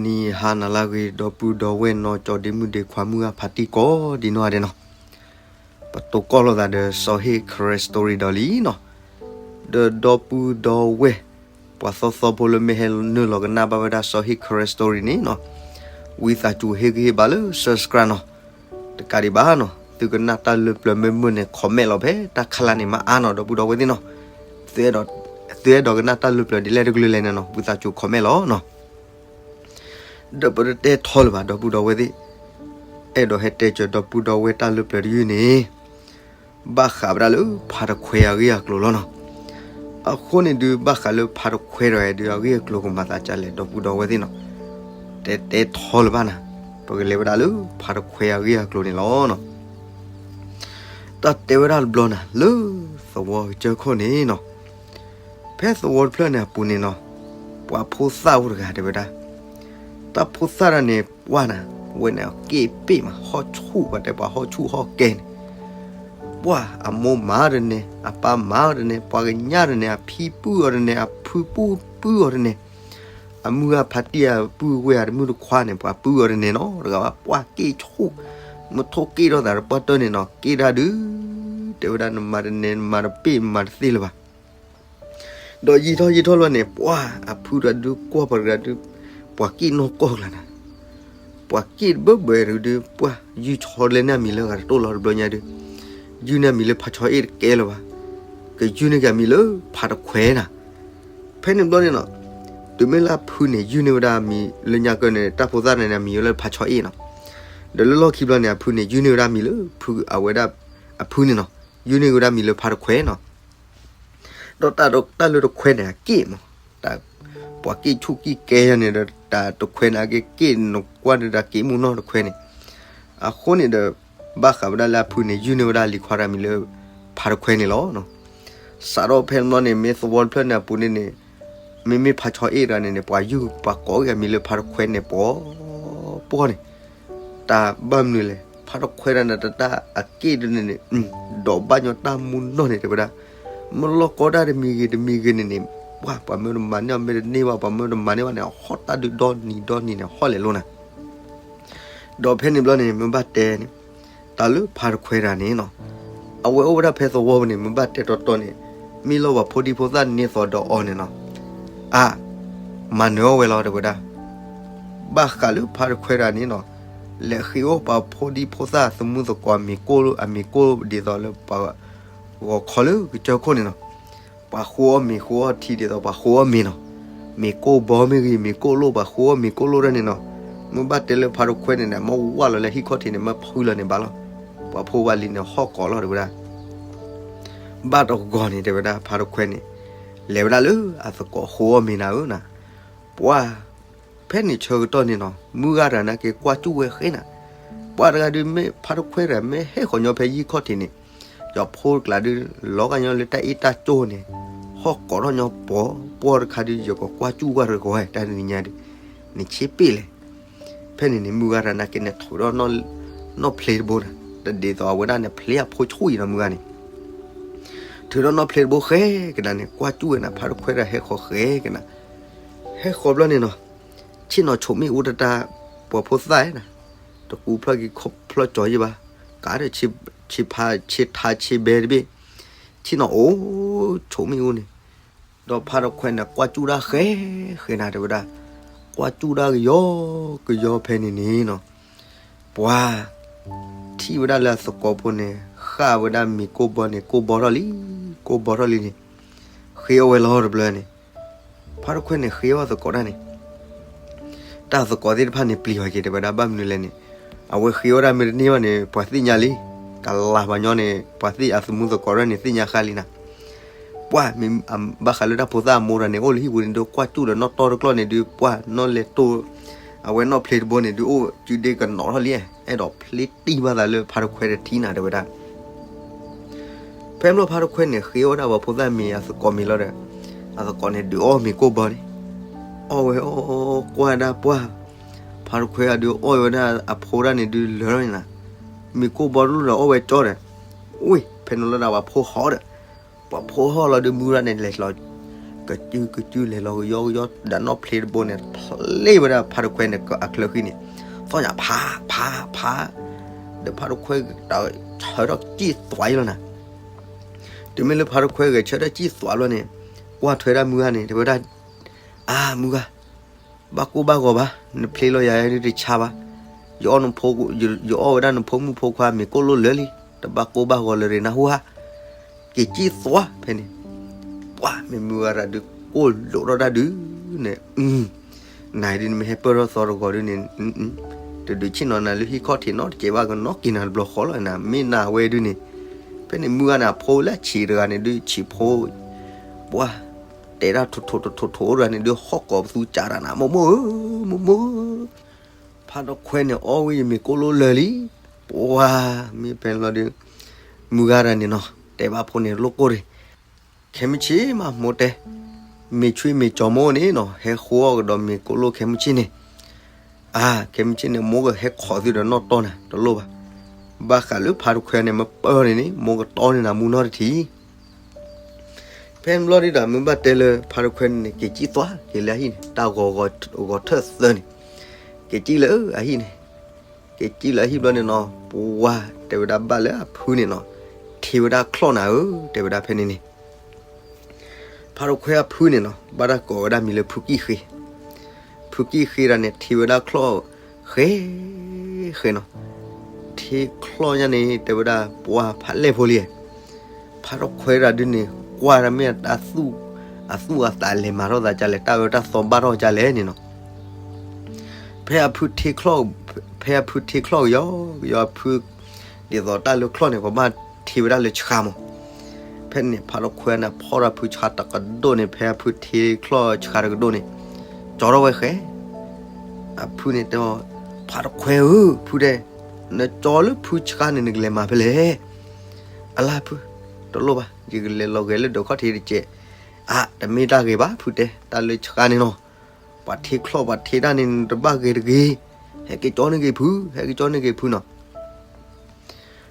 နံၤဟါနၤလၢအဂ့ၤ ဒီပုၢ်ဒီဝဲၢ်နီၢ်ကၠီဒ့မုၣ်ဒ့ခွါမုၢ်ဂၢ်ဖးတံၢ်ကိးဒံနီၢ်ဂၤဒဲးနီၤ, ပတိၢ်ကီၢ်လိာ်သးဒီးစီၤဟ့ၣ် Karen Story ဒီးလံနီၤ, ဒီးဒီပုၢ်ဒီဝဲၢ် ပှၤသီသီဖိလၢမ့ၢ်ဟဲနုာ်လီၤကနၣ်ဘၣ်ဝဲဒၣ်စီၤဟ့ၣ် Karen Story န့ၣ်နီၤ, ဝံသးစူၤဟ့ၣ်ဂံၢ်ဟ့ၣ်ဘါလၢ subscribe နီၤ, တကးဒံးဘၣ်နီၤ, သုကနၣ်တၢ်လၢပျၢၤမ့ၢ်မုာ်န့ၣ် comment လီၤဖဲတၢ်ခါလၢ်န့ၣ်မ့ၢ်အါနီၤ ဒီပုၢ်ဒီဝဲၢ်သ့ၣ်နီၤ, သုအဲၣ်ဒိးကနၣ်တၢ်လၢပျၢၤဒ်လဲၣ်တကလုာ်လဲၣ်န့ၣ်နီၤ ဝံသးစူၤ comment လီၤနီၤ. ဒီးပတတဲထီလၢၤဘၣ် ဒီပုၢ်ဒီဝဲၢ်သ့ၣ်, အဲၣ်ဒိးဟဲတဲစၢၤဒီပုၢ်ဒီဝဲၢ်တၢ်လၢပျၢၤတယုၢ်န့ၣ်, ဘၣ်ဃးဝဲဒၣ်လၢဖးတခွဲအဂ့ၢ်အကျိၤလီၤနီၤ. အဃိန့ၣ်ဒုး ဘၣ်ဃးလၢဖးတခွဲဒီးဒုး အဂ့ၢ်အကျိၤကမၤသးဒ်လဲၣ် ဒီပုၢ်ဒီဝဲၢ်သ့ၣ်နီၤ, တဲတဲထီလၢၤဘၣ်နၤ, ပကလဲၤဝဲဒၣ်လၢဖးတခွဲအဂ့ၢ်အကျိၤန့ၣ်လီၤနီၤ. တၢ်တဲဝဲဒၣ်တဘျီနၤ လၢသဝီကစၢၢ်ခိၣ်န့ၣ်နီၤ, ဖဲသဝီတဖျၢၣ်န့ၣ်အပူၤန့ၣ်နီၤ, ပှၤဖိသၣ်အိၣ်တဂၤတဲဝဲဒၣ်, တၢ်ဖိသၣ်တဂၤန့ၣ် ပှၢ်နၤ, ဝဲန့ၣ်က့ၣ်ပ့ၣ်မး ဟီၣ်ဆူၣ် ပှၤတဲပှၤဟီၣ်ဆူၣ်ဟီၣ်ကဲန့ၣ်, ပှၢ်အမိၢ်မၤတန့ၢ် အပၢ်မၤတန့ၢ် ပှၤကညးတန့ၢ် အဖံပုၢ်အီၤတန့ၢ် အဖုပုၢ်ပုၢ်အီၤတန့ၢ်, အမုၢ်ဂၢ်ဖးတံၢ်အပုၢ်ဝဲၢ်အတမုၣ်တခွါန့ၣ် ပှၤပုၢ်အီၤတန့ၢ်နီတဂၤဘၣ် ပှၢ်က့ၣ်ဆူၣ်, မထိၣ်က့ၣ်ထီၣ်သးတပှၢ်တၢၢ်န့ၣ်နီၤ က့ၣ်တၢ်ဒုး, တဲဝဲဒၣ်နမၤတန့ၢ် နမၤတပ့ၣ် နမၤတသ့လၢၤဘၣ်. ဒီးယံာ်ထီၣ်ယံာ်ထီၣ်လီၤန့ၣ် ပှၢ်အဖုတဂၤဒုးကွၢ်ပှၤတဂၤဒုး, ပှၤက့ၣ်နီၢ်ကီၢ်ကျါနၤ, ပှၤက့ၣ်တဘၢဘၢတဂၤဒုး ပှၢ်ယုၢ်ဆီလဲန့ၢ်အမံၤလၢဂၤတတိၢ်လီၤတဘျီညါဒုး, ယုၢ်န့ၢ်အမံၤလၢဖးဆီအ့ၣ်တကဲလၢၤဘၣ်, ကယုၢ်န့ၢ်က့ၤအမံၤလၢဖးတခွဲနၤ. ဖဲန့ၣ်ဘျီန့ၣ်နီၤ, တုၤမ့ၢ်လၢအဖုန့ၣ် ယုၢ်န့ၢ်ဝဲဒၣ်အမံၤလၢညါကၢန့ၣ် တၢ်ဖိသၣ်န့ၣ်အမံၤလၢဖးဆီအ့ၣ်နီၤ, ဒီးလၢလီၢ်ခံဘျီန့ၣ် အဖုန့ၣ် ယုၢ်န့ၢ်ဝဲဒၣ်အမံၤလၢဖုအဝဲဒၣ်အဖုန့ၣ်နီၤ, ယုၢ်န့ၢ်ဝဲဒၣ်အမံၤလၢဖးတခွဲနီၤ. ဒီးတၢ်လၢတခွဲန့ၣ် အက့ၣ်မး, ပှၤက့ၣ်ဆူၣ်က့ၣ်ကဲယၤန့ၣ်ဒီး တၢ်တခွဲန့ၣ် အက့ၣ်က့ၣ်နကွၢ်ဒီးတၢ်က့ၣ်မုၢ်နီၢ်တခွဲန့ၣ်, အဃိန့ၣ်ဒီး ဘၣ်ဃးဝဲဒၣ်လၢအဖုန့ၣ် ယုၢ်န့ၢ်ဝဲဒၣ်လံၤခွါတဂၤမံၤလၢ ဖးတခွဲန့ၣ်လီၤ. စးထီၣ်ဖဲန့ၣ်ဘျီန့ၣ် မ့ၢ်သဝီတဖျၢၣ်န့ၣ်အပူၤန့ၣ်န့ၣ်, မ့မ့ၢ်ဖးဆီအ့ၣ်တဂၤန့ၣ်န့ၣ် ပှၤယုၢ်ပှၤကိးက့ၤအမံၤလၢဖးတခွဲန့ၣ် ပှီၤပှီၤန့ၣ်, တၢ်ဘၣ်မနုၤလဲၣ် ဖးတခွဲတဂၤန့ၣ် တၢ်အက့ၣ်တန့ၣ်န့ၣ်, ဒီးဘၣ်ညီတၢ်မုၢ်နီၢ်န့ၣ် တဲဝဲဒၣ်, မ့ၢ်လီၢ်ကီတၢ်တမံၤဂ့ၤတမံၤဂ့ၤန့ၣ်န့ၣ်, ပှၤ ပှၤမၢတမၤန့ၢ်အီၤမ့ၢ်တန့ၢ်ဘၣ် ပှၤမၢတမၤန့ၢ်ဘၣ်န့ၣ် အဟီၣ်တၢ်ဒုးဒီနံၤဒီနံၤန့ၣ် ဟီၣ်လဲၤလိာ်နၤ. ဒီးဖဲန့ၣ်ဘျီန့ၣ် မ့ၢ်ဘၣ်တဲန့ၣ်, တၢ်လၢဖးတခွဲတဂၤန့ၣ်နီၤ, အဝဲအိၣ်ဝဲဒၣ်ဖဲသဝီပူၤန့ၣ် မ့ၢ်ဘၣ်တဲတီတီန့ၣ်, မ့ၢ်လီၤပှၤဖိဒံဖိသၣ်န့ၢ်သိးဒီးအီၤန့ၣ်နီၤ, အါ, မၤနၢၤအီၣ်ဝဲလီၤ တဲဝဲဒၣ်. ဘၣ်ဃးလၢဖးတခွဲတဂၤန့ၣ်နီၤ, လဲၤဃ့အီၣ်ပှၤဖိဒံဖိသၣ်အသမူသကိးအမ့ၤကိၣ်, အမ့ၤကိၣ်ဒ်သိးလၢပှၤဂီၤခီလၢကစၢၢ်ခိၣ်န့ၣ်နီၤ, ပှၤဃိအီၣ်မ့ၤဃိအီၣ်ထံဒ်သိးပှၤဃိအီၣ်မ့ၤနီၤ, မ့ၤကိၣ်ဘီမ့ၢ်ဂ့ၤ မ့ၤကိၣ်လိၣ် ပှၤဃိအီၣ်မ့ၤကိၣ်လိၣ်ဒၣ်န့ၣ်နီၤ, မ့ၢ်ဘၣ်တဲလၢဖးတခွဲန့ၣ်န့ၣ် မ့ၢ်ဝၢ်လီၤလၢဟံၣ်ခီၣ်ထံးန့ၣ် မ့ၢ်ဖုလီၤန့ၣ်ဘၣ်လီၤ, ပှၤဖိဝဲလံန့ၣ် ဟီၣ်ကိးလီၤ တဲဝဲဒၣ်. ဘၣ်တဂီၤန့ၣ် တဲဝဲဒၣ် ဖးတခွဲန့ၣ် လဲၤဝဲဒၣ်လၢအသကိးဃိအီၣ်မ့ၤနၤဧၢနၤ, ပှၤ ဖဲန့ၣ်ဆၢကတီၢ်န့ၣ်နီၤ မုၢ်ဂၤတဂၤန့ၣ်က့ၤကွၢ်စူၣ်ဝဲဃဲနၤ, ပှၤတဂၤဒုးမ့ၢ်ဖးတခွဲတဂၤ မ့ၢ်ဟဲဃီၤညီဖဲဟံၣ်ခီၣ်ထံးန့ၣ်, ယဖိတကျါဒုး လီၤဂာ်ညီလၢတၢ်အ့ၣ်တၢ်ကၠိန့ၣ်, ဟီၣ်ကိးထီၣ်ညီပှီၤပှီၤတခါဒုး ယကကွၢ်စူၣ်ဝဲတဂီၤ တၢ်တနံၤညါဒုး, နဆ့ပ့ၣ်လဲၣ်. ဖဲန့ၣ်န့ၣ် မုၢ်ဂၤတဂၤန့ၣ်က့ၤန့ၣ်ထုးထီၣ်နီၣ်ဖျ့တဘိနၤ, တဒ်သိးအဝဲဒၣ်န့ၣ် ဖျ့အဖိဆူၣ်အံၤနီၤ မုၢ်ဂၤန့ၣ် ထုးထီၣ်နီၣ်ဖျ့တဘိဃဲကနၤန့ၣ် ကွၢ်စူၣ်ဝဲနၤ ဖးတခွဲတဂၤဟဲဃီၤဃဲကနၤ, ဟဲဃီၤဘျီန့ၣ်နီၤ, ဆ့ၣ်နီၤဆိးမ့ၣ်အူတတၢ်, ပှၤဖိသၣ်ဧၢနၤ, တကူဖျီၣ်က့ၤခီၣ်ဖျီၣ်ကၠီယံၢ်ဘၣ်, ကးဒီး ဆ့ဖးဆ့ထါဆ့ဘဲတဘ့ၣ်, ဆ့ၣ်နီၤအိၣ်ဆိးမ့ၣ်အူန့ၣ်, ဒီးဖးတခွဲန့ၣ် ကွၢ်စူၣ်တၢ်ဃဲဃဲနၤ တဲဝဲဒၣ်, ကွၢ်စူၣ်တၢ်ကယီကယီဖဲန့ၣ်န့ၣ်နီၤ, ပှၤ ထံၣ်ဝဲဒၣ်လၢအသကိးဖိန့ၣ် ဃၣ်ဝဲဒၣ်မ့ၤကိၣ်ဘီန့ၣ် ကိၣ်ဘီထီၣ်လံ, ကိၣ်ဘီထီၣ်လံန့ၣ်, ဃ့အီၣ်ဝဲလီၤတဘျီန့ၣ်, ဖးတခွဲန့ၣ်ဃ့အီၣ်သကိးတၢ်န့ၣ် တၢ်သကိးသ့ၣ်တဖၣ်န့ၣ် ပျံၤဝဲက့ၤ တဲဝဲဒၣ် ဘၣ်မနုၤလဲၣ်န့ၣ်, အဝဲဃ့အီၣ်တၢ်မ့ၢ်တန့ၢ်ဘၣ်န့ၣ် ပှၤသ့ၣ်ညါလံ, ကလၤပှၤညီန့ၣ် ပှၤသ့ၣ်အသမူသကိးတၢ်န့ၣ် သ့ၣ်ညါဃါလံနၤ, ပှၤ မ့ၢ်ဘၣ်ဃးလၢတၢ်ဖိသၣ်အမိၢ်တဂၤန့ၣ် အိၣ်လၢဟံၣ်ပူၤန့ၣ်ဒီး ကွၢ်စူၣ်ဒီးနီၣ်တီတကျီၢ်န့ၣ်ဒုး ပှၤနီၣ်လဲၤတိၢ်, အဝဲနီၣ်ဖျ့တဘိန့ၣ်ဒုး အိၣ်စုဒ့ကနိးထီၣ်လံ, အဲၣ်ဒိးဖျ့တံၢ်ဘၣ်သးလၢဖးတခွဲတထံၣ်နၤ တဲဝဲဒၣ် ဖဲဘျီဖးတခွဲန့ၣ် ဃ့အီၣ်ဒၣ်ပှၤဖိသၣ်မ့ၤအသကိးမ့ၤလီၤဒီး, အသကိးန့ၣ်ဒုးအီၣ်မ့ၤကိၣ်ဘီန့ၣ်, အီၣ်ဝဲအီၣ်ကွၢ်ဒၣ်ပှၢ်, ဖးတခွဲအဒုးအီၣ်ဝဲဒၣ်အဖိဒၣ်န့ၣ်ဒုးလၢာ်န့ၣ်နၤ, မ့ၤကိၣ်ဘီတလိၣ်ဒီးအီၣ်ဝဲကၠီဒီး, ဝ့ၢ် ဖဲန့ၣ်လီၤဒီးပှၤဖိဟီၣ်ဒီး, ပှၤဖိဟီၣ်လီၤဒုးမုၢ်ဂၤန့ၣ်လဲၤလီၤ, က ကစုကစုလဲၤလီၤကယီကယီ ဒီးနီၣ်ဖျ့တဘိန့ၣ် ဖျ့ဝဲဒၣ်ဖါတခွဲန့ၣ်အချၢဃံန့ၣ်, သီၣ်ညါဖးဖးဖး, ဒီးဖါတခွဲတၢ်ဆၢထီၣ်စံၣ်သွါအံၤလီၤနၤ. တုၤမ့ၢ်လၢဖါတခွဲဂဲၤဆၢထၢၣ်စံၣ်သွါဘျီန့ၣ်, ကွၢ်ထွဲဒၣ်မုၢ်ဂၤန့ၣ် တဲဝဲဒၣ်, အါ မုၢ်ဂၤ, ဘၣ်ကိၢ်ဘၣ်ဂီၤဘၣ်, နဖျ့လီၤယၤဒုးတဆါဘၣ်. ယအီၣ်နဖိ, ယအီၣ်ဝဲဒၣ်နဖိမုၣ်ဖိခွါမ့ၤကိၢ်လိၣ်လၢာ်လံ, တဘၣ်ကိၢ်ဘၣ်ဂီၤလၢၤရ့ၣ်နၢ်ဟူဧါ. က့ၤစံၣ်သွါဖဲန့ၣ်, ပှၤမ့ၢ်မုၢ်ဂၤတၢ်ဒုးကိၢ်လိာ်ထီၣ်တၢ်ဒုးန့ၣ်, နၤဒုးနမ့ၢ်ဟဲပၢၢ်ထီၣ်သီတဂီၤဒုးန့ၣ်, တဒုးဆ့ၣ်နီၤနၤလၢဟံၣ်ခီၣ်ထံးနီတစဲးဘၣ် ကနီၣ်က့ၤနၤတဘျီဃီလီၤနၤ. မ့ၢ်နၤဝဲဒုးန့ၣ်, ဖဲန့ၣ်မုၢ်ဂၤန့ၣ် အဖိလၢအဆံးတဂၤန့ၣ်ဒုးဆံးဖိ, ပှၤ တဲတၢ်ထိၣ်ထိၣ်တထိၣ်ထိၣ်တဂၤန့ၣ်ဒုး ဟီၣ်ကိးပသူစးတၢ်နၤ, မိၢ်မိၢ်ဧၢ, မိၢ်မိၢ်ဧၢ, ဖါတခွဲန့ၣ် အီၣ်ဝဲယမ့ၤကိၢ်လိၣ်လၢာ်လံ. ပှၤမ့ၢ်ဖဲန့ၣ်လီၤဒုး, မုၢ်ဂၤတဂၤန့ၣ်နီၤ တဲဘၣ်ဖိန့ၣ်လိၣ်ကိၢ်တဂ့ၤ, ခဲမုၢ်ဆ့ၣ်မးမိၢ်တဲ, မ့ၤဆွံမ့ၤကၠီၤမိၢ်န့ၣ်နီၤ ဟဲဃိအီၣ်ကဒီးမ့ၤကိၢ်လိၣ်ခဲမုၢ်ဆ့ၣ်န့ၣ်, အါ ခဲမုၢ်ဆ့ၣ်န့ၣ် မိၢ်ကဟဲခိးသုဒီးနီၣ်တီၢ်နၤတလိၣ်ဘၣ်. ဘၣ်ဃးလၢဖါတခွဲန့ၣ် မ့ၢ်ပၢၢ်န့ၣ်န့ၣ် မိၢ်ကတီန့ၢ်နၤမူနီတထံၣ်. ဖဲန့ၣ်ဘျီဒုးဒီး မုၢ်ဘၣ်တဲလၢဖါတခွဲန့ၣ် က့ၤစံၣ်သွါက့ၤလၢအဟံၣ်န့ၣ် တၢ်ဂီၤဂီၤထၢၣ်သၢန့ၣ်, က့ၤစံၣ်လၢအဟံၣ်န့ၣ်, က့ၤစံၣ်လၢအဟံၣ်ဘျီန့ၣ်နီၤ ပှၤတဲဝဲဒၣ်ဘၣ်လၢအဖုန့ၣ်နီၤ, ထံၣ်ဝဲဒၣ်ချီၣ်နၤဧၢ တဲဝဲဒၣ်ဖဲန့ၣ်န့ၣ် ဖါတခွဲအဖုန့ၣ်နီၤ ဘၣ်တၢ်ကိးဝဲဒၣ်မံၤလၢဖုကံၣ်ဃ့, ဖုကံၣ်ဃ့ဒၣ်န့ၣ် ထံၣ်ဝဲဒၣ်ချီၣ်ဃဲဃဲနီၤ, ထံၣ်ချီၣ်ညါန့ၣ် တဲဝဲဒၣ်ပှၤဖးလဲၢ်ဖိလံ, ဖါတခွဲဒၣ်ဒုးန့ၣ် ကွၢ်တၢ်မ့ၢ်အသူၣ်အသးလဲၤမၤထီၣ်သးကလဲၣ် တၢ်အၢတၢ်သီဘၣ်ထီၣ်ကလဲၣ်န့ၣ်နီၤ ဖဲအဖုထံချီၣ်, ဖဲအဖုထံချီၣ်ကယီကယီအဖု, ဒ်သိးတၢ်လၢချီၣ်န့ၣ် ပှၤဘၣ်ထံဝဲဒၣ်လၢဆှါမး, ဖဲန့ၣ် ဖါတခွဲန့ၣ် ဖီၣ်ထီၣ်ဖုဆှါတကဒိၣ်န့ၣ် ဖဲအဖုထံချီၣ်ဆှါတကဒိၣ်န့ၣ်, ကၠီထီၣ်ဝဲဃဲ, အဖုန့ၣ်တဲ, ဖါတခွဲဧၢ ဖုတဲ, နကၠီလၢဖုဆှါန့ၣ် နကလဲၤမၤဖဲလဲၣ်, အလါဖု, တလိၣ်ဘၣ် ယကလဲၤလီၤဂဲၤလၢဒၢးခီၣ်ထံးတကဲး, အါ တမ့ၢ်တၢ်ဂ့ၤဘၣ် ဖုတဲ တၢ်လၢဆှါန့ၣ်နီၤ ပှၤထံချီၣ်ပှၤထံတၢ်န့ၣ် နတဘၣ်ဂ့ၤတဂ့ၤ, ဟဲက့ၤကၠီန့ၢ်က့ၤဖု, ဟဲက့ၤကၠီန့ၢ်က့ၤဖုနီၤ.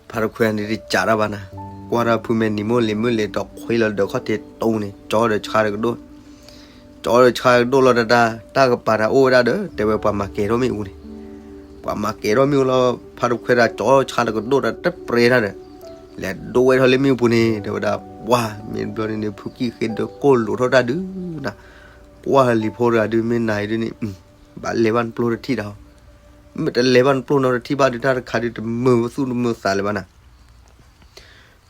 ဖါတခွဲန့ၣ်တစးတၢ်ဘၣ်နၤ, ကွၢ်ထီၣ်ဖုမဲာ်နံၤမိၢ်လံၤမုၢ်လံၤ ဒီးခွ့လီၤဒၢးခီၣ်ထံးတူၢ်န့ၣ် ကၠီဒီးဆှါတကဒိၣ်, ကၠီဒီးဆှါတကဒိၣ်လီၤတၢ်, တၢ်ကပၤတၢ်အိၣ်ဝဲဒၣ်ဒီး တဲဝဲပှၤမၤကဲၤထီၣ်မ့ၣ်အူန့ၣ်, ပှၤမၤကဲၤထီၣ်မ့ၣ်အူလီၤ ဖါတခွဲဒၣ်ကၠီဆှါတကဒိၣ်ဒီးတပြဲတၢ်ဒီး, လဲၤဒိဝဲထီၣ်လၢမ့ၣ်အူပူၤန့ၣ် တဲဝဲဒၣ်, ပှၤမ့ၢ်ဘျီန့ၣ်န့ၣ် ဖုကံၣ်ဃ့ဒၢးကိၢ်လိာ်ထီၣ်တၢ်ဒုးနၤ, ကွၢ်လံၤဖိတဂၤဒုး မ့ၢ်နၤအံၤဒုးန့ၣ် ဘၣ်လဲၤဘၣ်နပျိၢ်တထံၣ်တၢ်, မ့ၢ်တလဲၤဘၣ်နပျိၢ်နီတထံၣ်ဘၣ်ဒုး တၢ်တခါဒုးတမုာ်သူၣ်တမုာ်သးလၢၤဘၣ်နၤ.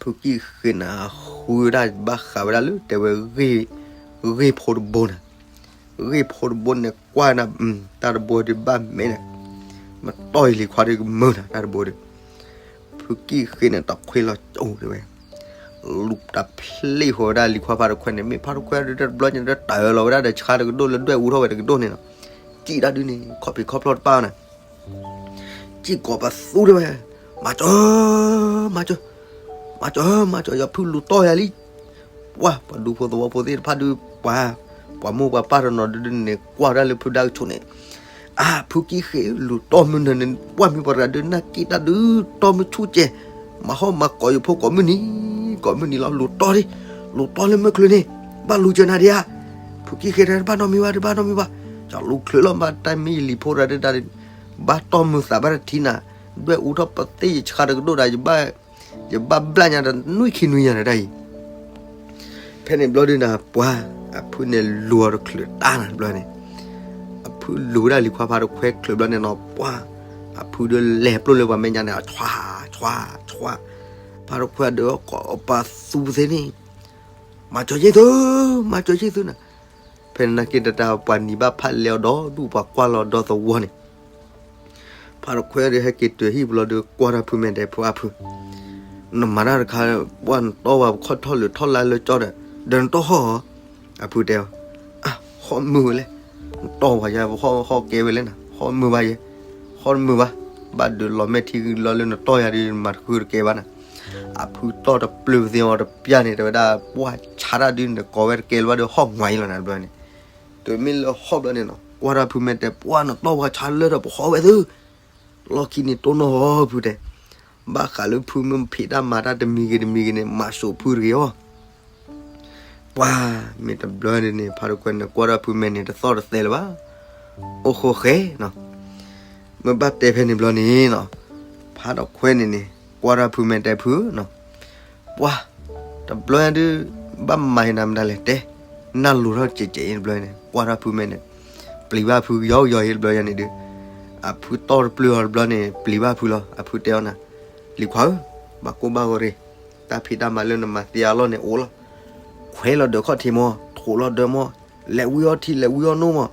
ဖုကံၣ်ဃ့န့ၣ် ဃုဝဲဒၣ်ဘၣ်ဃးဝဲဒၣ်လၢ တဲဝဲ ဂ့ၢ်ဖိတဘိနၤ, ဂ့ၢ်ဖိတဘိန့ၣ် ကွၢ်နၤ တၢ်တဘိဒုးဘၣ်မဲာ်နၤ, မတီၢ်အံၤလံၤခွါဒုးကမုာ်နၤ တၢ်တဘိဒုး ဖုကံၣ်ဃ့န့ၣ် တခွ့လီၤကၠိတဲဝဲ, လူၤတၢ်ဖျ့ဃီဝဲဒၣ်လံၤခွါဖါတခွဲန့ၣ် မ့ၢ်ဖါတခွဲဒုးတဘျီညါဒီး တၢ်အၢၣ်လီၤဝဲဒၣ်ဒီးဆှါတကဒိၣ်လၢဒွဲၣ်အူထီၣ်ဝဲတကဒိၣ်န့ၣ်နီၤ, စံၣ်တၢ်ဒုးန့ၣ် ခီၣ်ဖံးခီၣ်ဖျီၣ်တပၣ်နၤ စံၣ်ကိးပသူတဲဝဲ, မၤကၠီ, မၤကၠီ, မၤကၠီ, မၤကၠီ ယဖုလူၤတီၢ်ယၤလံ. ပှၤ ပှၤဒူဖိသဝီဖိသ့ၣ်တဖၣ်ဒုး ပှၤ ပှၤမိၢ်ပှၤပၢ်တနီၤဒုးန့ၣ် ကွၢ်ဝဲဒၣ်လၢဖုဒါကဆိးန့ၣ်, အါ ဖုကံၣ်ဃ့လူၤတီၢ်မုၢ်နၤန့ၣ် ပှၢ်မ့ၢ်ပှၤတဂၤဒုး နၢ်က့ၣ်တၢ်ဒုး တီၢ်မုၢ်ဆူၣ်ကဲ, မၤဟီၣ်မၤကိးယဖိကိးမုၢ်နံၤ ကိးမုၢ်နံၤလီၤ လူၤတီၢ်ဒံး, လူၤတီၢ်လၢမုၢ်ချုးန့ၣ် ဘၣ်လူၤစၢၤနၤဒံးဧါ. ဖုကံၣ်ဃ့တဲ တဘၣ်နီတမံၤဘၣ် တဘၣ်နီတမံၤဘၣ်, ကလူၤချုးလီၤ ဘၣ်တၢ်မ့ၢ်ယလံၤဖိတဂၤဒုး ဘၣ်တီၢ်မုၢ်သးဘၣ်တထံၣ်နၤ, ဒွဲၣ်အူထီၣ်ပသ့ၣ်ယဆှါတကဒိၣ်ဒၣ် ယဘၣ်ဘျၣ်ညါဒီးနွံခံနွံညါဒီးတၢ်အံၤ ဖဲန့ၣ်ဘျီဒုးနၤ ပှၤ အဖုန့ၣ်လူၤအီၤတချုးတၢ်နၤဘျီန့ၣ်, အဖုလူၤဝဲဒၣ်လံၤခွါဖါတခွဲချုးဘျီန့ၣ်နီၤ ပှၤ အဖုဒုးလဲၤပျိၢ်လၢပှၤမဲာ်ညါန့ၣ် အဆွါ ဆွါ ဆွါ, ဖါတခွဲဒုးကိးပသူသ့န့ၣ်, မၤကၠီယ့ၢ်သု, မၤကၠီယ့ၢ်သုနၤ. ဖဲန့ၣ်နာ်က့တၢ်ပှၤနံၤဘၣ်ဖးလဲအီၤဒီဒူၣ် ပှၤကွၢ်လီၤဒီသဝီန့ၣ် ဖါတခွဲဒုးဟဲက့ၤတုၤဟံၣ်ပူၤလီၤဒုး ကွၢ်ထီၣ်ဖုမဲာ်တဲ ဖုအါဖု, နမၤတၢ်တခါ ပှၢ်နတီၢ်ဝဲပခီၣ်ထီၣ်လၢထီၣ်လါလၢကၠီဒီး ဒီးနတီၢ်ဟီၣ်ဧါ. အဖုတဲအီၤ, အါ ဟီၣ်မုာ်ဝဲလဲၣ်, နတီၢ်ဝဲယၤ ပဟီၣ်ဟီၣ်ကဲဝဲလဲၣ်နၤ ဟီၣ်မုာ်ဘၣ်ယဲ, ဟီၣ်တမုာ်ဘၣ်, ဘၣ်ဒုးလီၤမဲာ်ထံလီၤလၢနတီၢ်ယၤဒုး နမၤတဃုတကဲဘၣ်နၤ. အဖုတီၢ်တပျုာ်သ့အီၤတပျၢ်န့ၣ် တဲဝဲဒၣ် ပှၢ်ဆါတၢ်ဒုးန့ၣ် ကိးဝဲတကဲလၢၤဘၣ်ဒီး ဟီၣ်ငွၤအံၤလီၤနၤဘျီန့ၣ်, တုၤမ့ၢ်လၢဟီၣ်ဘျီန့ၣ်နီၤ ကွၢ်ထီၣ်ဖုမဲာ်တဲ ပှၢ်နတီၢ်ပှၤဆါလၢထီၣ်ပဟီၣ်ဝဲသု, လီၢ်ခံန့ၣ်တိၢ်နီၣ်ဟီၣ်ဖုတဲ, ဘၣ်ဃးလၢဖုမ့ၢ်ဖံးတၢ်မၤတၢ်တမံၤဂ့ၤတမံၤဂ့ၤန့ၣ် မၤစိာ်ဖုတဂ့ၤအီၤ ပှၤ မ့ၢ်တဘျီဒ်န့ၣ် ဖါတခွဲန့ၣ် ကွၢ်ထီၣ်ဖုမဲန့ၣ် တသီၣ်တသဲလၢၤဘၣ်. အိၣ်ဃိဃဲနီၤ. မ့ၢ်ဘၣ်တဲဖဲန့ၣ်ဘျီန့ၣ်နီၤ, ဖါတခွဲန့ၣ်န့ၣ် ကွၢ်ထီၣ်ဖုမဲတဲဖုနီၤ, ပှၤ တဘျီဒုး ဘၣ်မၤနၤမတၤလဲၣ်တဲ, နၢ်လိၤထီၣ်ကဲးကဲးအံၤတဘျီန့ၣ် ကွၢ်ထီၣ်ဖုမဲန့ၣ် ပျံၤဘၣ်ဖုကယီကယီအံၤတဘျီန့ၣ်ဒုး, အဖုတီၢ်တပျုာ်အီၤတဘျီန့ၣ် ပျံၤဘၣ်ဖုလီၤ. အဖုတဲအီၤနၤ, လံၤခွါဧၢ, ဘၣ်ကိၢ်ဘၣ်ဂီၤရ့ၣ်, တၢ်ဖံးတၢ်မၤလၢနမၤသ့အလီၢ်န့ၣ်အိၣ်လီၤ. ခွဲးလီၤဒၢးခီၣ်ထံးမး, ထိးလီၤဒၢးမး, လဲၤဝံအီထံ လဲၤဝံအီနိမး,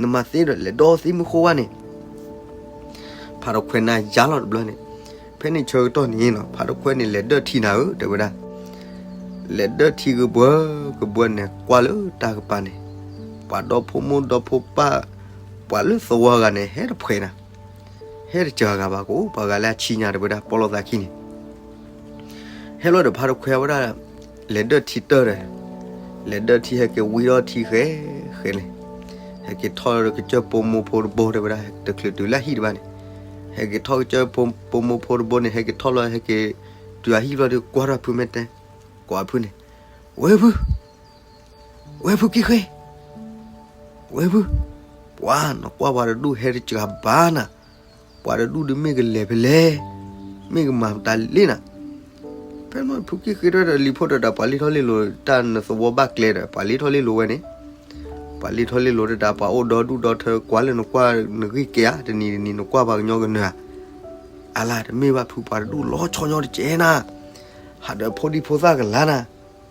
နမၤသ့ဒီး လဲၤဒီသ့မုၢ်ဃိဝဲန့ၣ် ဖါတခွဲနၤယါလီၤတဘျီန့ၣ်, ဖဲန့ၣ်ဆၢကတီၢ်န့ၣ်နီၤ ဖါတခွဲန့ၣ် လဲၤဒၢၣ်ထံနၤဧၢ တဲဝဲဒၣ်. လဲၤဒၢၣ်ထံကဘှၢကဘှၢန့ၣ် ကွၢ်လၢတၢ်ကပၤန့ၣ်, ပှၤဒီဖိမိၢ်ဒီဖိပၢ်, ပှၤလၢသဝီဂၤန့ၣ် ဟဲတဖှဲးနၤ, ဟဲတစှၤဂၤဘၣ်ကအိၣ် ပှၤဂၤလၢအဆံညါတဲဝဲဒၣ် ပီၣ်လိာ်သးခံန့ၣ် ဟဲလီၤဒီးဖါတခွဲဝဲဒၣ်, လဲၤဒၢၣ်ထံတၢၢ်ဒီး, လဲၤဒၢၣ်ထံဟဲက့ၤဝံထီၣ်ထံဃဲဃဲန့ၣ်, ဟဲက့ၤထီၣ်ကစၢၢ်ပိာ်မိၢ်ဖိတဘိတဲဝဲဒၣ် တချုးတုၤလၢဟံၣ်တဘၣ်န့ၣ်, ဟဲက့ၤထီၣ်ကစၢၢ်ပိာ်မိၢ်ဖိတဘိန့ၣ် ဟဲက့ၤထီၣ်လီၤ ဟဲက့ၤတုၤအဟံၣ်ဘျီဒီး ကွၢ်ထီၣ်ဖုမဲတဲ, ကိးအဖုန့ၣ်, ဝဲဖု ဝဲဖုကံၣ်ဃ့, ဝဲဖု, ပှၤ နကွၢ်ပှၤတဒူၣ်ဟဲတစှၤဘၣ်နၤ, ပှၤတဒူၣ်ဒုးမ့ၢ်ကလဲၤဖဲလဲၣ်, မ့ၢ်ကမၤမတၤလ့နၤ. ဖဲန့ၣ်ဖုကံၣ်ဃ့တဲဒီးလံၤဖိဒီး ပှၤလ့ထီၣ်လ့လိာ် တၢ်နသဝီဘၣ်ကျဲဒီး ပှၤလ့ထီၣ်လ့လိာ်ဝဲန့ၣ်, ပှၤလ့ထီၣ်လ့လိာ်တဒၣ် ပှၤအိၣ်ဒီဒူၣ်ဒီထၢ ကွၢ်လၢနကွၢ်နဂံၢ်ကဲဧါ တနံၤတနံၤနကွၢ်ပှၤကညီကနၢၤဧါ. အလါတမ့ၢ်ဘၣ်ဖု ပှၤတဒူၣ်လီၤဆီညီတကဲနၤ, ဟးဒီးဖိဒံဖိသၣ်ကလါနၤ,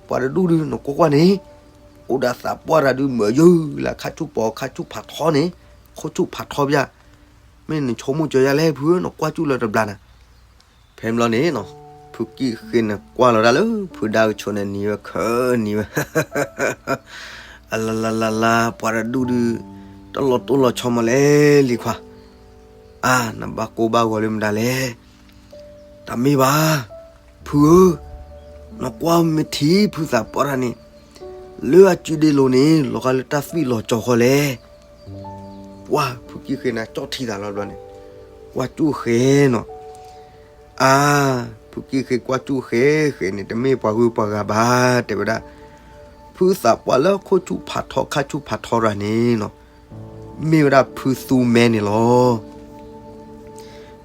ပှၤတဒူၣ်ဒုးနကွၢ်ကွၢ်န့ၣ်, အိၣ်ဒီးသးပှၢ်တၢ်ဒုးမုာ်ယုၢ်လၢခါဆူၣ်ပီၤခါဆူၣ်ဖးထီန့ၣ်, ခိၣ်ဆူၣ်ဖးထီဘၣ်, မ့ၢ်နဆိကမိၣ်ကၢယါလဲၣ်ဖုဧၢ နကွၢ်ကူၣ်လၢတဘျါနၤ. ဖဲန့ၣ်ဘျီန့ၣ်နီၤ ဖုကံၣ်ဃ့န့ၣ်ကွၢ်လီၤတၢ်လၢ ဖုဒါကဆိးန့ၣ်နံၤဝဲခၢနံၤဝဲ အလါလါလါလါ ပှၤတဒူၣ်ဒုး တလီၤတိၢ်လီၤဆီမးလဲၣ် လံၤခွါ, အါ နဘၣ်ကိၢ်ဘၣ်ဂီၤလၢမတၤလဲၣ်. တမ့ၢ်ဘၣ်, ဖုဧၢ, နကွၢ်မ့ၢ်ထံဖုသးပှၢ်တၢ်န့ၣ်, လၢအစုဒ့လိၤန့ၣ် လီၤဂာ်လၢတၢ်သွံၣ်လီၤကၠီၤဃီလဲၣ်. ပှၤ ဖုကံၣ်ဃ့န့ၣ်ကၠီၣ်ထံသးလီၤဘျီန့ၣ်, ကွၢ်ကူၣ်ဃဲနီၤ. အါ, ဖုကံၣ်ဃ့ကွၢ်ကူၣ်ဃဲဃဲန့ၣ် တမ့ၢ်ပှၤဂုၤပှၤဂၤဘၣ် တဲဝဲဒၣ်, ဖုသးပှၢ်လၢခိၣ်ဆူၣ်ဖးထီခါဆူၣ်ဖးထီတၢ်န့ၣ်နီၤ, မ့ၢ်ဝဲဒၣ်ဖုသူမဲန့ၣ်လီၤ.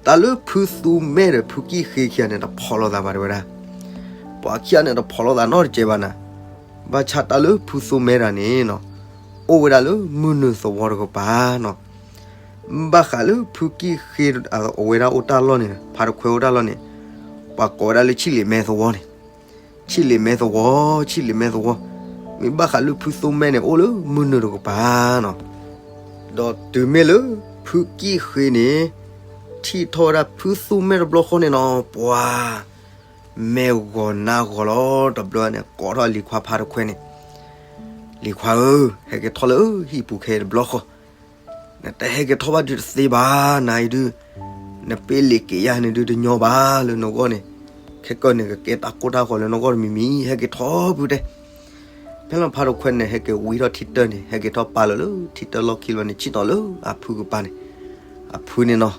တၢ်လၢဖုသူမဲဒီးဖုကံၣ်ဃ့ခံဂၤန့ၣ် တဖိးလိာ်သးဘၣ်တဲဝဲဒၣ်, ပှၤခံဂၤန့ၣ်တဖိးလိာ်သးနီတစဲးဘၣ်နၤ. ဘၣ်ဆၣ်တၢ်လၢဖုသူမဲတၢ်န့ၣ်နီၤ, အိၣ်ဝဲဒၣ်လၢမုၢ်နုာ်သဝီတကပၤနီၤ. ဘၣ်ဃးလၢဖုကံၣ်ဃ့အဝဲဒၣ်အိၣ်တၢ်လီၢ်န့ၣ် ဖါတခွဲအိၣ်တၢ်လီၢ်န့ၣ်, ပှၤကိးဝဲဒၣ်လၢဆံၣ်လ့ၤမဲသဝီန့ၣ်, ဆံၣ်လ့ၤမဲသဝီ, ဆံၣ်လ့ၤမဲသဝီ, မ့ၢ်ဘၣ်ဃးလၢဖုသူမဲန့ၣ် အိၣ်လၢမုၢ်နုာ်တကပၤနီၤ. ဒီးတုၤမ့ၢ်လၢ ဖုကံၣ်ဃ့န့ၣ် ထံၣ်ထီၣ်ဝဲဒၣ်ဖုသူမဲတဘျီဃီန့ၣ်နီၤ, ပှၤ မဲာ်ဂီၤနါဂီၤလီၤ. တဘျီန့ၣ် ကိးထီၣ်လံၤခွါဖါတခွဲန့ၣ်, လံၤခွါဧၢ, ဟဲက့ၤထီၣ်လၢဟံၣ်ပူၤခဲတဘျီဃီ, နတဟဲက့ၤထီၣ်ဘၣ်ဒုးတသ့ဘၣ်, နၤအံၤဒုး နပ့လ့ၤက့ၤယၤန့ၣ်ဒုးတညီဘၣ်လၢနဂီၢ်န့ၣ်, ခဲကၢၢ်န့ၣ် ကကဲတၢ်ကိၢ်တၢ်ဂီၤလၢနဂီၢ်တမံၤမံၤ, ဟဲက့ၤထီၣ်ဖုတဲ. ဖဲလီၤဖါတခွဲန့ၣ် ဟဲက့ၤဝံထီၣ်ထံတၢၢ်န့ၣ် ဟဲက့ၤထီၣ်ပာ်လီၤလၢထံတၢၢ်လီၢ်ခံလီၤန့ၣ် ဆ့ၣ်နီၤလၢအဖုကပၤန့ၣ်, အဖုန့ၣ်နီၤ,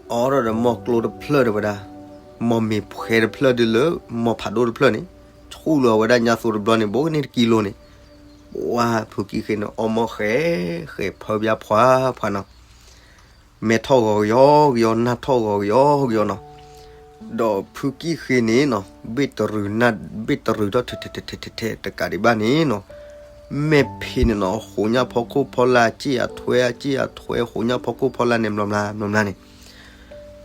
အိးထီၣ်ဒီးမီၢ်ကျိတဖျၢၣ်တဲဝဲဒၣ်, မီၢ်မ့ၤဖှဲတဖျၢၣ်ဒုးလၢ မီၢ်ဖးဒိၣ်တဖျၢၣ်န့ၣ်, ဆူၣ်လီၤဝဲဒၣ်ညါသိးတဘျီန့ၣ် ဘိကန့ၢ်တကံလိၤန့ၣ်, ပှၤဖုကံၣ်ဃ့န့ၣ် အီၣ်မီၢ်ဃဲ, ဃဲဖၢပၠါဖှါဖှါနီၤ, မဲထီၣ်ဂီၤကယီကယီ နၢ်ထီၣ်ဂီၤကယီကယီနီၤ, ဒီးဖုကံၣ်ဃ့န့ၣ်နီၤ ဘ့ၣ်တရုးနၢ် ဘ့ၣ်တရုးထီၣ်ထဲထဲထဲထဲထဲ တကးဒံးဘၣ်န့ၣ်နီၤ, မဲာ်ဖံးန့ၣ်နီၤ ဃိးညၣ်ဖီခိၣ်ဖီလာ် စ့ၣ်အထွဲ စ့ၣ်အထွဲ ဃိးညၣ်ဖီခိၣ်ဖီလာ်န့ၣ် မျီမျီမျီမျီန့ၣ်,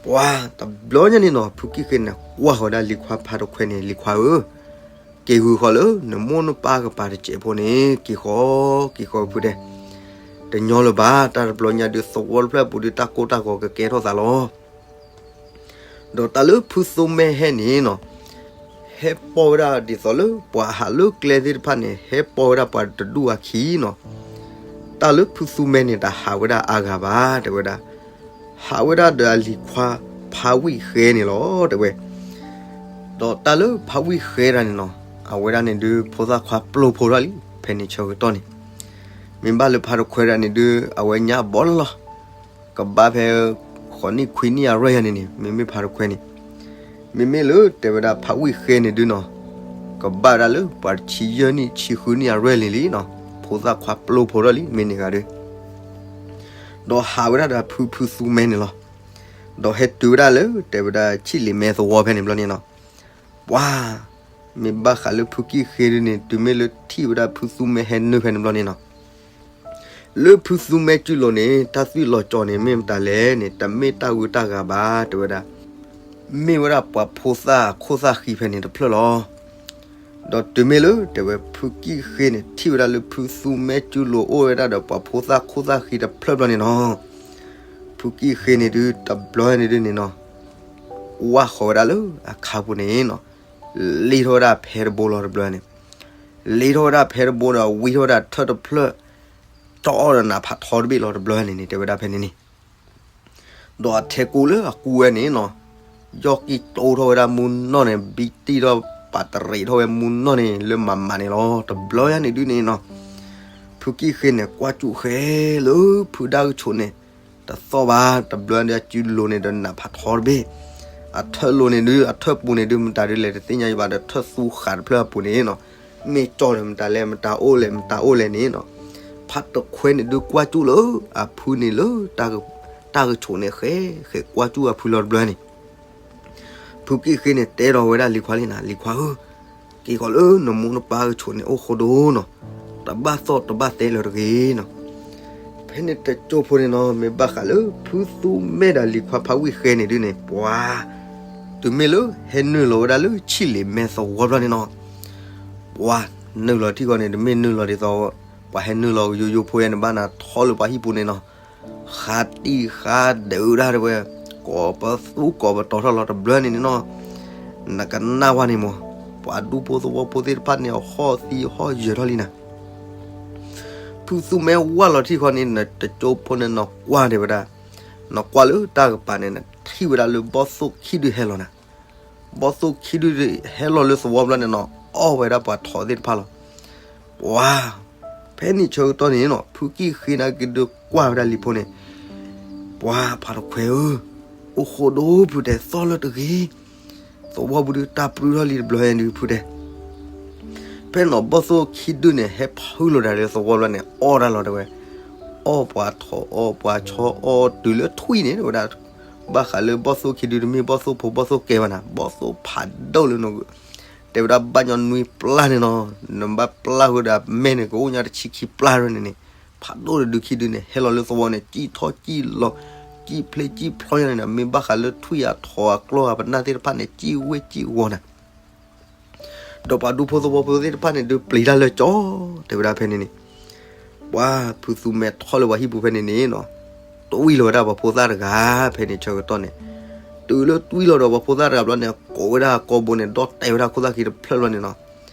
ပှၤတဘျီညါန့ၣ်နီၤ ဖုကံၣ်ဃ့န့ၣ် ကွၢ်ဃီၤဒၣ်လံၤခွါဖါတခွဲန့ၣ် လံၤခွါဧၢ, က့ၤဂုာ်ဃီၤလၢနမိၢ်နပၢ်ကပၤတစဲးဖိန့ၣ် က့ၤဃီၤ က့ၤဃီၤဖုတဲ, တညီလၢၤဘၣ် တၢ်တဘျီညါဒုးသဝီတဖျၢၣ်အပူၤဒုး တၢ်ကိၢ်တၢ်ဂီၤကကဲထီၣ်သးလီၤ. ဒီးတၢ်လၢဖုသူမဲဟဲန့ၣ်နီၤ, ဟဲပိာ်ဝဲဒၣ်ဒ်သိးလၢပှၤဟးလၢကျဲသ့ၣ်တဖၣ်န့ၣ် ဟဲပိာ်ဝဲဒၣ်ပှၤတဒူၣ်အခံနီၤ, တၢ်လၢဖုသူမဲန့ၣ် တဟးဝဲဒၣ်အါဂၤဘၣ် တဲဝဲဒၣ်, ဟးဝဲဒၣ်ဒီးအလံၤခွါဖါဝံၣ်ဃဲန့ၣ်လီၤ တဲဝဲ. ဒီးတၢ်လၢဖါဝံၣ်ဃဲတၢ်န့ၣ်နီၤ, အဝဲဒၣ်န့ၣ်ဒုး ဖိသၣ်ခွါပျိဖိထီၣ်လံ ဖဲန့ၣ်ဆၢကတီၢ်န့ၣ်, မ့ၢ်ဘၣ်လၢဖါတခွဲတၢ်န့ၣ်ဒုး အဝဲညါဘီလီၤလီၤ, ကဘၣ်ဖဲ ဃိးနံၣ်ခွံနံၣ်အရွဲၣ်ယၤန့ၣ်န့ၣ် မ့မ့ၢ်ဖါတခွဲန့ၣ်, မ့မ့ၢ်လၢတဲဝဲဒၣ်ဖါဝံၣ်ဃဲန့ၣ်ဒုးနီၤ, ကဘၣ်ဝဲဒၣ်လၢပှၤတဆံယဲၢ်နံၣ်ဆံဃုနံၣ်အရွဲၣ်လံလံနီၤ, ဖိသၣ်ခွါပျိဖိထီၣ်လံ မ့ၢ်န့ၢ်ဂၤဒီး ဒီးဟးဝဲဒၣ်ဒီးဖုဖုသူမဲန့ၣ်လီၤ. ဒီးဟဲတုၤဝဲဒၣ်လၢ တဲဝဲဒၣ်ဆံၣ်လ့ၤမဲသဝီဖဲန့ၣ်ဘျီန့ၣ်နီၤ, ပှၤ မ့ၢ်ဘၣ်ဃးလၢဖုကံၣ်ဃ့ဒုန့ၣ် တုၤမ့ၢ်လၢထံၣ်ဝဲဒၣ်ဖုသူမဲဟဲနုာ်ဖဲန့ၣ်ဘျီန့ၣ်နီၤ, လၢဖုသူမဲစုလိၤန့ၣ် တၢ်သွံၣ်လီၤကၠီန့ၣ် မ့ၢ်မတၤလဲၣ်န့ၣ် တမ့ၢ်တၢ်ဂုၤတၢ်ဂၤဘၣ် တဲဝဲဒၣ်, မ့ၢ်ဝဲဒၣ်ပှၤဖိသၣ်ခိၣ်သၣ်ဃံဖဲန့ၣ်တဖျၢၣ်လီၤ. ဒီးတုၤမ့ၢ်လၢ တဲဝဲဖုကံၣ်ဃ့န့ၣ် ထံၣ်ဝဲဒၣ်လၢဖုသူမဲစုလိၤအိၣ်ဝဲဒၣ်ဒီးပှၤဖိသၣ်ခိၣ်သၣ်ဃံတဖျၢၣ်ဘျီန့ၣ်နီၤ, ဖုကံၣ်ဃ့န့ၣ်ဒု တဘျီန့ၣ်ဒုန့ၣ်နီၤ, ဝၢ်ဃီၤဝဲဒၣ်လၢအခါပူၤန့ၣ်နီၤ, လ့ထီၣ်ဝဲဒၣ်ဖဲတဘိလီၤတဘျီန့ၣ်, လ့ထီၣ်ဝဲဒၣ်ဖဲတဘိဒီးဝံထီၣ်ဝဲဒၣ်ထၢၣ်တဖျၢၣ်, ကၠီဒီးနးဖးထီတဘ့ၣ်လီၤတဘျီန့ၣ်န့ၣ် တဲဝဲဒၣ်ဖဲန့ၣ်န့ၣ် ဒီးအထဲကိးလၢအကူဝဲန့ၣ်နီၤ, ယီၢ်ကံၣ်တိထီၣ်ဝဲဒၣ်မူနီၢ်န့ၣ် ဘံတံၢ်ထီၣ်ပာ်တရံးထီၣ်ဝဲမူနီၢ်န့ၣ် လၢမၤမၤန့ၣ်လီၤ. တဘျီညါန့ၣ်ဒုန့ၣ်နီၤ, ဖုကံၣ်ဃ့န့ၣ် ကွၢ်ကၠူၣ်ဃဲလၢဖုဒၣ်ကဆိးန့ၣ် တသီၣ်ဘၣ်, တဘျီဒီးစုလိၤန့ၣ်ဒီးနးဖးထီတဘ့ၣ်, အထၢၣ်လိၤန့ၣ်ဒု အထၢၣ်ပူၤန့ၣ်ဒု မတၤဒုလဲၣ်တသ့ၣ်ညါဘၣ်ဒီး ထၢၣ်သူဃာ်တဖျၢၣ်အပူၤန့ၣ်နီၤ, မ့ၢ်ကၠီဒီးမတၤလဲၣ် မတၤအိၣ်လဲၣ် မတၤအိၣ်လဲၣ်န့ၣ်နီၤ, ဖးတခွဲန့ၣ်ဒုကွၢ်ကၠူၣ်လၢအဖုန့ၣ်လၢ တၢ်ကဆိးန့ၣ်ဃဲ ဃဲကွၢ်ကၠူၣ်အဖုလီၤတဘျီန့ၣ် ဖုကံၣ်ဃ့န့ၣ် တဲဒီးဝဲဒၣ်လံၤခွါလံနၤ, လံၤခွါဧၢ, က့ၤဃီၤလၢနမိၢ်နပၢ်ကဆိးန့ၣ်အိၣ်ဃိဒိနီၤ, တဘၣ်သီၣ်တဘၣ်သဲလၢၤတဂ့ၤနီၤ. ဖဲန့ၣ်တကၠိဖိန့ၣ်နီၤ, မ့ၢ်ဘၣ်ဃးလၢဖုသူမဲဒီးလံၤခွါဖးဝံၣ်ဃဲန့ၣ်ဒုန့ၣ် ပှၤ တုၤမ့ၢ်လၢဟဲနုာ်လီၤဝဲဒၣ်လၢဆံၣ်လ့ၤမဲသဝီဘျီန့ၣ်နီၤ, ပှၤနုာ်လီၤထံၣ်ဃီန့ၣ် တမ့ၢ်နုာ်လီၤဒ်သိး ပှၤဟဲနုာ်လီၤယိယိဖိယဲန့ၣ် ဘၣ်နၤထီလၢပှၤဟံၣ်ပူၤန့ၣ်နီၤ, ဃးတံၢ်ဃးဒုးဒၣ်တဲဝဲ, ကိးပသူကိးပတီၤထီၣ်လီၤတဘျီန့ၣ်န့ၣ်နီၤ, နကနၣ်ဝဲန့ၣ်မး, ပှၤဒူဖိသဝီဖိသ့ၣ်တဖၣ်န့ၣ် အဟီၣ်သံဟီၣ်ယၢၤထီၣ်လံနၤ ဖုသူမဲဝၢ်လီၤထံၣ်ဃီန့ၣ် နတကၠိဖိန့ၣ်နီၤကွၢ်တဲဝဲဒၣ်, နီၤကွၢ်လၢတၢ်ကပၤန့ၣ် နထံၣ်ဝဲဒၣ်လၢဘီၣ်သိၣ်ခံဒုဟဲလီၤနၤ, ဘီၣ်သိၣ်ခံဒုဟဲလီၤလၢသဝီဘျီန့ၣ်နီၤ အီၣ်ဝဲဒၣ်ပှၤထိးသ့ၣ်တဖၣ်လီၤ. ပှၤ ဖဲန့ၣ်ဆၢကတီၢ်န့ၣ်နီၤ ဖုကံၣ်ဃ့န့ၣ်က့ၤဒုးကွၢ်ဝဲဒၣ်လံၤဖိန့ၣ်, ပှၤဖးတခွဲဧၢ, အိၣ်ဃိဒိဖုတဲသီၣ်လၢတဂ့ၤ သဝီပူၤဒုးတၢ်ပြူထီၣ်လံတဘျီဒုးဖုတဲ, ဖဲနီၤဘီၣ်သိၣ်ခံဒုန့ၣ် ဟဲဖုလိာ်တၢ်လၢသဝီဘျီန့ၣ် အီၣ်တၢ်လီၤတဲဝဲ, အီၣ်ပှၤထိးအီၣ်ပှၤဆီအီၣ်တုၤလၢထွံၣ်န့ၣ်တဲဝဲဒၣ်, ဘၣ်ဃးလၢဘီၣ်သိၣ်ခံဒုတမ့ၢ်ဘီၣ်သိၣ်ဖိဘီၣ်သိၣ်ကဲဘၣ်နၤ ဘီၣ်သိၣ်ဖးဒိၣ်လၢန တဲဝဲဒၣ်ဘၣ်ညီနွံပျၢ်န့ၣ်နီၤ, နဘၣ်ပျၢ်ဃုာ်ဒီးမဲန့ၣ် ကအိၣ်ညါတဆံခံပျၢ်ရဲန့ၣ်န့ၣ်, ဖးဒိၣ်တဒုခံဒုန့ၣ် ဟဲလီၤလၢသဝီန့ၣ် စံၣ်ထီၣ်စံၣ်လီၤ, စံၣ်ဖျ့စံၣ်ဖျီညါန့ၣ်နီၤ, မ့ၢ်ဘၣ်ဃးလၢထွံၣ်အထိးအကျီအပနၢ်သ့ၣ်တဖၣ်န့ၣ် စံၣ်ဝ့ၢ်စံၣ်ဝီၤနၤ ဒီးပှၤဒူဖိသဝီဖိသ့ၣ်တဖၣ်န့ၣ် ဒုးပျံၤတၢ်လၢကၠီ, တဲဝဲဒၣ်ဖဲန့ၣ်န့ၣ်, ပှၤဖုသူမဲထီၣ်လၢပှၤဟံၣ်ပူၤဖဲန့ၣ်န့ၣ်နီၤ, တွံၢ်လီၤဝဲဒၣ်ပှၤဖိသၣ်တဂၤ, ဖဲန့ၣ်ဆၢကတီၢ်န့ၣ်, တုၤလၢတွံၢ်လီၤဒီးပှၤဖိသၣ်တဂၤဘျီန့ၣ် ကိးဝဲဒၣ်အကိာ်ဘိန့ၣ် ဒီၣ်တဲာ်ဝဲဒၣ်ခိၣ်သၣ်ခံတဖျၢၣ်ဘျီန့ၣ်နီၤ,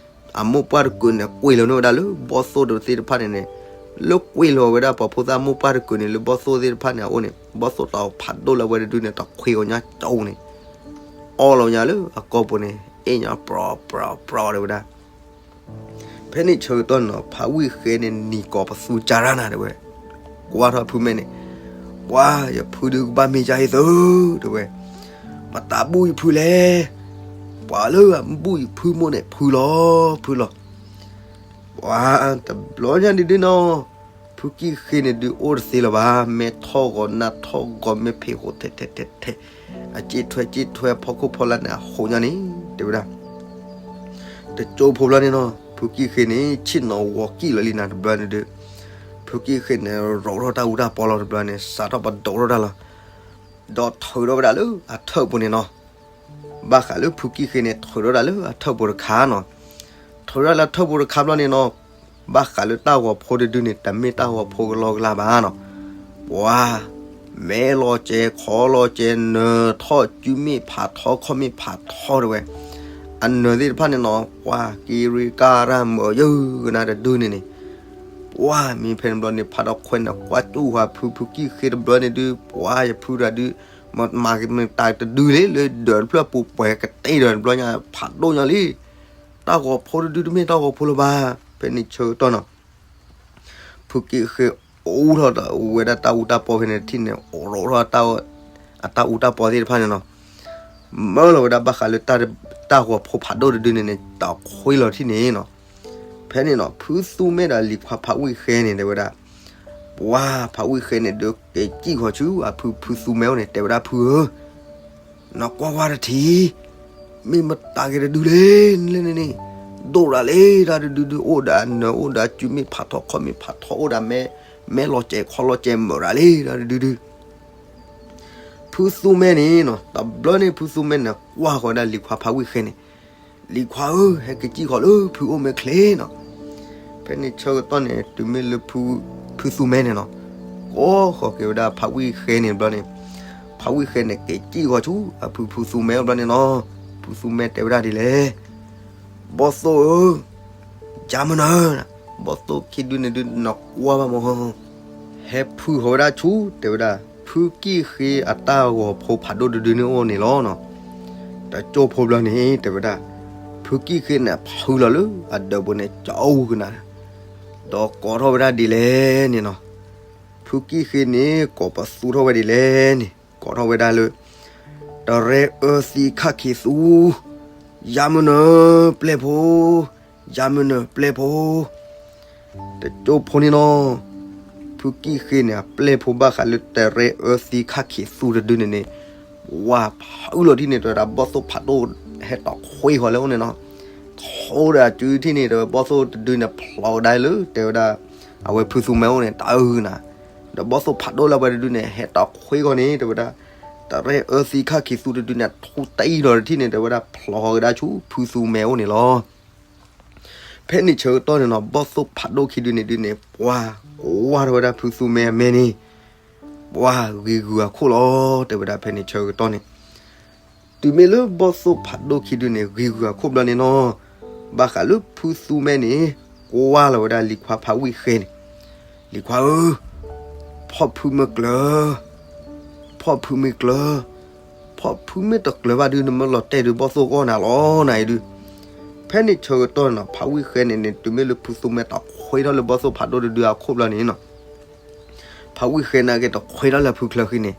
အမိၢ်ပှၢ်တကုးန့ၣ် ကွံာ်လီၤန့ၢ်ဝဲဒၣ်လၢဘီၣ်သိၣ်တသ့ၣ်တဖၣ်န့ၣ်န့ၣ်, လၢကွံာ်လီၤဝဲဒၣ်ပှၤဖိသၣ်မိၢ်ပှၢ်တကုးန့ၣ် လၢဘီၣ်သိၣ်သ့ၣ်တဖၣ်န့ၣ်အအိၣ်န့ၣ် ဘီၣ်သိၣ်တၢ်ဖးဒိၣ်လၢဝဲတဒုန့ၣ် တခွံအီၤညါကၠီန့ၣ်, အီၣ်လီၤညါလၢအကိာ်ဘိန့ၣ် အ့ၣ်ညါပြီပြီပြီတဲဝဲဒၣ် ဖဲန့ၣ်ဆၢကတီၢ်န့ၣ်နီၤ ဖးဝံၣ်ဃဲန့ၣ်နံၤကိးပသူကၢ်တၢ်နၤတဲဝဲ, ကွၢ်ထီၣ်ဖုမဲန့ၣ်, ပှၤယဖုဒုးကဘၣ်မ့ၢ်ယါအံၤသု, တဲဝဲ, မတၤဘူၣ်ယဖုလဲၣ်, ပှၤလၢအဘူၣ်ယဖုမိၢ်န့ၣ် ဖုလီၤ, ဖုလီၤ, ပှၤတဘျီညါဒုဒုနီၤ, ဖုကံၣ်ဃ့န့ၣ်ဒုးအိၣ်တသ့လၢၤဘၣ်, မဲထီၣ်ဂီၤနၢ်ထီၣ်ဂီၤ မဲဖံးဃိထဲထဲထဲထဲ, အစ့ထွဲစ့ထွဲဖီခိၣ်ဖီလာ်န့ၣ် အဟိးညါန့ၣ် တဲဝဲဒၣ် တကၠိဖိဘျီန့ၣ်နီၤ, ဖုကံၣ်ဃ့န့ၣ် ဆ့ၣ်နီၤဝီၤကံၣ်လီၤလံနၤတဘျီန့ၣ်ဒုး, ဖုကံၣ်ဃ့န့ၣ် ရိးထီၣ်တၢ်အူတၢ်ပီလီၤတဘျီန့ၣ် စးထီၣ်ပဒိးထီၣ်တၢ်လီၤ, ဒီးထုးထီၣ်ဝဲဒၣ်လၢအထၢၣ်ပူၤန့ၣ်နီၤ, ဘၣ်ဃးလၢဖုကံၣ်ဃ့န့ၣ် ထုးထီၣ်ဝဲဒၣ်လၢအထၢၣ်ပူၤတခါနီၤ, ထုးထီၣ်လၢအထၢၣ်ပူၤတခါဘျီန့ၣ်နီၤ, ဘၣ်ဃးလၢတၢ်ဂီၤဖိတဒုန့ၣ် တမ့ၢ်တၢ်ဂီၤဖိကလီကလီဘၣ်နီၤ, ပှၤ မဲလီၤစဲၤ ခီလီၤစဲၤ နၢၤထီၣ် စုမ့ၢ်ဖးထီ ခီၣ်မ့ၢ်ဖးထီတဲဝဲ, အနၢၤသ့ၣ်တဖၣ်န့ၣ်နီၤ ပှၤက့ၤရ့ကါရၢ်မၢယုၢ်ကနၣ်တဒုန့ၣ်န့ၣ်, ပှၤမ့ၢ်ဖဲန့ၣ်ဘျီန့ၣ် ဖးထီၣ်ခွဲးန့ၣ် ကွၢ်ကၠူၣ်ဝဲဖု ဖုကံၣ်ဃ့တဘျီန့ၣ်ဒုး ပှၤယဖုတဂၤဒုး မၤကမ့ၢ်တၢ်တဒုလံ လၢဒၢးတဖျၢၣ်ပူၤပှဲၤကတ့ၢ်ဒီးတဘျီညါ ဖးဒိၣ်ညါလံ, တၢ်ဂီၤဖိတဒုတမ့ၢ်တၢ်ဂီၤဖိလၢၤဘၣ်, ဖဲန့ၣ်ဆၢကတီၢ်နီၤ ဖုကံၣ်ဃ့အိၣ်ထီၣ်ဒီးဝဲဒၣ်တၢ်အူတၢ်ပီဖဲန့ၣ်တထံၣ်န့ၣ် အိးရိးထီၣ် အတၢ်အူတၢ်ပီသ့ၣ်တဖၣ်န့ၣ်နီၤ, မၢလီၤဝဲဒၣ်ဘၣ်ဃးလၢတၢ်ဂီၤဖိဖးဒိၣ်တဒုန့ၣ်န့ၣ် တၢ်ခွ့လီၤထံၣ်န့ၣ်နီၤ. ဖဲန့ၣ်နီၤ ဖုသူမဲဒီးလံၤခွါဖးဝံၣ်ဃဲန့ၣ် တဲဝဲဒၣ်, ပှၤဖးဝံၣ်ဃဲန့ၣ် ဒုးက့ၤစံၣ်ဃီၤဆူအဖုဖုသူမဲအိၣ်န့ၣ် တဲဝဲဒၣ်ဖုဧၢ, နကွၢ်ဝဲတထံၣ်, မ့ၢ်မတၤဂ့ၤတဒုလဲၣ်, နလဲၣ်န့ၣ်န့ၣ်, ဒိၣ်ဒၣ်လၢတၢ်တဒုဒု အိၣ်ဒီးအနၢၤ အိၣ်ဒီးအစု မ့ၢ်ဖးထီခီၣ်မ့ၢ်ဖးထီ အိၣ်ဒီးမဲ မဲလီၤစဲးခီလီၤစဲးမုာ်ဒၣ်လၢတၢ်တဒုဒု ဖုသူမဲန့ၣ်နီၤ တဘျီန့ၣ် ဖုသူမဲန့ၣ် ကွၢ်ဃီၤဝဲဒၣ်လံၤခွါဖးဝံၣ်ဃဲန့ၣ်, လံၤခွါဧၢ, ဟဲက့ၤစံၣ်ဃီၤလၢဖုအိၣ်မဲာ်ချ့နီၤ. ဖဲန့ၣ်ဆၢကတီၢ်န့ၣ် တုၤမ့ၢ်လၢ ဖုသူမဲန့ၣ်နီၤ ကိးဃီၤက့ၤဝဲဒၣ်ဖးဝံၣ်ဃဲန့ၣ်ဘျီန့ၣ်, ဖးဝံၣ်ဃဲန့ၣ် က့ၤစံၣ်ဃီၤဆူအဖုဖုသူမဲအိၣ်ဘျီန့ၣ်နီၤ, ဖုသူမဲတဲဝဲဒၣ်ဒ်လဲၣ်, ဘီၣ်သိၣ်ဧၢ, ယၤမုၢ်နၤ, ဘီၣ်သိၣ်ခံဒုန့ၣ်ဒုး နကွၢ်ဘၣ်မး ဟဲဖုဃီၤဝဲဒၣ်ဆူ တဲဝဲဒၣ် ဖုကံၣ်ဃ့အတၢ်ဂီၤဖိဖးဒိၣ်တဒုန့ၣ်အိၣ်န့ၣ်လီၤနီၤ. တကၠိဖိဘျီန့ၣ် တဲဝဲဒၣ် ဖုကံၣ်ဃ့န့ၣ် ဖုလီၤလၢအဒၢးပူၤန့ၣ် ကအိကနၣ်, ဒီးကိးထီၣ်ဝဲဒၣ်ဒ်လဲၣ်န့ၣ်နီၤ. ဖုကံၣ်ဃ့န့ၣ် ကိးပသူထီၣ်ဝဲဒ်လဲၣ်န့ၣ် ကိးထီၣ်ဝဲဒၣ်လၢ တရဲအၢသံခၣ်ခံးသူ, ယၤမုၢ်နၤပျဲၢ်ဖိ, ယၤမုၢ်နၤပျဲၢ်ဖိ တကၠိဖိန့ၣ်နီၤ, ဖုကံၣ်ဃ့န့ၣ် အပျဲၢ်ဖိဘၣ်ဃးလၢတရဲအၢသံခၣ်ခံးသူတဒုန့ၣ်န့ၣ်, ဝၤဖုလီၤထံၣ်န့ၣ် တဲဝဲဒၣ်ဘီၣ်သိၣ်ဖးဒိၣ်ဟဲတီၤခွ့ဃီၤလၢအအိၣ်န့ၣ်နီၤ, ထိဒီးအစုထံၣ်န့ၣ် တဲဝဲဘီၣ်သိၣ်တဒုန့ၣ် ဖျိးကဒါလၢ တဲဝဲဒၣ် အဝဲဖုသူမဲအိၣ်န့ၣ် တၢ်အုကနၣ်, ဒီးဘီၣ်သိၣ်ဖးဒိၣ်လၢအဝဲတဒုန့ၣ် ဟဲတီၤခွ့ဃီၤန့ၣ် တဲဝဲဒၣ် တရဲအၢသံခၣ်ခံးသူတဒုန့ၣ် ထူတံၢ်လီၤတထံၣ်န့ၣ် တဲဝဲဒၣ်ဖျိးဃီၤကဒါဆူဖုသူမဲအိၣ်န့ၣ်လီၤ. ဖဲန့ၣ်ဆၢကတီၢ်န့ၣ်နီၤ ဘီၣ်သိၣ်ဖးဒိၣ်ခံဒုန့ၣ်ဒုန့ၣ် ပှၤကွၢ်ထီၣ်ဝဲဒၣ်ဖုသူမဲအမဲာ်န့ၣ်, ပှၤဂံၤဂုၤအခိၣ်လီၤ တဲဝဲဒၣ်ဖဲန့ၣ်ဆၢကတီၢ်န့ၣ်, တုၤမ့ၢ်လၢဘီၣ်သိၣ်ဖးဒိၣ်ခံဒုန့ၣ် ဂံၤဂုၤအခိၣ်ဘျီန့ၣ်နီၤ, ဘၣ်ဃးလၢဖုသူမဲန့ၣ် ကွၢ်လီၤဝဲဒၣ်လံၤခွါဖးဝံၣ်ဃဲန့ၣ်, လံၤခွါဧၢ, ဖီၣ်ဖုမ့ၢ်ကျၢၤ ဖီၣ်ဖုမ့ၢ်ကျၢၤ, ဖီၣ်ဖုမ့ၢ်တကျၢၤဘၣ်ဒု နမ့ၢ်လီၤတဲာ်ဒု ဘီၣ်သိၣ်ဂီၢ်နၤလီၤနၤအံၤဒု. ဖဲန့ၣ်ဆၢကတီၢ်န့ၣ်နီၤ ဖးဝံၣ်ဃဲန့ၣ်န့ၣ် တုၤမ့ၢ်လၢဖုသူမဲတီၤခွ့ထီၣ်လၢဘီၣ်သိၣ်ဖးဒိၣ်တဒုအခိၣ်ဘျီန့ၣ်နီၤ, ဖးဝံၣ်ဃဲန့ၣ်က့ၤတီၤခွ့ထီၣ်လၢဖုချၢဃံန့ၣ်,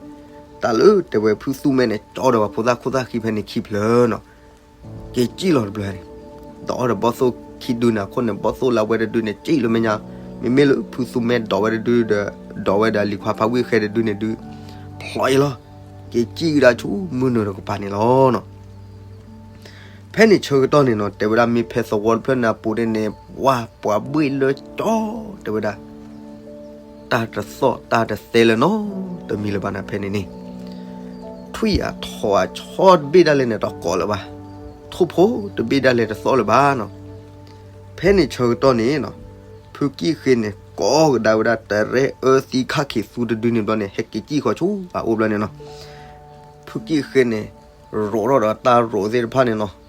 တၢ်လၢတဲဝဲဖုသူမဲန့ၣ် ကၠီဒီးပှၤဖိသၣ်ခိၣ်သၣ်ဃံဖဲန့ၣ်ခံဖျၢၣ်နီၤ က့ၤစံၣ်လီၤတဘျီန့ၣ်, ဒီးအီၤဒီးဘီၣ်သိၣ်ခံဒုန့ၣ်အခိၣ်န့ၣ် ဘီၣ်သိၣ်လၢအဝဲတဒုန့ၣ် စံၣ်လီၤမဲာ်ညါ, မ့မ့ၢ်လၢဖုသူမဲဒိးဝဲတဒုဒီး ဒိးဝဲဒီးလံၤခွါဖးဝံၣ်ဃဲတဒုန့ၣ်ဒု ဖျိးအံၤလီၤ, က့ၤစံၣ်ကဒါဆူမုၢ်နုာ်တကပၤန့ၣ်လီၤနီၤ. ဖဲန့ၣ်ဆၢကတီၢ်န့ၣ်နီၤ တဲဝဲဒၣ်မ့ၢ်ဖဲသဝီတဖျၢၣ်န့ၣ်အပူၤန့ၣ်န့ၣ် ပှၤပှၤဘှ့ၣ်လၢကၠီ တဲဝဲဒၣ် တၢ်တသီၣ်တၢ်တသဲလၢၤနီတမံၤလၢၤဘၣ်နၤဖဲန့ၣ်န့ၣ်, ထွံၣ်အထီၣ်အဆီတဘ့ၣ်ဒၣ်လဲာ်န့ၣ်တကိးလၢၤဘၣ်, ထိၣ်ဖိတဘ့ၣ်ဒၣ်လဲာ်တသီၣ်လၢၤဘၣ်နီၤ. ဖဲန့ၣ်ဆၢကတီၢ်န့ၣ်နီၤ ဖုကံၣ်ဃ့န့ၣ် ကိးကဒါဝဲဒၣ်တရဲအၢသံခၣ်ခံးသူတဒုန့ၣ်ဘျီန့ၣ် ဟဲက့ၤစံၣ်ဃီၤဆူအအိၣ်ဘျီန့ၣ်နီၤ. ဖုကံၣ်ဃ့န့ၣ် ရိးထီၣ်ဒီးတၢ်ရိးသ့ၣ်တဖၣ်န့ၣ်နီၤ,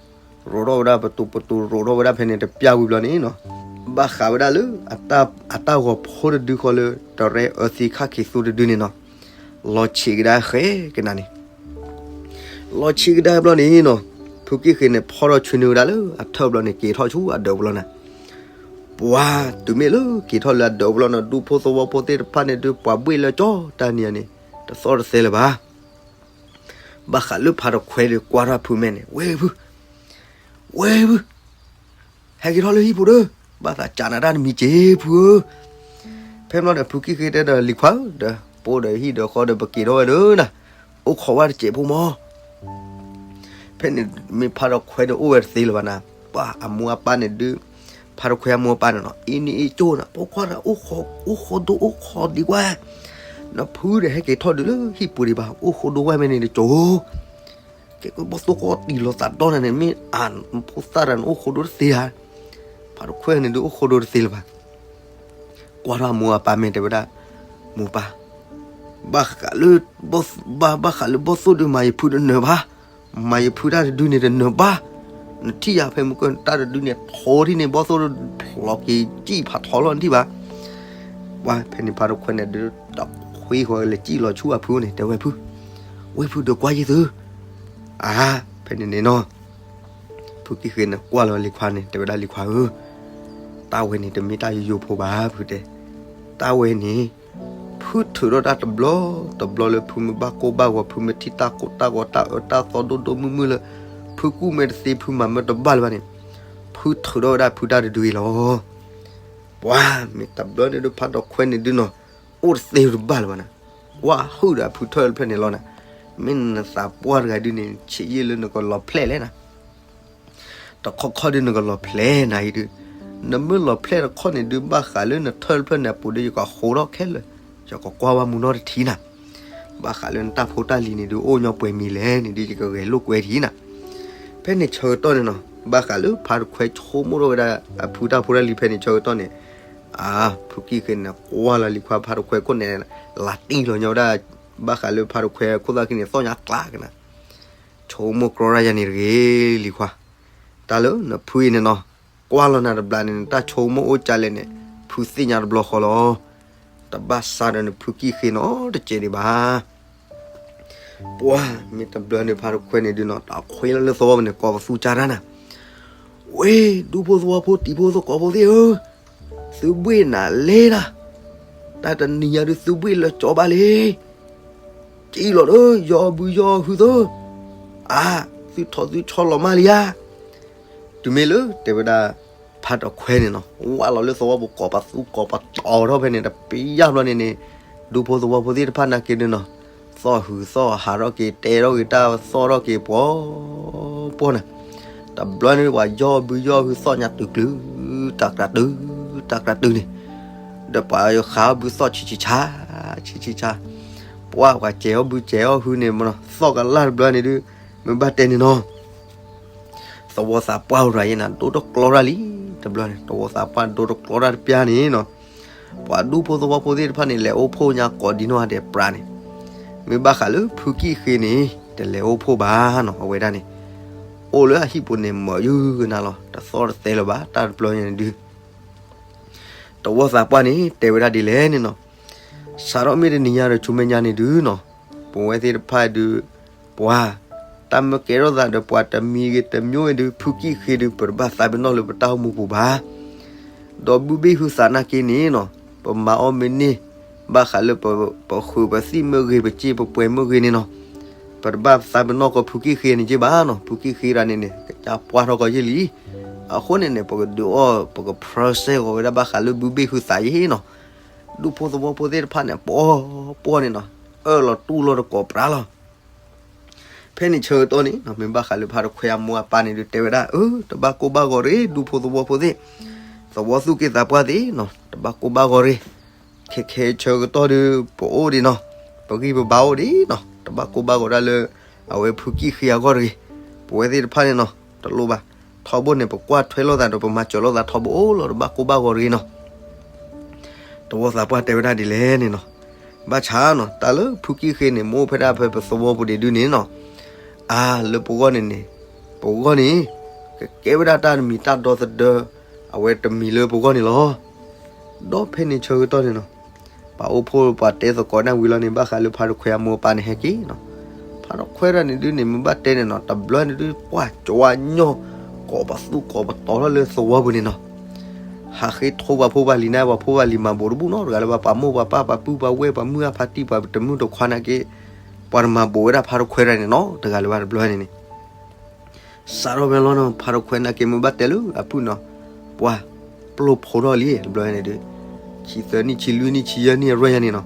ရိးထီၣ်ဝဲဒၣ်ပတူးပတူး ရိးထီၣ်ဝဲဒၣ်ဖဲန့ၣ်တပျၢ်ဝံၤဘျီန့ၣ်နီၤ, ဘၣ်ဃးဝဲဒၣ်လၢ အတၢ်ဂီၤဖိတဒုဃီလၢ တရဲအၢသံခၣ်ခံးသူတဒုန့ၣ်နီၤ, လီၤဆံးကဒါဃဲကနၤန့ၣ် လီၤဆံးကဒါဘျီန့ၣ်နီၤ, ဖုကံၣ်ဃ့န့ၣ် ဖီၣ်ထီၣ်ဆွံနုာ်ဝဲဒၣ်လၢအထၢၣ်ဘျီန့ၣ် က့ၤထီၣ်ဆူအဒၢးပူၤလီၤနၤ. ပှၤတုၤမ့ၢ်လၢက့ၤထီၣ်လၢအဒၢးပူၤလီၤနီၤ ဒူဖိသဝီဖိသ့ၣ်တဖၣ်န့ၣ်ဒုး ပှၤဘှ့ၣ်လၢကၠီတၢ်နံၤန့ၣ် တသီၣ်တသဲလၢၤဘၣ်. ဘၣ်ဃးလၢဖးတခွဲးဒီးကွၢ်ထီၣ်ဖုမဲာ်န့ၣ် ဝဲၢ်ဖု ဝဲၢ်ဖု ဟဲက့ၤထီၣ်လၢဟံၣ်ပူၤဒီး ဘၣ်သးကးနၤတၢ်တမံၤစ့ၢ်ဖုဧၢ. ဖဲမ့ၢ်ဒီးဖုကံၣ်ဃ့တဲဒီးလံၤခွါဧၢ ဒီး ပအိၣ်ဒီးဟံၣ်ဒီးဃီဒီးပက့ၤထီၣ်ဝဲဒီးနၤ, အိၣ်ခိးဝဲတစဲးဖိမး. ဖဲန့ၣ်မ့ၢ်ဖးတခွဲးဒီးအိၣ်ဝဲတသ့လၢၤဘၣ်နၤ, ပှၤအမိၢ်အပၢ်န့ၣ်ဒုး ဖးတခွဲးအမိၢ်အပၢ်န့ၣ်နီၤ အ့န့ၢ်အ့ကၠိနၤ ဖိခွါဒီး အိၣ်ခိးဒိအိၣ်ခိးဒံးကွၢ်, နဖုဒီးဟဲက့ၤထီၣ်ဒုးလၢဟံၣ်ပူၤဒံးဘၣ် အိၣ်ခိးဒိဝဲမ့ၢ်န့ၣ်တကၠိ ကဲကဘီၣ်သိၣ်ကီတံၢ်လီၤသးဒီနၤန့ၣ် မ့ၢ်အဖိသၣ်တၢ်န့ၣ် အိၣ်ခိးဒိတသ့ဧါ. ဖးတခွဲးန့ၣ်ဒုးအိၣ်ခိးဒိတသ့လၢၤဘၣ်. ကွၢ်ထီၣ်အမိၢ်အပၢ်မ့ၢ်တဲဝဲဒၣ်, မိၢ်ပၢ်, ဘၣ်ဃးလၢ ဘၣ်ဃးလၢဘီၣ်သိၣ်ဒုးမၤယဖုတနၢၤဘၣ်, မၤယဖုတၢ်တဒုန့ၣ်တနၢၤဘၣ်. နထံၣ်ယၤဖဲမုၢ်ကၢၢ်တၢ်တဒုန့ၣ် ထိးထံၣ်န့ၣ် ဘီၣ်သိၣ်ဖျိးက့ၤစံၣ်ဖးထီလီၤနထံၣ်ဘၣ်. ပှၤဖဲန့ၣ်ဖးတခွဲးန့ၣ်ဒုး တခွ့ဃီလဲၤစံၣ်လီၤဆူအဖုန့ၣ် တဲဝဲဖု, ဝဲဖုဒီးကွၢ်ယံၤသု, အါ, ဖဲန့ၣ်န့ၣ်နီၤ ဖုကံၣ်ဃ့န့ၣ်ကွၢ်လီၤလံၤခွါန့ၣ် တဲဝဲဒၣ်လံၤခွါဧၢ, တၢ်ဝဲန့ၣ်တမ့ၢ်တၢ်ယိယိဖိဘၣ်ဖုတဲ, တၢ်ဝဲန့ၣ် ဖုထုးထီၣ်ဝဲဒၣ်တဘျီ, တဘျီလၢဖုမ့ၢ်ဘၣ်ကိၢ်ဘၣ်ဂီၤ, ဖုမ့ၢ်ထံၣ်တၢ်ကိၢ်တၢ်ဂီၤ တၢ်အၢတၢ်သီဒိၣ်ဒိၣ်မုၢ်မုၢ်လၢ ဖုကူၣ်မ့ၢ်တသ့ ဖုမၤမ့ၢ်တဘၣ်လၢၤဘၣ်န့ၣ်, ဖုထုးထီၣ်ဝဲဒၣ်ဖုတၢ်တဒုအံၤလီၤ. ပှၤမ့ၢ်တဘျီန့ၣ်ဒုး ဖါတခွဲန့ၣ်ဒုးနီၤ, အိၣ်တသ့တဘၣ်လၢၤဘၣ်န့ၣ်, ကွၢ်ဟုၣ်ဒီးဖုထၢၣ်တဖျၢၣ်န့ၣ်လီၤန့ၣ်, မ့ၢ်နသးပှၢ်တဂၤဒုးန့ၣ် ဆံးယံာ်လၢနကလီၤဖျဲၣ်လဲၣ်နၤ တခီခီဒုးနကလီၤဖျဲၣ်နၤအံၤဒုး, နမ့ၢ်လီၤဖျဲၣ်တခီန့ၣ်ဒုး ဘၣ်ဃးလၢနထၢၣ်တဖျၢၣ်န့ၣ်အပူၤဒီး ယကဃိးထီၣ်ခဲလၢာ်, ယကကွၢ်ဘၣ်မူနီတထံၣ်နၤ, ဘၣ်ဃးလၢနတၢ်ဖိတၢ်လံၤန့ၣ်ဒုး အိၣ်ညီပှဲၤမံၤလဲၣ်န့ၣ်ဒုး ယကဂဲၤလိာ်ကွဲထံၣ်နၤ. ဖဲန့ၣ်ဆၢကတီၢ်န့ၣ်နီၤ, ဘၣ်ဃးလၢဖါတခွဲဆိကမိၣ်ထီၣ်ဝဲဒၣ် အဖုတၢ်ဖိတၢ်လံၤဖဲန့ၣ်ဆၢကတီၢ်န့ၣ်, အါ, ဖုကံၣ်ဃ့န့ၣ် ကွၢ်လီၤလံၤခွါဖါတခွဲခိၣ်န့ၣ်, လၤတံၢ်လီၤညီဝဲဒၣ်, ဘၣ်ဃးလၢဖါတခွဲခိၣ်သၣ်ခံန့ၣ် သီၣ်ညါကျးကနၤ ဆိကမိၣ်ကြီဒၣ်ယၤန့ၣ်တဂ့ၤ လံၤခွါ, တၢ်လၢနဖုအံၤန့ၣ်နီၤ, ကွၢ်လီၤနၤတဘျီန့ၣ် နတၢ်ဆိကမိၣ်အိၣ်ကလဲၣ်န့ၣ် ဖုသ့ၣ်ညါတဘျီဃီလီၤ. တဘၣ်ဆါဒီးနဖုကံၣ်ဃ့နီတစဲးဒံးဘၣ်. ပှၤမ့ၢ်တဘျီန့ၣ် ဖါတခွဲန့ၣ်ဒုးနီၤ တၢ်ခွဲးလီၤလၢသဝီပူၤန့ၣ် ကိးပသူကၢ်တၢ်နၤ, ဝ့ၢ် ဒူဖိသဝီဖိတံၤဖိသကိးဖိသ့ၣ်ဧၢ, သုဘှ့ၣ်နၤလဲၤနၤ, တၢ်တနံၤညါဒုးသုဘှ့ၣ်လၢကၠီဘၣ်လံ ကံၣ်လီၤဒီး ယီၢ်ဘုယီၢ်ဟုသၢ, အါ, သုထီၣ်သုဆီၣ်လီၤမၢ်လံဧါ. တုၤမ့ၢ်လၢတဲဝဲဒၣ် ဖါတခွဲန့ၣ်နီၤ ဝၢ်လီၤလၢသဝီပူၤ ကိးပသူကိးပတီၤထီၣ်ဖဲန့ၣ် တပျၢ်ဘျီန့ၣ်န့ၣ်, ဒူဖိသဝီဖိသ့ၣ်တဖၣ်နာ်က့ဒုးနီၤ, သီၣ်ဟုးသီၣ်ဟးထီၣ်က့ၤ တဲထီၣ်က့ၤတၢ်သီၣ်ထီၣ်က့ၤပှီၤပှီၤန့ၣ်, တဘျီန့ၣ်ပှၤယီၢ်ဘုယီၢ်ဟု သီၣ်ညါတုၤကျုၤ တၢ်ကြၢးတုၤ တၢ်ကြၢးတုၤန့ၣ်, ဒီးပှၤဃးအီၣ်ဘုသီၣ်ဆံးဆံးဆါ ဆံးဆံးဆါ, ပှၤပှၤစဲးအီၣ်ဘုစဲးအီၣ်ဟုန့ၣ်မနီၤ သီၣ်ကလၢ်တဘျီန့ၣ်ဒုး, မ့ၢ်ဘၣ်တဲန့ၣ်နီၤ သဝီသးပှၢ်အိၣ်ရၤယဲနၤ ဒိတကျီတၢ်လံ, တဘျီန့ၣ် သဝီသးပှၢ်ဒိတကျီတၢ်တပျၢ်န့ၣ်နီၤ, ပှၤဒူဖိသဝီဖိသ့ၣ်တဖၣ်န့ၣ် လဲၤအိၣ်ဖှိၣ်ညါကိးဒံနီၢ်ဂၤဒဲးပြးန့ၣ်, မ့ၢ်ဘၣ်ဃးလၢဖုကံၣ်ဃ့န့ၣ် တလဲၤအိၣ်ဖှိၣ်ဘၣ်နီၤ အဝဲဒၣ်န့ၣ်, အိၣ်လၢအဟံၣ်ပူၤန့ၣ် မၤယုၢ်ကနၣ်လီၤ တသီၣ်တသဲလၢၤဘၣ် တၢ်တဘျီညါန့ၣ်ဒုး သဝီသးပှၢ်န့ၣ် တဲဝဲဒၣ်ဒ်လဲၣ်န့ၣ်နီၤ, စးထီၣ်မ့ၢ်တနံၤညါဒီးဆူမဲာ်ညါန့ၣ်ဒုးနီၤ, ပဝဲသ့ၣ်တဖၣ်ဒုး, ပှၤ, တၢ်မ့ၢ်ကဲထီၣ်သးဒီးပှၤတမံၤဂ့ၤတမံၤဂ့ၤဒုး ဖုကံၣ်ဃ့ဒုး ပတဘၣ်သးပ့ၤနီၣ်လၢပတၢ်အိၣ်မူပူၤဘၣ်. ဒီးဘုဘ့ၣ်ဟုသးနာ်က့န့ၣ်နီၤ, ပမၤအီၣ်မ့ၢ်န့ၢ်, ဘၣ်ဃးလၢပဃုာ်ပသံၣ်မ့ၢ်ဂ့ၤ ပစ့ပပှဲၤမ့ၢ်ဂ့ၤန့ၣ်နီၤ, ပတဘၣ်သးပ့ၤနီၣ်ကီးဖုကံၣ်ဃ့န့ၣ်က့ဘၣ်နီၤ, ဖုကံၣ်ဃ့တဂၤန့ၣ်န့ၣ် ကစၢ်ပှၢ်ထီၣ်ကီးယ့ၢ်လံ. အဃိန့ၣ်န့ၣ် ပကဒုးအီၣ် ပကဖျီစဲဂီၤဝဲဒၣ်ဘၣ်ဃးလၢဘုဘ့ၣ်ဟုသးယ့ၢ်နီၤ. ဒူဖိသဝီဖိသ့ၣ်တဖၣ်န့ၣ် ပှီၢ်ပှီၢ်န့ၣ်နီၤ, အၢၣ်လီၤတူၢ်လိာ်တကိးပြးလီၤ. ဖဲန့ၣ်ဆၢကတီၢ်န့ၣ်နီၤ, မ့ၢ်ဘၣ်ဃးလၢဖါတခွဲအမိၢ်အပၢ်န့ၣ်ဒုးတဲဝဲဒၣ်, အၢ တဘၣ်ကိၢ်ဘၣ်ဂီၤတဂ့ၤ ဒူဖိသဝီဖိသ့ၣ်, သဝီသူၣ်က့သးပှၢ်သ့ၣ်နီၤ, တဘၣ်ကိၢ်ဘၣ်ဂီၤတဂ့ၤ. ခဲခဲဆၢကတီၢ်ဒုး ပအိၣ်ဒံးနီၤ, ပဂံၢ်ပဘါအိၣ်ဒံးနီၤ, တဘၣ်ကိၢ်ဘၣ်ဂီၤဒၣ်လၢ အဝဲဖုကံၣ်ဃ့အဂီၢ်တဂ့ၤ. ပဝဲသ့ၣ်တဖၣ်န့ၣ်နီၤ, တလိၣ်ဘၣ်, ထီဘိန့ၣ် ပကွၢ်ထွဲလိာ်သးဒီး ပမၤစၢၤလိာ်သးထီဘိအိၣ်လီၤ, တဘၣ်ကိၢ်ဘၣ်ဂီၤတဂ့ၤနီၤ. သဝီသးပှၢ်တဲဝဲဒၣ်ဒ်လဲၣ်န့ၣ်နီၤ, ဘၣ်ဆၣ်နီၤ, တၢ်လၢဖုကံၣ်ဃ့န့ၣ် မ့ၢ်အိၣ်ဖဲဒၣ်ဖဲပသဝီပူၤဒံးဒုးန့ၣ်နီၤ, အါ လၢပဂီၢ်န့ၣ်န့ၣ်, ပဂီၢ်န့ၣ် ကကဲဝဲဒၣ်တၢ်တမံၤတၢ်ဒီသဒၢ အဝဲတမံၤလၢပဂီၢ်န့ၣ်လီၤ. ဒီးဖဲန့ၣ်ဆၢကတီၢ်န့ၣ်နီၤ, ပှၤအိၣ်ဖှိၣ်ပှၤတဲသကိးန့ၣ်ဝံၤလီၤန့ၣ် ဘၣ်ဃးလၢဖါတခွဲအမိၢ်အပၢ်န့ၣ်ဟဲက့ၤနီၤ. ဖါတခွဲတဂၤန့ၣ်ဒုးန့ၣ် မ့ၢ်ဘၣ်တဲန့ၣ်နီၤ, တဘျီန့ၣ်ဒုး ကွၢ်ကၠီညီ ကိးပသူကိးပတီၤထီၣ်လၢသဝီပူၤန့ၣ်နီၤ. ဟးဃ့ထိပှၤဖိပှၤလံၤန့ၣ် ပှၤဖိပှၤလံၤမၤဘိးတဘူၣ်နီၤ, တဂၤလၢၤဘၣ် ပှၤမိၢ်ပှၤပၢ် ပှၤပုၢ်ပှၤဝဲၢ် ပှၤမုၢ်အဖါတံၢ် ပှၤတမုၢ်တခွါနာ်က့, ပှၤတမၤဘိးဝဲဒၣ်ဖါတခွဲတဂၤန့ၣ်နီၤ, တဂၤလၢၤဘၣ်တဘျီန့ၣ်န့ၣ် စးထီၣ်ဖဲလီၤနီၤ, ဖါတခွဲနာ်က့ မ့ၢ်ဘၣ်တဲလၢအပုၢ်နီၤ, ပှၤပျိၢ်ဖိထီၣ်လံ တဘျီန့ၣ်ဒုး, ဆံသၢနံၣ် ဆံလွံၢ်နံၣ် ဆံယဲၢ်နံၣ်အရွဲၣ်ယါန့ၣ်နီၤ,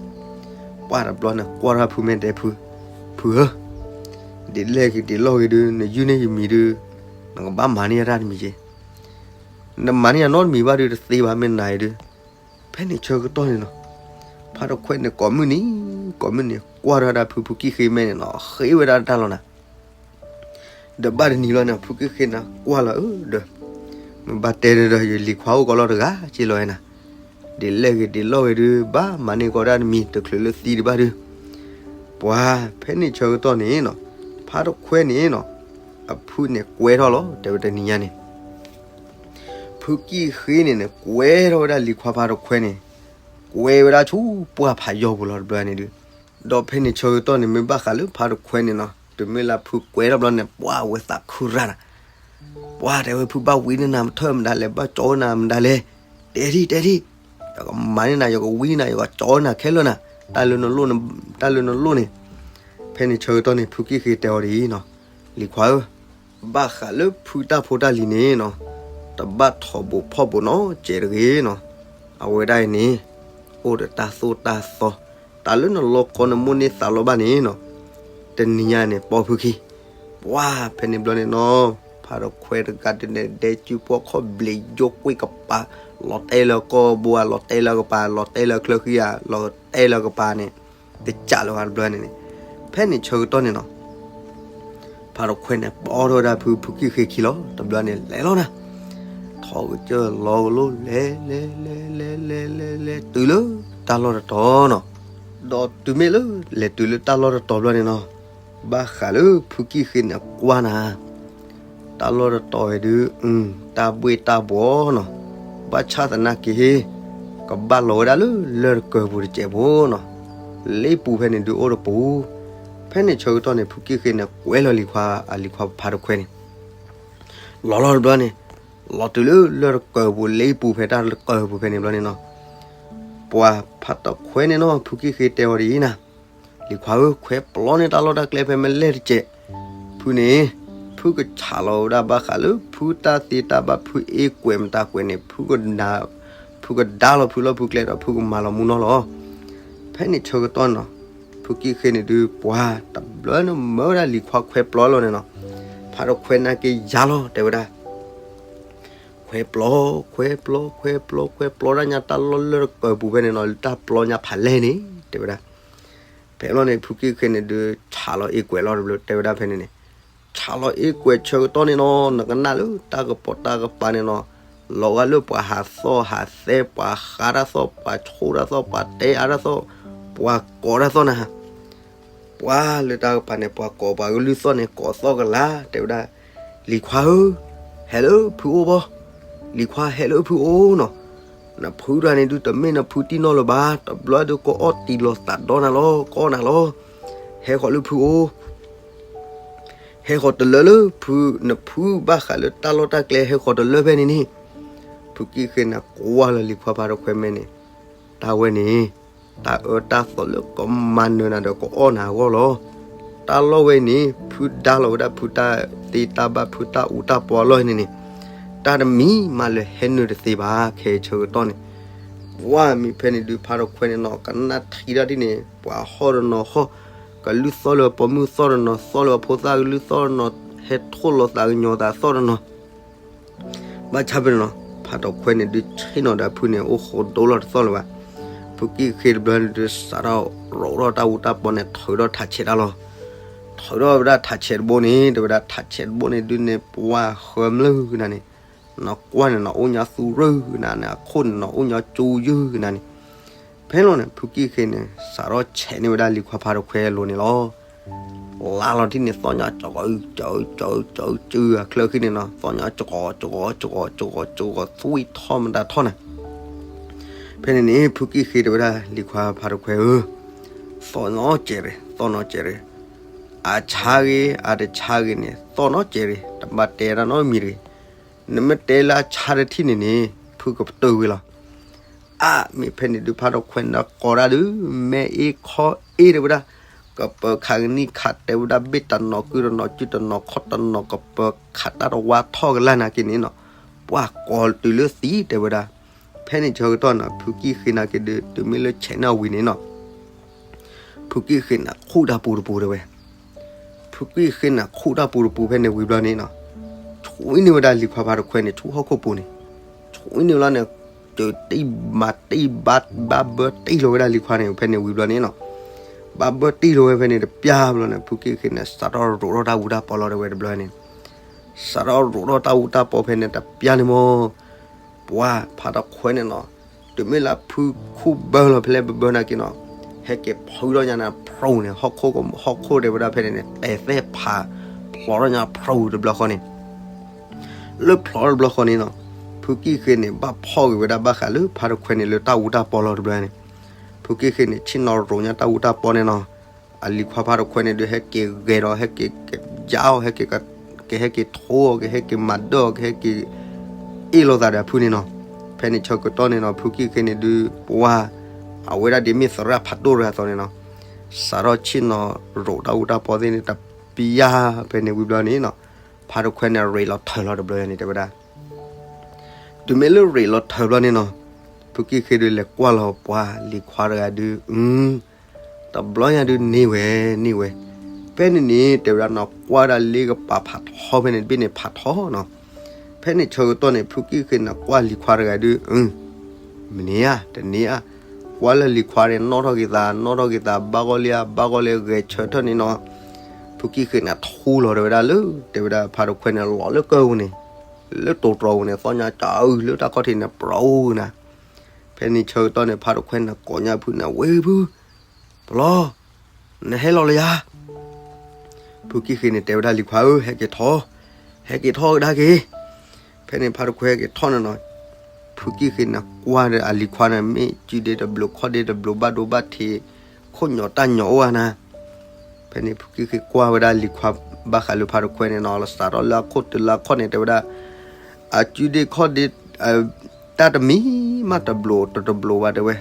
ပှၤတဘျီန့ၣ် ကွၢ်ထီၣ်ဖုမဲာ်တဲဖု, ဖုဧၢ, ဒ်လဲၣ်ဂ့ၤဒ်လဲၣ်ဂ့ၤဒုး နယုၢ်န့ၢ်ယမံၤဒုး, နကဘၣ်မၤန့ၢ်ယတၢ်တမံၤက့, နမၤန့ၢ်ယနီတမံၤဘၣ်ဒုး တသ့ဘၣ် မ့ၢ်နၤအံၤဒုး. ဖဲန့ၣ်ဆၢကတီၢ်န့ၣ်နီၤ, ဖါတခွဲန့ၣ် ကိးမုၢ်နံၤ ကိးမုၢ်နံၤ ကွၢ်ထီၣ်ဒၣ်ဖု ဖုကံၣ်ဃ့မဲာ်န့ၣ်နီၤ, ဃ့ဝဲဒၣ်တၢ်လီၤနၤ ဒီးဘၣ်တနံၤလီၤန့ၣ် ဖုကံၣ်ဃ့န့ၣ် ကွၢ်လီၤဧၢဒီး, မ့ၢ်ဘၣ်တဲဒီး ယလံၤခွါအိၣ်ကီးလီၤတဂၤ က့လီၤနၤ, ဒ်လဲၣ်ဂ့ၤဒ်လဲၣ်ဂ့ၤဒုး ဘၣ်မၤန့ၢ်ကီးဒၣ်တမံၤ တချုးလၢသံဒံးဘၣ်ဒုး, ပှၤဖဲန့ၣ်ဆၢကတီၢ်န့ၣ်နီၤ, ဖါတခွဲန့ၣ်နီၤ, အဖုန့ၣ်ကွဲထီၣ်လီၤ တဲဝဲတနံၤညါန့ၣ် ဖုကံၣ်ဃ့န့ၣ်န့ၣ် ကွဲထီၣ်ဝဲဒၣ်လံၤခွါဖါတခွဲန့ၣ်, ကွဲဝဲဒၣ်ဆူပှၢ်ဖးယီၢ်ပူၤလီၤတဘျီန့ၣ်ဒုး, ဒီးဖဲန့ၣ်ဆၢကတီၢ်န့ၣ် မ့ၢ်ဘၣ်ဃးလၢဖါတခွဲန့ၣ်နီၤ, တုၤမ့ၢ်လၢဖုကွဲထီၣ်ဘျီန့ၣ် ပှၤဝဲသးခုရၣ်နၤ, ပှၤတဲဝဲဖုဘၣ်ဝံန့ၢ်နၤမထၢၣ်မတၤလဲၣ် ဘၣ်ကၠီဝဲနၤမတၤလဲၣ်, တဲဒံၣ်တဲဒံၣ်, ယကမၤန့ၢ်နၤ ယကဝံနၤ ယကကၠီဝဲနၤခဲလၢာ်နၤ တၢ်လၢနလိၣ်န့ၣ်, တၢ်လၢနလိၣ်န့ၣ်. ဖဲန့ၣ်ဆၢကတီၢ်န့ၣ် ဖုကံၣ်ဃ့တဲအီၤဒ်အံၤနီၤ, လံၤခွါဧၢ, ဘၣ်ဃးလၢဖုတၢ်ဖိတၢ်လံၤန့ၣ်နီၤ, တဘၣ်ထီၣ်ဘိးဖီၣ်ဘိးနီတစဲးတဂ့ၤနီၤ. အဝဲဒၣ်အံၤန့ၣ် အိၣ်ဒီးတၢ်သိၣ်တၢ်သီ, တၢ်လၢနလီၤကီနမိၢ်န့ၢ်သးလီဘၣ်န့ၣ်နီၤ, တနံၤညါန့ၣ် ပိာ်ဖုခံ ပှၤဖဲန့ၣ်ဘျီန့ၣ်နီၤ, ဖါတခွဲတဂၤဒုးန့ၣ် ဒဲစုပှီၢ်ခီၣ်ဘျံးယိကွံာ်ကပၤ, လီၤတဲာ်လၢကီၢ်ဘိဧါ, လီၤတဲာ်လၢကပၤ, လီၤတဲာ်လၢချၢဃံဧါ, လီၤတဲာ်လၢကပၤန့ၣ်, တစးလၢၤဘၣ်တဘျီန့ၣ်န့ၣ်. ဖဲန့ၣ်ဆၢကတီၢ်န့ၣ်နီၤ, ဖါတခွဲန့ၣ် ပိာ်ထီၣ်ဝဲဒၣ်ဖု ဖုကံၣ်ဃ့ခံလီၤ. တဘျီန့ၣ် လဲၤလီၤနၤ, ထီၣ်ကစၢၢ်လီၤကလိ လဲၤလဲၤလဲၤလဲၤလဲၤလဲၤလဲၤ တုၤလၢတၢ်လီၢ်တတီၤနီၤ. ဒီးတုၤမ့ၢ်လၢလဲၤတုၤလၢတၢ်လီၢ်တတီၤဘျီန့ၣ်နီၤ, ဘၣ်ဃးလၢဖုကံၣ်ဃ့န့ၣ်ကွၢ်နၤ, တၢ်လီၢ်တတီၤဝဲဒုး တၢ်ဘှ့ၣ်တၢ်ဘှီနီၤ, ဘၣ်ဆၣ်သနာ်က့ ကဘၣ်လီၤဝဲဒၣ်လၢလၢၢ်တကၢၢ်ပူၤတစဲးဖိ, လ့ပူၤဖဲန့ၣ်ဒုးအိၣ်တပူၤ. ဖဲန့ၣ်ဆၢကတီၢ်န့ၣ် ဖုကံၣ်ဃ့န့ၣ် ကွဲးလီၤလံၤခွါ, အလံၤခွါဖါတခွဲန့ၣ် လီၤလီၤတဘျီန့ၣ်, လီၤတုၤလၢလၢၢ်တကၢၢ်ပူၤ လ့ပူၤဖဲတၢ်တကၢၢ်ပူၤဖဲန့ၣ်ဘျီန့ၣ်နီၤ, ပှၤဖါတခွဲန့ၣ်နီၤ, ဖုကံၣ်ဃ့တဲအီၤဒ်အံၤနၤ, လံၤခွါဧၢ, ခွဲးပျီန့ၢ်တၢ်လီၢ်တၢ်ကျဲဖဲမ့ၢ်လဲၣ်တစဲး, ဖုန့ၣ်, ဖုကဆးလီၤဝဲဒၣ်ဘၣ်ဃးလၢ ဖုတၢ်သ့တၢ်ဘၣ် ဖုအ့ကွဲးမတၤကွဲးန့ၣ်, ဖုကဒါလီၤဖုလီၢ်ဖုကျဲဒီး ဖုကမၤလီၤမူနီၢ်လီၤ. ဖဲန့ၣ်ဆၢကတီၢ်နီၤ, ဖုကံၣ်ဃ့န့ၣ်ဒုး ပှၤတဘျီန့ၣ်မၢဝဲဒၣ်လံၤခွါခွဲးပျီလီၤန့ၣ်နီၤ, ဖါတခွဲနာ်က့ယၤလီၤ တဲဝဲဒၣ် ခွဲးပျီ, ခွဲးပျီ, ခွဲးပျီ, ခွဲးပျီတၢ်ညါတၢ်လီၢ်လၢၢ်တကၢၢ်ပူၤဖဲန့ၣ်နီၤ, လၢတၢ်ပျီညါဖးလဲၢ်န့ၣ် တဲဝဲဒၣ်. ဖဲလီၤန့ၣ် ဖုကံၣ်ဃ့န့ၣ်ဒုး ဆးလီၤအ့ကွဲးလီၤတဘျီ တဲဝဲဒၣ်ဖဲန့ၣ်န့ၣ်, ဆးလီၤအ့ကွဲးဆၢကတီၢ်န့ၣ်နီၤ, နကနၣ်လၢတၢ်ကပိာ်တၢ်ကပၤန့ၣ်နီၤ, လီၤဂာ်လၢပှၤဟးသီၣ်ဟးသဲ, ပှၤဃါတၢ်သီၣ်, ပှၤဆိၣ်တၢ်သီၣ်, ပှၤတဲအါတၢ်သီၣ်, ပှၤကိးတၢ်သီၣ်နၤ ပှၤလၢတၢ်ကပၤန့ၣ် ပှၤကိးပှၤကလုၢ်သီၣ်န့ၣ် ကိးသီၣ်ကလာ် တဲဝဲဒၣ်, လံၤခွါဧၢ, ဟဲလၢဖုအိၣ်ဘီ, လံၤခွါဟဲလၢဖုအိၣ်နီၤ, နဖုတဂၤန့ၣ်ဒုး တမ့ၢ်နဖုတံၢ်နီၢ်လၢၤဘၣ်, တဘျီဒုးကအီၣ်တံၢ်လီၤသးဒီနၤလီၤ, ကအီၣ်နၤလီၤ, ဟဲဃီၤလၢဖုအိၣ် ဟဲဃီၤတလၢလၢဖု, နဖုဘၣ်ဃးလၢတၢ်လီၢ်တၢ်ကျဲ ဟဲဃီၤတလၢဖဲန့ၣ်န့ၣ်, ဖုကံၣ်ဃ့န့ၣ် ကွၢ်လၢလံၤခွါဖါတခွဲမဲာ်န့ၣ်, တၢ်ဝဲန့ၣ်, တၢ်အၢတၢ်သီလၢကမၤနၢၤနၤဒီးကအီၣ်နၤအဂီၢ်လီၤ. တၢ်လီၢ်ဝဲန့ၣ် ဖုဒါလီၤဝဲဒၣ်ဖုတၢ်သ့တၢ်ဘၣ် ဖုတၢ်အူတၢ်ပီအလီၢ်န့ၣ်န့ၣ်, တၢ်တမံၤမးလၢဟဲနုာ်တသ့ဘၣ် ခဲအံၤဆၢကတီၢ်န့ၣ် ပှၤမ့ၢ်ဖဲန့ၣ်ဒုးဖါတခွဲန့ၣ်နီၤ ကနၣ်ထံဒၣ်ဒ်န့ၣ် ပှၤဟီၣ်တနီၤဟီၣ်, ကလုၢ်သီၣ်လၢပိာ်မုၣ်သီၣ်တနီၤ သီၣ်လၢအဖိသၣ်ကလုၢ်သီၣ်တနီၤ ဟဲထိၣ်လီၤသးကညီၤသးသီၣ်တနီၤ ဘၣ်ဆၣ်ဖဲန့ၣ်နီၤ ဖါတခွဲန့ၣ်ဒုးဆ့ၣ်နီၤဒီးဖုန့ၣ် အိၣ်ဃိဒိလီၤတသီၣ်လၢၤဘၣ်. ဖုကံၣ်ဃ့တဘျီန့ၣ်ဒုး စးထီၣ်ရိးထီၣ်တၢ်အူတၢ်ပီန့ၣ် ထုးထီၣ်ထးဆဲးတၢ်လီၤ. ထုးထီၣ်ဝဲဒၣ်ထးဆဲးတဘိန့ၣ် တဲဝဲဒၣ်ထးဆဲးတဘိန့ၣ်ဒုးန့ၣ် ပှၤဃၢၤမျုၢ်ကနၤန့ၣ်, နကွၢ်န့ၣ်နီၤ အိၣ်ညီသူရၢၢ်ကနၤန့ၣ် အခိၣ်န့ၣ်နီၤ အိၣ်ညီကၠူယုၢ်ကနၤန့ၣ် ဖဲလီၤန့ၣ် ဖုကံၣ်ဃ့န့ၣ် စးထီၣ်ဆဲးန့ၢ်ဝဲဒၣ်လံၤခွါဖါတခွဲအလိၤန့ၣ်လီၤ. လါလီၤထံၣ်န့ၣ် သီၣ်ညီကီ ကီ ကီ ကီ ကီ အချၢဃံန့ၣ်နီၤ သီၣ်ညီကီ ကီ ကီ ကီ ကီ သွံၣ်ထီၣ်မတၤထီၣ်နၤ. ဖဲန့ၣ်န့ၣ် ဖုကံၣ်ဃ့တဲဝဲဒၣ် လံၤခွါဖါတခွဲဧၢ, သီၣ်နီၣ်ကဲးရ့ၣ် သီၣ်နီၣ်ကဲးရ့ၣ်, အဆါဂ့ၤ အတဆါဂ့ၤန့ၣ် သီၣ်နီၣ်ကဲးရ့ၣ် တဘၣ်တဲတၢ်နီတမံၤတဂ့ၤ. နမ့ၢ်တဲလၢအဆါတထံၣ်န့ၣ်န့ၣ် ဖုကပတုာ်ဝံၤလီၤ. အါ မ့ၢ်ဖဲန့ၣ်ဒုးဖါတခွဲန့ၣ်ကိးဒၣ်ဒုး မဲအ့ခီအ့တဲဝဲဒၣ်, ကပၢၤခးကနံၣ်ခးတဲဝဲဒၣ် ဘ့ၣ်တနီၤကုၢ်တနီၤ ကုၢ်တနီၤခီၣ်တနီၤ ကပၢၤခးတၢ်တဝါထီၣ်ကလာ်နာ်က့န့ၣ်နီၤ, ပှၤကိးတုၤလၢသံတဲဝဲဒၣ်. ဖဲန့ၣ်ဆၢကတီၢ်နီၤ ဖုကံၣ်ဃ့နာ်က့ဒုး တုၤမ့ၢ်လၢဆဲးန့ၢ်အဝံၤန့ၣ်နီၤ ဖုကံၣ်ဃ့န့ၣ်ခူၣ်တၢ်ပူၤတပူၤတဲဝဲ. ဖုကံၣ်ဃ့န့ၣ်ခူၣ်တၢ်ပူၤတပူၤဖဲန့ၣ်ဝံၤဘျီန့ၣ်နီၤ, ဆွံန့ၢ်ဝဲဒၣ်လံၤခွါဖါတခွဲန့ၣ် ဆူဟီၣ်ခိၣ်ပူၤန့ၣ်, ဆွံန့ၢ်ဝဲလီၤန့ၣ်, စၢၤတံၢ်မၤတံၢ်ဘၣ် ဘၣ်ဘၢတံၢ်လီၤဝဲဒၣ်လံၤခွါန့ၣ် ဖဲန့ၣ်ဝံၤဘျီန့ၣ်နီၤ, ဘၣ်ဘၢတံၢ်လီၤဝဲဖဲန့ၣ်တပျၢ်ဘျီန့ၣ် ဖုကံၣ်ဃ့န့ၣ် စးထီၣ်ရိးထီၣ်တၢ်အူတၢ်ပီလီၤတဲဝဲတဘျီန့ၣ် စးထီၣ်ရိးထီၣ်တၢ်အူတၢ်ပီဖဲန့ၣ်တပျၢ်န့ၣ်မီၢ် ပှၤဖါတခွဲန့ၣ်နီၤ, တုၤမ့ၢ်လၢဖုခူၣ်ဘၢလီၤဖဲလဲၣ်ဘၢဘၢနာ်က့နီၤ, ဟဲက့ၤဖုထီၣ်ညါန့ၣ် ဖရိန့ၣ် ဟီၣ်ခိၣ်တဲဝဲဒၣ်ဖဲန့ၣ်န့ၣ် တဲသဲဖး ဖျိးထီၣ်ညါဖရိတဘျီဃီန့ၣ်, လၢဖျိးတဘျီဃီန့ၣ်နီၤ, ဖုကံၣ်ဃ့န့ၣ် ဘၣ်ဖီၣ်က့ၤဝဲဒၣ်ဘၣ်ဃးလၢဖါတခွဲန့ၣ်လၢတၢ်အူတၢ်ပီလီၤတဘျီန့ၣ်, ဖုကံၣ်ဃ့န့ၣ် ဆ့ၣ်နီၤရိးညါတၢ်အူတၢ်ပီန့ၣ်နီၤ, အလံၤခွါဖါတခွဲန့ၣ်ဒုး ဟဲက့ၤဂဲၤဒီး ဟဲက့ၤကယါအီၤ ဟဲက့ၤ ကဟဲက့ၤထိအီၤ ကဟဲက့ၤမၤဒၢၣ်အီၤ ကဟဲက့ၤ အ့ၣ်လိာ်သးဒီးအဖုန့ၣ်နီၤ, ဖဲန့ၣ်ဆၢကတီၢ်န့ၣ်နီၤ ဖုကံၣ်ဃ့န့ၣ်ဒုး ပှၤ အဝဲဒၣ်ဒ်မ့ၢ်သရၣ်ဖးဒိၣ်တဂၤအသိးန့ၣ်နီၤ, စးထီၣ်ဆ့ၣ်နီၤရိးတၢ်အူတၢ်ပီသ့ၣ်န့ၣ် တပျၢ်ဖဲန့ၣ်ဝံၤဘျီန့ၣ်နီၤ, ဖါတခွဲန့ၣ်ရ့းလီၤထၢၣ်လီၤတဘျီယၤန့ၣ် တဲဝဲဒၣ် တုၤမ့ၢ်လၢရ့းလီၤထၢၣ်ဘျီန့ၣ်နီၤ, ဖုကံၣ်ဃ့ဒုးလဲၤကွၢ်လီၤပှၤလံၤခွါတဂၤဒုး အ တဘျီညါဒုးန့ၢ်ဝဲ, န့ၢ်ဝဲ, ဖဲန့ၣ်န့ၣ် တဲဝဲဒၣ်နီၤ ကွၢ်ဒၣ်လ့ကပၤဖးထီဖဲန့ၣ်တဘ့ၣ်န့ၣ်ဖးထီနီၤ, ဖဲန့ၣ်ဆၢကတီၢ်န့ၣ် ဖုကံၣ်ဃ့န့ၣ်ကွၢ်လံၤခွါတဂၤဒုး မန့ၢ်ဧါ တန့ၢ်ဧါ, ကွၢ်လၢလံၤခွါန့ၣ် နီၣ်ထီၣ်က့ၤသး နီၣ်ထီၣ်က့ၤသး ဘၣ်ဂီၢ်လံဧါ ဘၣ်ဂီၢ်လံ ဂဲၤဆၢထၢၣ်န့ၣ်နီၤ, ဖုကံၣ်ဃ့န့ၣ်ထူလီၤတဲဝဲဒၣ်လၢ တဲဝဲဒၣ်ဖါတခွဲန့ၣ်လီၤလၢကၢၢ်ပူၤန့ၣ်, လၢတိၤတြီၤပူၤန့ၣ် သီၣ်ညါကၠးအုၣ်လၢတၢ်ခီၣ်ထံးန့ၣ် ပြီၤအူနၤ, ဖဲန့ၣ်ဆၢကတီၢ်န့ၣ် ဖါတခွဲန့ၣ်ကိးညါဖုန့ၣ် ဝ့ၢ်ဖု, ပလီ နဟဲလီၤလၢယၤ, ဖုကံၣ်ဃ့န့ၣ်တဲဝဲဒၣ်လံၤခွါဧၢ ဟဲက့ၤထီၣ်, ဟဲက့ၤထီၣ်ကဒါက့ၤ, ဖဲန့ၣ်ဖါတခွဲက့ၤထီၣ်န့ၣ်နီၤ, ဖုကံၣ်ဃ့န့ၣ်ကွၢ်ဒီးအလံၤခွါန့ၣ် မ့ၢ်စုဒ့တဘျုးခီၣ်ဒ့တဘျုး ဘၣ်ဒိဘၣ်ထံး ခိၣ်ညိးတၢ်ညိးအိၣ်ဧါနၤ, ဖဲန့ၣ်ဖုကံၣ်ဃ့ကွၢ်ဝဲဒၣ်လံၤခွါ ဘၣ်ဃးလၢဖါတခွဲန့ၣ်နီၤ စးထီၣ်လၢအခိၣ်တုၤလၢအခီၣ်န့ၣ် တဲဝဲဒၣ် အစုဒ့ခီၣ်ဒ့ တၢ်တမံၤမးတဘျုးတတဘျုးဘၣ်တဲဝဲ,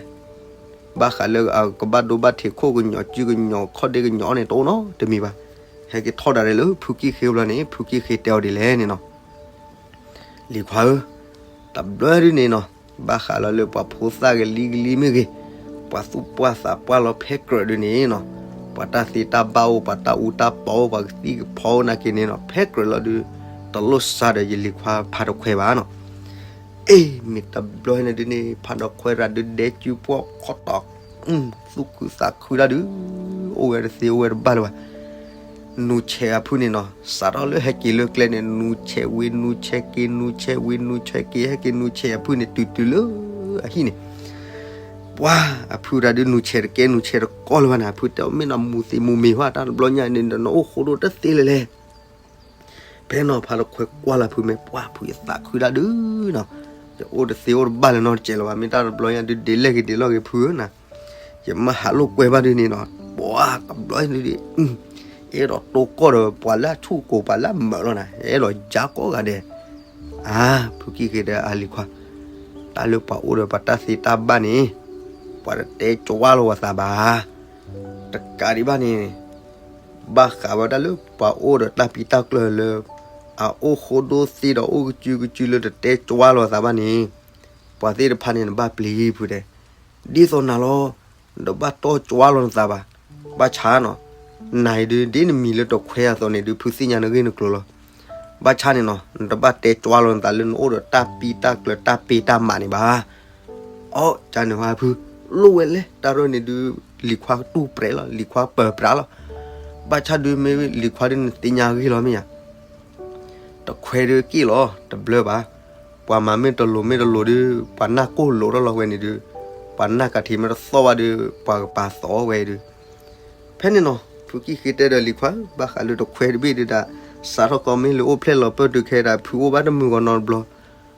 ဘၣ်ဃးလၢအကဘၣ်ဒိဘၣ်ထံးခိၣ်ကညီၤစုကညီၤခီၣ်ဒ့ကညီၤန့ၣ် တအိၣ်နီတမံၤဘၣ်, ဟဲက့ၤထီၣ်ဒၣ်လဲာ်လၢဖုကံၣ်ဃ့ဘျီန့ၣ် ဖုကံၣ်ဃ့တဲအီၤဒ်လဲၣ်န့ၣ်နီၤ လံၤခွါဧၢ, တဘျီဒုန့ၣ်နီၤ, ဘၣ်ဃးလီၤလၢပှၤဖိသၣ်ကလံကလံမ့ၢ်ဂ့ၤ, ပှၤသူၣ်ပှၢ်သးပှၢ်လီၤဖဲကြၢးဒုန့ၣ်နီၤ, ပှၤတၢ်သ့တၢ်ဘၣ်အိၣ် ပှၤတၢ်အူတၢ်ပီအိၣ် ပှၤကသံၣ်ကဖီအိၣ်နာ်က့န့ၣ်နီၤ ဖဲကြၢးလီၤဒု, တလိၣ်စါဒီးယလံၤခွါဖါတခွဲဘၣ်နီၤ အ့ မ့ၢ်တဘျီန့ၣ်ဒုန့ၣ် ဖါတခွဲရၤဒုဒဲကၠူပှီၢ်ခီတီၤ, သူၣ်ခုသးခုတၢ်ဒု, အိၣ်ဝဲတသ့အိၣ်ဝဲတဘၣ်လၢၤဘၣ်, နူဆဲးအဖုန့ၣ်နီၤ, စးထီၣ်လၢဟဲက့ၤလၢကျဲန့ၣ် နူဆဲးဝံၤနူဆဲးက့ၤ နူဆဲးဝံၤနူဆဲးက့ၤ ဟဲက့ၤနူဆဲးအဖုန့ၣ် တုၤတုၤလၢအဟံၣ်န့ၣ် ပှၤအဖုတၢ်ဒု နူဆဲးတကဲနူဆဲးတကီလၢၤဘၣ်န့ၣ် အဖုတဲအီၤ မ့ၢ်နမူၤသံးမူၤမ့ၤဟါ တၢ်တဘျီညါန့ၣ် နအိၣ်ဃိဒိၣ်တသ့လၢၤလဲၣ် ဖဲနီၤဖါတခွဲကွၢ်လၢဖုမဲာ် ပှၤဖုယသးခုဒၣ်ဒုနီၤ, ယအိၣ်တသ့အိၣ်တဘၣ်လၢၤနီတစဲးလၢၤဘၣ် မ့ၢ်တၢ်တဘျီညါဒု ဒ့လဲၣ်ဂ့ၤဒ့လဲၣ်ဂ့ၤဖုဧၢနၤ, ယမ့ၢ်ဟးလိာ်ကွဲဘၣ်ဒုန့ၣ်နီၤ, ပှၤတဘျီဒုဒု, အဲၣ်ဒိးတိၢ်ကီၢ်ဒီးပှၤလၢအဆူၣ်ကိၤပှၤလၢအမၢးလီၤနၤ အဲၣ်ဒိးယါကိးဂၤဒဲး, အါ, ဖုကံၢ်ဃ့ဒီးအလံၤခွါ, တၢ်လၢပှၤအိၣ်ဒီးပှၤတၢ်သ့တၢ်ဘၣ်န့ၣ်, ပှၤတတဲကွၢ်လီၤဝဲသးဘၣ် တကးဒံးဘၣ်န့ၣ်, ဘၣ်ဃးဝဲဒၣ်လၢပှၤအိၣ်ဒီးတၢ်ပံးတၢ်ကျၢၤလၢ အအိၣ်ဃိဒိၣ်သ့ဒီးအိၣ်ကစုကစုလၢတတဲကွၢ်လီၤသးဘၣ်န့ၣ်, ပှၤသ့ၣ်တဖၣ်န့ၣ်နဘၣ်ပျံၤဖုတဲ, ဒ်သိးနၤလီၤ, နတဘၣ်တီၢ်ကွၢ်လီၤနသးဘၣ်, ဘၣ်ဆၣ်နီၤ, နၤအံၤဒုဒ်နမံၤလၢတခွဲအသိးန့ၣ်ဒု ဖုသ့ၣ်ညါနဂ့ၢ်နကျိၤလီၤ, ဘၣ်ဆၣ်န့ၣ်နီၤ နတဘၣ်တဲကွၢ်လီၤနသးလၢနအိၣ်ဒီးတၢ်ပံးတၢ်ကျၢၤတၢ်ပ့းတၢ်မးန့ၣ်ဘၣ် အီ ကန့ၣ်ဟါဖု, လိၣ်ဝဲလဲၣ် တၢ်ရၢၢ်န့ၣ်ဒုး, လံၤခွါတူၢ်ပြဲးလီၤ လံၤခွါပၢၤပြးလီၤ, ဘၣ်ဆၣ်ဒုမ့ၢ်လံၤခွါဒုနသ့ၣ်ညါဂ့ၢ်လီၤမ့ၢ်ဧါ, တခွဲဒုက့ၣ်လီၤ တဘျၢဘၣ်, ပှၤမၤမ့ၢ်တလိၤမ့ၢ်တလိၤဒုး, ပှၤနၢ်ကိၢ်လိာ်ထီၣ်လီၤဝဲန့ၣ်ဒုး, ပှၤနၢ်ကထံးမ့ၢ်တသီၣ်ဘၣ်ဒုး, ပှၤကပာ်သီၣ်ဝဲဒုး ဖဲန့ၣ်နီၤ ဖုကံၢ်ဃ့တဲဒီးလံၤခွါ, ဘၣ်ဃးလၢတခွဲတဘ့ၣ်ဒုးဒၣ်, စးထီၣ်ကီးမ့ၢ်လၢအိၣ်ဖျဲၣ်လီၤပၢၢ်တုၤခဲဒၣ် ဖုအိၣ်ဘၣ်တမုာ်ဂီၤနီတဘျီ,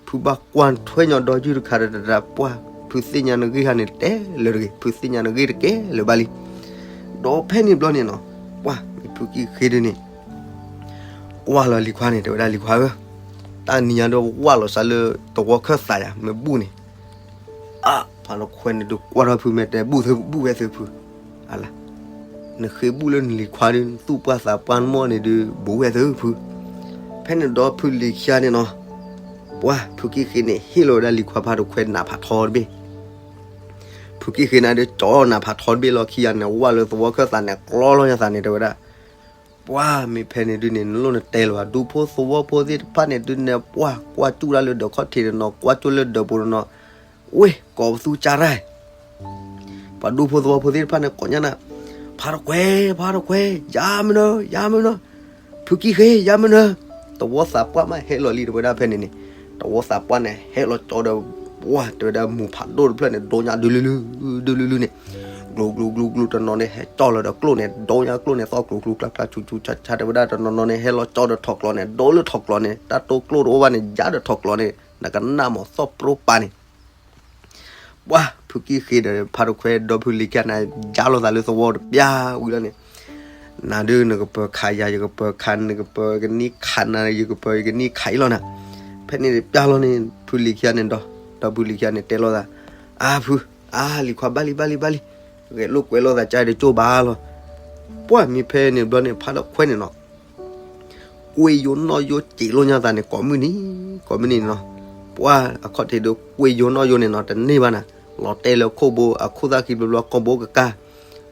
ဖုဘၣ်ကွၢ်ထွဲညီဒီယုၢ်တခါဒီးတဒၣ်ပှၢ်, ဖုသ့ၣ်ညါနဂ့ၢ်ဟါန့ၣ်တဲလၢတဂ့ၤ, ဖုသ့ၣ်ညါနဂ့ၢ်တကဲလၢၤဘၣ်လံ. ဒီးဖဲန့ၣ်ဘျီန့ၣ်နီၤ, ပှၢ်မ့ၢ်ဖုကံၢ်ဃ့ဒုးန့ၣ် ကွၢ်လီၤလံၤခွါန့ၣ် တဲဝဲဒၣ်လံၤခွါဧၢ, တၢ်နံၤညါဒီးဝၢ်လီၤစးလၢသဝီခၢၣ်သးယၤ မ့ၢ်ဘူၣ်န့ၣ်, အါ, ဖါတခွဲန့ၣ်ဒုးကွၢ်ထီၣ်ဖုမဲာ်တဲ ဘူၣ်သၢ ဘူၣ်ဝဲသၢဖု, အလၢ နဃ့ဘူၣ်လၢနလံၤခွါဒုး နသူၣ်ပှၢ်သးပှၢ်နမီၢ်န့ၣ်ဒုး ဘူးဝဲသၢဖု, ဖဲန့ၣ်ဒီးဖုလံၤခံဂၤန့ၣ်နီၤ, ပှၢ်ဖုကံၢ်ဃ့န့ၣ် ဟ့ၣ်လီၤဝဲဒၣ်လံၤခွါဖါတခွဲနးဖးထီတဘ့ၣ် ဖုကံၢ်ဃ့န့ၣ်ဒုး ကၠီနးဖးထီတဘ့ၣ်လီၤခံဂၤန့ၣ် ဝၢ်လၢသဝီခၢၣ်သးန့ၣ် ကျီလီၤညါသးန့ၣ် တဲဝဲဒၣ်, ပှၢ်မ့ၢ်ဖဲန့ၣ်ဒုးန့ၣ် နလိၣ်နတဲလၢၤဘၣ် ဒူဖိသဝီဖိသ့ၣ်တဖၣ်န့ၣ်ဒုးန့ၣ် ပှၢ်ကွၢ်ကၠူၣ်တၢ်လၢဒၢးခီၣ်ထံးတနီၤ ကွၢ်ကၠူၣ်လၢဒၢးပူၤတနီၤ, ဝ့ၢ်ကိးပသူကၢ်ရၢၢ် ပှၤဒူဖိသဝီဖိသ့ၣ်တဖၣ်န့ၣ် ကိးညါနၤ, ဖါတခွဲ ဖါတခွဲ ယၤမနုၤ ယၤမနုၤ, ဖုကံၢ်ဃ့ ယၤမနုၤ, သဝီသးပှၢ်မးဟဲလီၤလံ တဲဝဲဒၣ်ဖဲန့ၣ်န့ၣ်, သဝီသးပှၢ်န့ၣ် ဟဲလီၤကၠီဒီး ပှၢ်တဲဝဲဒၣ်မူးဖးဒိၣ်တဖျၢၣ်န့ၣ် ဒိညါဒုးလုၢ်လုၢ် ဒုးလုၢ်လုၢ်န့ၣ်, ကျူၤကျူၤကျူၤကျူၤ တနီၤန့ၣ် ဟဲကၠီလီၤဒီးကျိၣ်န့ၣ် ဒိညါကျိၣ်န့ၣ် သီၣ်ကျူၤကျူၤကျါကျါဆူးဆူးဆါဆါ တဲဝဲဒၣ် တနီၤနီၤန့ၣ် ဟဲလီၤကၠီဒီးထီၣ်ကျီန့ၣ် ဒိလၢထီၣ်ကျီန့ၣ် တၢ်တိကျိၣ်တအိၣ်ဘၣ်န့ၣ် ယၤဒီးထီၣ်ကျီန့ၣ် နကနၣ်မးသီၣ်ပြိပာ်န့ၣ် ပှၢ်ဖုကံၢ်ဃ့ဒီးဖါတခွဲဒီဖုလံၤခံဂၤန့ၣ် ယၤလိာ်သးလၢသဝီတပျၢ်ဝံၤလီၤန့ၣ်, နၤဒုး နကပၢၤခးယၤ ယကပၢၤခး နကပၢၤကနံၣ်ခးနၤ ယကပၢၤယကနံၣ်ခးအံၤလီၤနၤ, ဖဲန့ၣ်တပျၢ်လီၤန့ၣ် ဖုလံၤခံဂၤန့ၣ်ဒီး ဒီဖုလံၤခံဂၤန့ၣ် တဲလိာ်သး, အါဖု အါ လံၤခွါဘၣ်လံ ဘၣ်လံ ဘၣ်လံ, ဂဲၤလိာ်ကွဲလိာ်သးကါဒီးကၠိဘၣ်လီၤ. ပှၢ်မ့ၢ်ဖဲန့ၣ်ဘျီန့ၣ် ဖါတခွဲန့ၣ်နီၤ ကွ့ယိနီၣ်ယိစံးလိာ်ညါသးန့ၣ် ကိးမုၢ်နံၤ ကိးမုၢ်နံၤန့ၣ်နီၤ, ပှၢ်အခီၣ်ထံးဒီးကွ့ယိနီၣ်ယိန့ၣ်နီၤ တန့ၢ်ဘၣ်နၤ, လီၤတဲာ်လၢခိၣ်ဘိ အခိၣ်သၣ်ခံဘျီဘျီ ကိာ်ဘိကကၢ်,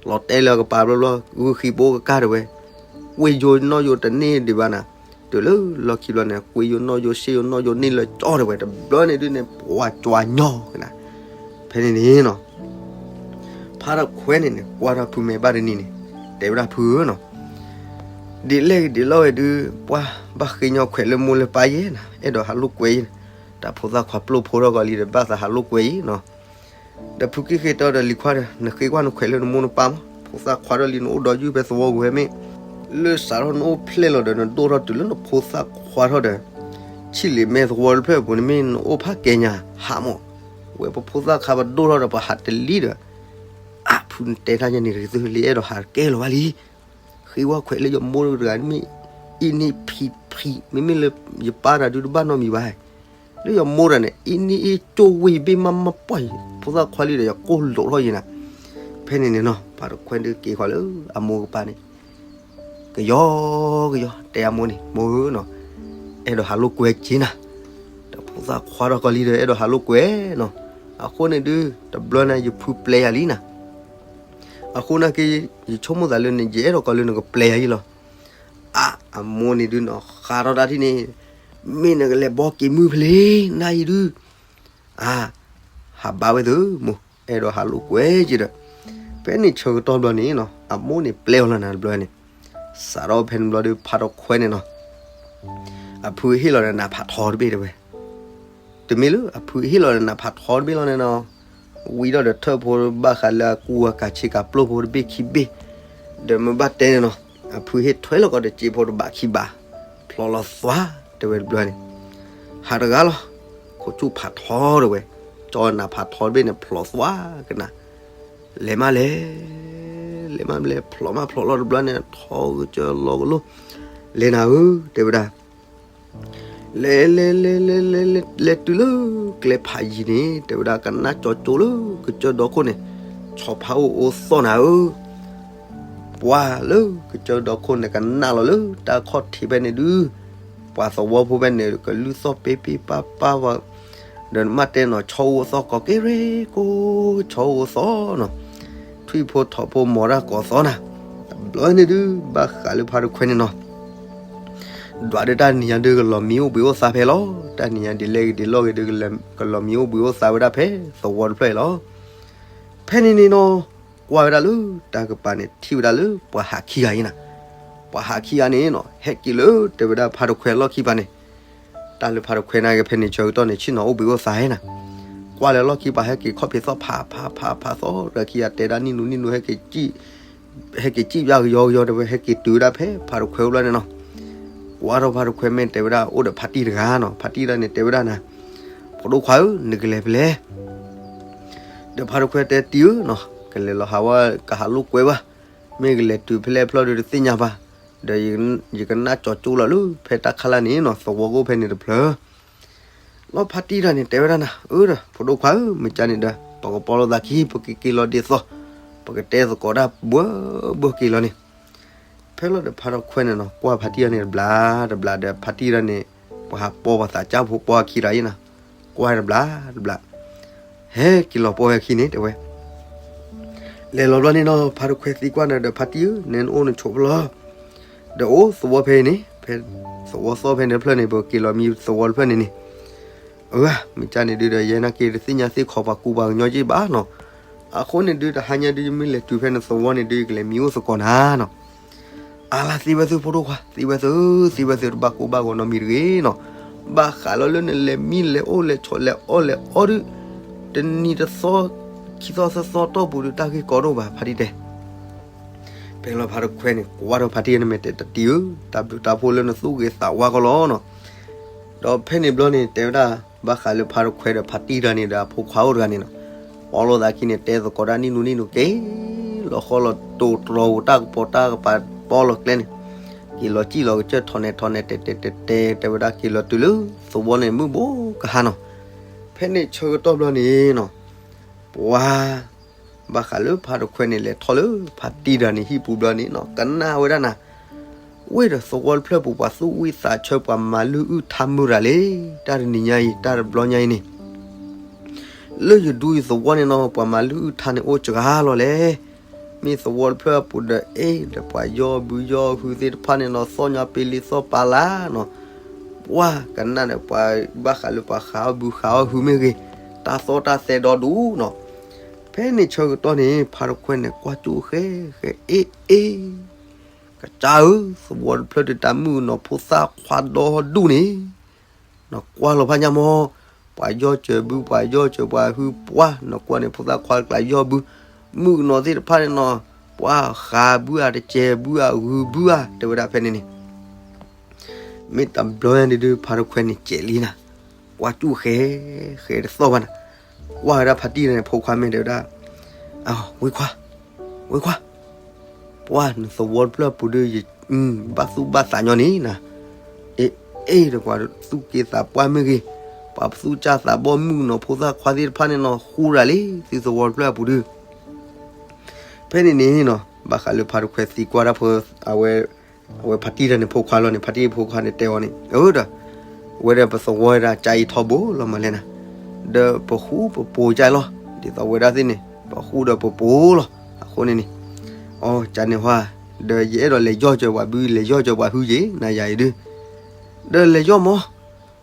လီၤတဲာ်လၢအကပၤဘျီဘျီ ဂုၢ်ဃံဘိကကၢ်တဲဝဲ, ကွ့ယိနီၣ်ယိတန့ၢ်ဒံးဘၣ်နၤ, တုၤလၢလီၢ်ခံဘျီန့ၣ် ကွ့ယိနီၣ်ယိ စ့ယိနီၣ်ယိန့ၢ်လၢကၠီတဲဝဲ တဘျီန့ၣ်ဒုးန့ၣ် ပှၤကွၢ်ညီကနၤ ဖဲန့ၣ်န့ၣ်နီၤ ဖါတခွဲန့ၣ်န့ၣ် ကွၢ်ထီၣ်ဖုမဲာ်ဘၣ်တနံၤန့ၣ် တဲဝဲဒၣ်ဖုဧၢနီၤ, ဒ်လဲၣ်ဂ့ၤဒ်လဲၣ်ဂ့ၤဒုး ပှၤဘၣ်ဃ့ညီခွဲးလၢမိၢ်လၢပၢ်ယဲနၤ, အဲၣ်ဒိးဟးလိာ်ကွဲယဲ, တၢ်ဖိသၣ်ခွါပျိၢ်ဖိထီၣ်ကီးလံဒီး ဘၣ်သးဟးလိာ်ကွဲယဲနီၤ, ဒီးဖုက့ၢ်ဃ့တီဒီးလံၤခွါဒီး နဃ့ကွၢ်နခွဲးလၢနမိၢ်နပၢ်မး, ဖိသၣ်ခွါထီၣ်လံ နအိၣ်ဒီးယုၢ်ဖဲသဝီပူၤဖဲမ့ၢ်, လၢစးထီၣ်နအိၣ်ဖျဲၣ်လီၤဒီး နဒိၣ်ထီၣ်တုၤလၢနဖိသၣ်ခွါထီၣ်ဒီး ဆံးလံာ်မဲသဝီတဖျၢၣ်အပူၤန့ၣ်မ့ၢ် နအိၣ်ဖးကဲညါဟးမး, ဝဲပဖိသၣ်ခါပဒိၣ်ထီၣ်ဒီးပဟးတလံဒီး, အါ ဖုနတဲတၢ်ညါန့ၣ် ကသ့လံ အဲၣ်ဒိးဟးကဲလီၤဘၣ်လံ, ဃ့ဝဲခွဲးလၢယမိၢ်တဂၤန့ၣ်မ့ၢ် အ့ၣ်န့ၢ်ဖံးဖံး မ့မ့ၢ်လၢယပၢ်တဂၤဒုးတဘၣ်နီတမံၤဘၣ်, လၢယမိၢ်တဂၤန့ၣ် အ့ၣ်န့ၢ်အ့ၣ်ကၠိဝ့ၢ်ဘ့ၣ်မးမးပှၢ်အံၤ ဖိသၣ်ခွါလံဒီး ယကိၢ်လိာ်ထီၣ်ယဲနၤ, ဖဲန့ၣ်န့ၣ်နီၤ ဖါတခွဲဒုးက့ၤဃီၤလၢအမိၢ်ကပၤန့ၣ် ကယီကယီ တဲအမိၢ်န့ၣ် မိၢ်ဧၢနီၤ, အဲၣ်ဒိးဟးလိာ်ကွဲက့ၤနၤ, ဒီးဖိသၣ်ခွါထီၣ်ကီးလံဒီး အဲၣ်ဒိးဟးလိာ်ကွဲနီၤ, အဃိန့ၣ်ဒုး တဘျီန့ၣ် ယဖုပျဲယၤလံနၤ, အဃိနာ်က့ ယဆိကမိၣ်သးလၢန့ၣ် ယအဲၣ်ဒိးကီးလၢနကပျဲယၤလံလီၤ, အါ အမိၢ်န့ၣ်ဒုးနီၤ ဃးထီၣ်တၢ်ထံၣ်န့ၣ်, မ့ၢ်နကလဲၤဘီက့ၤမုၢ်ဖဲလဲၣ် နၤအံၤဒုး အါ ဟးဘါဝဲသ့ၣ်မိၢ် အဲၣ်ဒိးဟးလိာ်ကွဲက့ၤဒီး, ဖဲန့ၣ်ဆၢကတီၢ်ဘျီန့ၣ်နီၤ အမိၢ်န့ၣ်ပျဲအီၤလီၤနၤတဘျီန့ၣ်, စးထီၣ်ဖဲန့ၣ်ဘျီဒီး ဖါတခွဲန့ၣ်နီၤ အဖုဟ့ၣ်လီၤဒီးနးဖးထီတဘ့ၣ်တဲဝဲ, တမ့ၢ်လၢအဖုဟ့ၣ်လီၤဒီးနးဖးထီတဘ့ၣ်လီၤန့ၣ်နီၤ, ဝံၤဒီးဒီးထၢၣ်ဖိဘၣ်ဃးလၢအကူအကၤဆ့ကၤပျိၢ်ဖိတဘ့ၣ်ခံဘ့ၣ်, ဒီးမ့ၢ်ဘၣ်တဲန့ၣ်နီၤ, အဖုဟ့ၣ်ထွဲလီၤကီးဒီးစ့ဖိတဘးခံဘး, ဖျိလီၤသွါ တဲဝဲတဘျီန့ၣ် ဟးတဂၤလီၤ, ခိၣ်ဆူၣ်ဖးထီတဲဝဲ, ကၠီနးဖးထီတဘ့ၣ်န့ၣ် ဖျိသွါကနၤ, လဲၤမးလဲၤ, လဲၤမးလဲၤ ဖျိမးဖျိလီၤတဘျီန့ၣ် ထီကစၢၢ်လီၤကလိ, လဲၤနၤဧၢ တဲဝဲဒၣ် လဲၤလဲၤလဲၤလဲၤလဲၤလဲၤလဲၤတုၤလၢကျဲဖးယံၤန့ၣ် တဲဝဲဒၣ် ကနၣ်ကၠီကၠိလၢကစၢၢ်ဒီခိၣ်န့ၣ် ဆီဖါအိၣ်အိသီၣ်နၤဧၢ, ပှၤလၢကစၢၢ်ဒီခိၣ်န့ၣ် ကနၣ်လီၤလၢတၢ်ခီၣ်ထံးဖဲန့ၣ်ဒုး, ပှၤသဝီဖိဖဲန့ၣ် ကလုၢ်သီၣ်ပ့ပ့ပၢ်ပၢ်ဝဲ, ဒီးနမ့ၢ်တဲနီၤ ဆီအိၣ်အိသီၣ်ကိးက့ရ့ကိး ဆီအိၣ်အိသီၣ်နီၤ, ထွံၣ်ဖိထိးဖိမီၤတၢ်ကိးသီနၤ, တဘျီန့ၣ်ဒုး ဘၣ်ဃးလၢဖါတခွဲန့ၣ်နီၤ ဒွးဒီးတၢ်နံၤညါဒုးကလီၤမံအိၣ်ဘှံးအိၣ်သါဖဲလီၤ, တၢ်နံၤညါဒ်လဲၣ်ဂ့ၤဒ်လဲၣ်ဂ့ၤဒုး ကလီၤမံအိၣ်ဘှံးအိၣ်သါဝဲဒၣ်ဖဲသဝီတဖျၢၣ်အံၤလီၤ. ဖဲန့ၣ်န့ၣ်နီၤ ကွၢ်ဝဲဒၣ်လၢတၢ်ကပၤန့ၣ် ထံၣ်ဝဲဒၣ်လၢပှၤဟးခံဂၤအံၤနၤ, ပှၤဟးခံဂၤန့ၣ်နီၤ ဟဲက့ၤလၢတဲဝဲဒၣ်ဖါတခွဲအလီၢ်ခံပၤန့ၣ်, တၢ်လၢဖါတခွဲနာ်က့ဖဲန့ၣ်ဆၢကတီၢ်န့ၣ် ဆ့ၣ်နီၤအိၣ်ဘှံးအိၣ်သါနၤ, ကွၢ်လၢလီၢ်ခံပၤဟဲက့ၤခီၣ်ဖံးသီၣ်ဖးဖးဖးဖးသီ ဒီးခံဂၤတဲဒၣ်နံၣ်နူနံၣ်နူ ဟဲက့ၤ ဟဲက့ၤစံၣ်ပျၢ်ကယီကယီတဲဝဲ ဟဲက့ၤတုၤဝဲဒၣ်ဖဲဖါတခွဲအိၣ်ဘျီန့ၣ်နီၤ, ကွၢ်ထီၣ်ဖါတခွဲမ့ၢ်တဲဝဲဒၣ်အိၣ်ဒီးဖါတံၢ်တဂၤနီၤ, ဖါတံၢ်တဂၤန့ၣ် တဲဝဲဒၣ်နၤ, ဖိဒိၣ်ခွါဧၢ နကလဲၤဖဲလဲၣ် ဒီးဖါတခွဲတဲတံၢ်ဧၢနီၤ ကလဲၤလီၤဟးဝဲ ကဟးလိာ်ကွဲဘၣ်, မ့ၢ်ကလဲၤတုၤဖဲလဲၣ်ဖျီၣ်ဒီးတသ့ၣ်ညါဘၣ်, ဒီးယကနၣ်ကၠီကၠိလီၤလၢဖဲတၢ်ခါလၢ်န့ၣ်နီၤ သဝီကအိၣ်ဖဲန့ၣ်တဖျၢၣ် လီၤဖါတံၢ်တဂၤန့ၣ် တဲဝဲဒၣ်နၤ အၢ ဒီးဖိဒိၣ်ခွါဧၢ မ့ၢ်ကန့ၣ်ဒီး ပကပီလိာ်သးခံ ပကက့ၤလီၤဒ်သိး ပကတဲသကိးတၢ်ဘှၢဘှၢက့ၤလီၤန့ၣ်, ဖဲလီၤဒီးဖါတခွဲန့ၣ်နီၤ ကွၢ်ဖါတံၢ်တဂၤန့ၣ်တဘျီတဘျီဒီး ဖါတံၢ်တဂၤန့ၣ် ပှၤဟးပီပှၤသးစၢ်ဖိပီခံတဂၤအံၤနၤ, ကွၢ်တဘျီတဘျီ ဟဲက့ၤလီၤပီဝဲခံန့ၣ်တဲဝဲ လဲၤလီၤဘျီန့ၣ်နီၤ ဖါတခွဲသံကွၢ်နၤဒီး ဖါတံၢ်ဧၢ နဲနအိၣ်နဆိးဖျီၣ် ဒီးအိၣ်သဝီဖဲအံၤန့ၣ် ဖဲသဝီသီၣ်ဖဲန့ၣ်တဖျၢၣ်န့ၣ် ပက့ၤလီၤမံသဝီတဖျၢၣ်န့ၣ်န့ၣ်, အၢ မ့ၢ်ကန့ၣ်ဒုးဒီး ယဲနာ်က့တသ့ၣ်ညါသ့ၣ်ခီပှၤကူပှၤကညီက့ဘၣ်နီၤ, အဃိန့ၣ်ဒုး တဟါညါဒုး ယမ့ၢ်လဲၤတုၤဖဲန့ၣ်သဝီန့ၣ်ဒုး ယကလဲၤမံအိၣ်သကိးနၤနီၤ အါလၢသ့ဝဲသုဖိဒိၣ်ခွါ သ့ဝဲသု သ့ဝဲသု တဘၣ်ကိၢ်ဘၣ်ဂီၤနီတမံၤတဂ့ၤနီၤ, ဘၣ်ဃးလီၤလၢနလဲၤမံလဲၤအိၣ်လဲၤဆိးလဲၤအီၣ်လဲၤအီဒုး, တနံၤတသီ ခံသီသၢသီတီၢ်ပူၤဒုး တၢ်ဂ့ၢ်ကီဒိၣ်ဘၣ် ဖါတံၢ်တဲ ဖဲလီၤဖါတခွဲန့ၣ် ကွၢ်ထီၣ်ဖါတံၢ်န့ၣ်မ့ၢ်တဲတံၢ်ဧၢ, တၢ်ဘျုးတၢ်ဖှိၣ်လၢနသူၣ်ဂ့ၤသးဝါကီးလီၤနီၤ, ဒီးဖဲန့ၣ်ဘျီန့ၣ် တဲဝဲဒၣ် ဘၣ်ဃးလၢဖါတခွဲဒီးဖါတံၢ်တဂၤန့ၣ်ဒီး အဖိခွါအိၣ်တဂၤန့ၣ်နီၤ, ပီလိာ်သးခံန့ၣ် တဲသကိးတၢ်နံၣ်နူနံၣ်နူက့ၤ လီၤဃီလီၤတိၤတြီၤပူၤ တၢ်ကပီၤတၢ်ကပၤ ပီလီၤကျဲန့ၣ်, က့ၤလီၤစံၣ်လီၤကစၢၢ်ထီၣ်နဲၣ်ထီၣ်နဲၣ် တဲတဲတဲတဲ တဲဝဲဒၣ်က့ၤလီၤတုၤလၢသဝီန့ၣ် မုၢ်ဘိကဟါနီၤ, ဖဲန့ၣ်ဆၢကတီၢ်ဘျီန့ၣ်နီၤ ပှၤ ဘၣ်ဃးလၢဖါတခွဲးန့ၣ် လဲၤထီၣ်လၢဖါတံၢ်တဂၤန့ၣ်ဟံၣ်ပူၤဘျီန့ၣ်နီၤ ကနၣ်ဝဲဒၣ်နၤ, ဝ့ၢ်ဒီးသဝီတဖျၢၣ်ပူၤ ပှၤသူၣ်ဝံၣ်သးဆၢပှၤမၤလုၢ်အုၣ်ထါမုာ်တၢ်လံ, တၢ်တနံၤညါအံၤ တၢ်တဘျီညါအံၤန့ၣ် လၢယဒူယသဝီန့ၣ်နီၤ ပှၤမၤလုၢ်အုၣ်ထါန့ၣ်အိၣ်စှၤလီၤလဲၣ်. မ့ၢ်သဝီတဖျၢၣ်အပူၤဒီး အ့ၣ်ဒီးပှၤယီၢ်ဘုယီၢ်ဟုသ့ၣ်တဖၣ်န့ၣ်နီၤ သီၣ်ညါပ့လံသီၣ်ပာ်လၢနီၤ, ပှၤကနၣ်ဒီးပှၤဘၣ်ဃးလၢပှၤဃးအီၣ်ဘုဃးအီၣ်ဟုမ့ၢ်ဂ့ၤ, တၢ်သီၣ်တၢ်သဲဒီဒူၣ်နီၤ. ဖဲန့ၣ်ဆၢကတီၢ်န့ၣ် ဖါတခွဲးန့ၣ် ကွၢ်ကၠိၣ်ဃဲဃဲ အ့ၣ်အ့ၣ် ကစၢ်ဧၢ, သဝီတဖျၢၣ်ဒုးတၢ်မုၣ်ကနီၤဖိသၣ်ခွါဒီဒူၣ်န့ၣ် နကွၢ်လီၤဖးညါမီၢ်, ပှၤယီၢ်စၢၤဘု ပှၤယီၢ်စၢၤပှၤဟု ပှၤနကွၢ်န့ၣ် ဖိသၣ်ခွါတကျါယီၢ်ဘု, မုၣ်ကနီၤသ့ၣ်တဖၣ်န့ၣ်နီၤ ပှၤဃးဘုဧါတစဲးဘုဧါဂုၤဘုဧါ တဲဝဲဒၣ်ဖဲန့ၣ်န့ၣ် မ့ၢ်တဘျီညါန့ၣ်ဒုး ဖါတခွဲးန့ၣ်စဲးလံနၤ, ကွၢ်ကၠိၣ်ဃဲ ဃဲတသီၣ်ဘၣ်နၤ, ကွၢ်ဝဲဒၣ်ဖါတံၢ်န့ၣ် ဖိခွါမ့ၢ်တဲဝဲဒၣ်, ဝ့ခွါ, ဝ့ခွါ, ပှၤနသဝီတဖျၢၣ်အပူၤဒုး ယဘၣ်သူၣ်ဘၣ်သးညီန့ၣ်နၤ, အ့ၣ် အ့ၣ်ဒီးပှၤသူၣ်က့သးပှၢ်မ့ၢ်ဂ့ၤ, ပှၤသူၣ်စၢ်သးဘီၣ်မုၣ်ကနီၤဖိသၣ်ခွါသ့ၣ်တဖၣ်န့ၣ်နီၤ ဃူရၤလံ သုသဝီတဖျၢၣ်အပူၤဒုး ဖဲန့ၣ်န့ၣ်နီၤ ဘၣ်ဃးလၢဖါတခွဲးသံကွၢ်ဒၣ်ဖိ အဝဲ အဝဲဖါတံၢ်တၢ်န့ၣ်ဖိခွါလီၤန့ၣ် ဖါတံၢ်ဖိခွါန့ၣ်တဲအီၤန့ၣ် အၢဒီး ဝဲဒၣ်ပသဝီဝဲဒၣ်ကၢ်အံၤထီဘိလီၤမးလဲၣ်နၤ, ဒီးပဃူပပိာ်ကၢ်လီၤ, ဒ်သိးဝဲဒၣ်သ့ၣ်န့ၣ် ပဃူဒီးပပိာ်လီၤ အဃိန့ၣ်န့ၣ်, အကန့ၣ်ဟါ, ဒီးယအဲၣ်ဒိးလဲၤယီၢ်စၢၤပှၤဘု လဲၤယီၢ်စၢၤပှၤဟုယ့ၤ နၤယၤအံၤဒုး, ဒီးလဲၤယီၢ်မီၢ်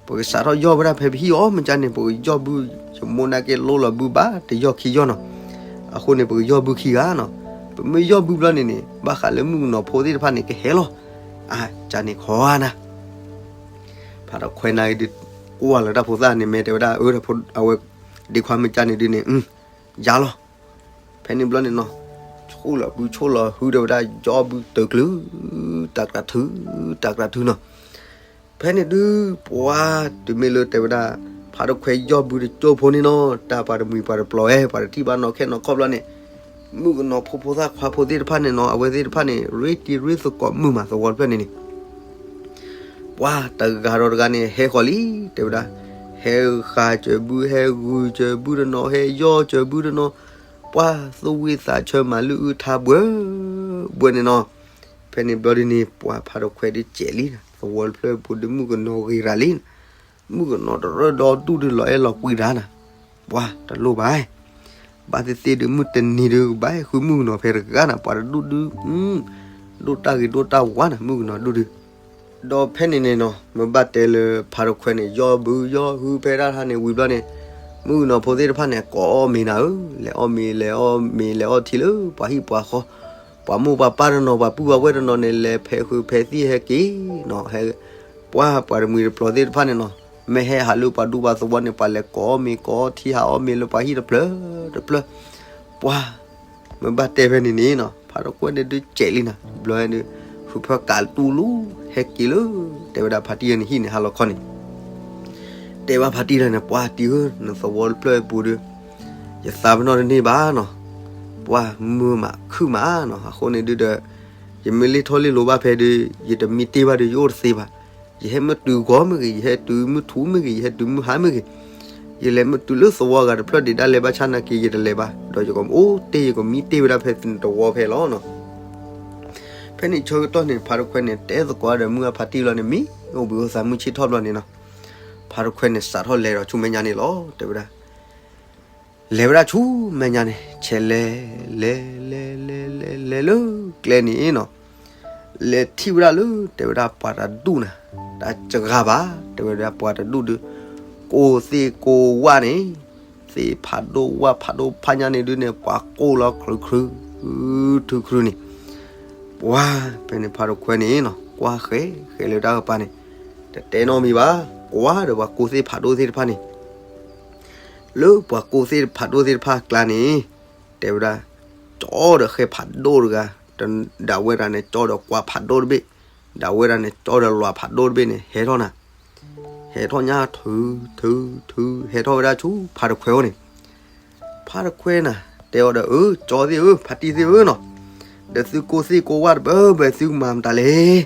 ပကစးထီၣ်ယီၢ်ဝဲဒၣ်ဖဲပဟံၣ်အီၤ မ့ၢ်ကန့ၣ် ပကယီၢ်ဘု ယမိၢ်နာ်က့လိၣ်လီၤဘုဘၣ် တယီၢ်ခံယီၢ်နီၤ, အဃိန့ၣ် ပကယီၢ်ဘုခံဂၤနီၤ, ပမ့ၢ်ယီၢ်ဘုဘျီန့ၣ်န့ၣ် ဘၣ်ဃးလၢမုၣ်ကနီၤဖိသ့ၣ်တဖၣ်န့ၣ် ကဟဲလီၤ, အကန့ၣ်ခီနၤ, ဖါတခွဲးနၤဂ့ၤဒုး ကွၢ်လီၤတၢ်ဖိသၣ်န့ၣ် မ့ၢ်တဲဝဲဒၣ် အၢ အဝဲ ဒ့ခွါမ့ၢ်ကန့ၣ်ဒုးန့ၣ် ယၤလီၤ ဖဲန့ၣ်ဘျီန့ၣ်နီၤ, ဆိၣ်လီၤဘုဆိၣ်လီၤဟုဒီးဝဲဒၣ် ယီၢ်ဘုတၢ်ကျုၤ တၢ်ကြၢးထု တၢ်ကြၢးထုနီၤ, ဖဲန့ၣ်ဒုး ပှၤတုၤမ့ၢ်လၢတဲဝဲဒၣ် ဖါတခွဲးယီၢ်ဘုတကၠိၢ်ဖိန့ၣ်နီၤ တၢ်ပှၤတမှံၤပှၤတပျီၤဝဲ ပှၤတထံၣ်ဘၣ်နီၣ်ခဲနီၣ်ခီဘျီန့ၣ်, မုၣ်ကနီၤဖိဖိသၣ်ခွါဖိသ့ၣ်တဖၣ်န့ၣ်နီၤ အဝဲသ့ၣ်တဖၣ်န့ၣ် ရ့တံၤရ့သကိးမုာ်မး သဝီတဖျၢၣ်န့ၣ်န့ၣ် ပှၤတဂၤဒီးတဂၤန့ၣ် ဟဲဃီၤလံ တဲဝဲဒၣ်, ဟဲဃးစၢၤဘု ဟဲဂုၤစၢၤဘုတနီၤ ဟဲယီၢ်စၢၤဘုတနီၤ, ပှၤသူၣ်ဝံၣ်သးဆၢမၤလုၢ်အုၣ်ထါဘှဲဘှဲန့ၣ်နီၤ, ဖဲန့ၣ်ဘျီဒုးန့ၣ် ပှၤဖါတခွဲးဒုးစဲးလံနၤ သဝီတဖျၢၣ်ပူၤဒုး မုၣ်ကနီၤဂ့ၤရၤလံနၤ, မုၣ်ကနီၤတရၢၣ်ဒီဒူၣ်ဒုး လီၤအဲၣ်လီၤကွံတၢ်နၤ, ပှၤတလိၣ်ဘၣ် ဘၣ်သ့ၣ်သ့ၣ်ဒုး မုၢ်တနံၤဒုး ကဘၣ်ဃုမုၣ်ကနီၤဖဲတဂၤနၤ ပှၤတဒူၣ်ဒုး, ဒိၣ်တၢ်ဂ့ၤဒိၣ်တၢ်ဝါနၤ မုၣ်ကနီၤဒူၣ်ဒုး, ဒီးဖဲန့ၣ်န့ၣ်နီၤ မ့ၢ်ဘၣ်တဲလၢဖါတခွဲးန့ၣ် ယီၢ်ဘုယီၢ်ဟုဖဲဒၣ်တၢ်န့ၣ်ဝံၤဘျီန့ၣ်, မုၣ်ကနီၤဖိသ့ၣ်တဖၣ်န့ၣ် ကိးအီၣ်မ့ၤနၤဧၢ, လဲၤအီၣ်မ့ၤ လဲၤအီၣ်မ့ၤ လဲၤအီၣ်ထံလၢပှၤဟံၣ်ပှၤဃီ, ပှၤမိၢ်ပှၤပၢ်တနီၤ ပှၤပုၢ်ပှၤဝဲၢ်တနီၤန့ၣ် လဲၤဖဲးဃုာ်ဖဲးသံၣ်ဟဲက့ၤနီၤ, ဟဲ ပှၤပှၤတမှံၤတပျီၤသ့ၣ်တဖၣ်န့ၣ်နီၤ, မ့ၢ်ဟဲဟးလၢပှၤဒူပှၤသဝီန့ၣ် ပှၤလဲၤကိးအီၣ်မ့ၤကိးအီထံ ဟးအီၣ်မ့ၤလၢပှၤဟံၣ်တဖျၢၣ်တဖျၢၣ်, ပှၤ မ့ၢ်ဘၣ်တဲဖဲန့ၣ်န့ၣ်နီၤ ဖါတခွဲးန့ၣ်ဒုးစဲးလံနၤ ဘျီဒုး ဃုဖၢကးတူၢ်လူၤ ဟဲက့ၤလၢ တဲဝဲဒၣ်ဖါတံၢ်န့ၣ်ဟံၣ်န့ၣ် ဟါလီၤခီန့ၣ် တဲဘၣ်ဖါတံၢ်တၢ်န့ၣ် ပှၤတံၢ်ဧၢ နသဝီတဖျၢၣ်အပူၤဒီး ယသးပ့ၤနီၣ်တန့ၢ်ဘၣ်နီၤ, ပှၤမုာ်မးခုၣ်မးနီၤ, အဃိန့ၣ်ဒုးဒီး ယမ့ၢ်လ့ၣ်ထီၣ်လ့ၣ်လီၤဘၣ်ဖဲဒုး ယတမံတ့ၢ်ဘၣ်ဒီး ယအိၣ်တသ့ဘၣ်, ယဟဲမ့ၢ်တုၤဂီၢ်မ့ၢ်ဂ့ၤ ယဟဲတုၤမုၢ်ထူၣ်မ့ၢ်ဂ့ၤ ယဟဲတုၤမုၢ်ဟါမ့ၢ်ဂ့ၤ, ယလဲၤမ့ၢ်တုၤလၢသဝီဂၤတဖျၢၣ်ဒံးဒၣ်လဲာ်ဘၣ်ဆၣ်နာ်က့ ယတလဲၤဘၣ်, ဒီးယကအိၣ်တ့ၢ် ယကမံတ့ၢ်ဝဲဒၣ်ဖဲသဝီဖဲလီၤနီၤ. ဖဲန့ၣ်ဆၢကတီၢ်န့ၣ် ဖါတခွဲးန့ၣ် တဲသကိးဒီးမုၢ်အဖါတံၢ်လီၤန့ၣ် မံအိၣ်ဘှံးအိၣ်သးမုၢ်ဆ့ၣ်ထီၣ်ဘျီန့ၣ်နီၤ, ဖါတခွဲးန့ၣ် စးထီၣ်လဲၤဒီးဆူမဲာ်ညါန့ၣ်လီၤ တဲဝဲဒၣ်, လဲၤဝဲဒၣ်ဆူမဲာ်ညါန့ၣ် ဆဲးလဲၤ လဲၤ လဲၤ လဲၤ လဲၤ လဲၤလၢကျဲန့ၣ်နီၤ, လဲၤထံၣ်ဝဲဒၣ်လၢ တဲဝဲဒၣ်ပှၤတဒူၣ်နၤ, တစှၤဘၣ် တဲဝဲဒၣ်ပှၤတဒူၣ်ဒုး ကိၢ်သ့ၣ်ကိၢ်ဝၣ်န့ၣ် သ့ၣ်ဖးဒိၣ်ဝၣ်ဖးဒိၣ်ဖးညါန့ၣ်ဒုးန့ၣ် ပှၤကိၢ်လီၤခရူခရူ ထူခရူန့ၣ်, ပှၤ ဖဲန့ၣ်ဖါတခွဲးန့ၣ်နီၤ ကွၢ်ဃဲ ဃဲလၢတၢ်ကပၤန့ၣ် တတဲနီတမံၤဘၣ်, ကွၢ်ဒီးပှၤကိၢ်သ့ၣ်ဖးဒိၣ်သ့ၣ်တဖၣ်န့ၣ် လၢပှၤကိၢ်သ့ၣ်ဖးဒိၣ်သ့ၣ်တဖၣ်အကျါန့ၣ် တဲဝဲဒၣ် ကၠီဒီးဃဲဖးဒိၣ်တဂၤ, ဒၣ်ဝဲဒၣ်န့ၣ် ကၠီဒီးကွၢ်ဖးဒိၣ်တဘ့ၣ်, ဒၣ်ဝဲဒၣ်န့ၣ် ကၠီဒီးလွးဖးဒိၣ်တဘ့ၣ်န့ၣ် ဟဲထီၣ်နၤ, ဟဲထီၣ်ညါထု ထု ထု ဟဲထီၣ်ဝဲဒၣ်ဆူဖါတခွဲးအိၣ်န့ၣ်, ဖါတခွဲးနၤ တဲအီၤဒီး အၢ ကၠီသ့ၣ်ဧၢ ဖါတံၢ်သ့ၣ်ဧၢနီၤ, ဒီးသုကိၢ်သ့ၣ်ကိၢ်ဝၣ်တဘၢဘၢသုကမၤမတၤလဲၣ်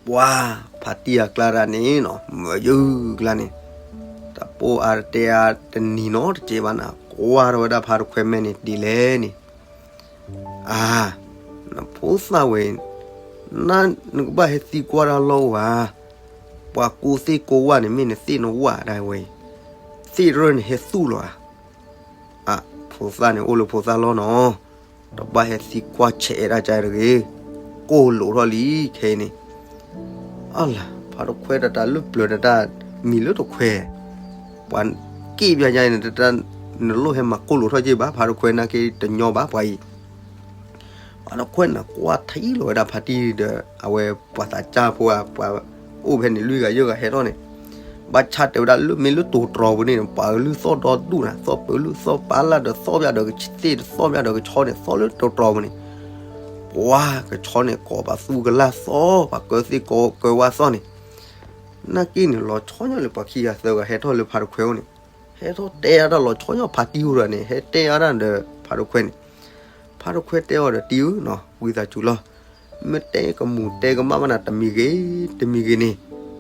ပှၤဖါတံၢ်အကျါဒၣ်န့ၣ်နီၤ မၢယုၢ်ကျါန့ၣ် တပိၢ်အါတတဲအါတနံၤနီတစဲးဘၣ်နၤ, ကွ ကွၢ်ထီၣ်ဝဲဒၣ်ဖါတခွဲမဲာ်န့ၣ်ဒ်လဲၣ်န့ၣ်, အါ, နဖိသၣ်ဝဲ, န, နကဘၣ်ဟဲသံကွၢ်တၢ်လီၢ်အိၣ်ဧါ, ပှၤကိးသ့ၣ်ကိးဝၣ်န့ၣ် မ့ၢ်နသ့ၣ်နဝၣ်ဒၣ်ဝဲ, သ့ၣ်ရၢၢ်န့ၣ်ဟဲသူၣ်လီၤဧါ. အါ, ဖိသၣ်န့ၣ်အိၣ်လၢဖိသၣ်လီၢ်နီၤ, တဘၣ်ဟဲသံကွၢ်ဆဲးဒၣ်ကါတဂ့ၤ, ကိၢ်လိာ်ထီၣ်လံခဲအံၤန့ၣ်. အလၤ, ဖါတခွဲတၢ်တၢ်လၢပျၢၤတၢ်တၢ်မံၤလၢတခွဲ, ပှၤက့ၣ်ပျၢ်ညါအံၤန့ၣ် နလိၣ်ဟဲမၤကိၢ်လိာ်ထီၣ်က့ၤဘၣ်, ဖါတခွဲနာ်က့တညီဘၣ်ပှၤအံၤ. ဖါတခွဲန့ၣ်ကွၢ်ထံလီၤဝဲဒၣ်ဖါတံၢ်ဒီး အဝဲပှၤသးစၢ်ဖိဧါ, ပှၤအိၣ်ဖဲန့ၣ်လွံၢ်ဂၤယဲၢ်ဂၤဟဲထီၣ်န့ၣ်, ဘၣ်ဆၣ်တဲဝဲဒၣ်လၢမ့ၢ်လၢတိၤတြီၤပူၤန့ၣ် ပှၤကလုၢ်သီၣ်ဒီဒူၣ်နၤ, သီၣ်ပၢၤလုၢ်သီၣ်ပာ်လၢ်ဒီးသီၣ်ပျၢ်ဒီးကသ့ၣ်တသီၣ်ပျၢ်ဒီးကဆီန့ၣ် သီၣ်လၢတိၤတြီၤပူၤန့ၣ်, ပှၤကဆီန့ၣ်ကိးပသူကလၢ်သီၣ်, ပှၤကၢသ့ၣ်ကိးကၢဝါသီၣ်န့ၣ်, နာ်က့န့ၣ် လီၤဆီညီလၢပှၤခံဂၤသၢဂၤဟဲထီၣ်လၢဖါတခွဲအိၣ်န့ၣ်, ဟဲထီၣ်တဲအါတၢ်လီၤဆီညီဖါတံၢ်အိၣ်ဒီးန့ၣ် ဟဲတဲအါတၢ်ဒီးဖါတခွဲန့ၣ်, ဖါတခွဲတဲအီၤဒီးတံၢ်ဧၢနီၤ, ဝံသးစူၤလီၤ, မ့ၢ်တဲကမူၤတဲကမၣ်ဘၣ်နၤတမံၤဂ့ၤ, တမံၤဂ့ၤန့ၣ်,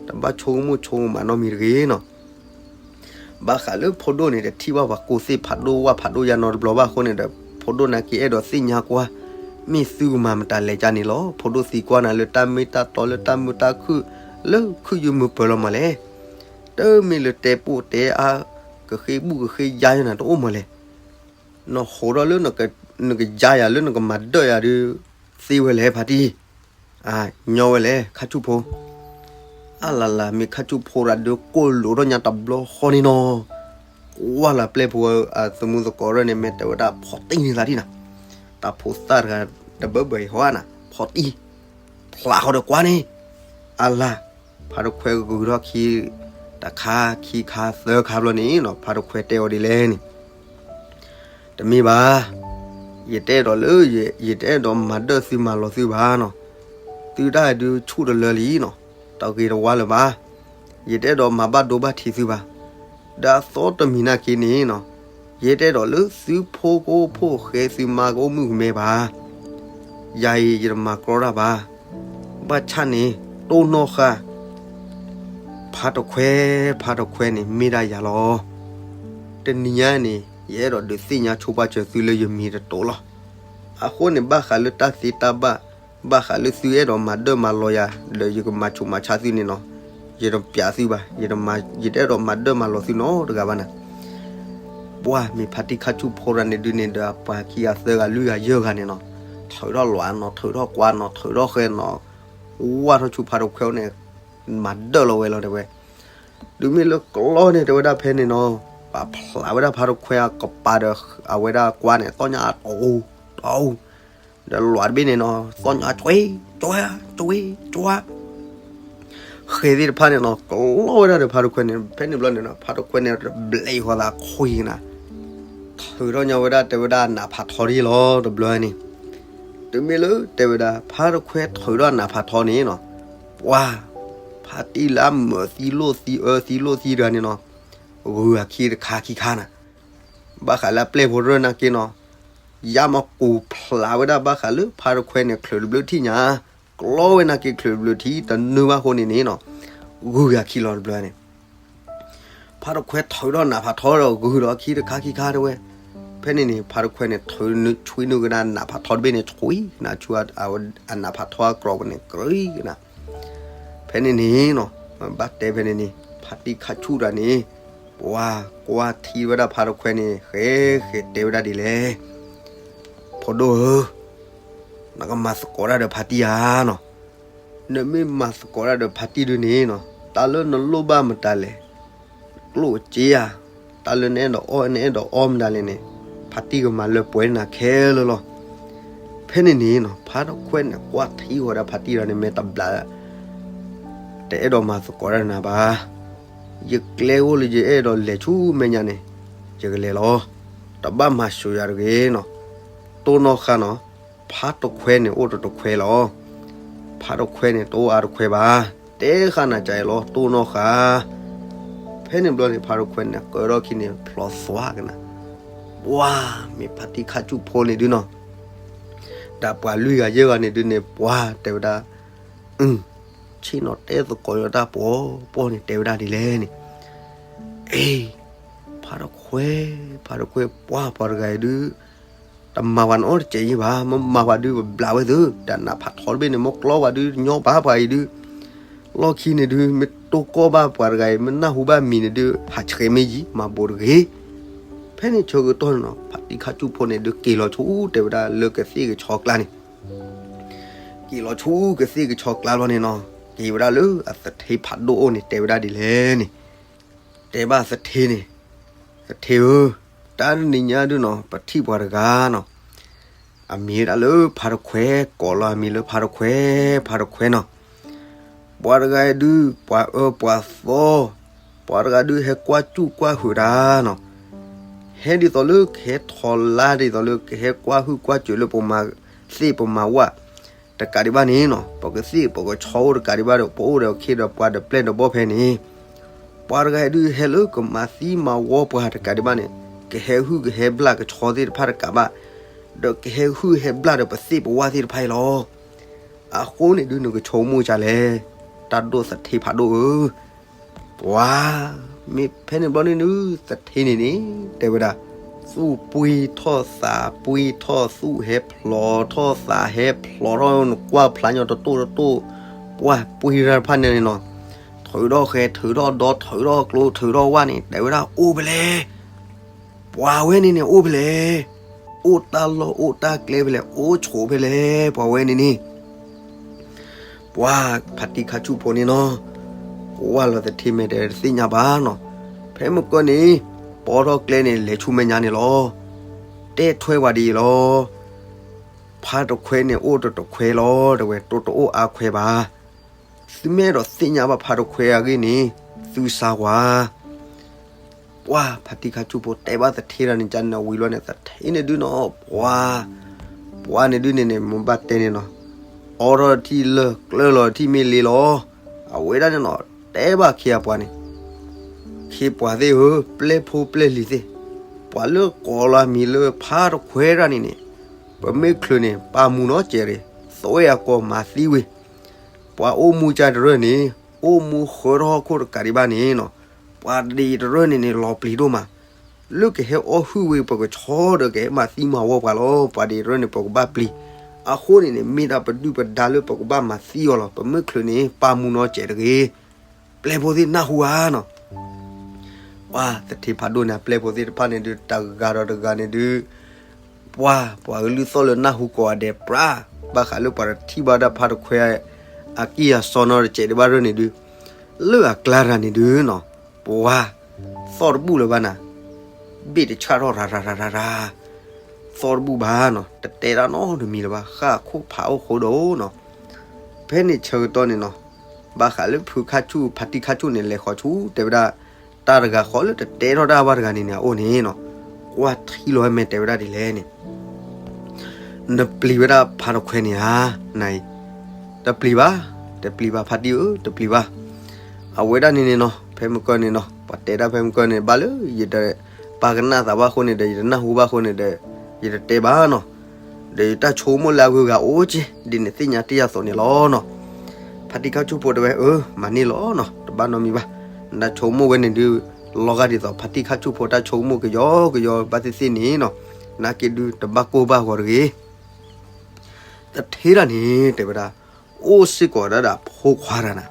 တဘၣ်ဆိကမိၣ်ဆိကမးနီတမံၤတဂ့ၤနီၤ. ဘၣ်ဃးလၢဖိဒိၣ်န့ၣ် တထံၣ်ဘၣ်ပှၤကိးသ့ၣ်ဖးဒိၣ်ဝၣ်ဖးဒိၣ်ယါနီတဘျီဘၣ်အဃိန့ၣ်ဒီး ဖိဒိၣ်နာ်က့အဲၣ်ဒိးသ့ၣ်ညါကွၢ်, မ့ၢ်သုကမၤမတၤလဲၣ်ကန့ၣ်လီၤ. ဖိဒိၣ်သံကွၢ်နၤလၢတၢ်မ့ၢ်တၢ်တီလၢတၢ်မုာ်တၢ်ခုၣ် လၢခုၣ်ယုၢ်မုာ်ပၢၤလီၤမးလဲၣ်. တမ့ၢ်လၢတဲပိာ်တဲအါ ကဃ့ဘူၣ်ကဃ့ယါယါနၤတအိၣ်မးလဲၣ်. နဟိးထီၣ်လၢ နကယါယၤလၢနကမၤဒၢၣ်ယၤဒုး သ့ဝဲလဲၣ်ဖါတံၢ်, ညီဝဲလဲၣ်ခါဆူၣ်ဖိ. အလၤလၤ မ့ၢ်ခါဆူၣ်ဖိရၤဒုးကိၢ်လိာ်ထီၣ်ညါတဘျီဃီန့ၣ်နီၤ, ကွၢ်လၢပျဲၢ်ဖိအသမူသကိးရၢၢ်န့ၣ် မ့ၢ်တဲဝဲဒၣ်ဖီၣ်တံၢ်န့ၣ်သးဒ်နၤ, တၢ်ဖိသၣ်တဂၤတဘၢဘၢအံၤဟီဧါနၤ ဖီၣ်တံၢ်, ဖျးဃီဒီးကွၢ်န့ၣ်, အလၤ, ဖါတခွဲဂုာ်ထီၣ်ခံ တခါခံခါသၢခါဘျီန့ၣ်နီၤ ဖါတခွဲတဲအီၤဒ်လဲၣ်န့ၣ် တမ့ၢ်ဘၣ်, ယတအဲၣ်ဒိးလၢ ယတအဲၣ်ဒိးမၤဒၢၣ်သုမၤလီၤသုဘၣ်နီၤ, သုတၢ်ဒုးဆူၣ်တလၢလံနီၤ, တဂ့ၤတဝါလၢၤဘၣ်, ယတအဲၣ်ဒိးမၤဘၣ်ဒိဘၣ်ထံးသုဘၣ်, ဒီးအသီတမံၤနာ်က့န့ၣ်နီၤ, ယတအဲၣ်ဒိးလၢသုဖိကအိၣ်ဖှိၣ်ဃဲသုမါကအိၣ်မုၣ်ကမဲဘၣ်, ယၤအံၤယတမၤကြီတၢ်ဘၣ်, ဘၣ်ဆၣ်န့ၣ် တိၢ်နီၣ်ဃာ် ဖါတခွဲ, ဖါတခွဲန့ၣ်မ့ၢ်ဒၣ်ယၤလီၤ. တနံၤညါန့ၣ် ယအဲၣ်ဒိးဒုးသ့ၣ်ညါဆိပာ်စၢၤသုလၢယမံၤတတိၤလီၤ. အဃိန့ၣ် ဘၣ်ဃးလၢတၢ်သ့တၢ်ဘၣ်, ဘၣ်ဃးလၢသုအဲၣ်ဒိးမၤဒၢၣ်မၤလီၤယၤ ဒီးယကမၤဆူးမၤဆါသုန့ၣ်နီၤ, ယတပျးသုဘၣ်, ယတအဲၣ်ဒိးမၤဒၢၣ်မၤလီၤသုနီတဂၤဘၣ်နၤ. ပှၤမ့ၢ်ဖါတံၢ်ခါဆူၣ်ဖိရၤန့ၣ်ဒုးန့ၣ်ဒီး ပှၤခံဂၤသၢဂၤလွံၢ်ဂၤယဲၢ်ဂၤန့ၣ်နီၤ, ထုးထီၣ်လွးနီၤ, ထုးထီၣ်ကွါနီၤ, ထုးထီၣ်ဃဲနီၤ, ဝၢ်ထီၣ်ဆူဖါတခွဲန့ၣ်, မၤဒၢၣ်လီၤဝဲလီၤတဲဝဲ. တုၤမ့ၢ်လၢကျီန့ၣ် တဲဝဲဒၣ်ဖဲန့ၣ်နီၤ, ပာ်ဖျါဝဲဒၣ်ဖါတခွဲအကပၤဒီး အဝဲဒၣ်ကွါန့ၣ် သီၣ်ညါအတီၢ်, တီၢ်, ဒီးလွးတဘ့ၣ်န့ၣ်နီၤ သီၣ်ညါကွ့, ကွ့, ကွ့, ကွ့ ဃဲသ့ၣ်တဖၣ်န့ၣ်နီၤ ကျီဝဲဒၣ်ဒီးဖါတခွဲန့ၣ် ဖဲန့ၣ်ဘျီန့ၣ်နီၤ ဖါတခွဲန့ၣ်တဘျဲးဃီသးခွံကနၤ, ထုးထီၣ်ညီဝဲဒၣ်တဲဝဲဒၣ်နးဖးထီဒ်လီၤတဘျီန့ၣ်, တုၤမ့ၢ်လၢတဲဝဲဒၣ် ဖါတခွဲထုးထီၣ်နးဖးထီန့ၣ်နီၤ, ပှၤ, ဖါတံၢ်လၢအမၢးသံလိၣ်သံအၢသံလိၣ်သံတဂၤန့ၣ်နီၤ, ဂုၤအခံတခါခံခါနၤ, ဘၣ်ဃးလၢအပျဲၢ်ဖိရၢၢ်နာ်က့နီၤ ယါမၤကူးဖျးဝဲဒၣ်ဘၣ်ဃးလၢဖါတခွဲန့ၣ် ချုးတဘျုးထံၣ်ညါ, ကျီဝဲနာ်က့ချုးတဘျုးထံၣ် တနၢဘၣ်ဃိန့ၣ်န့ၣ်နီၤ, ဂုၤယၤခံလီၤတဘျီန့ၣ်, ဖါတခွဲထုးထီၣ်နးဖးထီဒီးဂုၤဒီးခံတခါခံခါတဲဝဲ, ဖဲန့ၣ်န့ၣ် ဖါတခွဲန့ၣ် ထုးနုာ်ဆွံနုာ်ကနၤနးဖးထီတဘ့ၣ်န့ၣ် ဆွံကနၤဆူ အနးဖးထီအကြီပူၤန့ၣ် ကြၢးကနၤ, ဖဲန့ၣ်န့ၣ်နီၤ, ဘၣ်တဲဖဲန့ၣ်န့ၣ် ဖါတံၢ်ခါဆူၣ်တဂၤန့ၣ်, ပှၤကွၢ်ထံဝဲဒၣ်ဖါတခွဲန့ၣ် ဃဲဃဲတဲဝဲဒၣ်ဒ်လဲၣ်, ဖိဒိၣ်ဧၢ, နကမၤသကိးတၢ်ဒီးဖါတံၢ်ဧါနီၤ, နမ့ၢ်မၤသကိးတၢ်ဒီးဖါတံၢ်ဒုန့ၣ်နီၤ တၢ်လၢနလိၣ်ဘၣ်မတၤလဲၣ်, ကျိၣ်စ့ဧါ, တၢ်လၢနအဲၣ်ဒိးအီၣ် နအဲၣ်ဒိးအီၣ်မတၤလဲၣ်န့ၣ်, ဖါတံၢ်ကမၤလၢပှဲၤနၤခဲလၢာ်လီၤ. ဖဲန့ၣ်န့ၣ်နီၤ ဖါတခွဲန့ၣ် ကွၢ်ထံဃီၤဒၣ်ဖါတံၢ်ဒီးန့ၣ် မ့ၢ်တဘျး တအဲၣ်ဒိးမၤသကိးတၢ်နၤဘၣ်. ယကျဲအိၣ်လၢယအဲၣ်ဒိးလဲၤဆူမဲာ်ညါန့ၣ် ယကလဲၤလီၤ. တဘၣ်မၤစၢၤယၤတဂ့ၤနီၤ. တိၢ်နီၣ်ဃာ်နီၤ, ဖါတခွဲန့ၣ်အိၣ်တတခွဲလီၤ. ဖါတခွဲန့ၣ်တအိၣ်အါတခွဲဘၣ်. တဲဃာ်နၤကၢ်အံၤလီၤ တိၢ်နီၣ်ဃာ်. ဖဲန့ၣ်ဘျီန့ၣ် ဖါတခွဲန့ၣ် ကၢထီၣ်ခံန့ၣ် ဖျိသွါကနၤ. ပှၤမ့ၢ်ဖါတံၢ်ခါဆူၣ်ဖိန့ၣ်ဒုနီၤ ဒီးပှၤလွံၢ်ဂၤယဲၢ်ဂၤန့ၣ်ဒုန့ၣ် ပှၤတဲဝဲဒၣ်, ဆ့ၣ်နီၤတဲသကိးယတၢ်ပှီၤပှီၢ်န့ၣ် တဲဝဲဒၣ်ဒ်လဲၣ်န့ၣ်, အ့, ဖါ ဖါတခွဲ, ဖါတခွဲ ပှၤ ပှၤတဂၤအံၤဒုး တမၤပှၤနီတစဲးယံၤဘၣ်, မ့ၢ်မၤပှၤဒုးပဘျးဝဲသု, တၢ်နးဖးထီတဘ့ၣ်န့ၣ် မ့ၢ်ကျီပှၤဒုးညီပှၤ ပှၤအံၤဒုး, လီၢ်ခံန့ၣ်ဒုး မ့ၢ်တိၢ်ကီၢ်ဘၣ်ပှၤတဂၤအံၤ မ့ၢ်နၢ်ဟူဘၣ်မံၤန့ၣ်ဒုး ဟးဆှဲးမ့ၢ်ယံၤ မၤဘူးတဂ့ၤ. ဖဲန့ၣ်ဆၢကတီၢ်န့ၣ်နီၤ ဖါတံၢ်ခါဆူၣ်ဖိန့ၣ်ဒုးက့ၤလီၤဆူ တဲဝဲဒၣ်လၢကသ့ၣ်ကဆီကျါန့ၣ် က့ၤလီၤဆူကသ့ၣ်ကဆီကျါဘျီန့ၣ်နီၤ, က့ၤဝဲဒၣ်လၢအသထ့ဖးဒိၣ်အိၣ်န့ၣ် တဲဝဲဒၣ်ဒ်လဲၣ်န့ၣ်, တဲဘၣ်သထ့န့ၣ်, သထ့ဧၢ, တၢ်တနံၤညါဒုးနီၤ ပထံၣ်ပှၤတဂၤနီၤ, အမံၤဝဲဒၣ်လၢဖါတခွဲ, ကိးလီၤအမံၤလၢဖါတခွဲ, ဖါတခွဲနီၤ, ပှၤတဂၤဒုး ပှၤအၢပှၤသီ, ပှၤတဂၤဒုးဟဲကွၢ်စူၣ်ကွၢ်ဟုးတၢ်နီၤ, ဟဲဒ်သိးလၢကဟဲထီၣ်လါ ဒ်သိးလၢကဟဲကွၢ်ဟုၣ်ကွၢ်စူၣ်လၢပမၤသ့ၣ်ပမၤဝၣ် တကးဒံးဘၣ်န့ၣ်နီၤ, ပကသ့ၣ်ပကဆီအိၣ်တကးဒံးဘၣ်ဒီး ပအိၣ်ဒီးခ့ဒီးပှၤဒီးပျဲၢ်ဒီးဘီၣ်ဖဲန့ၣ်, ပှၤတဂၤဒုးဟဲလၢကမၤသံမၤဝီပှၤတကးဒံးဘၣ်န့ၣ်, ကဟဲဟုၣ်ကဟဲဘျၣ်ကဆီသ့ၣ်တဖၣ်တကးဘၣ်, ဒီးကဟဲဟုၣ်ဟဲဘျၣ်ဒီးပသ့ၣ်ပဝၣ်သ့ၣ်တဖၣ်အံၤလီၤ. အဃိန့ၣ်ဒုးနကဆိကမိၣ်ဒ်လဲၣ်, တၢ်ဒိၣ်သထ့ဖးဒိၣ်ဧၢ ပှၤ, မ့ၢ်ဖဲန့ၣ်ဘျီန့ၣ်ဒုး သထ့န့ၣ်န့ၣ် တဲဝဲဒၣ်, သူၣ်ပှ့ၤထီၣ်သးပှ့ၤထီၣ် သူၣ်ဟဲဖျိးထီၣ်သးဟဲဖျိးထီၣ် နကွၢ်ဖျါညီတတိၢ်တတိၢ်, ပှၤပှ့ၤတၢ်တဖၣ်န့ၣ်န့ၣ်နီၤ, ထုးထီၣ်ဃဲ ထုးထီၣ်ဒီ ထုးထီၣ်ကျိ ထုးထီၣ်ဝၣ်န့ၣ် တဲဝဲဒၣ်အိၣ်ဖဲလဲၣ်, ပှၤဝဲန့ၣ်န့ၣ်အိၣ်ဖဲလဲၣ်, အိၣ်တၢ်လီၢ်အိၣ်တၢ်ကျဲဖဲလဲၣ် အိၣ်ဆိးဖဲလဲၣ် ပှၤဝဲန့ၣ်န့ၣ် ပှၤဖါတံၢ်ခါဆူၣ်ဖိန့ၣ်နီၤ, ကွၢ်လီၤသထ့မဲာ်တဲတသ့ၣ်ညါဘၣ်နီၤ, ဖဲမုၢ်ကီၢ်န့ၣ် ပိာ်ထီၣ်ကျဲန့ၣ် လဲၤဆူမဲာ်ညါန့ၣ်လီၤ. တဲထွဲပှၤဒ်အံၤလီၤ, ဖါတခွဲန့ၣ်အိၣ်တတခွဲလီၤ တဲဝဲ တတအိၣ်အါခွဲဘၣ်. သုမ့ၢ်အဲၣ်ဒိးသ့ၣ်ညါဘၣ်ဖါတခွဲအဂ့ၢ်န့ၣ် သုစၢ်ကွၢ် ပှၤဖါတံၢ်ခါဆူၣ်ဖိတဲဘၣ်သထ့တၢ်န့ၣ် ကန့ၣ်ဝံၤလီၤန့ၣ် သထ့န့ၣ်ဒုးနီၤ ပှၤ, ပှၤန့ၣ်ဒုးန့ၣ်န့ၣ် မ့ၢ်ဘၣ်တဲန့ၣ်နီၤ, အိးထီၣ်ထံၣ်လၢၢ်ကျၢၢ်လီၤထံၣ်မ့ၢ်လ့လီၤ. အဝဲဒၣ်န့ၣ်နီၤ တဲဘၣ်ခ့အပှၤန့ၣ်, ခ့ပှၤသ့ၣ်ဧၢ, ပျဲၢ်ဖိပျဲၢ်လံၤသ့ၣ်, ပှၤလၢကိးလီၤမံၤလၢဖါတခွဲတၢ်န့ၣ်န့ၣ်, ပမ့ၢ်ချုးန့ၣ် ပာ်မူနီၢ်စဲးရ့ၣ်, သွဲၣ်အကိာ်မၤသံဝံၤ ပှၤအိၣ်မူကတရၢၢ်န့ၣ် အိၣ်မူဃၢထီၣ်ဟီၣ်ခိၣ်တကးဒံးဘၣ်န့ၣ်နီၤ, ပှၤဒ့တရၢၢ်န့ၣ်န့ၣ် လီၤပျံၤဒိၣ်မး, လၢကဟဲအီၣ်ဟုၣ်ဝဲ ပကဆီဒီးကဟဲမၤသံမၤဝီပှၤလီၤ. ပှၤဒ့တရၢၢ်န့ၣ် ပကဘၣ်ပျံၤ, အဃိန့ၣ်န့ၣ် မ့ၢ်ဒၣ်ပဒုၣ်ပဒါလၢပကဘၣ်မၤသံအီၤလီၤ. ပမ့ၢ်ချုးန့ၣ် ပာ်မူနီၢ်စဲးတဂ့ၤ. ပျဲၢ်ဖိသ့ၣ်နၢ်ဟူဧါနီၤ ပှၤသထ့ဖးဒိၣ်န့ၣ် အပျဲၢ်ဖိသ့ၣ်တဖၣ်န့ၣ်ဒုး တဂၤဒီးတဂၤန့ၣ်ဒုး ပှၤ ပှၤကလုၢ်သီၣ်လၢနၢ်ဟူကိးဂၤဒဲးပြး, ဘၣ်ဃးလၢပှၤတထံၣ်ဘၣ်ဒၣ်ဖါတခွဲ အကံၢ်အစီနီတစဲးဒံးဘၣ်ရၢၢ်န့ၣ်ဒုး လၢအကျါတဂၤန့ၣ်ဒုးနီၤ ပှၤ သီၣ်တဘူၣ်လၢၤဘၣ်နၤ, ဘ့ၣ်တဆၣ်ထီၣ်ရၤရၤရၤရၤရၤ, သီၣ်တဘူၣ်ဘၣ်နီၤ တတဲတၢ်နီတမံၤလၢၤဘၣ် ဃၣ်ခိၣ်ဖးအိၣ်ဃိဒီးနီၤ ဖဲန့ၣ်ဆၢကတီၢ်န့ၣ်နီၤ ဘၣ်ဃးလၢဖုခါဆူၣ် ဖါတံၢ်ခါဆူၣ်န့ၣ် လဲၤဃီၤဆူ တဲဝဲဒၣ် တၢ်တဂၤဃီလၢတတဲထီၣ်တၢ်ဘၣ်တဂၤန့ၣ်န့ၣ် အအိၣ်န့ၣ်နီၤ ကွၢ်ထံလီၤဝဲမဲာ်တဲဝဲဒၣ်ဒ်လဲၣ်န့ၣ် နပျံၤဝဲဒၣ်ဖါတခွဲန့ၣ်ဧါ, နအံၤ တပျံၤဘၣ်, တပျံၤဘၣ်ဖါတံၢ်ဧၢ တပျံၤဘၣ်. အဝဲဒၣ်န့ၣ်န့ၣ်နီၤ ဖဲမုၢ်ကီၢ်န့ၣ်နီၤ ပှၤတဲဒၣ်ဖဲမုၢ်ကီၢ်န့ၣ် ဘၣ်လၢယတပာ်ကနၣ်သးဘၣ်အဃိန့ၣ်ဒီး ယတနၢ်ဟူဘၣ်အဃိန့ၣ်ဒီး ယတတဲဘၣ်နီၤ. ဒီးယတၢ်ဆိကမိၣ်လၢအဂုၤအဂၤအိၣ်က့ ဒ်န့ၣ်သ့ၣ်ညါတ့ၢ်ယၤသိးန့ၣ်လီၤနီၤ. ဖါတံၢ်ခါဆူၣ်ဖိတဲဝဲ အၢ မၤန့ၢ်လီၤနီၤ တဘၣ်နီတမံၤဘၣ်. နတၢ်ဆိကမိၣ်ဝဲန့ၣ်ဒုး လီၤဂာ်ဒ်သိး ဖါတံၢ်ခါဆူၣ်ဖိတၢ်ဆိကမိၣ်ကယီကယီဘၣ်သ့ၣ်သ့ၣ်န့ၣ်နီၤ နက့ဒုးတဘၣ်ကိၢ်ဘၣ်ဂီၤတဂ့ၤ သထ့တၢ်န့ၣ် တဲဝဲဒၣ် အိၣ်စ့ၢ်ကီးဒၣ်ဒီးအဖိခွါတၢ်နၤ,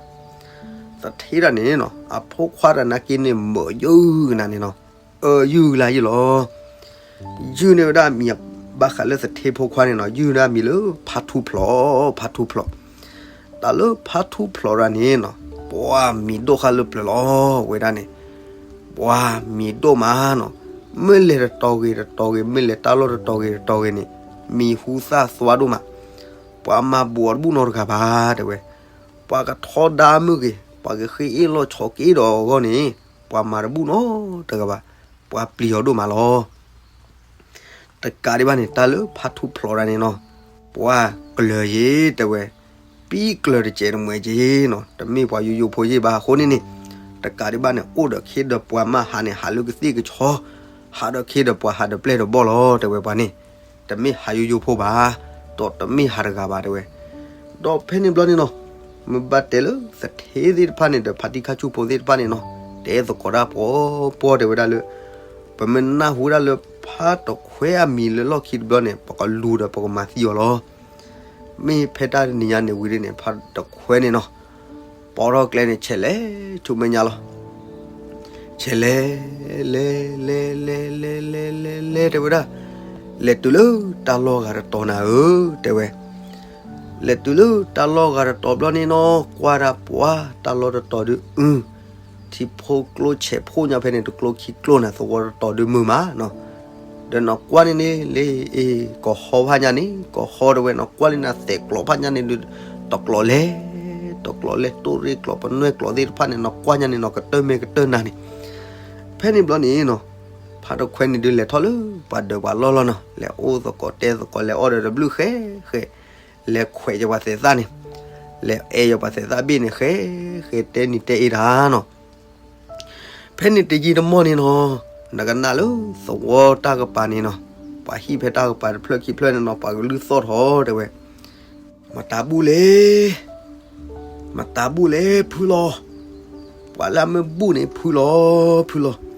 သထ့တၢ်န့ၣ်နီၤ အဖိခွါတၢ်နာ်က့န့ၣ် မၢယုၢ်ကနၤန့ၣ်နီၤ, အၢ ယုၢ်ကလါယုၢ်လီၤ. ယုၢ်န့ၢ်ဝဲဒၣ်အမံၤ ဘၣ်ဃးလၢသထ့ဖိခွါန့ၣ်နီၤ ယုၢ်န့ၢ်အမံၤလၢဖါထူဖျိး, ဖါထူဖျိး. တၢ်လၢဖါထူဖျိးတၢ်န့ၣ်နီၤ ပှၤမံၤဒိၣ်ဃာ်လၢပျၢၤလီၤ ဝဲဒၣ်န့ၣ် ပှၤမံၤဒိၣ်မးနီၤ, မ့ၢ်လဲၤတတီၤဂ့ၤတတီၤဂ့ၤ မ့ၢ်လဲၤတၢ်လီၢ်တတီၤဂ့ၤတတီၤဂ့ၤန့ၣ် မံၤဟူသၣ်သွါဒိၣ်မး, ပှၤမၤဘူးအီၤတဘူၣ်နီတဂၤဘၣ် တဲဝဲ, ပှၤကထီဒါမုၢ်ဂ့ၤ ပှၤကဃ့အ့ၣ်လီၤဆီက့ဒီးအဂီၢ်န့ၣ် ပှၤမၤတဘူၣ်နီတဂၤဘၣ်, ပှၤပျံၤအီၤဒိၣ်မးလီၤ. တကးဒံးဘၣ်န့ၣ် တၢ်လၢဖါထူဖျိးတၢ်န့ၣ်နီၤ, ပှၤကျၢၤယ့ တဲဝဲ, ပံကျၢၤတစဲးတမှဲးက့နီၤ, တမ့ၢ်ပှၤယိယိဖိယ့ၢ်ဘၣ်အဃိန့ၣ်န့ၣ်, တကးဒံးဘၣ်န့ၣ် အိၣ်ဒီးခ့ဒီးပှၤမး ဟးန့ၣ် ဟးလၢကသ့ၣ်ကဆီ, ဟးဒီးခ့ဒီးပှၤ ဟးဒီးပျဲၢ်ဒီးဘီၣ်လီၤ တဲဝဲပှၤန့ၣ်, တမ့ၢ်ဟးယိယိဖိဘၣ်, ဒီးတမ့ၢ်ဟးတဂၤဘၣ် တဲဝဲ. ဒီးဖဲန့ၣ်ဘျီန့ၣ်နီၤ, မ့ၢ်ဘၣ်တဲလၢသထ့သ့ၣ်တဖၣ်န့ၣ်ဒီး ဖါတံၢ်ခါဆူၣ်ဖိသ့ၣ်တဖၣ်န့ၣ်နီၤ, တဲသကိးတၢ်ပှီၤပှီၤတဲဝဲဒၣ်လၢ ပမ့ၢ်နၢ်ဟူဒၣ်လၢဖါတခွဲအမံၤလၢလီၢ်ခံတဘျီန့ၣ် ပကလူၤဒီးပကမၤသံအီၤလီၤ. မ့ၢ်ဖဲတၢ်တနံၤညါန့ၣ်ဝံၤဒ်န့ၣ် ဖါတခွဲန့ၣ်နီၤ ပိာ်ထီၣ်ကျဲန့ၣ် ဆဲးလဲၤဆူမဲာ်ညါလီၤ. ဆဲးလဲၤ လဲၤ လဲၤ လဲၤ လဲၤ လဲၤ လဲၤ တဲဝဲဒၣ်, လဲၤတုၤလၢတၢ်လီၢ်ဂၤတတီၤနၤဧၢ တဲဝဲ. လဲၤတုၤလၢတၢ်လီၢ်ဂၤတတီၤဘျီန့ၣ်နီၤ ကွၢ်ဒၣ်ပှၤတၢ်လီၢ်တတီၤဒုး အု ထံဖိကျိဆဲးဖိညါဖဲန့ၣ် တကျိခံကျိနၤ သဝီတတီၤဒုးမုာ်မးနီၤ. ဒီးနီၤကွၢ်န့ၣ်န့ၣ် လၢအ့ ကီၢ်ဟီဖးညါန့ၣ် ကီၢ်ဟီတဲဝဲ နီၤကွၢ်လံနၤ သဲးကျိးဖးညါန့ၣ်ဒုး တကျိးလဲၤ တကျိးလဲၤ တိၣ်ရ့ၣ်ကျိး ပနွဲၣ်ကျိးသ့ၣ်တဖၣ်န့ၣ် နီၤကွၢ်ညါန့ၣ်နီၤ ကတၢၢ်မဲာ်ကတၢၢ်နၤန့ၣ်. ဖဲန့ၣ်ဘျီန့ၣ်နီၤ ဖါတခွဲန့ၣ်ဒုး လဲၤထီၣ်လၢပှၤဒၢးပှၤလီၢ်လီၤနီၤ လဲၤအိၣ်သကိးတဲသကိး လဲၤအီၣ်ဒီးတဘျုးဃဲဃဲ လဲၤခွဲးက့ၤပှၤသဲးသၣ်န့ၣ် လဲၤအဲၣ်ယီၤပှၤသဲးသၣ်ဘ့ၣ်န့ၣ် ဃဲဃဲတဲနံၤတဲအ့တၢ်နီၤ. ဖဲန့ၣ်တယံာ်တမီၢ်န့ၣ်နီၤ နကနၣ်လၢသဝီတၢ်ကပၤန့ၣ်နီၤ ပှၤဟံၣ်ဖဲတၢ်ကပၤတဖျၢၣ်ခံဖျၢၣ်န့ၣ်နီၤ ပှၤကလုၢ်သီၣ်ထီၣ်တဲဝဲ, မတၤဘူၣ်လဲၣ် မတၤဘူၣ်လဲၣ် ဖုလီၤ. ပှၤလၢအမ့ၢ်ဘူၣ်န့ၣ်ဖုလီၤ ဖုလီၤ.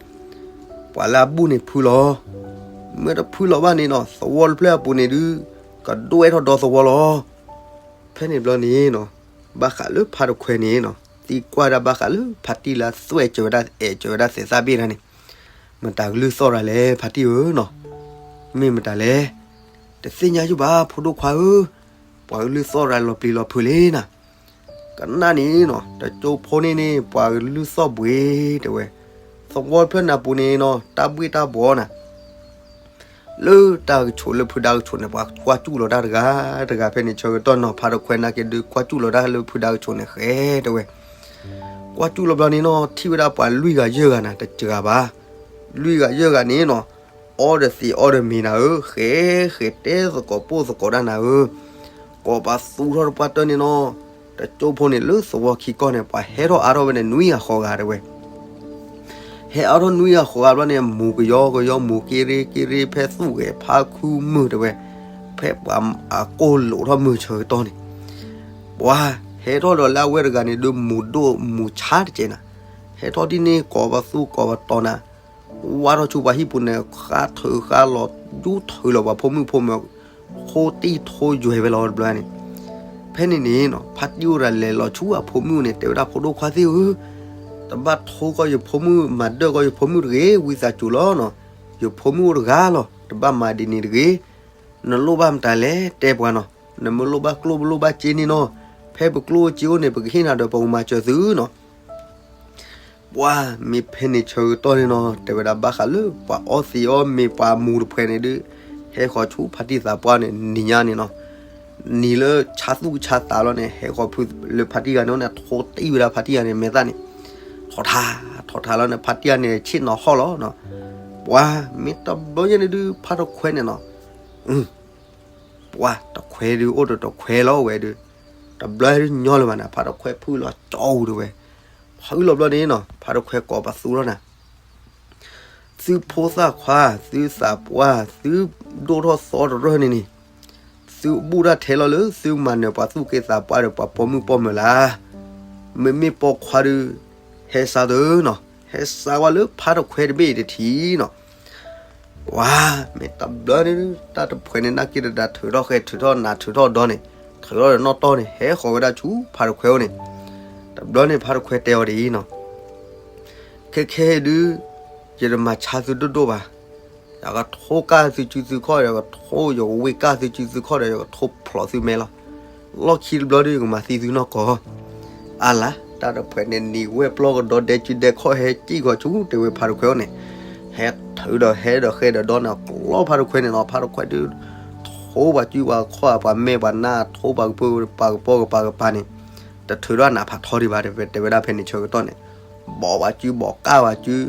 ပှၤလၢအဘူၣ်န့ၣ်ဖုလီၤ. မ့ၢ်တဖုလီၤဘၣ်န့ၣ်နီၤ သဝီတဖျၢၣ်အပူၤန့ၣ်ဒုး ကဒွဲၣ်ထီၣ်ဒီသဝီလီၤ. ဖဲန့ၣ်ဘျီန့ၣ်နီၤ ဘၣ်ဃးလၢဖါတခွဲန့ၣ်နီၤ သံကွၢ်ဒၣ်ဘၣ်ဃးလၢဖါတံၢ်လၢအသွဲၣ်စၢၤဝဲဒၣ် အဲၣ်စၢၤဝဲဒၣ်သဲးသၣ်ဘ့ၣ်တၢ်န့ၣ် မတၤကလုၢ်သီၣ်ရၤလဲၣ် ဖါတံၢ်ဧၢနီၤ. မ့ၢ်မတၤလဲၣ်. တသ့ၣ်ညါယုၢ်ဘၣ် ဖိဒိၣ်ခွါဧၢ, ပှၤကလုၢ်သီၣ်ရၤလီၤပျံၤလီၤဖုးလံနၤ. ကနၣ်န့ၣ်နီၤ တကၠိဖိန့ၣ်န့ၣ် ပှၤကလုၢ်သီၣ်ဘှ့တဲဝဲ, သဝီတဖျၢၣ်နၤပူၤန့ၣ်နီၤ တၢ်ဘှ့ၣ်တၢ်ဘှီနၤ လၢတၢ်ကဆိးလၢဖုဒါကဆိးန့ၣ် ပှၤကွၢ်စူၣ်လီၤတၢ်တဂၤတဂၤ ဖဲန့ၣ်ဆၢကတီၢ်နီၤ ဖါတခွဲနာ်က့ဒုး ကွၢ်စူၣ်လီၤတၢ်လၢဖုဒါကဆိးန့ၣ်ဃဲတဲဝဲ. ကွၢ်စူၣ်လီၤဘျီန့ၣ်နီၤ ထံၣ်ဝဲဒၣ်ပှၤလွံၢ်ဂၤယဲၢ်ဂၤနၤ တစှၤဘၣ်. လွံၢ်ဂၤယဲၢ်ဂၤန့ၣ်နီၤ အီၣ်ဒီးသံးအီၣ်ဒီးမ့ၤနၤဧၢ, ဃဲဃဲတဲသကိးပိၢ်သကိးဒၣ်နၤဧၢ. ကိးပသူထီၣ်တပှၢ်တၢၢ်န့ၣ်နီၤ, တကၠိဖိန့ၣ်လၢသဝီခံကီၢ်န့ၣ် ပှၤဟဲထီၣ်အါထီၣ်ဝဲန့ၣ် နွံဂၤဃိးဂၤတဲဝဲ. ဟဲအါထီၣ်နွံဂၤဃိးဂၤဘျီန့ၣ် မူၤကယီကယီ မူၤက့ရ့က့ရ့ ဖဲသူၣ်ဂဲၤဖးခုမုၢ်တဲဝဲ, ဖဲပှၤအကိၢ်လိာ်ထီၣ်မုၢ်ဆၢကတီၢ်န့ၣ်, ပှၤဟဲထီၣ်ဒီးလၢအဝဲတဂၤန့ၣ် ဒုးမူၤဒိၣ်မူၤဆါတကဲးနၤ, ဟဲထီၣ်ဒ်န့ၣ် ကိးပသူကိးပတီၤနၤ, ဝါထီၣ်ဆူပှၤဟံၣ်ပူၤန့ၣ် ဃါထုးဃါလီၤ ယူထုးလီၤပှၤဖိမုၣ်ဖိမုၣ် ဃိတံၢ်ထိယွဲၢ်ဝဲလီၤတဘျီန့ၣ်. ဖဲန့ၣ်န့ၣ်နီၤ ဖါတံၢ်အိၣ်တဂၤလဲၤလီၤဆူအဖိမုၣ်န့ၣ် တဲဝဲဒၣ် ဖိဒိၣ်ခွါသ့ၣ်ဧၢ, တဘၣ်ထိကီၢ်ယဖိမုၣ် မၤဒၢၣ်ကီၢ်ယဖိမုၣ်တဂ့ၤ, ဝံသးစူၤလီၤနီၤ, ယဖိမုၣ်အိၣ်တဂၤလီၤ, တဘၣ်မၤဒ်န့ၣ်တဂ့ၤ. နလိၣ်ဘၣ်မတၤလဲၣ် တဲပှၤနီၤ, နမ့ၢ်လိၣ်ဘၣ်ကျိၣ်ပလိၣ်ဘၣ်စ့န့ၣ်နီၤ, ဖဲပကျိၣ်စ့အိၣ်န့ၣ် ပကဟ့ၣ်နၤဒီးပကမၤစၢၤသုနီၤ. ပှၤမ့ၢ်ဖဲန့ၣ်ဆၢကတီၢ်န့ၣ်နီၤ တဲဝဲဒၣ်ဘၣ်ဃးလၢပှၤအီသံးအီမ့ၤ ပှၤမူၤတဖှဲးန့ၣ်ဒုး ဟဲဃီၤဆူဖါတံၢ်သးပှၢ်န့ၣ် နံၤညါန့ၣ်နီၤ, နံၤလၢဆါသူၣ်ဆါသးလီၤန့ၣ် ဟဲဃီၤဖုလၢဖါတံၢ်ဂၤန့ၣ်န့ၣ် ထိတံၢ်ဝဲဒၣ်ဖါတံၢ်ဂၤန့ၣ် မဲာ်သၣ်န့ၣ်, ထိးထါ, ထိးထါလီၤန့ၣ် ဖါတံၢ်ဂၤန့ၣ် ဆ့ၣ်နီၤဟီၣ်လီၤနီၤ. ပှၤမ့ၢ်တဘျီညါန့ၣ်ဒုး ဖါတခွဲန့ၣ်နီၤ ပှၤတခွဲဒုး အိၣ်ဒီးတခွဲလီၤဝဲဒုး, တဘျီဒုးညီလၢၤဘၣ်နၤ ဖါတခွဲဖုလီၤကၠီဝူၤတဝဲ, ဖုလီၤဘျီန့ၣ်နီၤ ဖါတခွဲကိးပသူထီၣ်နၤ, သုဖိသၣ်ခွါ သုသးပှၢ် သုဒိၣ်ထီၣ်သီတရၢၢ်န့ၣ်န့ၣ်, သုဘူၣ်တၢ်ထဲလီၤလၢသုမၤနၢၤပှၤသူၣ်က့သးပှၢ်ဒီးပှၤပိာ်မုၣ်ပိာ်မၢၤလၢ်, မ့မ့ၢ်ပိာ်ခွါဒုး ဟဲစါသၢနီၤ, ဟဲစါဝဲလၢဖါတခွဲတဘ့ၣ်အံၤတထံၣ်နီၤ. ပှၤမ့ၢ်တဘျီန့ၣ် တၢ်တဖှဲးန့ၣ် နာ်က့တဒၣ်ထုးထီၣ်ဃဲ ထုးထီၣ်နး ထုးထီၣ်ဒီန့ၣ်, ထုးထီၣ်ဒီးနီၣ်တီၢ်န့ၣ် ဟဲဃီၤဝဲဒၣ်ဆူဖါတခွဲအိၣ်န့ၣ်, တဘျီန့ၣ် ဖါတခွဲတဲအီၤဒ်အံၤနီၤ, ခဲခဲဒုး ယတမၤဆါသုဒိၣ်ဒိၣ်ဘၣ်, ယကထိကၢ်သုစုသုခီၣ်ဒီး ယကထိ ယကဝ့ၢ်ကၢ်သုစုသုခီၣ်ဒီး ယကထိဖျိးသုမဲာ်လီၤ. လီၢ်ခံတဘျီဒုး ယကမၤသံသုနီၢ်ကီၢ်. အါလါ တၢ်တဖှဲးန့ၣ် နံၤဝဲပျီကဒီးဒဲစုဒဲခီၣ်ဟဲစံၣ်ဃီၤဆူ တဲဝဲဖါတခွဲအိၣ်န့ၣ်, ဟဲထုးဒီးဟဲဒီးဃဲဒီးဒီန့ၣ် ကျီဖါတခွဲန့ၣ်နီၤ, ဖါတခွဲဒုး ထိပှၤစုပှၤခီၣ်ပှၤမဲာ်ပှၤနါ ထိပှၤကပၢၢ်ပှၤကပီၤကပၤကပၤန့ၣ်, တထုးထီၣ်နးဖးထီဒံးဘၣ် တဲဝဲဒၣ်ဖဲန့ၣ်ဆၢကတီၢ်န့ၣ်, ဘီးပှၤစုဘီးကၢ်ပှၤစု,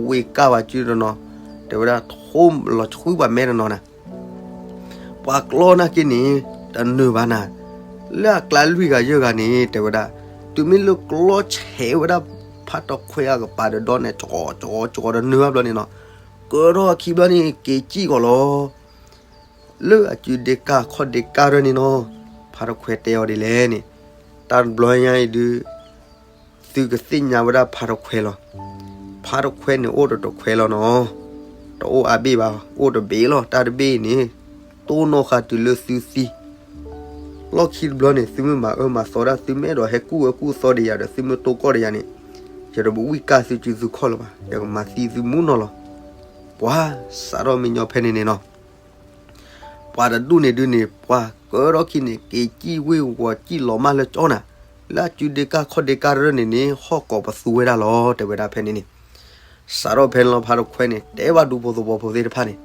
ဝ့ၢ်ကၢ်ပှၤစုတနီၤ, တဲဝဲဒၣ်ထိလီၤဆှုပှၤမဲာ်တနီၤနၤ ပှၤကျီနာ်က့န့ၣ် တနၢၤဘၣ်နၤ, လၢအကျါလွံၢ်ဂၤယဲၢ်ဂၤန့ၣ် တဲဝဲဒၣ်, တုၤမ့ၢ်လၢကျီဆဲးဝဲဒၣ်ဖါတခွဲအကပၤဒီးဒီန့ၣ် ကီကီကီတနၢၤဘၣ်ဘျီန့ၣ်နီၤ, ကၢထီၣ်အခံဘျီန့ၣ် က့ၤစံၣ်ကီးလီၤ. လၢအစုဒ့ကၢ်ခီၣ်ဒ့ကၢ်ဒၣ်န့ၣ်နီၤ, ဖါတခွဲတဲအီၤဒ်လဲၣ်န့ၣ်, တၢ်တဘျီညါအံၤဒုး သုကသ့ၣ်ညါဝဲဒၣ်ဖါတခွဲလီၤ. ဖါတခွဲန့ၣ်အိၣ်ဒီးတခွဲလီၤနီၤ. တအိၣ်အါဘ့ၣ်ဘၣ်, အိၣ်တဘ့ၣ်လီၤ. တၢ်တဘ့ၣ်အံၤန့ၣ် တိၢ်နီၣ်ဃာ်တုၤလၢသုသံ လီၢ်ခံတဘျီန့ၣ် သုမ့ၢ်မၤအၢမၤသီဒၣ်, သုမ့ၢ်အဲၣ်ဒိးဟဲကူၣ်အၢကူၣ်သီဒံးယၤဒီး သုမ့ၢ်တိၢ်ကီၢ်ဒံးယၤန့ၣ်, ယတဝံၣ်ကၢ်သုစုသုခီၣ်လၢၤဘၣ်, ယကမၤသံသုမူနီၤလီၤ. ပှၤစးထီၣ်မ့ၢ်ညီဖဲန့ၣ်န့ၣ်နီၤ, ပှၤတဒူၣ်န့ၣ်ဒုးန့ၣ် ပှၤကၢထီၣ်ခံန့ၣ် က့ၤစံၣ်ဝ့ၢ်ဝီၤစံၣ်လီၤမၢ်လၢကၠီနၤ, လၢအစုဒ့ကၢ်ခီၣ်ဒ့ကၢ်ရၢၢ်န့ၣ်န့ၣ် ဟီၣ်ကိးပသူဝဲဒၣ်လီၤ တဲဝဲဒၣ်ဖဲန့ၣ်န့ၣ်. စးထီၣ်ဖဲန့ၣ်လီၤ ဖါတခွဲန့ၣ် တဲဘၣ်ဒူဖိသဝီဖိသ့ၣ်တဖၣ်န့ၣ်,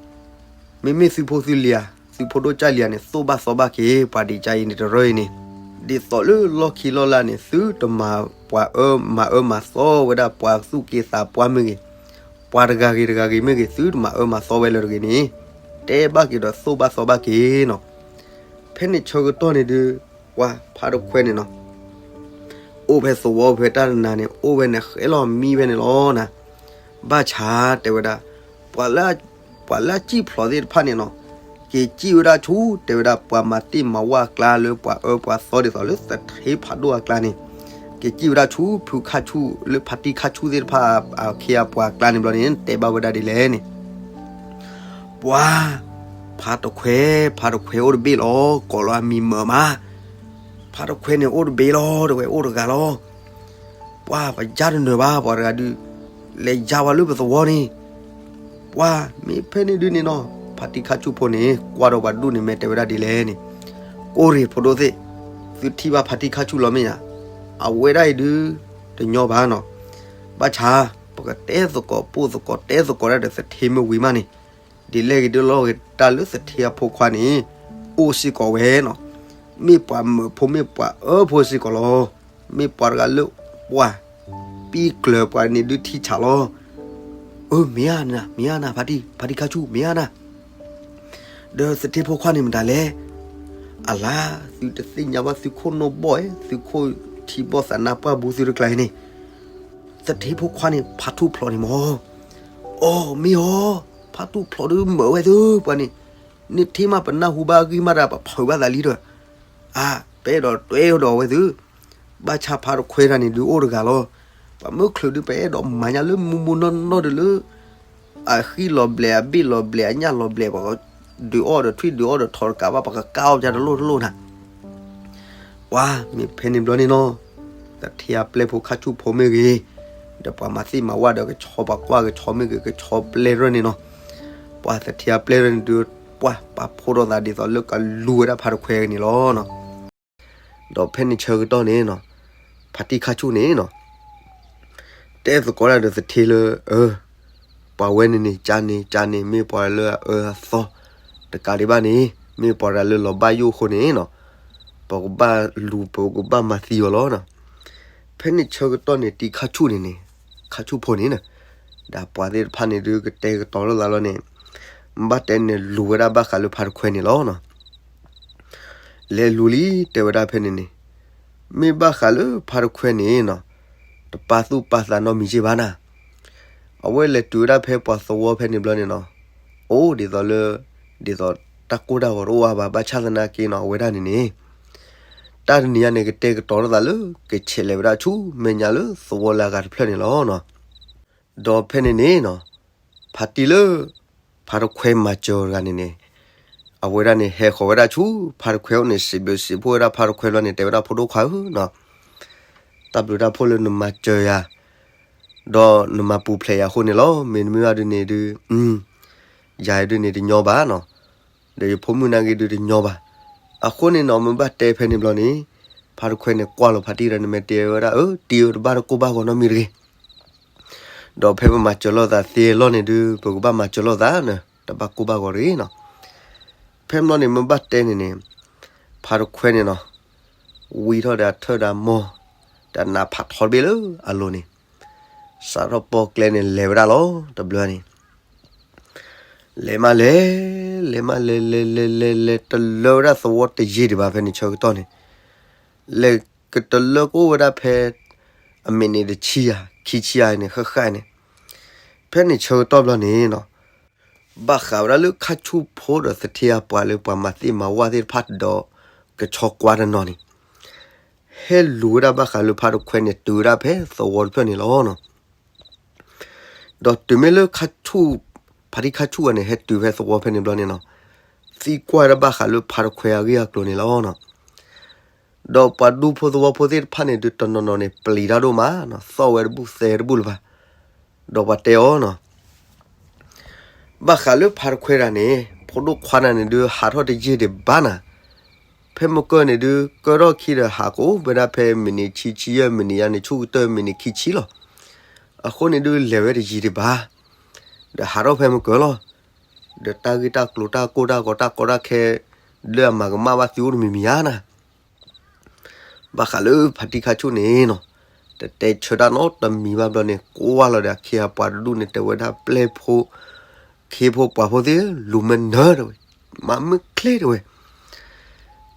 မ့မ့ၢ်သုဖိသုလံၤဧါ, သုဖိဒိၣ်ကၢ်လံၤဧါန့ၣ် သိၣ်ဘၣ်သီဘၣ်က့ၤ ပှၤဒံးကၢ်အံၤန့ၣ်တရၢအံၤန့ၣ်, ဒ်သိးလၢလီၢ်ခံလီၢ်လၢ်န့ၣ် သုတမၤပှၤအၢမၤအၢမၤသီဝဲဒၣ် ပှၤသူၣ်က့သးပှၢ်မ့ၢ်ဂ့ၤ, ပှၤတဂၤဂ့ၤတဂၤဂ့ၤမ့ၢ်ဂ့ၤ သုတမၤအၢမၤသီဝဲလၢၤတဂ့ၤန့ၣ်, တဲဘၣ်က့ၤဒီးသိၣ်ဘၣ်သီဘၣ်က့ၤနီၤ. ဖဲန့ၣ်ဆၢကတီၢ်န့ၣ်ဒုး ပှၤဖါတခွဲန့ၣ်နီၤ အိၣ်ဖဲသဝီဖဲတၢ်တနၤန့ၣ် အိၣ်ဝဲန့ၣ်ဃဲလီၤမံဝဲန့ၣ်လီၤနၤ. ဘၣ်ဆၣ်တဲဝဲဒၣ် ပှၤလၢအစံၣ်ဖျိးသ့ၣ်တဖၣ်န့ၣ်နီၤ, က့ၤစံၣ်ဝဲဒၣ်ဆူ တဲဝဲဒၣ် ပှၤမၤသ့ၣ်မၤဝၣ်အကျါလၢပှၤအၢပှၤသီဒ်သိးလၢသထ့ဖးဒိၣ်အကျါန့ၣ်, က့ၤစံၣ်ဝဲဒၣ်ဆူဖုခါဆူၣ် လၢဖါတံၢ်ခါဆူၣ်သ့ၣ်တဖၣ်အခ့အပှၤအကျါန့ၣ်ဘျီန့ၣ် တဲဘၣ်ဝဲဒၣ်ဒ်လဲၣ်န့ၣ် ပှၤ ဖါတခွဲ, ဖါတခွဲအိၣ်တဘ့ၣ်လီၤ, ကိးလီၤအမံၤမၢမး, ဖါတခွဲန့ၣ်အိၣ်တဘ့ၣ်လီၤ, တဝဲအိၣ်တဂၤလီၤ. ပှၤပယါတနၢၤဘၣ် ပှၤတဂၤဒုး လဲၤယါဝဲလၢပသဝီန့ၣ်, ပှၤမ့ၢ်ဖဲန့ၣ်ဒုးန့ၣ်နီၤ ဖါတံၢ်ခါဆူၣ်ဖိန့ၣ် ကွၢ်ဒီးပှၤဒူၣ်န့ၣ်မ့ၢ်တဲဝဲဒၣ်ဒ်လဲၣ်န့ၣ်, ကိးရ့ၣ်ဖိဒိၣ်သ့ၣ်, သုထံၣ်ဘၣ်ဖါတံၢ်ခါဆူၣ်လီၤမ့ၢ်ဧါ, အဝဲဒၣ်အံၤဒုး တညီဘၣ်နီၤ. ဘၣ်ဆၣ် ပကတဲသကိးပိၢ်သကိးတဲသကိးတၢ်ဒီးသထ့မ့ၢ်ဝံၤမးန့ၣ်, ဒ်လဲၣ်ဂ့ၤဒ်လဲၣ်ဂ့ၤ တၢ်လၢသထ့အဖိခွါန့ၣ် အိၣ်စ့ၢ်ကီးဝဲနီၤ, မ့ၢ်ပှၤမုာ်ဖိမ့ၢ်ပှၤအၢဖိစ့ၢ်ကီးလီၤ. မ့ၢ်ပှၤတဂၤလၢပှၤ ပံၢ်ကျၢၤပှၤန့ၣ်ဒုးထံဆးလီၤ. အၢ မ့ၢ်ဧါနၤ မ့ၢ်ဧါနၤ ဖါတံၢ် ဖါတံၢ်ခါဆူၣ် မ့ၢ်ဧါနၤ, ဒီးသထ့ဖိခွါန့ၣ်မတၤလဲၣ်. အလါ သုတသ့ၣ်ညါဘၣ် သုခိၣ်နူာ်ဘီၣ်ဧါ သုခိၣ်ထံဘီၣ်သးနါပှၢ်ဘူးသုတကျါအံၤန့ၣ်, သထ့ဖိခွါန့ၣ် ဖါထူၣ်ဖျိးန့ၣ်မၢ်. အိ မ့ၢ်ဧါ, ဖါထူၣ်ဖျိးဒုးမၢဝဲသုပှၤန့ၣ်, နထံၣ်မးပနၢ်ဟူဘၣ်အဂံၢ်မးဒီး ပဖုးဘၣ်သးလံဒီး, အါ ပအဲၣ်ဒိးတွဲဒီးဝဲသု, ဘၣ်ဆၣ်ဖါတခွဲတဂၤန့ၣ်ဒုးအိၣ်တဂၤလီၤ. ပှၤမုၢ်ချုးဒုး ပအဲၣ်ဒိးမၤညါလၢမူမူနီၢ်နီၢ်ဒုးလၢ အဃံလီၤဘျဲး အဘ့ၣ်လီၤဘျဲး အညၣ်လီၤဘျဲး ပှၤဒုးအီၣ်ဒီးထွံၣ်ဒုးအီၣ်ဒီးထိးတကးဘၣ် ပကကၢ်အီၣ်ပတၢ်တလိၣ်တလိၣ်နၤ. ပှၤမ့ၢ်ဖဲန့ၣ်ဘျီန့ၣ်နီၤ, သထ့အပျဲၢ်ဖိခါဆူၣ်ဖိမ့ၢ်ဂ့ၤ, ဒီးပှၤမၤသ့ၣ်မၤဝၣ်ဒီးကဆီပှၤကွၢ်ကဆီမ့ၢ်ဂ့ၤ ကဆီပျဲၢ်ရၢၢ်န့ၣ်နီၤ, ပှၤသထ့အပျဲၢ်ရၢၢ်န့ၣ်ဒုး ပှၤပာ်ဖှိၣ်ထီၣ်သးဒ်သိးလၢကလူၤဝဲဒၣ်ဖါတခွဲန့ၣ်လီၤ. ဒီးဖဲန့ၣ်ဆၢကတီၢ်န့ၣ်နီၤ, ဖါတံၢ်ခါဆူၣ်န့ၣ်နီၤ, တဲသကိးတၢ်ဒီးသထ့လၢ အၢ ပှၤဝဲန့ၣ်န့ၣ် ကန့ၣ် ကန့ၣ် မ့ၢ်ပှၤလၢအအၢအသီ တကးဒံးဘၣ်န့ၣ် မ့ၢ်ပှၤတဂၤလၢလီၤဘၣ်ယိၣ်အဃိန့ၣ်နီၤ, ပကဘၣ်လူၤ ပကဘၣ်မၤသံအီၤလီၤနီၤ. ဖဲန့ၣ်ဆၢကတီၢ်န့ၣ် တံၢ်ခါဆူၣ်န့ၣ်န့ၣ်, ခါဆူၣ်ဖိန့ၣ်နီၤ, ဒီးပှၤသ့ၣ်တဖၣ်န့ၣ်ဒုးကတဲာ်ကတီၤလိာ်သးလီၤန့ၣ်, ဘၣ်တဲန့ၣ်လူၤဝဲဒၣ်ဘၣ်ဃးလၢဖါတခွဲန့ၣ်လီၤနီၤ. လဲၤလူၤလံ တဲဝဲဒၣ်ဖဲန့ၣ်န့ၣ်, မ့ၢ်ဘၣ်ဃးလၢဖါတခွဲန့ၣ်နီၤ, တပာ်သူၣ်ပာ်သးနီတမံၤက့ဘၣ်နၤ. အဝဲလဲၤတုၤဝဲဒၣ်ဖဲပှၤသဝီဖဲန့ၣ်ဘျီန့ၣ်နီၤ, အိၣ်ဒ်သိးလၢ ဒ်သိးတၢ်ကိၢ်တၢ်ဂီၤတအိၣ်အါဘၣ် ဘၣ်ဆၣ်သနာ်က့နီၤ အဝဲဒၣ်န့ၣ်န့ၣ် တၢ်တနံၤညါန့ၣ် ကတဲာ်ကတီၤလိာ်သးလၢ ကဆဲးလဲၤဝဲဒၣ်ဆူမဲာ်ညါလၢသဝီလၢအဂၤတဖျၢၣ်န့ၣ်လီၤနီၤ. ဒီးဖဲန့ၣ်န့ၣ်နီၤ, ဖါတံၢ်လၢ ဖါတခွဲမၤစၢၤတဂၤန့ၣ်န့ၣ်, အဝဲဒၣ်န့ၣ် ဟဲဃီၤဝဲဒၣ်ဆူ ဖါတခွဲအိၣ်န့ၣ် စံးဘျုးစံးဖှိၣ်ဝဲဒၣ်ဖါတခွဲဘျီန့ၣ် တဲဝဲဒၣ်ဖိဒိၣ်ခွါဧၢနီၤ, တၢ်ဘျုးတၢ်ဖှိၣ်လၢနမၤစၢၤယၤ ဒီးနမၤပူၤဖျဲးယၤအဃိန့ၣ်လီၤ. မ့တမ့ၢ်ဘၣ်ဒုးန့ၣ်ဒုး ယၤဒုးန့ၣ်တညီဘၣ်နီၤ, ဒီးယဖိမုၣ်နာ်က့ဒုးတညီဘၣ်. အဃိန့ၣ်နီၤ မ့ၢ်ဘၣ်တဲဖဲန့ၣ်ဘျီန့ၣ်, ဖါတခွဲန့ၣ်ကွၢ်လီၤဖါတံၢ်ဒီးန့ၣ် မ့ၢ်တဲဝဲဒၣ် အၢ တံၢ်ဧၢ တဘၣ်တကိၢ်ဘၣ်ဂီၤနီတမံၤတဂ့ၤ. ဒီးဖဲပမၤစၢၤလိာ်သးသ့အလီၢ်န့ၣ်ဒုး ပကဘၣ်မၤစၢၤလိာ်သးန့ၣ် တဘၣ်ကိၢ်ဘၣ်ဂီၤတဂ့ၤနီၤ. ဖဲန့ၣ်ဘျီန့ၣ် မ့ၢ်ဘၣ်တဲန့ၣ်န့ၣ်, ဖါတခွဲန့ၣ်နီၤ, ဝံထီၣ်ဒီးထၢၣ်ဒီးမိၢ်, ဒီးနးဖးထီတဘ့ၣ်လၢအလိၤန့ၣ်, စးထီၣ်ပိာ်ကျဲန့ၣ် လဲၤဝဲဒၣ်လီၤ တဘျီန့ၣ် လဲၤမးလဲၤ, လဲၤမးလဲၤ လဲၤလဲၤလဲၤလဲၤ တလၢဝဲဒၣ်သဝီတယံာ်ဒံးဘၣ် ဖဲန့ၣ်ဆၢကတီၢ်န့ၣ်, လဲၤကတလၢကအိၣ်ဝဲဒၣ်ဖဲ အမံးနံးတဆံယၤ ခံဆံယၤန့ၣ် ဃၣ်ဃၣ်န့ၣ်, ဖဲန့ၣ်ဆၢကတီၢ်ဘျီန့ၣ်နီၤ, ဘၣ်ဃးဝဲဒၣ်လၢခါဆူၣ်ဖိဒီးသထ့အပှၤလၢပှၤမၤသ့ၣ်မၤဝၣ်သ့ၣ်တဖၣ်ဒီး ကဆီကွၢ်တနီၤန့ၣ် ဟဲလူၤဝဲဒၣ်ဘၣ်ဃးလၢဖါတခွဲန့ၣ် တုၤဝဲဒၣ်ဖဲသဝီတဖျၢၣ်န့ၣ်လီၤနီၤ. ဒီးတုၤမ့ၢ်လၢခါဆူၣ် ဖါတံၢ်ခါဆူၣ်အံၤန့ၣ် ဟဲတုၤဖဲသဝီဖဲန့ၣ်ဘျီန့ၣ်နီၤ, သံကွၢ်ဒၣ်ဘၣ်ဃးလၢဖါတခွဲအဂ့ၢ်အကျိၤန့ၣ်လီၤနီၤ. ဒီးပှၤဒူဖိသဝီဖိသ့ၣ်တဖၣ်န့ၣ်ဒုး တနီၤနီၤန့ၣ် ပျံၤတၢ်ဒိၣ်မးနီၤ, သီၣ်ဝဲတဘူၣ်သဲတဘူၣ်လၢၤဘၣ်. ဒီးပှၤတဲအီၤနီၤ, ဘၣ်ဃးလၢဖါတခွဲတဂၤန့ၣ် ဖိဒိၣ်ခွါတဂၤန့ၣ်ဒုး ဟးထီၣ်တယံာ်ဒံးဘၣ်နၤ, ဖဲမုၢ်ကၢၢ်န့ၣ်ဒုး ကၢၢ်ထီၣ်ခံဒီး ဟးကိးဝဲဒၣ်ဖဲမံးနံးဆံဆံယဲၢ်, မံးနံးယဲၢ်န့ၣ် ဆူၣ်ကတၢၢ်မံးနံးခံဆံလီၤ. အဃိန့ၣ်ဒုး လဲၤဝဲတယံာ်ဒံးဘၣ်, ဒီးဟးထီၣ်ဖဲမုၢ်ကၢၢ်လီၤ. ဒီးတၢ်ဂ့ၢ်တၢ်ကျိၤ တၢ်ကိၢ်တၢ်ဂီၤ တၢ်ကီတၢ်ခဲ လၢအမၤကမၣ်ဘၣ်သုအိၣ်တမံၤမံၤဧါနၤ. ဘၣ်ဃးလၢဖါတံၢ်ခါဆူၣ်န့ၣ်နီၤ, တတဲဆၢတၢ်နီတမံၤဘၣ်ဘျီန့ၣ် ကွၢ်လီၤဒီးအခ့အပှၤတဒူၣ်န့ၣ် တဲဝဲဒၣ်ပျဲၢ်ဖိ ခ့ဖိပှၤဖိသ့ၣ် လူၤမ့ၢ်နၢၤတဲဝဲ, မၤမုၢ်ချ့တဲဝဲ.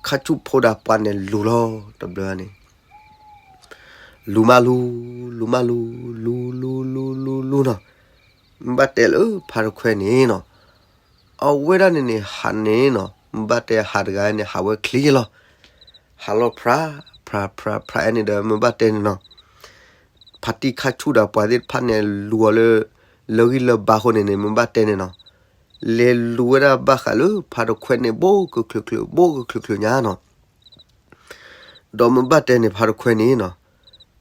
ခါဆူၣ်ဖိဒီးပှၤန့ၣ်လူၤလီၤတဘျီန့ၣ် လူၤမးလူၤ, လူၤမးလူၤ, လူၤလူၤလူၤလူၤလူၤနီၤ. မ့ၢ်ဘၣ်တဲလၢဖါတခွဲန့ၣ်နီၤ, အဝဲဒၣ်န့ၣ်န့ၣ် ဟးန့ၣ်နီၤ, မ့ၢ်ဘၣ်တဲဟးတဂၤန့ၣ် ဟးဝဲချ့လီၤ. ဟးလီၤဖြး ဖြး ဖြး ဖြး အဲၣ်န့ၣ်ဒီး မ့ၢ်ဘၣ်တဲန့ၣ်နီၤ, ဖါတံၢ်ခါဆူၣ်ဒီးပှၤသ့ၣ်တဖၣ်န့ၣ် လူၤအီၤလၢ လၢဂံၢ်လၢဘါအဃိန့ၣ်န့ၣ် မ့ၢ်ဘၣ်တဲန့ၣ်နီၤ, လဲၤလူၤဝဲဒၣ်ဘၣ်ဃးလၢဖါတခွဲန့ၣ် ဘိၣ်ကချုးချုး ဘိၣ်ကချုးချုးညါနီၤ. ဒီးမ့ၢ်ဘၣ်တဲန့ၣ် ဖါတခွဲန့ၣ်နီၤ,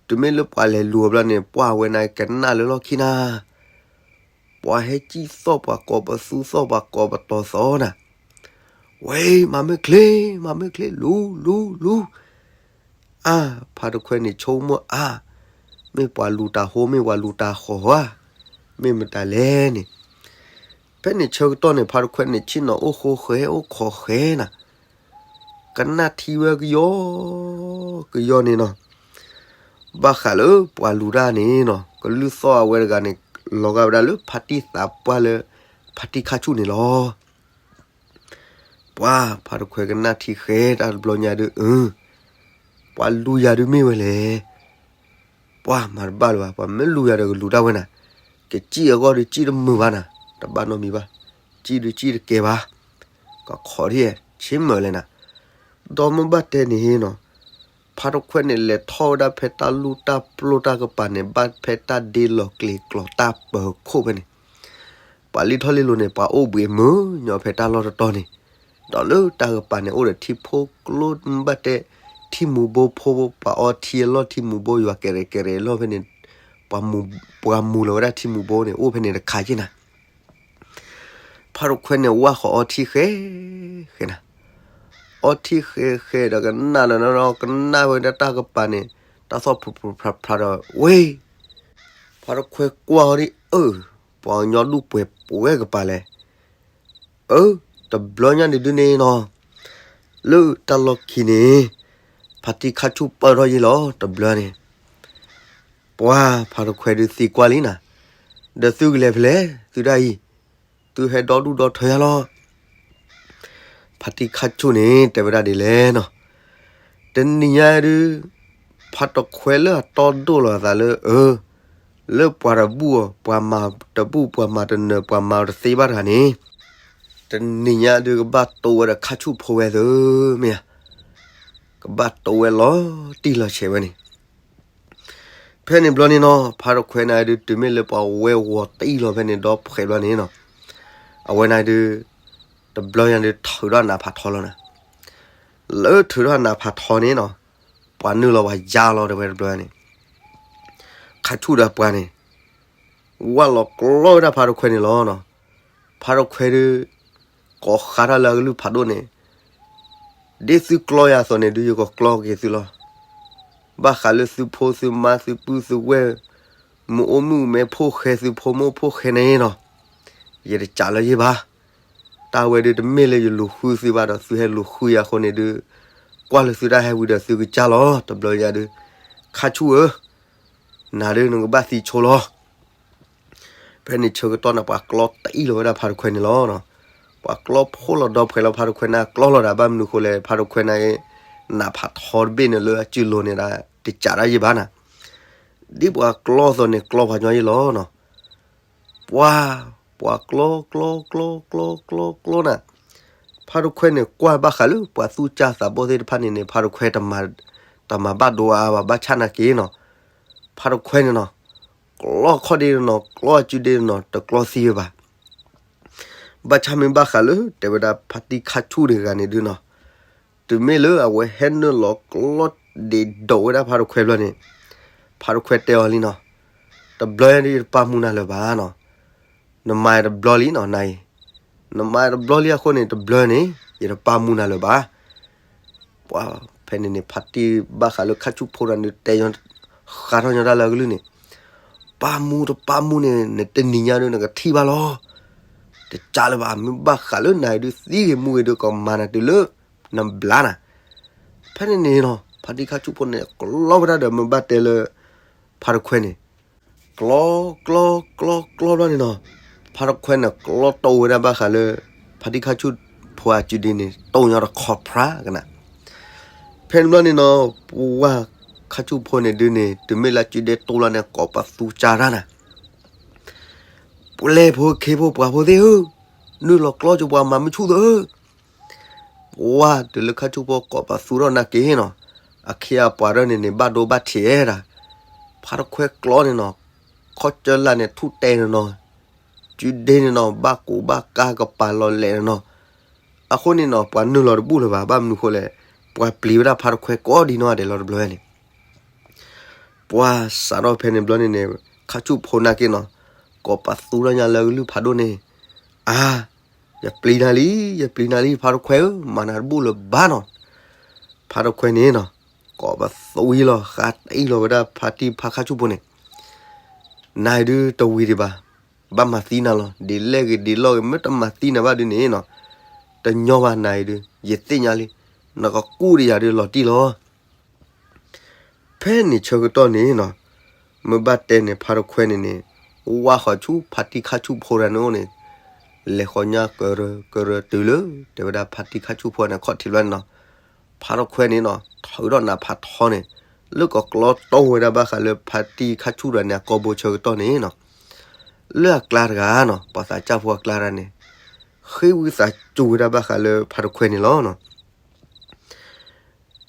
တုၤမ့ၢ်လၢပှၤလဲၤလူၤအီၤဘျီန့ၣ် ပှၤဝဲန့ၣ်ကနၣ်လၢလီၢ်ခံနၤ, ပှၤဟဲကံၣ်သီၣ် ပှၤကိးပသူသီၣ် ပှၤကိးပတီၤသီၣ်နၤ, ဝဲ မၤမုၢ်ချ့ မၤမုၢ်ချ့ လူၤ လူၤ လူၤ. အါ ဖါတခွဲန့ၣ်ဆိကမိၣ်အါ, မ့ၢ်ပှၤလူၤတၢ်ဟိ မ့ၢ်ပှၤလူၤတၢ်ဃီၤဧါ, မ့ၢ်မတၤလဲၣ်န့ၣ်. ဖဲန့ၣ်ဆၢကတီၢ်န့ၣ် ဖါတခွဲန့ၣ် ဆ့ၣ်နီၤအိၣ်ဃိဃဲ အိၣ်ခိးဃဲနၤ, ကနၣ်ထံဝဲကယီကယီန့ၣ်နီၤ. ဘၣ်ဃးလၢပှၤလူၤတၢ်န့ၣ်နီၤ, ကလုၢ်သီၣ်အဝဲတဂၤန့ၣ် လီၤဂာ်ဝဲဒၣ်လၢဖါတံၢ်သးပှၢ်လၢ ဖါတံၢ်ခါဆူၣ်န့ၣ်လီၤ. ပှၤဖါတခွဲကနၣ်ထံဃဲတၢ်တဘျီညါဒုး, အၢ ပှၤလူၤယၤဒုးမ့ၢ်ဝဲလဲၣ်. ပှၤမၤတဘၣ်လၢၤဘၣ်, ပှၤမ့ၢ်လူၤယၤဒီးကလူၤတၢ်ဝဲနၤ, ကစံၣ်အဂီၢ်ဒုးစံၣ်တမုာ်ဘၣ်နၤ, တဘၣ်နီတမံၤဘၣ်, စံၣ်ဒုးစံၣ်တကဲဘၣ်, ကခီဒ်ဆ့မၢၢ်လဲၣ်နၤ. ဒီးမ့ၢ်ဘၣ်တဲန့ၣ်နီၤ, ဖါတခွဲန့ၣ် လဲၤထီၣ်ဝဲဒၣ်ဖဲတၢ်လူၢ်တၢ်ပျိၢ်တၢ်ကပၤန့ၣ် ဘၣ်ဖဲတၢ်ဒ့လီၤကျဲၤကျီၤတၢ်ပၢၤခိၣ်ဖဲန့ၣ်, ပှၤလံထီၣ်လံလိၤန့ၣ် ပှၤအိၣ်ဘှံးမုာ်ညီဖဲတၢ်လီၢ်တတီၤန့ၣ်, ဒီးလၢတၢ်ကပၤန့ၣ် အိၣ်ဒီးထံဖိကျိ မ့ၢ်ဘၣ်တဲ ထံမူၤဘိဖိ ပှၤအီထံအလီၢ်ထံမူၤဘိယွၤကဲရဲၣ်ကဲရဲၣ်အလီၢ်ဖဲန့ၣ်, ပှၤမူၤလီၤဝဲဒၣ်ထံမူၤဘိန့ၣ် အိၣ်ဖဲန့ၣ်တခါက့နၤ. ဖါတခွဲန့ၣ် ဝၢ်ဃီၤအီထံဃဲ ဃဲနၤ, အီထံဃဲဃဲဒီးကနၣ်ဒီး ကနၣ်ဝဲဒၣ်တၢ်ကပၤန့ၣ် တၢ်သီၣ်ဖျိဖျိဖျါဖျါဒီး ဝဲ ဖါတခွဲကွၢ်အီၤဒ်အၢ, ပှၤကညီဒူၣ်ပှဲၤပဝဲကပၤလဲၣ်. အၢ, တဘျီညါန့ၣ်ဒုးန့ၣ်နီၤ, လၢတၢ်လီၢ်ခံန့ၣ် ဖါတံၢ်ခါဆူၣ်ပၢၢ်ထီၣ်ယ့ၢ်လီၤ တဘျီန့ၣ်. ပှၤဖါတခွဲဒုးသံကွၢ်လံနၤ, ဒီးသုကလဲၤဖဲလဲၣ် သုဒၣ်အံၤ, သုဟဲဒီဒူၣ်ဒီထၢယၤလီၤ. ဖါတံၢ်ခါဆူၣ်န့ၣ် တဲဝဲဒၣ်ဒ်လဲၣ်နီၤ, တနံၤညါဒုး ဖါတခွဲလၢအတီဒိၣ်လီၤအသးလၢ အၢ လၢပှၤတဘူၣ်အီၤ ပှၤမၤတဘူၣ် ပှၤမၤတနၢၤ ပှၤမၤတသ့ဘၣ်တဂၤန့ၣ်, တနံၤညါဒုးကဘၣ်တိဝဲဒီးခါဆူၣ်ဖိဝဲသၢမ့ၢ်ဧါ, ကဘၣ်တိဝဲလီၤတံၢ်လီၤဆဲးဝဲန့ၣ်. ဖဲန့ၣ်ဘျီန့ၣ်နီၤ ဖါတခွဲနၤဒုး တုၤမ့ၢ်လၢပှၤဝဲဂီၤတံၢ်လီၤဖဲန့ၣ်ဒီးဖှဲးဘျီန့ၣ်နီၤ, အဝဲနၤဒုး တဘျီညါဒုးထုးထီၣ်နးဖးထီလီၤနၤ. လၢထုးထီၣ်နးဖးထီန့ၣ်နီၤ, ပှၤနုာ်လီၤပှၤယါလီၤတဲဝဲတဘျီန့ၣ်, ခါဆူၣ်ဒီးပှၤန့ၣ် ဝၢ်လီၤကျီဝဲဒၣ်ဖါတခွဲန့ၣ်လီၤနီၤ. ဖါတခွဲဒုး ကိးဃါထီၣ်လၢအကလုၢ်ဖးဒိၣ်န့ၣ်, ဒ်သုကျီယၤအသိးန့ၣ်ဒုး ယကကျီက့ၤသုလီၤ. ဘၣ်ဃးလၢသုဖိသုမါ သုပုၢ်သုဝဲၢ် မ့ၢ်အိၣ်မုၣ်မ့ၢ်ဖိၣ်ဃဲ သုဖိမ့ၢ်အိၣ်ဖိၣ်ဃဲန့ၣ်နီၤ, ယတစံးလၢယဘၣ်. တၢ်ဝဲဒုးတမ့ၢ်လၢယလူၤဃုသုဘၣ်ဒီး သုဟဲလူၤဃုယၤအဃိန့ၣ်ဒုး ကွၢ်လၢသုတၢ်ဟဲဝံၤဒီးသုကစၢ်လီၤ. တဘျီယၤဒုး ခါဆူၣ်ဧၢ, နၤဒုးနကဘၣ်သံဆိလီၤ. ဖဲန့ၣ်ဆၢကတီၢ်န့ၣ် ပှၤကျီတံၢ်လီၤဝဲဒၣ်ဖါတခွဲန့ၣ်လီၤ. ပှၤကျီဖှိၣ်လီၤဒီဖှဲးလီၤဖါတခွဲန့ၣ် ကျီလီၤဒၣ်ဘၣ်မနုၤဃိလဲၣ် ဖါတခွဲန့ၣ် နးဖးထီတဘ့ၣ်န့ၣ်လၢအစုလိၤန့ၣ်ဒၣ် တစံးဒၣ်ယဘၣ်နၤ. ဒ်ပှၤကျီအသိးန့ၣ် ကျီပှၤညီယဲလီၤနီၤ. ပှၤ, ပှၤကျီကျီကျီကျီကျီကျီနၤ, ဖါတခွဲန့ၣ် ကွၢ်ဘၣ်ဃးလၢပှၤသူၣ်စၢ်သးဘီၣ်သ့ၣ်တဖၣ်န့ၣ်န့ၣ် ဖါတခွဲတမၤဘၣ်ဒိအါဘၣ် ဘၣ်ဆၣ်နာ်က့နီၤ. ဖါတခွဲန့ၣ်နီၤ, ကျီခီၣ်ဒ့နီၤ, ကျီအစုဒ့နီၤ, တကျီသံဝဲဘၣ်. ဘၣ်ဆၣ်မ့ၢ်ဘၣ်ဃးလၢ တဲဝဲဒၣ်ဖါတံၢ်ခါဆူၣ်တဂၤန့ၣ်ဒုနီၤ, တုၤမ့ၢ်လၢအဝဲဟဲနုာ်လီၤကျီဒ့ဒိးဝဲဒၣ်ဖါတခွဲဘျီန့ၣ်, ဖါတခွဲတဲအီၤလံနီၤ, တဘျီညါဒုယတပာ်မူနၤလၢၤဘၣ်နီၤ, နမၤယတဘျီလံနီၤ နၤအံၤ, နမၤယတဘျီလံအဃိန့ၣ် တဘျီန့ၣ် ယတပာ်မူနၤလၢၤဘၣ်. ပှၤဖဲန့ၣ်န့ၣ် ဖါတံၢ်ဘၣ်ဃးလၢခါဆူၣ်ဖိတဂၤန့ၣ် တဲဃးထီၣ်ညီတၢ်လၢအကလုၢ်န့ၣ်, ပာ်မူတပာ်မူန့ၣ် နတနံၤညါဒုနကထံၣ်ဘၣ်လီၤ. တကးလၢၤဘၣ် မ့ၢ်ဘၣ်ဃးလၢနၤအံၤဒု သံဂ့ၤမူဂ့ၤဒု ကမၤနၤတုၤလၢနဘျါနၤ. ဖဲန့ၣ်န့ၣ်နီၤ ဖါတံၢ်ခါဆူၣ်ဖိန့ၣ် ကျီဝဲဒၣ်ဒီး မ့ၢ်ဘၣ်တဲလၢ ဖါတခွဲန့ၣ် ကျီ ကျီ ကျီ ကျီဘျီန့ၣ်နီၤ, ဖါတခွဲန့ၣ် ကျီတိၢ်ဝဲဒၣ်ဘၣ်ဃးလၢ ဖါတံၢ်ခါဆူၣ်ဖိအစုဒ့န့ၣ် တိၢ်ညီတခီဖျါကနၤ. ဖဲန့ၣ်ဘျီန့ၣ်နီၤ ပှၤခါဆူၣ်ဖိန့ၣ်ဒုန့ၣ် တုၤမ့ၢ်လၢစုဒ့တိၢ်လီၤန့ၣ် ကိးပသူကၢ်တၢ်နၤ, ပလဲၢ်ဖိခ့ဖိပှၤဖိသ့ၣ်ဧၢ, နုာ်လီၤကျီကၠိပှၤမၤမုၢ်ဆူၣ်သၢဧၢ. ပှၤတုၤလၢခါဆူၣ်ဖိကိးပသူထီၣ်နာ်က့နီၤ, အခ့အပှၤဒၢန့ၣ်န့ၣ် ဘၣ်ဒိဘၣ်ထံးဒၣ်, ဖါတခွဲကျီန့ၣ်နီၤ, ခီၣ်ကၢလၢ်န့ၣ်ထူၣ်တဲန့ၣ်နီၤ, စုဒ့န့ၣ်နီၤ ဘၣ်ကိးဘၣ်ကါကပၤလီၤလဲာ်န့ၣ်နီၤ. အဃိန့ၣ်နီၤ ပှၤနုာ်လီၤတဘူၣ်လၢၤဘၣ်, ဘၣ်မနုၤဃိလဲၣ်, ပှၤပျံၤဝဲဒၣ်ဖါတခွဲကိးဒံနီၢ်ဂၤဒဲးလီၤတဘျီန့ၣ် ပှၤစးထီၣ်ဖဲန့ၣ်ဘျီန့ၣ်န့ၣ် ခါဆူၣ်ဖိနာ်က့နီၤ, ကိးပသူထီၣ်ညါလၢအကလုၢ်ဖးဒိၣ်န့ၣ်, အါ, ယပျံၤနၤလံ, ယပျံၤနၤလံ ဖါတခွဲဧၢ, မၤနၤတဘူၣ်လၢၤဘၣ်နီၤ. ဖါတခွဲန့ၣ်နီၤ, ကိးပသူအံၤလီၤ ဃးတအံၤလီၤဝဲဒၣ်ဖါတံၢ်ဖါခါဆူၣ်ဖိန့ၣ်, နၤအံၤဒုတဝံၤဒံးဘၣ်, ဘၣ်မၤသံနၤလီၤ, ဒ်လဲၣ်ဂ့ၤဒ်လဲၣ်ဂ့ၤ မ့ၢ်တမၤသံနၤဘၣ်ဒုန့ၣ်နီၤ, တညီဘၣ်နၤအံၤဒု, ယသ့ၣ်ညါလံ, နကကူၣ်ဒီးယၤဒုလီၤတံၢ်လီၤ. ဖဲန့ၣ်ဆၢကတီၢ်န့ၣ်နီၤ, မ့ၢ်ဘၣ်တဲန့ၣ် ဖါတခွဲန့ၣ်န့ၣ်, ဝါဃီၤဆူဖါတံၢ်ခါဆူၣ်ဖိတဂၤန့ၣ်အိၣ်န့ၣ်, လဲၤဃီၤညါကရၢကရၢတုၤလၢ တဲဝဲဒၣ်ဖါတံၢ်ခါဆူၣ်ဖိန့ၣ် ခီၣ်ထံးဘျီန့ၣ်နီၤ, ဖါတခွဲန့ၣ်နီၤ ထုးထီၣ်နးဖးထီန့ၣ်, လၢကကျီတိၢ်ဝဲဒၣ်ဘၣ်ဃးလၢဖါတံၢ်ခါဆူၣ်တဂၤန့ၣ် အကိာ်ဘိဆၢကတီၢ်န့ၣ်နီၤ, လၢအကျါတဂၤနီၤ, ပှၤသးစၢ်ဖိအကျါတဂၤန့ၣ်, ဃ့ဝံသးစူၤဝဲဒၣ်ဘၣ်ဃးလၢဖါတခွဲန့ၣ်လီၤနီၤ.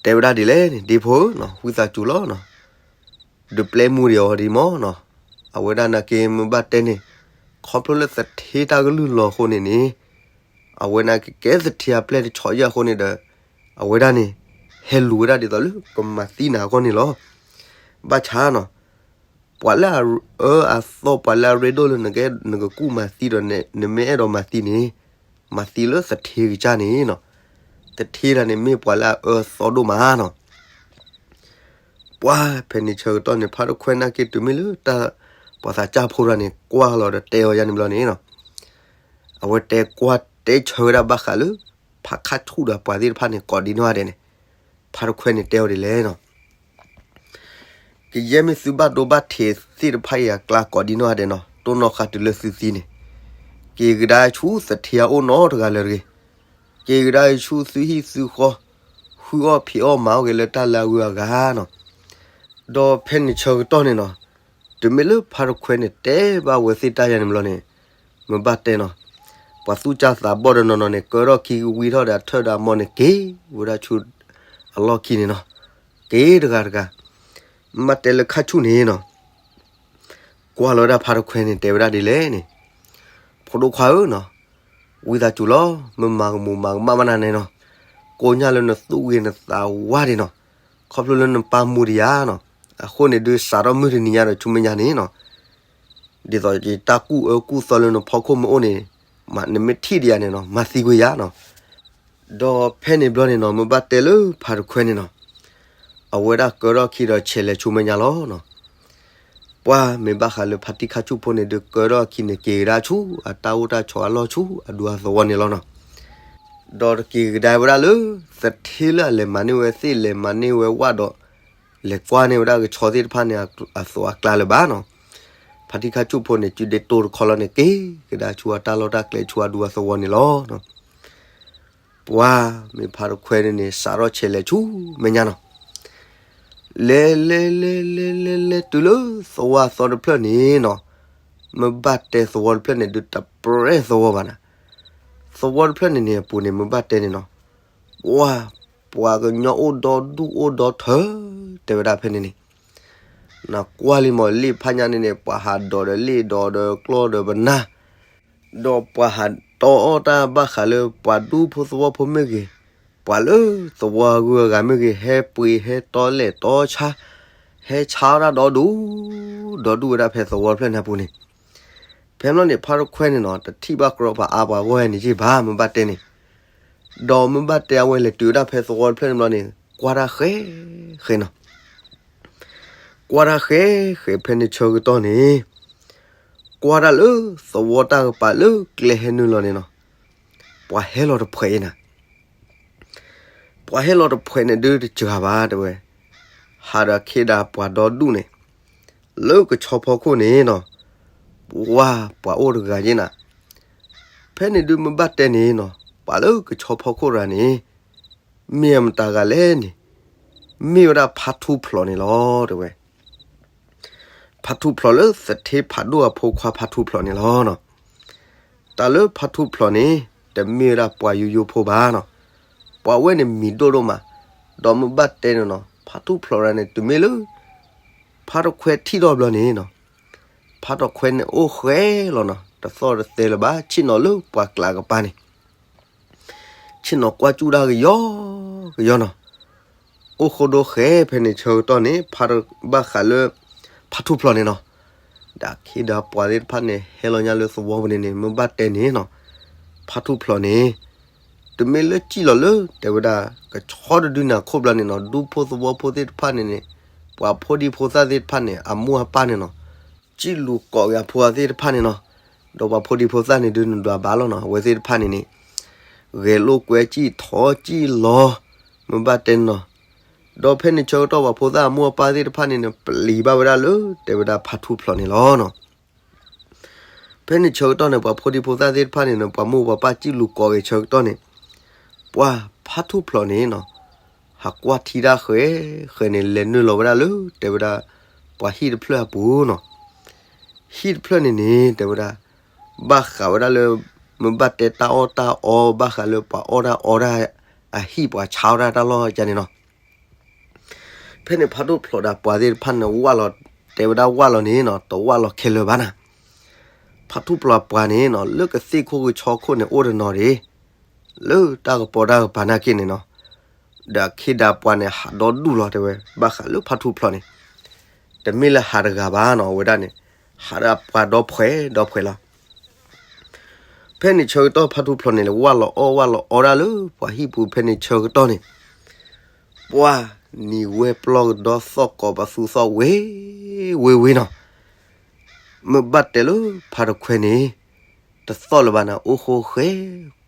တဲဝဲဒၣ်ဒ်လဲၣ်န့ၣ် ဒ့ဖိဧၢနီၤ, ဝံသးစူၤလီၤနီၤ, ဒုးပျဲမူဒံးအီၤဒံးမီၢ်နီၤ, အဝဲဒၣ်နာ်က့မ့ၢ်ဘၣ်တဲန့ၣ်, ခီဖျိလၢသထ့တၢ်ကလုၢ်လီၤအဃိန့ၣ်န့ၣ်, အဝဲနာ်က့ကဲသထ့အပျဲၢ်တဆီးယဲၢ်အဃိန့ၣ်ဒီး, အဝဲဒၣ်န့ၣ်, ဟဲလူၤဝဲဒၣ်ဒ်သိးလၢကမၤသံနၤအဂီၢ်န့ၣ်လီၤ. ဘၣ်ဆၣ်နီၤ, ပှၤလၢအအၢအသီ ပှၤလၢအရ့ဒိၣ်လၢနကကူၣ်မၤသံဒီး နမ့ၢ်အဲၣ်ဒိးမၤသံန့ၣ်, မၤသံလၢသထ့ကစၢ်န့ၣ်နီၤ, သထ့တဂၤန့ၣ်မ့ၢ်ပှၤလၢအအၢအသီဒိၣ်မးနီၤ. ပှၤဖဲန့ၣ်ဆၢကတီၢ်န့ၣ် ဖါတခွဲနာ်က့တုၤမ့ၢ်လၢတၢ်ပှၤသးစၢ်ဖိတဂၤန့ၣ် ကွၢ်လီၤဒီးတဲအီၤယါန့ၣ်ဘျီန့ၣ်နီၤ, အဝဲတဲကွၢ်တဲဆၢဝဲဒၣ်ဘၣ်ဃးလၢ ဖါခါဆူၣ်ဒီးပှၤသ့ၣ်တဖၣ်န့ၣ် ကိးဒံနီၢ်ဂၤဒဲးန့ၣ်, ဖါတခွဲန့ၣ်တဲအီၤဒ်လဲၣ်နီၤ, ကယဲၢ်မ့ၢ်သုဘၣ်ဒိဘၣ်ထံးသ့ၣ်တဖၣ်အံၤအကျါကိးဒံနီၢ်ဂၤဒဲးနီၤ, တိၢ်နီၣ်ဃာ်တုၤလၢသုသံန့ၣ်, က့ၤကဒါဆူသထ့အအိၣ်နီတဂၤလၢၤတဂ့ၤ, က့ၤကဒါဆူသုဟံၣ်သုဃီ, ဃုအီၣ်ဖံးအီၣ်မၤအီၣ်က့ၤလၢတၢ်လၢအဂုၤအဂၤနီၤ. ဒီးဖဲန့ၣ်ဆၢကတီၢ်န့ၣ်နီၤ, တုၤမ့ၢ်လၢဖါတခွဲန့ၣ်တဲဘၣ်ဝဲသ့ၣ်တၢ်ယါန့ၣ်ဘျီန့ၣ်, မ့ၢ်ဘၣ်တဲနီၤ, ပှၤသူၣ်ကၢ်သးဘီၣ်ဒီးနီၢ်နီၢ်န့ၣ် ကၢထီၣ်ခံကဝံထီၣ်ဒီးအထၢၣ်ဒီးအမိၢ်န့ၣ်က့ၤဝဲဒၣ်ဆူအလီၢ်ခံန့ၣ်နီၤ, က့ၤတဂၤတဂၤ, မ့ၢ်ဘၣ်တဲလၢခါဆူၣ်န့ၣ်နီၤ ကွၢ်လီၤဝဲဒၣ်ဖါတခွဲန့ၣ် တဲဝဲဒၣ်ဒ်လဲၣ်န့ၣ်, ဖိဒိၣ်ခွါဧၢနီၤ, ဝံသးစူၤလီၤ, မ့ၢ်မၤကမူၤမၤကမၣ်ဘၣ်နၤန့ၣ်နီၤ, ကိးညၣ်လၢနသူၣ်ဂ့ၤနသးဝါဒံးနီၤ, ခီဖျိလၢနပာ်မူဒံးယါနီၤ, အဃိန့ၣ်ဒုးစးထီၣ်မုၢ်တနံၤညါဒီးဆူမဲာ်ညါန့ၣ်နီၤ, ဒ်သိးယတၢ်ကူၣ်အၢကူၣ်သီလၢနဖီခိၣ်မ့ၢ်အိၣ်န့ၣ်, နမ့ၢ်ထံၣ်ဒံးယါန့ၣ်နီၤ မၤသံကွံာ်ယါနီၤ. ဒီးဖဲန့ၣ်ဘျီန့ၣ်နီၤ မ့ၢ်ဘၣ်တဲလၢဖါတခွဲန့ၣ်နီၤ, အဝဲဒၣ်ကၢထီၣ်ခံဒီးဆဲးလဲၤဆူမဲာ်ညါလီၤနီၤ. ပှၤမ့ၢ်ဘၣ်ဃးလၢဖါတံၢ်ခါဆူၣ်ဖိန့ၣ်ဒုးကၢထီၣ်ခံန့ၣ် က့ၤကဒါဆူအတၢ်အိၣ်တၢ်ဆိးအလီၢ်ဆူအဒူအသဝီန့ၣ်လီၤနီၤ. ဒီးတက့ၤကဒါဝဲဒၣ်လၢ သထ့လၢအလဲၤမၤန့ၢ်ဝဲသ့ၣ်လဲၤမၤန့ၢ်ဝဲဝၣ်ဒီး လဲၤကွၢ်န့ၢ်ဝဲဒၣ်ကဆီသ့ၣ်တဖၣ်န့ၣ် အသိးအကျါလၢၤဘၣ်နီၤ. ဖါတံၢ်ခါဆူၣ်ဖိန့ၣ် စုဒ့တိၢ်တခီလီၤန့ၣ် က့ၤကဒါဆူအတၢ်လီၢ်တၢ်ကျဲဆူအဒူအသဝီန့ၣ်လီၤ. ပှၤမ့ၢ်ဖါတခွဲန့ၣ်န့ၣ် စးထီၣ်ဆဲးလဲၤဆူမဲာ်ညါနီၤ. လဲၤလဲၤလဲၤလဲၤလဲၤလဲၤတုၤလၢ သဝီအသီတဖျၢၣ်န့ၣ်နီၤ. မ့ၢ်ဘၣ်တဲသဝီတဖျၢၣ်န့ၣ် ဒုးတပြဲၢ်သဝီဘၣ်နၤ. သဝီတဖျၢၣ်န့ၣ်န့ၣ် အပူၤန့ၣ် မ့ၢ်ဘၣ်တဲန့ၣ်နီၤ. ပှၤ ပှၤကညီအိၣ်ဒီဒူၣ်အိၣ်ဒီထၢ တဲဝဲဒၣ်ဖဲန့ၣ်န့ၣ် နကွၢ်လံမး လ့ၣ်ဖးညါန့ၣ်န့ၣ် ပှၤဟးဒိးဒီးလ့ၣ်ဒီးဒီးကျီဒီးပနၢ်, ဒီးပှၤဟးတီအီၣ်တၢ်ဘၣ်ဃးလၢပှၤဒူဖိသဝီဖိမ့ၢ်ဂ့ၤ, ပှၤလၢသဝီအဂုၤအဂၤမ့ၢ်ဂ့ၤ, ဟဲပှ့ၤဟဲတီလဲၣ်တီဆါ, ဟဲဆါအီၣ်တၢ်ဒီဒူၣ်, ဒီဒူၣ်ဝဲဒၣ်ဖဲသဝီတဖျၢၣ်န့ၣ်အပူၤန့ၣ်, ဖဲမ့ၢ်န့ၣ် ဖါတခွဲန့ၣ်နီၤ တထံၣ်ဘၣ်ကြီပှၤအါပှၤဂီၢ်ဟဲန့ၣ်က့ၢ်ဘၣ် မ့ၢ်ဘၣ်တဲန့ၣ်, ဒီးမ့ၢ်ဘၣ်တဲအဝဲလဲၤတုၤဝဲဒၣ်ဖဲသဝီတဖျၢၣ်န့ၣ်ဘျီန့ၣ် ကွၢ်တၢ်ဃဲဃဲနီၤ ကွၢ်တၢ်ဃဲဃဲဖဲန့ၣ်ဆၢကတီၢ်န့ၣ်, ကွၢ်တၢ်လၢသဝီတၢ်ကပၤလၢကျဲဟဲနုာ်လီၤန့ၣ်နီၤ, ပှၤဟဲလီၤတဖှဲးအံၤနၤ, ပှၤဟဲလီၤတဖှဲးန့ၣ်ဒုးတစှၤဘၣ်တဲဝဲ, ဟးဒီးခ့ဒီးပှၤဒီဒူၣ်န့ၣ်, လၢကဆီဖီခိၣ်န့ၣ်နီၤ, ပှၤ ပှၤအိၣ်တဂၤက့ၤနၤ, ဖဲန့ၣ်ဒုးမ့ၢ်ဘၣ်တဲန့ၣ်နီၤ ပှၤလၢကဆီဖီခိၣ်တဂၤန့ၣ် မ့ၢ်အမတၤဂၤလဲၣ်န့ၣ်, မ့ၢ်ဝဲဒၣ်ဖါထူဖျိးန့ၣ်လီၤတဲဝဲ. ဖါထူဖျိးလၢသထ့ဖးဒိၣ်အဖိခွါဖါထူဖျိးန့ၣ်လီၤနီၤ. တၢ်လၢဖါထူဖျိးန့ၣ် တမ့ၢ်ဝဲဒၣ်ပှၤယိယိဖိဘၣ်နီၤ. ပှၤဝဲန့ၣ်မံၤဒိၣ်ဒိၣ်မး, ဒီးမ့ၢ်ဘၣ်တဲန့ၣ်နီၤ ဖါထူဖျိးတဂၤန့ၣ် တမ့ၢ်လၢ ဖါတခွဲထံၣ်ထီၣ်ဘျီန့ၣ်နီၤ, ဖါတခွဲန့ၣ်အိၣ်ဃဲလီၤနီၤ, တသီၣ်တသဲလၢၤဘၣ်, ဆ့ၣ်နီၤလၢပှၤကျးကပၤန့ၣ် ဆ့ၣ်နီၤကွၢ်ကၠူၣ်တၢ်ကယီကယီနီၤ. အိၣ်ဃိဒိဃဲဖဲန့ၣ်ဆၢကတီၢ်န့ၣ် ဖါတ ဘၣ်ဃးလၢ ဖါထူဖျိးန့ၣ်နီၤ, ဒီးခ့ဒီးပှၤသ့ၣ်တဖၣ်န့ၣ် ဟဲလီၤညါလၢသဝီပူၤန့ၣ်န့ၣ် မ့ၢ်ဘၣ်တဲန့ၣ်နီၤ, ဖါထူဖျိးန့ၣ် တမ့ၢ်လၢစံၣ်လီၤလၢ တဲဝဲဒၣ် ကဆီတဒုန့ၣ်အခိၣ်ဘျီန့ၣ်နီၤ, ဒူဖိသဝီဖိသ့ၣ်တဖၣ်န့ၣ်န့ၣ် ပှၤဖိဒံဖိသၣ်သ့ၣ်တဖၣ်န့ၣ် အမိၢ်အပၢ်န့ၣ်နီၤ, စံၣ်လူၤကိးက့ၤအဖိအသ့ၣ်တဖၣ်န့ၣ်နီၤ, ဒီးပှၤဖိဒံဖိသၣ်န့ၣ်ဒုးနဒွးဘၣ်လီၤနီၤ, အဝဲသ့ၣ်တဖၣ်န့ၣ်န့ၣ် ဂဲၤလိာ်ကွဲစံၣ်ထီၣ်စံၣ်လီၤ, မ့ၢ်ဘၣ်တဲန့ၣ်နီၤ. ဒီးဖဲန့ၣ်ဆၢကတီၢ်ပှၤဖိသၣ်အမိၢ်အပၢ်သ့ၣ်တဖၣ်န့ၣ်န့ၣ် ပျံၤဘၣ်ဝဲဒၣ်လၢ တဲဝဲဒၣ်ဖါထူဖျိးန့ၣ်လီၤနီၤ. ဖဲန့ၣ်ဆၢကတီၢ်န့ၣ် ပှၤဖိဒံဖိသၣ်သ့ၣ်တဖၣ်န့ၣ်န့ၣ် ပှၤမိၢ်ပှၤပၢ်စံၣ်လူၤကိးက့ၤဆၢကတီၢ်န့ၣ် ပှၤဖါထူဖျိးန့ၣ်နီၤ, ဟးကွၢ်ထံတၢ်ဃဲဃဲန့ၣ် လဲၤနုာ်လီၤဝဲဒၣ်လၢ တဲဝဲဒၣ် ပှၤဟံၣ်တဖျၢၣ်အပူၤနီၤ. ဟံၣ်တဖျၢၣ်န့ၣ်န့ၣ် တဲဝဲဒၣ် ဘၣ်ဃးဝဲဒၣ်လၢ မ့ၢ်ဘၣ်တဲတၢ်အီၣ်တၢ်အီ ဘၣ်ဃးလၢပှၤအီၣ်တၢ်အီတၢ်အဟံၣ်ပှၤဆါအီၣ်တၢ်တၢ်လီၢ်ကန့ၣ်နီၤ. ဖဲန့ၣ်ဖါထူဖျိးဒီးပှၤသ့ၣ်တဖၣ်န့ၣ် ဝၢ်လီၤ, တဲဝဲဒၣ်ဝၢ်လီၤန့ၣ်နီၤ, တဝၢ်လီၤခဲလၢာ်ဘၣ်နၤ. ဖါထူဖျိးပှၤန့ၣ်နီၤ လၢကသ့ၣ်ခိၣ်ကဆီခိၣ်န့ၣ် အိၣ်တနီၤဒၣ် လၢတၢ်ကပီၤတၢ်ကပၤနာ်က့န့ၣ်နီၤ, ဒီးခ့ဒီးပှၤန့ၣ် ဟးဒီဒူၣ်လီၤတဲဝဲ ဘၣ်ဃးလၢဖါထူဖျိးန့ၣ်, တမ့ၢ်လၢဟးတဂၤဘၣ်နီၤ, အဝဲဒၣ်န့ၣ် ဟးဒီးပှၤဒီဖှဲးဒီဖှဲးလီၤ. ဖဲန့ၣ်ဆၢကတီၢ်ဖါထူဖျိးန့ၣ် ဝၢ်လီၤအီၣ်ဝၢ်လီၤအီဒၣ်လၢပှၤဟံၣ်ပူၤဖဲန့ၣ်ဆၢကတီၢ်န့ၣ် ပှၤနံၤဝဲပျီကဒီသီၣ်ကိးပသူသီၣ်ဝ့ၤဝ့ၤဝ့ၤနီၤ. မ့ၢ်ဘၣ်တဲလၢဖါတခွဲန့ၣ် တသီၣ်လၢၤဘၣ်နၤ အိၣ်ဃိဃဲ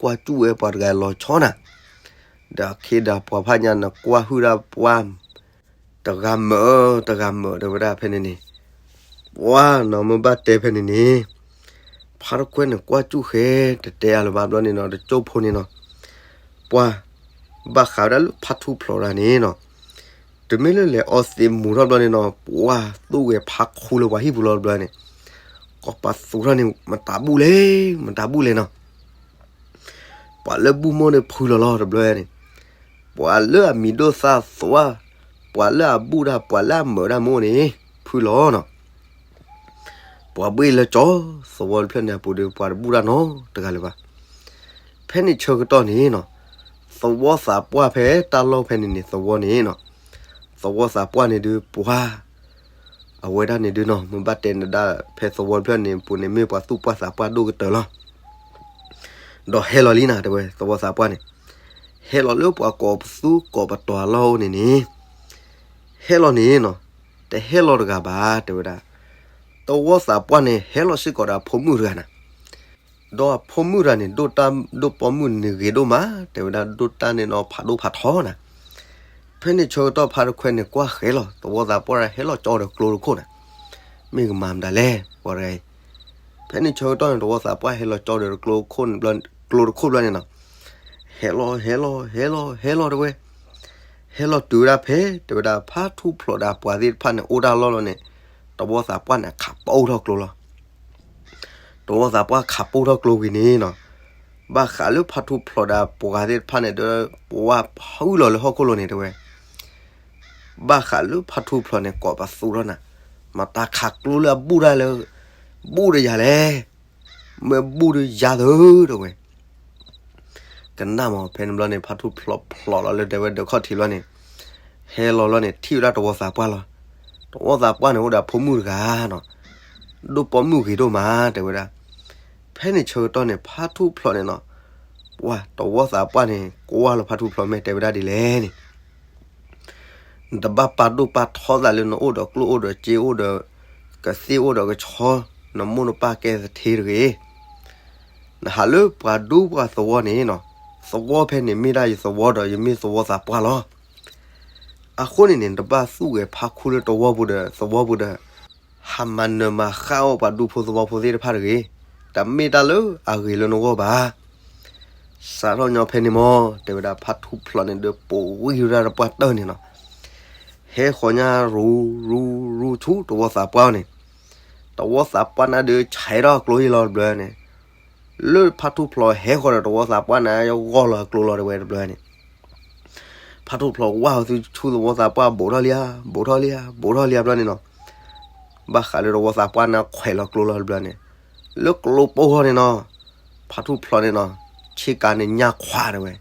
ကွၢ်ကၠူၣ်ဝဲပှၤတဂၤလီၤဆီနၤ, ဒီးခ့ဒီးပှၤဖးညါန့ၣ် ကွၢ်ဟုၣ်ဒၣ်ပှၤ တဂၤမုာ် တဂၤမုာ်တဲဝဲဒၣ်ဖဲန့ၣ်န့ၣ်, ပှၤနီၤ မ့ၢ်ဘၣ်တဲဖဲန့ၣ်န့ၣ် ဖါတခွဲန့ၣ် ကွၢ်ကၠူၣ်ဃဲ တတဲအါလၢၤဘၣ်ဘျီန့ၣ်နီၤ တကၠိဖိန့ၣ်နီၤ, ပှၤ ဘၣ်ဃးဝဲဒၣ်လၢဖါထူဖျိးတဂၤန့ၣ်နီၤ, တမ့ၢ်လၢလဲၤအီသံးမူၤထီၣ်ဘျီန့ၣ်နီၤ ပှၤသူၣ်ဂဲၤဖးခူလၢပှၤဟံၣ်ပူၤလီၤတဘျီန့ၣ်, ကိးပသူထီၣ်န့ၣ် မတၤဘူၣ်လဲၣ် မတၤဘူၣ်လဲၣ်နီၤ. ပှၤလၢဘူၣ်မိၢ်န့ၣ်ဖုလီၤလီၤတဘျီန့ၣ်, ပှၤလၢအမံၤဒိၣ်သၣ်သွါ, ပှၤလၢအဘူၣ်တၢ် ပှၤလၢအမုာ်တၢ်မိၢ်န့ၣ် ဖုလီၤနီၤ. ပှၤဘှ့ၣ်လၢကၠီ သဝီတဖျၢၣ်န့ၣ်အပူၤဒီး ပှၤတဘူၣ်တၢ်နီတဂၤလၢၤဘၣ်. ဖဲန့ၣ်ဆၢကတီၢ်န့ၣ်နီၤ, သဝီသးပှၢ်ဖဲတၢ်လီၢ်ဖဲန့ၣ်န့ၣ် သဝီန့ၣ်နီၤ, သဝီသးပှၢ်န့ၣ်ဒုးပှၤ အဝဲဒၣ်န့ၣ်ဒုးနီၤ မ့ၢ်ဘၣ်တဲနဒၣ် ဖဲသဝီတဖျၢၣ်န့ၣ်ပူၤန့ၣ် မ့ၢ်ပှၤသူၣ်ပှၢ်သးပှၢ်ဒိၣ်ကတၢၢ်လီၤ. ဒီးဟဲလီၤလံနၤ တဲဝဲ သဝီသးပှၢ်န့ၣ်, ဟဲလီၤလၢပှၤကိးပသူကိးပတီၤအလီၢ်အိၣ်န့ၣ်န့ၣ်, ဟဲလီၤန့ၣ်နီၤ, တဟဲလီၤတဂၤဘၣ် တဲဝဲဒၣ်, သဝီသးပှၢ်န့ၣ် ဟဲလီၤစ့ၢ်ကီးဒီးအဖိမုၣ်တဂၤနၤ. ဒီးအဖိမုၣ်တဂၤန့ၣ် ဒိၣ်တၢ်ဒိၣ်ပိာ်မုၣ်န့ၣ်ဂ့ၤဒိၣ်မး တဲဝဲဒၣ် ဒိၣ်တၢ်န့ၣ်ဒီးဖးဒိၣ်ဖးထီနၤ. ဖဲန့ၣ်ဆၢကတီၢ်ဖါတခွဲန့ၣ် ကွၢ်ဃဲလီၤ သဝီသးပှၢ်ဟဲလီၤကၠီဒီးကျိတခိၣ်နၤ, မ့ၢ်ကမၤမတၤလဲၣ် ပှၤတဂၤအံၤ. ဖဲန့ၣ်ဆၢကတီၢ်န့ၣ် သဝီသးပှၢ်ဟဲလီၤကၠီဒီးကျိတခိၣ်ဘျီန့ၣ်နီၤ, ဟဲလီၤ ဟဲလီၤ ဟဲလီၤ ဟဲလီၤတဲဝဲ, ဟဲလီၤတုၤဝဲဒၣ်ဖဲ တဲဝဲဒၣ် ဖါထူဖျိးဒီးပှၤသ့ၣ်တဖၣ်န့ၣ် အိၣ်တၢ်လီၢ်လီၤန့ၣ်, သဝီသးပှၢ်န့ၣ် ခးပိၢ်ထီၣ်ကျိလီၤ. သဝီသးပှၢ်ခးပိၢ်ထီၣ်ကျိဝံၤန့ၣ်နီၤ, ဘၣ်ဃးလၢဖါထူဖျိးဒီးပှၤသ့ၣ်တဖၣ်န့ၣ်ဒီး ပှၤဖုလီၤလၢဟီၣ်ခိၣ်လိၤန့ၣ်တဲဝဲ, ဘၣ်ဃးလၢဖါထူဖျိးန့ၣ် ကိးပသူထီၣ်နၤ, မတၤခးကျိလၢအဘူၣ်တၢ်လၢ ဘူၣ်တယၤလဲၣ်. မ့ၢ်ဘူၣ်ဒုးယါသု တဲဝဲ. ကနၣ်မး ဖဲန့ၣ်ဘျီန့ၣ် ဖါထူၣ်ဖျိးဖျိးလီၤလၢတဲဝဲဒၢးခီၣ်ထံးဘျီန့ၣ်, ဟဲလီၤလီၤန့ၣ် ထံၣ်ဝဲဒၣ်တဝီသးပှၢ်လီၤ. တဝီသးပှၢ်န့ၣ်အိၣ်ဒီးဖိမုၣ်တဂၤနီၤ, ဒိၣ်ပိာ်မုၣ်ဂ့ၤဒိၣ်မး တဲဝဲဒၣ်. ဖဲန့ၣ်ဆၢကတီၢ်န့ၣ် ဖါထူၣ်ဖျိးန့ၣ်နီၤ, ပှၤတဝီသးပှၢ်န့ၣ် ကွၢ်လီၤဖါထူၣ်ဖျိး မ့ၢ်တဲဝဲဒၣ်ဒ်လဲၣ်န့ၣ်, နတဘၣ်ပာ်ဒိၣ်ပာ်ထီသးလၢနအိၣ်ဒီးကျိၣ်အိၣ်ဒီးစ့အိၣ်ဒီး ကသ့ၣ်အိၣ်ဒီးကဆီ, နမိၢ်နပၢ်ကဲသထ့တဂ့ၤ. နဟးလၢပှၤဒူပှၤသဝီန့ၣ်နီၤ, သဝီဖဲန့ၣ်မ့ၢ်ဒၣ်ယသဝီဒီးယမ့ၢ်သဝီသးပှၢ်လီၤ. အဃိန့ၣ်န့ၣ် နတဘၣ်သူၣ်ဂဲၤဖးခူလၢတဝီပူၤဒီးသဝီပူၤဒီး ဟးမၤနၢၤမၤဃၣ်အီၣ်ပှၤဒူဖိသဝီဖိသ့ၣ်တဖၣ်တဂ့ၤ. တမ့ၢ်တၢ်လၢအဂ့ၤလၢနဂီၢ်ဘၣ်. စးထီၣ်ညီဖဲန့ၣ်မး တဲဝဲဒၣ် ဖါထူၣ်ဖျိးန့ၣ်ဒုး ပိာ်ဝံၤဝဲဒၣ်တပှၢ်တၢၢ်န့ၣ်နီၤ, ဟဲဃီၤညါရူၤရူၤရူၤဆူတဝီသးပှၢ်န့ၣ်, တဝီသးပှၢ်နၢ်ဒုးဆဲးထီၣ်အကျိဟ့ၣ်လီၤတဘျီန့ၣ်, လၢဖါထူၣ်ဖျိးဟဲဃီၤဒီးတဝီသးပှၢ်နၢ်ယဂီၢ်လီၤအကျိလီၤတဲဝဲတဘျီန့ၣ် ဖါထူၣ်ဖျိးဝၢ်အီၤဆူတဝီသးပှၢ် ဘူးထီၣ်လံဧါ ဘူးထီၣ်လံဧါ ဘူးထီၣ်လံဧါဘျီန့ၣ်နီၤ, ဘၣ်ဃးလၢတဝီသးပှၢ်နၢ်ခွဲးလီၤကျိလီၤတဘျီန့ၣ်, လၢကျိပိၢ်ဃီန့ၣ်နီၤ, ဖါထူၣ်ဖျိးန့ၣ်နီၤ, ဆ့ကၤန့ၣ်ညၣ်ခွါတဲဝဲ,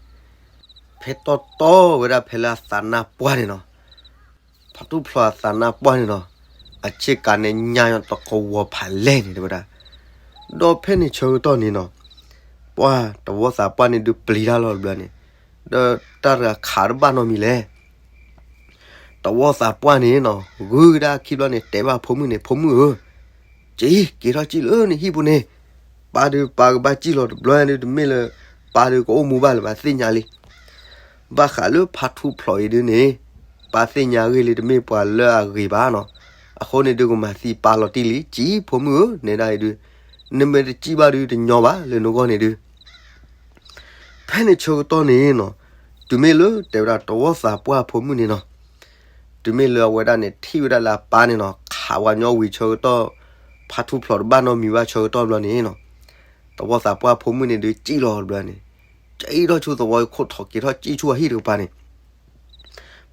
ဖဲတီတီဝဲဒၣ်ဖဲလၢအသးနါပှၢ်န့ၣ်နီၤ, ဖါထူၣ်ဖျိးအသးနါပှၢ်န့ၣ်နီၤ, အဆ့ကၤန့ၣ်ညၣ်ညီတကဝီၤဖးလဲၢ်န့ၣ်တဲဝဲဒၣ်. ဒီးဖဲန့ၣ်ဆၢကတီၢ်န့ၣ်နီၤ, ပှၤတဝီသးပှၢ်န့ၣ်ဒုးပျံၤတၢ်လီၤတဘျီန့ၣ်, ဒီးတၢ်တဂၤခးတဘၣ်နီတမံၤလဲၣ် တဝီသးပှၢ်န့ၣ်နီၤ ဂုာ်ကဒါခံဘျီန့ၣ် တဲဘၣ်ဖိမုၣ်န့ၣ် ဖိမုၣ်ဧၢ, က့ၤ က့ၤထီၣ်စံၣ်လၢနဟံၣ်ပူၤန့ၣ်, ပၢ်ဒုးပၢ်ကဘၣ်စံၣ်လီၤတဘျီဒုး တမ့ၢ်လၢ ပၢ်ဒုးကအိၣ်မူဘၣ်လၢၤဘၣ်သ့ၣ်ညါလံ. ဘၣ်ဃးလၢဖါထူၣ်ဖျိးအံၤဒုးန့ၣ်, ပၢ်သ့ၣ်ညါဂ့ၢ်လံ တမ့ၢ်ပှၤလၢအဂ့ၤဘၣ်နီၤ, အဃိန့ၣ်ဒုးကမၤသံပၢ်လီၤတံၢ်လံ, က့ၤဖိမုၣ်ဧၢ, နဲဒၣ်အံၤဒုး, နမ့ၢ်တစံၣ်ဘၣ်ဒုးတညီဘၣ်လၢနဂီၢ်န့ၣ်ဒုး ဖဲန့ၣ်ဆၢကတီၢ်န့ၣ်နီၤ, တုၤမ့ၢ်လၢတဲဝဲဒၣ်တဝီသးပှၢ်ဖိမုၣ်န့ၣ်နီၤ, တုၤမ့ၢ်လၢအဝဲဒၣ်န့ၣ် ထံၣ်ဝဲဒၣ်လၢအပၢ်န့ၣ်နီၤ ခးဝဲညီဝံၤဆၢကတီၢ်, ဖါထူၣ်ဖျိးတဘၣ်နီတမံၤဘၣ်ဆၢကတီၢ်ဘျီန့ၣ်နီၤ, တဝီသးပှၢ်ဖိမုၣ်န့ၣ်ဒုးစံၣ်လီၤတဘျီန့ၣ်, စံၣ်ထီၣ်ဆူသဝီခိၣ်ထိးက့ၤထီၣ်စံၣ်ဆူအဟံၣ်တကပၤန့ၣ်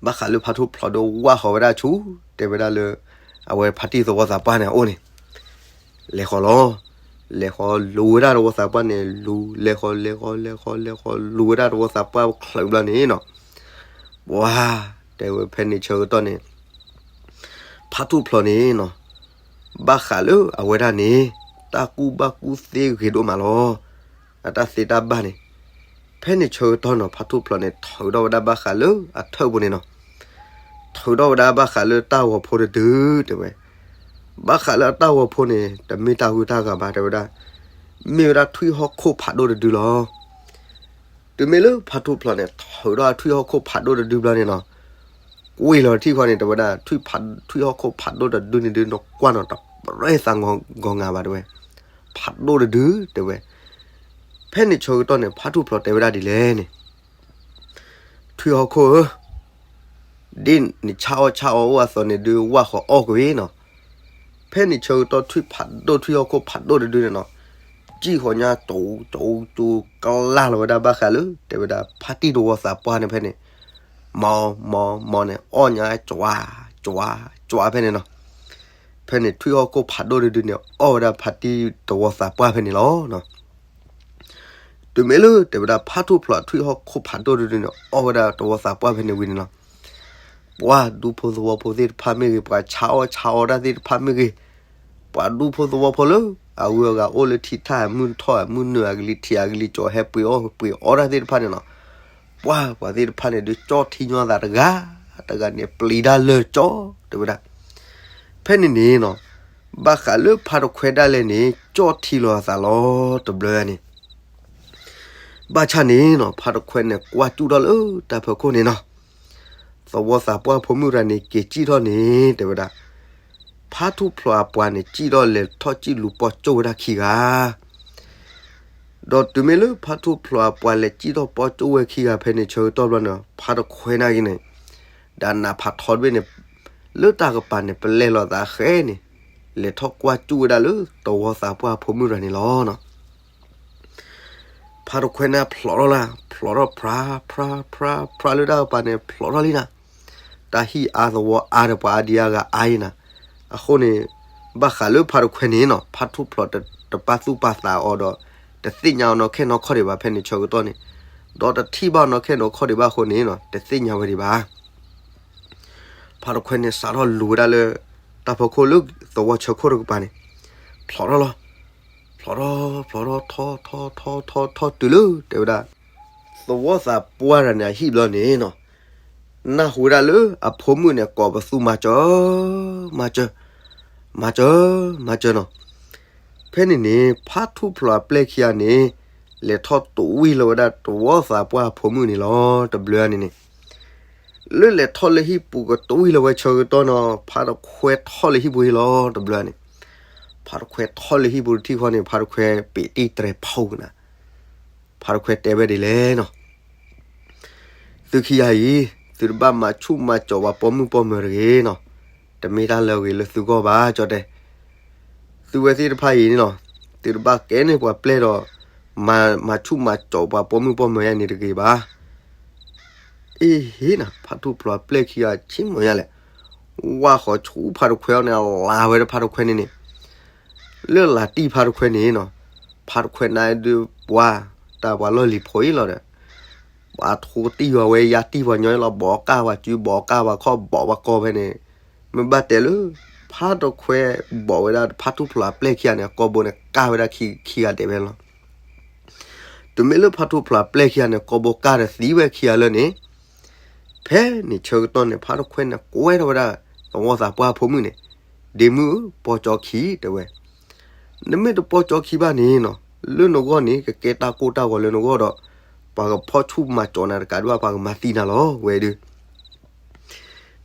ဘၣ်ဃးလၢဖါထူၣ်ဖျိးဒီးဝၢ်ဃီၤဝဲဒၣ်ဆူ, တဲဝဲဒၣ်လၢ အဝဲဖါတံၢ်သဝီသးပှၢ်န့ၣ်အအိၣ်န့ၣ်, လဲၤဃီၤလီၤ, လဲၤဃီၤလူၤဝဲဒၣ်တဝီသးပှၢ်န့ၣ် လူၤ လဲၤဃီၤ လဲၤဃီၤ လဲၤဃီၤ လဲၤဃီၤ လူၤဝဲဒၣ်တဝီသးပှၢ်ချၢးဘျီန့ၣ်နီၤ, ပှၤ, တဲဝဲဖဲန့ၣ်ဆၢကတီၢ်န့ၣ် ဖါထူၣ်ဖျိးန့ၣ်နီၤ, ဘၣ်ဃးလၢအဝဲဒၣ်န့ၣ် တၢ်ကူၣ်ဘၣ်ကူၣ်သ့ဂ့ၤဒိၣ်မးလီၤ. အတၢ်သ့တၢ်ဘၣ်န့ၣ်, ဖဲန့ၣ်ဆၢကတီၢ်နီၤ ဖါထူၣ်ဖျိးန့ၣ် ထုးထီၣ်ဝဲဒၣ်ဘၣ်ဃးလၢအထၢၣ်ပူၤန့ၣ်နီၤ, ထုးထီၣ်ဝဲဒၣ်ဘၣ်ဃးလၢတၢ်ဂီၤဖိတဒု တဲဝဲ, ဘၣ်ဃးလၢအတၢ်ဂီၤဖိန့ၣ် တမ့ၢ်တၢ်ဂုၤတၢ်ဂၤဘၣ် တဲဝဲဒၣ်, မ့ၢ်ဝဲဒၣ်ထွံၣ်ဟီၣ်ခိၣ်ဖးဒိၣ်တဒုလီၤ. တုၤမ့ၢ်လၢဖါထူၣ်ဖျိးန့ၣ် ထုးထီၣ်ထွံၣ်ဟီၣ်ခိၣ်ဖးဒိၣ်တဒုဘျီန့ၣ်နီၤ, ကွံာ်လီၤထံၣ်ဃီန့ၣ် တဲဝဲဒၣ်, ထွံၣ်ဟီၣ်ခိၣ်ဖးဒိၣ်တဒုန့ၣ်ဒုး နကွၢ်နီၤတပြဲၢ်သးဂီၤဂၤဘၣ် တဲဝဲ, ဖးဒိၣ်တဒု တဲဝဲ. ဖဲန့ၣ်ဆၢကတီၢ်န့ၣ် ဖါထူၣ်ဖျိးတဲဝဲဒၣ်ဒ်လဲၣ်န့ၣ်, ထွံၣ်ဟီၣ်ခိၣ်ဧၢ, ဒ်နဆါအီၣ်ဆါအီအိၣ်အသိးန့ၣ်ဒုး ဝၢ်ဃီၤအီၣ်ကွံာ်နီၤ. ဖဲန့ၣ်ဆၢကတီၢ်ထွံၣ်ဖးဒိၣ် ထွံၣ်ဟီၣ်ခိၣ်ဖးဒိၣ်တဒုန့ၣ်နီၤ, စံၣ်ဃီၤညါ ကၠူကၠူကၠူ ကလၢ်လီၤဝဲဒၣ်ဘၣ်ဃးလၢ တဲဝဲဒၣ် ဖါတံၢ်တဝီသးပှၢ်န့ၣ်ဖဲန့ၣ်, မီၤမီၤမီၤန့ၣ် အီၣ်ညါ ကၠွါ ကၠွါ ကၠွါဖဲန့ၣ်နီၤ. ဖဲန့ၣ်ထွံၣ်ဟီၣ်ခိၣ်ဖးဒိၣ်တဒုန့ၣ် အီၣ်ဝဲဒၣ်ဖါတံၢ်တဝီသးပှၢ်ဖဲန့ၣ်လီၤ. တုၤမ့ၢ်လၢ တဲဝဲဒၣ် ဖါထူၣ်ဖျိးထွံၣ်ဟီၣ်ခိၣ်ဖးဒိၣ်တဒုန့ၣ် အီၣ်ဝဲဒၣ်တဝီသးပှၢ်ဖဲန့ၣ်ဝံၤန့ၣ်လီၤ. ပှၤဒူဖိသဝီဖိသ့ၣ်တဖၣ်မ့ၢ်ဂ့ၤ, ပှၤဆါအီၣ်ဆါအီတၢ်သ့ၣ်တဖၣ်မ့ၢ်ဂ့ၤ, ပှၤဒူဖိသဝီဖိလၢ အဂုၤအဂၤအိၣ်လၢထံထၣ်အမုၢ်ထီၣ်အမုၢ်နုာ် အကလံၤထံးအကလံၤကၠီၤ ဟဲပှ့ၤအီၣ်ပှ့ၤအီတၢ်သ့ၣ်တဖၣ်န့ၣ်လီၤ. ပှၤ ပှၤသ့ၣ်တဖၣ်န့ၣ်ဒုး ကၠီၣ်ထံညီသးတဂၤ တဂၤန့ၣ် ပျံၤတၢ်လၢာ်ကၠီ တဲဝဲဒၣ်. ဖဲန့ၣ်န့ၣ်နီၤ, ဘၣ်ဃးလၢဖါတခွဲဒၣ်လဲာ်န့ၣ် ကၠီၣ်ထံလီၤအသးလီၤတဘျီန့ၣ် ဘၣ်ဆၣ်န့ၣ်နီၤ ဖါတခွဲန့ၣ် ကွၢ်စူၣ်ထီၣ်လၢတၢ်ဖီခိၣ်န့ၣ်နီၤ, သဝီသးပှၢ်ဖိမုၣ်တဂၤန့ၣ် က့ၤစံၣ်ထီၣ်န့ၣ် တဲဝဲဒၣ်, ဖါထူၣ်ဖျိးအပှၤန့ၣ် စံၣ်ထီၣ်လဲၤထီၣ်စံၣ်လူၤပီၢ်ကၠိၣ်ဝဲဒၣ်ခံဂၤ ဒီးတုၤမ့ၢ်လၢဖါထူၣ်ဖျိးအပှၤလဲၤစံၣ်ထီၣ်ပီၢ်ကၠိၣ်ဝဲခံဂၤဖဲန့ၣ်ဆၢကတီၢ်ဘျီန့ၣ် ဖါတခွဲနာ်က့န့ၣ်, ဒီးနးဖးထီတဘ့ၣ်န့ၣ်, လၢတၢ်ကပၤန့ၣ် ပလဲလိာ်သးဃဲန့ၣ်, လဲၤထီၣ်ကွၢ်စူၣ်ဝဲဒၣ်လၢသဝီသးပှၢ်ဖိမုၣ်တဂၤန့ၣ်လီၤ. ဖါတခွဲန့ၣ်ဖျိးထီၣ်လၢ, ဖျိးထီၣ်ဖြါ, ဖြါ, ဖြါ, ဖြါလၢတၢ်ကပၤန့ၣ် ဖျိးထီၣ်လံနၤ, တၢ်ဟံၣ်အါသဝီအါဒီးပှၤအါဒံအါဂၤအါအံၤနၤ, အဃိန့ၣ်, ဘၣ်ဃးလၢဖါတခွဲန့ၣ်နီၤ ဖါထူၣ်ဖျိးတ တပာ်သူၣ်ပာ်သးအီၤဒီး တသ့ၣ်ညါအီၤနီၢ်ခဲနီၢ်ခီၣ်ဒံးဘၣ် ဖဲန့ၣ်ဆၢကတီၢ်န့ၣ်, ဒီးတထံၣ်ဘၣ်အီၤနီၢ်ခဲနီၢ်ခီၣ်ဒံးဘၣ်အဃိန့ၣ်နီၤ တသ့ၣ်ညါဝဲဒံးဘၣ်. ဖးတခွဲန့ၣ် စးထီၣ်လူၤဝဲဒၣ်လၢ တၢ်ဖီခိၣ်လၢသဝီဆၢခိၣ်တကပၤန့ၣ်, ဖျိးထီၣ်လီၤ. ဖျိးထီၣ် ဖျိးထီၣ် ထီၣ်ထီၣ်ထီၣ်ထီၣ်ထီၣ်တုၤလၢ တဲဝဲဒၣ် သဝီသးပှၢ်တဂၤန့ၣ်အဟံၣ်ဘျီန့ၣ်နီၤ, နၢ်ဟူဝဲဒၣ်လၢအဖိမုၣ်န့ၣ် ကိးပသူမၤစၢၤ, မၤစၢၤ, မၤစၢၤ, မၤစၢၤနီၤ. ဖဲန့ၣ်န့ၣ် ဖးထူၣ်ဖျိးအပျဲၢ်ခံဂၤန့ၣ် လဲၤထီၣ်တဝံၢ်လီၤဝဲဒၣ်သဝီသးပှၢ်အဖိမုၣ်န့ၣ်လီၤ. တဘျီန့ၣ်န့ၣ် လၢလဲၤထီၣ်လၢဟံၣ်ပူၤကတဝံၢ်လီၤဝဲဆၢကတီၢ်နီၤ ဖးတခွဲထီၣ်လၢဟံၣ်ပူၤဟံၣ်လီၤ. တဘျီန့ၣ် ဖးတခွဲထီၣ်လၢဟံၣ်ပူၤတထံၣ်ဃီန့ၣ် ဖးတခွဲပ့းတံၢ်တြဲၤဖီကနၤ ဖးတခွဲတဲဝဲဒ်လဲၣ်နီၤ, သုခံဂၤအံၤ သုတဘၣ်မၤဆူၣ်မၤစိးပှၤပိာ်မုၣ်ပိာ်မၢၤတဂ့ၤနီၤ, တမ့ၢ်တၢ်လၢအဂ့ၤလၢသုဂီၢ်ဘၣ် ကၠီတဲ. သုဝဲသ့ၣ်တဖၣ်အံၤန့ၣ်နီၤ, သုတဘၣ်ကဲန့ၢ်ပှၤပျဲၢ်ဒီး မၤ မၤဆူၣ်မၤစိးပှၤပိာ်မုၣ်ပိာ်မၢၤယါန့ၣ်တဂ့ၤဘၣ်. အ့ဟ့နၤ ဖးထူၣ်ဖျိးအပျဲၢ်ခံဂၤဆ့ၣ်နီၤယါလဲၣ်, ဝၢ်ဃီၤဆူဖးတခွဲအံၤန့ၣ် အလၤဝဲဒၣ်ဖးတခွဲန့ၣ်န့ၣ် လၢလၤတံၢ်ဖးတခွဲန့ၣ်နီၤ, ဖးတခွဲနၤဒုးပှၤ တၢ်ပှၤလီၢ်လံၤဖိအံၤလီၤဒီး ပှၤထိတံၢ်ပှၤဝဲ ယါတံၢ်ပှၤညီအံၤလီၤ, ဘိးကၢ်ပှၤစု ဘိးကၢ်ပှၤခီၣ် ဘိးပှၤကီၢ်ဖဲန့ၣ်, မ့ၢ်ဘၣ်တဲလၢ ဖးတခွဲဘိးဝဲဒၣ်ဖးထူၣ်ဖျိးအပျဲၢ်ခံဂၤန့ၣ် အကိာ်ဘိန့ၣ် ကၢ်ဝဲဒၣ်ခံဂၤဒဲးဖဲန့ၣ်လီၤ. တုၤမ့ၢ်လၢဖးထူၣ်ဖျိးအပျဲၢ်ခံဂၤန့ၣ် ကိာ်ဘိကၢ်ဒီးသံဝဲခံဂၤလၢာ်န့ၣ်, ဖဲန့ၣ်ဆၢကတီၢ်န့ၣ် ဖးတခွဲန့ၣ် ကွဲထီၣ်ဝဲဒၣ် သဝီသးပှၢ်ဖိမုၣ်န့ၣ်, ဒ့မုၣ်ဧၢ ပိာ်ကၠီခံ တဲဝဲ, နမ့ၢ်တပိာ်ကၠီခံဘၣ်န့ၣ်နီၤ, လၢနဂီၢ်န့ၣ် ကကဲတၢ်ကိၢ်တၢ်ဂီၤလၢနဂီၢ်ဒီး ပှၤကဖီၣ်ဆူၣ်မၤစိးနၤတကးဒံးဘၣ် ပှၤကမၤသံနၤလီၤ ဝဲဒုး.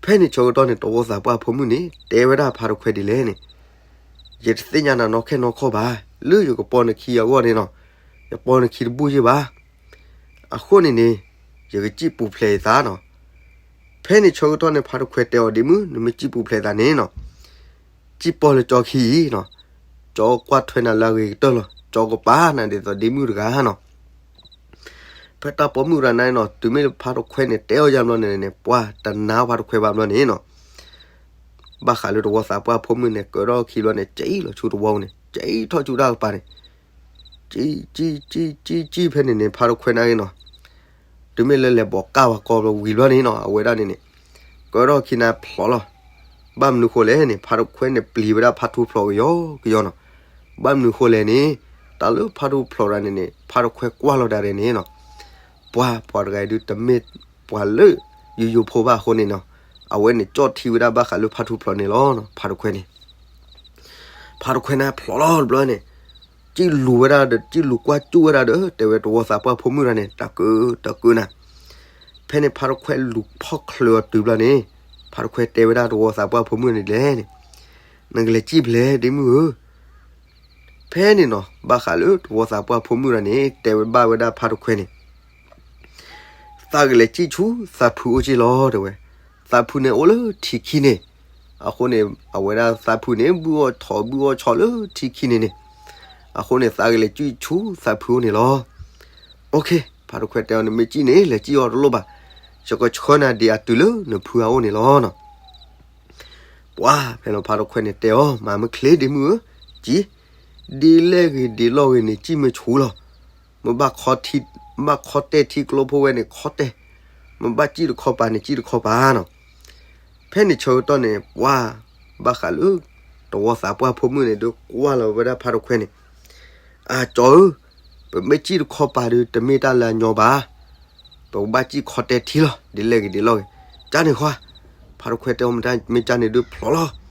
ဖဲန့ၣ်ဆၢကတီၢ်န့ၣ် သဝီသးပှၢ်ဖိမုၣ်န့ၣ် တဲဝဲဒၣ်ဖးတခွဲဒ်လဲၣ်န့ၣ်, ယတသ့ၣ်ညါနၤနီၢ်ခဲနီၢ်ခီၣ်ဘၣ်, လၢယကပိာ်နခံအဂီၢ်န့ၣ်နီၤ, ယပိာ်နခံတဘူၣ်ယ့ၢ်ဘၣ်. အဃိန့ၣ်န့ၣ် ယကစံၣ်ပူၤဖျဲးယသးနီၤ. ဖဲန့ၣ်ဆၢကတီၢ်န့ၣ် ဖးတခွဲတဲအီၤ ဒ့မုၣ် နမ့ၢ်စံၣ်ပူၤဖျဲးသးန့ၣ်နီၤ, စံၣ်ပိာ်လၢကၠီခံအံၤနီၤ, ကၠီကွၢ်ထွဲနၤလၢအဂ့ၤကတၢၢ်လီၤ, ကၠီကပာ်နၤဒ်သိးဒ့မုၣ်တဂၤနီၤ. ဖဲတၢ်ပိာ်မုၣ်တဂၤန့ၣ်နီၤ, တုၤမ့ၢ်လၢဖးတခွဲန့ၣ် တဲအီၤယါဘျီန့ၣ်န့ၣ် ပှၤတနာ်ဖးတခွဲဘၣ်ဘျီန့ၣ်နီၤ, ဘၣ်ဃးလၢသဝီသးပှၢ်ဖိမုၣ်န့ၣ် ကၢထီၣ်ခံဘျီန့ၣ် ကၠံၣ်လီၤဆူသဝီပူၤန့ၣ် ကၠံၣ်ထီၣ်ဆူတၢ်ကပၤန့ၣ် ကၠံၣ် ကၠံၣ် ကၠံၣ် ကၠံၣ် ကၠံၣ် ဖဲန့ၣ်န့ၣ် ဖးတခွဲနၤဂ့ၤနီၤ, တုၤမ့ၢ်လၢလဲၤဘိးကၢ်ပှၤကီၢ်ဝံၤဘျီန့ၣ်နီၤ အဝဲဒၣ်န့ၣ်န့ၣ် ကၢထီၣ်ခံနၤဖျိးလီၤ. ဘၣ်မနုၤဃိလဲၣ်န့ၣ် ဖးတခွဲန့ၣ်ပျံၤဝဲဒၣ်ဖးထူၣ်ဖျိးကယီကယီနီၤ. ဘၣ်မနုၤဃိလဲၣ်န့ၣ် တၢ်လၢဖးထူၣ်ဖျိးတဂၤန့ၣ်န့ၣ် ဖးတခွဲကွၢ်လီၤဒၣ်ရဲၣ်န့ၣ်နီၤ, ပှၤ ပှၤတဂၤအံၤဒုးတမ့ၢ်ပှၤလၢယိယိဖိဘၣ်အဃိန့ၣ်နီၤ, အဝဲန့ၣ်ကၠီၣ်ထံဝဲဒၣ်ဘၣ်ဃးလၢဖးထူၣ်ဖျိးန့ၣ်လီၤ. ဖးတခွဲန့ၣ် ဖးတခွဲန့ၣ်ဖျိးလီၤတဘျီန့ၣ် ကၠံၣ်လူၤဝဲဒၣ်ဒီး ကၠံၣ်လူၤကွၢ်ကၠူၣ်ဝဲဒၣ်ဒီး တဲဝဲသဝီသးပှၢ်ဖိမုၣ်တဂၤန့ၣ် တၢ်ကၢ တၢ်ကၢနၤ. ဖဲန့ၣ်ဖးတခွဲလူၤဖီၣ်ချၢအီၤတုၤဘျီန့ၣ် ဖးတခွဲတဲဝဲဒၣ်သဝီသးပှၢ်ဖိမုၣ်န့ၣ်လဲၣ်န့ၣ်, နကလဲၤစံၣ်ဖဲလဲၣ်ဒ့မုၣ်ဧၢ. ဖဲန့ၣ်နီၤ ဘၣ်ဃးလၢသဝီသးပှၢ်ဖိမုၣ်တဂၤန့ၣ် တဲဝဲဘၣ်ဝဲဒၣ်ဖးတခွဲန့ၣ် သးကလဲၤစံၣ်ဆူသးဖုအိၣ်က့ၢ်လီၤ တဲဝဲ. သးဖုန့ၣ်အိၣ်လၢထံခံန့ၣ်, အဃိန့ၣ် အဝဲဒၣ်သးဖုန့ၣ် ဘုၣ်အီၣ်ထိးဘုၣ်အီၣ်ဆီလၢထံခံန့ၣ်န့ၣ်, အဃိန့ၣ် သးကလဲၤစံၣ်ဆူသးဖုအိၣ်န့ၣ်လီၤ. ဖးတခွဲတဲအီၤ နမ့ၢ်စံၣ်န့ၣ် လဲၤစံၣ်အီၤတလိၣ်ဘၣ်, ယကဆှၢနၤဒံးအတုၤလၢနဖုအအိၣ်န့ၣ်လီၤ. ပှၤဖဲလီၤဖးတခွဲန့ၣ်တဲအီၤ မၤမ့ၢ်ချ့ဒ့မုၣ်ဧၢ, ကံၣ်, ဒ်လဲၣ်ဂ့ၤဒ်လဲၣ်ဂ့ၤန့ၣ် စံၣ်မ့ၢ်ဆူလီၤ. မ့ၢ်ဘၣ်ခီထံ, မ့ၢ်ဘၣ်ခီတဲာ်ထံကျိဖိဝဲန့ၣ်ခီတဲာ်, မ့ၢ်ဘၣ်စံၣ်တခီပၤန့ၣ် စံၣ်တခီပၤနီၤ. ဖဲန့ၣ်ဆၢကတီၢ်န့ၣ် ပှၤဘၣ်ဃးလၢ သဝီသးပှၢ်ဖိမုၣ်န့ၣ် ဒုးကွၢ်လီၤဝဲဒၣ်ဖးတခွဲန့ၣ်, အကၠီဧၢ, ပမ့ၢ်စံၣ်တခီပၤဒီး တမ့ၢ်တၢ်လၢအညီဘၣ်. ပကဘၣ်စံၣ်ခီတဲာ်ထံလီၤ, ဒ်လဲၣ်ဂ့ၤဒ်လဲၣ်ဂ့ၤ, ကန့ၣ်ဃီ. ဖးတခွဲတဲအီၤမတၤမ့ၢ်ကန့ၣ်ဒုးဖျိးလီၤ.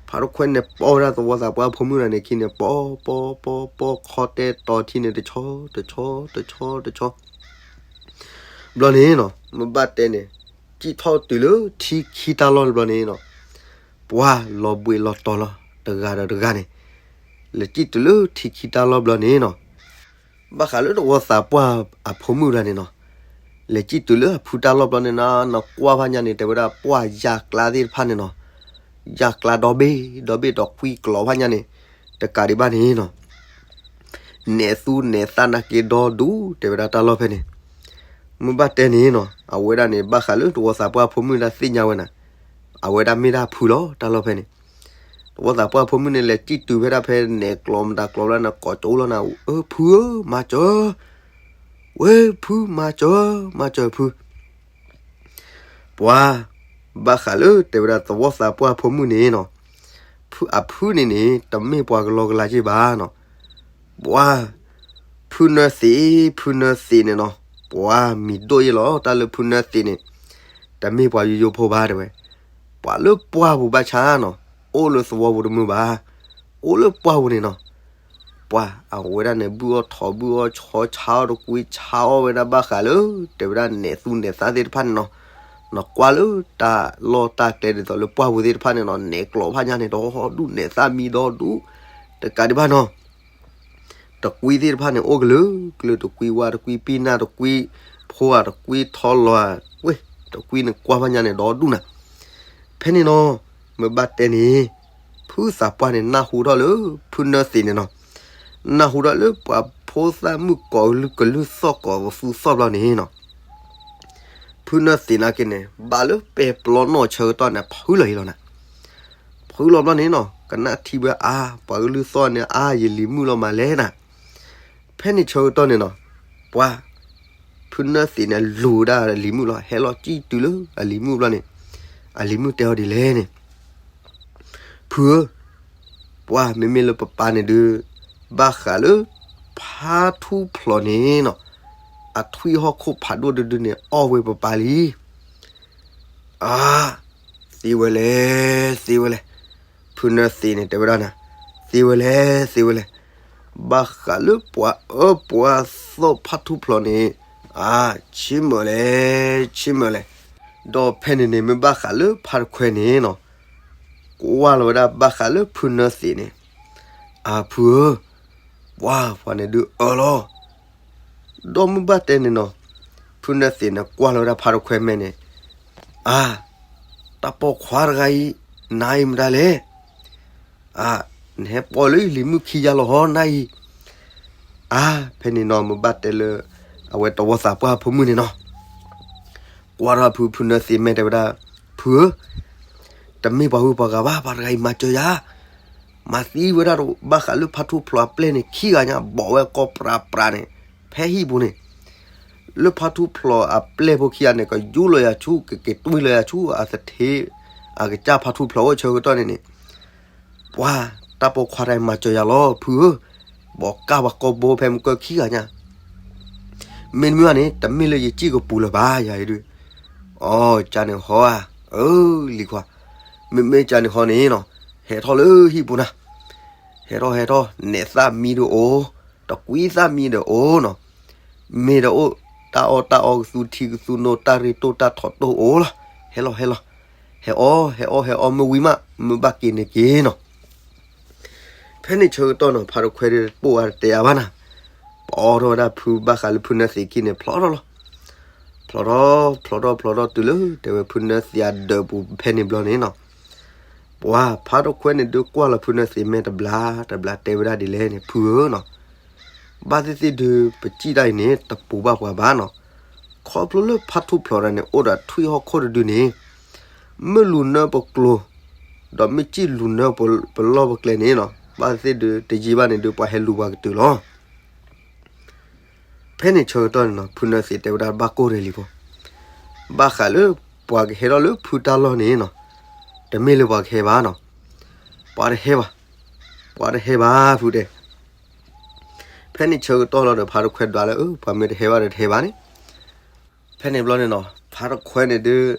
ဖးတခွဲန့ၣ်ပိာ်ဝဲဒၣ်သဝီသးပှၢ်ဖိမုၣ်တဂၤန့ၣ်ခံန့ၣ် ပိာ်ပိာ်ပိာ်ပိာ်ခီတဲာ်တီၤထံန့ၣ် တဆီတဆီတဆီတဆီ ဘျီန့ၣ်နီၤ မ့ၢ်ဘၣ်တဲန့ၣ် စံၣ်ထီၣ်တုၤလၢထံခံတၢ်လီၢ်တဘျီန့ၣ်နီၤ ပှၤလီၤဘှံးလီၤတီၤလီၤ တဂၤဒီးတဂၤန့ၣ် လဲၤစံၣ်တုၤလၢထံခံတၢ်လီၢ်ဘျီန့ၣ်နီၤ ဘၣ်ဃးလၢသဝီသးပှၢ်အဖိမုၣ်တဂၤန့ၣ်နီၤ လဲၤစံၣ်တုၤလၢအဖုတၢ်လီၢ်ဘျီန့ၣ်နီၤ နကွၢ်ဘၣ်ညါန့ၣ် တဲဝဲဒၣ်ပှၢ်ယၤကျါသ့ၣ်တဖၣ်န့ၣ်နီၤ ယၤကျါဒီဘ့ၣ်ဒီဘ့ၣ်ဒီးကွံကျိၤဘၣ်ညါန့ၣ် တကးဒံးဘၣ်န့ၣ်နီၤ နဲးသူနဲးသၣ်နာ်က့ဒီဒူၣ် တဲဝဲဒၣ်တၢ်လီၢ်ဖဲန့ၣ် မ့ၢ်ဘၣ်တဲန့ၣ်နီၤ အဝဲဒၣ်န့ၣ် ဘၣ်ဃးလၢသဝီသးပှၢ်ဖိမုၣ်ဒၣ်သ့ၣ်ညါဝဲနၤ အဝဲဒၣ်မ့ၢ်ဒၣ်ဖုလီၤ တၢ်လီၢ်ဖဲန့ၣ် သဝီသးပှၢ်ဖိမုၣ်န့ၣ် လဲၤစံၣ်တုၤဖဲဒၣ်ဖဲနဲၣ်ကျိးမတၤကျိးဘျီန့ၣ် ကိးကၠိလီၤနၤ, အၢ ဖုဧၢ မၤစၢၤ, ဝဲဖု မၤစၢၤ မၤစၢၤဖု ပှၤ ဘၣ်ဃးလၢတဲဝဲဒၣ်သဝီသးပှၢ်ဖိမုၣ်န့ၣ်နီၤ, ဖုအဖုန့ၣ်န့ၣ် တမ့ၢ်ပှၤကလီကလီက့ဘၣ်နီၤ, ပှၤ ဖုနၢသံး ဖုနၢသံးန့ၣ်နီၤ, ပှၤမံၤဒိၣ်ယဲလီၤ တၢ်လၢဖုနၢသံးန့ၣ်, တမ့ၢ်ပှၤယိယိဖိဘၣ်တဲဝဲ, ပှၤလၢပှၢ်ပူၤဘၣ်ဆၣ်နီၤ, အိၣ်လၢသဝီပူၤတမုာ်ဘၣ်, အိၣ်လၢပှၢ်ပူၤန့ၣ်နီၤ ပှၤအဝဲဒၣ်န့ၣ် ဘုၣ်အီၣ်ထိး ဘုၣ်အီၣ်ဆီ ဆါအီၣ်တကွံ ဆါအီၣ်ဝဲဒၣ်ဘၣ်ဃးလၢ တဲဝဲဒၣ်နဲၣ်သူနဲၣ်သၣ်သ့ၣ်တဖၣ်န့ၣ်နီၤ, နကွၢ်လၢတၢ်လီၢ်တၢ်ကျဲဒ်သိးလၢပှၢ်ပူၤသ့ၣ်တဖၣ်န့ၣ်နီၤ, နဲၣ်ကျိးဖးညါန့ၣ် ဒီဒူၣ် နဲၣ်သၣ်မံဒီဒူၣ်, တကးဒံးဘၣ်နီၤ တကွံသ့ၣ်တဖၣ်န့ၣ် အိၣ်ကလုာ်ကလုာ် တကွံဝါ တကွံပံၢ်နၢ် တကွံဖိဧါ တကွံထီလီၤဧါ, ဝဲ တကွံန့ၣ်ကွၢ်ဖးညါန့ၣ် ဒီဒူၣ်နၤ, ဖဲန့ၣ်နီၤ မ့ၢ်ဘၣ်တဲန့ၣ် ဖုသးပှၢ်န့ၣ် နၢ်ဟူထီၣ်လၢ ဖုနၢသံးန့ၣ်နီၤ, နၢ်ဟူထီၣ်လၢပှၤဖိသၣ်မုၣ်ကိးကလုာ်ကလုာ်သီၣ်ကိးကသူသီၣ်ဘျီန့ၣ်နီၤ ဖုနၢသံးနာ်က့န့ၣ် ဘၣ်လၢပဲပျီနီၣ်ဆၢကတီၢ်န့ၣ် ဖုလီၤအံၤလီၤနၤ, ဖုလီၤဘျီန့ၣ်နီၤ ကနၣ်ထံဝဲအါ ပှၤကလုာ်သီၣ်န့ၣ်အါ ယလံၤမုၣ်လီၤမးလဲၣ်နၤ, ဖဲန့ၣ်ဆၢကတီၢ်န့ၣ်နီၤ ပှၤ ဖုနၢသံးန့ၣ် လူၤဝဲဒၣ်အလံၤမုၣ်လီၤ ဟဲလီၤစံၣ်တုၤလၢအလံၤမုၣ်ဘျီန့ၣ်, အလံၤမုၣ်တဲအီၤဒ်လဲၣ်န့ၣ် ဖုဧၢ, ပှၤမ့မ့ၢ်လၢပပၢ်န့ၣ်ဒုး ဘၣ်ဃးလၢ ဖါထူၣ်ဖျိးန့ၣ်နီၤ, အထွံၣ်ဟီၣ်ခိၣ်ဖးဒိၣ်တဒုန့ၣ် အီၣ်ဝဲပပၢ်လံ. အါ, သ့ဝဲလဲၣ်, သ့ဝဲလဲၣ်, ဖုနၢသံးန့ၣ် တဲဝဲဒၣ်နၤ, သ့ဝဲလဲၣ်, သ့ဝဲလဲၣ်, ဘၣ်ဃးလၢပှၤအၢပှၤသီၣ်ဖါထူၣ်ဖျိးန့ၣ်, အါ, ဆ့မၢၢ်လဲၣ်, ဆ့မၢၢ်လဲၣ်. ဒီးဖဲန့ၣ်န့ၣ် မ့ၢ်ဘၣ်ဃးလၢဖါတခွဲးန့ၣ်နီၤ, ကွၢ်လီၤဝဲဒၣ်ဘၣ်ဃးလၢဖုနၢသံးန့ၣ်, အါဖုဧၢ, ပှၤ ပှၤန့ၣ်ဒုးအၢလီၤ. ဒီးမ့ၢ်ဘၣ်တဲန့ၣ်နီၤ, ဖုနၢသံးန့ၣ်ကွၢ်လီၤဝဲဒၣ်ဖါတခွဲးမဲာ်န့ၣ်, အါ, တၢ်ပိာ်ခွါတဂၤအံၤ နၤအံၤမတၤလဲၣ်. အါ, နဟဲပိာ်လၢယလံၤမုၣ်ခံယါလီၤဟီ နၤအံၤ. အါ, ဖဲန့ၣ်နီၤ မ့ၢ်ဘၣ်တဲလၢ အဝဲသဝီသးပှၢ်ဖိမုၣ်န့ၣ်နီၤ, ကွၢ်ထီၣ်ဖု ဖုနၢသံးမဲာ်တဲဝဲဒၣ်, ဖုဧၢ, တမ့ၢ်ပှၤဂုၤပှၤဂၤဘၣ်, ပှၤတဂၤအံၤမၤစၢၤယၤ, မၤသံဝဲဒၣ်ဘၣ်ဃးလၢဖါထူၣ်ဖျိးအပျဲၢ်န့ၣ် ခံဂၤညါ ဘီၣ်ဝဲကိးပြးပြးန့ၣ်, ဖဲဟံၣ်ပူၤန့ၣ် လၢဖါထူၣ်ဖျိးအပျဲၢ်ဖိခံဂၤန့ၣ် ကယူလီၤယၤဆူ ကက့ၤတွံၢ်လီၤယၤဆူ အသထ့ အကစၢ်ဖါထူၣ်ဖျိးအိၣ်ဆၢကတီၢ်န့ၣ်န့ၣ်, ပှၤ တၢ်ပိာ်ခွါတဂၤအံၤမၤစၢၤယၤလီၤ ဖုဧၢ, ဘီၣ်ကၢ်ပှၤကိးဘိဖဲမုၢ်ကၢခံဂၤညါ, မ့တမ့ၢ်ဘၣ်န့ၣ် တမ့ၢ်လၢယစံၣ်ကပူၤလၢၤဘၣ် ယၤအံၤဒုး, အိ ကန့ၣ်ဟီဧါ, အၢ လံၤခွါ, မ့မ့ၢ်ကန့ၣ်ဟီန့ၣ်နီၤ, ဟဲထီၣ်လၢဟံၣ်ပူၤနၤ, ဟဲထီၣ်ဟဲထီၣ် နဲၣ်သၣ်မံဒီးအိၣ်, တကွံသၣ်မံဒီးအိၣ်နီၤ, မ့ၢ်ဒီးအိၣ်, တၢ်အီၣ်တၢ်အီကသူထံကသူနိ တၢ်ရ့တိၢ်တၢ်ထီၣ်တိၢ်အိၣ်လီၤ, ဟဲလီၤဟဲလီၤ, ဟဲအီၣ်ဟဲအီၣ်ဟဲအီၣ်မ့ၢ်ဝံၤမး မ့ၢ်ဘၣ်က့ၤန့ၣ်က့ၤနီၤ ဖဲန့ၣ်ဆၢကတီၢ်နီၤ ဖါတခွဲးဒုးတပိာ်အါတတဲအါဘၣ်နၤ, ပအီၣ်ထီၣ်ဝဲဒၣ်ဖုဘၣ်ဃးလၢဖုနၢသံးခံန့ၣ် ဖျိးထီၣ်လီၤ, ဖျိးထီၣ် ဖျိးထီၣ် ဖျိးထီၣ်တုၤလၢ တဲဝဲဖုနၢသံးအဒၢးပူၤဖဲန့ၣ်ဘျီန့ၣ်နီၤ, ပှၤဖါတခွဲးန့ၣ်ဒုးကွၢ်လီၤဖုနၢသံးမဲာ်တဘျီတဘျီတဲဝဲဒၣ်ဒ်လဲၣ်န့ၣ် ဖုဧၢနီၤ, ဘၣ်သ့ၣ်သ့ၣ်ဒုး ပစံၣ်တၢ်အံၤန့ၣ် တပူၤဘၣ်ပှၤဘၣ်နီၤ, ခီဖျိလၢဖါထူၣ်ဖျိးတဂၤန့ၣ် အိၣ်ဒီးထွံၣ်ဟီၣ်ခိၣ်တဒုန့ၣ်, မ့ၢ်လူၤနၢပကျိၤ, ဒီးမ့ၢ်စံၣ်လူၤနၢပလီၢ်ပကျဲန့ၣ်နီၤ, ဘၣ်သ့ၣ်သ့ၣ်ဒုး တယံာ်ဘၣ်န့ၣ်ဒုး ပှၤဟဲလူၤပှၤကတုၤလီၤ ဖဲန့ၣ်ဆၢကတီၢ်န့ၣ်နီၤ ဖုနၢသံးတဲဝဲဒၣ်ဘၣ်ကိၢ်ရဲၣ်လံဖိ, ဘၣ်ဃးလၢပှၤကဟဲထီၣ်လၢဖုတၢ်လီၢ်န့ၣ်နီၤ, တမ့ၢ်လၢပှၤကဟဲဘၣ်နီၤ, ပှၤတဟဲဘၣ်, ပှၤတဟဲဘၣ်ဖုတဲ, ဖဲန့ၣ်ဆၢကတီၢ်လီၤဒီး ဖါတခွဲးဒွးလၢ အၢ ပှၤမ့ၢ်တဟဲဘၣ်ဒီးတဟဲဘၣ်န့ၣ်, ဖဲန့ၣ်ဘျီန့ၣ်နီၤ ဖါတခွဲးန့ၣ်ဒုး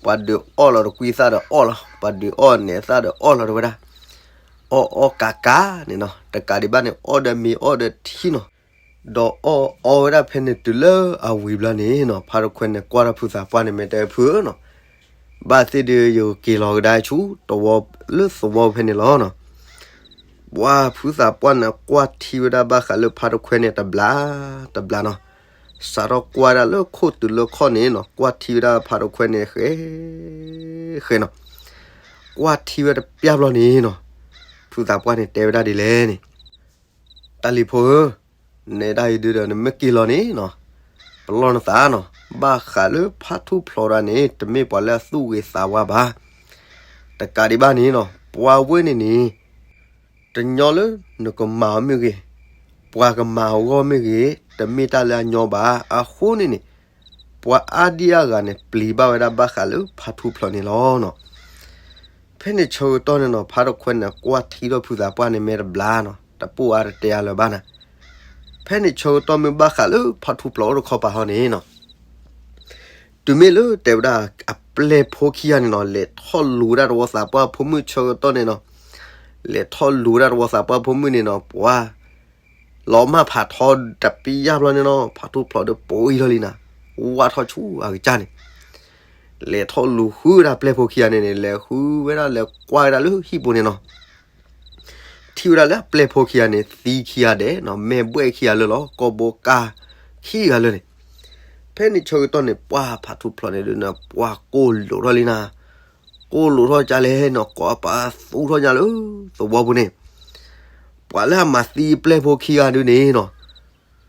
ပှၤဒုးအီၣ်လီၤတကွံသၣ်ဒီးအီၣ်လီၤ, ပှၤဒုးအီၣ်နဲၣ်သၣ်ဒီးအီၣ်လီၤတဲဝဲဒၣ်, အီၣ်အီၣ်ကးကးန့ၣ်နီၤ, တကးဒံးဘၣ်န့ၣ် အီၣ်ဒီးမ့ၤအီၣ်ဒီးထံနီၤ, ဒီးအီၣ်အီဝဲဒၣ်ဖဲန့ၣ်တုၤလၢအဝံၤဘျီန့ၣ်နီၤ ဖါတခွဲးန့ၣ်ကွၢ်ထီၣ်ဖုသးပှၢ်န့ၣ် မ့ၢ်တဲဖုဧၢနီၤ, ဘၣ်သ့ၣ်ဒုးယက့ၤလီၤကဒါဆူ တဝီလၢသဝီဖဲန့ၣ်လီၤနီၤ, ပှၤဖုသးပှၢ်န့ၣ်ကွၢ်ထံဝဲဒၣ်ဘၣ်ဃးလၢဖါတခွဲးန့ၣ်တဘျီတဘျီနီၤ, စးထီၣ်ကွၢ်ဒၣ်လၢခိၣ်တုၤလၢခီၣ်န့ၣ်နီၤ ကွၢ်ထံဝဲဒၣ်ဖါတခွဲးန့ၣ်ဃဲ ဃဲနီၤ, ကွၢ်ထံဝဲတပျၢ်ဘျီန့ၣ်နီၤ, ဖုသးပှၢ်န့ၣ်တဲဝဲဒၣ်ဒ်လဲၣ်န့ၣ်, တၢ်လံၤဖိဧၢ, နဲဒၣ်အံၤဒုးဒီးနမ့ၢ်က့ၤလီၤန့ၣ်နီၤ, ပလီၢ်နသးနီၤ, ဘၣ်ဃးလၢဖါထူၣ်ဖျိးတဂၤန့ၣ် တမ့ၢ်ပှၤလၢအသူၣ်ဂ့ၤသးဝါဘၣ်, တကးဒံးဘၣ်န့ၣ်နီၤ ပှၤဝဲန့ၣ်န့ၣ် တညီလၢနကမၤအီၤမ့ၢ်ဂ့ၤ, ပှၤကမၤအဂီၢ်မ့ၢ်ဂ့ၤ, တမ့ၢ်တၢ်လၢအညီဘၣ်. အဃိန့ၣ်န့ၣ် ပှၤအါဒံအါဂၤန့ၣ် ပျံၤဘၣ်ဝဲဒၣ်ဘၣ်ဃးလၢဖါထူၣ်ဖျိးန့ၣ်လီၤနီၤ. ဖဲန့ၣ်ဆၢကတီၢ်န့ၣ်နီၤ ဖါတခွဲန့ၣ် ကွၢ်ထံထီၣ်ဖုသးပှၢ်န့ၣ် မဲာ်တဘျါနီၤ, တပိၢ်အါတတဲအါလၢၤဘၣ်နၤ. ဖဲန့ၣ်ဆၢကတီၢ်မ့ၢ်ဘၣ်ဃးလၢဖါထူၣ်ဖျိးအိၣ်တခီပၤဟီန့ၣ်နီၤ တုၤမ့ၢ်လၢတဲဝဲဒၣ်အပျဲၢ်ဖိခံဂၤန့ၣ်နီၤ လဲၤထီၣ်လူၤဝဲဒၣ်တဝီသးပှၢ်ဖိမုၣ်ဆၢကတီၢ်န့ၣ်နီၤ, လဲၤထီၣ်လူၤဝဲဒၣ်တဝီသးပှၢ်ဖိမုၣ်န့ၣ်နီၤ ပှၤ လီၤမၢ်ဖးထီတပံယၢ်ဘျီန့ၣ်နီၤ ဖါထူၣ်ဖျိးဒီးပှံၤထီၣ်လံနၤ, ဝၢ်ထီၣ်ဆူအကစၢ်န့ၣ် လဲၤထီၣ်လူၤဃုဝဲဒၣ်ပျဲၢ်ဖိခံဂၤန့ၣ်န့ၣ် လဲၤဃုဝဲဒၣ်လဲၤကွၢ်ဝဲဒၣ်လၢဟံၣ်ပူၤန့ၣ်နီၤ ထံၣ်ဝဲဒၣ်လၢအပျဲၢ်ဖိခံဂၤန့ၣ် သံခံဂၤဒဲးနီၤ မဲာ်ဘှဲၣ်ခံဂၤလၢာ်လီၤ ကိာ်ဘိကါခံဂၤလၢာ်န့ၣ်. ဖဲန့ၣ်ဆၢကတီၢ်န့ၣ် ပှၤဖါထူၣ်ဖျိးန့ၣ်ဒုးန့ၣ် ပှၤကိၢ်လိာ်ထီၣ်လံနၤ, ကိၢ်လိာ်ထီၣ်ကလဲၣ်နီၤ ကိးပသူထီၣ်ညါလၢသဝီပူၤန့ၣ် ပှၤလၢအမၤသံအပျဲၢ်ဖိခံဂၤဒုးန့ၣ်နီၤ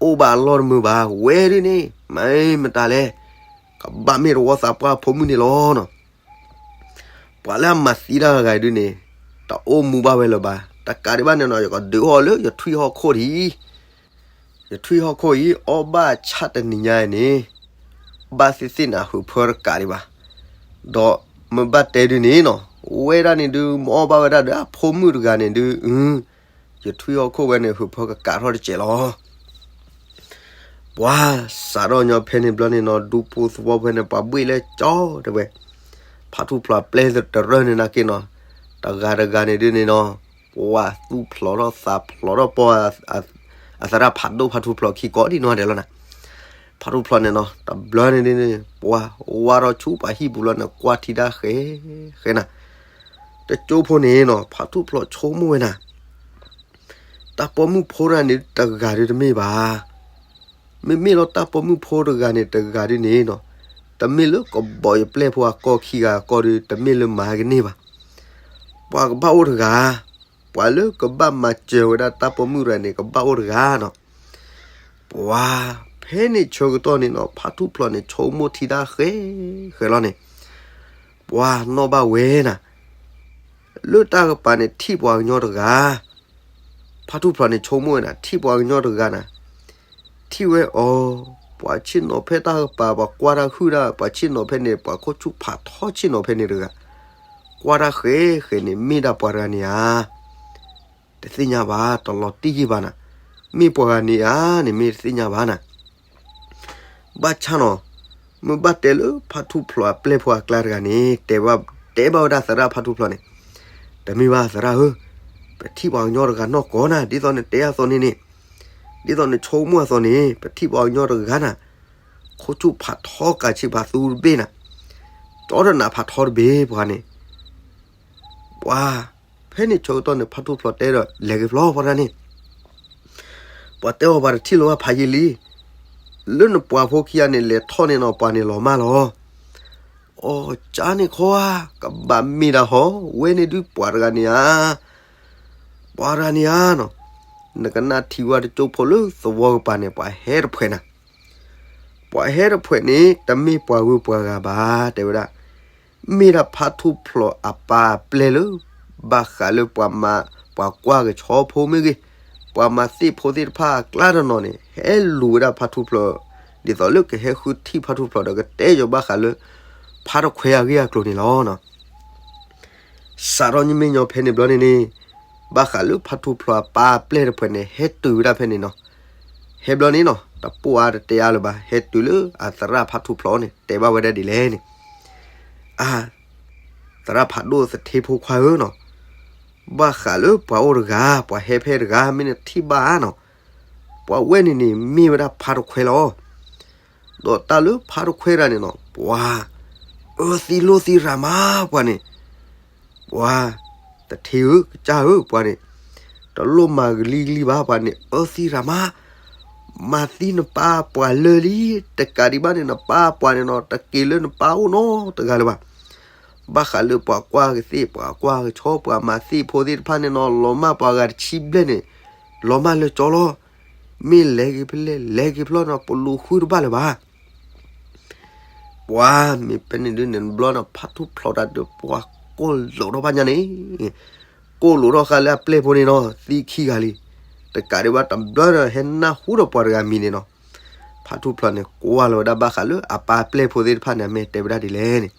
အိၣ်ဘၣ်အလီၢ်တမုာ်ဘၣ် ဝဲဒုးန့ၣ် မၤမတၤလဲၣ် ကဘၣ်မ့ၢ်တဝီသးပှၢ်ဖိမုၣ်န့ၣ်လီၤနီၤ. ပှၤလၢအမၤသံတၢ်တဂၤဒုးန့ၣ် တအိၣ်မူဘၣ်ဝဲလၢၤဘၣ် တကးဒံးဘၣ်န့ၣ်နီၤ ယကဒုးအီၤလၢယထွံၣ်ဟီၣ်ခိၣ်ဒံး ယထွံၣ်ဟီၣ်ခိၣ်အံၤ အီၣ်ဘၣ်ဆၣ်တနံၤညါအံၤန့ၣ် ဘၣ်သ့ၣ်သ့ၣ်န့ၣ် အဟုးဖၢတကးဒံးဘၣ်. ဒီးမ့ၢ်ဘၣ်တဲဒုးန့ၣ်နီၤ ဝဲဒၣ်န့ၣ်ဒုး မ့ၢ်အီၣ်ဘၣ်ဝဲဒၣ်ဒီးအဖိမုၣ်တဂၤန့ၣ်ဒုး အ ယထွံၣ်ဟီၣ်ခိၣ်ဝဲန့ၣ် ဟုးဖၢကကးထီၣ်တစဲးလီၤ. ပှၤစးထီၣ်ညီဖဲန့ၣ်ဘျီန့ၣ်နီၤ ဒူပူၤသဝီဖဲန့ၣ် ပှၤဘှ့ၣ်လၢကၠီတဲဝဲ ဖါထူၣ်ဖျိးအပျဲၢ်တရၢၢ်န့ၣ်နာ်က့နီၤ တဂၤတဂၤန့ၣ်ဒုးန့ၣ်နီၤ ပှၤသူၣ်ဖျိးထီၣ်သးဖျိးထီၣ်ပီၢ် အသရၣ်ဖးဒိၣ်ဖါထူၣ်ဖျိးခံကိးဒံနီၢ်ဒဲးလီၤနၤ. ဖါထူၣ်ဖျိးန့ၣ်နီၤ တဘျီန့ၣ်ဒုးန့ၣ် ပှၤဝါထီၣ်ဆူပှၤဟံၣ်ပူၤလီၤန့ၣ် ကွၢ်ထံတၢ်ဃဲဃဲနၤ တကၠိဖိန့ၣ်နီၤ ဖါထူၣ်ဖျိးဆိကမိၣ်ဝဲနၤ တၢ်ပိာ်မုၣ်ဖိတဂၤန့ၣ်တဂၤဒုးတမ့ၢ်ဘၣ်. မ့မ့ၢ်လီၤတၢ်ပိာ်မုၣ်ဖိတဂၤန့ၣ်တဂၤဒုးန့ၣ်နီၤ တမ့ၢ်လၢကဘီးယပျဲၢ်ဖိအကီၢ်ခံဂၤအကီၢ်ဒုး တမ့ၢ်လၢမၤကန့ၢ်ဘၣ်. ပှၤကဘၣ်အိၣ်တဂၤ, ပှၤလၢကဘၣ်မၤစၢၤဝဲဒၣ်တၢ်ပိာ်မုၣ်တဂၤန့ၣ် ကဘၣ်အိၣ်တဂၤနီၤ. ပှၤဖဲန့ၣ်ဆၢကတီၢ်န့ၣ်နီၤ ဖါထူၣ်ဖျိးန့ၣ် ဆိကမိၣ်ထံတၢ်ဃဲဃဲလီၤန့ၣ် ပှၤနီၣ်ဘၣ်ဝဲနၤ လၢတၢ်ကပၤန့ၣ် ထံၣ်ပှၤကညီတဂၤ, ဖါထူၣ်ဖျိးန့ၣ်ဆိကမိၣ်ဝဲနၤ ထံၣ်ပှၤကညီတဂၤနၤ, ထံၣ်ဝဲအီၤ, ပှၤဆ့ၣ်နီၤဖဲတၢ်ကပၤ ပှၤကွၢ်တၢ်ဟုၣ်ဒၣ် ပှၤဆ့ၣ်နီၤဖဲန့ၣ် ပှၤခိၣ်ဆူၣ်ဖးထီဆ့ၣ်နီၤဖဲန့ၣ်တဂၤ, ကွၢ်တၢ်ဃဲဃဲန့ၣ် မ့ၢ်ဒၣ်ပှၤတဂၤန့ၣ်ဧါ တသ့ၣ်ညါဘၣ် တလီၤတံၢ်ယံာ်ဘၣ်နၤ, မ့ၢ်ပှၤဂၤန့ၣ်ဧါန့ၣ် မ့ၢ်တသ့ၣ်ညါဘၣ်နၤ ဘၣ်ဆၣ်နီၤ, မ့ၢ်ဘၣ်တဲလၢဖါထူၣ်ဖျိးအပျဲၢ်ဖိအကျါတဂၤန့ၣ် တဲဘၣ်ဝဲဒၣ်သရၣ်ဖါထူၣ်ဖျိးန့ၣ်, တမ့ၢ်ဘၣ်သရၣ်ဧၢ, ပထံၣ်ပှၤကညီတဂၤနီၢ်ကီၢ်နၤ ဒ်သိးနတဲအသိးန့ၣ်န့ၣ်, ဒ်သိးနဆိကမိၣ်အသိးန့ၣ် ပထံၣ်ပှၤကညီတဂၤနၤ, ခိၣ်ဆူၣ်ဖးထီကးဆံးဖးသူတဘ့ၣ်နၤ, ကၠီဒီးနးဖးထီတဘ့ၣ်ပှၤန့ၣ် ပှၤ, ဖဲန့ၣ်ဆၢကတီၢ်န့ၣ် ဖါထူၣ်ဖျိးတဲဒီး လဲၤက့ၤဖျီပှၤတဂၤန့ၣ်, ပှၤတဲအီၤပှၤတထံၣ်လိာ်ဘၣ်ဖးယံာ်လံ, လၢနပှၤဖိခံဂၤန့ၣ် လဲၤထီၣ်န့ၣ်နီၤ ပှၤန့ၣ်လီၤမၢ်လီၤ. အီ ကၠါန့ၣ်ခီဧါ, ကဘၣ်မ့ၢ်ဒၣ်ဟီ, ဝဲန့ၣ်ဒုးပှၤတဂၤန့ၣ်ဧါ, ပှၤတဂၤန့ၣ်ဧါနီၤ, နကနၣ်ထံဝဲတကၠိဖိလၢသဝီကပၤန့ၣ် ပှၤဟဲတဖှဲးနၤ ပှၤဟဲတဖှဲးန့ၣ် တမ့ၢ်ပှၤဂုၤပှၤဂၤဘၣ် တဲဝဲဒၣ်, မ့ၢ်ဒၣ်ဖါထူၣ်ဖျိးအပၢ်အပျဲၢ်လၢ ဘၣ်ဃးလၢပှၤမၤ, ပှၤကွၢ်ကဆီဖိမ့ၢ်ဂ့ၤ, ပှၤမၤသ့ၣ်ဖိသ့ၣ်တဖၣ်အကျါတနီၤန့ၣ် ဟဲလူၤဝဲဒၣ်ဖါထူၣ်ဖျိး, ဒ်သိးလၢကဟဲဃုထံၣ်ဖါထူၣ်ဖျိးဒီးကတဲယီၤဘၣ်ဃးလၢ ဖါတခွဲးအဂ့ၢ်အကျိၤန့ၣ်လီၤ. စးထီၣ်ညမ့ၢ်ညီဖဲန့ၣ်ဘျီန့ၣ်န့ၣ်, ဘၣ်ဃးလၢဖါထူၣ်ဖျိးအပၢ်အပျဲၢ်တဖှဲးန့ၣ် ဟဲတုၤဝဲဒၣ်ဖဲန့ၣ်နီၤ, ဟဲဘျီန့ၣ်နီၤ တပိၢ်အါတတဲအါလၢၤဘၣ် ဟဲတုၤလၢအသရၣ်ဖါထူၣ်ဖျိးန့ၣ် တဲဘၣ်ဝဲဒၣ်ဒ်လဲၣ်န့ၣ်, အါ, သရၣ်ဖးဒိၣ်သထ့ဖိခွါဧၢနီၤ, ဘၣ်ဃးလၢပှၤအိၣ်တဂၤ ပှၤဟဲဖဲတဂၤ မ့ၢ်နထံၣ်ဘၣ်ဧါနီၤ, ပှၤဝဲန့ၣ်န့ၣ် မ့ၢ်ဝဲဒၣ်ဖါတခွဲးလီၤ. ဒီးတၢ်လၢဖါတခွဲးတဂၤန့ၣ်နီၤ ပှၤ, အၢသံလိၢ်သံရၤမးပှၤန့ၣ်, ပှၤ, သထ့ဧၢ ကစၢ်ဧၢ ပှၤန့ၣ်, တလိၣ်မၤကလံၤကလံၤဘၣ်ပှၤန့ၣ် အၢသံရၤမး, မၤသံနပၢ်ပှၤလၢာ်လံ, တကးဒံးဘၣ်န့ၣ် နပၢ်ပှၤန့ၣ်နီၤ တက့ၤလၢနပၢ်အိၣ်နီတဂၤလၢၤဘၣ်. ဘၣ်ဃးလၢပှၤကွၢ်ကသ့ၣ် ပှၤကွၢ်ကဆီ ပှၤမၤသ့ၣ်ဖိသ့ၣ်တဖၣ်န့ၣ်နီၤ လီၤမၢ်ပှၤဂၤတဆံဘျဲၣ်န့ၣ်, လီၤမၢ်လၢကၠီလီၤ. မ့ၢ်လဲၤက့ၤဖဲလဲၣ် လဲၤက့ၤဖျီနီၤ ပလူၤဃုတဘၣ်လၢၤဘၣ်. ပှၤမ့ၢ်ဖဲန့ၣ်ဒုးန့ၣ် ဘျီန့ၣ် ဖါထူၣ်ဖျိးတၢ်ဒီး ပှၤ ကိၢ်လိာ်ထီၣ်ဘၣ်ညါန့ၣ်, ကိၢ်လိာ်ထီၣ်ဃာ်လၢအပျဲၢ်ဖိန့ၣ်နီၤ သံခံဂၤလံ. တကးဒံးဘၣ်တဘျီဒီး ဟဲနၢ်ဟူဒီးပှၤတဂၤမံၤန့ၣ်နီၤ. ဖါထူၣ်ဖျိးန့ၣ်ကွၢ်လီၤဝဲဒၣ်ဘၣ်ဃးလၢအပၢ်အပျဲၢ်ဖိသ့ၣ်တဖၣ်န့ၣ် အမ့ၢ်တဲဝဲဒၣ်ဒ်လဲၣ်န့ၣ်,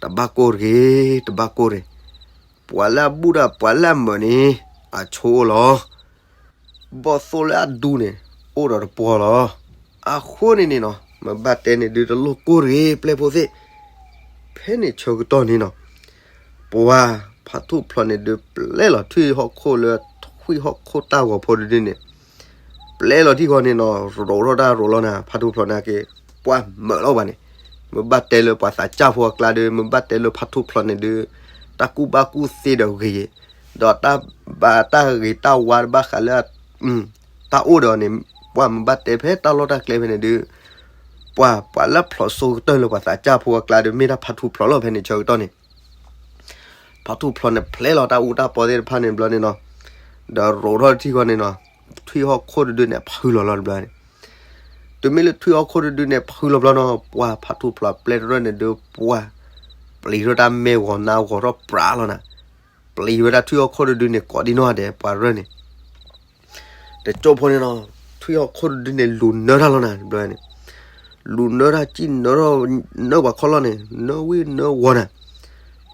တဘၣ်ကိၢ်တဂ့ၤ, တဘၣ်ကိၢ်တဂ့ၤ. ပှၤလၢအဘူၣ်ဒီးပှၤလၢအမုာ်န့ၣ် အဆိအိၣ်လီၤ. ဘီၣ်သိၣ်လၢအဒူန့ၣ် အိၣ်ဒီးတပှီၤလီၤ. အဃိန့ၣ်န့ၣ်နီၤ မ့ၢ်ဘၣ်တဲန့ၣ်ဒုးတလိၣ်ကိၢ်တဂ့ၤ ပျဲၢ်ဖိသ့ၣ်. ဖဲန့ၣ်ဆၢကတီၢ်န့ၣ်နီၤ, ပှၤဖါထူၣ်ဖျိးန့ၣ်ဒုးပျဲလီၤထွံၣ်ဟီၣ်ခိၣ်လၢထွံၣ်ဟီၣ်ခိၣ်တၢ်ဂီၤဖိတဒုန့ၣ် ပျဲလီၤထံၣ်ဃီန့ၣ်နီၤ ရိးထီၣ်တၢ်ရိးလီၤနၤ ဖါထူၣ်ဖျိးန့ၣ်က့ၤ ပှၤမုာ်လီၤဘၣ်န့ၣ်, မ့ၢ်ဘၣ်တဲလၢပှၤသးစၢ်ဖိအကျါဒီး မ့ၢ်ဘၣ်တဲလၢဖါထူၣ်ဖျိးန့ၣ်ဒုး တၢ်ကူၣ်ဘၣ်ကူၣ်သ့ဒီးဂ့ၤ, ဒီးတၢ်ဘၣ်တၢ်ဂ့ၤတၢ်ဝါတဘၣ်ဃးလၢ တၢ်အိၣ်ဒီးန့ၣ်, ပှၤမ့ၢ်ဘၣ်တဲဖဲတၢ်လီၢ်တၢ်ကျဲဖဲန့ၣ်ဒုး ပှၤ ပှၤလၢဖျိးစိကတၢၢ်လၢပှၤသးစၢ်ဖိအကျါဒီး မ့ၢ်ဒၣ်ဖါထူၣ်ဖျိးလီၤ ဖဲန့ၣ်ဆၢကတီၢ်န့ၣ် ဖါထူၣ်ဖျိးန့ၣ် ဖျဲလီၤတၢ်အူတၢ်ပီသ့ၣ်တဖၣ်န့ၣ်ဘျီန့ၣ်နီၤ, ဒီးရိးထီၣ်ထံၣ်ဃီန့ၣ်နီၤ, ထွံၣ်ဟီၣ်ခိၣ်တဒုန့ၣ် ဖုလီၤလီၤတဘျီန့ၣ်, တုၤမ့ၢ်လၢထွံၣ်ဟီၣ်ခိၣ်တဒုန့ၣ် ဖုလီၤဘျီနီၤ, ပှၤဖါထူၣ်ဖျိးပျဲတရၢၢ်န့ၣ်ဒုး ပှၤ ပျံၤထီၣ်တၢ်မဲာ်ဂီၤနါဂီၤထီၣ်ပြးလီၤနၤ, ပျံၤဝဲဒၣ်ထွံၣ်ဟီၣ်ခိၣ်တဒုန့ၣ် ကိးဒံနီၢ်ဒဲး ပှၤရၢၢ်န့ၣ် တကၠိၢ်ဖိန့ၣ်နီၤ, ထွံၣ်ဟီၣ်ခိၣ်တဒုန့ၣ် လူၤနၢထီၣ်လီၤနၤ တဘျီန့ၣ်, လူၤနၢထီၣ်စံၣ်နၢထီၣ် နၢပှၤခီလီၤန့ၣ် နၢဝ့ၢ်နၢဝီၤနၤ,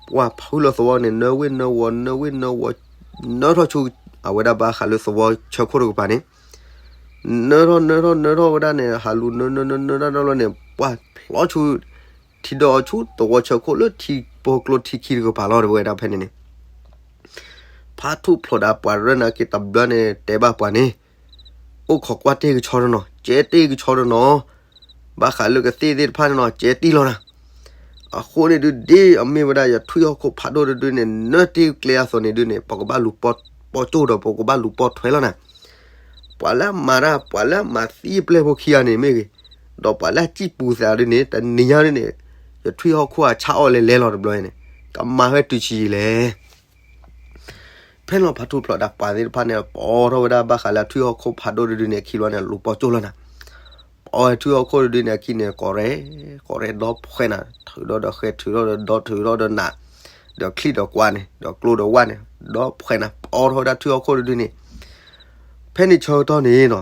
ပှၤဖုလီၤသဝီန့ၣ် နၢဝ့ၢ်နၢဝီၤ နၢဝ့ၢ်နၢဝီၤ နၢထီၣ်ဆူ အဝဲဒၣ်ဘၣ်ဃးလၢသဝီဆၢခိၣ်တကပၤန့ၣ်, နၢထီၣ်နၢထီၣ်နၢထီၣ်ဝဲဒၣ်န့ၣ် ဟးလူၤနၢနၢနၢနၢတၢ်ဒီလီၤန့ၣ် ပှၤဖျီဆူ ထံဒီးအီၤဆူသဝီဆၢခိၣ်လၢထံပိာ်ကျိထံခံတကပၤလီၤ တဝဲဒၣ်ဖဲန့ၣ်န့ၣ် ဖါထူၣ်ဖျိးဒီးပှၤရၢၢ်န့ၣ်က့ၤတဘျီန့ၣ် တဲဘၣ်ပှၤန့ၣ်, အိၣ်ခိးကွၢ်တ့ၢ်ကဆီတနီၤ ကဲတ့ၢ်ကဆီတနီၤ, ဘၣ်ဃးလၢကသ့ၣ်သ့ၣ်တဖၣ်န့ၣ်နီၤ ကဲတ့ၢ်လီၤနၤ, အဃိန့ၣ်ဒုးဒ်အမ့ၢ်ဝဲဒၣ် ယထွံၣ်ဟီၣ်ခိၣ်ဖးဒိၣ်တဒုန့ၣ် နၢတ့ၢ်ကျဲအသိးန့ၣ်ဒုးန့ၣ် ပကဘၣ်လူၤပီၣ်ကၠိၣ်ဒီးပကဘၣ်လူၤပီၣ်ထွဲလီၤနၤ ပှၤလၢအမၤတၢ် ပှၤလၢအမၤသံအပျဲၢ်ဖိခံဂၤန့ၣ်မ့ၢ်ဂ့ၤ, ဒီးပှၤလၢအစံၣ်ပူၤသးဒုးန့ၣ် တနံၤညါဒုးန့ၣ် ယထွံၣ်ဟီၣ်ခိၣ်အဆါအီၣ်လဲၤလဲၤလီၤတဘျီန့ၣ် ကမၤဝဲတုၤဆံးယံာ်လဲၣ်. ဖဲန့ၣ်ဖါထူၣ်ဖျိးဒီးပှၤသ့ၣ်တဖၣ်န့ၣ် ပီထီၣ်ဝဲဒၣ်ဘၣ်ဃးလၢထွံၣ်ဟီၣ်ခိၣ်ဖးဒိၣ်တဒုန့ၣ်အခံဘျီန့ၣ် လူၤပီၣ်ကၠိၣ်လီၤနၤ ပီထွံၣ်ဟီၣ်ခိၣ်တဒုန့ၣ်အခံန့ၣ် ကီးရဲၣ် ကီးရဲၣ်ဒီဖှဲနၤ, ထုးထီၣ်ဒီးဃဲ ထုးထီၣ်ဒီးဒီ ထုးထီၣ်ဒီးနး, ဒီးချံၣ်ဒီးကွါန့ၣ် ဒီးကျိဒီးဝၣ်န့ၣ် ဒီဖှဲနၤ ပီထီၣ်ဝဲဒၣ်ထွံၣ်ဟီၣ်ခိၣ်တဒုန့ၣ် ဖဲန့ၣ်ဆၢကတီၢ်န့ၣ်နီၤ,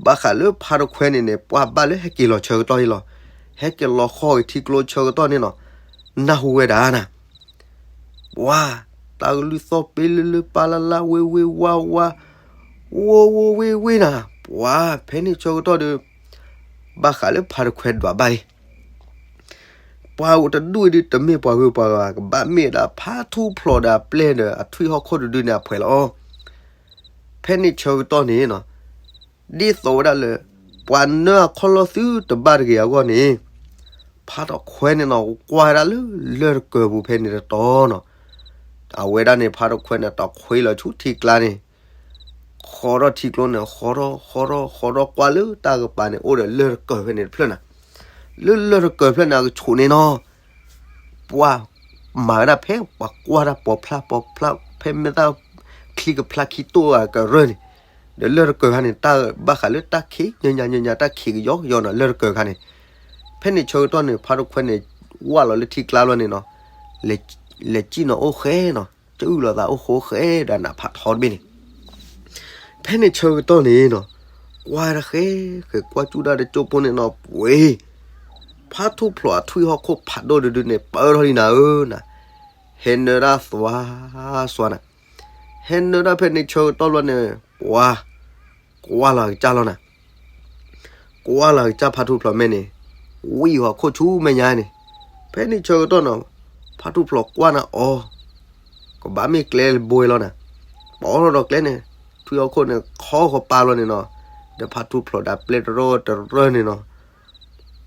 ဘၣ်ဃးလၢဖါတခွဲန့ၣ်န့ၣ် ပှၤဘၣ်လၢဟဲက့ၤလီၤဆၢကတီၢ်အံၤလီၤ. ဟဲက့ၤလီၤဃီက့ၤထံကျိဆၢကတီၢ်န့ၣ်နီၤ, နၢ်ဟူဝဲဒၣ်နၤ ပှၤ တၢ်ကလုၢ်သီၣ်ပ့လၢလၢပၢ်လၢ်လၢ် ဝ့ၢ်ဝ့ၢ်ဝါဝါ ဝိဝိဝ့ၢ်ဝ့ၢ်နၤ, ပှၤ ဖဲန့ၣ်ဆၢကတီၢ်ဒီး ဘၣ်ဃးလၢဖါတခွဲဒွးဘၣ်လံ ပှၤအိၣ်တဒူၣ်အံၤဒုး တမ့ၢ်ပှၤဂုၤပှၤဂၤဘၣ် ကဘၣ်မ့ၢ်ဒၣ်ဖါထူၣ်ဖျိးဒီးအပျဲၢ်ဒီးအထွံၣ်ဟီၣ်ခိၣ်တဒုန့ၣ်အဖှဲးလီၤ. ဖဲန့ၣ်ဆၢကတီၢ်န့ၣ်နီၤ, ဒ်သိးဝဲဒၣ်လၢ ပှၤနၢအခီၣ်လီၢ်သုတဘၣ်တဂ့ၤအဂီၢ်န့ၣ်, ဖါတခွဲန့ၣ်နီၤ ကွၢ်ဝဲဒၣ်လၢလၢၢ်တကၢၢ်ပူၤဖဲန့ၣ်တတီၤနီၤ, အဝဲဒၣ်န့ၣ် ဖါတခွဲန့ၣ် တခွဲလီၤဆူထံကျါန့ၣ် ဃီထီၣ်ထံကျိန့ၣ် ဃီထီၣ် ဃီထီၣ် ဃီထီၣ်ကွၢ်လၢတၢ်ကပၤန့ၣ် အိၣ်ဒီးလၢၢ်တကၢၢ်ဖဲန့ၣ်တဖျၢၣ်နၤ, လၢလၢၢ်တကၢၢ်ဖျၢၣ်န့ၣ် အကဆူးန့ၣ်နီၤ, ပှၤမၤဝဲဒၣ်ဖဲ ပှၤကွၢ်တၢ်ပိာ်ဖျါပိာ်ဖျါ ဖဲမ့ၢ်တၢ်ချံကဖျါခံတိၢ်အကရၢၢ်န့ၣ်, ဒီးလၢၢ်တကၢၢ်ခါန့ၣ် တၢ်ဘၣ်ဃးလၢတၢ်ခံးညါညါညါ တၢ်ခံးကယီကယီနီၤ လၢၢ်တကၢၢ်ခါန့ၣ်, ဖဲန့ၣ်ဆၢကတီၢ်န့ၣ် ဖါတခွဲန့ၣ် ဝၢ်လီၤလၢထံကျါလီၤန့ၣ်နီၤ, လဲၤစံၣ်နီၤအိၣ်ဃဲနီၤ ကအုၣ်လီၤသးအိၣ်ဃိဃဲဒီးနးဖးထီတဘ့ၣ်န့ၣ်, ဖဲန့ၣ်ဆၢကတီၢ်န့ၣ်နီၤ, ကွၢ်တၢ်ဃဲ ဃဲကွၢ်ကၠူၣ်တၢ်တကၠိၢ်ဖိန့ၣ်နီၤ ပှ့ၤ ဖါထူၣ်ဖျိးအထွံၣ်ဟီၣ်ခိၣ်ဖးဒိၣ်တဒုန့ၣ် ပၢထီၣ်လံနၤဧၢနၤ, ဟဲနၢတၢ်သွါသွါနၤ, ဟဲနၢတၢ်ဖဲန့ၣ်ဆၢကတီၢ်လီၤန့ၣ် ပှၤ ကွၢ်လီၤကစၢ်လီၤနၤ, ကွၢ်လီၤကစၢ်ဖါထူၣ်ဖျိးမဲာ်န့ၣ်, ဝံၣ်ဃီခိၣ်ဆူမဲာ်ညါန့ၣ်, ဖဲန့ၣ်ဆၢကတီၢ်နီၤ, ဖါထူၣ်ဖျိးကွၢ်နၤအီၤ ကဘၣ်မ့ၢ်ကျဲဘိလီၤနၤ, ပီထီၣ်ဒီးကျဲန့ၣ်, ထွံၣ်ဟီၣ်ခိၣ်န့ၣ် ခီဃီပာ်လီၤန့ၣ်နီၤ, ဒီးဖါထူၣ်ဖျိးဒီးပျဲတရၢၢ်တရၢၢ်န့ၣ်နီၤ,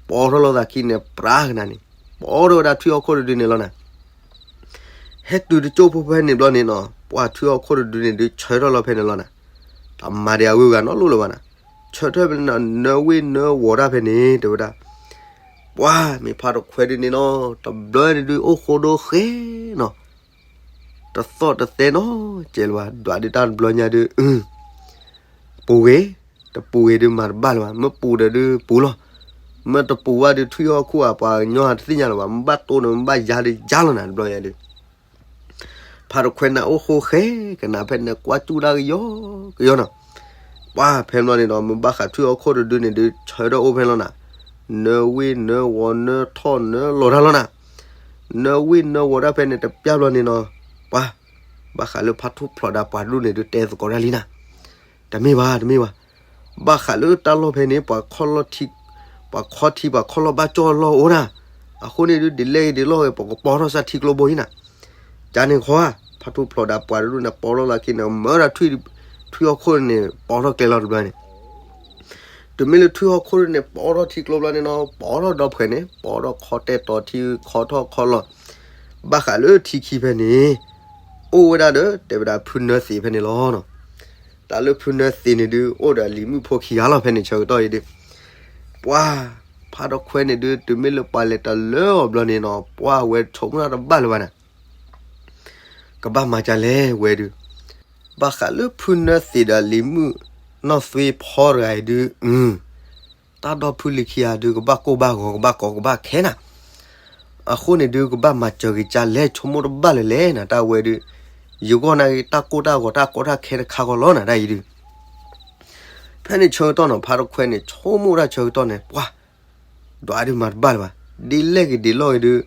ပီထီၣ်လိာ်သးခံန့ၣ် ပြးကနၤန့ၣ်, ပီထီၣ်ဝဲဒၣ်ထွံၣ်ဟီၣ်ခိၣ်တဒုန့ၣ်လီၤနၤ, ဟဲတုၤတကၠိၢ်ဖိဖဲန့ၣ်ဘျီန့ၣ်နီၤ, ပှၤထွံၣ်ဟီၣ်ခိၣ်တဒုန့ၣ်ဒုးဆၢထၢၣ်လီၤဖဲန့ၣ်လီၤနၤ, တမၤဒံးအဂုၤအဂၤနီတလိၣ်လၢၤဘၣ်နၤ, ဆၢထၢၣ်ဖဲန့ၣ်နီၤ နၢဝ့ၢ်နၢဝီၤတၢ်ဖဲန့ၣ် တဲဝဲဒၣ်, ပှၤမ့ၢ်ဖါတခွဲဒုန့ၣ်နီၤ တဘျီန့ၣ်ဒုးအိၣ်ဃိဒိဃဲနီၤ, တသီၣ်တသဲနီၤ ကဲလၢၤဘၣ် ဒွးဒုးတၢ်တဘျီညါဒုး ပူၤဂ့ၤ, တပူၤဂ့ၤဒုးမၤတဘၣ်လၢၤဘၣ်, မ့ၢ်ပူၤဒီးဒုးပူၤလီၤ, မ့ၢ်တပူၤဘၣ်ဒုးထွံၣ်ဟီၣ်ခိၣ်ဧါ ပှၤကညီတသ့ၣ်ညါလၢၤဘၣ်, မ့ၢ်ဘၣ်တိၢ်န့ၣ် မ့ၢ်ဘၣ်ယါဒုးယါလီၤနၤ တဘျီညါဒုး ဖါတခွဲနၤအိၣ်ဃိဃဲ ကနၣ်ဖဲန့ၣ်ကွၢ်စူၣ်ဒၣ်ကယီကယီနီၤ. ပှၤဖဲန့ၣ်ဘျီန့ၣ်ဒီး မ့ၢ်ဘၣ်ဃးထွံၣ်ဟီၣ်ခိၣ်တဒုန့ၣ်ဒုး ဆၢထၢၣ်အိၣ်ဖဲန့ၣ်လီၤနၤ. နၢဝ့ၢ်နၢဝီၤနၢထီၣ်နၢလီၤတၢ်လီၤနၤ. နၢဝ့ၢ်နၢဝီၤတၢ်ဖဲန့ၣ်တပျၢ်ဘျီန့ၣ်နီၤ, ပှၤ ဘၣ်ဃးလၢဖါထူၣ်ဖျိးဒီးပှၤတဒူၣ်န့ၣ်ဒုး တဲသကိးတၢ်လံနၤ. တမ့ၢ်ဘၣ် တမ့ၢ်ဘၣ်. ဘၣ်ဃးလၢတၢ်လီၢ်ဖဲန့ၣ် ပှၤခီၣ်လီၢ်ထံ, ပှၤခီထံ ပှၤခီၣ်လီၢ်ဘၣ်ကၠီၣ်လီၢ်အိၣ်နၤ. အဃိန့ၣ်ဒုး ဒ်လဲၣ်ဂ့ၤဒ်လဲၣ်ဂ့ၤ ပကပီထီၣ်စၢ်ထံကျိဘိအံၤနၤ. ကန့ၣ်ဃီဧါ, ဖါထူၣ်ဖျိးဒီးပှၤတဒူၣ်န့ၣ် ပီထီၣ်လီၢ်ခံန့ၣ် မၢဒၣ်ထွံၣ်, ထွံၣ်ဟီၣ်ခိၣ်န့ၣ် ပီထီၣ်ကျဲလီၤတဘျီန့ၣ် တုၤမ့ၢ်လၢထွံၣ်ဟီၣ်ခိၣ်န့ၣ် ပီထီၣ်ထံကျိဘျီန့ၣ်နီၤ, ပီထီၣ်ဒီဖှဲးန့ၣ် ပီထီၣ်ခီတဲာ်တီၤထံ ခီထီၣ်ခီလီၤ. ဘၣ်ဃးလၢထံခံဖဲန့ၣ် အိၣ်ဝဲဒၣ်ဒီး တဲဝဲဒၣ်ဖုနၢသံးဖဲန့ၣ်လီၤနီၤ. တၢ်လၢဖုနၢသံးန့ၣ်ဒုး အိၣ်ဒီးအလံၤမုၣ်ဖိခံဂၤလီၤ ဖဲန့ၣ်ဆၢကတီၢ်အံၤဒုး ပှၤ ဖါတခွဲန့ၣ်ဒုး တုၤမ့ၢ်လၢပှၤလဲၤတလၢအီၤဘျီန့ၣ်နီၤ, ပှၤဝဲဆိကမိၣ်တၢ်တဘၣ်လၢၤဘၣ်နၤ. ကဘၣ်မၤဒ်လဲၣ်ဝဲဒုး, ဘၣ်ဃးလၢဖုနၢသံးဒီးလံၤမုၣ်နီၢ်သွ့ဖီတဂၤအံၤဒုး, တၢ်ဒီဖုလံၤခံဂၤဒုး ကဘၣ်ကိၢ်ဘၣ်ဂီၤ ကဘၣ်ကီကဘၣ်ခဲနၤ. အဃိန့ၣ်ဒုး ကဘၣ်မၤစၢၤက့ၤကၢ်လဲၣ် ဆိကမိၣ်တဘၣ်လၢၤလဲၣ်နၤ တၢ်ဝဲဒုး, ယဂီၢ်နာ်က့ တၢ်ကိၢ်တၢ်ဂီၤတၢ်ကီတၢ်ခဲတခါဃီလီၤနၤ တၢ်အံၤဒုး. ဖဲန့ၣ်ဆၢကတီၢ်နီၤ ဖါတခွဲန့ၣ် ဆိကမိၣ်တၢ်ဆၢကတီၢ်န့ၣ် ပှၤ ဒီးအဒုးမၤတဘၣ်လၢၤဘၣ်, ဒ်လဲၣ်ဂ့ၤဒ်လဲၣ်ဂ့ၤဒုး,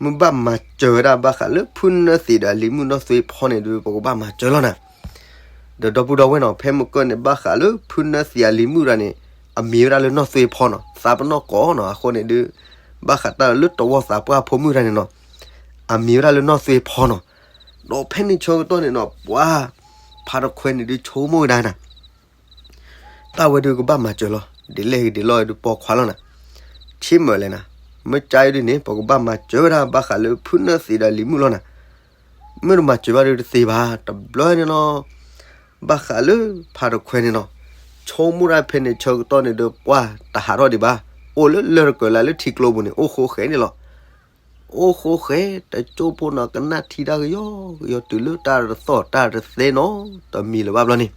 မ့ၢ်ဘၣ်မၤစၢၤဝဲဒၣ်ဘၣ်ဃးလၢဖုနၢသံးဒီးအလံၤမုၣ်နီၢ်သွ့ဖီန့ၣ်ဒုး ပကဘၣ်မၤစၢၤလီၤနၤ. ဒီးဒီပုၢ်ဒီဝဲၢ်နီၤ ဖဲမုၢ်ကၢၢ်န့ၣ် ဘၣ်ဃးလၢဖုနၢသံးအလံၤမုၣ်တဂၤန့ၣ် အမံၤဝဲဒၣ်လၢနီၢ်သွ့ဖီနီၤ သးပနီၣ်ကိးနီၤ အဃိန့ၣ်ဒုး ဘၣ်ဃးတၢ်လၢတဝီသးပှၢ်ဖိမုၣ်တဂၤန့ၣ်နီၤ အမံၤဝဲဒၣ်လၢနီၢ်သွ့ဖီနီၤ. ဒီးဖဲန့ၣ်ဆၢကတီၢ်န့ၣ်နီၤ ပှၤ ဖါတခွဲန့ၣ်ဒုးဆိကမိၣ်ဝဲဒၣ်နၤ တၢ်ဝဲဒုးကဘၣ်မၤစၢၤလီၤ ဒ်လဲၣ်ဂ့ၤဒ်လဲၣ်ဂ့ၤဒုးပိာ်ခွါလီၤနၤ. ဆ့မၢ်လဲၣ်နၤ, မ့ၢ်ကါအံၤဒုးန့ၣ် ပကဘၣ်မၤစၢၤဝဲဒၣ်ဘၣ်ဃးလၢဖုနၢသံးဒီးလံၤမုၣ်လီၤနၤ. မ့ၢ်တမၤစၢၤဘၣ်ဒုးတသ့ဘၣ် တဘျီန့ၣ်နီၤ. ဘၣ်ဃးလၢဖါတခွဲန့ၣ်နီၤ ဆိကမိၣ်ဒၣ်ဖဲန့ၣ်ဆၢကတီၢ်န့ၣ်ဒီး ပှၤတဟးထီၣ်ဒံးဘၣ်, အိၣ်လၢလၢၢ်တကၢၤလၢ်လၢထံကျိပူၤန့ၣ် အိၣ်ဃိဃဲန့ၣ်လီၤ. အိၣ်ဃိဃဲ တကၠိဖိနီၤ ကနၣ်ထံတၢ်ကယီကယီ တုၤလၢတၢ်တသီၣ်တၢ်တသဲနီၤ တမံၤလၢၤဘၣ်ဘျီန့ၣ်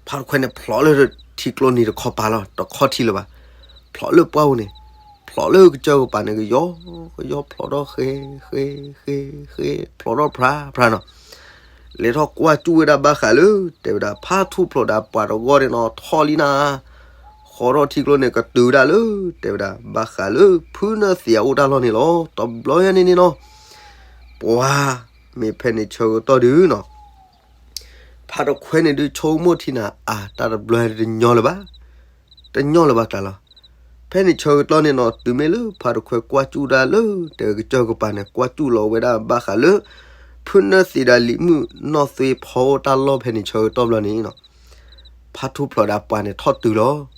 ဖါတခွဲန့ၣ် ဖျိးလၢထံကျိနံၤတခီပၤလီၤ တခီထံလၢၤဘၣ်. ဖျိးလၢပှၢ်ပူၤန့ၣ် ဖျိးလၢကစၢၢ်ကပၤန့ၣ် ကယီကယီ ဖျိးထီၣ်ဃဲ ဃဲ ဃဲ ဃဲ ဖျိးထီၣ်ဖြါဖြါနီၤ. လဲၤထီၣ်ကွၢ်စူၣ်ဝဲဒၣ်ဘၣ်ဃးလၢ တဲဝဲဒၣ် ဖါထူၣ်ဖျိးဒီးပှၤတဂီၢ်န့ၣ်နီၤ ထီၣ်လံနၤ ဃီထီၣ်ထံကျိန့ၣ် ကတုၤဝဲဒၣ်လၢ တဲဝဲဒၣ် ဘၣ်ဃးလၢဖုနၢသံးအအိၣ်တၢ်လီၢ်န့ၣ်လီၤ. တဘျီညါန့ၣ်န့ၣ်နီၤ ပှၤ မ့ၢ်ဖဲန့ၣ်ဆၢကတီၢ်ဒုးနီၤ ဖါတခွဲန့ၣ်ဒုးဆိကမိၣ်ထံနၤ အါ တၢ်တဘျီတညီလၢၤဘၣ်, တညီလၢၤဘၣ်ကျါလီၤ. ဖဲန့ၣ်ဆၢကတီၢ်န့ၣ်နီၤ တုၤမ့ၢ်လၢဖါတခွဲကွၢ်စူၣ်ဒၣ်လၢ တဲဝဲကစၢၢ်ကပၤန့ၣ် ကွၢ်စူၣ်လီၤဝဲဒၣ်ဘၣ်ဃးလၢ ဖုနၢသံးဒီးလံၤမုၣ်နီၢ်သွ့ဖီအိၣ်တၢ်လီၢ်ဖဲန့ၣ်ဆၢကတီၢ်ဘျီန့ၣ်နီၤ ဖါထူၣ်ဖျိးဒီးပှၤန့ၣ်ထီၣ်တုၤလီၤ.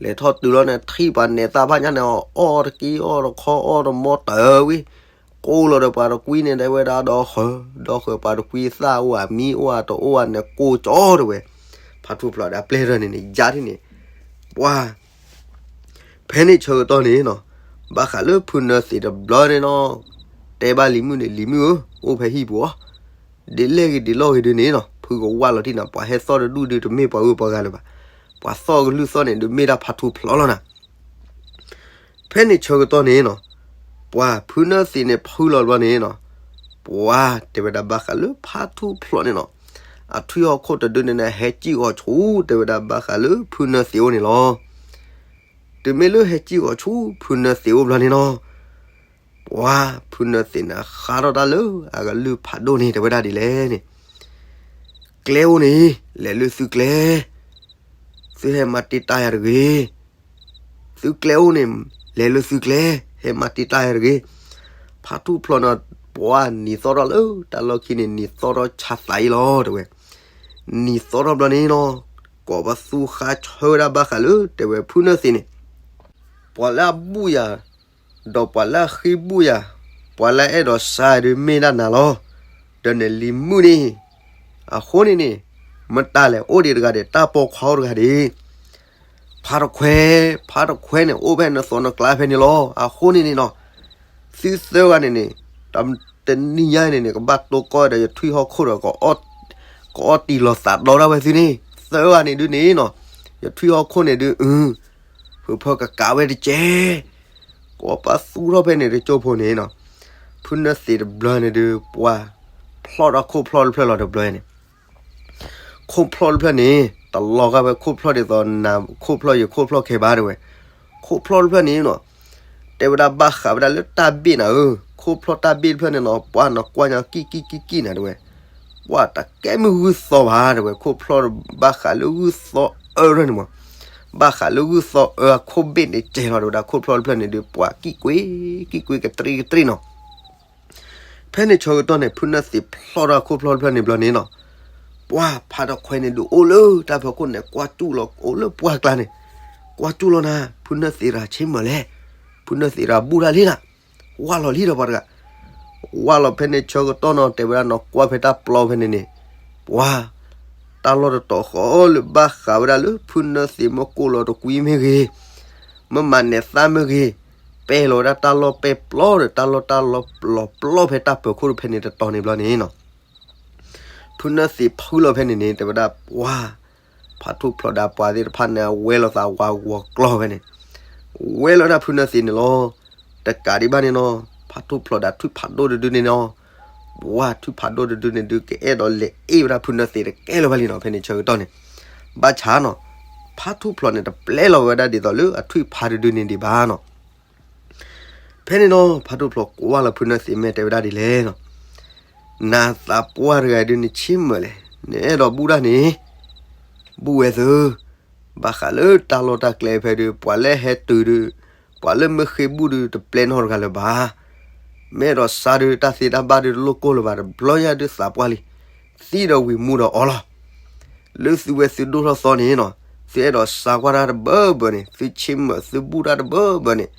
လဲၤထီၣ်တုၤလီၤန့ၣ် ထံၣ်ပှၤနဲၤသၣ်ဖးညါန့ၣ် အီၣ်တက့ၢ်အီၣ်တခီအီၣ်တမီတၢၤဝံၤ ကိၢ်လီၤဒီးပှၤတကွံန့ၣ် တဲဝဲဒၣ်ဒီးဃၢၤ, ဒီးဃၢၤပှၤတကွံသၣ်အိၣ်ဧါ မံအိၣ်ဧါ တအိၣ်ဧါန့ၣ် ကိၢ်ကၠီတဲဝဲ. ဖါထူၣ်ဖျိးဒီးပျဲၢ်ထီၣ်န့ၣ်န့ၣ် ယါထံၣ်န့ၣ် ပှၤ ဖဲန့ၣ်ဆၢကတီၢ်န့ၣ်နီၤ ဘၣ်ဃးလၢဖုနၢသံးတဘျီန့ၣ်နီၤ တဲဘၣ်လံၤမုၣ်န့ၣ် လံၤမုၣ်ဧၢ အိၣ်ဖဲဟံၣ်ပူၤအီၤ ဒ်လဲၣ်ဂ့ၤဒ်လဲၣ်ဂ့ၤဒုးန့ၣ်နီၤ ဖုကဝၢ်လီၤတံၢ်နၤ ပှၤဟဲသီၣ်တဒူၣ်ဒုး တမ့ၢ်ပှၤဂုၤပှၤဂၤလၢၤဘၣ်. ပှၤသီၣ်ကလုၢ်သီၣ်န့ၣ်ဒုး မ့ၢ်ဒၣ်ဖါထူၣ်ဖျိးလီၤနၤ. ဖဲန့ၣ်ဆၢကတီၢ်န့ၣ်နီၤ ပှၤဖုနၢသံးန့ၣ်ဖုလီၤတဘျီန့ၣ်နီၤ ပှၤတဲဝဲဒၣ်ဘၣ်ဃးလၢဖါထူၣ်ဖျိးန့ၣ်နီၤ အထွံၣ်ဟီၣ်ခိၣ်တဒုန့ၣ်န့ၣ် ဟဲစံၣ်ဂီၤဆူ တဲဝဲဒၣ်ဘၣ်ဃးလၢဖုနၢသံးအိၣ်န့ၣ်လီၤ. တုၤမ့ၢ်လၢဟဲစံၣ်ဂီၤဆူဖုနၢသံးအိၣ်ဘျီန့ၣ်နီၤ ပှၤဖုနၢသံးန့ၣ်ဃါထီၣ်တၢ်လၢအကလုၢ်ဖးဒိၣ်န့ၣ် တဲဝဲဒၣ်ဒ်လဲၣ်န့ၣ် ကျဲအိၣ်န့ၣ် လဲၤလၢသုကျဲ, သုဟဲမၤတံာ်တာ်ယၤတဂ့ၤ. သုကျဲအိၣ်န့ၣ် လဲၤလၢသုကျဲ, ဟဲမၤတံာ်တာ်ယၤတဂ့ၤ. ဖါထူၣ်ဖျိးန့ၣ် ပှၤနံၤသီၣ်ထီၣ်လၢတၢ်လီၢ်ခံန့ၣ် နံၤသီၣ်ထီၣ်ဆါသးအံၤလီၤ တဲဝဲ. နံၤသီၣ်ထီၣ်ဘျီန့ၣ်နီၤ ကိးပသူဃါဆၢဝဲဒၣ်ဘၣ်ဃးလၢ တဲဝဲဖုနၢသံးန့ၣ် ပှၤလၢအဘူၣ်ယၤ ဒီးပှၤလၢအဃ့ဘူၣ်ယၤ, ပှၤလၢအအဲၣ်ဒိးစါဒုးမ့ၢ်ဒၣ်နၤလီၤ. ဒီးနလံၤမုၣ်န့ၣ်, အဃိန့ၣ်န့ၣ်, မတၤလဲၣ်အိၣ်ဒံးတဂၤဒံး တၢ်ပိာ်ခွါအိၣ်တဂၤဒံး, ဖါတခွဲ, ဖါတခွဲန့ၣ်အိၣ်ဖဲနသိးနကျါဖဲန့ၣ်လီၤ. အဃိန့ၣ်န့ၣ်နီၤ, သုသၢဂၤန့ၣ်န့ၣ်, တနံၤညါန့ၣ်န့ၣ် ကဘၣ်တိၢ်ကီၢ်ဒီးယထွံၣ်ဟီၣ်ခိၣ်ဒီး ကအီၣ်တံၢ်လီၤသးဒီဒၣ်ဝဲသုန့ၣ်, သၢဂၤန့ၣ်ဒုးန့ၣ်နီၤ, ယထွံၣ်ဟီၣ်ခိၣ်န့ၣ်ဒုး အု, ဖုဖၢကကးဝဲတကဲး, ကိးပသူထီၣ်ဖဲန့ၣ်တကၠိဖိန့ၣ်နီၤ, ဖုနၢသံးတဘျီန့ၣ်ဒုး ပှၤ ဖျီၣ်ဒီးခိၣ်ဖျီၣ်တဖျၢၣ်လီၤတဘျီန့ၣ် ခိၣ်ဖျီၣ်တဖျၢၣ်န့ၣ် တလီၤဂာ်ဝဲခိၣ်ဖျီၣ်ဒ်သိးနၤခိၣ်ဖျီၣ်ယခိၣ်ဖျီၣ်ခဲဘၣ်တဲဝဲ, ခိၣ်ဖျီၣ်တဖျၢၣ်န့ၣ်နီၤ တဲဝဲဒၣ်ဘၣ်ဃးဝဲဒၣ်လၢတၢ်ဘ့ၣ်နၤဧၢ, ခိၣ်ဖျီၣ်တၢ်ဘ့ၣ်တဖျၢၣ်န့ၣ်နီၤ ပှၢ်နကွၢ်ညါကံၣ်ကံၣ်ကံၣ်ကံၣ်နၤတဲဝဲ, ပှၢ်တကဲမုၢ်ဂုၢ်သီဘၣ်တဲဝဲ, ခိၣ်ဖျီၣ်ဘၣ်ဃးလၢဂုၢ်သီအၢရၢၢ်န့ၣ်မး, ဘၣ်ဃးလၢဂုၢ်သီအၢအခိၣ်ဘ့ၣ်န့ၣ်ကဲလီၤတဲဝဲဒၣ် ခိၣ်ဖျီၣ်တဖျၢၣ်န့ၣ်ဒုး ပှၢ်ကံၣ်ကွ့ကံၣ်ကွ့ကတြံကတြံနီၤ ဖဲန့ၣ်ဆၢကတီၢ်န့ၣ် ဖုနၢသံးဖျီၣ်ဒီးခိၣ်ဖျီၣ်တဖျၢၣ်န့ၣ်ဘျီန့ၣ်နီၤ, ပှၢ်ဖးထီၣ်ခွဲးန့ၣ်ဒုးအိၣ်လၢတၢ်ဖီခိၣ်န့ၣ် ကွၢ်စူၣ်လီၤအိၣ်လၢပှၢ်ကျါန့ၣ်, ကွၢ်စူၣ်လီၤနၤ ဖုနၢသံးတဂၤဆ့မၢၢ်လဲၣ်, ဖုနၢသံးတဂၤဘူၣ်တၢ်လံနၤ, ဝၢ်လီၤလံဒီးပှၤတဂၤ ဝၢ်လီၤဖဲန့ၣ်ဆၢကတီၢ်နီၤ တဲဝဲဒၣ်နီၤ ကွၢ်ဖဲတၢ်ပျီဖဲန့ၣ်န့ၣ်, ပှၢ် တၢ်လီၢ်တတီၤဃီလၢဘၣ်ဃးဝဲဒၣ်လၢ ဖုနၢသံးမ့ၢ်ကိၢ်လီၤတကွံမ့ၢ်ဂ့ၤ, မ့ၢ်မၤနဲးသၣ်မ့ၢ်ဂ့ၤ, ပဲၢ်လီၤဝဲဒၣ်တၢ်လီၢ်ပဲၢ်ပျီဒီး တၢ်လီၢ်တၢ်လီၢ်ပျီပျီဖဲတၢ်ပၢၤခိၣ်တဖဲန့ၣ်တတီၤန့ၣ်ဘျီန့ၣ်နီၤ ဖုနၢသံးဖုလီၤဖဲန့ၣ်န့ၣ် တဲဝဲဒၣ်ပှၢ်, ဖါထူၣ်ဖျိးဒီးပှၤသ့ၣ်တဖၣ်န့ၣ် အဝဲလီၤသးဝးဂီၤကျီၢ်ဖဲန့ၣ်, ဝဲလီၤဒၣ်ဖုနၢသံးန့ၣ်လီၤ. တကးဒံးဘၣ်န့ၣ်နီၤ ဖါထူၣ်ဖျိးဒီးထွံၣ်ဖးဒိၣ်တဒုန့ၣ်နီၤ, ပှၢ်ထွံၣ်ဖးဒိၣ်တဒုန့ၣ်ဒုး ကအဲၣ်ဒိးလဲၤအ့ၣ်ဝဲဒၣ်ဖုနၢသံးတကဲလၢၤဘၣ်လံနီၤ ဖဲန့ၣ်ဆၢကတီၢ်န့ၣ်, ဘၣ်ဆၣ်နီၤ ဖါထူၣ်ဖျိးန့ၣ် တပျဲလီၤဝဲဒၣ်ဒ်သိးလၢအထွံၣ်ဖးတဒုန့ၣ်ဒံးဘၣ်နီၤ ဖဲန့ၣ်နီၤ ဖါထူၣ်ဖျိးကွၢ်လီၤဖုနၢသံးမ့ၢ်တဲဝဲဒၣ်ဒ်လဲၣ်နီၤ, နၤသးပှၢ်တဂၤဒုးနဆ့မၢၢ်လဲၣ်, နအဲၣ်ဒိးဘူၣ်တၢ်န့ၣ်, ဘူၣ်ဝဲသု, ဘၣ်ဃးလၢတၢ်လီၢ်တၢ်ကျဲဖဲဒုး ပှၤလၢဟဲတုၤဒုး, ပှၤလၢမ့ၢ်ဃ့ဘူၣ်ဒုး တပျဲနီတဂၤလၢၤဘၣ်. မ့ၢ်အဲၣ်ဒိးစါဒုး တၢ်သ့တၢ်ဘၣ်ဒုးတလိၣ်ကိၢ်လၢၤဘၣ်, တဘျီညါဒုးသးပှၢ်လံ, သံဒီးဝံၤမူဒီးအီလီၤ. လၢသုဝဲသုဒိၣ်ထီၣ်သီန့ၣ်နီၤ, သုအဲၣ်ဒိးစါကွၢ်တၢ်တဘၢဘၢန့ၣ်, သုဆ့မၢၢ်သုဘူၣ်တၢ်တဘၢဘၢန့ၣ်,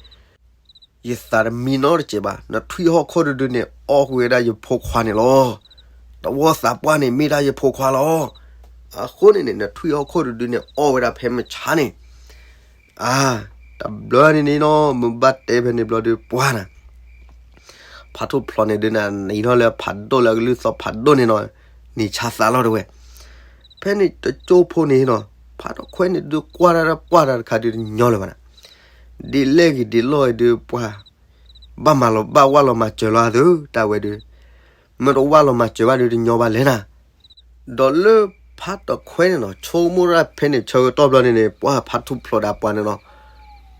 ယသးတမံနီတစဲးဘၣ်, နထွံၣ်ဟီၣ်ခိၣ်တဒုန့ၣ် အီၣ်ကွံာ်ဝဲဒၣ်ယဖိခွါန့ၣ်လီၤ. တဝီသးပှၢ်န့ၣ် မ့ၢ်ဒၣ်ယဖိခွါလီၤ. အဃိန့ၣ်န့ၣ် နထွံၣ်ဟီၣ်ခိၣ်တဒုန့ၣ် အီၣ်ဝဲဒၣ်ဖဲမုၢ်ဆါန့ၣ် အါ, တဘျီန့ၣ်န့ၣ်နီၤ မ့ၢ်ဘၣ်တဲဖဲန့ၣ်ဘျီဒုးပှၢ်နၤ, ဖါထူၣ်ဖျိးန့ၣ်ဒုးနၤ နံၤထီၣ်လၢဖးဒိၣ်လၢအကလုၢ်သီဖးဒိၣ်န့ၣ်နီၤ, နံၤဆါသးလီၤတဲဝဲ. ဖဲန့ၣ်တကၠိဖိန့ၣ်နီၤ, ဖါထီၣ်ခွဲးန့ၣ်ဒုးကွၢ်တၢ်တၢ်ပှၢ်တၢ်တခါဒုးတညီလၢၤဘၣ်နၤ, ဒ်လဲၣ်ဂ့ၤဒ်လဲၣ်ဂ့ၤဒုးပှၢ် ဘၣ်မၤလီၤဘၣ်ဝၢ်လီၤမၤစၢၤလီၤအသု, တၢ်ဝဲဒုး, မ့ၢ်တဝၢ်လီၤမၤစၢၤဘၣ်ဒုးတညီဘၣ်လဲၣ်နၤ. ဒီးလၢဖါထီၣ်ခွဲးန့ၣ်နီၤ ဆိကမိၣ်တၢ်ဖဲန့ၣ်ဆၢကတီၢ်ဘျီန့ၣ်န့ၣ် ပှၢ်ဖါထူၣ်ဖျိးဒီးပှၤန့ၣ်နီၤ,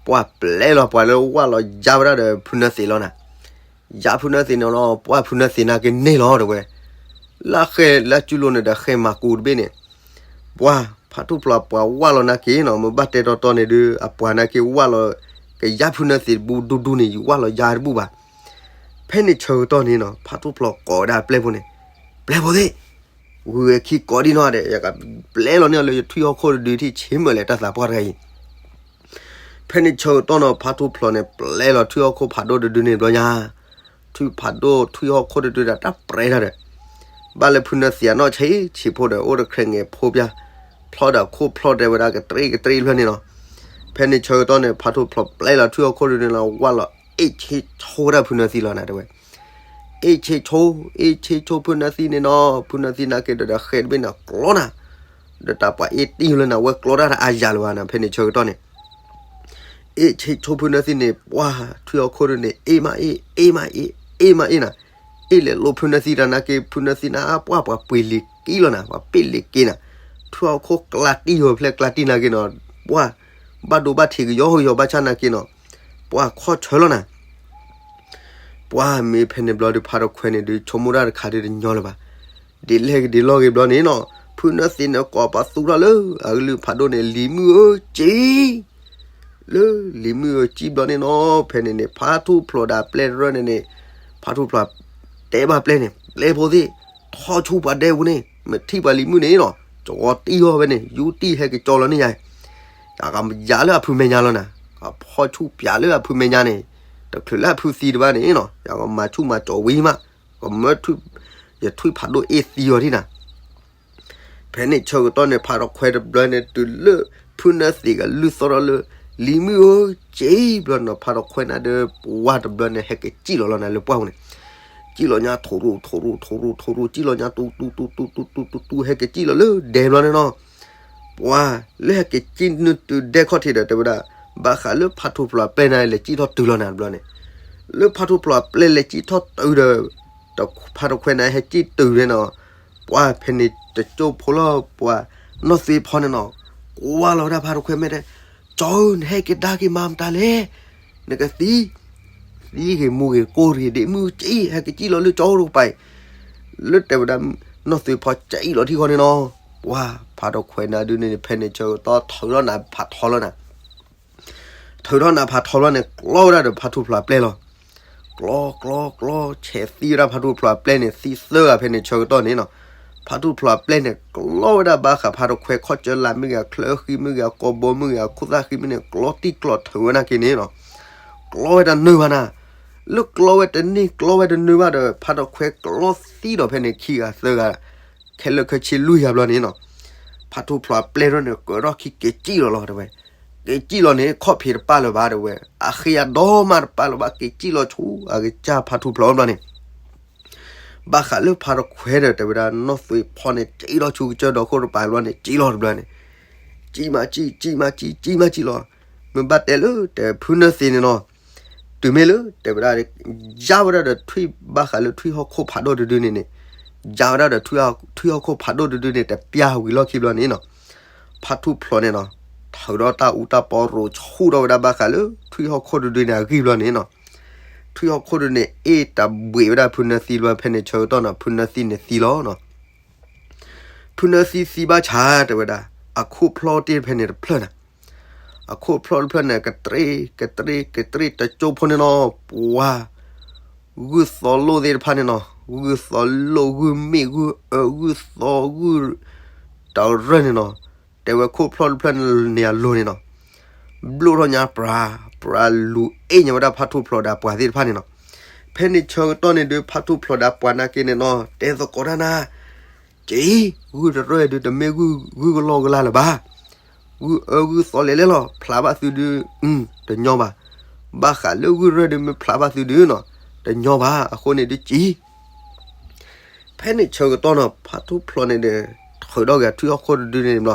ပှၢ်ပျဲလီၤပှၤလၢဝၢ်လီၤယါဝဲဒၣ်ဒီးဖုနၢသံးလီၤနၤ, ယါဖုနၢသံးန့ၣ်လီၤ, ပှၢ်ဖုနၢသံးနာ်က့န့ၢ်လီၤတဲဝဲ, လၢဃဲလၢကၠူလိၤန့ၣ်ဒီးဃဲမၤကူတဘ့ၣ်န့ၣ် ပှၢ်ဖါထူၣ်ဖျိးပှၤဝၢ်လီၤနာ်က့နီၤ, မ့ၢ်ဘၣ်တဲတီတီန့ၣ်ဒုး အပှၤနာ်က့ဝၢ်လီၤ ကယါဖုနၢသံးတဘူၣ်ဒူဒူန့ၣ် ယဝၢ်လီၤယါတဘူၣ်ဘၣ်. ဖဲန့ၣ်ဆၢကတီၢ်န့ၣ်နီၤ ဖါထူၣ်ဖျိးကိးဝဲဒၣ်ပျဲၢ်ဖိန့ၣ်, ပျဲၢ်ဖိသ့ၣ်, ဂုၤဝဲခံကိးဒံနီၢ်ဒဲး ယကပျဲလီၤန့ၢ်လၢယထွံၣ်ဟီၣ်ခိၣ်တဒုထံၣ်ဆ့မၢၢ်လဲၣ်တၢ်သးပှၢ်တဂၤအံၤ ဖဲန့ၣ်ဆၢကတီၢ်နီၤ ဖါထူၣ်ဖျိးန့ၣ် ပျဲလီၤထွံၣ်ဟီၣ်ခိၣ်ဖးဒိၣ်တဒုန့ၣ်ဘျီညါ, ထွံၣ်ဖးဒိၣ်ထွံၣ်ဟီၣ်ခိၣ်တဒုဒီးတၢ်ပြဲတၢ်ဒီး, ဘၣ်လၢဖုနၢသံးအနီၢ်ဆံးဆံးဖိဒီး အိၣ်တခရဲငဲၤဖိပျၢ်, ဖျီဒီးခိၣ်ဖျီၣ်တဲဝဲဒၣ်ကတြံကတြံဖျၢၣ်န့ၣ်လီၤ. ဖဲန့ၣ်ဆၢကတီၢ်န့ၣ် ဖါထူၣ်ဖျိးပျဲလီၤထွံၣ်ဟီၣ်ခိၣ်တဒုန့ၣ်လီၤ ဝၢ်လီၤအ့ၣ်ဆ့ဆိဒၣ်ဖုနၢသံးလီၤနၤတဲဝဲ အ့ၣ်ဆ့ဆိ, အ့ၣ်ဆ့ဆိဖုနၢသံးန့ၣ်နီၤ, ဖုနၢသံးနာ်က့ဒီးဒီးဃဲတဘ့ၣ်န့ၣ်ကျီနၤ, ဒီးတၢ်ပှၤအ့ၣ်တံၢ်လၢနၤဝဲကျီတၢ်တအါယၤလၢၤဘၣ်နၤ ဖဲန့ၣ်ဆၢကတီၢ်န့ၣ်, အ့ၣ်ဆ့ဆိဖုနၢသံးန့ၣ် ပှၢ်ထွံၣ်ဟီၣ်ခိၣ်တဒုန့ၣ် အ့ၣ်မးအ့ၣ်, အ့ၣ်မးအ့ၣ်, အ့ၣ်မးအ့ၣ်နၤ, အ့ၣ်လဲၤလိာ်ဖုနၢသံးတၢ်နာ်က့ ဖုနၢသံးနၤပှၢ်ပှၤပှ့ၤလံၤကံလီၤနၤ ပှၤပ့ၣ်လံၤက့နၤ, ထွံၣ်ဟီၣ်ခိၣ်ကျါတံၢ်ယီၤဖျဲၣ်ကျါတံၢ်နာ်က့နီၤ, ပှၢ် ဘၣ်ဒိဘၣ်ထံးကယီကယီဘၣ်ဆၣ်နာ်က့နီၤ, ပှၢ်ခီၣ်ဆၢလီၤနၤ ပှၢ်မ့ၢ်ဖဲန့ၣ်ဘျီဒုးဖါထီၣ်ခွဲးန့ၣ်ဒုး ဆိကမိၣ်တၢ်တခါဒုးတညီလၢၤဘၣ်. ဒ်လဲၣ်ဂ့ၤဒ်လဲၣ်ဂ့ၤဘျီန့ၣ်နီၤ, ဖုနၢသံးန့ၣ်ကိးပသူထီၣ်လၢအကလုၢ်ဖးဒိၣ်န့ၣ် လံၤမုၢ်ဧၢကံ, လၢလံၤမုၢ်ဧၢကံဘျီန့ၣ်နီၤ, ဖဲန့ၣ်န့ၣ် ဖါထူၣ်ဖျိးဒီးပျဲၢ်တရၢၢ်န့ၣ်န့ၣ်, ဖါထူၣ်ဖျိးတဲဘၣ်ပျဲၢ်န့ၣ် ပျဲၢ်ဖိသ့ၣ်, ထီၣ်ဆူပှၤဒဲပူၤန့ၣ် မ့ၢ်ထံၣ်ပှၤလံၤမုၢ်န့ၣ်နီၤ, ကၠီတံၢ်အီၤဖဲန့ၣ် ယူတံၢ်ဟဲက့ၤကၠီလီၤန့ၣ်ယၤ ယကယၤလၢအဖုမဲာ်ညါလီၤနၤ, ကဖီၣ်ဆူၣ်ပၠးလၢအဖုမဲာ်ညါန့ၣ်, တချုးလၢအဖုသံတဘၣ်န့ၣ်နီၤ, ယကမၤဆူၣ်မၤကၠီဝံၤမး, ကမၢ ယထွံၣ်ဖးဒိၣ်အ့ၣ်သံအီၤဒံးနၤ. ဖဲန့ၣ်ဆၢကတီၢ်န့ၣ် ဖါထီၣ်ခွဲးတဘျီန့ၣ် တုၤလၢဖုနၢသံးကလုၢ်သီၣ်ထီၣ်လၢ လံၤမုၢ်ဧၢကံဘျီန့ၣ်နီၤ, ဖါထီၣ်ခွဲးန့ၣ်ဒီး ပှၢ်တဘျီန့ၣ် ဟဲက့ၤစံၣ်လီၤလီၤနၤလၢပှၢ်ပူၤန့ၣ်, စံၣ်လီၤညါထိၣ်ရူၣ်ထိၣ်ရူၣ်ထိၣ်ရူၣ်ထိၣ်ရူၣ် စံၣ်လီၤညါတူတူတူတူတူတူတူ ဟဲက့ၤစံၣ်လီၤလၢဒဲဘျီန့ၣ်နီၤ ပှၢ်လၢဟဲက့ၤစံၣ်နုာ်တုၤဒဲခီၣ်ထံးဒီး တဲဝဲဒၣ်, ဘၣ်ဃးလၢဖါထူၣ်ဖျိးပျဲၢ်န့ၣ် လဲၤစံၣ်ထီၣ်တုၤလီၤနၤတဘျီန့ၣ်, လၢဖါထူၣ်ဖျိးပျဲၢ်လဲၤစံၣ်ထီၣ်တုၤဒီး ဖါတခွဲးန့ၣ်ဟဲစံၣ်တုၤန့ၣ်နီၤ, ပှၤဖဲန့ၣ်တကၠိဖိလီၤ ပှၤနီၢ်သွ့ဖီန့ၣ်နီၤ, ကွၢ်လီၤဝဲဒၣ်ဖါတခွဲးမဲာ်တဲ, ကၠီဧၢ နဟဲက့ၤဒါက့ၤမၤမတၤလဲၣ်, နကသံ, သံဂ့ၤမူဂ့ၤကိၢ်ဂ့ၤဒ့မုၣ်ကံၣ် ဟဲက့ၤစံၣ်လီၤလၢကၠီတကပၤအံၤ, လၢတဲဝဲဒၣ် နီၢ်သွ့ဖီစံၣ်လီၤထံဃီန့ၣ်နီၤ, ပှၤဖါတခွဲးန့ၣ်ဒုးန့ၣ် ဖဲန့ၣ်ဆၢကတီၢ်ထုးထီၣ်နးဖးထီလီၤနၤ ထုးထီၣ်နးဖးထီလီၤန့ၣ် ကျီဝဲဒၣ်ဒီးဖါထူၣ်ဖျိးအပျဲၢ်လီၤ. ကျီ ကျီ ကျီ ဆဲးသံဝဲဒၣ်ဖါထူၣ်ဖျိးအပျဲၢ်န့ၣ် သံသၢဂၤဖဲန့ၣ်ဆၢကတီၢ်န့ၣ်နီၤ. ဖါထူၣ်ဖျိးအပျဲၢ်န့ၣ် ကျီဝဲဒၣ်ဘၣ်ဃးဖါတခွဲးခီၣ်စၢလးမ့ၢ်ဂ့ၤ ချၢဃံမ့ၢ်ဂ့ၤ ကိာ်ဘီမ့ၢ်ဂ့ၤ ခိၣ်သၣ်ဃံမ့ၢ်န့ၣ် ကျီတံၢ်ကျီထုးဝဲနာ်က့န့ၣ်နီၤ. ကျီဝဲတနၢၤဘၣ်နၤ, လၢကျီဝဲတန့ၢ်ကျီဝဲတနၢၤဘၣ်ဒီး ဖါတခွဲးကျီသံဒီးဖဲန့ၣ်ခံဂၤသၢဂၤ ခဲလၢာ်ခဲဆ့လွံၢ်ဂၤဘျီန့ၣ်နီၤ. ဖါထူၣ်ဖျိးအပျဲၢ်ဒၣ်န့ၣ် ကၢးထီၣ်ခံက့ၤစံၣ်လီၤလီၤတဲဝဲ, က့ၤစံၣ်လီၤန့ၣ် ခီၣ်ဖံးတပာ်လၢၤဘၣ်တဲဝဲ, အဃ့အဒိၣ်မးတပာ်လၢၤဘၣ် က့ၤစံၣ်လီၤဆူအကစၢ်ဖါထူၣ်ဖျိးဘျီန့ၣ် ဘၣ်ဃးလၢဖါတခွဲးဒီးတဲဝဲဒၣ်နီၢ်သွ့ဖီန့ၣ် စံၣ်လီၤဆူကစၢၢ်ဒီခိၣ်တပၤဘျီန့ၣ် စံၣ်လီၤတဘျီန့ၣ်, စံၣ်မးစံၣ် စံၣ်မးစံၣ် စံၣ်မးစံၣ်လီၤ. မ့ၢ်ဘၣ်တဲလၢတဲဖုနၢသံန့ၣ်နီၤ, တုၤမ့ၢ်လၢတဲဝဲဒၣ် ယါဝဲဒၣ်ဒီးထွံၣ်ဘၣ်ဃးလၢထွံၣ်ဟီၣ်ခိၣ်ဖးဒိၣ်တဒုန့ၣ်န့ၣ်, ယါဝဲဒၣ်ဒီးထွံၣ်ဟီၣ်ခိၣ်ဖးဒိၣ်တဒုန့ၣ် တပျၢ်ဝံၤလီၢ်ခံဘျီန့ၣ်နီၤ. ဖါထူၣ်ဖျိးန့ၣ်နီၤ, ထုးဒီးတၢ်အူတၢ်ပီရိၤဆူၣ်ထီၣ်ဝဲဒၣ်ဘၣ်ဃးလၢထွံၣ်ဟီၣ်ခိၣ်တဒုန့ၣ်အဂံၢ်ဘျီန့ၣ်နီၤ. ထွံၣ်ဟီၣ်ခိၣ်တဒုန့ၣ် အ့ၣ်တဘှံးဝဲဒၣ်ဖုနၢသံဘျီဖဲန့ၣ်ဆၢကတီၢ်နီၤ ဖုနၢသံန့ၣ်သံလီၤနီၤ. ဖုနၢသံသံဘၣ်ဆၣ်တဲဝဲဒၣ် အခိၣ်ဖျီၣ်တ့ၢ်ဖဲန့ၣ်တဖျၢၣ်နၤ, အခိၣ်ဖျီၣ်တဖျၢၣ်န့ၣ် ကတြ့ၣ် ကတြ့ၣ် ကတြ့ၣ်တကၠိဖိန့ၣ်နီၤ, ပှၤ ဂုၢ်သီလိၣ်သ့ၣ်တဖၣ်န့ၣ်နီၤ, ဂုၢ်သီလိၣ် ဂုၢ်မ့ၣ် ဂုၢ်အၢ ဂုၢ်သီ ဂုၢ် တရၢၢ်န့ၣ်နီၤ, တဲဝဲခိၣ်ဖျီၣ်တဖျၢၣ်န့ၣ်အလိၤန့ၣ်နီၤ, ဘျိၣ်ထီၣ်ညါပြၤ ပြၤလူၤအ့ၣ်ညါဝဲဒၣ်ဖါထူၣ်ဖျိးဒီးအပှၤသ့ၣ်တဖၣ်န့ၣ်နီၤ. ဖဲန့ၣ်ဆၢကတီၢ်န့ၣ်ဒုး ဖါထူၣ်ဖျိးဒီးအပှၤနာ်က့န့ၣ်နီၤ တဲသကိးတၢ်နၤ, က့ၤ ဂုၢ်တရၢၢ်ဒုး တမ့ၢ်ဂုၢ် ဂုၢ်ကလီကလီလၢၤဘၣ်. ဂုၢ်အၢဂုၢ်သီလဲၤလဲၤလီၤ ဖျးဘၣ်သုဒုး တညီဘၣ်. ဘၣ်ဃးလၢဂုၢ်ရၢၢ်ဒုး မ့ၢ်ဖျးဘၣ်သုဒုးနီၤ တညီဘၣ်. အဃိန့ၣ်ဒုးက့ၤ ဖဲန့ၣ်ဆၢကတီၢ်နီၤ ဖါထူၣ်ဖျိးန့ၣ်ဒီး ထုးထီၣ်က့ၤအထွံၣ်ဟီၣ်ခိၣ်တဒုန့ၣ်ဘျီ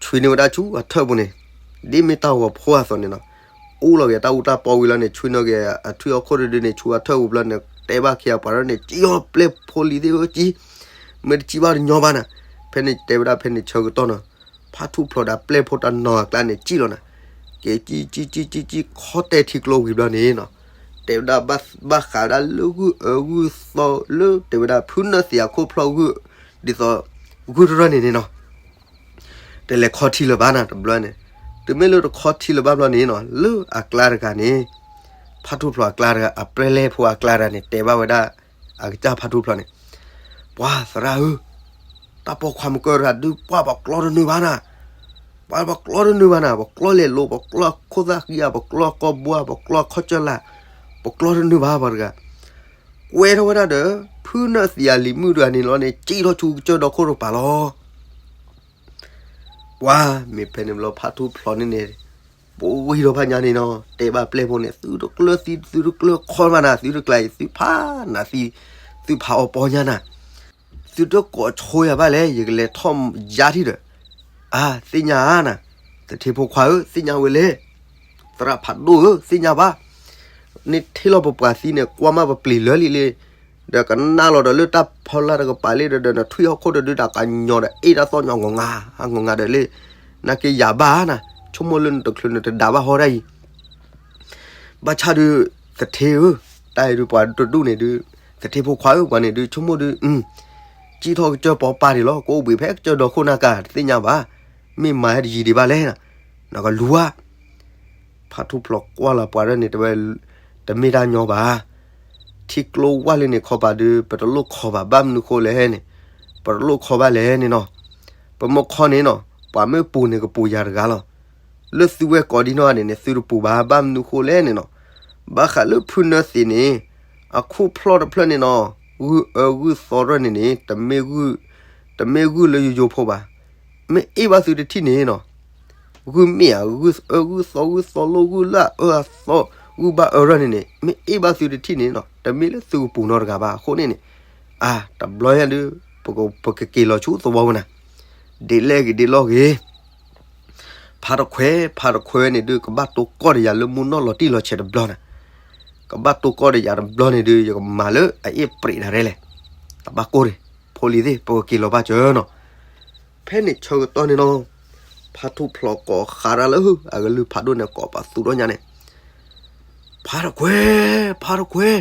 ဆွံန့ၢ်ဝဲဒၣ်ဆူအထၢၣ်ပူၤန့ၣ်, ဒ်မ့ၢ်တၢ်ဂီၤဖိအသိးန့ၣ်နီၤ, အူလီၤက့ၤတၢ်အူတၢ်ပီဝံၤလီၤန့ၣ် ဆွံန့ၢ်က့ၤအထွံၣ်ဟီၣ်ခိၣ်တဒုန့ၣ် ဆူအထၢၣ်ပူၤဘျီန့ၣ် တဲဘၣ်ခံဂၤပှၤဒၣ်န့ၣ် က့ၤအီၤပျဲၢ်ဖိလံၤသ့ၣ်ဧၢက့ၤ, မ့ၢ်တကံၣ်ဘၣ်တညီဘၣ်နၤ. ဖဲန့ၣ်တဲဝဲဒၣ်ဖဲန့ၣ်ဆၢကတီၢ်နီၤ ဖါထူၣ်ဖျိးဒီးပျဲၢ်ဖိတနီၤအကျါန့ၣ် ကံၣ်လီၤနၤ, က့ၤကံၣ်ကံၣ်ကံၣ်ကံၣ်ခီတဲာ်ထံကျိဝံၤဘျီန့ၣ်နီၤ, တဲဝဲဒၣ်ဘၣ်ဃးဒၣ်လၢဂုၢ်အၢဂုၢ်သီလၢ တဲဝဲဒၣ်ဖုနၢသံအခိၣ်ဖျီၣ်ဂုၢ် ဒ်သိး ဂုၢ်တရၢၢ်န့ၣ်န့ၣ်နီၤ တလဲၤခီထံလၢၤဘၣ်နၤတဘျီန့ၣ်, တုၤမ့ၢ်လၢတခီထံလၢၤဘၣ်ဘျီန့ၣ်နီၤ လၢအကျါတဂၤန့ၣ် ဖါထူၣ်ဖျိးအကျါတဂၤ အပျဲၢ်လဲၢ်ဖိအကျါတဂၤန့ၣ် တဲဘၣ်ဝဲဒၣ် အကစၢ်ဖါထူၣ်ဖျိးန့ၣ်, ပှၤသရၣ်ဧၢ, တၢ်ပိာ်ခွါမုၢ်ကၢတဂၤဒုး ပှၤပကျီတနုာ်ဘၣ်နၤ, ပှၤပကျီတနုာ်ဘၣ်နၤ, ပကျီလဲၤလိၤ ပကျီခိၣ်သၣ်ဃံဧါ ပကျီကိာ်ဘီဧါ ပကျီခီၣ်စၢလး, ပကျီတနုာ်ဘၣ်ပှၤတဂၤ, ကွဲထီၣ်ဝဲဒၣ်ဒီး ဖုနၢသံအလံၤမုၣ်တဂၤန့ၣ်လီၤန့ၣ် ကံၣ်ထီၣ်ဆူကစၢၢ်ဒီခိၣ်တပၤလီၤ. ပှၤမ့ၢ်ဖဲန့ၣ်ဘျီ ဖါထူၣ်ဖျိးန့ၣ်န့ၣ် ပဝံၤဒီးဖးညါန့ၣ်နီၤ တဲဘၣ်ပျဲၢ်ဖိန့ၣ် သုတကျၢၤသံ သုတကျၢၤခီမးနၤ သုတကျါအံၤ သုဖးနၤသံ သုဖးအီၤပီညါနၤ, သုတကိးဆိယၤဘၣ်လဲၣ် ယကလဲၤထီၣ်ယါထံၣ်ဒီး, အါ သ့ၣ်ညါဧါနၤ, သထ့ဖိခွါဧၢ သ့ၣ်ညါဝဲလဲၣ်, သရၣ်ဖးဒိၣ်ဧၢ သ့ၣ်ညါဘၣ်, န့ၣ်ထံၣ်လီၤပပှၤသံန့ၣ် ကွၢ်မးပပျံၤလၢလံလံ ဒီးကနၣ်လီၤဒီးလၢတၢ်ဖီလာ်တကပၤလံဒီး ဒီးနထွံၣ်ဟီၣ်ခိၣ်တဒု တၢ်ကညီၤဒီး အ့ၣ်တၢ်သီၣ်ညီငီၤငါ ငီၤငါဒီးလံ, နာ်က့ယၤဘၣ်နၤ, ဆိကမိၣ်လၢနတချုးနတဒါဘၣ်ဟီဒၣ်အံၤ, ဘၣ်ဆၣ်ဒုး သထ့ဧၢ, တၢ်အံၤဒုးပှၤတဒူၣ်န့ၣ်ဒုး, သထ့ဖိခွါဧၢ ပှၤန့ၣ်ဒုး ဆိကမိၣ်ဒုး, ကံၣ်ထီၣ်ကစၢၢ်ပီပာ်ဒံးလီၤ ကအိၣ်ဘှံးဖဲကစၢၢ်ဒီခိၣ်နၢ်ကၤ တသ့ၣ်ညါဘၣ်, မ့ၢ်မၤဟဲတယံၤဒံးဘၣ်လဲၣ်, နကလူၤဧါ ဖါထူၣ်ဖျိးကွၢ်လီၤပှၤဒၣ်န့ၣ် တဲဝဲ, တမ့ၢ်တၢ်ညီဘၣ်. ထံကျိဝၢ်လၢန့ၣ်ခီပၤဒုး ပတလိၣ်ခီဘၣ် ဘၣ်မနုၤဃိလဲၣ်န့ၣ်, ပတလိၣ်ခီဘၣ်လဲၣ်န့ၣ်နီၤ. ပမ့ၢ်ခီန့ၣ်နီၤ ပှၤမ့ၢ်ပူၤန့ၣ်ကပူၤယၤတဂၤလီၤ. လၢသုဝဲကိးဒံနီၢ်ဂၤန့ၣ်န့ၣ် သုတပူၤဘၣ် ဘၣ်မနုၤဃိလဲၣ်န့ၣ်နီၤ. ဘၣ်ဃးလၢဖုနၢသံးန့ၣ် အခိၣ်ဖျီၣ်တဖျၢၣ်န့ၣ်နီၤ ဂုၢ်အၢဂုၢ်သီတဖျၢၣ်န့ၣ်န့ၣ် တမ့ၢ်ဂုၢ်လၢယိယိဖိဘၣ်. မ့ၢ်အ့ၣ်ဘၣ်သုတထံၣ်န့ၣ်နီၤ ဂုၢ်မ့ၣ်ဧါ ဂုၢ်အၢဂုၢ်သီ ဂုၢ်သီလိၣ် ဂုၢ်လၢအအၢအသီ ဂုၢ်ဘၣ်အၢရၢၢ်န့ၣ်န့ၣ် မ့ၢ်အ့ၣ်ဘၣ်သုတထံၣ်န့ၣ်နီၤ တမ့ၢ်လၢသုကပူၤနီတဂၤဘၣ်အဃိန့ၣ်န့ၣ်, အါ တဘျီညါဒုး ပကက့ၤလီၤဆူသဝီပူၤနၤ, ဒ်လဲၣ်ဂ့ၤဒ်လဲၣ်ဂ့ၤ ဖါတခွဲး ဖါတခွဲးန့ၣ်ဒုး ကဘၣ်တိၢ်ကီၢ်ဒီးယၤလၢမူနီၢ်လီၤတံၢ်လီၤဆဲးတဘျီနၤ. ကဘၣ်တိၢ်ကီၢ်ဒီးယၤတဘျီန့ၣ်ဒုး ယကမၤလၢအအ့ၣ်ပြံးဒၣ်ရဲလဲၣ်. တဘၣ်ကိၢ်န့ၣ်, ဖိလံၤသ့ၣ် ပကက့ၤလီၤဘၣ်စၢၤနီၤ. ဖဲန့ၣ်ဆၢကတီၢ်န့ၣ်နီၤ, ဖါထူၣ်ဖျိးကိးဃးတၢ်လၢအကလုၢ်ဖးဒိၣ်န့ၣ် ကိးပသူထီၣ်ညါန့ၣ်, ဖါတခွဲး, ဖါတခွဲး,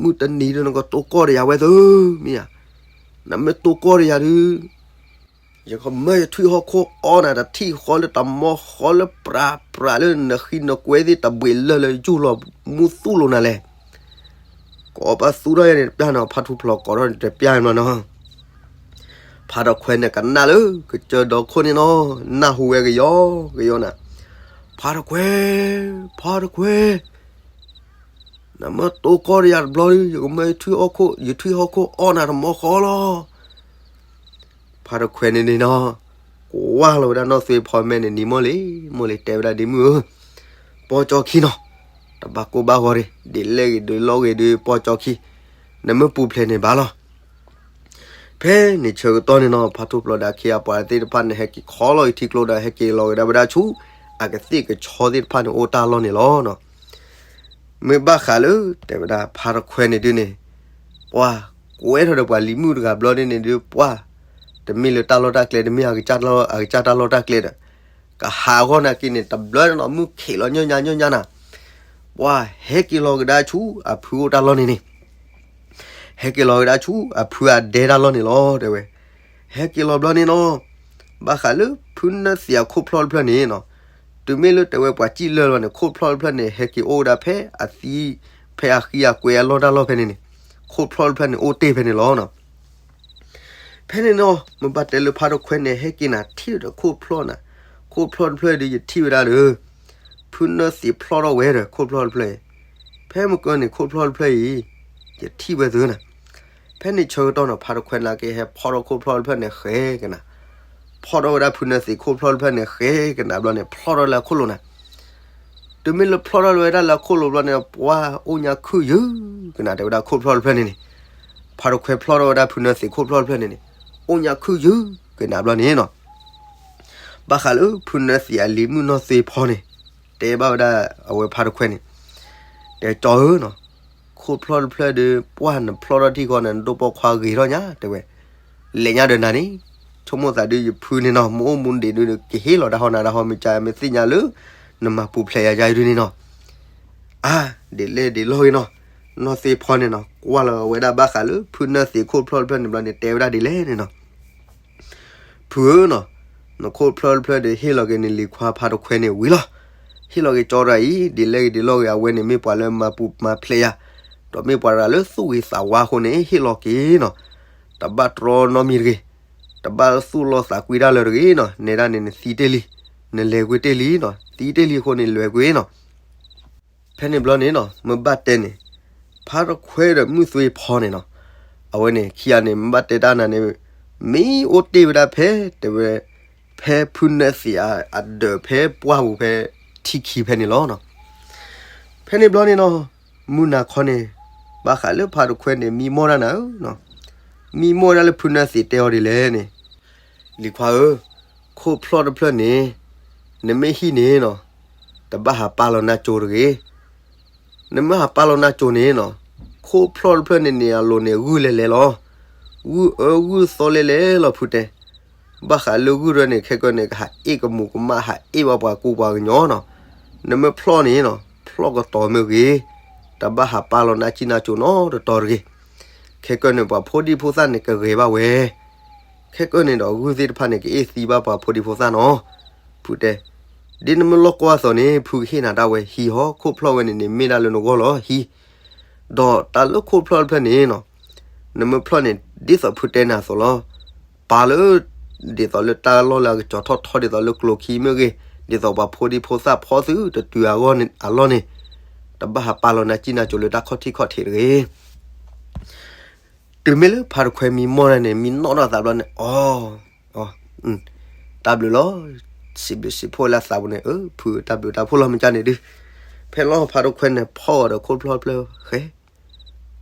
မုၢ်တနံၤဒုး နကတိၢ်ကီၢ်ဒီးယၤဝဲသၢ, မ့ၢ်ဧါ, နမ့ၢ်တိၢ်ကီၢ်ဒီးယၤဒုး ယကမၢယထွံၣ်ဟီၣ်ခိၣ်အီၣ်နၤတထံၣ်ဃီလၢတမီၢ်ဃီလၢပြးပြးလၢနဃံနကွဲသ့ၣ် တဘှံးလၢာ်လၢယူၢ်လီၤမူသူၣ်လိာ်နၤလဲၣ်. ကိးပသူထီၣ်ယၤန့ၣ်တပျၢ်နီၤ, ဖါထူၣ်ဖျိးကိးထီၣ်န့ၣ်တပျၢ်နီၤနီၤ. ဖါတခွဲးန့ၣ်ကနၣ်လၢ ကစၢၢ်ဒီခိၣ်န့ၣ်နီၤ, နၢ်ဟူဝဲကယီကယီနၤ, ဖါတခွဲး, ဖါတခွဲး, နမ့ၢ်တိၢ်ကီၢ်ဒီးယၤတဘျီဒုး ယကမၢယထွံၣ်ဟီၣ်ခိၣ်, ယထွံၣ်ဟီၣ်ခိၣ်အီၣ်နၤတမီၢ်ဃီလီၤ. ဖါတခွဲးန့ၣ်န့ၣ်နီၤ, ကွၢ်လီၤဝဲဒၣ်နီၢ်သွ့ဖီမဲာ်န့ၣ် နံၤမိၢ်လံ, မိၢ်လံ တဲဝဲဒၣ်ဒ်မုၢ်ဧၢ, ပီၢ်ကၠီခံနီၤ, တဘၣ်ကိၢ်ဘၣ်ဂီၤတဂ့ၤ, ဒ်လဲၣ်ဂ့ၤဒ်လဲၣ်ဂ့ၤဒုး ပီၢ်ကၠီခံ, နမ့ၢ်ပူၤဖျဲးန့ၣ်ဘၣ်လီၤ. ဖဲန့ၣ်ဆၢကတီၢ်န့ၣ်နီၤ, ဖါထူၣ်ဖျိးဒီးအခ့အပှၤသ့ၣ်တဖၣ်န့ၣ် ဟဲက့ၤခီလီၤအံၤထံကျိဒီး ဟဲက့ၤလီၤကဒါဝဲဒၣ်ဆူ အကသ့ၣ်ကဆီသ့ၣ်တဖၣ်န့ၣ် အိၣ်တၢ်လီၢ်န့ၣ်လီၤ. မ့ၢ်ဘၣ်ဃးလၢ တဲဝဲဒၣ်ဖါတခွဲးန့ၣ်ဒုးန့ၣ်, ပှၤကွဲထီၣ်ဒီးပှၤလံၤမုၣ်တဂၤဘျီဒုးန့ၣ်ဒုး ပှၤ တမ့ၢ်လၢတၢ်လီၢ်တၢ်ကျဲ, တမ့ၢ်အကစၢ်တၢ်လီၢ်တၢ်ကျဲဒီး ကဟးဂီၢ်နာ်က့န့ၣ် တဘျီန့ၣ်နီၤ မုၢ်ခံးလီၤညီညါညီညါနၤ, ပှၤဟဲက့ၤလီၤကဒါဆူအဖုအိၣ်တၢ်လီၢ်န့ၣ်န့ၣ် ဟဲက့ၤလီၤကဒါဆူအဖုအဒဲတၢ်လီၢ်န့ၣ်လီၤ တဲဝဲ. ဟဲက့ၤလီၤဘျီန့ၣ်နီၤ, ဘၣ်ဃးလၢဖုနၢသံးအခိၣ်ဖျီၣ်တဖျၢၣ်န့ၣ်နီၤ, တုၤမ့ၢ်လၢတဲဝဲပှၤစံၣ်လၢာ်လီၤန့ၣ် ခိၣ်ဖျီၣ်တဖျၢၣ်န့ၣ် ဟဲက့ၤအိၣ်ဝဲဒၣ်ဖဲအသံ, ဖဲအဃံအကွဲအလီၢ်တၢ်လီၢ်ဖဲန့ၣ်န့ၣ်, ခိၣ်ဖျီၣ်တဖျၢၣ်န့ၣ်အိၣ်တ့ၢ်ဖဲန့ၣ်လီၤနီၤ. ဖဲန့ၣ်နီၤ မ့ၢ်ဘၣ်တဲလၢဖါတခွဲးန့ၣ် ဟဲက့ၤနၤထံၣ်ဒီးခိၣ်ဖျီၣ်နၤ, ခိၣ်ဖျီၣ်တဖျၢၣ်ဒုး ယထံၣ်ဝဲဒၣ်ဒီး ဖုနၢသံးဖျီၣ်ထီၣ်ဝဲဒီးခိၣ်ဖျီၣ်တဖျၢၣ်အံၤ, ဖဲမုၢ်ကၢန့ၣ် ခိၣ်ဖျီၣ်တဖျၢၣ်အံၤ ယထံၣ်ဝဲသၢနၤ. ဖဲန့ၣ်ဆၢကတီၢ်နီၤ ဖါတခွဲးနာ်က့ဟဲဖီၣ်ထီၣ်ခိၣ်ဖျီၣ်တဖျၢၣ်န့ၣ်ဃဲကနၤ, ဖီၣ်ထီၣ်ဝဲဒၣ်ဖုနၢသံးခိၣ်ဖျီၣ်တဖျၢၣ်န့ၣ်ဃဲကနၤဘျီန့ၣ် ဖျီၣ်ထီၣ်လၢအခိၣ်လိၤနၤ. တုၤမ့ၢ်လၢဖျီၣ်ထီၣ်လၢဝဲဒၣ်လၢအခိၣ်လိၤဘျီန့ၣ် ပှၤအိၣ်ညါခုၣ်ယုၢ်ကနၤ တဲဝဲဒၣ်ခိၣ်ဖျီၣ်တဖျၢၣ်န့ၣ်န့ၣ်, ဖါတခွဲးဖျီၣ်ထီၣ်ဝဲဒၣ်ဖုနၢသံးခိၣ်ဖျီၣ်တဖျၢၣ်န့ၣ်န့ၣ် အိၣ်ညါခုၣ်ယုၢ်ကနၤဘျီန့ၣ်နီၤ ဘၣ်ဃးလၢဖုနၢသံးအလံၤမုၣ်နီၢ်သ့ဖီန့ၣ် တဲဘၣ်ဝဲဒၣ်အဝဲဖါတခွဲးန့ၣ်, တဲကၠီဧၢနီၤ, ခိၣ်ဖျီၣ်တဖျၢၣ်ဒီး ပှၢ်နဖျီၣ်ထီၣ်ထံၣ်ဃီန့ၣ် နဒိၣ်ပိာ်ခွါဂ့ၤထီၣ်ညါ တဲဝဲ, လဲၤညါဒီးနၤန့ၣ်, ဆိကမိၣ်သးဒုးယဖုန့ၣ်နီၤ မ့ၢ်အိၣ်မူဒံးဒုး ကဟ့ၣ်လီၤတၢ်ဟီနၤတၢ်ဟီ မ့ၢ်ကမ့ၢ်သ့ၣ်ညါလၢ နမၤပူၤဖျဲးယၤယါအံၤဒုးန့ၣ်နီၤ အါ, ဒ်လဲၣ်ဒ်လဲၣ်ဂ့ၤနီၤ, နီၢ်သ့ဖီန့ၣ်နီၤ ကွၢ်လီၤဝဲဒၣ်ဘၣ်ဃးလၢဖုနၢသံးခိၣ်ဖျီၣ်တဖျၢၣ်န့ၣ်ဘျီန့ၣ် တဲဝဲဒၣ်ဒ်လဲၣ်န့ၣ်နီၤ, ဖုဧၢနီၤ, နခိၣ်ဖျီၣ်တဖျၢၣ်ဒီး ဟ့ၣ်လီၤက့ၤနလံၤခွါဖါတခွဲးန့ၣ်ဝံၤလီၤ. ဟ့ၣ်လီၤက့ၤကၠီတဂၤအံၤ ဒ်လဲၣ်ဂ့ၤဒ်လဲၣ်ဂ့ၤ အဝဲန့ၣ်မ့ၢ်ပှၤလၢမၤပူၤမၤဖျဲးယၤ, ဒီးမ့ၢ်ပှၤတဂၤလၢသူၣ်ဂ့ၤသးဝါအဃိန့ၣ် ဟ့ၣ်လီၤက့ၤနီၤ, တဘၣ်တြီနီတမံၤတဂ့ၤ, တဘၣ်သူၣ်လီသးကွံတၢ်လၢၤတဂ့ၤနီၤ, နဲဒၣ်န့ၣ် နသံတ့ၢ်လံ, နလဲၤကွံာ်တ့ၢ်လံနီၤ, သံတ့ၢ်လံအဃိန့ၣ် လဲၤကွံာ်နီၤ ဖဲန့ၣ်ဘျီန့ၣ်နီၤ မ့ၢ်ဘၣ်တဲန့ၣ်, ဖါတခွဲးဒီးမုၢ်သွ့ဖီန့ၣ်နီၤ, အဝဲန့ၣ်ခံဂၤန့ၣ် မ့ၢ်ဘၣ်တဲတၢ်နၤန့ၣ်, မ့ၢ်အိၣ်တ့ၢ်ဝဲဒၣ်ဖဲ တဲဝဲ, ဖဲဖုနၢသံးအဒၢးဖဲပှၢ်ပူၤဖဲထံခံဖဲန့ၣ်လီၤနီၤ. ဖဲန့ၣ်ဘျီန့ၣ်နီၤ, မုၢ်နၤခီန့ၣ်, ဘၣ်ဃးလၢဖါတခွဲးန့ၣ် မံမီၢ်တၢ်နၤဧၢနီၤ, မံမီၢ်ဒၣ်လၢဖုနၢသံးတဲအီၤဒ်လဲၣ်န့ၣ်, လံၤခွါဧၢ, ခိၣ်ဖျီၣ်တဖျၢၣ်န့ၣ်, နမ့ၢ်ဟံၣ်န့ၣ်နီၤ, တဘၣ်ဟးပာ်လီၤနါစိၤတဂ့ၤ. နမ့ၢ်ဟးပာ်လီၤနါစိၤန့ၣ်နီၤ, ခိၣ်ဖျီၣ်တဖျၢၣ်န့ၣ်န့ၣ် အလိၤန့ၣ်ဂုၢ်လဲၤလဲၤလီၤ. ဂုၢ်အၢဂုၢ်သီလဲၤလဲၤလီၤဖုတဲ. ဘၣ်ဃးလၢဂုၢ်တဖျၢၣ်န့ၣ် ခဲကနံၣ်န့ၣ် ကဟးအ့ၣ်ကမူးကမၣ် ဟးအ့ၣ်ဘၣ်ပှၤကူပှၤကညီနီၤ. နမ့ၢ်ဖျီၣ်န့ၣ်နီၤ, ဖျီၣ်ကတီၤမ့ၢ်ဂ့ၤ, တဘၣ်ဟးပာ်လီၤနါစံၣ်နါစိၤနီတတီၤတဂ့ၤ. ခဲကနံၣ်န့ၣ် ပှၤဖိဒံဖိသၣ်န့ၣ် ကဂဲၤဘၣ်ဝဲ ခဲကနံၣ်န့ၣ်ဒီး ဂုၢ်သ့ၣ်တဖၣ်န့ၣ် ကအ့ၣ်သံဘၣ်ပှၤဖိဒံဖိသၣ်နီၤ. ဖုတဲ, ဒ်နမ့ၢ်လီၢ်ကွၢ်အသိးန့ၣ် ဖုကဟ့ၣ်နၤဒၣ်ဝဲဟံၣ်ဟီ, ခိၣ်ဖျီၣ်ဝဲန့ၣ်န့ၣ် မ့ၢ်ဒၣ်လၢနဂီၢ်လီၤဟံၣ်. ဒီးတၢ်လၢခိၣ်ဖျီၣ်တဖျၢၣ်န့ၣ်နီၤ, နမ့ၢ်ဖျီၣ်န့ၣ် ဒ်သိးဖုတဲနၤအသိးလီၤ. ပာ်လၢ ဒ်သိးလၢတၢ်လီၢ်လၢအကစီၤထီၣ်ထီ ဒ်သိးလၢကျိၤခံမ့ၢ်ဂ့ၤ, ဒ်သိးပှၤဖိဒံဖိသၣ်ဖီသုတတုၤအဂီၢ်န့ၣ် အလီၢ်န့ၣ်, တဘၣ်ဟးပာ်လီၤနါစံၣ်နါစိၤလၢတၢ်ခီၣ်ထံးခီၣ်ထံးတဂ့ၤ. တုၤမ့ၢ်လၢဖါတခွဲးမံမီၢ်ဒၣ်န့ၣ် မံနီၣ်ထီၣ်သးဘျီန့ၣ်, အီ, အီ, တၢ်ဘျုးလီၤ. စံးဘျုးစံးဖှိၣ်လၢအသးပူၤန့ၣ်, အၢ ဖုတၢ်ဘျုးတၢ်ဖှိၣ်လီၤ မ့ၢ်ကန့ၣ်ဒုး. ဖဲလီၤဖါတခွဲးန့ၣ် ဖီၣ်အီၤဒီးခိၣ်ဖျီၣ်တဖျၢၣ်ဃဲ,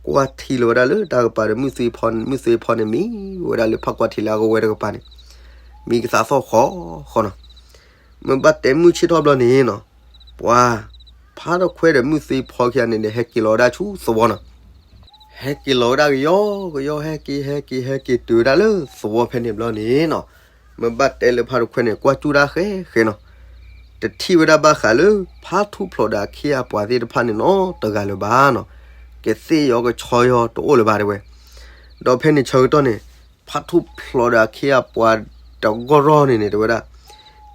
ကွၢ်ထံလီၤဝဲဒၣ်လၢတၢ်ကပၤဒီး မုၢ်သွ့ဖီန့ၣ်, မုၢ်သွ့ဖီန့ၣ် မံဝဲဒၣ်လၢဖးကွၢ်ထံလၢအကဝဲၤတကပၤန့ၣ်, မံကသးသီၣ်ဃီဃီနီၤ. မ့ၢ်ဘၣ်တဲမုၢ်ဆ့ၣ်ထီၣ်ဘျီန့ၣ်နီၤ, ပှၤ ဖါတခွဲဒီးမုၢ်သွ့ဖီခံဂၤန့ၣ်ဒီး ဟဲက့ၤလီၤဝဲဒၣ်ဆူသဝီနီၤ. ဟဲက့ၤလီၤဝဲဒၣ်ကယီကယီ ဟဲက့ၤ ဟဲက့ၤ ဟဲက့ၤတုၤဝဲဒၣ်လၢသဝီဖဲန့ၣ်ဘျီန့ၣ်နီၤ, မ့ၢ်ဘၣ်တဲလၢဖါတခွဲန့ၣ် ကွၢ်ကၠူၣ်တၢ်ဃဲဃဲနီၤ, တထံၣ်ဝဲဒၣ်ဘၣ်ဃးလၢ ဖါထူၣ်ဖျိးဒီးအခ့အပှၤသ့ၣ်တဖၣ်န့ၣ်နီတဂၤလၢၤဘၣ်နီၤ, ကသ့ၣ်ယီၤကဆီယီၤတအိၣ်လၢၤဘၣ်တဲဝဲ. ဒီးဖဲန့ၣ်ဆၢကတီၢ်န့ၣ် ဖါထူၣ်ဖျိးဒီးအခ့အပှၤတဂီၢ်ရီၢ်န့ၣ်န့ၣ် တဲဝဲဒၣ်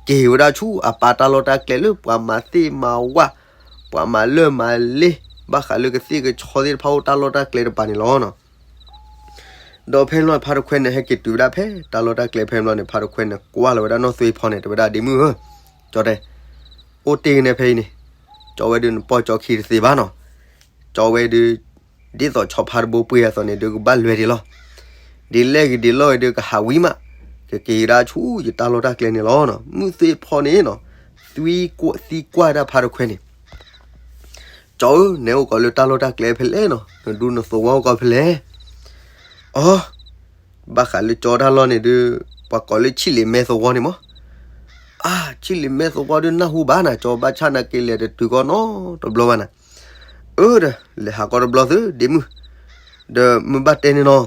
က့ၤဝဲဒၣ်ဆူအပၢ်တၢ်လီၢ်တၢ်ကျဲလၢပှၤမၤသ့ၣ်မၤဝၣ်, ပှၤမၤလၢၢ်မၤလ့ၤ ဘၣ်ဃးလၢကသ့ၣ်ကဆီသ့ၣ်တဖၣ်အိၣ်တၢ်လီၢ်တၢ်ကျဲတပၤန့ၣ်လီၤနီၤ. ဒီးဖဲန့ၣ်ဖါတခွဲန့ၣ် ဟဲက့ၤတုၤဝဲဒၣ်ဖဲတၢ်လီၢ်တၢ်ကျဲဖဲန့ၣ်ဘျီန့ၣ် ဖါတခွဲန့ၣ် ကွၢ်လီၤဝဲဒၣ်နီၢ်သွ့ဖီန့ၣ် တဲဝဲဒၣ် ဒ့မုၣ်ဧၢ, ကၠီတဲ, အိၣ်တ့ၢ်ကနဲဖဲအံၤန့ၣ်, ကၠီဝဲဒုးနပီၢ်ကၠီခံတသ့ဘၣ်နီၤ, ကၠီဝဲဒုး ဒ်သိးဆီဖါတဘိပှ့ၤအသိးန့ၣ် ဒုးကဘၣ်လဲၤဒံးလီၤ. ဒ်လဲၣ်ဂ့ၤဒ်လဲၣ်ဂ့ၤဒုးကဟးဝံၤမး, ကက့ၤကဒါဆူယတၢ်လီၢ်တၢ်ကျဲန့ၣ်လီၤနီၤ. မုၢ်သွ့ဖီန့ၣ်နီၤ, သံကွၢ်ဒၣ်ဖါတခွဲန့ၣ်, ကၠီဧၢ, နဲအိၣ်ကီးလၢတၢ်လီၢ်တၢ်ကျဲဖဲလဲၣ်နီၤ, နဒူနသဝီအိၣ်ကီးဖဲလဲၣ်. အီ, ဘၣ်ဃးလၢကၠီတၢ်လီၢ်န့ၣ်ဒုး ပှၤကိးလၢဆံၣ်လ့ၤမဲသဝီန့ၣ်မး. အါ, ဆံၣ်လ့ၤမဲသဝီဒုးနၢ်ဟူဘၣ်နၤ, ကၠီဘၣ်ဆၣ်နာ်က့လဲၤတတုၤကီးနီတဘျီဘၣ်နၤ. အၢဒီး လဲၤဟးကီးတဘျီသုဒ့မုၣ်, ဒီးမ့ၢ်ဘၣ်တဲန့ၣ်နီၤ,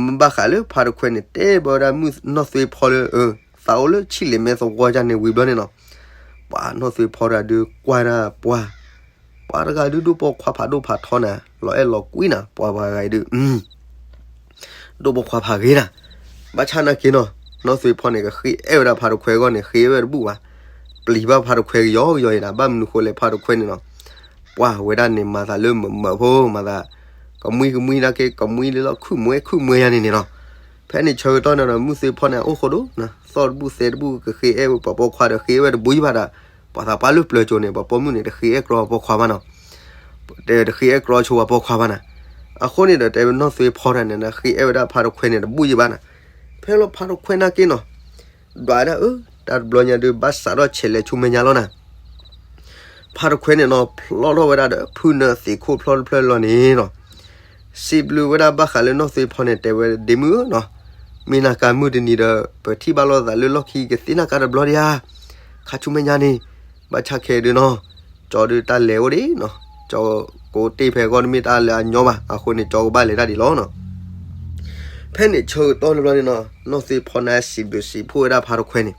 မ့ၢ်ဘၣ်ဃးလၢဖါတခွဲန့ၣ် တဲဘၣ်ဝဲဒၣ်မုၢ်နီၢ်သွ့ဖီလၢ သးအိၣ်လၢဆံၣ်လ့ၤမဲသဝီဒ်န့ၣ်ဝံၤဘျီန့ၣ်နီၤ, ပှၤနီၢ်သွ့ဖီတဂၤဒုးကွၢ်ဒၣ်ပှၤ, ပှၤတဂၤဒုးဒိၣ်ပိာ်ခွါဖးဒိၣ်ဖးထီနၤ, လီၤအဲၣ်လီၤကွံနၤ, ပှၤပှၤဂၤအံၤဒုး ဒိၣ်ပိာ်ခွါဖးဂ့ၤနၤ. ဘၣ်ဆၣ်နာ်က့နီၤ, နီၢ်သွ့ဖီန့ၣ် ကဃ့အဲၣ်ဝဲဒၣ်ဖါတခွဲအဂီၢ်န့ၣ် ဃ့အဲၣ်ဝဲတဘူၣ်ဘၣ်, ပျံၤဘၣ်ဖါတခွဲကယီကယီအံၤနၤ, ဘၣ်မနုၤဃိလဲၣ်ဖါတခွဲန့ၣ်နီၤ, ပှၤဝဲဒၣ်န့ၣ် မၤသးလၢမမၢဖိ, မၤသး ကမှံကမှံနာ်က့ ကမှံလၢလီၤခုၣ်မှဲခုၣ်မှဲယါန့ၣ်န့ၣ်နီၤ. ဖဲန့ၣ်ဆၢကတီၢ်န့ၣ်ဒီး မုၢ်သွ့ဖီန့ၣ် အိၣ်ဃိဒိၣ်နၤ, သီၣ်တဘူၣ်သဲတဘူၣ် ကဃ့အဲၣ်ဝဲပှၤပိာ်ခွါဒီး ဃ့အဲၣ်ဝဲတဘူၣ်ယံဘၣ်ဒီး, ပှၤသးပှၢ်လၢပျၢၤကၠိန့ၣ် ပှၤပိာ်မုၣ်န့ၣ် တဃ့အဲၣ်ကြီပှၤပိာ်ခွါဘၣ်နီၤ, တဃ့အဲၣ်ကြီဆိပှၤပိာ်ခွါဘၣ်နၤ. အဃိန့ၣ်ဒီး တဲဝဲနီၢ်သွ့ဖီတဂၤန့ၣ် ဃ့အဲၣ်ဝဲဒၣ်ဖါတခွဲန့ၣ်တဘူၣ်ယံဘၣ်နၤ. ဖဲလီၤဖါတခွဲနာ်က့နီၤ, ဒွးဒၣ်အၢ တၢ်တဘျီညါဒုး ဘၣ်စးထီၣ်ဆဲးလဲၤဆူမဲာ်ညါလီၤနၤ. ဖါတခွဲန့ၣ်နီၤ ဖျီထီၣ်ဝဲဒၣ်ဒီး ဖုနၢသံးခိၣ်ဖျီတဖျၢၣ်လီၤန့ၣ်နီၤ, စံးဘျုးဝဲဒၣ်ဘၣ်ဃးလၢနီၢ်သွ့ဖီန့ၣ် တဲဝဲဒ့မုၣ်ဧၢနီၤ, မ့ၢ်နၤကါမုၢ်တနံၤဒီး ပထံၣ်ဘၣ်လိာ်သးလၢလီၢ်ခံကသ့ၣ်နၤကါတဘျီဒံးဧါ, ခါဆူမဲာ်ညါန့ၣ်, ဘၣ်ဆၣ်ခဲဒုးနီၤ, ကၠီဒုးတၢ်လဲၤအိၣ်ဒံးနီၤ, ကၠီကိးတ့ၢ်ဖဲအဂီၢ်တမ့ၢ်တၢ်လၢအညီဘၣ်, အဃိန့ၣ် ကၠီကဘၣ်လဲၤတၢ်ဒံးလီၤနီၤ. ဖဲန့ၣ်ဆၢကတီၢ်န့ၣ်ဘျီန့ၣ်နီၤ, နီၢ်သွ့ဖီန့ၣ်စံးဘျုးစံးဖှိၣ်ဝဲဒၣ်ဖါတခွဲန့ၣ်,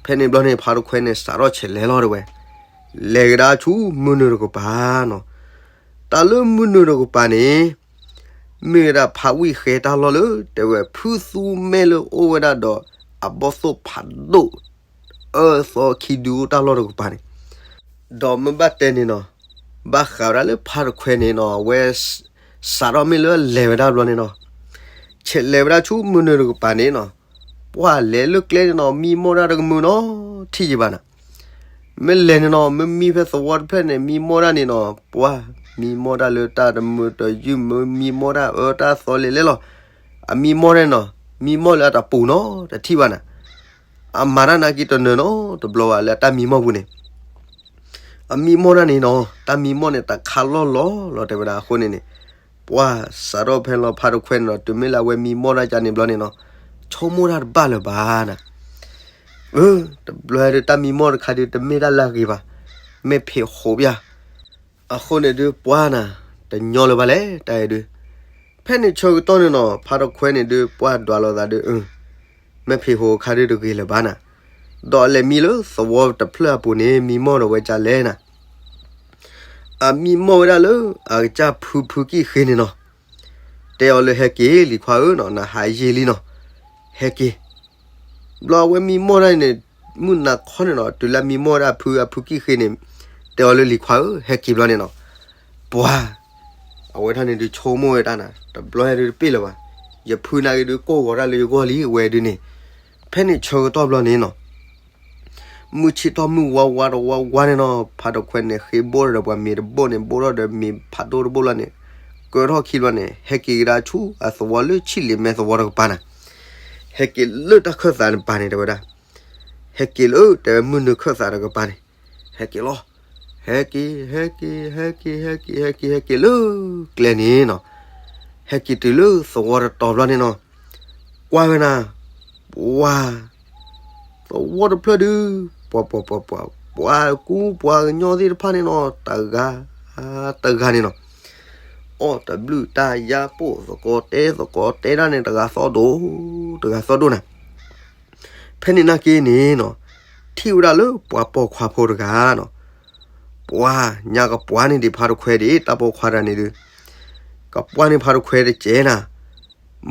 ဖဲန့ၣ်ဘျီန့ၣ် ဖါတခွဲန့ၣ် စးထီၣ်ဆဲးလဲၤလီၤတဲဝဲ, လဲၤကဒါဆူမုၢ်နုာ်တကပၤနီၤ. တၢ်လၢမုၢ်နုာ်တကပၤန့ၣ် မ့ၢ်ဝဲဒၣ်ဖါဝံၣ်ဃဲတၢ်လီၢ်လၢ တဲဝဲဖုသူမဲလၢအိၣ်ဝဲဒၣ်ဒီး အဘီၣ်သိၣ်ဖးဒိၣ် အၢသီခံဒုအိၣ်တၢ်လီၢ်တကပၤန့ၣ်, ဒီးမ့ၢ်ဘၣ်တဲန့ၣ်နီၤ, ဘၣ်ဃးဝဲဒၣ်လၢဖါတခွဲန့ၣ်နီၤ, အဝဲ စးထီၣ်မ့ၢ်လၢလဲၤဝဲဒၣ်ဘျီန့ၣ်နီၤ, ဆဲးလဲၤဝဲဒၣ်ဆူမုၢ်နုာ်တကပၤန့ၣ်နီၤ, ပှၢ်လဲၤလၢကျဲန့ၣ်နီၤ မံမီၢ်တၢ်တကမုာ်နီၤထံၣ်ယံဘၣ်နၤ. မ့ၢ်လဲၤန့ၣ်နီၤ မ့ၢ်မံဖဲသဝီတဖျၢၣ်န့ၣ် မံမီၢ်တၢ်န့ၣ်နီၤ, ပှၢ်မံမီၢ်တၢ်လၢတၢ်တမုာ်တယုၢ် မံမီၢ်တၢ်အၢတၢ်သီလဲၤလဲၤလီၤ. အမံမီၢ်တၢ်န့ၣ်နီၤ, မံမီၢ်လၢအတပူၤနီၤတထံၣ်ဘၣ်နၤ. အမၤတၢ်နာ်က့တနၢၤနီတဘျီဘၣ်လၢအတၢ်မံမီၢ်ပူၤန့ၣ်, အမံမီၢ်တၢ်န့ၣ်နီၤ တၢ်မံမီၢ်န့ၣ် တခါလီၢ်လီၤလီၤတဲဝဲဒၣ်အဃိန့ၣ်န့ၣ်, ပှၢ်စးထီၣ်ဖဲလီၤဖါတခွဲန့ၣ်နီၤ တုၤမ့ၢ်လၢအဝဲမံမီၢ်တၢ်ကန့ၣ်ဘျီန့ၣ်နီၤ, ဆိကမိၣ်တၢ်တဘၣ်လၢၤဘၣ်နၤ. အၢ, တဘျီဒုးတၢ်မံမီၢ်တခါဒုး တမ့ၢ်တၢ်လၢအဂ့ၤဘၣ်, မ့ၢ်ဖံးဟိးပျၢ် အဃိန့ၣ်ဒုးပှၢ်နၤ, တညီလၢၤဘၣ်လဲၣ် တၢ်အံၤဒုး. ဖဲန့ၣ်ဆၢကတီၢ်န့ၣ်နီၤ ဖါတခွဲန့ၣ်ဒုး ပှၢ်ဒွးလိာ်သးဒုး, အၢ, မ့ၢ်ဖံးဟိးအခါဒုးတဂ့ၤလၢၤဘၣ်နၤ. ဒီးအလဲၤမံလၢသဝီတဖျၢၣ်အပူၤန့ၣ် မံမီၢ်ဒီးဝဲကလဲၣ်နၤ. အမံမီၢ်ဝဲဒၣ်လၢအကစၢ်ဖုဖုကံၣ်ဃ့န့ၣ်နီၤ. တဲအီၤလၢဟဲက့ၤလံၤခွါဧၢနီၤ, နဟးယံာ်လံနီၤ, ဟဲက့ၤ. ဘျီအဝဲမံမီၢ်ဒၣ်န့ၣ် မုၢ်နၤခီန့ၣ်နီၤ, တုၤလၢမံမီၢ်ဝဲဒၣ်ဖုအဖုကံၣ်ဃ့န့ၣ်, တဲအီၤလၢလံၤခွါဧၢ ဟဲက့ၤဘျီန့ၣ်နီၤ. ပှၤ အဝဲတၢ်န့ၣ်ဒုးဆိကမိၣ်ဝဲတၢ်နၤ, တဘျီဟဲဒုးတပ့ၢ်လၢၤဘၣ်. ယဖုနာ်က့ဒုးကိၢ်ဂီၤတၢ်လၢယဂီၢ်လံ အဝဲဒုးန့ၣ်. ဖဲန့ၣ်ဆၢကတီၢ်ဘျီန့ၣ်နီၤ မုၢ်ဆ့ၣ်ထီၣ်မုၢ်ဝါဝါတဝါဝါန့ၣ်နီၤ, ဖါတခွဲန့ၣ် ဃ့ဘိၣ်ဒီးပှၤမ့ၤတဘိၣ်န့ၣ်, ဘိၣ်ထီၣ်ဒီးမ့ၤဖးဒိၣ်တဘိၣ်လီၤန့ၣ်, ကၢထီၣ်ခံဘျီန့ၣ် ဟဲက့ၤကဒါဆူအသဝီလၢဆံၣ်လ့ၤမဲသဝီတကပၤနၤ. ဟဲက့ၤလၢတၢ်ခၢၣ်သးတပၤန့ၣ်တဲဝဲဒၣ်, ဟဲက့ၤလၢတဲဝဲမုၢ်နုာ်ခၢၣ်သးတကပၤန့ၣ်, ဟဲက့ၤလီၤ. ဟဲက့ၤ ဟဲက့ၤ ဟဲက့ၤ ဟဲက့ၤ ဟဲက့ၤ ဟဲက့ၤလၢကျဲန့ၣ်နီၤ. ဟဲက့ၤတုၤလၢသဝီတတီၤဘျီန့ၣ်နီၤ, ကွၢ်ဝဲနၤ, ပှၤ သဝီတဖျၢၣ်ဒုး, ပှၤ ပှၤ ပှၤ ပှၤ ပှၤကူပှၤကညီသ့ၣ်တဖၣ်န့ၣ်နီၤ တဂၤတဂၤန့ၣ်နီၤ အီၣ်တဘျုးတၢ်ယါပိာ် သကိးတဲသကိးတဲဒၣ်န့ၣ် တဂၤသီၣ်ဒိၣ် တဂၤသီၣ်ဒိၣ်နၤ. ဖဲန့ၣ်နာ်က့န့ၣ်နီၤ ထံၣ်ဝဲဒၣ်လၢပှၤပိာ်ခွါဖိတဂၤနီၤ ပှၤညါကပှၢ်န့ၣ်ဒံး ဖါတခွဲဒံး တၢ်ပိာ်ခွါတဂၤန့ၣ်ဒုး ကပှၢ်န့ၣ်ဖါတခွဲတကဲနၤ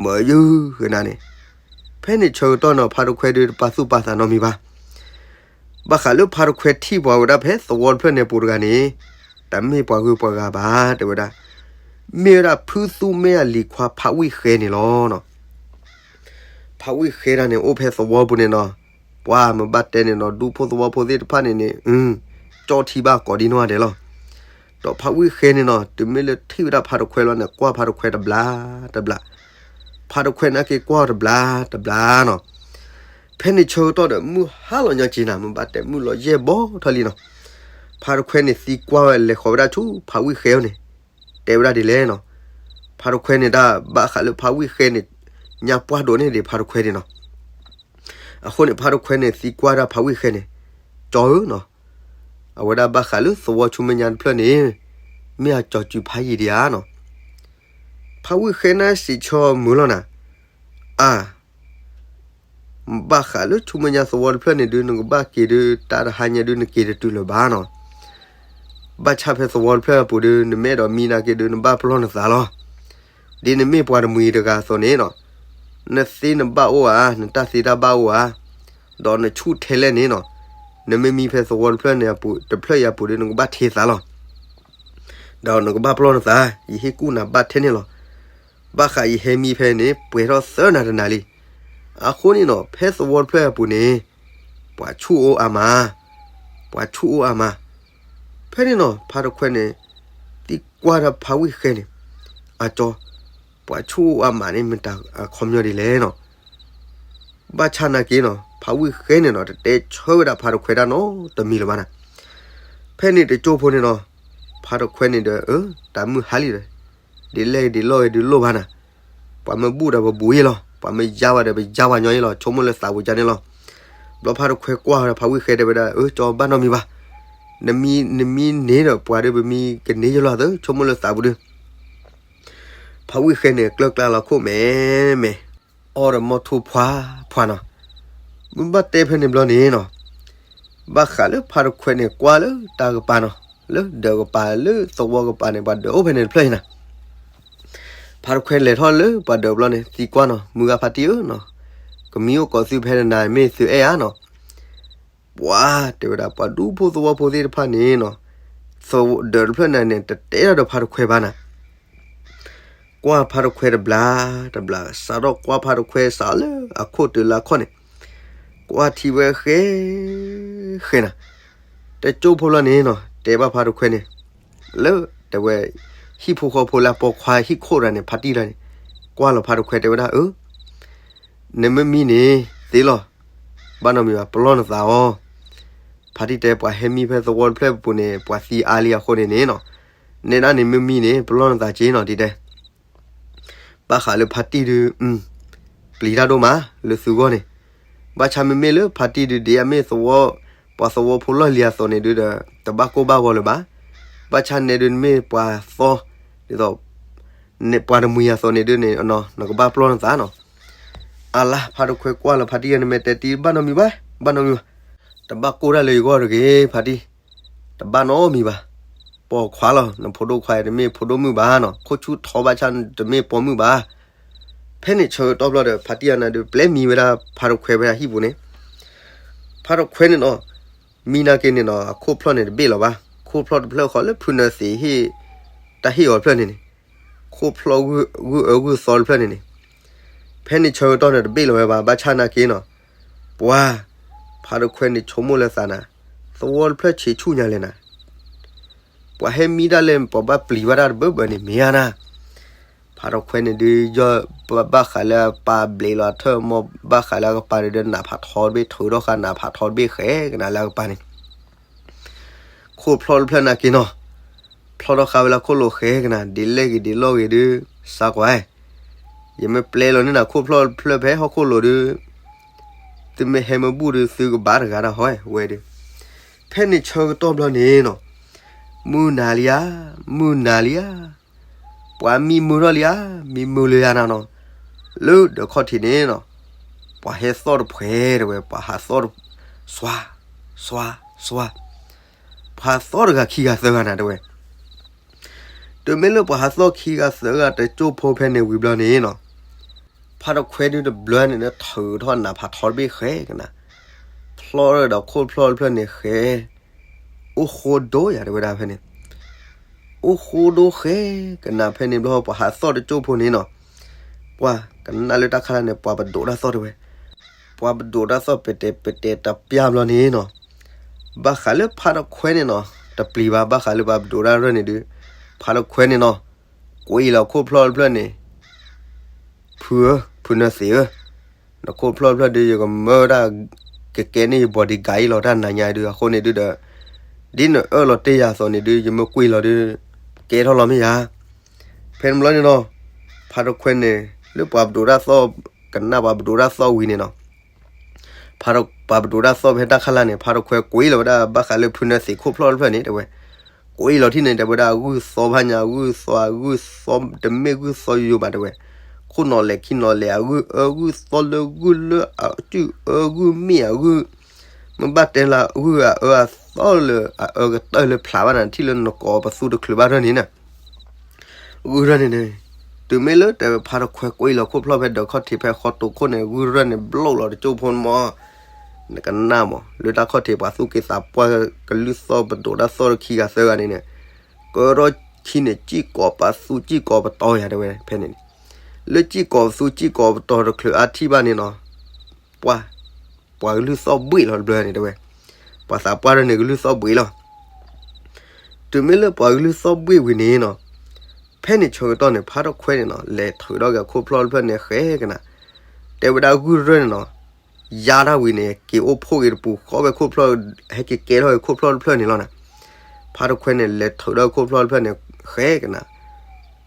မၢယုၢ်ကနၤန့ၣ်. ဖဲန့ၣ်ဆၢကတီၢ်နီၤ ဖါတခွဲဒုးတပာ်သူၣ်ပာ်သးနီတမံၤဘၣ်. ဘၣ်ဃးလၢဖါတခွဲထံၣ်ပှၤဝဲဒၣ်ဖဲသဝီတဖျၢၣ်န့ၣ်အပူၤတဂၤန့ၣ် တမ့ၢ်ပှၤဂုၤပှၤဂၤဘၣ် တဲဝဲဒၣ် မ့ၢ်ဝဲဒၣ်ဖုသူမ့ၢ်အလံၤခွါဖးဝံၣ်ဃဲန့ၣ်လီၤနီၤ. ဖးဝံၣ်ဃဲတၢ်န့ၣ် အိၣ်ဖဲသဝီပူၤန့ၣ်နီၤ ပှၤမ့ၢ်ဘၣ်တဲန့ၣ်နီၤ ဒူဖိသဝီဖိသ့ၣ်တဖၣ်န့ၣ်န့ၣ် ကၠီထံဘၣ်ကိးဒံနီၢ်ဂၤဒဲးလီၤ. ဒီးဖးဝံၣ်ဃဲန့ၣ်နီၤ တုၤမ့ၢ်လၢထံၣ်ဝဲဒၣ်ဖါတခွဲလီၤန့ၣ် ကွၢ်ဖါတခွဲတဘျါတဘျါ ဖါတခွဲနာ်က့ကွၢ်တဘျါတဘျါနီၤ. ဖဲန့ၣ်ဆၢကတီၢ်ဒီး မုၢ်ဟါလီၤညီက့ၤနၤ မ့ၢ်ဘၣ်တဲမုၢ်လီၤယဲၢ်ဘီထီၣ်လံနီၤ. ဖါတခွဲန့ၣ်သံကွၢ်ဝဲလဲၤဃီၤဝဲဒၣ်ဆူဖးဝံၣ်ဃဲအအိၣ်န့ၣ် တဲဝဲဒၣ်ဒ်လဲၣ်နီၤ. ဖါတခွဲန့ၣ်တၢ်ဘၣ်ဃးလၢဖးဝံၣ်ဃဲန့ၣ် ညါပှၢ်ဒိၣ်န့ၢ်ဒံးဖါတခွဲန့ၣ်နီၤ. အဃိန့ၣ် ဖါတခွဲန့ၣ်သံကွၢ်ဒၣ်ဖးဝံၣ်ဃဲန့ၣ် ကၠီဧၢနီၤ အဝဲဒၣ်ဘၣ်ဃးလၢသဝီဆူမဲာ်ညါတဖျၢၣ်န့ၣ် မ့ၢ်အကၠီစုဖးယံာ်ဒံးဧါနီၤ. ဖးဝံၣ်ဃဲန့ၣ်စံးဆၢမုာ်လီၤနၤ အါ ဘၣ်ဃးလၢဆူမဲာ်ညါသဝီတဖျၢၣ်န့ၣ်ဒုး နကဘၣ်က့ၤဒုး တၢ်တဟါညါဒုး နက့ၤတတုၤလၢၤဘၣ်နီၤ. ဘၣ်ဆၣ်ဖဲသဝီတဖျၢၣ်အပူၤဒုး နမ့ၢ်အဲၣ်ဒိးမံနာ်က့ဒုး နဘၣ်ပလီၢ်နသးလီၤ. ဒ်နမ့ၢ်ပှၤတမှံၤတဂၤအသိးန့ၣ်နီၤ နသ့နဘၣ်အိၣ်ဧါ, နတၢ်သ့တၢ်ဘၣ်အိၣ်ဧါ, ဒီးနဆူၣ်ထဲလဲၣ်န့ၣ်နီၤ, နမ့ၢ်မံဖဲသဝီတဖျၢၣ်န့ၣ်အပူၤ တဖျၢၣ်အံၤအပူၤဒုး နကဘၣ်ထံသးလီၤ. ဒီးနကဘၣ်ပလီၢ်နသး, ယဟ့ၣ်ကူၣ်နၤဘၣ်ထဲန့ၣ်လီၤ. ဘၣ်ဃးယဟဲမံဖဲန့ၣ် ပှဲၤထီၣ်သၢနၤတနၤလံ. အဃိန့ၣ်နီၤ ဖဲသဝီတဖျၢၣ်အပူၤန့ၣ် ပှၤဆူၣ်အိၣ်အါမး, ပှၤဆူၣ်အိၣ်အါမး. ဖဲန့ၣ်နီၤ ဖါတခွဲန့ၣ် သံကွၢ်ဒီးဖါဝံၣ်ဃဲန့ၣ်, အကၠီ, ပှၤဆူၣ်အိၣ်အါမးန့ၣ် မ့ၢ်တၢ်အခီပညီဒ်လဲၣ်နီၤ. ဘၣ်ဆၣ်နာ်က့နီၤ ဖါဝံၣ်ဃဲန့ၣ်နီၤ တတဲဆၢဝဲဒၣ်ဖါတခွဲတၢ်နီတမံၤလၢၤဘၣ်နၤ. ဖဲန့ၣ်တကၠိဖိန့ၣ်နီၤ ဖါတခွဲန့ၣ်ဒီး အၢ တၢ်မုၢ်ဟါလံဒီး ဒ်လဲၣ်ဒ်လဲၣ်ဂ့ၤဒုးလိၣ်ဘၣ်နၤ, ပှၤမ့ၢ်ဘူၣ်ဒီးပဘူၣ်ယ့ၢ်လီၤ, ပှၤမ့ၢ်ယါဝဲဒီးပယါဝဲညီယ့ၢ်လီၤ, ဆိကမိၣ်လၢသးပူၤကန့ၣ်လီၤ. ဘျီဖါတခွဲကွၢ်ဝဲဒီးဖါဝံၣ်ဃဲတဲဝဲဒၣ် အၢ ကၠီဘၣ်နီတမံၤဘၣ်, နမံ နမံန့ၣ်ဒီးပှၤဒီးပမံကန့ၢ်ယ့ၢ်လီၤသၢ ဆိကမိၣ်လၢသးပူၤဒုး ဖါဝံၣ်ဃဲန့ၣ် ကျၢၢ်ကျါလီၤခိၣ်မဲာ်မဲာ်, အီဒီးမီထိဖှါဖှါနီၤ. မ့ၢ်ဘၣ်တဲဖဲန့ၣ်ဘျီန့ၣ်နီၤ, ဘၣ်ဃးလၢဖါတခွဲန့ၣ် ကွၢ်လၢတၢ်ကပၤနီၤ, လၢဒၢးကပၤလၢသဝီကပၤန့ၣ် ပှၤဒၢးအိၣ်ဖဲန့ၣ်တဖျၢၣ်အံၤနၤ. ဖါတခွဲလဲၤထီၣ်လၢပှၤဒၢးဘျီန့ၣ် သံကွၢ်နီၤ, မုၢ်ဂၤဖါတံၢ်ဧၢနီၤ, ကမံအိၣ်ကိးသုဖဲန့ၣ်နၤ မ့ၢ်သုအဲၣ်ဧါနီၤ. ပှၤတဲဝဲဒၣ် ပှၤဒူဖိသဝီဖိသ့ၣ်တဖၣ်န့ၣ်နီၤ, ဒၢးတဖျၢၣ်န့ၣ်န့ၣ် တတဲထီၣ်ဒီးဖါတခွဲဘၣ်နၤ. ကွၢ်ဖါတခွဲတဘျီတဘျီ, စးထီၣ်ကွၢ်ဖါတခွဲစးလၢအခိၣ်တုၤလၢအခီၣ်န့ၣ်, ကွၢ်ထံဝဲဃဲဃဲနၤ. တကၠိဖိလီၤန့ၣ်နီၤ တဲဘၣ်ဖါတခွဲန့ၣ်, လၢတဲဝဲ ဟံၣ်ဖိဃီဖိလၢအပိာ်ခွါဟံၣ်ခိၣ်တဂၤန့ၣ် ဖါတံၢ်တဂၤန့ၣ်, ကွၢ်လီၤဖါတခွဲတဲဝဲဒၣ် အၢ နမ့ၢ်မံန့ၣ်သ့လီၤ, ဘၣ်နီတမံၤဘၣ် ပလီၢ်နသးအီၤ. ဖါတံၢ်တဲ ပှၤဟဲမံဖဲသဝီတဖျၢၣ်ပူၤန့ၣ် ပှၤသံအါလံအဃိန့ၣ်န့ၣ်နီၤ, နဲဒၣ်န့ၣ်မ့ၢ်မံန့ၣ် ပလီၢ်နသးက့နီၤ တံၢ်တဲ. ဘၣ်ဃးလၢဖါတံၢ်ဒုး ပျံၤတၢ်ဒိၣ်မးလၢသုဂီၢ်န့ၣ်, ဘၣ်ဆၣ်မ့မ့ၢ်လၢဖါတံၢ်ဒုး ဒ်အမ့ၢ်သဝီ ပှၤသဝီဖိလီၢ်လံၤအသိးန့ၣ်ဒုးဒီး တဘၣ်ကိၢ်ဘၣ်ဂီၤလၢၤဘၣ်. ဘၣ်ဆၣ်နဲဒုးနမ့ၢ်ပှၤသီ ဒ်သိး ပှၤတမှံၤအသိးန့ၣ်ဒုးန့ၣ် နကဘၣ်ပလီၢ်နသးနီၤ. အလါ ဖါတခွဲကွၢ်လီၤဖါတံၢ် နမ့ၢ်တဲတံၢ် ဘၣ်နီတမံၤဘၣ်, ဘၣ်နီတမံၤဘၣ်, တဘၣ်ကိၢ်တၢ်လၢယဂီၢ်တဂ့ၤ ဖါတံၢ်, တဘၣ်နီတမံၤဘၣ်. ပိာ်ခွါလီၤ, နဖိဒိၣ်ခွါအံၤ တမ့ၢ်ဖိဒိၣ်မုၣ်ဘၣ်နီၤ, ခိၣ်ဆူၣ်ထီဘၣ်ဆၣ်တမ့ၢ်ပိာ်မုၣ်ဘၣ်. ဖဲန့ၣ်ဆၢကတီၢ်ဘျီဒီး ဖါတံၢ်အနၤဒုး ပျဲမံဝဲဒၣ်ဖါတခွဲဖဲအဟံၣ်ပူၤန့ၣ်, ဖါတခွဲန့ၣ်နီၤ မံနာ်က့န့ၣ်နီၤ အခိၣ်ဖျီၣ်န့ၣ်တဘ့ၣ်လီၤဘၣ်, ခိၣ်ဖျီၣ်တဖျၢၣ်ဃီလၢဖုနၢသံးဟ့ၣ် တၢ်ဟ့ၣ်အီၤတဖျၢၣ်န့ၣ်န့ၣ်, ခိၣ်ဖျီၣ်ဂုၢ်အၢဂုၢ်သီတဖျၢၣ်န့ၣ်န့ၣ်, ဖဲန့ၣ်ဆၢကတီၢ်န့ၣ်တဘ့ၣ်လီၤဝဲဘၣ်. ဘၣ်ဆၣ်နာ်က့နီၤ ပှၤ ဖါတခွဲန့ၣ်ဆိကမိၣ်လၢသးနၤ, သဝီတဖျၢၣ်ဆံးဆူၣ်ညါလဲၣ်နၤ, ပှၤဟဲမံဒၣ်လဲၣ် ပှၤဘၣ်ပျံၤဘၣ်တၢ်တဘၢဘၢန့ၣ်မ့ၢ်ဧါနၤ. ဖါတခွဲန့ၣ်ဒုး ယီၢ်ဘၣ်ဃးလၢအပၢ်ဘျ့းလီၤအထၢၣ်မီၢ် ဘၣ်ဃးလၢအကပၤန့ၣ်ဒုး နးဖးထီတဘ့ၣ် ထုးထီၣ်ဃာ်နးဖးထီတဘ့ၣ်ဃဲကနၤလၢအကပၤန့ၣ်, ခိၣ်ဖျီၣ်တဖျၢၣ်နာ်က့နီၤ ဖျီၣ်ထီၣ်ဃာ်ဝဲလၢခိၣ်လိၤဃဲကနၤ ဒ်လဲၣ်ဂ့ၤဒ်လဲၣ်ဂ့ၤဒုး စါကွၢ်, ယမ့ၢ်ပျဲလီၤန့ၢ်နၤခိၣ်ဖျီၣ်တဖျၢၣ်ဖဲဟီၣ်ခိၣ်လိၤဒုး သုမ့ၢ်ဟဲမ့ၢ်ဘူၣ်ဒုး သုကဘၣ်တဂၤတၢ်ဟီဝဲဒုး, ဖဲန့ၣ်ဆၢကတီၢ်ဘျီန့ၣ်နီၤ, မုၢ်နၤလံဧါ, မုၢ်နၤလံဧါ, ပှၤမံမုာ်ထီၣ်လံဧါ, မံမုာ်လၢယၤနၤနီၤ, လၢဒၢးခီၣ်ထံးန့ၣ်နီၤ, ပှၤဟဲသီၣ်တဖှဲးတဲဝဲ, ပှၤဟးသီၣ်တ, စွါ, စွါ, စွါ, ပှၤဟးသီၣ်တဂၤခံဂၤသၢဂၤနၤတဲဝဲ. တုၤမ့ၢ်လၢပှၤဟးသီၣ်ခံဂၤသၢဂၤတကၠိၢ်ဖိဖဲန့ၣ်ဝံၤဘျီန့ၣ်နီၤ, ဖါတခွဲဒုတဘျီန့ၣ် ထုးထီၣ်နးဖးထီတဘ့ၣ်ဃဲကနၤ, ဖျီၣ်ဒီးခိၣ်ဖျီၣ်တဖျၢၣ်န့ၣ်ဃဲ, အိၣ်ဃိဒိၣ်ယၤတဲဝဲဒၣ်ဖဲန့ၣ်, အိၣ်ဃိဒိၣ်ဃဲကနၤဖဲန့ၣ်ဘျီ ပှၤဟးသီၣ်တကၠိၢ်ဖိန့ၣ်နီၤ, ပှၤကနၣ်လၢတၢ်ခါလၢ်န့ၣ် ပှၤပဒိးတၢ်သီၣ်တဲဝဲ, ပှၤပဒိးတၢ်သီၣ်ပတဲာ်ပတဲာ်တပျၢ်ဘျီန့ၣ်နီၤ, ဘၣ်ဃးလၢဖါတခွဲန့ၣ်နီၤ, တပျံၤဘၣ် ဘၣ်ဃးလၢပှၤပဒိးတၢ်ရၢၢ်န့ၣ်ဒုး, ဖါတခွဲန့ၣ်နီၤ, ကွံာ်လီၤခိၣ်ဖျီၣ်တဖျၢၣ်န့ၣ်, ဖုဧၢ, ဖုနၢသံးဧၢ, နခိၣ်ဖျီၣ်တဖျၢၣ်ဒုး ယကမၢတၢ်, ကကဲန့ၢ်ယ bodyguard အံၤလီၤ တၢ်နၤညါဒုး အဃိန့ၣ်ဒုးဒီး, ဒ်နအၢၣ်လီၤတ့ၢ်ယၤအသိးန့ၣ်ဒုး ယမ့ၢ်ကွံာ်လီၤဒုး, ကဲထီၣ်လီၤမ့ၢ်ယၤ ဖဲန့ၣ်ဘျီန့ၣ်နီၤ, ဖါတခွဲန့ၣ် လၢပှၤပဒိးတၢ်သီၣ်, ကနၣ်ပှၤပဒိးတၢ်သီၣ်ဝံၤန့ၣ်နီၤ, ဖါတ, ပှၤပဒိးတၢ်သီၣ်ဖဲတၢ်ခါလၢ်န့ၣ် ဖါတခွဲကွံာ်လီၤဝဲဒၣ် ဘၣ်ဃးလၢဖုနၢသံးခိၣ်ဖျီၣ်တဖျၢၣ်န့ၣ်တဲဝဲ, ကွံာ်လီၤထံၣ်န့ၣ် တဲဝဲဒၣ် အဂုၢ်သီဖးညါ အဂုၢ်သီ အဂုၢ်သီ တမ့ၢ်ဂုၢ်သီယိယိဘၣ်တဲဝဲ, ခိၣ်နီၤလဲၤခံနီၤလဲၤ အဂုၢ်အၢဂုၢ်သီလၢဂုၢ်လၢအစုၣ်အၢဂုၢ်မ့ၢ်အဂုၢ် မ့ၢ်ဘၣ်တဲလၢအဂုၢ်အအၢအသီလၢအအၢကတၢၢ်လၢဖျးဘၣ်နၤ ထံၣ်လၢနကိးပသူတချုးဘၣ်ထၢၣ်န့ၣ်န့ၣ်, ဂုၢ်ထၢၣ်န့ၣ်န့ၣ်, တုၤမ့ၢ်လၢတဲဝဲဖါတခွဲကွံာ်လီၤခိၣ်ဖျီၣ်ဖဲဒၢးခီၣ်ထံးဖဲဃီတိာ်ခိၣ်န့ၣ် ဂုၢ်ထၢၣ်န့ၣ်ဘျီၣ်လီၤတကၠိၢ်ဖိမး, နကနၣ်မး လၢတၢ်ခီၣ်ထံးပှၤသူၣ်က့သးပှၢ်ကလုၢ်သီၣ်ပဒိးတၢ်သီၣ်တခံဂၤသၢဂၤန့ၣ်န့ၣ်, ကရီၢ်ခံန့ၣ် စံၣ်ကိးပသူစံၣ်ကိးပတီၤယၤတဲဝဲဖဲန့ၣ်န့ၣ်, လၢစံၣ်ကိးပသူစံၣ်ကိးပတီၤတချုးအါထံၣ်ဘၣ်န့ၣ်နီၤ ပှၤ, ပှၤကလုၢ်သီၣ်ဘှ့ၣ်လီၤတဘျီန့ၣ်တဲဝဲ, ပှၤသးပှၢ်ဒၣ်န့ၣ်ကလုၢ်သီၣ်ဘှ့ၣ်လီၤ. တုၤမ့ၢ်လၢပှၤကလုၢ်သီၣ်ဘှ့ၣ်ဝံၤန့ၣ်နီၤ, ဖဲန့ၣ်ဆၢကတီၢ်န့ၣ် ဖါတခွဲန့ၣ်နီၤ လဲၤထုးထီၣ်က့ၤခိၣ်ဖျီၣ်တဖျၢၣ်န့ၣ်ဃဲကနၤ, တဲဝဲဒၣ်ဂုၢ်ရၢၢ်န့ၣ်နီၤ, ယါတၢ်ဝံၤန့ၣ် က့ၤအိၣ်ဖှိၣ်က့ၤတပူၤဃီဝဲခိၣ်ဖျီၣ်, ဟဲက့ၤကဲထီၣ်က့ၤခိၣ်ဖျီၣ်တဖျၢၣ်န့ၣ်လီၤနၤ. ဖါတခွဲန့ၣ် လဲၤထုးထီၣ်ခိၣ်ဖျီၣ်တဖျၢၣ်န့ၣ်ဃဲကနၤ,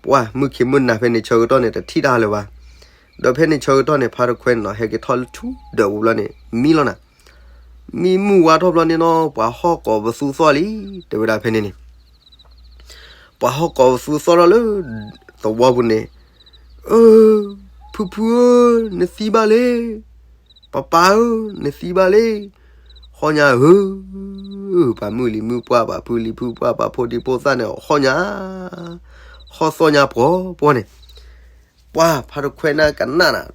ပှၤမုၢ်ခံမုၢ်နၤဖဲန့ၣ်ဆၢကတီၢ်န့ၣ် တထံၣ်တၢ်လၢၤဘၣ်. ဒီးဖဲန့ၣ်ဆၢကတီၢ်န့ၣ် ဖါတခွဲန့ၣ်နီၤ ဟဲက့ၤထီၣ်လၢထူဒၢးပူၤဘျီန့ၣ် မံလီၤနၤ. မံမုၢ်ဝါထီၣ်ဘျီန့ၣ်နီၤ ပှၤဟီၣ်ကိးပသူသီၣ်လံ, တဲဝဲဒၣ်ဖဲန့ၣ်န့ၣ် ပှၤဟီၣ်ကိးပသူသီၣ်ထီၣ်လၢသဝီပူၤန့ၣ်, အၢ, ဖုဖုဧၢ, နသံဘၣ်လံ, ပၢ်ပၢ်ဧၢ, နသံဘၣ်လံ, ဟီၣ်ညါဧၢ, ပှၤမုၢ်လံၤမုၢ်ပှၢ် ပှၤဖုလံၤဖုပှၢ် ပှၤဖိဒံဖိသၣ်န့ၣ် ဟီၣ်ညါ, ဟီၣ်သီၣ်ညါပှီၤပှီၤန့ၣ် ပှၤဖါတခွဲနၤကနၣ်နၤ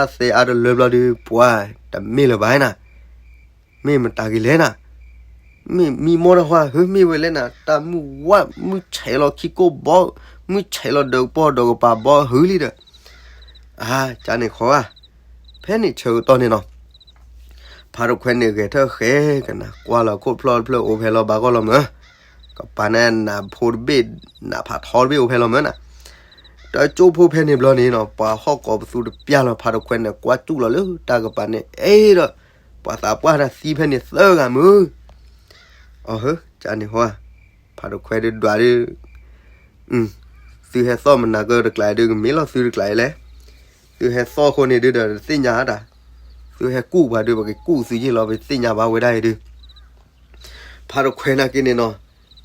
တၢ်သီၣ်တၢ်သဲအါတလၢဘျီဒုး ပှၤတမ့ၢ်လၢၤဘၣ်နၤ, မ့ၢ်မတၤဂ့ၤလဲၣ်နၤ, မ့ၢ်မံမီၢ်တၢ်ဟါ ဟုမ့ၢ်ဝဲလဲၣ်နၤ တၢ်မုၢ်ဝါ မုၢ်ဆဲးလီၤခံကိၢ်ဘီ, မုၢ်ဆဲးလီၤဒီးကပီၤဒီးကပၤဘီဟုလံဒီး, အါ ကန့ၣ်ဃီဧါ, ဖဲန့ၣ်ဆၢကတီၢ်န့ၣ်နီၤ ဖါတခွဲန့ၣ်ဂဲၤထၢၣ်ဃဲကနၤ ကွၢ်လီၤခိၣ်ဖျီၣ်တဖျၢၣ်အိၣ်ဖဲလီၤဘၣ်ဂီၢ်လီၤမၢ်, ကပၤန့ၣ်နးဖိတဘ့ၣ် နးဖးထီတဘ့ၣ်အိၣ်ဖဲလီၤမၢ်နၤ, တကၠိၢ်ဖိဖဲန့ၣ်ဘျီန့ၣ်နီၤ ပှၤဟီၣ်ကိးပသူတပျၢ်လီၤ ဖါတခွဲန့ၣ် ကွၢ်စူၣ်လီၤလၢတၢ်ကပၤန့ၣ် အဲၣ်ဒီး ပှၤသးပှၢ်တၢ်သံဖဲန့ၣ်သၢဂၤမုၢ်, အဟၢ ကန့ၣ်ဟါ, ဖါတခွဲဒုးဒွးဒုး သုဟဲသီၣ်မနၤကၢတကျးဒုး ကမ့ၢ်လီၤသုတကျးလဲၣ်, သုဟဲသီၣ်အဃိန့ၣ်ဒုးဒီးတသ့ၣ်ညါတၢ်, သုဟဲကူၣ်ပှၤဒုး ပကကူၣ်သုယ့ၢ်လီၤ ပတသ့ၣ်ညါဘၣ်ဝဲဒၣ်အံၤဒုး ဖါတခွဲနာ်က့န့ၣ်နီၤ,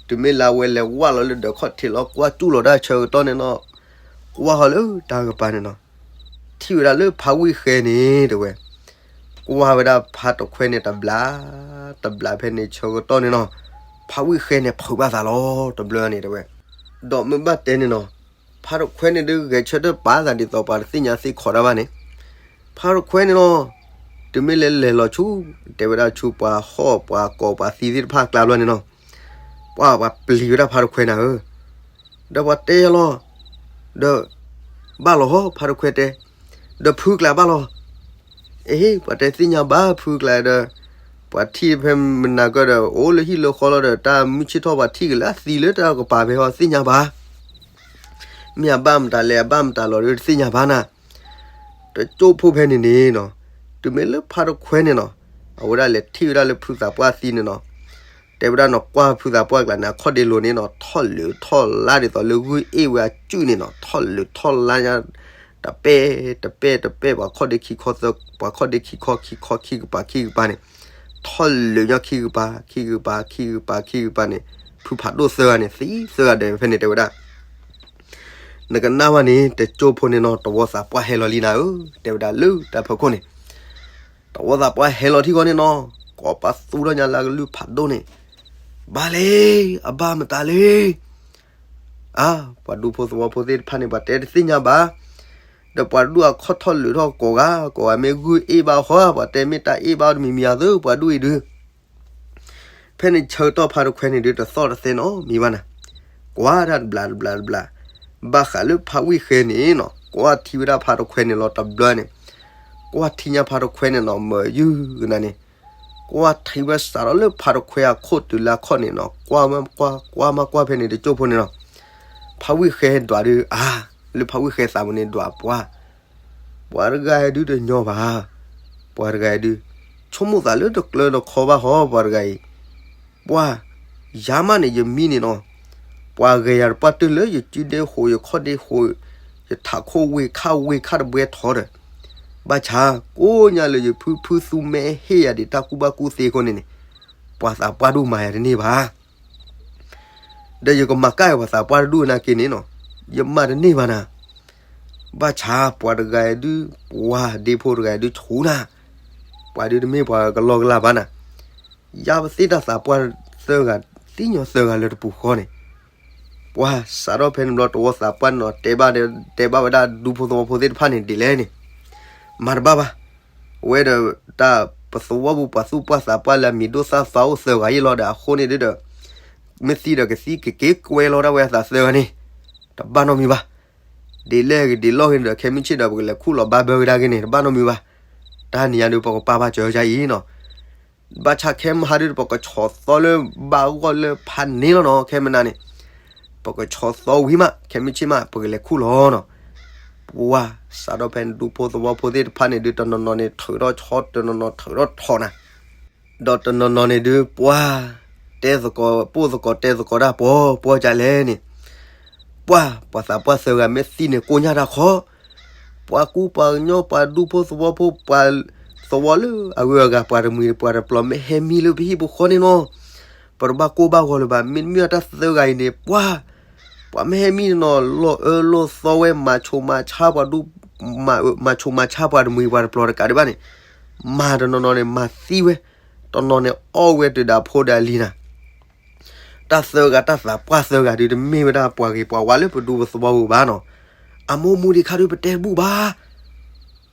တုၤမ့ၢ်လၢအဝဲလဲၤဝၢ်လီၤလၢဒၢးခီၣ်ထံးလီၤကွၢ်စူၣ်လီၤတၢ်ဆၢကတီၢ်န့ၣ်နီၤ, ကွၢ်ဟီၤလၢတၢ်ကပၤန့ၣ်နီၤ, ထံၣ်ဝဲဒၣ်လၢဖါဝံၣ်ဃဲန့ၣ်တဲဝဲ, ကွၢ်ဝဲဒၣ်ဖါတခွဲန့ၣ်တဘျီ, တဘျီဖဲန့ၣ်ဆၢကတီၢ်န့ၣ်နီၤ, ဖါဝံၣ်ဃဲန့ၣ်ဖုးဘၣ်သးလီၤတဘျီန့ၣ်တဲဝဲ, ဒီးမ့ၢ်ဘၣ်တဲန့ၣ်နီၤ, ဖါတခွဲန့ၣ်ဒုးဂဲၤဆၢထၢၣ်ပာ်သးဒ်သိးပှၤတသ့ၣ်ညါသ့ၣ်ခီတၢ်ဘၣ်န့ၣ်, ဖါတခွဲန့ၣ်နီၤ, တုၤမ့ၢ်လၢလဲၤလီၤဆူ, တဲဝဲဒၣ်ဆူပှၤဟီၣ်ပှၤကိးပှၤသံသ့ၣ်တဖၣ်အကျါဘျီန့ၣ်နီၤ, ပှၤပှၤပျံၤဝဲဒၣ်ဖါတခွဲနၤဧၢ, ဒီးပှၤတဲယၤလီၤ, ဒီး, ဘၣ်လီၤဟီ ဖါတခွဲတဲ, ဒီးဖုကျါဘၣ်လီၤ, အဟ့ ပှၤတဲသ့ၣ်ညါဘၣ်ဖုကျါဒီး, ပှၤထံၣ်ဖဲမနၤကၢၢ်ဒီး အိၣ်လၢဟံၣ်လၢဃီလီၤဒီး တၢ်မုၢ်ဆ့ၣ်ထီၣ်ပှၤထံၣ်က့ၤလၢအသံလၢတၢ်ကပၤဖဲဟီသ့ၣ်ညါဘၣ် မ့ၢ်အဘၣ်မတၤလဲၣ်အဘၣ်မတၤလီၤဒီးတသ့ၣ်ညါဘၣ်နၤ, တကၠိၢ်ဖိဖဲန့ၣ်န့ၣ်နီၤ, တုၤမ့ၢ်လၢဖါတခွဲန့ၣ်နီၤ, အဝဲဒၣ်လဲၤထံၣ်ဝဲဒၣ်လၢဖုသးပှၢ်သံန့ၣ်နီၤ, တဲဝဲဒၣ်နီၤကွၢ်ဖုသးပှၢ်ကျါန့ၣ် အခီၣ်ဒ့လိၤန့ၣ်နီၤ ထီၣ်လုးထီၣ်လါဒ်သိးလၢဂုၢ်အ့ၣ်ဝဲအစုၣ်န့ၣ်နီၤ ထီၣ်လုးထီၣ်လါညါ တပဲၢ်တပဲၢ်တပဲၢ် ပှၤခီၣ်ဒ့ခံခီသၢ ပှၤခီၣ်ဒ့ခံခီခံခီခံကပၤခံကပၤန့ၣ်, ထီၣ်လၢာ်ညီခံကပၤ ခံကပၤ ခံကပၤ ခံကပၤန့ၣ် ဖုဖးဒိၣ်သၢဂၤန့ၣ် သံသၢဂၤဒီး ဖဲန့ၣ်တဲဝဲဒၣ်, နကနၣ်ဘၣ်န့ၣ် တကၠိဖိန့ၣ်နီၤ တဝီသးပှၢ်ဟဲလီၤလံနၤဧၢ, တဲဝဲဒၣ်လၢတၢ်ဖီခိၣ်န့ၣ်, တဝီသးပှၢ်ဟဲလီၤထံဃီန့ၣ်နီၤ, ကိးပသူထီၣ်ညါလၢအကလုၢ်ဖးဒိၣ်န့ၣ်, ဘၣ်လဲၣ်, အဘၣ်မတၤလဲၣ်, အါ, ပှၤဒူဖိသဝီဖိသ့ၣ်တဖၣ်န့ၣ် ပှၤတဲတသ့ၣ်ညါဘၣ်, ဒီးပှၤဒူၣ်အခီၣ်ထီၣ်လၢာ်ထီၣ်ကိးဂၤ, ကိးဂၤမ့ၢ်ဂုၢ်အ့ၣ်ဘၣ်ဃီ, ပှၤတဲမ့ၢ်တၢ်အ့ၣ်ဘၣ်တမံၤမံၤအသိး ပှၤဒူၣ်အံၤဒုး ဖဲန့ၣ်ဆၢကတီၢ်ဖါတခွဲန့ၣ်ဒုး တသီၣ်တသဲနီတမံၤဘၣ်နၤ, ကွၢ်တၢ်တဘျးတဘျးတဘျး, ဘၣ်ဃးလၢဖါဝံၣ်ဃဲန့ၣ်နီၤ ကွၢ်ထံဝဲဒၣ်ဖါတခွဲန့ၣ်လီၤတဘျီန့ၣ်, ကွၢ်ထံညါဖါတခွဲန့ၣ်နီၤ မၤယုၢ်ကနၤန့ၣ်, ကွၢ်ထံဝဲစးထီၣ်လၢဖါတခွဲအခိၣ်တုၤလၢအခီၣ်န့ၣ်နီၤ ကွၢ်မးကွၢ် ကွၢ်မးကွၢ်ဖဲန့ၣ်တကၠိဖိန့ၣ်နီၤ, ဖါဝံၣ်ဃဲဒွးဒုး အါ, လၢဖါဝံၣ်ဃဲသးပူၤန့ၣ်ဒွးပှၤ ပှၤတဂၤအံၤဒုးတညီဘၣ်, ပှၤတဂၤအံၤဒုး ဆိကမိၣ်သးလၢတကျၢၤတခီဘၣ်ဟီ ပှၤတဂၤအံၤ, ပှၤ, ယၤမးန့ၣ်ယမံန့ၣ်နီၤ, ပှၤဂဲၤယၤတပှၢ်တၢၢ်လၢယစုဒ့ဃိး ယခီၣ်ဒ့ဃိး, ယထးခိၣ်ဝ့ၢ်ခၣ်ဝ့ၢ်ခၣ်တဘှဲထီဒီး, ဘၣ်ဆၣ်ကိးညါလၢယဖုဖုသူမဲဟ့ၣ်ယၤဒံးတၢ်ကူၣ်ဘၣ်ကူၣ်သ့အဃိန့ၣ်န့ၣ်, ပှၤသးပှၢ်ဒိၣ်မၤယၤတန့ၢ်ဘၣ် ဒီးယကမၤကၢ်ပှၤသးပှၢ်တဒူၣ်နာ်က့န့ၣ်နီၤ, ယမၤတန့ၢ်ဘၣ်နၤ, ဘၣ်ဆၣ်ပှၤတဂၤအံၤဒုး ပှၤဒ့ဖိတဂၤအံၤဒုးဆူၣ်နၤ, ပှၤဒုးတမ့ၢ်ပှၤကလီကလီဘၣ်နၤ, ယါပသ့ၣ်တၢ်သးပှၢ်သၢဂၤ, သ့ၣ်ညါသၢဂၤလၢတပူၤဃီန့ၣ်, ပှၤစးထီၣ်ဖဲန့ၣ်ဘျီတဝီသးပှၢ်န့ၣ်နီၤ တဲဘၣ်, တဲဘၣ်ဝဲဒၣ်ဒူဖိသဝီဖိသ့ၣ်တဖၣ်န့ၣ်ဒ်လဲၣ်န့ၣ်, မၤတဘၣ်ဘၣ် အဝဲဒီးတၢ်ပသဝီပူၤပှၤသူၣ်ပှၢ်သးပှၢ်လၢအမံၤဒိၣ်သၣ်သီအိၣ်သၢဂၤအံၤလီၤဒီးအဃိန့ၣ်ဒုးဒီး, မ့ၢ်သံဒီးကသံကက့ၤကွဲလီၤဒၣ်ဝဲအသးသၢဂၤန့ၣ်, တဘၣ်နီတမံၤဘၣ်. ဒ်လဲၣ်ဂ့ၤဒ်လဲၣ်ဂ့ၤဒီး ခဲမုၢ်ဆ့ၣ်ဒီး ပကလဲၤခူၣ်လီၤဘါဘၢကဒါက့ၤန့ၣ် တဘၣ်နီတမံၤဘၣ်. တၢ်နံၤညါဒုး ပကပာ်ဘၣ်စၢၤယါအံၤနီၤ. ဘၣ်ဆၣ်ခဲမုၢ်ဟါဒုး ပကဆီၣ်သီလၢဘၣ်ဂီၢ်လၢဖးန့ၣ်လီၤနီၤ. ခဲမုၢ်နၤန့ၣ် ပကဆီၣ်သီဝံၤမး ခဲမုၢ်ဆ့ၣ်မး ပကလဲၤခူၣ်လီၤနီၤ. ပှၤစးထီၣ်ဖဲန့ၣ် ဒူဖိသဝီဖိသ့ၣ်တဖၣ်န့ၣ်ဒုး တနီၤနီၤန့ၣ် ထုးထီၣ်ဆီ တနီၤနီၤထုးထီၣ်ထိးနၤ ဒီးတနီၤနီၤန့ၣ်ဒုး ပှၤတဲသကိး ပိၢ်သကိးတဲသကိးတၢ်ပှီၤပှီၤကလဲၣ်န့ၣ်, ပှၤ ပှၤသးပှၢ်သၢဂၤမ့ၢ်သံန့ၣ် ကိညၢ်တၢ်ခီ, ပှၤကူပှၤကညီ ပှၤဒူဖိသဝီဖိ ပှၤသဝီလၢအဂုၤအဂၤ ပှၤတမှံၤပှၤတပျီၤ မ့ၢ်ဟဲမံလၢပဟံၣ်ပူၤဃီန့ၣ်နီၤ, ပတဘၣ်ကိၢ်ဘၣ်ဂီၤလၢၤဘၣ်. မ့တမ့ၢ်အတၢ်သၢဂၤအံၤန့ၣ် ပှၤ ပှၤမ့ၢ်ဟဲမံန့ၣ်နီၤ လီၤအၢလီၤသီဝဲ မၤဆိၣ်မၤဆါပှၤဒူ မၤ မၤဆိၣ်မၤဆါပှၤတမှံၤပှၤတပျီၤတကးဒံးဘၣ်န့ၣ်, မၤတနီၤနီၤန့ၣ် မၤသံဝဲ, တနီၤန့ၣ်အီၣ်ဝဲတုၤဒီးအဖိဒီးအလံၤနၤ. တၢ်သၢဂၤတၢ်သးပှၢ်သၢဂၤဒုး တမ့ၢ်ဝဲဒၣ်ပှၤဂ့ၤပှၤဝါလၢပဒူပသဝီပူၤဘၣ်နီၤ. အမိၢ်မူဒံးခါဒုး ပတဲတဘူၣ်ဘၣ်.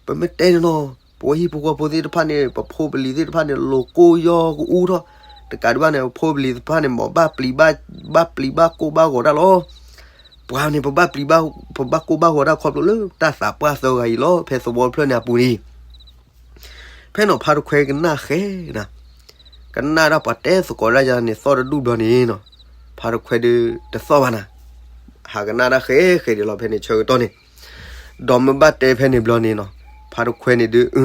ပမ့ၢ်တဲန့ၣ်နီၤ ပဝဲဟံၣ်ဖိဃီဖိသ့ၣ်တဖၣ်န့ၣ် ပဖိပလံၤသ့ၣ်တဖၣ်န့ၣ် လိၤကိၢ်ယီၤကအူထီၣ်, တကးဒံးဘၣ်န့ၣ် ပဖိပလံၤသ့ၣ်တဖၣ်န့ၣ် မ်ဘၣ်ပျံၤဘၣ် ဘၣ်ပျံၤဘၣ်ကိၢ်ဘၣ်ဂီၤတၢ်လီၤ. ပှၤန့ၣ် ပဘၣ်ပျံၤဘၣ် ပဘၣ်ကိၢ်ဘၣ်ဂီၤတၢ်ခီဖျိလၢ တၢ်သးပှၢ်သၢဂၤအံၤလီၤ ဖဲသဝီဖျၢၣ်န့ၣ်အပူၤန့ၣ် ဖဲန့ၣ်ဖါတခွဲကနၣ်ဃဲနၤ, ကနၣ်ဒၣ်ပှၤတဲသကိးဒၣ်ယၤန့ၣ် သီၣ်တဒူၣ်ဘျီန့ၣ်နီၤ, ဖါတခွဲဒုးတသီၣ်ဘၣ်နၤ, ဟးကနၣ်ဒၣ်ဃဲဃဲဒံးလီၤ ဖဲန့ၣ်ဆၢကတီၢ်န့ၣ်, ဒီးမ့ၢ်ဘၣ်တဲဖဲန့ၣ်ဘျီန့ၣ်နီၤ, ဖါတခွဲန့ၣ်ဒုး အ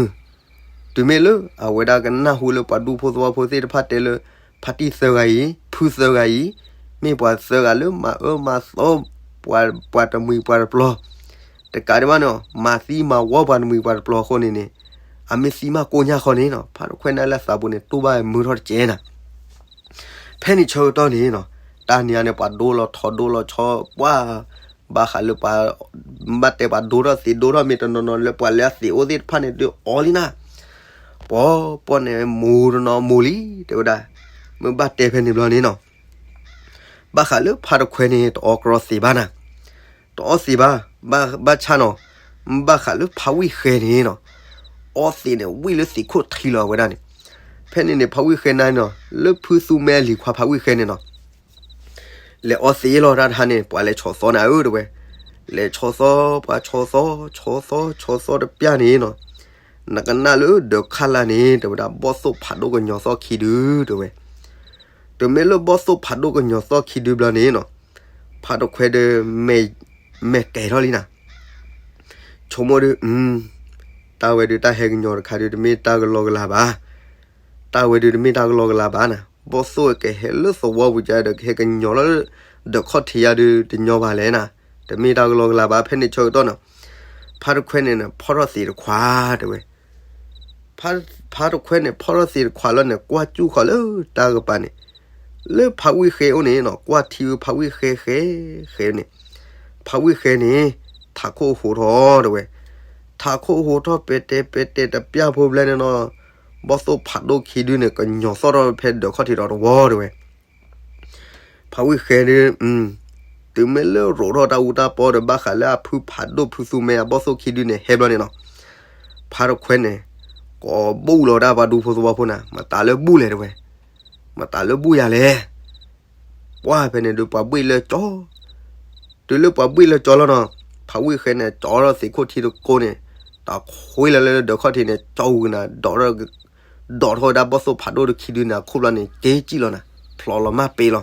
တုၤမ့ၢ်လၢအဝဲဒၣ်ကနၢ်ဟူလၢပှၤဒူဖိသဝီဖိသ့ၣ်တဖၣ်တဲလၢ ဖါတံၢ်သၢဂၤအံၤ ဖုသၢဂၤအံၤ မ့ၢ်ပှၤသၢဂၤလၢမၤအၢမၤသီ ပှၤ ပှၤတမှံၤပှၤတပျီၤ တကးဒံးဘၣ်န့ၣ် မၤသံမၤဝီပှၤတမှံၤပှၤတပျီၤအဃိန့ၣ်န့ၣ်, အမ့ၢ်သံမးကိညၢ်ဃီန့ၣ်နီၤ, ဖါတခွဲနၢ်လၢအသးပူၤန့ၣ် တူၢ်ဘၣ်မုာ်ထီၣ်တကဲနၤ. ဖဲန့ၣ်ဆၢကတီၢ်န့ၣ်နီၤ, တၢ်နံၤညါန့ၣ် ပှၤဒိလီၤထိးဒိလီၤဆီ ပှၤ ဘၣ်ဃးလၢပှၤ ဘၣ်တဲပှၤဒိထီၣ်သံးဒိထီၣ်မ့ၤတနီၤနီၤ လၢပှၤလၢအသံးအိၣ်သ့ၣ်တဖၣ်န့ၣ် ဒုးအီၤလံနၤ, ပှၤ ပှၤန့ၣ် မိၢ်တနီၤမိၢ်လံ တဲဝဲဒၣ်, မ့ၢ်ဘၣ်တဲဖဲန့ၣ်ဘျီန့ၣ်နီၤ, ဘၣ်ဃးလၢဖါတခွဲန့ၣ် တအီကရီသံးဘၣ်နၤ, တအီသံးဘၣ်, ဘၣ်ဆၣ်နီၤ, ဘၣ်ဃးလၢဖါဝံၣ်ဃဲန့ၣ်နီၤ, အီသံးန့ၣ် ဝံၣ်လၢသံးခိၣ်ထံလီၤဝဲဒၣ်န့ၣ်, ဖဲန့ၣ်န့ၣ် ဖါဝံၣ်ဃဲနၤနီၤ လၢဖုသူမဲအလံၤခွါဖါဝံၣ်ဃဲန့ၣ်နီၤ လဲၤအီသံးလီၤတၢ်တဟါန့ၣ် ပှၤလဲၤဆီၣ်သီနၤဧၢ တဲဝဲ, လဲၤဆီၣ်သီ ပှၤဆီၣ်သီ ဆီၣ်သီ ဆီၣ်သီတပျၢ်န့ၣ်နီၤ, နကနၣ်လၢဒၢးခါလၢ်န့ၣ် တဲဝဲဒၣ် ဘီၣ်သိၣ်ဖးဒိၣ်ကညီၤသီၣ်ခံဒု တဲဝဲ, တုၤမ့ၢ်လၢဘီၣ်သိၣ်ဖးဒိၣ်ကညီၤသီၣ်ခံဒုဘျီန့ၣ်နီၤ, ဖါတခွဲဒုး မဲာ်ကဲၤထီၣ်လံနၤ, ဆိကမိၣ်ဒုး တၢ်ဝဲဒုးတၢ်ဟဲကညီၤတခါဒုး တမ့ၢ်တၢ်ကလီကလၤဘၣ် တၢ်ဝဲဒုးတမ့ၢ်တၢ်ကလီကလၤဘၣ်နၤ, ဘီၣ်သိၣ်ကဟဲလၢသဝီပူၤကဒီး ကဟဲကညီၤလီၤလၢ ဒၢးခီၣ်ထံးယါဒုး တညီဘၣ်လဲၣ်နၤ, တမ့ၢ်တၢ်ကလီကလၤဘၣ် ဖဲန့ၣ်ဆၢကတီၢ်နီၤ, ဖါတခွဲန့ၣ် ဖီၣ်ထီၣ်သံးတခွါ တဲဝဲ, ဖ ဖါတခွဲန့ၣ် ဖီၣ်ထီၣ်သ့ၣ်တခွးလီၤန့ၣ် ကွၢ်ကၠူၣ်ဃီၤလၢတၢ်ကပၤန့ၣ်, လၢဖးဝံၣ်ဃဲအိၣ်န့ၣ်နီၤ, ကွၢ်ထံဝဲဖးဝံၣ်ဃဲဃဲဃဲန့ၣ်, ဖးဝံၣ်ဃဲန့ၣ် ထးခိၣ်ဟိးထီၣ်တဲဝဲ, ထးခိၣ်ဟိးထီၣ်ပဲာ်တဲာ်ပဲာ်တဲာ်တပျၢ်ဖိဘျဲၣ်န့ၣ်နီၤ, ဘီၣ်သိၣ်ဖးဒိၣ်ခံဒုန့ၣ် ကညီၤသီၣ်ထီၣ်ဖဲဒၢးခီၣ်ထံးဒီးတဝီတဲဝဲ ဖးဝံၣ်ဃဲဒု, တုၤမ့ၢ်လၢရိးထီၣ်တၢ်အူတၢ်ပီဒီး ဘၣ်ဃးလၢအဖုဖးဒိၣ်ဖုသူမဲအဘီၣ်သိၣ်ခံဒုန့ၣ် ဟဲဘျီန့ၣ်နီၤ, ဖါတခွဲန့ၣ် ကိးဘူၣ်လီၤဒၣ်ပှၤဒူဖိသဝီဖိန့ၣ်, မတၤလၢဘူၣ်လဲၣ်တဲဝဲ, မတၤလၢဘူၣ်ယၤလဲၣ်, ပှၢ်ဖဲန့ၣ်ဒုးပှၤဘှ့ၣ်လၢကၠီ တုၤလၢပှၤဘှ့ၣ်လၢကၠီလီၤနီၤ, ဖးဝံၣ်ဃဲန့ၣ် ကၠီထီၣ်သ့ၣ်ခိၣ်ထံတကိးန့ၣ်, တၢ်ခွ့လီၤလၢဒၢးခီၣ်ထံးန့ၣ် ကၠီဝံၤနၤ, ဒိးထီၣ်ဝဲဒၣ်ဘီၣ်သိၣ်ဖးဒိၣ်တခံဒုန့ၣ် အခိၣ်ဘျီန့ၣ် က့ၤကံၣ်လီၤနၤ, ဖျိးလီၤမၢ်ပ့ၤလီၤ.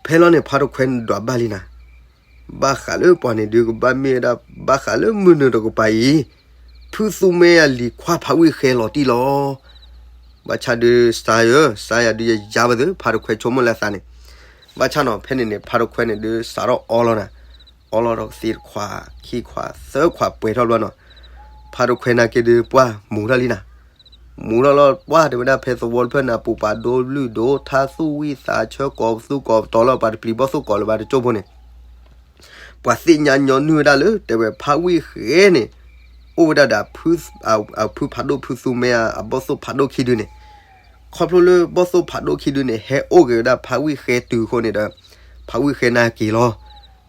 ဖဲလီၤန့ၣ် ဖါတခွဲန့ၣ်ဒွးဘၣ်လံနၤ, ဘၣ်ဃးလၢပှၤန့ၣ်ဒုးကဘၣ်မ့ၢ်ဝဲဒၣ် ဘၣ်ဃးလၢမုၢ်နုာ်တကပၤအံၤ ဖုသူမဲအလံၤခွါဖးဝံၣ်ဃဲလီၤတံၢ်လီၤ. ဘၣ်ဆၣ်ဒုးစါယၢ်, စါယၤဒုးယယါဘၣ်သ့ၣ် ဖါတခွဲဆိကမိၣ်လၢအသးန့ၣ်, ဘၣ်ဆၣ်နီၤ ဖဲန့ၣ်န့ၣ် ဖါတခွဲန့ၣ်ဒုးစးထီၣ်အီလီၤနၤ, အီလီၤဒီးသ့ၣ်တခွး, ခံခွး, သၢခွးပှဲၤထီၣ်ဘျီနီၤ, ဖါတခွဲနာ်က့ဒုးပှၢ်မူၤထီၣ်လံနၤ, မူၤထီၣ်လီၤပှၢ်တဲဝဲဒၣ် ဖဲသဝီတဖျၢၣ်န့ၣ် ပူၤပာ်ဒိဘျုၣ်ဒိ ထါသူၣ်ဝံၣ်သးဆၢကိးပသူကိးပတီၤလီၤ ပှၤတပျံၤဘီၣ်သိၣ်ကိးလၢၤဘၣ်တကၠိၢ်ဖိန့ၣ် ပှၤသ့ၣ်ညါညီနုၢ်ဝဲဒၣ်လၢ တဲဝဲဖးဝံၣ်ဃဲန့ၣ် အိၣ်ဝဲဒၣ်ဒီး အဖုဖးဒိၣ်ဖုသူမဲ အဘီၣ်သိၣ်ဖးဒိၣ်ခံဒုန့ၣ်, ခီဖျိလၢဘီၣ်သိၣ်ဖးဒိၣ်ခံဒုန့ၣ် ဟဲအိၣ်က့ၤဝဲဒၣ်ဖးဝံၣ်ဃဲတုၤအဃိန့ၣ်ဒီး ဖးဝံၣ်ဃဲနာ်က့ၤလီၤ.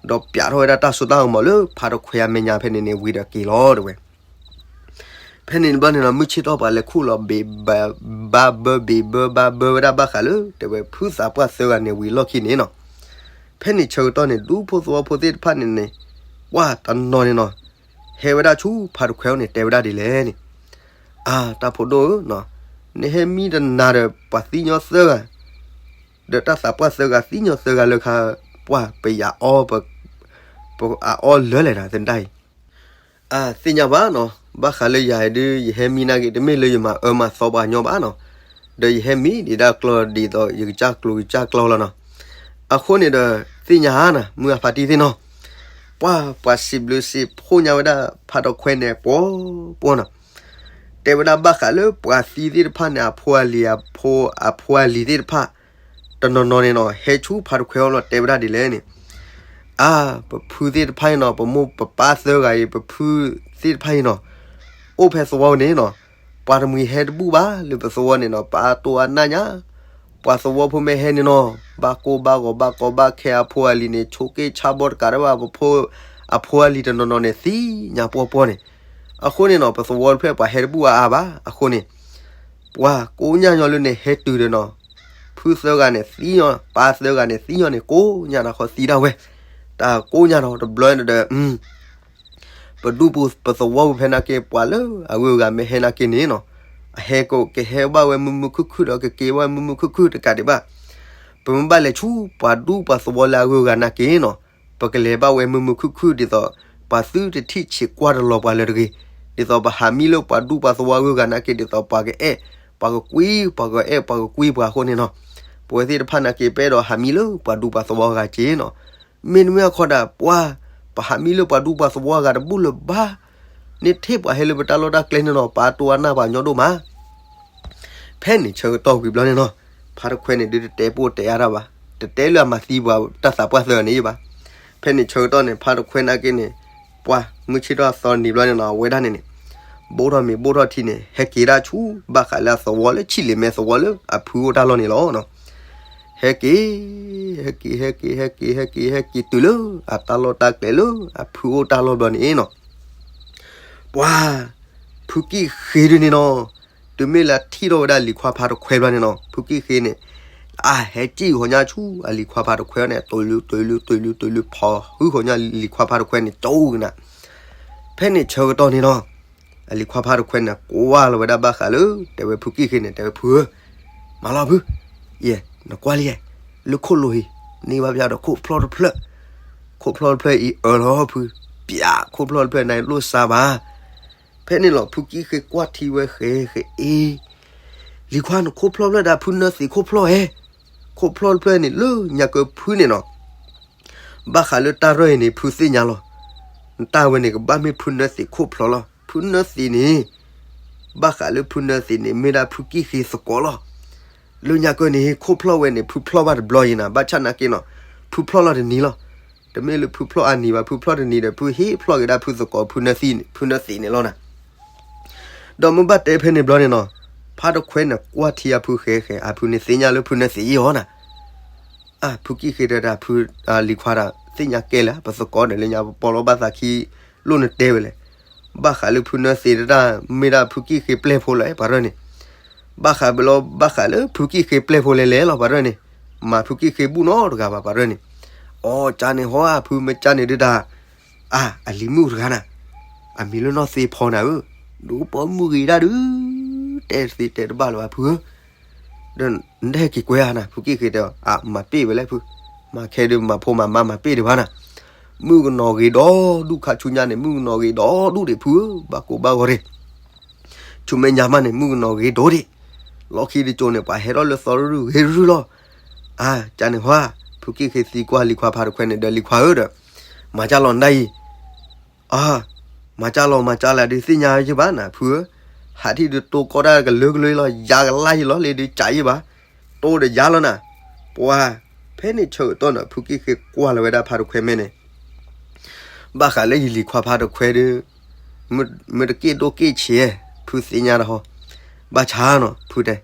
ဒီးပျးထီၣ်ဝဲဒၣ်တၢ်စိတၢ်ကမီၤလၢဖးတခွဲအမဲာ်ညါဖဲန့ၣ်န့ၣ်ဝံၤဒီးက့ၤလီၤတဲဝဲ ဖဲန့ၣ်တဘျီန့ၣ်နီၤ မုၢ်ဆ့ၣ်ထီၣ်ပှၤလဲၤခူၣ်လီၤဘ့ၣ်ဘၣ်ဘၢ ဘ့ၣ်ဘၢဘၣ်ဘၢဝဲဒၣ်ဘၣ်ဃးလၢ တဲဝဲဖုသးပှၢ်သၢဂၤန့ၣ်ဝံၤလီၢ်ခံန့ၣ်နီၤ. ဖဲန့ၣ်ဆၢကတီၢ်န့ၣ် ဒူဖိသဝီဖိသ့ၣ်တဖၣ်န့ၣ်န့ၣ် ပှၢ်တနီၤန့ၣ်နီၤ ဟဲဝဲဒၣ်ဆူဖးတခွဲအိၣ်န့ၣ် တဲဝဲဒၣ်ဒ်လဲၣ်န့ၣ်, အါ တၢ်ဖိဒိၣ်ဧၢ, နဟဲမံတနၤဒီးပှၤသံညီသၢဂၤ, ဒီးတၢ်သးပှၢ်သၢဂၤသံညီသၢဂၤလၢခါ, ပှၢ်ပယၤအီ ပအအီလၢလဲၣ်ဒီးသတးအံၤ အသ့ၣ်ညါဘၣ်နီၤ, ဘၣ်ဃးလၢယၤဒုး ယဟဲမံနာ်က့ တမ့ၢ်လၢယမၤအၢမၤသီပှၤညီဘၣ်နီၤ, ဒီးယဟဲမံဒံးဒၣ်ကျီၢ်ဒ်သိး ယကစၢ်ကျိၤကစၢ်ကျီလီၤနီၤ. အဃိန့ၣ်ဒီး သ့ၣ်ညါနၤ မုၢ်အဖါတံၢ်သ့ၣ်နီၤ, ပှၢ်ပှၤစံးဘျုးစံးဖှိၣ်ညါဝဲဒၣ်ဖးတခွဲန့ၣ် ပှီၤပှီၤနီၤ, တဲဝဲဒၣ်ဘၣ်ဃးလၢပှၤသံသ့ၣ်တဖၣ်န့ၣ် အဖိအလံၤ အဖိအဖိအလံၤသ့ၣ်တဖၣ် တနီၤနီၤန့ၣ်နီၤ ဟဲဆူဖးတခွဲအအိၣ်လီၤ တဲဝဲဒၣ်ဒ်လဲၣ်န့ၣ်, အါ ပဖုသ့ၣ်တဖၣ်အံၤနီၤ ပမိၢ်ပပၢ်သၢဂၤအံၤ ပဖုသ့ၣ်တဖၣ်အံၤနီၤ အိၣ်ဖဲသဝီန့ၣ်နီၤ, ပှၤတမှံၤဟဲတဘူၣ်ဘၣ်လၢပသဝီန့ၣ်နီၤ ပအါတိၢ်အါနၢ်ညါ, ပှၤသဝီဖိမ့ၢ်ဟဲန့ၣ်နီၤ ဘၣ်ကိၢ်ဘၣ်ဂီၤဘၣ်ကီဘၣ်ခဲအဖိအလံၤန့ၣ် ဆိးက့ဆါဘီတကးတဘၣ် ပဖိ အဖိအလံၤတနီၤနီၤန့ၣ် သံညါပှီၤပှီၤန့ၣ်, အဃိန့ၣ်နီၤ ပသဝီတဖျၢၣ်ပှၤဟဲတဘူၣ်အါအါဘၣ် အဃိန့ၣ် ပှၤကိးညါညီလၢန့ၣ် ဟဲတုၤဒီးနီၤ, ဖုသၢဂၤန့ၣ်သံညီ, ပၢ်သၢဂၤန့ၣ်သံညီန့ၣ် ကိးညါနၤဃီသံဒၣ်ဝဲ, တၢ်ကိးညါဒီးတဘျီဒီး ပဒူၣ်ပူၤပသဝီပူၤဖဲနာ်က့ ပှၤလၢအဂုၤအဂၤမ့ၢ်ဟဲနာ်က့န့ၣ်နီၤ, အဟဲကကဟဲဘၣ်ဝဲမုာ်မုာ်ခုၣ်ခုၣ်ဒီး ကက့ၤဘၣ်မုာ်မုာ်ခုၣ်ခုၣ်တကးဒံးဘၣ်, ပမ့ၢ်ဘၣ်လဲၤဆူပှၤဒူၣ်ပှၤသဝီလၢအဂုၤအဂၤနာ်က့နီၤ, ပကလဲၤဘၣ်ဝဲမုာ်မုာ်ခုၣ်ခုၣ်ဒ်သိး ပှၤသုတထံၣ်ဆံးကွၢ်တလီၤပှၤလၢတဂ့ၤ, ဒ်သိးပဟးမံလၢပှၤဒူၣ်ပှၤသဝီအဂုၤအဂၤနာ်က့ ဒ်သိးပှၤကအဲၣ်, ပှၤကကွံ, ပှၤကအဲၣ်, ပှၤကကွံပှၤအဃိန့ၣ်နီၤ, ပဝဲသ့ၣ်တဖၣ်နာ်က့ ပအဲၣ်ဒိးဟးမံလၢပှၤဒူၣ်ပှၤသဝီအဂၤက့နီၤ, မ့တမ့ၢ်အခီဒၣ် ပှၤ ပဟးမံလၢပှၤဒူၣ်ပှၤသဝီအဂၤတဘူၣ်လၢၤဘၣ်, န့ၢ်ထဲပှၤဟဲလၢပတၢ်လီၢ်တၢ်ကျဲန့ၣ်နီၤ ပာ်တိၢ်အါနၢ်ပှၤညီဒိၣ်မး ဖဲန့ၣ်ဆၢကတီၢ်ဝံၤဘျီန့ၣ်နီၤ, ဖါတခွဲန့ၣ်ဒုးတတဲပိၢ်တဲအါတၢ်ဘၣ်, တတဲလၢအမၤသံပှၤတၢ်သးပှၢ်သၢဂၤန့ၣ်ယဘၣ်. ဖဲန့ၣ်ဆၢကတီၢ်န့ၣ် ဖါတခွဲနာ်က့န့ၣ် ပှၤမုၢ်ဆ့ၣ်ထီၣ်အသီနံၤဘျီန့ၣ်နီၤ အဝဲဒၣ်န့ၣ်န့ၣ် ဘိးထီၣ်မ့ၤဘိးထီၣ်ထံန့ၣ် ဟဲက့ၤဒၣ်ဆူဘၣ်ဃးလၢအသဝီလၢ ဆံၣ်လ့ၤမဲသဝီလၢအဖုအိၣ်တၢ်လီၢ်န့ၣ်လီၤ. ဟဲက့ၤ ဟဲက့ၤ ဟဲက့ၤ ဟဲက့ၤ ဟဲက့ၤ ဟဲက့ၤတုၤလၢ အတၢ်လီၢ်တၢ်ကျဲလၢအဖုအိၣ်တၢ်လီၢ်ဘျီန့ၣ်နီၤ ပှၤ ဖုကံၣ်ဃ့ဒုန့ၣ်နီၤ, တုၤမ့ၢ်လၢထံၣ်ထီၣ်ဝဲဒၣ်လံၤခွါဖါတခွဲဘျီန့ၣ်နီၤ ဖုကံၣ်ဃ့န့ၣ် အဟဲက့ၣ်ဃီၤညါဆူအလံၤခွါဖါတခွဲန့ၣ် တုၤလု တုၤလု တုၤလု တုၤလု ဖီဟုဃီၤညါလံၤခွါဖါတခွဲန့ၣ် ကၠိကနၣ်. ဖဲန့ၣ်ဆၢကတီၢ်န့ၣ်နီၤ အလံၤခွါဖါတခွဲန့ၣ် ကွၢ်လီၤဝဲဒၣ်ဘၣ်ဃးလၢ တဲဝဲဖုကံၣ်ဃ့န့ၣ် တဲဝဲဖုဧၢ, မၤလီၤဖု, ယဲ, နကွၢ်လံယဲ, လၢခိၣ်လိၤအံၤ န့ၢ်ဘၣ်ပျၢ်ဒီးခိၣ်ဖျီၣ်တဖျၢၣ်, ခိၣ်ဖျီၣ်တဖျၢၣ်အံၤအၢၣ်လီၤဖု, ပျၢ်ခိၣ်ဖျီၣ်တဖျၢၣ်န့ၣ်လိၣ်စါဘၣ်. ဖဲန့ၣ်လီၤ ဖုကံၣ်ဃ့ကွၢ်ထံဝဲဃဲဃဲအ့ လံၤခွါန့ၣ်ခိၣ်ဖျီၣ်ဖျၢၣ်ဒၣ်ဖုနၢသံးခိၣ်ဖျီၣ်ဧဲ, ခိၣ်ဖျီၣ်တဖျၢၣ်န့ၣ်လၢညါကၢဖုန့ၣ်နီၤ ဘၣ်ဃးလၢတၢ်ရၢၢ်အံၤန့ၣ် ဖုသ့ၣ်ညါလီၤ. နတၢ်ဝဲန့ၣ် ကဘၣ်မ့ၢ်ဖုနၢသံးခိၣ်ဖျီၣ်လီၤ. ဖုနၢသံးန့ၣ် ဘၣ်ဃးလၢဖုနၢသံးန့ၣ် မ့ၢ်ဒၣ်ဖုကံၣ်ဃ့သကိးလီၤ. လၢညါကၢန့ၣ် ဟ့ၣ်ခိၣ်ဖျီၣ်ဝဲန့ၣ် ဖုဖျီၣ်ဘၣ်တဘျီအံၤနၤ, ဘၣ်ဆၣ်နာ်က့နီၤ, ဖုဖျီၣ်လီၤတနံၤလီၤ. တမ့ၢ်လၢဖုဖျီၣ်အါနံၤဘၣ်, ဖုဖျီၣ်တနံၤဒီး ဖုဟ့ၣ်ဖျီၣ်က့ၤဒၣ်ဖုသကိး ဖုနၢသံးန့ၣ်လီၤနၤ. ဒီးမ့ၢ်ဘၣ်တဲဖဲန့ၣ်ဘျီန့ၣ်နီၤ, ဖါတခွဲန့ၣ်ကွၢ်ထံအဖုဃဲဃဲ, အဖုန့ၣ်သ့ၣ်ညါလၢဖုနၢသံးအံၤအီၤနၤ. အါ ဖုကံၣ်ဃ့တဲဒၣ်ဖု, လံၤခွါဒီး သ့ၣ်ညါကဲလၢၤ, ပသကိးဒီးလၢညါပပီလီၤဘၣ်သးခံ လိၣ်နတဲဝဲလဲၣ်. ဘၣ်ဃးလၢဖုနၢသံးတဒၣ် မ့ၢ်ဒၣ်ဖုကံၣ်ဃ့ပျဲၢ်ဖိလီၤ ပှၤရၢၢ်န့ၣ်. ဘၣ်ဃးဘၣ်လီၤ ဘၣ်ဃးလၢဖုကံၣ်ဃ့ပျဲၢ်ဖိလဲၤလဲၤလီၤ ပှၤရၢၢ်န့ၣ်, မၤဖုကံၣ်ဃ့ဘူၣ်နီတဂၤဘၣ် ပှၤရၢၢ်န့ၣ်. အိ ကန့ၣ်ဟီ ဖုမ့ၢ်ကန့ၣ်ဒုးတၢ်, အါ အလံၤမုၣ်တဂၤနၤ, အမံၤလၢနီၢ်သ့ဖီနၤဧၢ, ဒိးပီမုၢ်ဂ့ၤဒၣ်ဒုး, တဲသ့တဲတဘၣ်လၢၤဘၣ်ဖုဧၢ. ဒီးနတဟဲက့ၤကွဲဧါနၤ, ဖုကံၣ်ဃ့တဲအီၤ, အါ မၤပ့ၢ်ဝဲလဲၣ်ဖု, မၤခဲဒုးမၤဖိမၤမါမၤပ့ၢ်ဒံးဘၣ်နၤ. မုၣ်ကနီၤဂ့ၤဒီဒူၣ် ခါဆူညါန့ၣ် မုၣ်ကနီၤဂ့ၤဒီဒူၣ်ဒံးဖုဧၢ, ဘၣ်ကိၢ်ဘၣ်ဂီၤဒံး, ဆူမဲာ်ညါမးန့ၣ် မုၣ်ကနီၤဂ့ၤဒိၣ်ဒံး, လီၢ်ခံတကၠိန့ၣ် ပှၤဟဲထီၣ်လၢသီရူၢ်ဂ့ၤရူၢ်လီၤ. အါ ကန့ၣ်ဟီ, ဖုကံၣ်ဃ့သံကွၢ်လံၤခွါဖါတခွဲန့ၣ်ဒီး လံၤခွါဧၢဒီး, မၤကၢ်လီၤနၤအံၤ အါ မၤကၢ်လီၤ မၤကၢ်လီၤဒုးသ့ၣ်ညါယဘၣ်နၤ ဖုဧၢ, ဟးထံၣ်ဒုးတိၢ်ကီၢ်တၢ်ကလၢကလၢလီၤ ယါကလါယလီၤလံဒုးကးယဘၣ်, တိၢ်ဒီးယါလီၤနၤ. ပှၤ ဖဲန့ၣ်ဆၢကတီၢ်န့ၣ် ဖုကံၣ်ဃ့ကွၢ်လီၤဝဲဒၣ်ဖါတခွဲမဲာ်န့ၣ်, ဘၣ်ဃးလၢယလံၤခွါဖါတခွဲဒုး, မ့ၢ်တက့ၢ်ဒိၣ်က့ၢ်ဆံး, ဖုသ့ၣ်ညါတၢ်ဟီ, ဘၣ်ဆၣ်နီၤ ဖုတဲ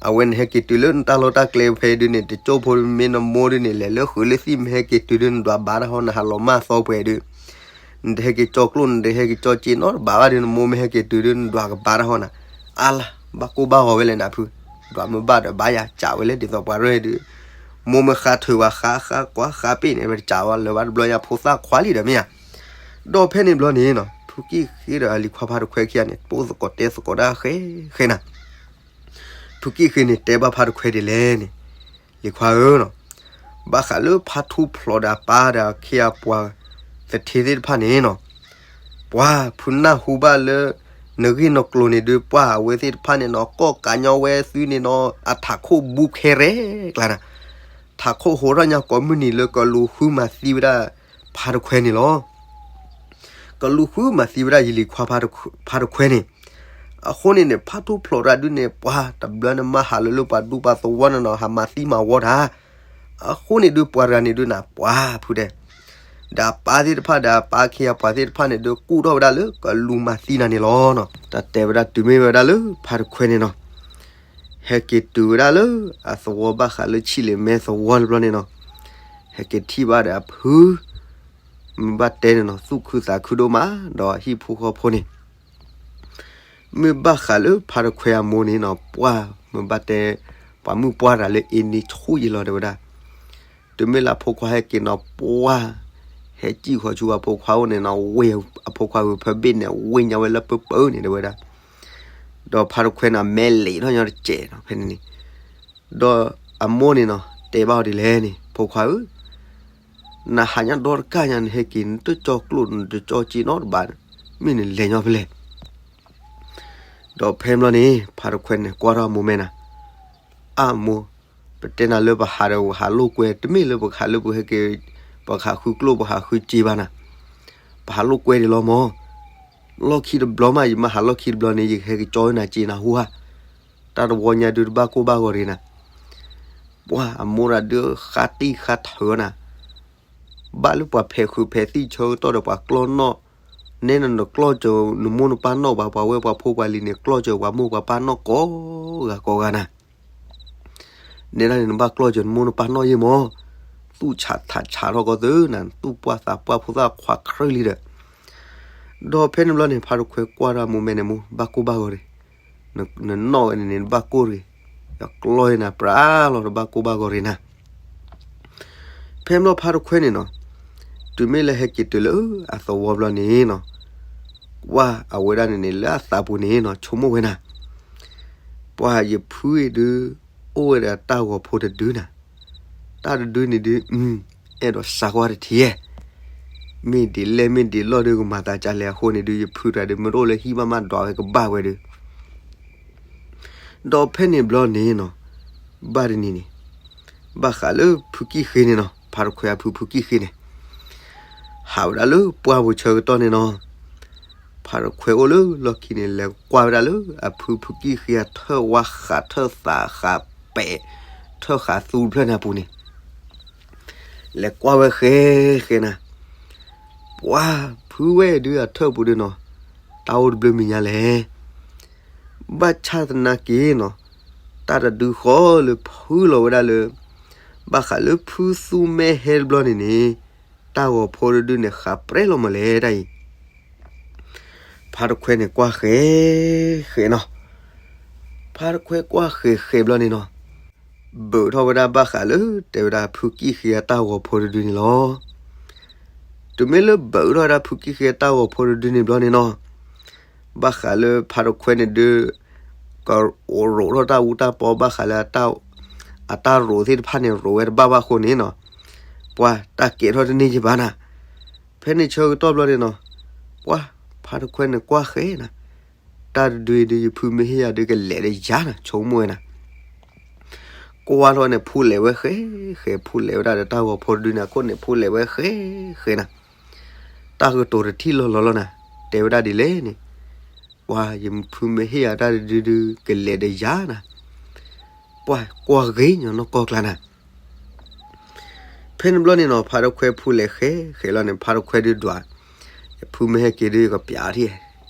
အဝဲန့ၣ်ဟဲက့ၤတုၤလၢနတၢ်လီၢ်တၢ်ကျဲဖဲဒုးန့ၣ် တကၠိဖိမ့ၢ်နမိၢ်ဒုးန့ၣ် လဲၤလၢဃုာ်လၢသံၣ်မ့ၢ်ဟဲက့ၤတုၤဒုး နဒွးဘၣ်တၢ်ဟီ နဟးလီၤမၢ်သီပှဲၤဒုး, နတဟဲက့ၤကၠီကျိၣ် နတဟဲက့ၤကၠီစ့နီတဘၣ်ဘၣ်ဒုး နမိၢ်မ့ၢ်ဟဲက့ၤတုၤဒုး နဒွးကဘၣ်တၢ်ဟီနၤ. အါလါ ဘၣ်ကိၢ်ဘၣ်ဂီၤဝဲလဲၣ်နၤဖု, ဒွးမုာ်ဘၣ်ဒီးဘၣ်ယၤကးဝဲလၢဒ်သိးပှၤရၢၢ်ဒုး, မိၢ်မ့ၢ်ဃါထုးဝဲဃါဃါကွၢ်ဃါပ့ၢ်န့ၣ် ဝဲတကးဝဲလၢၤဘၣ်တဘျီညါဖိသၣ်ခွါလံဒီးမ့ၢ်ဧါ. ဒီးဖဲန့ၣ်ဘျီန့ၣ်နီၤ ဖုကံၣ်ဃ့ဒီးအလံၤခွါဖါတခွဲခံဂၤန့ၣ် တိၢ်သကိးတဲသကိးတၢ်ဃဲဃဲနၤ ဖုကံၣ်ဃ့န့ၣ် တဲဘၣ်ဖါတခွဲဒ်လဲၣ်န့ၣ်, လံၤခွါဧၢနီၤ, ဘၣ်ဃးလၢဖါထူဖျိးဒီးအပၢ်ဒီးအခ့အပှၤ သထ့သ့ၣ်တဖၣ်န့ၣ်နီၤ, ပှၤဖုနၢ်ဟူဘၣ်လၢ နဂ့ၢ်နကျိၤန့ၣ်ဒုး ပှၤအဝဲသ့ၣ်တဖၣ်န့ၣ်နီၤ ကိးကးညီဝဲသုန့ၣ်နီၤ အထးခိၣ်ဘူးခဲရဲၣ်ကျါနၤ, ထးခိၣ်ဟိထီၣ်ညါကိးမုၢ်နံၤလၢကလူၤဃုမၤသံဝဲဒၣ် ဖါတခွဲန့ၣ်လီၤ. ကလူၤဃုမၤသံဝဲဒၣ်ယလံၤခွါဖါတခွဲန့ၣ်, အဃိန့ၣ်န့ၣ် ဖါထူဖျိးတၢ်ဒုးန့ၣ် ပှၤတဘျီန့ၣ်မၤဟးလၢလၢပှၤဒူပှၤသဝီန့ၣ်နီၤ ဟးမၤသံမၤဝီတၢ်, အဃိန့ၣ်ဒုးပှၤတဂၤန့ၣ်ဒုးနၤ ပှၤဖုတဲ ဒီးအပၢ်သ့ၣ်တဖၣ်ဒီးအပၢ်အခ့အပှၤသ့ၣ်တဖၣ်န့ၣ်ဒုး ကူၣ်ထီၣ်ဝဲဒၣ်လၢကလူၤမၤသံနၤန့ၣ်လီၤ. တၢ်တဲဝဲဒၣ်တုၤမ့ၢ်ဝဲဒၣ်လၢဖါတခွဲန့ၣ်နီၤ, ဟဲက့ၤတုၤဝဲဒၣ်လၢအသဝီဘၣ်ဃးလၢဆံးလ့ၤမဲသဝီတဘျီန့ၣ်နီၤ, ဟဲက့ၤထံၣ်ဘၣ်ဒီးအဖု မ့ၢ်ဘၣ်တဲန့ၣ်နီၤ သူၣ်ခုသးခုဒိၣ်မး ဒီးဟံၣ်ဖိဃီဖိန့ၣ် မ့ၢ်ဘၣ်ဃးလၢဖါတခွဲအမိၢ်န့ၣ်နီၤ ပှၤမ့ၢ်ဘၣ်တဲ ပှၤမုၣ်ပှၢ်တၢ်လၢအ့န့ဆူၣ်ယံာ်လီၤတဲဝဲဒၣ်, တုၤမ့ၢ်လၢအဖိခွါဟဲက့ၤနီၤ ပှၤ ဟဲစံၣ်ဃီၤဆူအဖိခွါအိၣ်န့ၣ်နီၤ ဝ့ၢ်အဖိခွါဂုၤဖၢဘ့ၣ်န့ၣ် ဝ့ၢ်ညါဝဲလၢပၢပၢန့ၣ်တဲဝဲဒၣ်, ဒီးဖါတခွဲန့ၣ် မဲလံာ်ထီၣ်ညီတစဲးနီၤ ဖဲန့ၣ်န့ၣ်, ဒီးအမိၢ်န့ၣ်နီၤ တဲဘၣ်အီၤဒ်လဲၣ်န့ၣ် ဖိခွါဧၢ နဟးညါဒီတကၢ်ညါ နဟဲက့ၤ နတကၠီကျိၣ် နတကၠီစ့နီတဘၣ်, မ့ၢ်နလဲၤညီဖဲလဲၣ်. ဒီးဖဲဘျီန့ၣ် ဖါတခွဲန့ၣ် ကွၢ်ထီၣ်အမိၢ်မဲာ်နၤ, အမိၢ်, ပတဲနၤလၢပဟးဒီးပဟးလိာ်ကွဲ တမ့ၢ်လၢပကဟးလၢပဟဲက့ၤ ပကဟးဃုကျိၣ် ပဟးဃုစ့ဘၣ်နၤ, ပဟးလိာ်ကွဲဒံးလီၤမၢ်, လီၢ်ခံတဘျီမး ယမ့ၢ်ဟးလီၢ်ခံတဘျီန့ၣ် ယကဟဲက့ၤကၠီနၤစ့နၤဟူဧါ, တၢ်တဝီညါဒုးတဘၣ်ကိၢ်ဘၣ်ဂီၤရ့နၤ ပှၤအမိၢ်တၢ်ဒုးဃါတံၢ်ဃါထၢနၤ, ဘၣ်လၢပှၤဖဲးဃုာ်ဖဲးသံၣ်ဆၢကတီၢ်ဒီးပှၤကျီၢ်နီၣ်, နဲနနကျီၢ်စၢၤ နမိၢ်နပၢ်နီၣ်ဘၣ် ပှၤဝဲပှၤဖိပှၤလံၤန့ၣ် ကျီၢ်စၢၤပှၤမိၢ်ပှၤပၢ်နီၣ်ကိးဂၤကိးဂၤနၤ, နဲဒၣ်န့ၣ် နဘၣ်ကျီၢ်စၢၤနမိၢ်နပၢ်နီၣ်ယဲၢ်မၢ်, သူၣ်ဆးထးဆးထီၣ်ကီးသုနၤ နသူၣ်ပှၢ်သးပှၢ်ဖိသၣ်ခွါခရၢၣ်လံဒီး ဒီးဖဲန့ၣ်ဘျီန့ၣ် ဖါတခွဲကွၢ်ထီၣ်အမိၢ်မဲာ်န့ၣ် မိၢ် ဘၣ်ကိၢ်ဘၣ်ဂီၤရ့, နနီၣ်ဝဲန့ၣ်န့ၣ် နဘၣ်ကိၢ်တဂ့ၤ, ယကျီၢ်နၤပြးလီၤတဘၣ်ကိၢ်ဘၣ်ဂီၤရ့နၤ. ဖဲဘျီဖါတခွဲန့ၣ်နီၤ, တုၤမ့ၢ်လၢဟဲက့ၤတုၤလၢအသဝီဘျီန့ၣ်နီၤ, ကွၢ်အဝဲဒၣ်န့ၣ်န့ၣ်လၢအသးပူၤန့ၣ်နီၤ ဆိကမိၣ်ဝဲနၤ, ပှၤယဖုအံၤဒုး အိၣ်ဝဲဒီးတၢ်ဂီၤဖိတဒုနၤ, တၢ်တဒုန့ၣ်ဒုး အဲၣ်ဒိးစးကွၢ်တထံၣ်ဧါ, မ့ၢ်ဒ်လဲၣ်မ့ၢ်ဒ်လဲၣ်ဒုး ကမၤသးဒ်လဲၣ်အဃိန့ၣ်ဒုး ယဖုတဂၤဒုး မ့ၢ်တအိၣ်လၢဟံၣ်ဘၣ်မး ဒွးဝဲကဘၣ်ဝဲဒုး ဒီးဖဲန့ၣ်ဘျီန့ၣ်နီၤ, ဘၣ်တနံၤန့ၣ်, ဘၣ်ဃးလၢဖုကံၣ်ဃ့န့ၣ်နီၤ, ဖါတခွဲအဖုဖုကံၣ်ဃ့န့ၣ်, ဟးဝဲဒၣ်လၢပှၢ်ပူၤဆၢကတီၢ်န့ၣ်နီၤ, ဖါတခွဲအိၣ်လၢလီၢ်ခံန့ၣ် လဲၤကွၢ်ဝဲဒၣ်လၢအဖုဖုကံၢ်ဃ့အထၢၣ်ဝါဃးထၢၣ်သးဃးပဲာ် ထၢၣ်ဃးသူတဖျၢၣ်န့ၣ်အပူၤန့ၣ် လဲၤကွၢ်ဝဲဃဲဃဲနၤ, ပှၤဖုဝဲဒုးအထၢၣ်ပူၤဒုးနီၤ, တၢ်အိၣ်တဘျုးမံၤညါလဲၣ်. ဘၣ်ဆၣ်သနာ်က့နီၤ, တၢ်တဒုဃီလၢဖုလီၤဝဲဒၣ်လၢ ဘၣ်ဃးလၢဖုသူမဲဟဲတဘျီန့ၣ်န့ၣ်, တၢ်ဂီၤဖိတဒုန့ၣ် ဃးပြဲလီၤမးလဲၣ်တၢ်အံၤ. ဖါတခွဲန့ၣ်ကွၢ်ဃဲဃဲနီၤ, ဖါတခွဲကွၢ်ဃဲဃဲဘျီန့ၣ်နီၤ, ဘုးထီၣ်ဝဲဒၣ်ဘၣ်ဃးလၢ တဲဝဲဒၣ်ဖုကံၢ်ဃ့အတၢ်ဂီၤဖိတဒုန့ၣ်လီၤ. တုၤမ့ၢ်လၢဘုးထီၣ်ဝဲဒၣ်ဖုကံၢ်ဃ့အတၢ်ဂီၤဖိတဒုန့ၣ်ဘျီန့ၣ်နီၤ, ဘၣ်ဃးလၢဖါတခွဲန့ၣ်ဒုး ကရိးထီၣ်တၢ်အူတၢ်ပီ ဘၣ်ဃးလၢ အတၢ်ရိးသ့ၣ်တဖၣ်န့ၣ် ရိးဝဲတဘၣ်ဘၣ်အဃိန့ၣ်နီၤ, ပှၤတၢ်ကဲထီၣ်တန့ၢ်ကဘၣ်နၤ. ဖဲန့ၣ်ဆၢကတီၢ်ဘျီန့ၣ်နီၤ, ပှၤဖါတခွဲန့ၣ်ကွၢ်ဃဲနၤ, တၢ်တဒုအံၤဒုး ယဖုမ့ၢ်ဟ့ၣ်ယၤဒုး ကလဲၤဒီးယၤနၤ ဆိကမိၣ်ဝဲနၤ. ကွၢ်ထီၣ်န့ၣ် ဖုလဲၤဝဲဃဲဃဲ, ဖုလဲၤဝဲဒၣ်ဒီးတၢ်ဂီၤဖိတဒုန့ၣ် အခိၣ်န့ၣ် ဖုလဲၤဝဲဃဲဃဲနၤ, တၢ်ကတိၤတထံၣ်လီၤလီၤလီၤနၤ, တဲဝဲဒၣ်ဒ်လဲၣ်န့ၣ်, ပှၤယဖုမ့ၢ်ဟ့ၣ်ယၤတၢ်တဒုဒုး ကလဲၤဒီးယၤနၤ, ပှၤကွၢ်ဂ့ၤညီနီၢ်ကီၢ်ကျါနၤ. ဖဲန့ၣ်ဘျီန့ၣ်နီၤ ဖါတခွဲဖုလဲၤဃဲဃဲလီၤန့ၣ် ဖါတခွဲဒုးဒွး, ယဖုမ့ၢ်ဟဲက့ၤဒုး ယကပျးထံၣ်,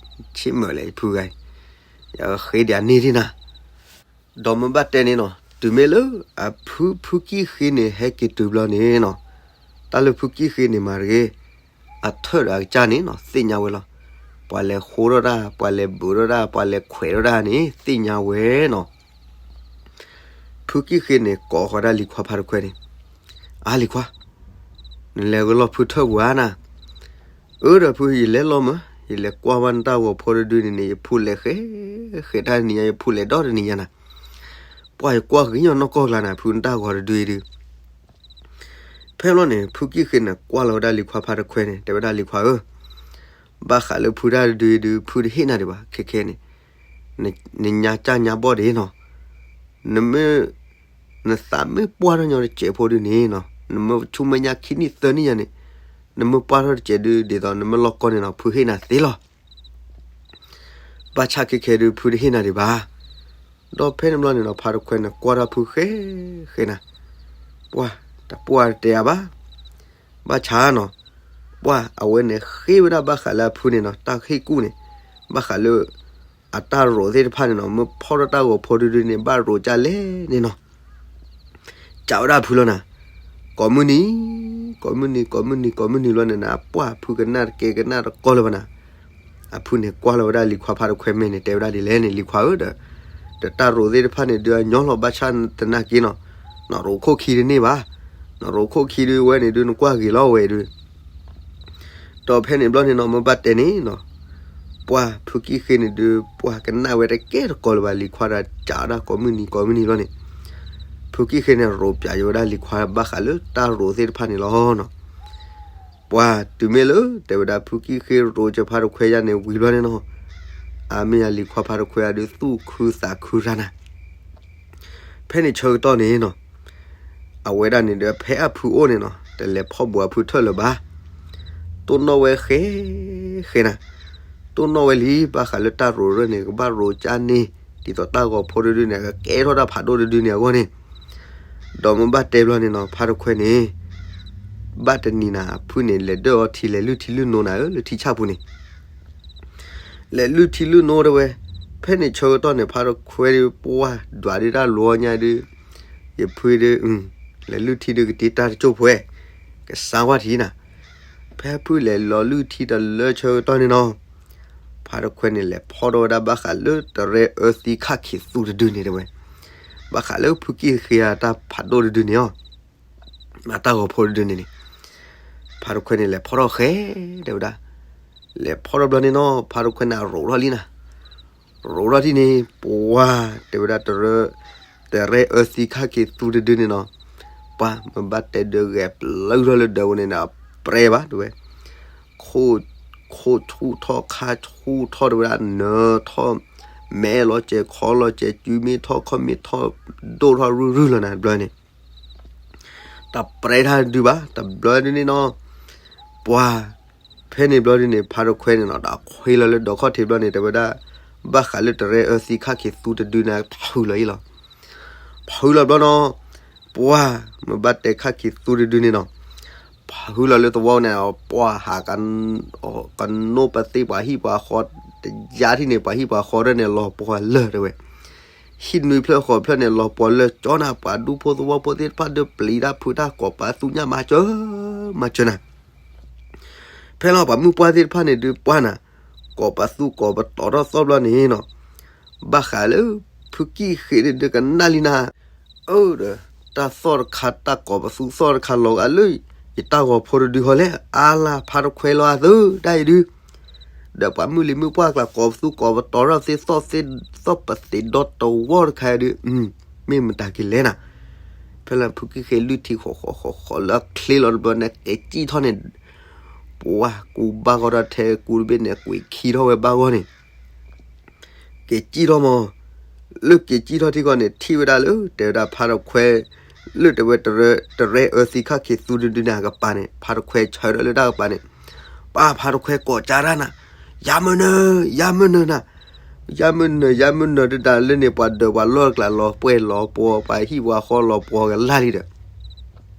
ဆ့ၣ်မုာ်လဲၣ်ယဖုဂၤ, ယဃ့ဒံးအန့ၢ်ဒံးနၤ. ဒီးမ့ၢ်ဘၣ်တဲန့ၣ်နီၤ, တုၤမ့ၢ်လၢအဖုဖုကံၢ်ဃ့န့ၣ် ဟဲက့ၤတုၤဘျီန့ၣ်နီၤ, တၢ်လၢဖုကံၢ်ဃ့န့ၣ်မၤတဂ့ၤ, အထၢၣ်ဒီးအကစၢ်န့ၣ်နီၤ သ့ၣ်ညါဝဲလီၤ. ပှၤလဲၤဃိထီၣ်တၢ်, ပှၤလဲၤဘုးထီၣ်တၢ်, ပှၤလဲၤခွဲးထီၣ်တၢ်န့ၣ် သ့ၣ်ညါဝဲနီၤ. ဖုကံၢ်ဃ့န့ၣ် ကိးဃီၤဒၣ်လံၤခွါဖါတခွဲန့ၣ်, အါလံၤခွါ, နလဲၤဂ့ၤလီၤဖုထၢၣ်ပူၤဧါနၤ. အၢ ဒီးဖု ယလဲၤလီၤမး, ယလဲၤကွၢ်ဘၣ်နတၢ်ဂီၤဖိတဒုန့ၣ်န့ၣ် ယဖုလဲၤဃဲ, ဃဲတၢ်တနံၤညါ ယဖုလဲၤဒီတနံၤညါနၤ. ပှၤယကွၢ်ဂ့ၤညီနီၢ်ကီၢ်ကျါနၤ ဖုနတၢ်ဂီၤတဒုအံၤဒုး ဖဲလီၤန့ၣ် ဖုကံၢ်ဃ့န့ၣ် ကွၢ်လီၤဝဲဒၣ်လံၤခွါဖါတခွဲန့ၣ် တဲဝဲဒၣ်လံၤခွါဧၢ, ဘၣ်ဃးလၢဖုတၢ်တဒုအံၤဒုး ဖုတဟ့ၣ်နၤဒံးဘၣ် ခဲခဲန့ၣ်, နညါကၢ်ညါဘီၣ်ဒံးနီၤ, နမ့ၢ် နသးမ့ၢ်ပှၢ်ထီၣ်ညီတစဲးဖိဒုးန့ၣ်နီၤ, နမ့ၢ်ဆူမဲာ်ညါခံနံၣ်သၢနံၣ်ညါန့ၣ်, နမ့ၢ်ပှၢ်ထီၣ်တစဲးဒုး ဒ်သိးနမ့ၢ်လီၢ်ကီၢ်န့ၣ်နီၤ ဖုဟ့ၣ်နၤသ့လီၤ. ဘၣ်ဆၣ်ခဲခဲဒုး ဖုတဟ့ၣ်နၤဒံးဘၣ်. ဒီးဖဲန့ၣ်ဘျီန့ၣ်နီၤ ဖါတခွဲန့ၣ် ကွၢ်တၢ်ဖုဃဲဃဲနၤ, ပှၤ တပှၢ်တတဲအါဘၣ်. ဘၣ်ဆၣ်နီၤ, ပှၤအဝဲန့ၣ်ဃ့ဝဲဒၣ်ဘၣ်ဃးလၢအဖုန့ၣ်နီၤ တၢ်ဟ့ၣ်ကူၣ်န့ၣ်, ဘၣ်ဃးလၢ အတၢ်ရိးသ့ၣ်တဖၣ်န့ၣ်နီၤ မ့ၢ်ဖီၣ်ထီၣ်တၢ်ဂီၤဖိဒုဒုန့ၣ် ဘၣ်ရိးကၢ်လဲၣ်န့ၣ်နီၤ. ကးဝဲဒၣ်အဖုလီၤနၤ, ကိးမုၢ်နံၤ, ကိးမုၢ်နံၤ ကိးမုၢ်နံၤ ကိးမုၢ်နံၤလီၤန့ၣ်နၤ ပှၤဖုကနၣ်တကဲကနၣ်တကီလၢၤဘၣ်နၤ. အဖုန့ၣ်ကွၢ်လီၤဝဲဒၣ်လံၤခွါဖါတခွဲမဲာ်န့ၣ် တဲဝဲဒၣ်ဒ်လဲၣ်န့ၣ် လံၤခွါဧၢဒီး, ဒီးတၢ်ရိးသ့ၣ်တဖၣ်န့ၣ်ဒုးအညီလီၤ ဘၣ်ဆၣ်သနာ်က့နီၤ, နရိးခိၣ်ခံတန့ၢ်ဘၣ်. နရိးခိၣ်ခံဒုးဝဲန့ၣ်ဒုး နကွၢ်ဂ့ၤလီၤဝဲဒုး ဒီးဖဲန့ၣ်ဘျီန့ၣ်နီၤ မ့ၢ်ဘၣ်တဲန့ၣ်နီၤ, ပှၤဖုကံၢ်ဃ့န့ၣ်ဒုး ပှၤကနၣ်ဝဲတကဲတကီလၢၤဘၣ် လံၤခွါဒီးကးဝဲဒၣ်ကိးမုၢ်နံၤကိးမုၢ်နံၤလီၤန့ၣ်, ဖုကံၢ်ဃ့န့ၣ် ရိးပၠးယိၤဝဲဒၣ်လံၤခွါဘၣ်ဃးလၢတၢ်ရိးသ့ၣ်တဖၣ်န့ၣ်လီၤနီၤ. ပှၤတုၤမ့ၢ်လၢ တဲဝဲဒၣ်ဖုကံၢ်ဃ့ရိးကဖါတခွဲယါန့ၣ်ဝံၤဘျီန့ၣ်နီၤ, အါမ့ၢ်ယၤလံၤခွါဖါတခွဲအဒုးသူၣ်ခုသးခုရၢ်နၤ. ဖဲန့ၣ်ဆၢကတီၢ်န့ၣ်နီၤ, အဝဲဒၣ်န့ၣ်ဒီးဖဲအဖုအိၣ်န့ၣ်နီၤ တလဲၤဖီၣ်ဘူးအဖုထၢၣ်လၢၤဘၣ်. တိၢ်နီၣ်ဝဲဃဲ ဃဲနၤ, တိၢ်နီၣ်ဝဲလံ ဘၣ်ဃးလၢတၢ်ရိးရၢၢ်န့ၣ် ကဘၣ်ရိးကၢ်န့ၢ် ဒ်သိးတၢ်ဂီၤဖိတဒုန့ၣ် ကကဲထီၣ်တၢ်ဖးဒိၣ်တဒုန့ၣ်အဂီၢ်န့ၣ်, ဒီးမ့ၢ်ဘၣ်တဲဘျီန့ၣ်နီၤ ဖါတခွဲန့ၣ် ဘၣ်တနံၤနၤ အဖုန့ၣ် လဲၤဒၢၣ်အီထံ လဲၤလုၢ်ထံလုၢ်နိနၤဧၢ လၢထံဆၣ်ပူၤန့ၣ် လဲၤလုၢ်ထံလုၢ်နိတဲဝဲ, ဖဲန့ၣ်ဆၢကတီၢ်န့ၣ် ဖါတခွဲဒုး ပှၢ်ဒွးဒုးတၢ်လီၤညါဒုး, ယဖုဒုး, လဲၤလုၢ်ထံဒုးကတ့တၢ်တကၠိၢ်ဖဲ, ကစါဝါထံနၤ, ဖဲဖုလဲၤလီၤလုၢ်ထံတလၢဆၢကတီၢ်န့ၣ်နီၤ, ဖါတခွဲန့ၣ် လဲၤဖီၣ်ထီၣ်ဝဲဒၣ်ဘၣ်ဃးလၢတရဲအၢသံခၣ်ခံးသူတဒုန့ၣ်တဲဝဲ, ဘၣ်ဃးလၢဖုကံၢ်ဃ့အတၢ်ဖးဒိၣ်တဒုန့ၣ်အီၤ အတၢ်ဂီၤဖိတဒုန့ၣ်န့ၣ်, ဖါတခွဲန့ၣ် လဲၤဖီၣ်ထီၣ်ဃဲ တဲဝဲဒၣ်, လဲၤဖီၣ်ထီၣ်ဘျီန့ၣ်နီၤ ဖါတခွဲန့ၣ် အရိးထီၣ်လံနၤ, ရိးထီၣ်ထံန့ၣ် ပှၤ တဲဝဲဒၣ်တရဲ, တရဲအၢသံခၣ်ခံးသူတဒုန့ၣ်နီၤ, ပှၤမ့ၢ်ဘၣ်တဲဒုးဂဲၤပျၢထီၣ်လၢဒၢးပူၤန့ၣ် အပြဲဘၣ်တဲဝဲ, ခိၣ်ဆူၣ်ထီၣ်ခါဆူၣ်ထီၣ်တဲဝဲဒၣ် နၢထီၣ်, မဲလီၤစဲၤခီလီၤစဲၤ စုမ့ၢ်ထီၣ်ခီၣ်မ့ၢ်ထီၣ် ဒိၣ်ထီၣ်ရုၢ်ရုၢ်လီၤနၤတဘျီန့ၣ် တပြဲတၢ်တဒုဘၣ် တဘျီဒုန့ၣ်နီၤ, ပှၤ, ဖ ဖဲန့ၣ်ဘျီဒုန့ၣ် ဖါတခွဲန့ၣ်နီၤ ဒီးခွ့လီၤလၢဒိးခီၣ်ထံးဘျီန့ၣ် တဲဝဲဒၣ် ဘၣ်ဃးလၢတရဲအၢသံခါခံးသူတဒုန့ၣ် ဖုးလီၤအံၤလီၤ. ဖုးလီၤဘျီနီၤ ပှၢ် မ့ၢ်ဘၣ်တဲခါခံးသူတဒုန့ၣ်နီၤ ဖုးလီၤလၢသဝီန့ၣ် ပှၢ်ဟး ကနိးပသ့ပှၤဟံၣ်ပှၤဃီ တယါထံၣ်န့ၣ် ပှၤဟံၣ်ပှၤဃီဒၣ်န့ၣ် လီၤပှီၢ်လၢာ်တဲဝဲ ဟံၣ်နွံဖျၢၣ်ဃိးဖျၢၣ်န့ၣ် လီၤပှီၢ်လၢာ်ကၠီနၤ ပှၤဒူဖိသဝီဖိသ့ၣ်တဖၣ်ဒီးပျံၤတၢ်ဖုးတၢ်ကိးပသူညၣ်မၤစၢၤ မၤစၢၤနၤ ဖဲလီၤပှၤမုၣ်ပှၢ်သ့ၣ်တဖၣ်န့ၣ်ဒုးပှၢ်နၤ ကိးပသူကိးပတီၤထီၣ်သီၣ်ဘျီန့ၣ်နီၤ ဘၣ်ဃးလၢ ဖုကံၢ်ဃ့န့ၣ်ဒုးကနၣ်လံနၤ အၢဒီး တၢ်သီၣ်တခါတၢ်ကိးပသူသီၣ်တခါလီၤဂာ်လၢ ယတၢ်ဂီၤဖိတဒုဟီလဲၣ် အါလၢဖါတခွဲလီၤအသၢ တၢ်အံၤဒုး ဒီးပှၤမုၣ်လံၤမုၣ်ပှၢ်ကျါကိးပသူကိးပတီၤထီၣ်သ့ သီၣ်သ့ သီၣ်ပသ့ဒီတဝီတခါအံၤဒုး မ့ၢ်မတၤက့ၤလဲၣ်နၤ ဖဲလၢဖုကံၢ်ဃ့လုၢ်ထံဃီဃီဃီဃီလၢအချ့လီၤတဘျီန့ၣ် ကဲၤစံၣ်ထီၣ်န့ၣ် ပှၢ်ကူဘၣ်ဂီၢ်ထီၣ်ထဲကူတဘ့ၣ်န့ၣ် ကွံာ်ခံထီၣ်ဝဲဘၣ်ဂီၢ်န့ၣ် က့ၤစံၣ်ထီၣ်မး, လၢက့ၤစံၣ်ထီၣ်ထံကီၢ်န့ၣ် ထံၣ်ဝဲဒၣ်လၢ တဲဝဲဒၣ်ဖါတခွဲ လၢတဲဝဲ တရဲအၢသံခါခံးသူတဒုန့ၣ် အကပၤန့ၣ် ဖါတခွဲဆၢထၢၣ်လၢတၢ်ကပၤန့ၣ်, ပၢ်ဖါတခွဲကိးကၢ်တၢ်နၤ, ယါမုၢ်နၢၤ, ယါမုၢ်နၢၤနၤ, ယါမုၢ်နၢၤ ယါမုၢ်နၢၤတဒၣ်လၢန့ၣ် ပှၤဒၢးပှၤလီၢ်တကျးလီၤပှဲၤလီၤပှီၤ ပှၤဟံၣ်ပှၤဃီလီၤပှီၤကလၢ်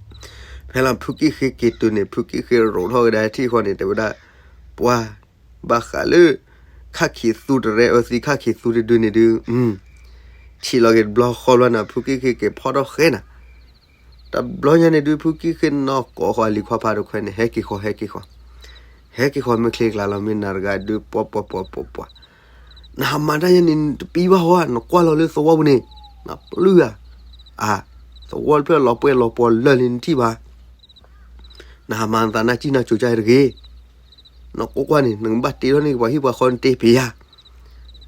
လံဒီး ဖဲလီၤဖုကံၢ်ဃ့က့ၤတုၤန့ၣ် ဖုကံၢ်ဃ့ရိးထီၣ်ကဒါထံၣ်ဃီန့ၣ် တဲဝဲဒၣ် ပှၢ် ဘၣ်ဃးလၢ ခါခံးသူတရဲအၢသံခါခံးသူတဒုန့ၣ်ဒုး ထံၣ်လီၤက့ၤတဘျီဃီဘျီနၤ ဖုကံၢ်ဃ့က့ၤဖီၣ်ထီၣ်ဃဲနၤ, တဘျီညါန့ၣ်ဒုး ဖုကံၢ်ဃ့နီၢ်ကိးဃီလံၤခွါဖါတခွဲန့ၣ် ဟဲက့ၤဃီ ဟဲက့ၤဃီ, ဟဲက့ၤဃီမ့ၢ်ချ့ကျါလီၤ မ့ၢ်နၤတဂၤဒုး ပှၤပှၤပှၤပှၤပှၤ နဟးမၤတၢ်ယဲန့ၣ် နတပံဘၣ်ဟီဧါ နကွၢ်လီၤလၢသဝီပူၤန့ၣ် နပျုၢ်ဧါ, အါ, သဝီတဖျၢၣ်လီၤပှဲၤလီၤပှီၤလၢာ်လံနထံၣ်ဘၣ်, နဟးမၤနသးနၢ်ကံၣ်နၢ်ကိၤကၢ်တဂ့ၤ, နကွၢ်ကွၢ်န့ၣ် နကဘၣ်တ့ထီၣ်န့ၢ်ပှၤဟံၣ်ပှၤဃီနတ့ပ့ၤယါ,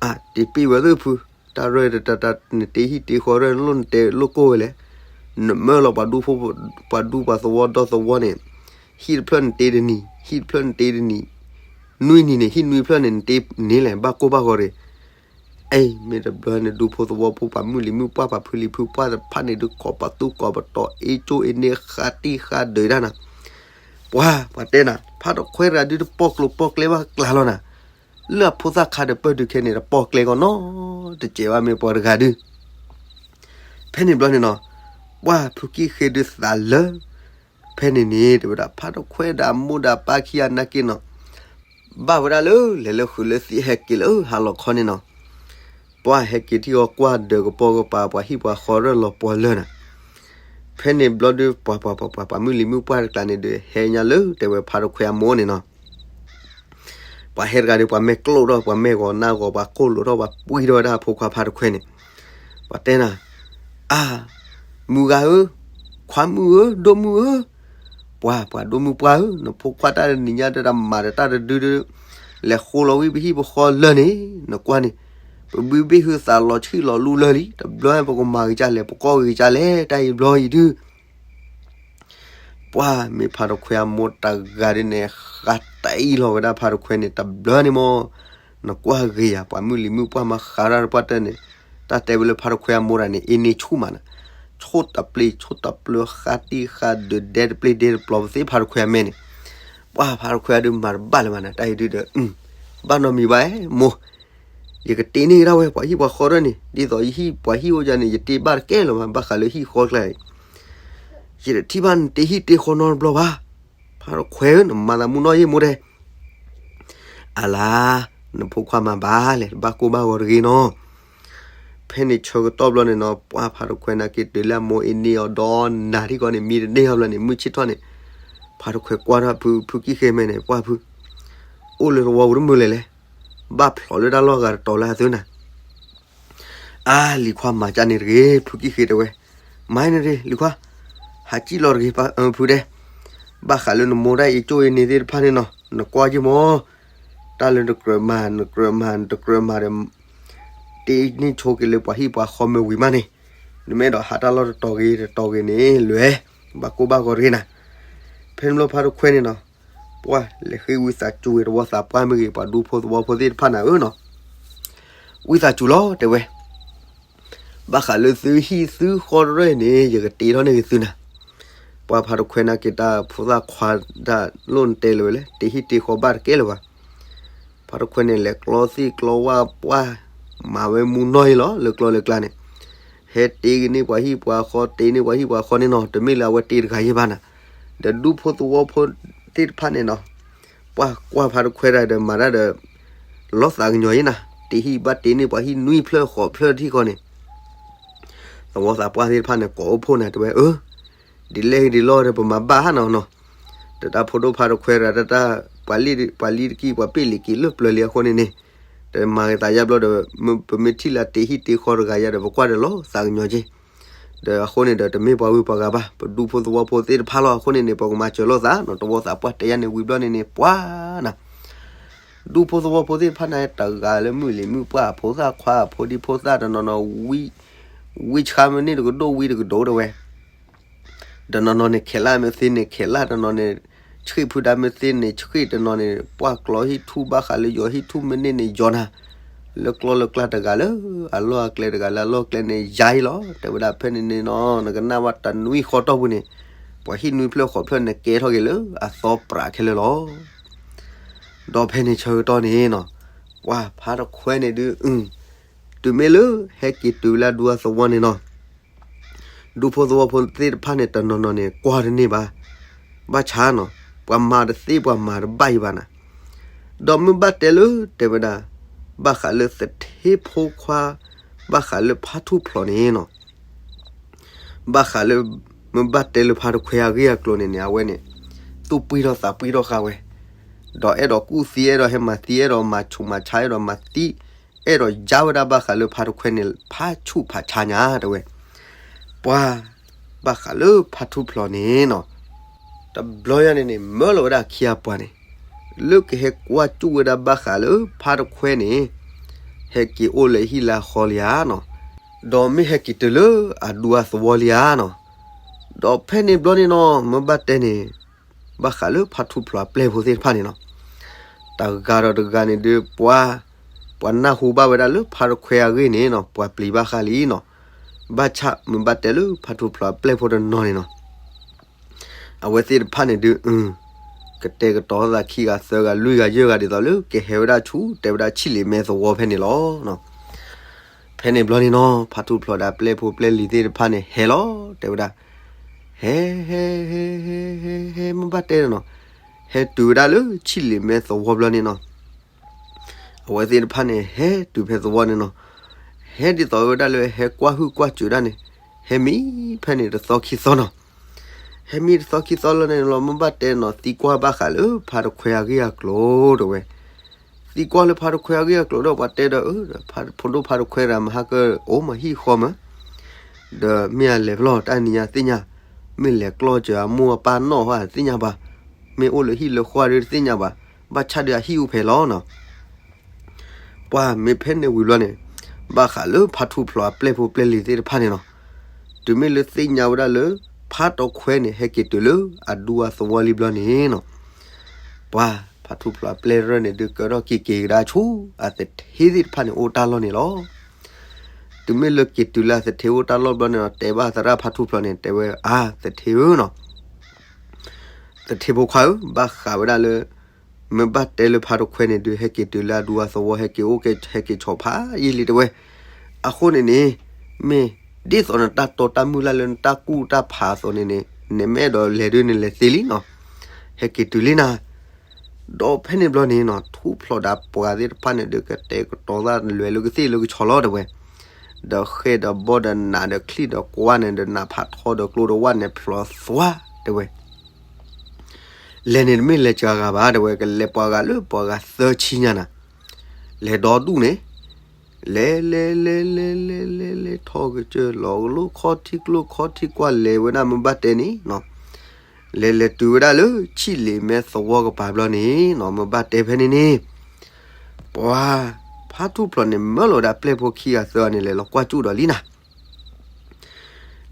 အါ, တ့ပ့ၤဝဲသ့ၣ်ဖု, တၢ်ရဲၣ်တတၢ်တၢ်နတ့ဟံၣ်တ့ဃီရဲၣ်လိၣ်နတဲလိၣ်ကိၢ်ဝဲလဲၣ်, နမၢလီၤပှၤဒူဖိ ပှၤဒူပှၤသဝီဒီသဝီန့ၣ်, ဟံၣ်တဖျၢၣ်နတ့တနံၤ ဟံၣ်တဖျၢၣ်နတ့တနံၤ, နွံနံၤန့ၣ် ဟံၣ်နွံဖျၢၣ်န့ၣ် နတ့န့ၢ်လဲၣ် ဘၣ်ကိၢ်ဘၣ်ဂီၤတဂ့ၤ အံၤ မ့ၢ်တဘျီန့ၣ် ဒူဖိသဝီဖိ ပှၤမုၣ်လံၤမုၣ်ပှၢ် ပှၤဖုလံၤဖုပှၢ်တဖၣ်န့ၣ် ဒုးကိးပသူကိးပတီၤ အ့ကၠိအ့န့ ဃးတံၢ်ဃးဒုးတၢ်နၤ, ပှၤ ပှၤတဲနၤ ဖါတခွဲတဂၤဒုးတပီၢ်ကျိၤပီၢ်ကျဲဘၣ်ကျါလီၤနၤ, လၢအဖိသၣ်ခါဒီးပၢၢ်ဒုးခဲန့ၣ် တပီၢ်ကျဲကီးနီတစဲးဘၣ် မ့ၢ်ပှၤတဂၤဒုး ဖဲန့ၣ်ဘျီန့ၣ်နီၤ, ပှၢ်ဖုကံၢ်ဃ့ဒုးသးလၢ ဖဲန့ၣ်န့ၣ် တဲဝဲဒၣ် ဖါတခွဲဒီးအမိၢ်ဒီးအပၢ်ခံဂၤနာ်က့နီၤ, ဘၣ်ဝဲဒၣ်လၢ လဲၤလၢဃုာ်လၢသံဟဲက့ၤလၢဟါလီၤခီန့ၣ်နီၤ, ပှၢ်ဟဲက့ၤထံၣ်အီၤကွၢ်ဒၢးကပိာ်ကပၤ ပှၤဟံၣ်ပှၤဃီရဲၣ်လီၤပှီၤလၢာ်နၤ, ဖဲန့ၣ်ဘျီဒုး ပှၤ ပှၤ ပှၤ ပှၤ ပှၤမုၣ်လံၤမုၣ်ပှၢ်တကျါန့ၣ်ဒုး ဟဲညါလၢတဲဝဲဖါတခွဲအမိၢ်န့ၣ်နီၤ ပှၤဟဲတဂၤဒီး ပှၤမဲာ်ကျိၣ်ထီၣ် ပှၤမဲာ်ဂီၤနါဂီၤ ပှၤကိၢ်လိာ်ထီၣ် ပှၤပှံထီၣ်ဝဲဒၣ်အဖိခွါဖါတခွဲန့ၣ်, ပှၤတဲနၤ, အါ, မုၢ်ဂၤဧၢ, ခွါမုၣ်ဧၢ, ဒိၣ်မုၣ်ဧၢ, ပှၤ ပှၤဒိၣ်မုၣ်ပှၢ်ဧၢ, နဖိခွါတၢ်တနံၤညါတၢ်မၤဒီးတၢ်တဒုဒုး, လဲၤဃိလီၤဝံၤပဟံၣ်ပဃီလၢာ်န့ၣ်, နကွၢ်န့ၣ်, ပဘုဘ့ၣ်ဟုသးလီၤဆံၣ်လီၤလူလၢာ်လံ, တဘျီပကမၤဂ့ၤကလဲၣ် ပကီၢ်ဂ့ၤကလဲၣ် တၢ်အံၤဘျီအံၤဒုး ပှၢ်မ့ၢ်ဖါတခွဲအမိၢ်တဂၤဒ်န့ၣ် ဃးတံၢ်လီၤဝဲဒၣ်ဖါတခွဲန့ၣ် တဘျီန့ၣ်မး, နကွၢ်ဂ့ၤယၤ ပှၤမုၣ်လံၤမုၣ်ပှၢ်မၤဃးတၢ်တပှၢ်တၢၢ်န့ၣ်, တၢ်တဲဝဲလၢဖါတခွဲအမိၢ်တဂၤန့ၣ် အ့န့ဆူၣ်မးနၤ, ဆိၣ်တပျ့ၤဆိၣ်တပျၢၤ ဃးတံၢ်ဃးဒုးဒဲတပျ့ၤဒဲတပျီၤပသ့ဖါတခွဲအမဲာ်န့ၣ်, ပှၢ်ဖါတခွဲအဒုးမၤတဘၣ်လၢၤဘၣ်နၤ တၢ်အံၤဒုးဒီး, ဘၣ်နီတမံၤဘၣ်မိၢ် ယကတ့န့ၢ်ကဒါဝဲ ပှၤဟံၣ်ပှၤဃီတဖၣ်န့ၣ် ဒ်သိးယဟံၣ်ပှၤဟံၣ်အိၣ်ယၤန့ၣ် ယတ့ဘၣ်တကဲလၢၤဘၣ် ဘၣ်ဃးလၢဟံၣ်ဃီကျါအံၤ, ယတထံၣ်ဘၣ်နတ့ဟံၣ်တ့ဃီနီတဘျီဘၣ်, ဖါတခွဲဧၢ နမၤသးမူနီၢ်ယ့ၢ်မိၢ်တဲ, အလါ, နဖိခွါမၤဘၣ်လဲၣ် တဘၣ်ကိၢ်ဘၣ်ဂီၤတဂ့ၤနီၤ, ဖဲန့ၣ်ဆၢကတီၢ်ဘျီန့ၣ်နီၤ ပှၢ်ဖါတခွဲနာ်က့တုၤလၢအမိၢ်အ့န့အီၤဒီး နၤထံၣ်ကီးန့ၣ် မံတန့ၢ်အီၤဘျီန့ၣ် မုၢ်ဆ့ၣ်ထီၣ်န့ၣ်, ဖါတခွဲကွၢ်ထီၣ်ဖု ဖုကံၢ်ဃ့မဲာ်န့ၣ် ပှၢ်ဖု အိၣ်လၢသဝီပူၤတမုာ်လဲၣ်လဲၣ်, ဘၣ်ဖျိးလၢတၢ်လီၢ်ဂၤတတီၤလၢအသၢနၤ, အါ လံၤခွါမၤကၢ်န့ၣ်တဂ့ၤ ဖုကံၢ်ဃ့တဲဝဲ, မၤန့ၣ်တဂ့ၤ လံၤခွါ, ဟးစံၣ်လီၤတဂ့ၤ ဖုတဲ, ဘၣ်ဃးလၢနမိၢ်တၢ်အ့ကၠိအ့န့သ့ၣ်တဖၣ်န့ၣ်နီၤ နကွၢ်က့ၤမး, တၢ်လၢနကြၢးမၤ နကြၢးမၤ နတကြၢးမၤဒီး တ့န့ၢ်ဆိက့ၤလၢပှၤဟံၣ်ပှၤဃီမ့ၢ်ဝံၤမးန့ၣ်, နမ့ၢ်အဲၣ်ဒိးဟးတၢ်လီၢ်တတီၤဂ့ၤတတီၤဂ့ၤန့ၣ် လွဲၤ, ဘၣ်ကိၢ်ဘၣ်ဂီၤတဂ့ၤနၤ, ဖဲန့ၣ်ဘျီဖါတခွဲန့ၣ်နီၤ, ပှၢ်လဲၤဃ့ဝံသးစူၤဝဲတဝီသးပှၢ်မ့ၢ်ဂ့ၤ ပှၤဒူဖိသဝီဖိသ့ၣ်တဖၣ်နၤဧၢနီၤ, ဝံသးစူၤလီၤတဲဝဲ ဘၣ်ဃးလၢသုဟံၣ်သုဃီတရၢၢ်န့ၣ် ယကတ့ထီၣ်န့ၢ်က့ၤသုနၤ, ပှၤဖါတခွဲန့ၣ်က့ၤတၢ်ဖိသၣ်ခွါတၢ်လိၣ်နတဲလၢၤဝဲလဲၣ်, တ့ဟံၣ်တ့ဃီဘၣ်တကဲလၢၤဘၣ်. ဖါတခွဲန့ၣ် လဲၤကျီသ့ၣ်ကျီဝၣ်ပှၢ် မၤဝဲမူနီၢ်အံၤလီၤ လၢကျီလၢကျါန့ၣ်, ဟဲတ့ကန့ၢ်ပှၤဟံၣ်ပှၤဃီ တ့န့ၢ်ပှၤဟံၣ်ပှၤဃီန့ၣ်နီၤ, တမ့ၢ်လၢအဝဲတ့တဂၤယဲၢ်ဘၣ်နၤ, ဒီးဒူဖိသဝီဖိသ့ၣ်တဖၣ်န့ၣ်နီၤ, ပှၢ်ကွၢ်ဖါတခွဲတၢ်ဒီးမၤတၢ်ဒီး လီၤသးကညီၤယဲၢ်နၤ, တ့ဟံၣ်ဘၣ်တ့န့ၢ်ပှၤဟံၣ်နွံဖျၢၣ်ဃိးဖျၢၣ်ထံၣ်ဃီန့ၣ် သဝီသးပှၢ်သ့ၣ်တဖၣ်န့ၣ် ကိးအိၣ်ဖှိၣ်နၤတဲဝဲ, အၢ ဒ်လဲၣ်ဒ်လဲၣ်ဒီး ပမၤဘၣ်ဟါနီၤနီၤ, တၢ်တၢ်ဖိဒိၣ်ဖါတခွဲဒီး တၢ်တၢ်ပှၤလံၤတကံၢ် ပှၤပ့ၢ်လံၤက့ၤလၢပျၢၤလံအဃိန့ၣ်န့ၣ်, တမၤဂ့ၤသးယါဘျီဒီး ပမ့ၢ်ထံၣ်လၢတ့ဟံၣ်တ့ဃီတဂၤယါဒီး ပကွၢ်ဒီးလီၤသးကညီၤက့ၤ, ဒီးအဃိန့ၣ်ဒီး တမ့ၢ်ပှၤဂုၤပှၤဂၤဘၣ် ပဒူဖိသဝီဖိသ့ၣ်တဖၣ်လီၤ. အဃိန့ၣ်န့ၣ် ပကမၤစၢၤလိာ်သးနီၤ, သဝီသးပှၢ်တဲယါန့ၣ်ဝံၤဘျီန့ၣ်န့ၣ် ပှၤနၤ ဒူဖိသဝီဖိသ့ၣ်တဖၣ်န့ၣ် တဂၤလၢမုၢ်လံၤမုၢ်ပှၢ် ဖိသၣ်ခွါ ဖိဒံဖိသၣ်တနီၤနီၤ ဝံဆှါမ့ၢ်န့ၢ်တကဒိၣ်ဝံတကဒိၣ်တဲဝဲ, တနီၤနီၤန့ၣ် ခဲးလၢ်မ့ၢ်သ့န့ၣ် ခဲးလၢ်, တနီၤန့ၣ် ဆှ့ၣ်ဖုဒါမ့ၢ်သ့န့ၣ် ဆှ့ၣ်, တနီၤန့ၣ် ပှၢ်ကျီဟံၣ်ထူၣ်ဘၣ်ဃးလၢယီၤဟံၣ်ထူၣ်မ့ၢ်န့ၢ်န့ၣ်ယီၤနၤ, လၢကျီလၢကျါတဂၤလၢ အလီၢ်အကျဲတဂၤလၢအလီၢ်အကျဲန့ၣ်ယါအံၤလီၤ. တဲဝဲဒၣ်ဖဲန့ၣ်န့ၣ်နီၤ နကနၣ်ဝဲတနွံဃီတီၢ်ပူၤန့ၣ် ပှၤဟံၣ်နွံဖျၢၣ်ဃိးဖျၢၣ်န့ၣ်ကဲထီၣ်က့ၤလၢအသီပြးခဲလၢာ်လီၤ. ဒီးဖဲန့ၣ်ဆၢကတီၢ်န့ၣ်နီၤ ပှၤဖါတခွဲန့ၣ်ဒုး အု တုၤမ့ၢ်လၢဟဲက့ၤတုၤလၢအဒူအသဝီန့ၣ်နီၤ ဒူဖိသဝီဖိသ့ၣ်တဖၣ်န့ၣ် တနီၤနီၤန့ၣ် ကွၢ်တန့ၢ်ဘၣ်, ဘၣ်ဆၣ်နီၤ ပှၤမၤတသ့ပှၤမၤတဘၣ်အံၤဘၣ်နၤ, ဒီးမ့ၢ်ဘၣ်တဲလၢတဲဝဲဒၣ် ဘၣ်ဃးလၢသထ့ဖိခွါ ဘၣ်ဃးလၢဖါထူၣ်ဖျိးန့ၣ်နီၤ ဘၣ်ဃးလၢ မ့ၢ်ဘၣ်တဲလၢဖါတခွဲအဂ့ၢ်အကျိၤန့ၣ်န့ၣ် အဝဲန့ၣ် သူၣ်ပှံၢ်ထီၣ်သးပှံၢ်ထီၣ်ဃာ်ဝဲ, ဒီးအဲၣ်ဒိးကူၣ်သံ အဲၣ်ဒိးဟဲမၤသံ အဲၣ်ဒိးမၤဆူးမၤဆါ အဲၣ်ဒိးမၤသံ အဲၣ်ဒိးယါဝဲဒၣ်ဘၣ်ဃးလၢဖါတခွဲန့ၣ် ဖးဆူၣ်ဖးဆါညါတဲဝဲ, ပှၤ ဘၣ်ဃးလၢဖါထူၣ်ဖျိးန့ၣ်နီၤ တဘျီယါန့ၣ်န့ၣ် မၢလီၤဝဲဒၣ်ခံဂၤပှၤန့ၣ် လၢကဟဲကွၢ်စူၣ်ဝဲဒၣ်ဘၣ်ဃးလၢဖါတခွဲန့ၣ် ဟဲက့ၤအိၣ်လၢဟံၣ်လၢအဃီလံဧါနီၤ, ဒီးမ့ၢ်ဟဲက့ၤတုၤလၢအဒူအသဝီလံဧါနီၤ, ဒီးဖဲန့ၣ်ဘျီန့ၣ်နီၤ မ့ၢ်ဘၣ်တဲန့ၣ် ဘၣ်ဃးလၢဖါထူၣ်ဖျိးအပျဲၢ်ဖိသ့ၣ်တဖၣ်န့ၣ်နီၤ တဂၤဒီးတဂၤန့ၣ်ဒုး ပှၤ ပှၤနၢ်ဟူဘၣ်ဝဲဒၣ်လၢဖါတခွဲအဂ့ၢ်န့ၣ်နီၤ ပှၤပျံၤဘၣ်ဃာ်လံနီၤ, ဘၣ်ဆၣ်မ့ၢ်ဘၣ်တဲလၢဖါထူၣ်ဖျိးအပျဲၢ်ဖိတနီၤန့ၣ်နီၤ အဝဲသ့ၣ်တဖၣ်န့ၣ်ဒုး အု ကတဲာ်ကတီၤသးခံဂၤသၢဂၤလွံၢ်ဂၤယဲၢ်ဂၤဒ်သိးလၢကဟဲဝဲဒၣ်ဆူ တဲဝဲဒၣ်ဆံၣ်လ့ၤမဲသဝီဖဲန့ၣ်လီၤ. ဖဲန့ၣ်ဘျီန့ၣ်နီၤ ဖါထူၣ်ဖျိးဒီးအပျဲၢ်ဖိပျဲၢ်လံၤသ့ၣ်တဖၣ်န့ၣ် ဟဲလီၤ တဲဝဲဒၣ်, ဟဲ ဟဲ ဟဲ ဟဲ ဟဲ ဟဲ မ့ၢ်ဘၣ်တဲနီၤ, ဟဲတုၤဝဲဒၣ်လၢဆံၣ်လ့ၤမဲသဝီဘျီန့ၣ်နီၤ အဝဲသ့ၣ်တဖၣ်န့ၣ် ဟဲတုၤဖဲသဝီန့ၣ်နီၤ, ဟဲဒ်သိးဝဲဒၣ်လၢဟဲကွၢ်ဟုၣ်ကွၢ်စၢၤဒၣ်န့ၣ်, ဟဲမံဖဲန့ၣ်တသီခံသီနီၤ, ဟဲမံတသီခံသီလၢန့ၣ်လီၤ မ့ၢ်ဘၣ်တဲနီၤ သံကွၢ်ဘၣ်ဃးလၢဖါတခွဲအဂ့ၢ်အကျိၤတဲဝဲ, သံကွၢ်လၢဖါတခွဲအဂ့ၢ်အကျိၤဒီး ပှၤတဲဒီး ဖိဒိၣ်ဖါတခွဲတဂၤမဟါကအိၣ်မးဟံၣ်ဃီမး, ဒီးမ့ၢ်အလဲၤဖျီတၢ်နံၤညါသ့ၣ်ညါ, မ့ၢ်လဲၤကျီစၢၤအမိၢ်အပၢ်နီၣ်ဟီသ့ၣ်ညါဘၣ်, မ့ၢ်အိၣ်လၢဟံၣ်လၢဃီဒီးတသ့ၣ်ညါဘၣ်, ဘၣ်ဆၣ်ဒီးအဟံၣ်အိၣ်ဖဲလီၤနီၤ. ပှၤမ့ၢ်ဖဲန့ၣ်ဝံၤဘျီန့ၣ်, ဘၣ်ဃးလၢဖါထူၣ်ဖျိးအပျဲၢ်ဖိပျဲၢ်လံၤသ့ၣ်တဖၣ်န့ၣ်နီၤ, တုၤမ့ၢ်လၢသ့ၣ်ညါဝဲဒၣ်လၢ ဖါတခွဲန့ၣ် ဟဲက့ၤတုၤလၢအဒူအသဝီလံဘျီန့ၣ်နီၤ, ပှၤဖါထူၣ်ဖျိးအပျဲၢ်ရၢၢ်န့ၣ် ဒုးကၢထီၣ်က့ၤက့ၤကဒါဆူ အသထ့သ့ၣ်တဖၣ်န့ၣ် အိၣ်တၢ်လီၢ်န့ၣ်လီၤ. တုၤမ့ၢ်လၢက့ၤတုၤလၢအသထ့အိၣ်တၢ်လီၢ်ဘျီန့ၣ်ဒီး တဲဘၣ်သရၣ်ဖါထူၣ်ဖျိးန့ၣ် တဲဝဲ အါ သထ့ဧၢနီၤ သထ့ဖိခွါဧၢ, ဘၣ်ဃးဝဲဒၣ်လၢ မ့ၢ်ဘၣ်တဲလၢဖါတခွဲန့ၣ်ဒုး ဟဲက့ၤတုၤလၢအဒူအသဝီ ဟဲက့ၤအိၣ်က့ၤ ဟဲက့ၤဆီဖးယံာ်လံတဲဝဲ, အဃိန့ၣ်န့ၣ် မ့ၢ်ဒ်သိးနတၢ်တီတၢ်မုၢ်လၢ်လၢနတၢ်ကူၣ်တၢ်ဖးအသိးန့ၣ်န့ၣ် နမ့ၢ်အဲၣ်ဒိးလဲၤဒုးနလဲၤသ့လံနီၤ, ဟဲက့ၤတုၤလံနၤ ဒီးဖဲန့ၣ်ဘျီန့ၣ်နီၤ ထူၣ်ဖျိးဒီးပှၤသ့ၣ်တဖၣ်န့ၣ်ဒုး ကတဲာ်ကတီၤသးလွဲၤလၢကသ့ၣ်လၢကဆီလီၤတဲဝဲ, ဒီးဃဲဒီးဘီဒီးနးဒီးချံၣ်ဒီးကွၢ်န့ၣ်ဒီး နးဖးထီဒီးကျိဒီးဝၣ်န့ၣ်ဖျိးသွါတဲဝဲ, လဲၤန့ၣ်တမ့ၢ်လဲၤစှၤဂၤဘၣ်တဲဝဲ, ကလဲၤပှၤဂၤလၢပှၤဂၤသၢဆံညါနၤ, လဲၤဒီဒူၣ်န့ၣ် လဲၤလဲၤလဲၤလဲၤလဲၤလဲၤလဲၤထီၣ်ကစၢၢ်လီၤကလိခီထံကျိခီထံကွၢ်လဲၤဝဲဒၣ် မ့ၢ်ဘၣ်တဲန့ၣ်နီၤ, လဲၤလဲၤတုၤဝဲဒၣ်လၢဆံၣ်လ့ၤမဲသဝီကပၤဘျီန့ၣ်နီၤ မ့ၢ်ဘၣ်တဲဖဲန့ၣ်န့ၣ် ပှၤဖါထူၣ်ဖျိးန့ၣ် မၢလီၤဝဲဒၣ်ပျဲၢ်ဖိခံဂၤသၢဂၤန့ၣ် လဲၤလီၤကွၢ်စူၣ်ဒီးလံနၤ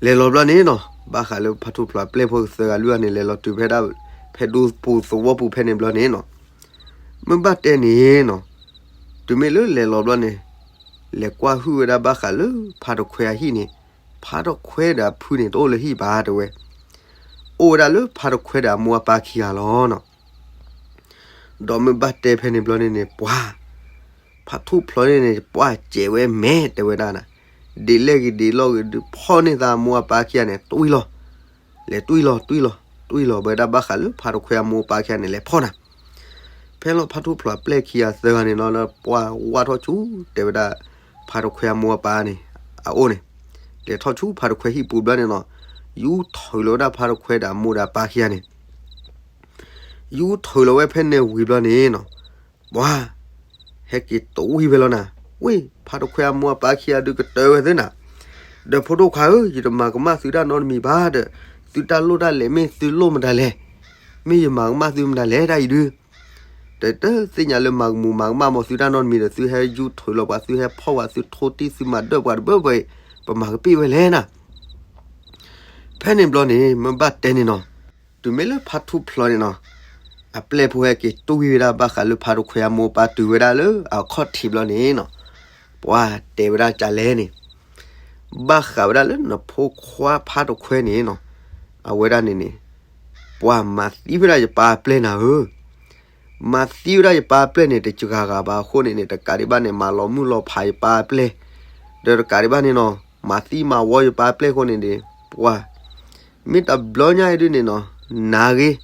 လဲၤလီၤဘျီန့ၣ်နီၤ ဘၣ်ဃးလၢဖါထူၣ်ဖျိးပျဲၢ်ဖိသၢဂၤလွံၢ်ဂၤန့ၣ် လဲၤလီၤတုၤဖဲဒၣ် ဖဲဒူပူၤသဝီပူၤဖဲန့ၣ်ဘျီန့ၣ်နီၤ, မ့ၢ်ဘၣ်တဲန့ၣ်နီၤ, တုၤမ့ၢ်လၢလဲၤလီၤဘျီန့ၣ် လဲၤကွၢ်ဟုၣ်ဝဲဒၣ်ဘၣ်ဃးလၢဖါတခွဲအဟံၣ်န့ၣ်, ဖါတခွဲဒီးအဖုန့ၣ် တအိၣ်လၢဟံၣ်ဘၣ်တဲဝဲ, အိၣ်ဝဲဒၣ်လၢဖါတခွဲဒီးအမိၢ်အပၢ်ခံဂၤလီၤနီၤ. ဒီးမ့ၢ်ဘၣ်တဲဖဲန့ၣ်ဘျီန့ၣ်န့ၣ် ပှၤ ဖါထူၣ်ဖျိးန့ၣ်န့ၣ် ပှၤစဲးဝဲမဲာ် တဲဝဲဒၣ်နၤ, ဒ်လဲၣ်ဂ့ၤဒ်လဲၣ်ဂ့ၤဒုး ဖီၣ်န့ၢ်သးအမိၢ်အပၢ်ခံဂၤန့ၣ် တွံၢ်လီၤ, လဲၤတွံၢ်လီၤ တွံၢ်လီၤ တွံၢ်လီၤ ဝဲဒၣ်ဘၣ်ဃးလၢဖါတခွဲအမိၢ်အပၢ်ခံဂၤန့ၣ် လဲၤဖီၣ်နၤ. ဖဲလီၤဖါထူၣ်ဖျိးအပျဲၢ်ခံဂၤသၢဂၤန့ၣ်နီၤ ပှၤဝၢ်ထီၣ်ဆူ တဲဝဲဒၣ် ဖါတခွဲအမိၢ်အပၢ်န့ၣ် အအိၣ်န့ၣ်, လဲၤထီၣ်ဆူဖါတခွဲဟံၣ်ပူၤဘျီန့ၣ်နီၤ, ယူၢ်ထုးလီၤဝဲဒၣ်ဖါတခွဲဒီးအမိၢ်ဒီးအပၢ်ခံဂၤန့ၣ် ယူၢ်ထုးလီၤဝဲဖဲန့ၣ်ဝံၤဘျီန့ၣ်နီၤ, ပှၤ ဟဲက့ၤတွံၢ်ဝဲလီၤနၤ, ဝ့ၢ် ဖါတခွဲအမိၢ်အပၢ်ခံဂၤဒုးကတၢၢ်ဝဲသ့နၤ, ဒီးဖိဒိၣ်ခွါဧၢ, ယတမၤကမၣ်သုတၢ်နီတမံၤဘၣ်ဒီး, သုတၢ်လိၣ်တၢ်လဲၤမ့ၢ်သုလိၣ်မတၤလဲၣ်, မ့ၢ်ယမၤကမၣ်သုမတၤလဲၣ် တၢ်အံၤဒုး တၢ်တသ့ၣ်ညါလၢမၤကမူးမၤကမၣ်မီၤသုတၢ်နီတမံၤဒီး သုဟဲယူၢ်ထုးလီၤပှၤ သုဟဲဖီၣ်ပှၤ သုထိတံၢ်သုမၤဒၢၣ်ပှၤတဘၢဘၢအံၤ, ပမၤကပ့ၢ်ဝဲလဲၣ်နၤ. ဖဲန့ၣ်ဘျီန့ၣ် မ့ၢ်ဘၣ်တဲန့ၣ်နီၤ, တုၤမ့ၢ်လၢဖါထူၣ်ဖျိးန့ၣ်နီၤ, အပျဲၢ်ဖိဟဲက့ၤတွံၢ်ဝဲဒၣ်ဘၣ်ဃးလၢဖါတခွဲအမိၢ်အပၢ်တုၤဝဲဒၣ်လၢအခီၣ်ထံးဘျီန့ၣ်နီၤ, ပှၤတဲဝဲဒၣ်ကလဲၣ်န့ၣ် ဘၣ်ဃးဝဲဒၣ်လၢနဖိခွါဖါတခွဲန့ၣ်နီၤ, အဝဲဒၣ်န့ၣ်န့ၣ်, ပှၤမၤသံဝဲဒၣ်ယပၢ်အပျဲၢ်နၤဧၢ, မၤသံဝဲဒၣ်ယပၢ်အပျဲၢ်န့ၣ် တစှၤဂၤဘၣ်အဃိန့ၣ်န့ၣ် တကးဒံးဘၣ်န့ၣ် မၤလီၤမုၢ်လီၤဖးယပၢ်အပျဲၢ်, ဒီးတကးဒံးဘၣ်န့ၣ်နီၤ, မၤသံမၤဝီယပၢ်အပျဲၢ်အဃိန့ၣ်န့ၣ်, ပှၤ မ့ၢ်တဘျီညါအံၤဒုးန့ၣ်နီၤ, နၤဂ့ၤ,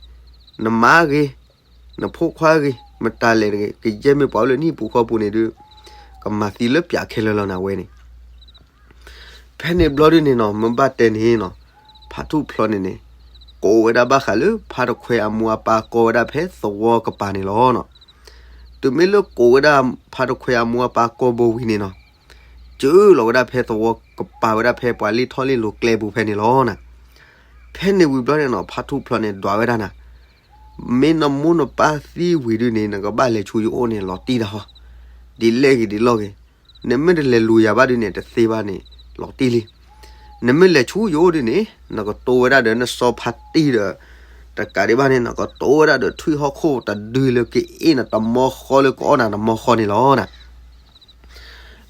နမါဂ့ၤ, နဖိခွါဂ့ၤ, မတၤလဲၣ်တဂ့ၤ, ကယဲၢ်မ့ၢ်ပှၤအိၣ်လၢနဟံၣ်ပူၤဃီပူၤန့ၣ်ဒုး, ကမၤသံလၢပၠးခဲလၢာ်လီၤနၤဝဲန့ၣ်. ဖဲန့ၣ်ဘျီဒုးန့ၣ်နီၤ, မ့ၢ်ဘၣ်တဲန့ၣ်နီၤ, ဖါထူၣ်ဖျိးန့ၣ်န့ၣ်, ကိးဝဲဒၣ်ဘၣ်ဃးလၢဖါတခွဲအမိၢ်အပၢ်ကီဝဲဒၣ်ဖဲသဝီကပၤန့ၣ်လီၤနီၤ. တုၤမ့ၢ်လၢကိးဝဲဒၣ်ဖါတခွဲအမိၢ်အပၢ်ကီဘိဝံၤန့ၣ်နီၤ, စၢလီၤဝဲဒၣ်ဖဲသဝီကပၤဝဲဒၣ်ဖဲပှၤလ့ၢ်ထီၣ်လ့ၢ်လီၤကျဲပူၤဖဲန့ၣ်လီၤနၤ. ဖဲန့ၣ်ဝံၤဘျီန့ၣ်နီၤ, ဖါထူၣ်ဖျိးန့ၣ်ဒွးဝဲဒၣ်နၤ, မ့ၢ်နမိၢ်နပၢ်သံဝံၤဒုးန့ၣ် နကဘၣ်လဲၤဆူယအိၣ်န့ၣ်လီၤတံၢ်တၢ်ဟီ, ဒ်လဲၣ်ဂ့ၤဒ်လဲၣ်ဂ့ၤ, နမ့ၢ်တလဲၤလူၤယၤဘၣ်ဒုးန့ၣ် တသ့ဘၣ်န့ၣ် လီၤတံၢ်လံ. နမ့ၢ်လဲၤဆူယအိၣ်ဒုးန့ၣ် နကတိၤဝဲဒၣ်ဒီးနစီဖါတံၢ်ဒီး, တကးဒံးဘၣ်န့ၣ် နကတိၤဝဲဒၣ်ဒီးထွံၣ်ဟီၣ်ခိၣ်တဒုလၢကအ့ၣ်နတမီဃီလၢကအီၣ်နၤတမီဃီန့ၣ်လီၤနၤ.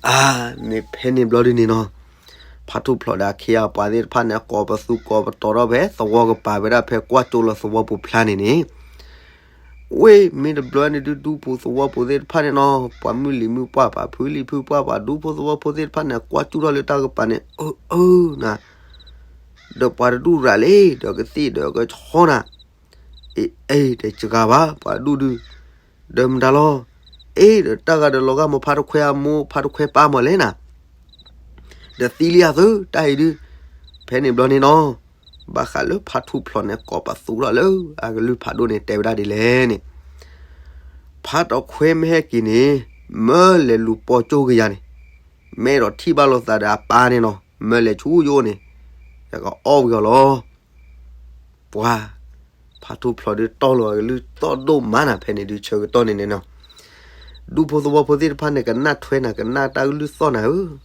အါ, မ့ၢ်ဖဲန့ၣ်ဘျီဒုးန့ၣ်နီၤ, ဖါထူၣ်ဖျိးဒီးအခ့အပှၤသ့ၣ်တဖၣ်န့ၣ် ကိးပသူကိးပတီၤထီၣ်ဖဲ သဝီကပၤဝဲဒၣ်ဖဲကွၢ်ကၠိလၢသဝီပူၤဖျါန့ၣ်န့ၣ်, ဝ့ၢ်မ့ၢ်တဘျီန့ၣ်ဒုး ဒူဖိသဝီဖိသ့ၣ်တဖၣ်န့ၣ်နီၤ, ပှၤမုၢ်လံၤမုၢ်ပှၢ် ပှၤဖုလံၤဖုပှၢ် ပှၤဒူဖိသဝီဖိသ့ၣ်တဖၣ်န့ၣ် ကွၢ်ကၠူၣ်ထီၣ်လၢတၢ်ကပၤန့ၣ် အၢ အၢ နၤ, ဒီးပှၤတဒူၣ်ရၤလံ ဒီးကသ့ၣ်ဒီးကဆီနၤ, အ့ အ့ တစှၤဘၣ် ပှၤဒူၣ်ဒုး, ဒီးမတၤလီၤ, အ့ ဒီးတၢ်ဂၤဒီးလီၤဂာ်မ့ၢ်ဖါတခွဲအမိၢ် ဖါတခွဲပၢ်မ့ၢ်လဲၣ်နၤ, ဒီးသံလံအသု တၢ်အံၤဒုး, ဖဲန့ၣ်ဘျီန့ၣ်နီၤ, ဘၣ်ဃးလၢဖါထူၣ်ဖျိးန့ၣ် ကိးပသူထီၣ်လၢအကလုၢ်ဖးဒိၣ်န့ၣ် တဲဝဲဒၣ်ဒ်လဲၣ်န့ၣ်, ဖါတခွဲမ့ၢ်ဟဲက့ၤန့ၣ် မၢလဲၤလူၤပိာ်ကၠိကယၤန့ၣ်, မ့ၢ်အဲၣ်ဒိးထံၣ်ဘၣ်လိာ်သးဒီးအပၢ်န့ၣ်နီၤ, မၢလဲၤဆူယအိၣ်န့ၣ်, ယကအီၣ်ဝံၤအီၤလီၤ. ပှၤ, ဖါထူၣ်ဖျိးဒုးတီၢ်လိာ်အကလုၢ်သီၣ်ဒိၣ်မးနၤ ဖဲန့ၣ်ဒုးဆၢကတီၢ်န့ၣ်န့ၣ်နီၤ, ဒူဖိသဝီဖိသ့ၣ်တဖၣ်န့ၣ် ကနၣ်ထွဲနၤ ကနၣ်တၢ်ကလုၢ်သီၣ်နၤဧၢ,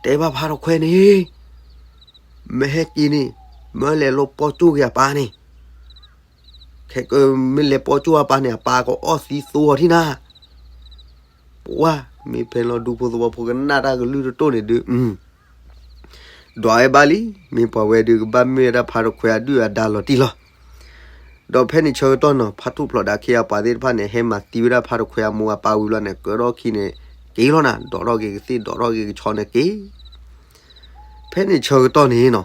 တဲဘၣ်ဖါတခွဲန့ၣ် မ့ၢ်ဟဲက့ၤန့ၣ် မၢလဲၤလိာ်ပိာ်ကၠိက့ၤအပၢ်န့ၣ်, ခဲကမ့ၢ်လဲၤပိာ်ကၠိအပၢ်န့ၣ် အပၢ်ကအီၣ်သံသိအီၤထံၣ်နၤ. ပှၤ, မ့ၢ်ဖဲလီၤဒူဖိသဝီဖိကနၣ်တၢ်ကလုၢ်တတိၢ်န့ၣ်ဒုး, ဒွးဝဲဘၣ်လံ, မ့ၢ်ပှၤဝဲဒုးကဘၣ်မ့ၢ်ဝဲဒၣ်ဖါတခွဲအဒုၣ်အဒါလီၤတံၢ်လီၤ. ဒီးဖဲန့ၣ်ဆၢကတီၢ်နီၤ ဖါထူၣ်ဖျိးဒီးအခ့အပှၤသ့ၣ်တဖၣ်န့ၣ် ဟဲမၤသံဝဲဒၣ်ဖါတခွဲအမိၢ်အပၢ်ဝံၤဘျီန့ၣ် ကၢထီၣ်ခံန့ၣ် က့ၤလီၤနၤ, ဒိးထီၣ်က့ၤကသ့ၣ် ဒိးထီၣ်က့ၤကဆီန့ၣ်က့ၤ ဖဲန့ၣ်ဆၢကတီၢ်န့ၣ်နီၤ,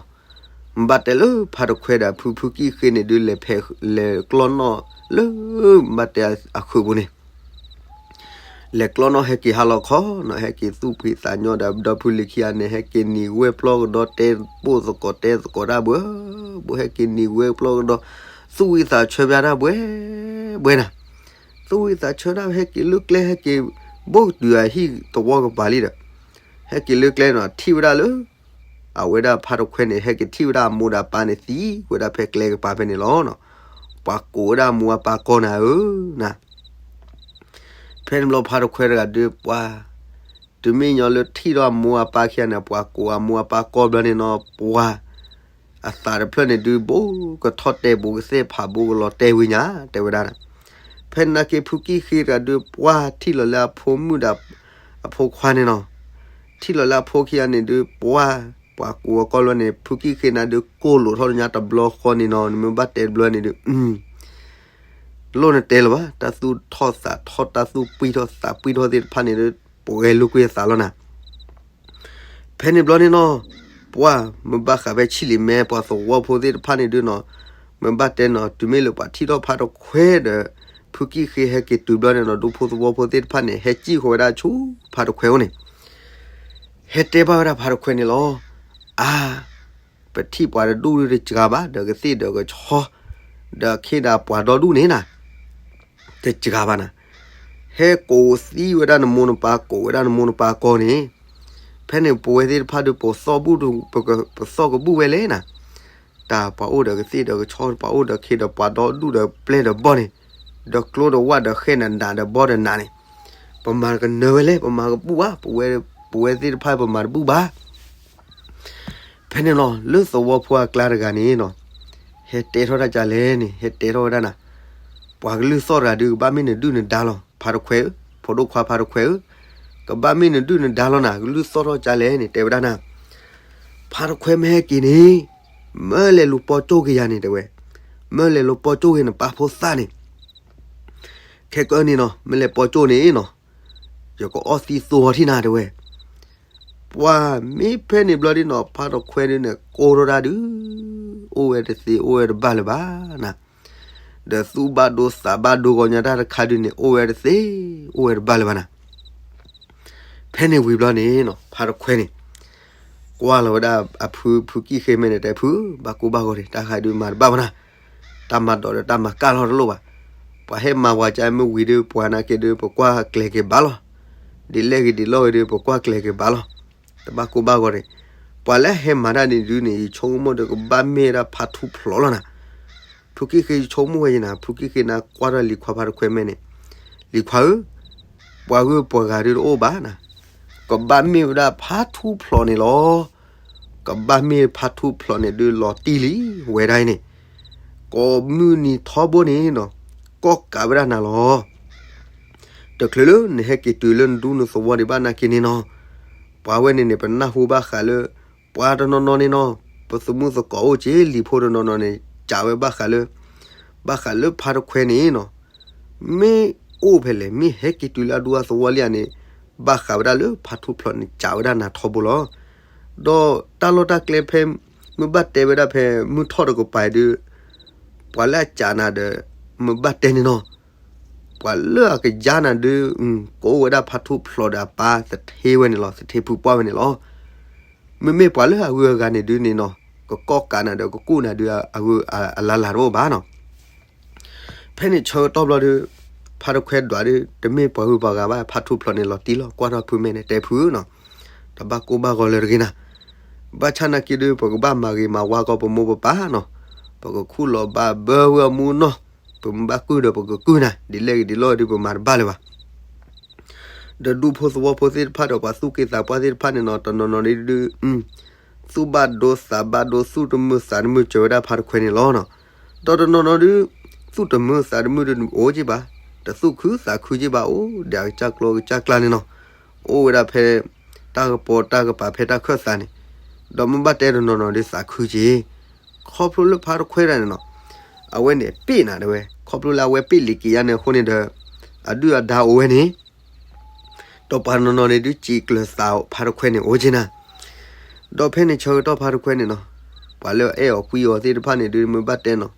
ဘၣ်တဲလၢဖါတခွဲဒီးဖုဖုကံၣ်ဃ့န့ၣ်ဒုး လဲၤဖဲလဲၤကျီနီၣ်လၢ ဘၣ်တဲအဃုာ်ပူၤန့ၣ် လဲၤကျီနီၣ်ဟဲက့ၤဟါလီၤခီနီၤ, ဟဲက့ၤသူၣ်ဖှံသးညီဒီး ဒီဖုလံၤခံဂၤန့ၣ် ဟဲက့ၤနံၤဝဲပျီကဒီးတဲပိၢ်သကိးတဲသကိးတၢ်ဘှဲဘှဲ, ဟဲက့ၤနံၤဝဲပျီကဒီး သူၣ်ဝံသးဆၢပျးတၢ်ဘှဲဘှဲနၤ, သူၣ်ဝံသးဆၢတၢ်ဟဲက့ၤလၢကျဲ ဟဲက့ၤဘိၣ်တုၤအဟံၣ်သဝီကပၤလံဒီး ဟဲက့ၤလၢကျဲနီၤ ထံၣ်ဝဲဒၣ်လၢ အဝဲဒၣ်ဖါတခွဲန့ၣ် ဟဲက့ၤထံၣ်ဝဲဒၣ်အမိၢ်ဒီးအပၢ်န့ၣ် သံဝဲဒၣ်ဖဲကျဲကပၤဖဲန့ၣ်လီၤ. ပှၤကိးဝဲဒၣ်အမိၢ်အပၢ်ကီနၤဧၢ, နၤ ဖဲန့ၣ်ဘျီဖါတခွဲတဂၤဒုးပှၤ, တုၤမ့ၢ်ညီလၢထံၣ်ဒီးအမိၢ်အပၢ်ခံဂၤန့ၣ် ပှၤကိးအမိၢ်အပၢ်ကီဘျီန့ၣ်နီၤ ပှၤ အသးတဖျၢၣ်န့ၣ်ဒုး ဘိကထီၣ်တဲာ်ဘိကသ့ၣ်ဖးဘိကလီၤတဲာ်ဝံၤညါ တဲဝဲဒၣ်. ဖဲနာ်က့ဖုကံၣ်ဃ့တဂၤဒုးပှၤထံၣ်လီၤလၢအဖိမုၣ်ဒီး အဖိခွါန့ၣ်နီၤ, ထံၣ်လီၤလၢအဖိခံဂၤန့ၣ်ဒုးပှၤ ပှၤကူးအကီၢ်လၢန့ၣ် ဖုကံၣ်ဃ့နၤဒုးကိၢ်လိာ်ထီၣ်ညါတဘျီဃီန့ၣ်နီၤ, နမ့ၢ်ဘၣ်တဲတဘျီန့ၣ်ဒုး လိၣ်နတဲလၢၤဘၣ်, တၢ်သူၣ်ထီၣ်သးထီၣ် တၢ်သူၣ်ပှံၢ်ထီၣ်သးပှံၢ်ထီၣ်သ့ၣ်တဖၣ်န့ၣ်ဒုး ပှဲၤလိာ်ကွံာ်အသးလီၤနၤ. ဖဲန့ၣ်ဘျီန့ၣ်နီၤ, ပှၤမ့ၢ်ဘၣ်ဃးဖဲဆံၣ်လံၤမဲ ပှၤသဝီဖိသ့ၣ်တဖၣ်န့ၣ်ဒုးနီၤ, မ့ၢ်ဘၣ်တဲနီၤ တုၤမ့ၢ်လၢပှၤထံၣ်ထီၣ်ဖါတခွဲဒီး ဖုကံၣ်ဃ့ဟဲက့ၤတုၤဘျီန့ၣ်နီၤ, ဒူဖိသဝီဖိသ့ၣ်တဖၣ်န့ၣ် ဟဲစံၣ်ဃီဝဲဒၣ်ဆူဖါတခွဲအိၣ်န့ၣ် ဟဲတဲဘၣ်ဝဲဒၣ်ဖါတခွဲန့ၣ်လီၤ. အါ, ပထံၣ်ပှၤတဒူၣ်ဒုးတစှၤဘၣ်, ဒီးကသ့ၣ်ဒီးကဆီ, ဒီးခ့ဒီးပှၤဒီဒူၣ်န့ၣ်နၤ, တစှၤဘၣ်နၤ. ဟဲကိးသံဝဲဒၣ်နမိၢ်နပၢ် ကိးဝဲဒၣ်နမိၢ်နပၢ်ကီၢ်န့ၣ်, ဖဲန့ၣ်ပဝဲသ့ၣ်တဖၣ်ဒုး ပသီၣ်ဘူၣ်, ပသီၣ်ကဘူၣ်ဝဲလဲၣ်နၤ. တၢ်ပှၤအိၣ်ဒီးကသ့ၣ်ဒီးကဆီ ပှၤအိၣ်ဒီးခ့ဒီးပှၤဒီဒူၣ်ဒီးပျဲၢ်ဒီးဘီၣ်န့ၣ်, ဒီးကျိဒီးဝၣ်ဒီးဃဲၣ်နးနးဒီးဘီဒီးနးန့ၣ်, ပမၤကနၢၤဝဲလဲၣ်, ပမၤကဘူၣ်ဘၣ်, ပဝဲ, ပဝဲသ့ၣ်တဖၣ်ပမၤတဘူၣ်ဘၣ်. ဖဲန့ၣ်လီၤ လၢသဝီဖိအကျါတဂၤန့ၣ်နီၤ, ဟဲတဲထီၣ်တၢ်ကလဲၣ်န့ၣ် ဟဲတဲထီၣ်ဝဲဒၣ်နၤ, ပှၤကလုၢ်သီၣ်တဂၤဒုး ကဘၣ်မ့ၢ်နဒုၣ်နဒါလီၤ ဖါတခွဲဧၢ, ဖိဒိၣ်ခွါဖါတခွဲဧၢ, ကဘၣ်မ့ၢ်နဒုၣ်နဒါလီၤနၤ, ကလုၢ်သီၣ်ထီၣ်ကလဲၣ်န့ၣ် တဲဝဲဒၣ်နၤ, ဖါတခွဲမ့ၢ်ဟဲက့ၤန့ၣ်, မၢလဲၤလူၤပီၢ်ကၠိၣ်က့ၤယၤန့ၣ် တဲဝဲ, မၢလဲၤလူၤပီၢ်ကၠိၣ်က့ၤနပၢ်ဖိသၣ်န့ၣ်, ခဲကၢန့ၣ်နီၤ မ့ၢ်လဲၤပီၢ်ကၠိၣ်န့ၣ်နီၤ, ယကအီၣ်သံသိအီၤထံၣ်နၤ တဲဝဲ. ပှၤမ့ၢ်ဖဲန့ၣ်ဘျီဒုးနီၤ ဖါတခွဲဒုးန့ၣ် ကိၢ်ထီၣ်တၢ်ဒုး, အိၣ်ဝဲတသ့ အိၣ်ဝဲတဘၣ်လၢၤဘၣ်နၤ, ဒီးသူၣ်ဘၣ်ဒိသးဘၣ်ဒိဂီၤညါတၢ်တခါဒုးန့ၣ် အိၣ်ဝဲတသ့, အိၣ်ဝဲတဘၣ်လၢၤဘၣ်နၤ. ဖဲန့ၣ်ဝံၤဘျီန့ၣ်နီၤ ဖါတခွဲန့ၣ် ကွၢ်လီၤဝဲဒၣ်အဖု ဖုကံၣ်ဃ့မဲန့ၣ် တဲဖု, ဘၣ်ကိၢ်ဘၣ်ဂီၤဒံး တၢ်ဃးဒုးမၤတဘၣ်ဘၣ်နၤ, တၢ်မၤဒိးဒီးတၢ်မၤကၢ်လီၤတလိၣ်ဘၣ်. ပှၤဟဲမၤပှၤကါမ့ၢ်ဝံၤဒုး ပှၤနာ်က့ဒုး ပကွၢ်ကျဲၤက့ၤဘၣ်လီၤ, ဒ်လဲၣ်ဂ့ၤဒ်လဲၣ်ဂ့ၤဒုး ပကွၢ်ကျဲၤက့ၤဘၣ်လီၤ, တဘၣ်ကိၢ်ဘၣ်ဂီၤဒံး. ပှၤလၢအဟဲမၤတၢ်န့ၣ်ဒုးန့ၣ် ယဆိကမိၣ်ဒီးကဘၣ်မ့ၢ်ဝဲဒၣ်ဖါထူဖျိးလီၤနၤ. ဖုကံၣ်ဃ့ယဆိကမိၣ်ဝဲယနၤ, ဖုကံၣ်ဃ့နၤကွၢ်ထီၣ်လံၤခွါဖါတခွဲမဲန့ၣ်, လံၤခွါဧၢ, ပှၤဂုၤပှၤဂၤဒုးတအိၣ်ဘၣ်နၤ, ကဘၣ်မ့ၢ်ဝဲဒၣ်ဖါထူဖျိးန့ၣ်လီၤ. ကဘၣ်မ့ၢ်ဖါထူဖျိးန့ၣ်ဒုးလီၤတံၢ်လံဝဲဒၣ်အံၤန့ၣ်, ကိးမုၢ်နံၤထီဘိန့ၣ်နီၤ, ကီၢ်ကးဝဲဒၣ်နၤလီၤ. တချုးလၢနဟဲက့ၤတုၤလၢနဒူနသဝီဒံးဘၣ်နာ်က့န့ၣ်နီၤ, ပှၤဝဲန့ၣ်န့ၣ် ပနၢ်ဟူဘၣ်ဃးလၢ ပှၤတနီၤနီၤန့ၣ်နီၤ, ပသမုၣ်သကိးအိၣ်က့ၤ လံၤဖိတနီၤနီၤန့ၣ် စံးဝဲဘၣ်ဃးလၢ, ဘၣ်ဃးလၢဖါတခွဲန့ၣ်နီၤ, မ့ၢ်အိၣ်ဖဲလဲၣ် မ့ၢ်ဟဲက့ၤတုၤလၢအဒူအသဝီလံဧါန့ၣ်, ဘၣ်ဃးဝဲဒၣ်လၢဖါထူဖျိးန့ၣ် စံးဝဲဒၣ်နၤထီဘိလီၤ. ဒီးတၢ်လီၢ်တၢ်ကျဲဖဲ မ့ၢ်ဘၣ်တဲဝဲဒၣ်ဖဲမုၢ်ထီၣ်တကပၤဒုး, ပှၤလၢအစံးနၤဒီး မ့ၢ်ဘၣ်တဲန့ၣ်နီၤ, ပှၤလၢအကယါနၤဒုး ကအိၣ်ဝဲဒၣ်ဖါထူဖျိးဒီးအပၢ်သထ့ဝဲန့ၣ်လီၤ, သထ့ဖုပှၢ်ဝဲန့ၣ်လီၤ. မ့မ့ၢ်ပှၤလၢအဂုၤအဂၤန့ၣ်ဒုးန့ၣ်နီၤ, ကကီၢ်ကးနၤဒီးကကူၣ်နၤဒုး အဂုၤအလၢ်လၢ်တအိၣ်ဘၣ်နီၤ. ဖဲန့ၣ်ဆၢကတီၢ်ဘျီဒုး, ဖါတခွဲဒွးဒုး တမ့ၢ်ပှၤဂုၤပှၤဂၤဘၣ်, ဖါထူဖျိးန့ၣ်လီၤတံၢ်လီၤ. ကွၢ်ထီၣ်ဖုမဲန့ၣ် တဲဖုနီၤ, တဘၣ်ကိၢ်ဘၣ်ဂီၤလၢၤတဂ့ၤနၤ, ဘၣ်ဆၣ်နာ်က့ဒုး ပကဘၣ်မၤဂ့ၤမၤဝါကီးပမိၢ်ပပၢ်နီၤ, ပကခူၣ်လီၤဘၣ်ဘၢဝဲအမူနီၤ, ပမ့ၢ်ဘၣ်ကုၢ်ဒီးပကကုၢ်နၤ, ဒ်လဲၣ်ဂ့ၤဒ်လဲၣ်ဂ့ၤဒုး ပမၤတဘၣ်လၢၤဘၣ်. ဒီးဒူဖိသဝီဖိသ့ၣ်တဖၣ်ဒီးပှၤသူၣ်က့သးပှၢ်သ့ၣ်တဖၣ်န့ၣ်နီၤ, တနီၤနီၤဒုး သူၣ်ဘၣ်ဒိသးဘၣ်ဒိ သူၣ်တမုာ်သးတမုာ်စၢၤဝဲဒၣ်ဖါတခွဲန့ၣ်လီၤနီၤ. ဒီးတနီၤနီၤဒုး သူၣ်တမုာ်သးတမုာ်ဒုးအိၣ်က့ၤဘၣ်, တသူၣ်ခုသးခုက့ၤဘၣ်, အိၣ်ဒီးအကစၢ်ကျိကစၢ်ကျါန့ၣ်နီၤ, အိၣ်ဝဲဒၣ်ဖဲတၢ်ကပီၤတၢ်ကပၤဖဲတၢ်ခၢၣ်သးန့ၣ်, ဒီးမ့ၢ်ဘၣ်တဲတနီၤနီၤဒုးသးခုက့ၤ ခီဖျိလၢဖါတခွဲဒၣ်န့ၣ်နီၤ, အဝဲန့ၣ်ပ့ၣ်နၤတဲဝဲ, ခီဖျိလၢအဝဲပ့ၣ်လံၤက့ၤယါန့ၣ်အဃိန့ၣ်ဒီး အဒုၣ်အဒါအိၣ်ဝဲန့ၣ်, ဒီးပှၤတနီၤနီၤန့ၣ်ဒုးစံးကျၢၤသးဖါတခွဲန့ၣ်အိၣ်က့ၤနၤ. ဒီးဖဲန့ၣ်ဆၢကတီၢ်ဖါတခွဲန့ၣ်နီၤ, ပှၤလၢအအဲၣ်အီၤကွံအီၤသ့ၣ်တဖၣ်န့ၣ်ဒုးမ့ၢ်ဘၣ်တဲနီၤ,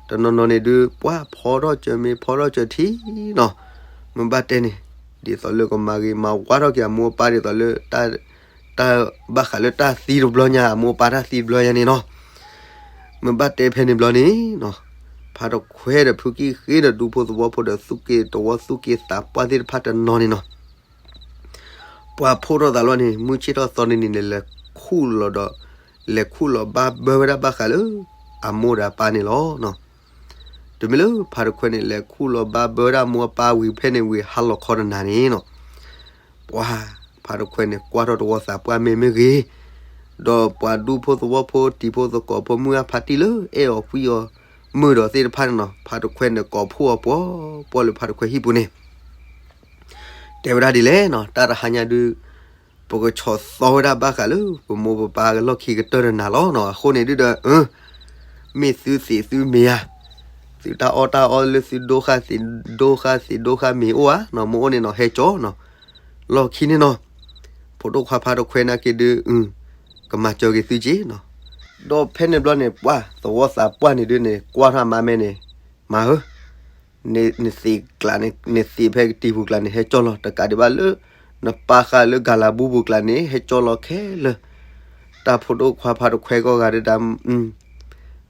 တနီၤနီၤန့ၣ်ဒုး ပှၤဖီထီၣ်စၢၤမ့ၤဖီထီၣ်စၢၤထံနီၤ, မ့ၢ်ဘၣ်တဲန့ၣ်, ဒ်သိးလၢကမၤဂ့ၤမၤဝါထီၣ်က့ၤအမိၢ်အပၢ်ဒ်သိးလၢ တၢ်ဘၣ်ဃးလၢတၢ်သံတဘျီညါ အမိၢ်အပၢ်တၢ်သံတဘျီညါန့ၣ်နီၤ, မ့ၢ်ဘၣ်တဲဖဲန့ၣ်ဘျီန့ၣ်နီၤ, ဖါတခွဲဒီးဖုကံၣ်ဃ့ဒီးဒူဖိသဝီဖိဒီးသူၣ်က့သဝီသူၣ်က့သးပှၢ်သ့ၣ်တဖၣ်တနီၤန့ၣ်နီၤ, ပှၤဖီထီၣ်သးလီၤန့ၣ် မုၢ်ဆ့ၣ်ထီၣ်သီနံၤန့ၣ်န့ၣ် လဲၤခူၣ်လီၤဒီး လဲၤခူၣ်လီၤဘၣ်ဘၢဝဲဒၣ်ဘၣ်ဃးလၢ အမိၢ်ဒီးအပၢ်န့ၣ်လီၤ. တုၤမ့ၢ်လၢဖါတခွဲန့ၣ် လဲၤခူၣ်လီၤဘၣ်ဘၢဝဲဒၣ်အမိၢ်အပၢ်ဝံၤဖဲန့ၣ်ဝံၤ ဟါလီၤခီတနၤန့ၣ်နီၤ, ပှၤဖါတခွဲန့ၣ် ကွၢ်ထီၣ်သဝီသးပှၢ်မ့ၢ်မ့ၢ်ဂ့ၤ, ဒီးပှၤဒူဖိသဝီဖိတံၤဖိသကိးဖိမုၢ်အါဖါတံၢ်လၢ အဲၣ်အီၤကွံအီၤမုာ်ဒီးသ့ၣ်တဖၣ်န့ၣ်နီၤ, ဖါတခွဲန့ၣ် ကိးဖှိၣ်အီၤပှီၤပှီၢ်လၢဖါတခွဲဟံၣ်ပူၤန့ၣ် တဲဝဲဒၣ်ဒ်လဲၣ်နီၤ, တၢ်တဟါညါဒုး ပကဆီၣ်သီဝဲဒၣ်ဘၣ်ဃးလၢ ပမိၢ်ပပၢ်လီၢ်ခံကတၢၢ်တနၤလီၤနီၤ. အဃိန့ၣ်ဒုဒီး မ့ၢ်သုသ့ၣ်သုမ့ၢ်ဧါ, သုတၢ်အီၣ်တၢ်အီလၢသုဒိဃာ်သ့ၣ်ဒိဃာ်သ့ၣ်ဒိဃာ်မ့ၢ်အိၣ်ဧါနီၤ, မ့ၢ်အိၣ်န့ၣ်နီၤ ဟဲကၠီနီၤ. လီၢ်ခံန့ၣ်နီၤ ဖိဒိၣ်ခွါဖါတခွဲနာ်က့ဒု ကမၤစၢၤက့ၤသုက့နီၤ. ဒီးဖဲန့ၣ်ဘျီန့ၣ် ပှၢ်သဝီသးပှၢ်န့ၣ်ဒုန့ၣ် ကွၢ်ထီၣ်အမါမဲန့ၣ်, မါဧၢ, နသ့ၣ်ကျးန့ၣ် နသ့ၣ်ဖဲကတံၤပူၤကျးန့ၣ် ဟဲကၠီလီၤ. တကးဒံးဘၣ်လၢ နပာ်ဃာ်လၢဂၤလၤဘူပူၤကျးန့ၣ် ဟဲကၠီလီၤခဲလၢာ်. တၢ်ဖိဒိၣ်ခွါဖါတခွဲကီၢ်ဂၤဒုဒၣ်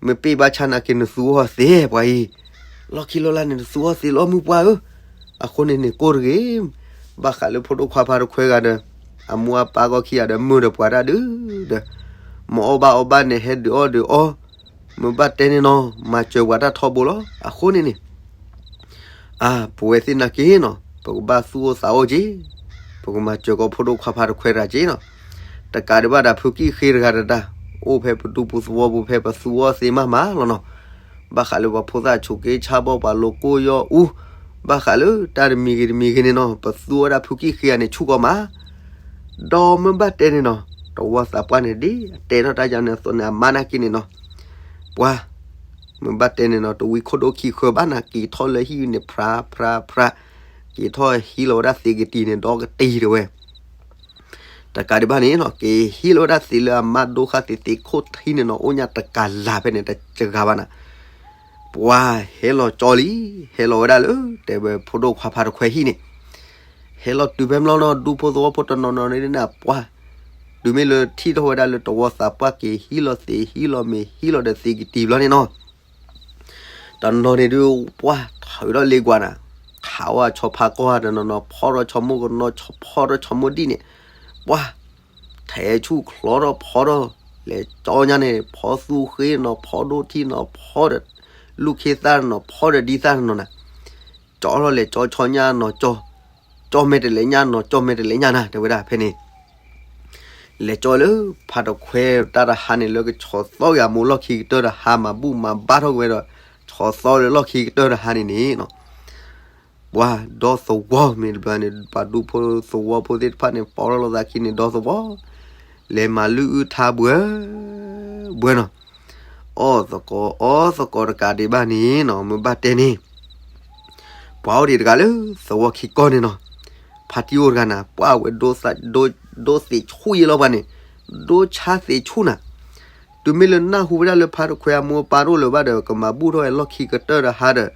မ့ၢ်ပ့ၢ်ဘၣ်ဆၣ်နာ်က့နသူအီၣ်သ့ပှၤအံၤ, လီၢ်ခံလီၤလၢ်န့ၣ် နသူအီၣ်သ့လီၤမုၢ်ပှၢ်ဧၢ. အဃိန့ၣ်န့ၣ် ကိၢ်တဂ့ၤ, ဘၣ်ဃးလၢဖိဒိၣ်ခွါဖါတခွဲဂၤဒီး အမိၢ်အပၢ်ဂီၢ်ခံဂၤဒီး မုာ်ဒီးပှၤတၢ်ဒုဒီး မ့ၢ်အီၣ်ဘၣ်အီဘၣ်န့ၣ် ဟဲဒုးအီၣ်ဒုးအီ, မ့ၢ်ဘၣ်တဲန့ၣ်နီၤ မၤစၢၤပှၤတၢ်ထီဘိလီၤ. အဃိန့ၣ်န့ၣ် အါ ပဝဲသ့ၣ်နာ်က့နီၤ ပကဘၣ်သူၣ်အိၣ်သးအိၣ်က့ၤ, ပကမၤစၢၤကီးဖိဒိၣ်ခွါဖါတခွဲတဂၤက့ၤနီၤ. တကးဒံးဘၣ်ဒီး ဖုကံၢ်ဃ့တဂၤဒီးတၢ် အိၣ်ဖဲပဒူဖိသဝီပူၤ ဖဲပသူအီၣ်သ့မးမးလီၤနီၤ. ဘၣ်ဃးလၢပှၤဖိသၣ်ဆိးက့ဆါဘီၣ် ပှၤလိာ်ကိၢ်ယီၢ်အူ, ဘၣ်ဃးလၢတၢ်တမံၤဂ့ၤတမံၤဂ့ၤန့ၣ်နီၤ ပသူဝဲဒၣ်ဖုကံၢ်ဃ့ဂၤန့ၣ်ဆူၣ်ကီးမး. ဒီးမ့ၢ်ဘၣ်တဲန့ၣ်နီၤ သဝီသးပှၢ်န့ၣ်ဒ်အတဲထီၣ်တၢ်ယါန့ၣ်အသိးန့ၣ် အမါနာ်က့န့ၣ်နီၤ ပှၤ မ့ၢ်ဘၣ်တဲန့ၣ်နီၤ တဝံခိၣ်ဒိၣ်ခံဃၢဘၣ်နၤ က့ၤထီၣ်လၢဟံၣ်န့ၣ် ဖြါဖြါဖြါ, က့ၤထီၣ်ဟံးလီၤဝဲဒၣ်သ့ၣ်ကတံၤန့ၣ် ဒီကတံၤတဝဲ. တကးဒံးဘၣ်န့ၣ်နီၤ က့ၤဟံးလီၤဝဲဒၣ်သ့ၣ်လၢအမါဒိဃာ်သ့ၣ်သ့ၣ်ခိၣ်ထံန့ၣ်နီၤ အိၣ်ညါတကးလၢ်ဖဲန့ၣ် တစှၤဘၣ်နၤ. ပှၤဟဲလီၤကၠီလံ, ဟဲလီၤဝဲဒၣ်လၢ တဲဝဲဖိဒိၣ်ခွါဖါတခွဲဟံၣ်န့ၣ် ဟဲလီၤတုၤဖဲမျီနီၤ ဒူဖိသဝီဖိတနီၤနီၤန့ၣ်နပှၤ, တုၤမ့ၢ်လၢထံၣ်ထီၣ်ဝဲဒၣ်လၢသဝီသးပှၢ်က့ၤဟံးလီၤသ့ၣ်ဟံးလီၤမ့ၢ်ဟံးလီၤဒီးသ့ၣ်ကတံၤဘျီန့ၣ်နီၤ တနီၤန့ၣ်ဒုး ပှၤထုးထီၣ်လ့ကွၢ်နၤ, ခးဝဲဆီဖါကီၢ်တနီၤနီၤ ဖီထီၣ်ဆီမိၢ်ကနီၤ ဖီထီၣ်ဆီမိၢ်ဒံၣ်န့ၣ်, ပှၤ ထဲဆူၣ်ချီထီၣ်ဖီထီၣ်, လဲၤကၠီညါန့ၣ် ဖီသူဃ့နီၤ ဖီဒိၣ်ထံနီၤ ဖီဒီး လူၢ်ခ့သၣ်နီၤ ဖီဒီးဒံသၣ်နီၤနၤ, ကၠီထီၣ်လဲၤကၠီဆီညါနီၤ ကၠီ, ကၠီမဲာ်တလဲညါနီၤ ကၠီမဲာ်တလဲညါနၤ တဲဝဲဒၣ်ဖဲန့ၣ် လဲၤကၠီလၢဖါတခွဲတၢ်တဟါန့ၣ် လၢကဆီၣ်သီက့ၤအမိၢ်လီၢ်ခံကတၢၢ်တဟါ မၤဘူၣ်မၤဘါထီၣ်က့ၤဝဲဒီး ဆီၣ်သီလၢလီၢ်ခံကတၢၢ်တဟါန့ၣ်န့ၣ်နီၤ, ပှၤဒီသဝီမ့ၢ်တဘျီန့ၣ် ပှၤဒူဖိသဝီဖိသ့ၣ်တဖၣ်န့ၣ် ပိာ်ထီၣ်လိာ်သးခံန့ၣ် ဒီသဝီ လဲၤမၤလုၢ်အုၣ်ထါဘှဲ ဘှဲနီၤ, အီၣ်သကိးအီသကိးတကးဒံးဘၣ်န့ၣ်နီၤ မ့ၢ်ဘၣ်တဲန့ၣ် ပှၤအိၣ်ဒံးတဂၤလၢသဝီခံကီၢ်န့ၣ်နီၤ, ဖါတံၢ်အိၣ်တဂၤနၤ ပှၤဝဲ ဒိသ့ၣ်ဆူၣ်ယဲလီၤပှၤန့ၣ်, ဒိဆါသ့ၣ်ဆူၣ်နၤ, တုၤမ့ၢ်လၢနၢ်ဟူဝဲဒၣ်လၢဖါတခွဲအမိၢ်အပၢ်တအိၣ်လၢၤဘၣ်ဒီး ကမၤဘူၣ်ထီၣ်ဝဲလီၢ်ခံကတၢၢ်တဟါဒီး,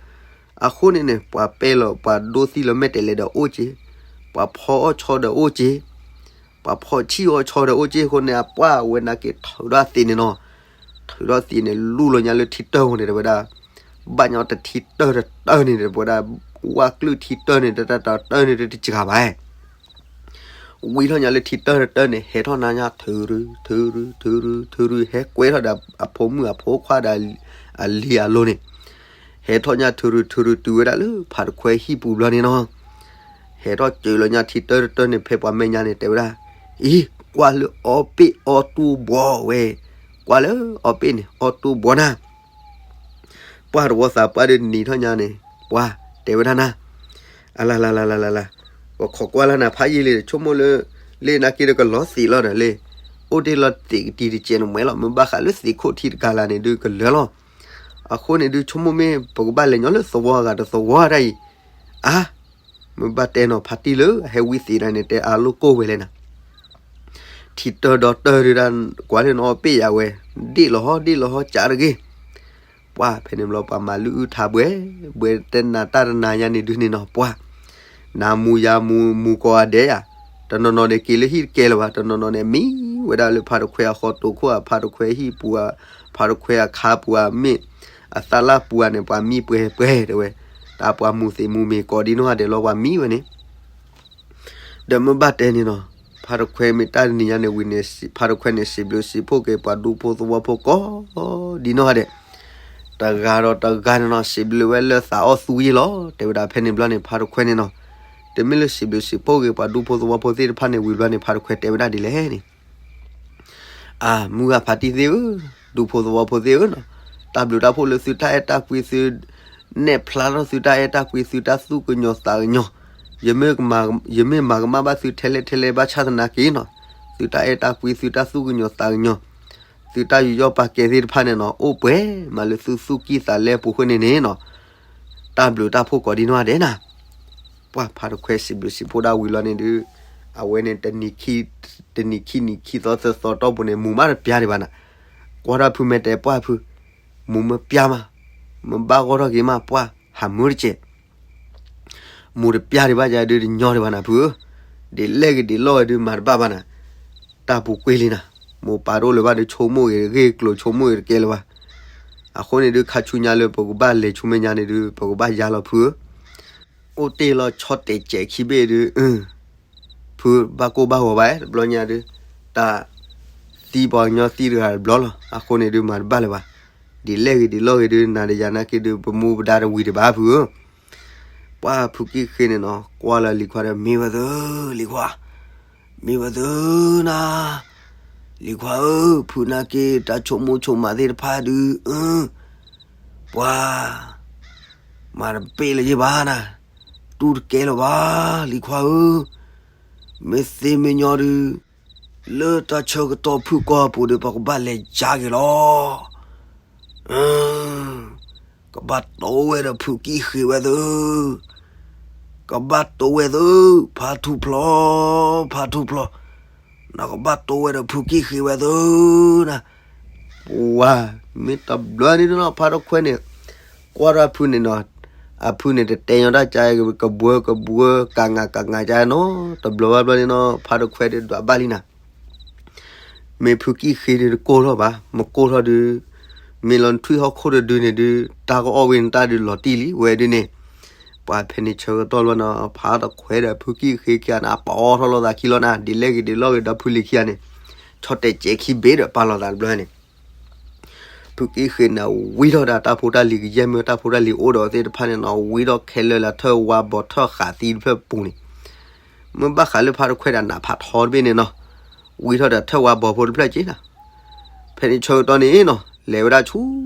အဃိန့ၣ်န့ၣ် ပှၤပဲလီၤပှၤဒိသံလီၤမဲာ်တဲးလဲးဒီးအိၣ်က့ၤ, ပှၤဖီအီၣ်ဆီဒီးအိၣ်က့ၤ, ပှၤဖီဆံၣ်အီၣ်ဆီဒီးအိၣ်က့ၤအဃိန့ၣ် အပှၢ်ဝဲနာ်က့ထုးထီၣ်သ့ၣ်န့ၣ်နီၤ, ထုးထီၣ်သ့ၣ်န့ၣ် လူလီၤညါလၢထံတၢၢ်အဃိန့ၣ် တဲဝဲဒၣ်, ဘၣ်ညီတထံတၢၢ်တတၢၢ်န့ၣ် တဲဝဲဒၣ်, ဝၣ်ကျုၢ်ထံတၢၢ်န့ၣ် တတၢၢ်တတၢၢ်န့ၣ် တစှၤဘၣ် ဝံထီၣ်ညါလၢထံတၢၢ်တတၢၢ်န့ၣ် ဟဲထီၣ်နါညါ ထုးရု ထုးရု ထုးရု ထုးရု ဟဲကွဲထီၣ်ဒီးအဖိမုၣ်အဖိခွါဒီးအလံၤအလိၤန့ၣ်, ဟဲထီၣ်ညါထုးရု ထုးရု တုၤဝဲဒၣ်လၢဖါတခွဲဟံၣ်ပူၤဘျီန့ၣ်နီၤ, ဟဲထီၣ်စၢၤလီၤညါထံတၢၢ်တတၢၢ်န့ၣ် ဖဲပှၤမဲာ်ညါန့ၣ် တဲဝဲဒၣ်, အံၤ ကွၢ်လၢအီပ့ၣ်အီတူၢ်ဘှီဝဲ, ကွၢ်လၢအီပ့ၣ်န့ၣ် အီတူၢ်ဘှီနၤ ပှၢ်တဝီသးပှၢ်ဒီးနံၤထီၣ်ညါန့ၣ် ပှၤတဲဝဲဒၣ်နၤ, အလလလလလလ, ပခိးကွၢ်လၢနၤဖးယံာ်လံ ဆိကမိၣ်လၢ လၢနာ်က့ဒီးကလီၤသ့ၣ်လီၤဒီးလၢ အိၣ်တ့ၢ်လီၤသ့ၣ်ကတံၤတစဲးန့ၣ်မွဲလီၤ မ့ၢ်ဘၣ်ဃးလၢသ့ၣ်ခိၣ်ထံတကၤလၤန့ၣ်ဒုးကလၢာ်လီၤ. အဃိန့ၣ်ဒုးဆိကမိၣ်မ့ၢ် ပကဘၣ်လဲၤညီလၢသဝီအဂၤတသဝီတၢ်အံၤ, အါ မ့ၢ်ဘၣ်တဲနီၤ ဖါတံၢ်လၢအဟဲဝံသ့ၣ်တၢ်န့ၣ် တဲအါလိၣ်ကိၢ်ဝဲလဲၣ်နၤ ထံတၢၢ်ဒီတၢၢ်ဒုးဒၣ် ကွၢ်လၢနအီပ့ၣ်ယၤဝဲ, ဒ့ၣ်လီၤဟီ ဒ့ၣ်လီၤဟီ ကးတဂ့ၤ. ပှၢ်ဖဲန့ၣ်ဘျီ ပှၤမၤလုၢ်အုၣ်ထါဘှဲ, ဘှဲတဲနၤတၢ်တနၤညါန့ၣ်ဒုးန့ၣ်နီၤ ပှၢ် နၤမူယၤမူ မူကိးဂၤဒဲးယၤ, တနီၤနီၤန့ၣ်က့ၤလၢဟံၣ်တကဲလၢၤဘၣ်, တနီၤနီၤန့ၣ်မံဝဲဒၣ်လၢဖါတခွဲအဃီတိာ်ခိၣ်ဧါ, ဖါတခွဲဟံၣ်ပူၤဧါ, ဖါတခွဲအခါပူၤဧါ, မ့ၢ်အသၣ်လၣ်ပူၤဧါန့ၣ် ပှၤမံပှဲၤပှဲၤတဲဝဲ, တၢ်ပှၤမူသ့ၣ်မူမ့ၤကိးဒ်နီၢ်ဂၤဒဲးလီၤ ပှၤမံဝဲန့ၣ် ဒီးမ့ၢ်ဘၣ်တဲန့ၣ်နီၤ, ဖါတခွဲမ့ၢ်တၢ်တနံၤညါန့ၣ်ဝံၤန့ၣ် ဖါတခွဲန့ၣ် စံးဘျုးစံးဖှိၣ်က့ၤပှၤဒူဖိသဝီဖိကိးဒ်နီၢ်ဂၤဒဲး, တဂၤဒီးတဂၤန့ၣ်နီၤ စံးဘျုးဝဲလၢသးအီၣ်သူယ့ၢ်လီၤ တဲဝဲဒၣ်ဖဲန့ၣ်ဘျီန့ၣ် ဖါတခွဲန့ၣ်နီၤ, တမ့ၢ်လၢစံးဘျုးစံးဖှိၣ်က့ၤပှၤဒူဖိသဝီဖိသ့ၣ်တဖၣ်န့ၣ်ဝံၤဘျီန့ၣ် ဖါတခွဲတဲဝဲဒၣ်ဒ်လဲၣ်န့ၣ် အမုၢ်ဂၤဖါတံၢ်သ့ၣ်ဧၢ, ဒူဖိသဝီဖိသ့ၣ်ဧၢနီၤ, တၢ်ဘျုးတၢ်ဖှိၣ်လၢသုတၢ်အဲၣ်တၢ်ကွံသု, နဲၣ်ဖျါထီၣ်သုတၢ်အဲၣ်တၢ်ကွံသုတၢ်သူၣ်ကညီၤသးကညီၤ, ယမ့ၢ်မၤကမၣ်ဘၣ်သုထဲလဲၣ်ထဲလဲၣ်ဘၣ်ဆၣ်သနာ်က့နီၤ, သုတၢ်အဲၣ်တၢ်ကွံ သုတၢ်သူၣ်ကညီၤသးကညီၤ, သုတၢ်ယူးယီၣ်ပာ်ကဲသ့ၣ်တဖၣ်န့ၣ်နီၤ အိၣ်ပှဲၤမးလၢသုသူၣ်ကံၢ်သးလဲအပူၤဃိန့ၣ်န့ၣ်နီၤ, တၢ်ဘျုးတၢ်ဖှိၣ်ကိးဒံနီၢ်ဒဲးနၤ. ပှၢ်ဖါတခွဲးစံးဘျုးစံးဖှိၣ်ဒၣ်ဝံၤလီၤန့ၣ်ဒုး, အဝဲန့ၣ် တနံၤခံနံၤခံသီသၢသီတီၢ်ပူၤန့ၣ် မူၤမးတပျၢ်ဒံးဘၣ်နၤ. ကွၢ်ထီၣ်ဖုမဲာ်တဲပှၢ်ဖု, မူၤမးပျၢ်မး, မ့ၢ်ဘၣ်ဂီၢ်ထီၣ်က့ၤမး ပှၢ်ဟးမုာ်တစဲး မူၤတပျၢ်ဒံးဘၣ်ယၤဒုးတညီဒံးဘၣ်နၤဖုဧၢ, ဒ်လဲၣ်ဂ့ၤဒ်လဲၣ်ဂ့ၤဒုးမၤတဘၣ်ဘၣ်နၤ, တၢ်ပူၤကွံာ်လံနၤ, မိၢ်ပၢ်တအိၣ်လၢၤဘၣ်ဒုး ဆိကမိၣ်ဂ့ၤဂ့ၢ်ကျိၤ ဆိကမိၣ်ဂ့ၤတကဲလၢၤဘၣ်. အဃိန့ၣ်ဒုး ခါဆူညါလၢပကဘၣ်လဲၤဆူမဲာ်ညါန့ၣ်ဒုး ပကဘၣ်ယါလီၤဖုဧၢ, အိၣ်တ့ၢ်လီၤဆီတဲာ်စဲးခံဘ့ၣ်ဒုး ဖုဘၣ်ကိၢ်ဘၣ်ဂီၤဘၣ် တဘျီညါဒုး, တၢ်သံပှၤကညီသံတဂၤတဘျီလီၤ. အဃိန့ၣ်ဒုးမၤတဘၣ်လၢၤဘၣ်. ဒ်လဲၣ်ဂ့ၤဒ်လဲၣ်ဂ့ၤဒုး နၤဒီးယၤနာ်က့ဒုး ပမူပဒါတဝံၤဒံးဘၣ်ဖုဧၢ. ပှၢ်ဖုကံၣ်ဃ့န့ၣ်နီၤ ကွၢ်လၢလံၤခွါဒီး မ့ၢ်ဝဲသု, လံၤခွါ, မ့ၢ်ဝဲသုနၤ, လံၤခွါဧၢ, ဖုနာ်က့ တၢ်ဆိကမိၣ်ဆိကမးသ့ၣ်တဖၣ်ဒုး ပှၤ မၤတပ့ၢ်လၢၤယ့ၢ်ဘၣ်နၤ, တူၢ်တကဲလၢၤဘၣ် လံၤခွါဧၢ, မ့ၢ်သ့မ့ၢ်ညီဒုး လၢတၢ်ဆၢကတီၢ်ဖုၣ်ကိာ်အပူၤဒီး ပကဘၣ်လဲၤယါက့ၤလီၤ. ကဘၣ်တိဝဲဒီးဖုကံၣ်ဃ့ဝဲသု, ကဘၣ်တိဝဲသု, ဖါထူၣ်ဖျီ, ဖါထူၣ်ဖျီ, နကဘၣ်တိဝဲဒီးဖုကံၣ်ဃ့ဝဲသုနၤ. ပှၤ မ့ၢ်တဘျီန့ၣ်နီၤ ဖါတခွဲးန့ၣ် ကွၢ်ထီၣ်ဖုန့ၣ်နီၤ, အဖုန့ၣ်တတဲညီတၢ်ကါ ကဘှၢကဘှၢ ကးငါကးငါကါနီၤ, တဘျီဘၣ်ဘျီန့ၣ်နီၤ ဖါတခွဲးဒုးဒွးဘၣ်လံနၤ. မ့ၢ်ဖုကံၣ်ဃ့ဒုးတကိၢ်ထီၣ်ဘၣ်, မကိၢ်ထီၣ်ဒုး မ့ၢ်လီၤနထွံၣ်ဟီၣ်ခိၣ်တဒုန့ၣ်ဒုး တၢ်ကအီၣ်ဝဲန့ၣ်တၢ်ဒုးလီၤတံၢ်လံ ဝဲဒုးန့ၣ်. ပှၤဖဲန့ၣ်ဆၢကတီၢ်လီၤနီၤ ဖါတခွဲးဒီးဖုကံၣ်ဃ့ခံဂၤန့ၣ် အပာ်အီထီၣ်လိာ်သးခံလီၤနၤ, ဒ်လဲၣ်ဂ့ၤဒ်လဲၣ်ဂ့ၤဒီးဖုလံၤခံဂၤန့ၣ် ဆီတဲာ်စဲးခံဘ့ၣ်ဒီးပာ်လိာ်သးတဘျီန့ၣ် ဖုကံၣ်ဃ့န့ၣ် ဝံထီၣ်ဒီးတၢ်ဖိတၢ်လံၤကယဲၢ်မ့ၢ်တၢ်ဖိတၢ်လံၤအိၣ်ဒီးသ့ၣ်တဖၣ်န့ၣ်နီၤ, ဝံထီၣ်ခဲလၢာ်လၢထၢၣ်ဝါဘီထၢၣ်ဃးသံတဖျၢၣ်ပူၤန့ၣ်, မ့ၢ်ဘၣ်ဃးလၢဖါတခွဲးဒီးနးဖးထီတဘ့ၣ်န့ၣ်နီၤ, ဝံထီၣ်ဒီးထၢၣ်ဝါဘီဖိတဖျၢၣ်က့နီၤ. ဖဲန့ၣ်ဆၢကတီၢ်န့ၣ်နီၤ လဲၤဝဲဒၣ်ဆူ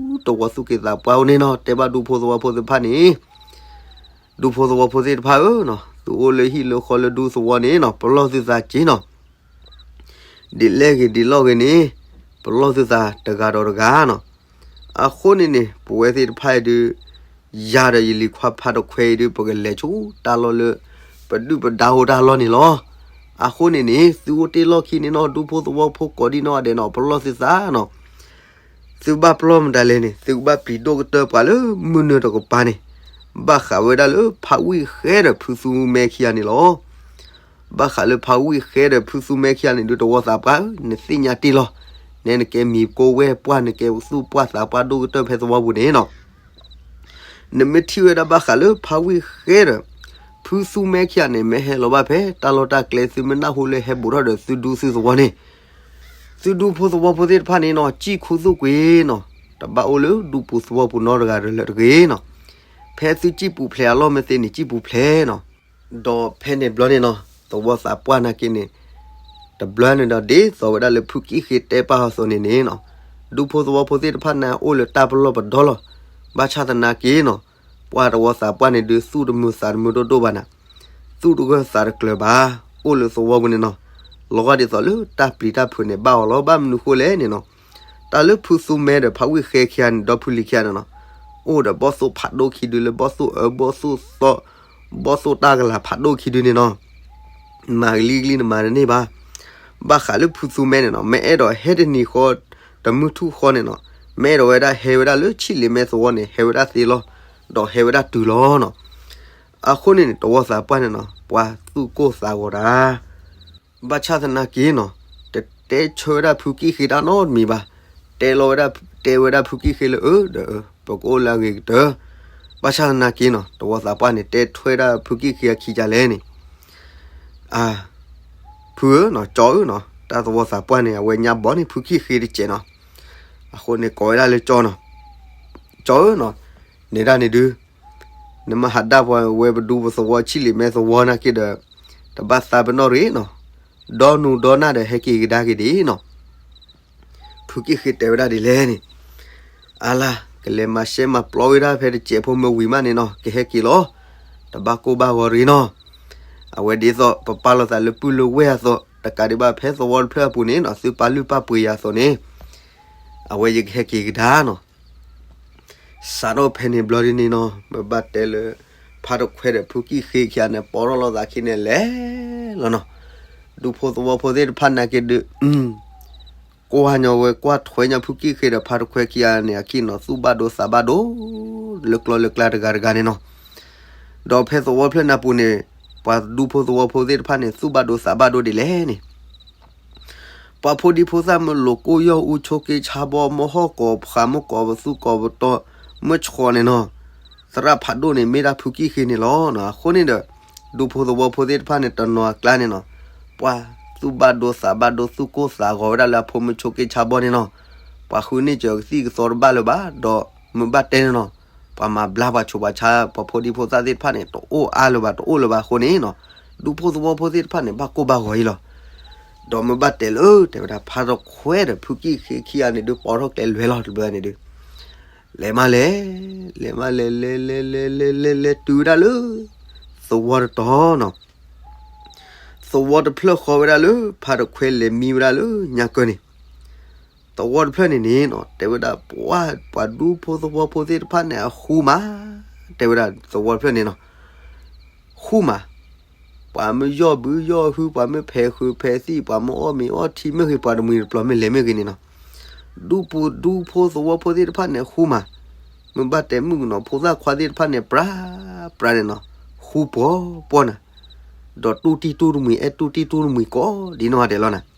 တဝီသူၣ်က့သးပှၢ်အိၣ်န့ၣ်နီၤ, တဲဘၣ်ဒူဖိသဝီဖိသ့ၣ်တဖၣ်န့ၣ် ဒူဖိသဝီဖိသ့ၣ်တဖၣ်ဧၢနီၤ, သုအိၣ်လၢဟံၣ်လၢဃီလၢဒူသဝီန့ၣ်နီၤ ပလီၢ်သုသးက့နီၤ. ဒ်လဲၣ်ဂ့ၤဒ်လဲၣ်ဂ့ၤန့ၣ် ပလီၢ်သုသးတဂၤဒီးတဂၤနီၤ. အဃိန့ၣ်န့ၣ် ပဝဲသ့ၣ်တဖၣ်အံၤဒုး ယၤဒီးယလံၤခွါဖါတခွဲးအံၤဒုး ပကလဲၤဆူတၢ်လီၢ်လၢ ပဒုၣ်ပဒါအိၣ်တၢ်လီၢ်န့ၣ်လီၤ. အဃိန့ၣ်န့ၣ် သုအိၣ်တ့ၢ်လီၢ်ခံန့ၣ်နီၤ ဒူဖိသဝီဖိကိးဒံနီၢ်ဒဲးနီၤ ပလီၢ်သုသးနီၤ. သုဘၣ်ပလီၢ်မတၤလဲၣ်န့ၣ် သုကဘၣ်ပျံၤဒိၣ်ကတၢၢ်ပှၤလၢမုၢ်နုာ်တကပၤန့ၣ် ဘၣ်ဃးဝဲဒၣ်လၢဖးဝံၣ်ဃဲဒီးဖုသူမဲခံဂၤန့ၣ်လီၤ. ဘၣ်ဃးလၢဖးဝံၣ်ဃဲဒီးဖုသူမဲခံဂၤန့ၣ်ဒုး တဝီသးပှၢ်ဧၢ နသ့ၣ်ညါတ့ၢ်လီၤ. နဲနကဲမံၤကိးဝဲၢ်ပှၢ် နကဲသူၣ်ပှၢ်သးပှၢ်ဒိၣ်ကတၢၢ်ဖဲသဝီပူၤန့ၣ်နီၤ. နမ့ၢ်ထံၣ်ဝဲဒၣ်ဘၣ်ဃးလၢဖးဝံၣ်ဃဲဒီး ဖုသူမဲခံဂၤန့ၣ် မ့ၢ်ဟဲလီၤဘၣ်ဖဲတၢ်လီၢ်တၢ်ကျဲ သုမ့ၢ်နၢ်ဟူလၢဟဲဘူးထီၣ်ဒီးသုဒူသုသဝီန့ၣ် သုဒူဖိသဝီဖိသ့ၣ်တဖၣ်န့ၣ်နီၤ စံၣ်ခူသူၣ်ကွံာ်နီၤ, တဘၣ်အိၣ်လၢဒူပူၤသဝီပူၤနီတဂၤဒီးလၢတဂ့ၤနီၤ. ဖဲသုစံၣ်ပူၤဖျဲးအလီၢ်မ့ၢ်သ့န့ၣ် စံၣ်ပူၤဖျဲးနီၤ. ဒီးဖဲန့ၣ်ဘျီန့ၣ်နီၤ သဝီသးပှၢ်နာ်က့န့ၣ် တဘျီန့ၣ်ဒီးဒ်သိးဝဲဒၣ်လၢဖုကံၣ်ဃ့တဲပာ်အီၤအသိးန့ၣ်န့ၣ်နီၤ, ဒူဖိသဝီဖိသ့ၣ်တဖၣ်န့ၣ် အိၣ်လၢတၢ်ပလီၢ်ပဒီလီၤ. ဘၣ်ဆၣ်သနာ်က့နီၤ ပှၤတဝီသးပှၢ်န့ၣ်ဒုး သူၣ်တမုာ်သးတမုာ်ဒိၣ်ဒိၣ်ဘၣ်နၤ, သူၣ်တဂၢၢ်သးတကျၢၤဘၣ်, အိၣ်လၢသဝီပူၤန့ၣ်နီၤ, လီၤဂာ်ဒ်သိးလၢတၢ်ပျံၤတၢ်ဖုးန့ၣ် ဘၣ်အီၤလီၤ. ဘၣ်မနုၤဃိလဲၣ်န့ၣ်နီၤ, တၢ်လၢဖုသူမဲဒီးဖးဝံၣ်ဃဲခံဂၤန့ၣ် ဒီဖုလံၤခံဂၤန့ၣ်နီၤ, အိၣ်ဒီးဘီၣ်သိၣ်ဖးဒိၣ်ခံဒုလၢဘီၣ်သိၣ်အၢ ဘီၣ်သိၣ်သီ ဘီၣ်သိၣ်တၢ်ကလၤဖးဒိၣ်ခံဒုန့ၣ်နီၤ မၤကလံကလံန့ၣ်မၤတန့ၢ်ဘၣ်. ဘၣ်ဃးလၢဖုသူမဲန့ၣ်နီၤ မ့ၢ်အဲၣ်ဒိးဟဲတနံၤဃီ တမုၢ်ထူၣ်ဃီန့ၣ်နီၤ, မ့ၢ်အဲၣ်ဒိးဝဲဒၣ်ဟဲဝဲဒၣ်လၢဆံၣ်လ့ၤမဲသဝီန့ၣ် ဟဲဝဲဒၣ်သ့လီၤ, ဒီးဟဲဝဲဒၣ်တုၤလီၤနီၤ. အဃိန့ၣ်န့ၣ် တဝီသးပှၢ်န့ၣ်နီၤ ပှၤသူၣ်ကိၢ်သးဂီၤတၢ် ဘၣ်ဆၣ်သနာ်က့နီၤ, တတဲဆၢဝဲဒၣ်ဖုကံၣ်ဃ့တၢ်နီတမံၤဘၣ်. တဲလီၤဝဲဒၣ်, တဲဝဲဒၣ်ဖုကံၣ်ဃ့လၢ အၢ ဒီး ပကအိၣ်လၢအဂ့ၤကတၢၢ်. ဘၣ်ဆၣ်သနာ်က့နီၤ တဝီသးပှၢ်န့ၣ် တဲထွဲဒၣ်ဖုကံၣ်ဃ့အခံကလဲၣ်န့ၣ်, အ ဖုဧၢနီၤ, ကၠီဧၢနီၤ, တၢ်သဝီသးပှၢ်န့ၣ် အဝဲညါဘီန့ၣ် ဖုကံၣ်ဃ့တစဲးနီၤ. အဃိန့ၣ် ကိးဝဲဒၣ်လၢကၠီနီၤ, ကၠီဧၢနီၤ, နဲဒၣ်န့ၣ်ဒုး နမ့ၢ်ဟးဒၣ်ပှၤဝဲပဒူပသဝီဆံၣ်လ့ၤမဲသဝီနာ်က့ဒီး တဘၣ်သးပ့ၤနီၣ်တဂ့ၤနီၤ, ဒီနူဒီနၢ်ဒီးဟဲက့ၤကဒါက့ၤဒ်နီၤ. ဖုကံၣ်ဃ့တဲဝဲဒၣ်ဒ်လဲၣ်န့ၣ်, အလါ ကလဲၤမၤရှဲမၤပျီဝဲဒၣ်ဖဲတစဲးဖိမ့ၢ်ဝံၤမးန့ၣ်နီၤ ကဟဲက့ၤလီၤ. တဘၣ်ကိၢ်ဘၣ်ဂီၤတဂ့ၤနီၤ. အဝဲဒ်သိးပပာ်လီၤသးလၢပုၢ်လၢဝဲၢ်အသိး တကးဒံးဘၣ်ဖဲသဝီတဖျၢၣ်အပူၤန့ၣ်နီၤ သုပာ်လုၢ်ပာ်ပှ့ၤယၤအသိးန့ၣ် အဝဲယကဟဲက့ၤကဒါနီၤ. စးထီၣ်ဖဲန့ၣ်ဘျီဒ်န့ၣ်နီၤ မ့ၢ်ဘၣ်တဲလၢ ဖါတခွဲဒီးဖုကံၣ်ဃ့ခံဂၤန့ၣ် ပိာ်ထီၣ်လိာ်သးခံန့ၣ်လဲၤလီၤနီၤ. ဒူဖိသဝီဖိသ့ၣ်တဖၣ်နာ်က့ဒုး ကွၢ်ညီဝဲကွၢ်ထွဲညီဖုကံၣ်ဃ့ဒီးဖါတခွဲခံဂၤန့ၣ် အခံနီၤ သူၣ်ဘၣ်ဒိသးဘၣ်ဒိ လၢကျီလၢကျါတဂၤတဂၤန့ၣ်နီၤ. ဒီးဖဲသဝီတဖျၢၣ်န့ၣ်အပူၤန့ၣ် ပှၤဒူဖိသဝီဖိသ့ၣ်တဖၣ်န့ၣ် သူၣ်ဘၣ်ဒိသးဘၣ်ဒိဒ်လဲၣ်န့ၣ် ပှၤဖိဒံဖိသၣ်မ့ၢ်လိာ်ကိၢ်ယီၢ်အူဆိးက့ဆါဘီ မ့ၢ်ဟီၣ်ကိးဖး မ့ၢ်ကိးပသူကိးပတီၢ် မ့ၢ်ဆှီန့ၣ်နီၤ သရၣ်ဖးဒိၣ်န့ၣ် မ့ၢ်ဒၣ်ဖုကံၣ်ဃ့န့ၣ်လီၤ. အဃိန့ၣ်ဒီး ဒူဖိသဝီဖိသ့ၣ်တဖၣ်န့ၣ် တနီၤအကျါန့ၣ်နီၤ ပှၤသူၣ်ဘၣ်ဒိသးဘၣ်ဒိ သူၣ်ကိၢ်သးဂီၤဝဲဒၣ်လၢအဖိမုၣ်ဆိးက့ဆါဘီန့ၣ်နီၤ. ပှၤဃုန့ၢ်စၢၤကသံၣ်ကသီတဘၣ်လၢၤဘၣ် ဒီးမ့ၢ်ဘၣ်တဲန့ၣ်နီၤ ပှၤမၤဘျါပှၤဆူးပှၤဆါ ပှၤဖိဒံဖိသၣ်သ့ၣ်တဖၣ်န့ၣ် တအိၣ်အါလၢၤဘၣ် တအိၣ်လၢၤဘၣ်အဃိန့ၣ်နီၤ ဒူဖိသဝီဖိသ့ၣ်တဖၣ်န့ၣ် ဘၣ်ကိၢ်ဘၣ်ဂီၤအံၤလီၤ. ဒီးမ့ၢ်ဘၣ်တဲလၢ တဲဝဲဒၣ် ဖါတခွဲဒီးဖုကံၣ်ဃ့ခံဂၤန့ၣ်ဒုး ပိာ်ထီၣ်ကျဲလဲၤလီၤတဘျီန့ၣ်ဒုး လဲၤမးလဲၤ လဲၤမးလဲၤ လဲၤလဲၤလဲၤလဲၤလဲၤလဲၤတုၤဝဲဒၣ်လၢ သဝီတတီၤနီၤ. သဝီတဖျၢၣ်ဃီဝဲဒၣ်လၢ ဖါတခွဲလဲၤမံဝဲဒၣ်လၢညါကၢၢ်န့ၣ် သဝီတဖျၢၣ်န့ၣ်န့ၣ်နီၤ တဲဝဲဒၣ် ပှၤ ပှၤဒူဖိသဝီဖိသ့ၣ်တဖၣ်န့ၣ် အဃူမး တဲဝဲဒၣ်သဝီတဖျၢၣ်န့ၣ်နီၤ ဃူမး ပှၤမ့ၢ်ယီၢ်ဘုယီၢ်ဟု ပှၤမ့ၢ်ဖဲးဃုာ်ဖဲးသံၣ် ပှၤမ့ၢ်အီၣ်မ့ၤအီထံမ့ၢ်ဂ့ၤ ပှၤတမှံၤတပျီၤမ့ၢ်လဲၤမ့ၢ်ဂ့ၤန့ၣ်နီၤ ဒူပူၤဒူဖိသဝီဖိသ့ၣ်တဖၣ်န့ၣ် အဃူမး မ့ၢ်ဘၣ်တဲမုၣ်ကနီၤဖိသၣ်ခွါသ့ၣ်တဖၣ်န့ၣ် ပြးပြးန့ၣ်နီၤ ဃူပှီၤပှီၤနၤ ဒီးတူၢ်တံၢ်တူၢ်တမှံၤ အဲၣ်တူၢ်တံၢ်တူၢ်တမှံၤကိးဒ်နီၢ်ဂၤဒဲးလီၤနၤ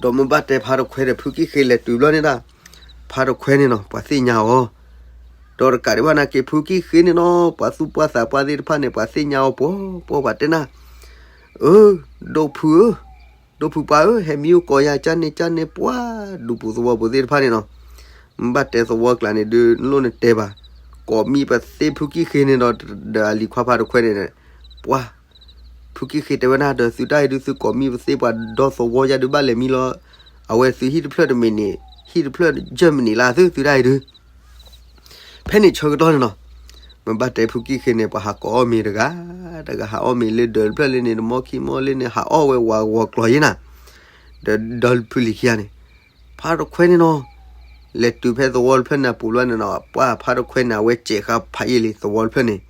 ဒီးမ့ၢ်ဘၣ်တဲဖါတခွဲဒီးဖုကံၣ်ဃ့လဲၤတုၤဘျီန့ၣ်ဒၣ် ဖါတခွဲန့ၣ်နီၤ ပှၤသ့ၣ်ညါအီၤ ဒီးတကးဒံးဘၣ်နာ်က့ ဖုကံၣ်ဃ့န့ၣ်နီၤ ပှၤသူၣ်ပှၢ်သးပှၢ်သ့ၣ်တဖၣ်န့ၣ် ပှၤသ့ၣ်ညါအီၤပှီၤပှီၤ ပှၤတဲနၤ အၢ ဒိၣ်ဖုဧၢ ဒိၣ်ဖုပှၢ်ဧၢ ဟဲမံအိၣ်ကိးယၤကၢ်န့ၣ်ကၢ်န့ၣ် ပှၤဒူပူၤသဝီပူၤသ့ၣ်တဖၣ်န့ၣ်နီၤ မ့ၢ်ဘၣ်တဲသဝီကျါန့ၣ်ဒုး နလိၣ်နတဲဘၣ် ကိးမံပသ့ဖုကံၣ်ဃ့န့ၣ်ဒီး ဒီးအလံၤခွါဖါတခွဲန့ၣ် ပှၤ ဖုကံၣ်ဃ့တဲဝဲဒၣ်ဒီး သုတၢ်အံၤဒုး သုကိးမံပသ့ပှၤဒီသဝီယၤဒုး ဘၣ်လဲၤမံလီၤ အဝဲသုဟံၣ်တဖျၢၣ်တမံၤန့ၣ် ဟံၣ်တဖျၢၣ်ယဲၢ်မံးနံးလၢသု သုတၢ်အံၤဒုး ဖဲန့ၣ်ဆၢကတီၢ်န့ၣ်နီၤ မ့ၢ်ဘၣ်တဲဖုကံၣ်ဃ့န့ၣ် ပှၤဟးကိးအီၣ်မ့ၤတဂၤ တဂၤဟးအီၣ်မ့ၤလၢဒၢးတဖျၢၣ်လၢန့ၣ် တမီခံမီလၢန့ၣ် ဟးအီၣ်ဝဲဝးဂီၤကျီၤယဲနၤ ဒီးဒီဖုလံၤခံဂၤန့ၣ် ဖါတခွဲန့ၣ်နီၤ လဲၤတုၤဖဲသဝီတဖျၢၣ်န့ၣ်အပူၤလီၤန့ၣ်နီၤ ပှၤဖါတခွဲန့ၣ် အဝဲစဲးဃာ်ဖးယံာ်လံသဝီတဖျၢၣ်န့ၣ်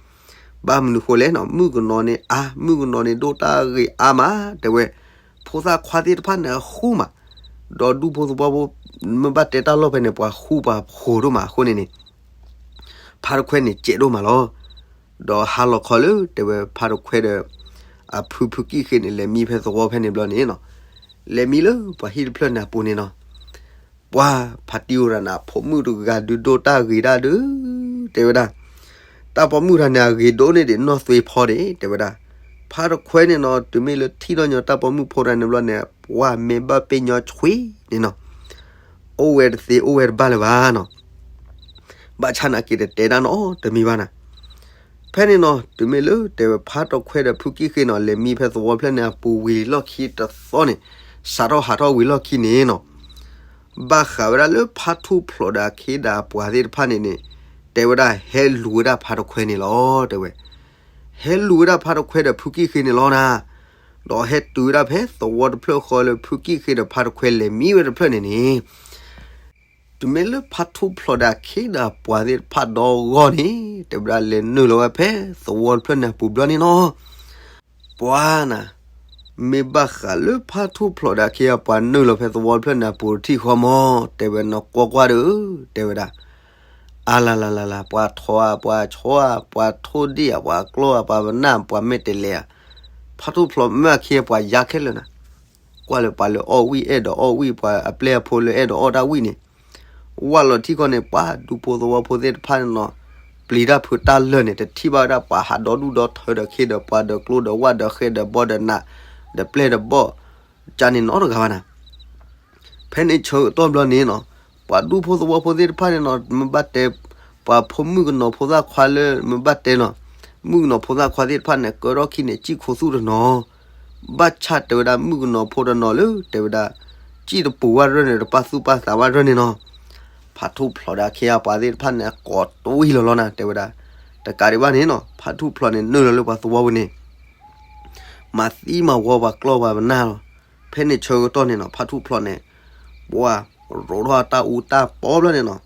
ဘၣ်မနုၤဃိလဲၣ်နီၤ မုၣ်ကနီၤန့ၣ်အါ မုၣ်ကနီၤန့ၣ်ဒိၣ်တၢ်ဂ့ၤအါမး တဲဝဲ ဖိသၣ်ခွါသ့ၣ်တဖၣ်န့ၣ်အဃူမး ဒီးဒူဖိသဝီဖိ မ့ၢ်ဘၣ်တဲတၢ်လီၢ်ဖဲန့ၣ် ပှၤဃူပှၤဃိၤဒိၣ်မးအဃိန့ၣ်န့ၣ် ဖါတခွဲန့ၣ်စဲးဒိၣ်မးလီၤ. ဒီးဟါလီၤခီလၢ တဲဝဲဖါတခွဲဒီး အဖုဖုကံၣ်ဃ့န့ၣ် လဲၤမံဖဲသဝီဖဲန့ၣ်ဘျီန့ၣ်နီၤ လဲၤမံလၢပှၤဟံၣ်တဖျၢၣ်န့ၣ်အပူၤန့ၣ်နီၤ ပှၤဖးတံၢ်အိၣ်ရၤနၤ ဖိမုၣ်တဂၤဒုးဒိၣ်တၢ်ဂ့ၤဒၣ်ဒုး တဲဝဲဒၣ် တၢ်ပိာ်မုၣ်တဂၤန့ၣ် အဂ့ၤဒိၣ်န့ၢ်ဒံးနီၢ်သွ့ဖီဒံး တဲဝဲဒၣ် ဖါတခွဲန့ၣ်နီၤ တုၤမ့ၢ်လၢထံၣ်ထီၣ်ညီတၢ်ပိာ်မုၣ်ဖိတဂၤန့ၣ်ဘျီန့ၣ် ပှၤမ့ၢ်ဘၣ်ပ့ၢ်ညီဆွံန့ၣ်နီၤ အိၣ်ဝဲတသ့အိၣ်ဝဲတဘၣ်လၢၤဘၣ်နီၤ ဘၣ်ဆၣ်နာ်က့တတဲဒၣ်နီတမံၤဘၣ်နၤ ဖဲန့ၣ်နီၤ တုၤမ့ၢ်လၢတဲဝဲဖါတခွဲဒီးဖုကံၣ်ဃ့နီၤ လဲၤမံဖဲသဝီဖျၢၣ်န့ၣ် အပူၤဝံၤလီၢ်ခံတသီန့ၣ် စးထီၣ်ဟးထီၣ်ဝံၤလီၢ်ခံန့ၣ်နီၤ ဘၣ်ဃးဝဲဒၣ်လၢဖါထူၣ်ဖျိးဒီးအခ့ဒီးအပှၤသ့ၣ်တဖၣ်န့ၣ်န့ၣ် တဲဝဲဒၣ်ဟဲလူၤဝဲဒၣ်ဖါတခွဲန့ၣ်လီၤ တဲဝဲ ဟဲလူၤဝဲဒၣ်ဖါတခွဲဒီးဖုကံၣ်ဃ့န့ၣ်လီၤနၤ ဒီးဟဲတုၤဝဲဒၣ်ဖဲသဝီတဖျၢၣ်ဃီလၢဖုကံၣ်ဃ့ဒီးဖါတခွဲလဲၤမံဝဲတဖျၢၣ်န့ၣ်န့ၣ် တုၤမ့ၢ်လၢဖါထူၣ်ဖျိးဒီးအခ့ဒီးအပှၤသ့ၣ်တဖၣ်ဒီဂီၢ်န့ၣ် တဲဝဲဒၣ်လဲၤနုာ်လီၤဝဲဖဲသဝီတဖျၢၣ်န့ၣ်အပူၤဘျီန့ၣ်နီၤ ပှၤနၤ မ့ၢ်ဘၣ်ဃးလၢဖါထူၣ်ဖျိးဒီးအခ့အပှၤနုာ်လီၤဖဲသဝီတဖျၢၣ်န့ၣ်အပူၤတထံၣ်ဃီမီၤ တဲဝဲနီၢ်ကွၢ်ကွၢ်ဒီး တဲဝဲဒၣ် အါလါလါလါလါ ပှၤထိးဧါ ပှၤဆီဧါ ပှၤထိၣ်ဒံၣ်ဧါ ပှၤကျီဧါ ပှၤပနၢ် ပှၤမ့ၢ်တဲလဲၤဧါ ဖါထူၣ်ဖျိးမၢအခ့အပှၤယါခဲလၢာ်နၤ ကွၢ်လၢပှၤလၢအီၣ်ဝံၣ်အဲၣ်ဒိးအီၣ်ဝံၣ် ပှၤအပျဲၢ်အဖိလၢအဲၣ်ဒိးအီၣ်တၢ်ဝံၣ်န့ၣ် ဝၢ်လီၤထံၣ်ခီန့ၣ် ပှၤဒူဖိသဝီဖိသ့ၣ်တဖၣ်န့ၣ်နီၤ ပျံၤတၢ်ဖုးတၢ်လၢာ်န့ၣ် တထံၣ်ဘၣ်ဝဲဒၣ်ပှၤဟးဒီဒူၣ်ဒီထၢဒီးခ့ဒီးပှၤဒီးကျိဒီးဝၣ်ဒီးဃဲဒီးဘီဒီးနး ဒီးပျဲၢ်ဒီးဘီၣ် ကန့ၣ်နီတဂၤဘၣ်နၤ ဖဲန့ၣ်ဆၢကတီၢ်ဘျီန့ၣ်နီၤ ပှၤဒူဖိသဝီဖိသ့ၣ်တဖၣ်န့ၣ်နီၤ မ့ၢ်ဘၣ်တဲ ပှၤဖိမုၣ်ကနီၤဖိသၣ်ခွါလၢ မ့ၢ်ဘၣ်တဲနီၤ မုၣ်ကနီၤဖိသၣ်ခွါသ့ၣ်တဖၣ်န့ၣ် ကၢထီၣ်ခံန့ၣ် စံၣ်ခိသူၣ်တနီၤ ဘၣ်ဆၣ်တဲဝဲဒၣ်မုၣ်ကနီၤဖိတနီၤလၢ တဲဝဲဒၣ် စံၣ်တပူၤဝဲရၢၢ်န့ၣ် တပာ်သူၣ်ပာ်သးဝဲရၢၢ်န့ၣ်နီၤ ဖါထူၣ်ဖျိးဒီးအခ့အပှၤသ့ၣ်တဖၣ်န့ၣ် ကိးတွံၢ်လီၤလီၤနၤ တဲဝဲဒၣ် တကးဒံးဘၣ်န့ၣ်နီၤ ဖါထူၣ်ဖျိးန့ၣ် နုာ်လီၤလၢပှၤသဝီပူၤန့ၣ် မၤသံမၤဝီပှၤကျီၢ်ပှၤပနၢ်လီၤ. ဖဲန့ၣ်ဆၢကတီၢ်န့ၣ်နီၤ ဖါထူၣ်ဖျိးန့ၣ် ပှၤရိးထီၣ်တၢ်အူတၢ်ပီဘျီန့ၣ်နီၤ,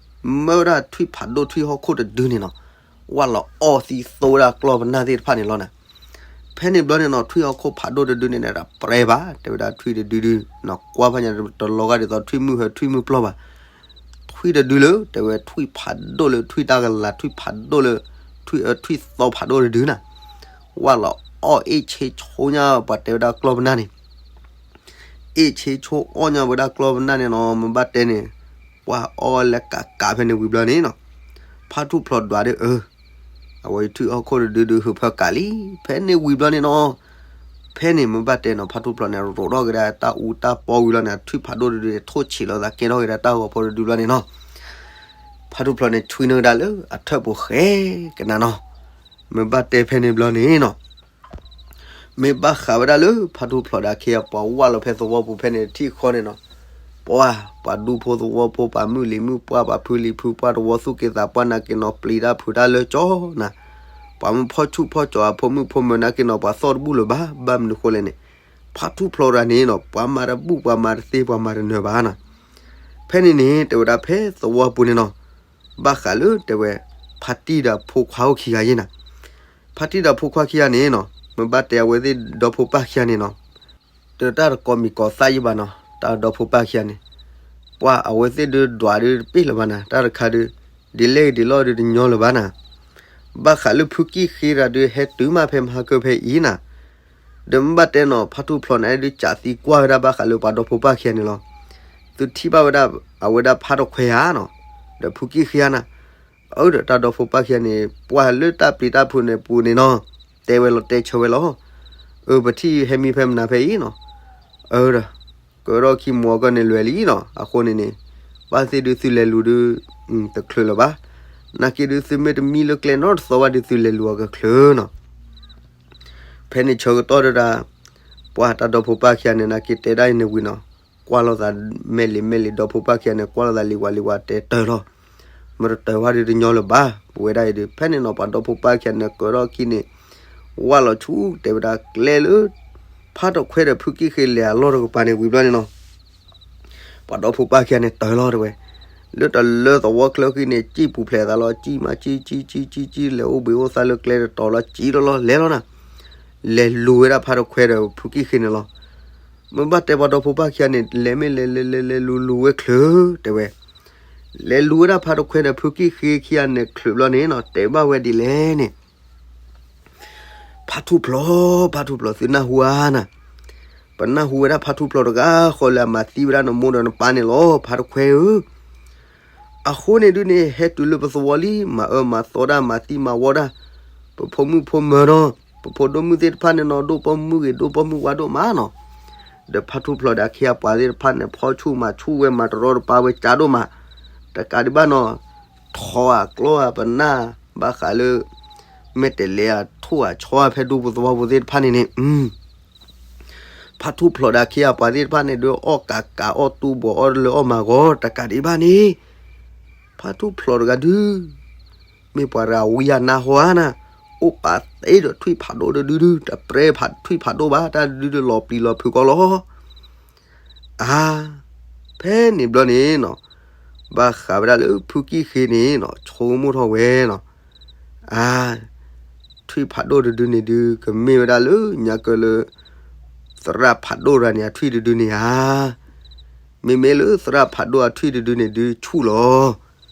မၢဝဲဒၣ်ထွံၣ်ဖးဒိၣ်ထွံၣ်ဟီၣ်ခိၣ်တဒုန့ၣ်နီၤ, ဝၢ်လီၤအီၣ်သံသိဝဲဒၣ်ကျီၢ်ပနၢ်သ့ၣ်တဖၣ်န့ၣ်လီၤနၤ. ဖဲန့ၣ်ဘျီန့ၣ်နီၤ ထွံၣ်ဟီၣ်ခိၣ်ဖးဒိၣ်တဒုန့ၣ် တပြဲဘၣ် တဲဝဲဒၣ်ထွံၣ်တဒုဒုနီၤ, ကွၢ်ဖဲညါတလီၤဂာ်ဒ်သိးထွံၣ်မုၢ်ဟၢ ထွံၣ်မုၢ်ပျီၢ်ဘၣ်. ထွံၣ်တဒုလၢ တဲဝဲထွံၣ်ဖးဒိၣ်လၢထွံၣ်တၢ်ကလၤ ထွံၣ်ဖးဒိၣ်လၢ ထွံၣ်အၢ ထွံၣ်သီဖးဒိၣ်တဒုနၤ, ဝၢ်လီၤအီၣ်အ့ၣ်ဆ့ဆိညါပှၤတဲဝဲဒၣ်ကျီၢ်ပနၢ်န့ၣ် အ့ၣ်ဆ့ဆိအီၣ်ညါဝဲဒၣ်ကျီၢ်ပနၢ်န့ၣ်နီၤ, မ့ၢ်ဘၣ်တဲန့ၣ် ပှၤအီၣ်ဝဲလၢကးကးဖဲန့ၣ်ဝံၤဘျီန့ၣ်နီၤ, ဖါထူၣ်ဖျိးဒွးဒီး အၢ အဝဲထွံၣ်ဟီၣ်ခိၣ်တဒုဒုဟုးဖၢကးလံ. ဖဲန့ၣ်ဝံၤဘျီန့ၣ်နီၤ, ဖဲန့ၣ်မ့ၢ်ဘၣ်တဲနီၤ ဖါထူၣ်ဖျိးန့ၣ် ရိးထီၣ်က့ၤဒၣ်တၢ်အူတၢ်ပီဝံၤလီၤန့ၣ် ထွံၣ်ဖးဒိၣ်တဒုန့ၣ် ထိၣ်ဆံးလီၤသးကဲထီၣ်က့ၤဒၣ်တၢ်ဂီၤဖိတဒုဘျီန့ၣ်နီၤ, ဖါထူၣ်ဖျိးန့ၣ် ဆွံနုာ်ကဒါလၢအထၢၣ်ပူၤဃဲကနၤနီၤ. မ့ၢ်ဘၣ်တဲဖဲန့ၣ်ဘျီန့ၣ်နီၤ မ့ၢ်ဘၣ်ဃးဝဲဒၣ်လၢဖါထူၣ်ဖျိးဒီးအခ့အပှၤဝၢ်လီၤဖဲသဝီပူၤဖဲန့ၣ်ထံၣ်ဃီန့ၣ်နီၤ, ပှၤ ပှၤဒူဖိသဝီဖိ ပှၤမုၢ်လံၤမုၢ်ပှၢ် ပှၤဖုလံၤဖုပှၢ် တဝီသူၣ်က့သးပှၢ် နာ်က့နီၤ ပျံၤတၢ်ဖုးတၢ်လၢကၠီနၤ, ပှၤမုၢ်ဖီၣ်ဆူၣ်ဖီၣ်ကၠီၤအဖိမုၣ်ဖိမၢၤ နာ်က့နီၤ ပှၤသီၣ်တဘူၣ်လၢၤဘၣ်. ဘၣ်မနုၤဃိလဲၣ်န့ၣ် ဖါထူၣ်ဖျိးတဂၤန့ၣ်နီၤ ပှၤမၤတဘူၣ် ပှၤမၤတသ့ ပှၤမၤတနၢၤဘၣ်နီၤ. ဖဲန့ၣ်န့ၣ် တဲဝဲဒၣ်ဖဲသဝီပူၤန့ၣ်နီၤ ဘၣ်ဃးလၢတဲဝဲ ဖါတံၢ်ဒီးဖိခွါအိၣ်ခံဂၤယ့ၢ်နၤ, ဖါတံၢ်ဒီးဖိခွါခံဂၤန့ၣ်နီၤ မ့ၢ်ဘၣ်တဲအဝဲသ့ၣ်ဒီဖိပၢ်ခံဂၤန့ၣ်နီၤ, ဒီးတၢ်တကိးမံၤကိးသၣ်ယ့ၢ်ဘၣ်နီၤ တၢ်ဒီဖိပၢ်ခံဂၤန့ၣ်, ပှၤအဝဲသ့ၣ်ဒုးဒွးဒုးတပ့ၢ်လၢၤဘၣ်နၤ တၢ်တခါဒုး ဒ်လဲၣ်ဒ်လဲၣ်ဒုးတညီလၢၤဘၣ်နၤ, ဘၣ်ဃးလၢဖုကံၣ်ဃ့တဂၤဒုးဟဲတုၤမးဖဲမဟါကၢၢ်ဖဲအံၤနၤ ဒီးမ့ၢ်ဘၣ်တဲနီၤ ဖါထူၣ်ဖျိးန့ၣ် အဲၣ်ဒုးစးသံကွၢ်ဝဲဒၣ်ဘၣ်ဃးလၢပှၤဒီဖိပၢ်ခံဂၤန့ၣ်လီၤ. သုထံၣ်ဘၣ်ဝဲဒၣ် အဝဲဒၣ်ဖါတခွဲဧါနီၤ, ဒီးဖုကံၣ်ဃ့ဧါနၤ, အၢ ဒီးတၢ်ဒီဖိပၢ်ခံဂၤန့ၣ် ပှၤလၢတၢ်ပျံၤတၢ်ဖုးန့ၣ်ပူၤန့ၣ်နီၤ, တဲဝဲလီၤတဲဆၢဝဲလီၤ. အၢ ပထံၣ်ဟဲမံဖဲမနၤဖဲအံၤနီၤ, အၢ ဒီး ကၢထီၣ်ခံမူၤကီၢ်န့ၣ်လွဲၤလံနီၤ, အဃိန့ၣ်န့ၣ် ဘၣ်သ့ၣ်ဒုးသုလဲၤလူၤဒုး တချုးလၢၤဘၣ်, နာ်က့ဒုးသုမ့ၢ်တမံလၢကျဲနီတသီဘၣ်ဒုးသုလဲၤလူၤအီၤကချုးနီၤ. ဖဲန့ၣ်ဆၢကတီၢ်ဒၣ် ပှၤတၢ်ဒီဖိပၢ်ခံဂၤန့ၣ် နာ်က့တဲဒၣ်အံၤန့ၣ်ဝံၤနီၤ, ကွၢ်လိာ်သးမဲာ်လံၤမဲာ်လံၤ ဒီဖိပၢ်ခံဂၤန့ၣ် ကွၢ်လိာ်သးလံၤဝးလံၤဝးတဲတၢၢ်လီၤ. မ့ၢ်တတၢၢ်ဝဲဒုးတညီလၢၤဘၣ်, ပဝဲဒၣ်အံၤဒုး ဖဲန့ၣ်နီၤ ပှၤဒီဖိပၢ်ခံဂၤန့ၣ် ကၢထီၣ်ခံန့ၣ် ဝၢ်လီၤဆူ တဲဝဲဒၣ်ကျဲလၢ ဖါတခွဲဒီးဖုကံၣ်ဃ့လဲၤအလီၢ်တကပၤန့ၣ်ဝံၤဘျီန့ၣ်နီၤ ပှၤဒီဖိပၢ်ခံဂၤန့ၣ်တၢၢ်လီၤတဲဝဲ, လၢတၢ်လၢသဝီချၢဃံန့ၣ် စံၣ်ပူၤဖျဲးသးလီၤ စံၣ်မးစံၣ်စံၣ်စံၣ်စံၣ် လဲၤအိၣ်ဘှံးအိၣ်သါလၢကျဲတတီၤလီၤ စံၣ်လီၤလီၤ လဲၤလီၤနၤ, လဲၤလူၤဝဲဒၣ်ဖါတခွဲဒီးဖုကံၣ်ဃ့န့ၣ်လီၤ. မ့ၢ်ဘၣ်တဲပှၤဒီဖိပၢ်ခံဂၤန့ၣ် လဲၤမ့ၢ်လဲၤလဲၤလဲၤလဲၤ လူၤလူၤဝဲချုး တဲဝဲ, လဲၤလူၤဝဲဒၣ်ဖါတခွဲဒီးဖုကံၣ်ဃ့ခံဂၤန့ၣ်ချုးဘျီန့ၣ်နီၤ တဲဘၣ်ဝဲဒ်လဲၣ်န့ၣ် ဖါထူၣ်ဖျိး ဖါထူၣ်ဖျိး သုနၢ်ဟူဧါနၤ, ပနၢ်ဟူဝဲဒၣ်ဖါထူၣ်ဖျိးတဂၤဃီလၢအမၤသံဝဲဒၣ်နမိၢ်ဒီးနပၢ်န့ၣ်လီၤ ဖါတခွဲဧၢ. အဃိန့ၣ်ဒုးန့ၣ် ဟဲတုၤလၢပသဝီလံ မၤအၢမၤသီတၢ် မၤသံမၤဝီတၢ်, ပဖိမုၣ်ဖိမၢၤနီၤ ပဖိဒိၣ်မုၣ်သ့ၣ်တဖၣ်န့ၣ်နီၤ ဒိၣ်ပိာ်မုၣ်ဂ့ၤ ဒိၣ်ပိာ်မုၣ်ဝါဒိၣ်မးနီၤ, ဒီးဖါထူၣ်ဖျိးဒီးအခ့အပှၤသ့ၣ်တဖၣ်န့ၣ် ဖီၣ်ဆူၣ်မၤဆူၣ်ဝဲ မၤတရီတပါဝဲကၢ်ဒိၣ်မး, တကးဒံးဘၣ်နီၤ ထီအကျီအပနၢ် ဘၣ်ဃးလၢ မ့ၢ်တဲလဲၤအထိၣ်အဆီဖဲဒူပသဝီပူၤသ့ၣ်တဖၣ်န့ၣ်န့ၣ် ဖါထူၣ်ဖျိးဒီးအခ့အပှၤသ့ၣ်တဖၣ်န့ၣ် ဒုးအီၣ်ကးကးအီၣ်တူၢ်ဘီးအီၣ်လၢအီၣ်မၤဂီၤ တကးဒံးဘၣ်န့ၣ် ဖါထူၣ်ဖျိးတဂၤဒုး မ့ၢ်ပှၤတဂၤဝံယၤနါဟီဧါနၤ, အိၣ်ပာ်သ့ဒီးထွံၣ်ဖးဒိၣ်တဒုဒု တပြဲဖးထွံၣ်ဖးဒိၣ်ဘၣ် တၢ်ဒုဒုလီၤပျံၤလီၤဖုးကီလီၤ. အါ ဖဲန့ၣ်ဘျီန့ၣ်နီၤ ဘၣ်ဃးဝဲဒၣ်လၢဖုကံၣ်ဃ့န့ၣ်နီၤ ဆိကမိၣ်ထီၣ်ဝဲနီၤ အါ ထွံၣ်ဖးဒိၣ်တဒုန့ၣ်ဒုး ကမ့ၢ်ဝဲဒၣ်လၢညါကၢလၢ သရၣ်ဖးဒိၣ်တဂၤန့ၣ် အထွံၣ်တဒုန့ၣ်ဧါ. မ့မ့ၢ်လၢသရၣ်ဖးဒိၣ်အထွံၣ်တဒုန့ၣ်ဒုးဆူၣ်လီၤ.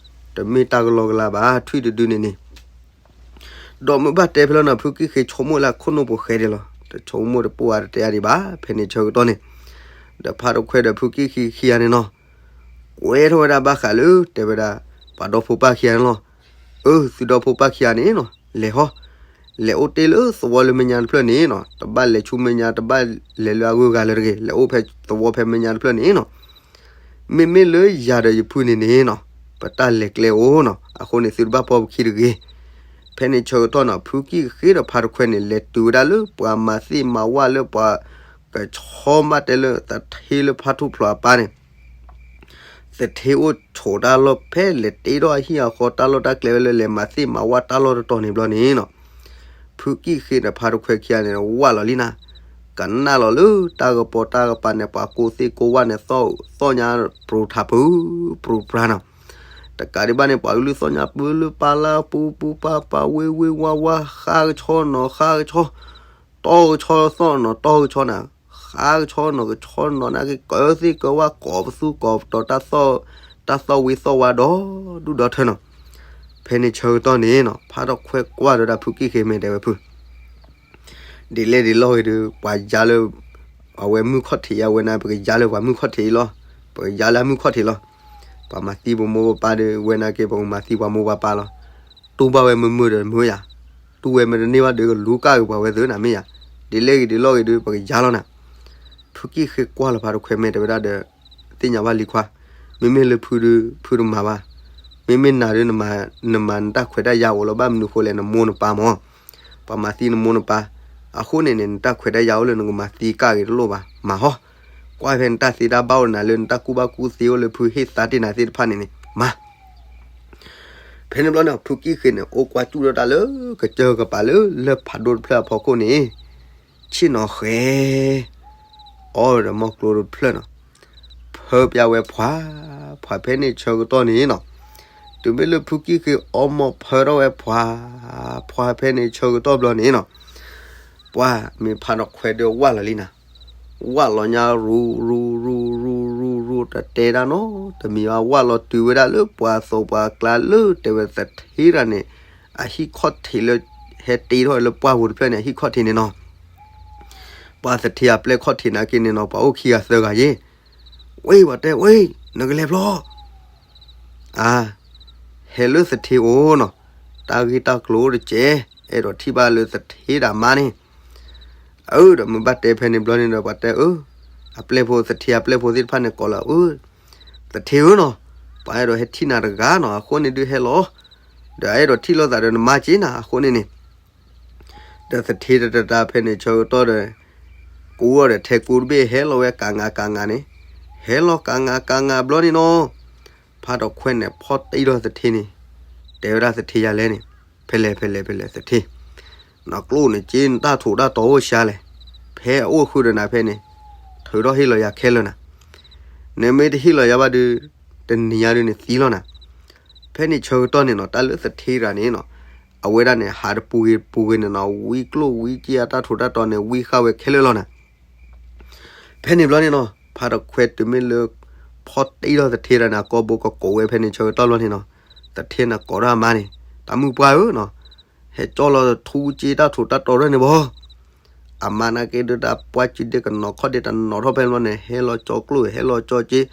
တမ့ၢ်တၢ်ကလီကလီဘၣ် ထွံၣ်တဒုန့ၣ်န့ၣ် ဒီးမ့ၢ်ဘၣ်တဲဖဲလီၤနီၤ ဖုကံၣ်ဃ့ဆိကမိၣ်လၢအခိၣ်နူာ်ပူၤဃဲဒၣ်လီၤ. တဆိကမိၣ်တပိၢ်အါတတဲအါဒံးဘၣ် ဖဲန့ၣ်ဆၢကတီၢ်န့ၣ် ဒီးဖါတခွဲဒီးဖုကံၣ်ဃ့ခံဂၤန့ၣ်နီၤ ကွဲထီၣ်ဝဲဒၣ်ဘၣ်ဃးလၢ တဲဝဲဒၣ် ပှၤဒီဖိပၢ်ခံဂၤန့ၣ်လီၤ. အၢ သုဒီဖိပၢ်ခံဂၤန့ၣ်နီၤ လဲၤဟီ လဲၤအိၣ်တ့ၢ်လၢသဝီလၢမဲာ်ညါတဖျၢၣ်န့ၣ်နီၤ တဘၣ်လဲၤဆူမဲာ်ညါ တဘၣ်လဲၤလၢအဂုၤအဂၤလၢတဂ့ၤ လဲၤအိၣ်ဖဲသဝီဖဲမဲာ်ညါတဖျၢၣ်န့ၣ်နီၤ မ့မ့ၢ်လၢယၤဒီးယဖုန့ၣ်န့ၣ်နီၤ ပတၢ်လဲၤကျဲအိၣ်နီၤ အဃိန့ၣ် သုတဘၣ်ပီပခံတဂ့ၤ. ဖဲန့ၣ်ဆၢကတီၢ်နီၤ ဖုကံၣ်ဃ့ဒီးဖါတခွဲန့ၣ် လဲၤတုၤဝဲဒၣ်လၢပှၤမၤသ့ၣ်မၤဝၣ်လၢပှၤကဆီမးတဲလၢသထ့လၢဖါထူၣ်ဖျိးအပၢ်န့ၣ် သထ့အိၣ်ဆိးတၢ်လီၢ်ဖဲလဲၤတ့ထီၣ်အဟံၣ်အဃီတၢ်လီၢ်တၢ်ကျဲဝဲလၢလဲၤမၤသ့ၣ်မၤဝၣ်တၢ်လီၢ်တတီၤန့ၣ်ဘျီန့ၣ်နီၤ ဖုကံၣ်ဃ့ဒီးဖါတခွဲခံဂၤန့ၣ် ဝၢ်လီၤလံနၤ, ကနၣ်လီၤလၢတၢ်ကပီၤတၢ်ကပၤန့ၣ် ပှၤကိးသ့ၣ်ကိးဝၣ်န့ၣ် သီၣ်ညါပြူၤထးပူၤ ပြူၤပြၤနီၤ. တကးဒံးဘၣ်န့ၣ် ပှၤကလုာ်သီၣ်ညါပၢလၢပၢ်လၢပူၤပူၤပၤပၤဝ့ဝ့ဝါဝါ ဃါကဆီနီၤ ဃါကဆီ တီကဆီသီၣ်နီၤ တီကဆီနၤ, ဃါကဆီနီၤ ကဆီနီၤန့ၣ်က့ ကၢသ့ၣ်ကၢဝၣ် ကိးပသူကိးပတီၤ တၢ်သီၣ်ဝ့သီၣ်ဝါဒီးဒူၣ်ဒီထၢနီၤ. ဖဲန့ၣ်ဆၢကတီၢ်န့ၣ်နီၤ ဖါတခွဲကွၢ်ဒီးဒၣ်ဖုကံၣ်ဃ့မဲာ်တဲဝဲဖု ဒ်လဲၣ်ဒ်လဲၣ်ဂ့ၤဒီး ပှၤယါလၢ အဝဲမုၢ်ခီၣ်ထံးအဝဲန့ၣ် ပကယါလၢပှၤမုၢ်ခီၣ်ထံးလီၤ. ပကယါလၢအမုၢ်ခီၣ်ထံးလီၤ. ပှၤမၤသံပမိၢ်ပပၢ်ဒီး ဝဲန့ၣ်က့ ပကမၤသံပှၤမိၢ်ပှၤပၢ်လီၤ. တူၢ်ဘၣ်ဝဲမုာ်မုာ်ဒီးမုာ်ယၤ, တူၢ်ဝဲမ့ၢ်တန့ၢ်ဘၣ်ဒီးကလူၤကၢ်က့ၤပှၤဝဲသ့ၣ်နၤမ့ၢ်ယၤ, ဒ်လဲၣ်ဂ့ၤဒ်လဲၣ်ဂ့ၤဒီး ပကယါလီၤနၤ. ဖုကံၣ်ဃ့ကွၢ်လီၤဖါတခွဲမဲာ်တဲဝဲဒၣ်ဒီး သ့ၣ်ညါဘၣ်လံခွါ, မ့မ့ၢ်လၢဖုဒီး ဖုတမၤဘၣ်, မ့မ့ၢ်နၤဒီး နမၤနတၢ်ခွဲးတၢ်ယာ်အိၣ်လီၤ ဘၣ်မနုၤဃိလဲၣ် နမိၢ်နပၢ်မၢ် ပှၤမၤသံနမိၢ်နပၢ်, အဃိန့ၣ်န့ၣ် နတၢ်ခွဲးတၢ်ယာ်အိၣ်လၢနကမၤသံကၢ်ဂ့ၤတလိၣ်ဘၣ်, မၤဟီ, ကွၢ်ဖဲနတၢ်သ့တၢ်ဘၣ်အိၣ်နၤလၢနတၢ်ကူၣ်ဘၣ်ကူၣ်သ့အိၣ်လၢဖုဟ့ၣ်သါတ့ၢ်နၤသ့ၣ်တဖၣ်န့ၣ်န့ၣ် မၤ. ဖဲန့ၣ်ဘျီန့ၣ် ဖုကံၣ်ဃ့န့ၣ် အိၣ်ကွၢ်စူၣ်ထီၣ်တၢ်လၢကစၢၢ်ကပၤလၢလၢၢ်ဖးဒိၣ်တဖျၢၣ်အဖီခိၣ်န့ၣ် ဆ့ၣ်နီၤဃဲၤ အီဒီးမီၢ်ကျိတဖျၢၣ်နီၤ, ဖၢပျၢ်ဝဲဖှၤ, ဖှၤဖဲန့ၣ်ဆၢကတီၢ်န့ၣ်နီၤ, တုၤမ့ၢ်လၢဖုကံၣ်ဃ့အီမီၢ်ဖၢထီၣ်ဝဲဖှၤ, ဖှၤဖဲန့ၣ်ဆၢကတီၢ်ဘျီန့ၣ်နီၤ, ပှၢ်မ့ၢ်ဖါတခွဲဒီးဝၢ်လီၤလံနၤ, ဝၢ်လီၤညါရူၤရူၤရူၤရူၤရူၤရူၤ တတဲဒၣ်နီတမံၤဘၣ် ဝၢ်လီၤတုၤဝဲဒၣ်လၢပှၤသိးပှၤကျါလၢတဲဝဲသထ့တဂၤန့ၣ် အဟံၣ်ခီၣ်ထံးလၢ ဟဲတ့ထီၣ်လၢပှၢ်ပူၤတဖျၢၣ်န့ၣ် အဟံၣ်ခီၣ်ထံးန့ၣ်နီၤ, ပှၤသထ့အပျဲၢ်ခီၣ်ထံးနာ်က့န့ၣ်နီၤ ပှၤအိၣ်ခံဂၤသၢဂၤယ့ၣ်, ဝ့ၢ်ပှၤတဲဝ့ၢ် နကလဲၤဖျီ အါ, ဟဲလၢသထ့အိၣ်နီၤ, တၢ်ဂ့ၢ်တၢ်ကျိၤတကဲ, အဲၣ်ဒိးထံၣ်ဘၣ်လၢသထ့ဒၣ်မါန့ၣ်, အၢဒီးမ့ၢ်ဘၣ်တဲဖဲန့ၣ်ဘျီန့ၣ်ဒီး ပှၤတဲအၢ, အပျဲၢ်ဖိသထ့အပျဲၢ်ဖိသ့ၣ်တဖၣ်န့ၣ်ကိးလီၤအၢ, သထ့ဧၢနီၤ, ပှၤအဲၣ်ဒိးဟဲထံၣ်နၤတဂၤနီၤ အဃိန့ၣ်ဒုးဟဲလီၤ, ဒီးအဲၣ်ဒိးထံၣ်လိာ်သးဒီးနမါက့နၤ အဃိန့ၣ်န့ၣ် ဒီးသထ့တတၢ်ဖဲန့ၣ်ဆၢကတီၢ်ဒီး ကူအီၤဒီးထဲကူတဘ့ၣ်ဟဲလီၤဝဲကးငါကးငါန့ၣ်, ဟဲလီၤကးငါကးငါဘျီန့ၣ်နီၤ, ဖါတခွဲန့ၣ် ဖီၣ်တံၢ်ထီၣ်သထ့န့ၣ်, တဲဝဲဒၣ်သထ့ယၤလဲၣ်န့ၣ်, ဖဲလဲၣ်ဖဲလဲၣ်ဖဲလဲၣ်သထ့, နကျိၣ်န့ၣ်က့ နတၢ်ထူးတၢ်တီၤအိၣ်စှၤလဲၣ်, ဖဲအအိၣ်ဃုာ်ဒီးနၤဖဲန့ၣ်, ထုးထီၣ်ဟ့ၣ်လီၤယၤခဲလၢာ်နၤ, နမ့ၢ်တဟ့ၣ်လီၤယၤဘၣ်ဒီး တနံၤညါဒုးန့ၣ်သံလီၤနၤ ဖဲန့ၣ်ဆၢကတီၢ်န့ၣ်နီၤ တၢ်လၢသထ့တဂၤန့ၣ်နီၤ, အဝဲဒၣ်န့ၣ် ဟးတပူၤဂ့ၤတပူၤဂ့ၤန့ၣ်နီၤ ဝံကျိၣ်ဝံစ့အတၢ်ထူးတၢ်တီၤန့ၣ် ဝံဃာ်ဝဲခဲလၢာ်လီၤနၤ. ဖဲန့ၣ်ဘျီန့ၣ်နီၤ ဖါတခွဲတုၤမ့ၢ်လၢ ဖီၣ်တံၢ်ထီၣ်သထ့ဒၣ်န့ၣ် အကိာ်ဘိကကိးဝဲဖဲန့ၣ်ဆၢကတီၢ်ဘျီန့ၣ်နီၤ, သထ့န့ၣ်ကိးထီၣ်အမါန့ၣ်, တၢ်မုၣ်ပှၢ်ဧၢနီၤ, ဟဲကၠီလီၤထူစ့တၢ်ထူးတၢ်တီၤထီၣ်န့ၣ်ဘၣ် အမါနာ်က့ဒုးတၢ်ပှၢ်စုဒ့ကနီၤခီၣ်ဒ့တနီၤထီၣ်ဖဲန့ၣ်ဘျီန့ၣ် ဟဲလီၤကၠီကျိၣ် ဟဲလီၤကၠီစ့,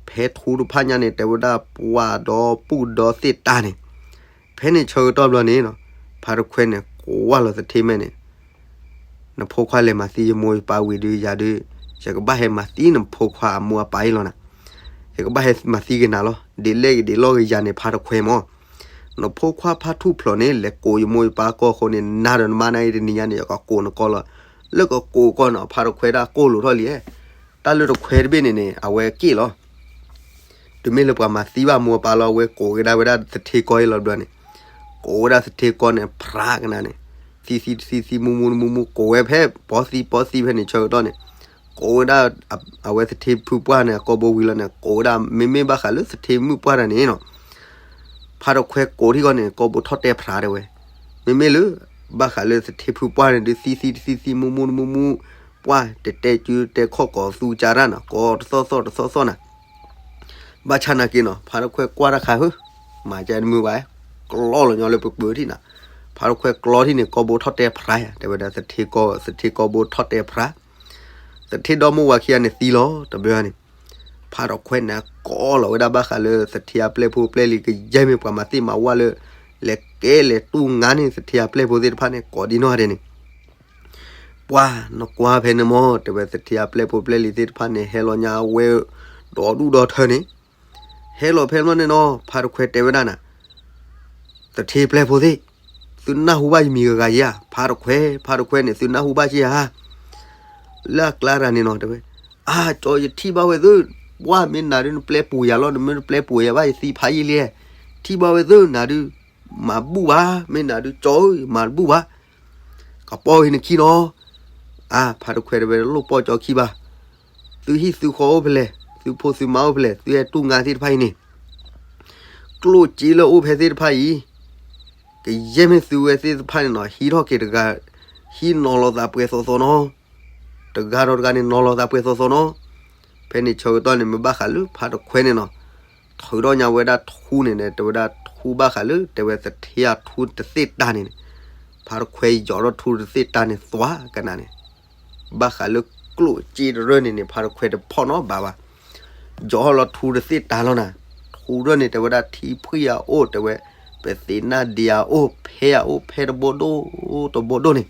ဖဲထူတဖၣ်ညါန့ၣ် တဲဝဲဒၣ်ပှၢ်ဒီပုၢ်ဒီသ့ၣ်တၢ်န့ၣ်, ဖဲန့ၣ်ဆၢကတီၢ်ဘျီန့ၣ်နီၤ, ဖါတခွဲန့ၣ် ကွၢ်လီၤသထ့မဲာ်န့ၣ် နဖိခွါလဲၤမၤသံယမိၢ်ယပၢ်ဝံၤဒီးယၤဒီး, ယကဘၣ်ဟဲမၤသံနဖိခွါအမိၢ်အပၢ်အံၤလီၤနၤ, ယကဘၣ်ဟဲမၤသံက့ၤနၤလီၤ. ဒ်လဲၣ်ဂ့ၤဒ်လဲၣ်ဂ့ၤယၤန့ၣ် ဖါတခွဲမၢ်, နဖိခွါဖါထူၣ်ဖျိးန့ၣ် လဲၤကိးယမိၢ်ယပၢ်ကီၢ်အဃိန့ၣ် နၤဒီးနမါန့ၣ်တနံၤညါန့ၣ် ယကကိးနကီၢ်လီၤ. လၢကကိးကီၢ်န့ၣ် ဖါတခွဲဒၣ်ကိၢ်လိာ်ထီၣ်လံ, တၢ်လၢတခွဲတဘ့ၣ်န့ၣ်န့ၣ် အဝဲက့ၣ်လီၤ တုၤမ့ၢ်လၢပှၤမၤသံဘၣ်မိၢ်ပၢ်လီၤ အဝဲကိးကဒါဝဲဒၣ်သထ့ကီၢ်အံၤလီၤဘျီန့ၣ်, ကိးဝဲဒၣ်သထ့ကီၢ်န့ၣ် ဖြးကနၤန့ၣ်, သံသံတသံသံမူမူတမူမူ ကိးဝဲဖဲပီသံပီသံဖဲန့ၣ်ဆၢကတီၢ်န့ၣ်, ကိးဝဲဒၣ် အဝဲသထ့ဖုပှၢ်န့ၣ် အကိာ်ဘိဝံၤလီၤန့ၣ် ကိးဝဲဒၣ်မ့မ့ၢ်ဘၣ်ဃးလၢသထ့မုၣ်ပှၢ်တၢ်န့ၣ်နီၤ, ဖါတခွဲကိးထံၣ်ကီၢ်န့ၣ် ကိာ်ဘိထီၣ်တဲဖြးတဲဝဲ, မ့မ့ၢ်လၢ ဘၣ်ဃးလၢသထ့ဖုပှၢ်န့ၣ်ဒုးသံသံတသံသံမူမူတမူမူ, ပှၢ်တတဲစုတဲခီၣ်ကိးသူကၢ်တၢ်နီၤ ကိးတသီၣ်သီၣ်တသီၣ်သီၣ်နၤ ဘၣ်ဆၣ်နာ်က့နီၤ ဖါတခွဲကွၢ်တၢ်ခါဧၢ, မၤကဲတမုာ်ဘၣ်, ကျီလီၤညီလၢပပၢၤထံၣ်နၤ, ဖါတခွဲကျီထံၣ်န့ၣ် ကိာ်ဘိထီၣ်တဲဖြးယၤ တဲဝဲဒၣ်သထ့ကိာ် သထ့ကိာ်ဘိထီၣ်တဲဖြး, သထ့ဒီမိၢ်ဝၤခံဂၤန့ၣ်သံလီၤတဘျီန့ၣ်, ဖါတခွဲန့ၣ် ကိးလီၤဝဲဒၣ်ဘၣ်ဃးလၢသထ့အပျဲၢ်ဖိပျဲၢ်လံၤ ကယဲၢ်မ့ၢ်ပှၤမၤသ့ၣ်မၤဝၣ်လၢ လဲၤကဲလဲၤတူၢ်ငါန့ၣ် သထ့အပျဲၢ်ဖိသ့ၣ်တဖၣ်န့ၣ် ကိးဒ်နီၢ်ဂၤဒဲးန့ၣ် ပှၢ်နကွၢ်ဖဲန့ၣ်မၢ် တဲဝဲသထ့အပျဲၢ်ဖိပျဲၢ်လံၤသ့ၣ်တဖၣ်န့ၣ် ဟဲလီၤညါဝဲဒီးဒူၣ်ဒီထၢန့ၣ်, ဟဲလီၤဖဲန့ၣ်နီၤ ဖါတခွဲတဲဝဲဒၣ်နၤ, သထ့ပျဲၢ်ဖိသ့ၣ်, သုနၢ်ဟူဘၣ်ယမံၤဂၤဂၤဧါ, ဖါတခွဲ ဖါတခွဲန့ၣ် သုနၢ်ဟူဘၣ်က့ဧါ, လၢအကျါတဂၤန့ၣ်နီၤ တဲဝဲ, အါ ကၠီယထံၣ်ဘၣ်ဝဲသု, ပှၢ်မ့ၢ်နၤဒုးနပျဲပူၤယၤလီၤ နမ့ၢ်တပျဲပူၤယၤဘၣ် ယသံဖးယံာ်လံ, ထံၣ်ဘၣ်ဝဲသုနၤဒုး, မၤဘူၣ်ဘၣ်, မ့ၢ်နၤဒုးကၠီဧၢ မၤတဘူၣ်ဘၣ် ကပီၤဂ့ၤနခံနီၤ, အါ ဖါတခွဲးတဲဝဲ တလိၣ်ပိာ်ကၠီခံဘၣ်, သုဟံၣ်သုဃီအိၣ်ဖဲလဲၣ်, သုဖိသုမါအိၣ်ဖဲလဲၣ်, သုဟဲတူၢ်ငါသ့ၣ်တဖၣ်အံၤန့ၣ်, ကျိၣ်စ့လၢအိၣ်ဖဲသ့ၣ်တဖၣ်အံၤ, ကယဲၢ်မ့ၢ်သုဝဲသ့ၣ်တဖၣ်န့ၣ်နီၤ ဟံးထီၣ်က့ၤတဂၤ, ဟံးနီၤလီၤသးပှဲၤသိးသိးနီၤ, တဂၤဒီးတဂၤန့ၣ် နီၤလီၤသးပှဲၤသိးသိးနီၤ. ဖဲန့ၣ်ဆၢကတီၢ်န့ၣ် မ့ၢ်ဘၣ်ဃးလၢဖါတခွဲးန့ၣ်နီၤ, ထုးထီၣ်ညါဝဲဒၣ်ထူန့ၣ်ဒီး တဲဝဲဒၣ်ထူဘၣ်ဃးလၢ တဲဝဲသထ့အထူတသ့ၣ်တၢ်န့ၣ်န့ၣ်, ဖါတခွဲးယီၤထီၣ်ထူတသ့ၣ်တၢ်န့ၣ်သွါကနၤန့ၣ်, ဘၣ်ဃးလၢကျိၣ်စ့တရၢၢ်န့ၣ်န့ၣ် ဖါတခွဲးတဖီၣ်နီတဘျီဘၣ်, ယီၤထီၣ်လီၤထူတသ့ၣ်တၢ်လီၤနၤ, ထူတရၢၢ်န့ၣ် တဲဝဲဒၣ်ထံဖှံၣ်အအိၣ် တဲဝဲ, ပသ့ၣ်နၢ်ဒ့အအိၣ် ဖဲအအိၣ် ဖဲတဘိဒိၣ်တဘိဒိၣ်န့ၣ်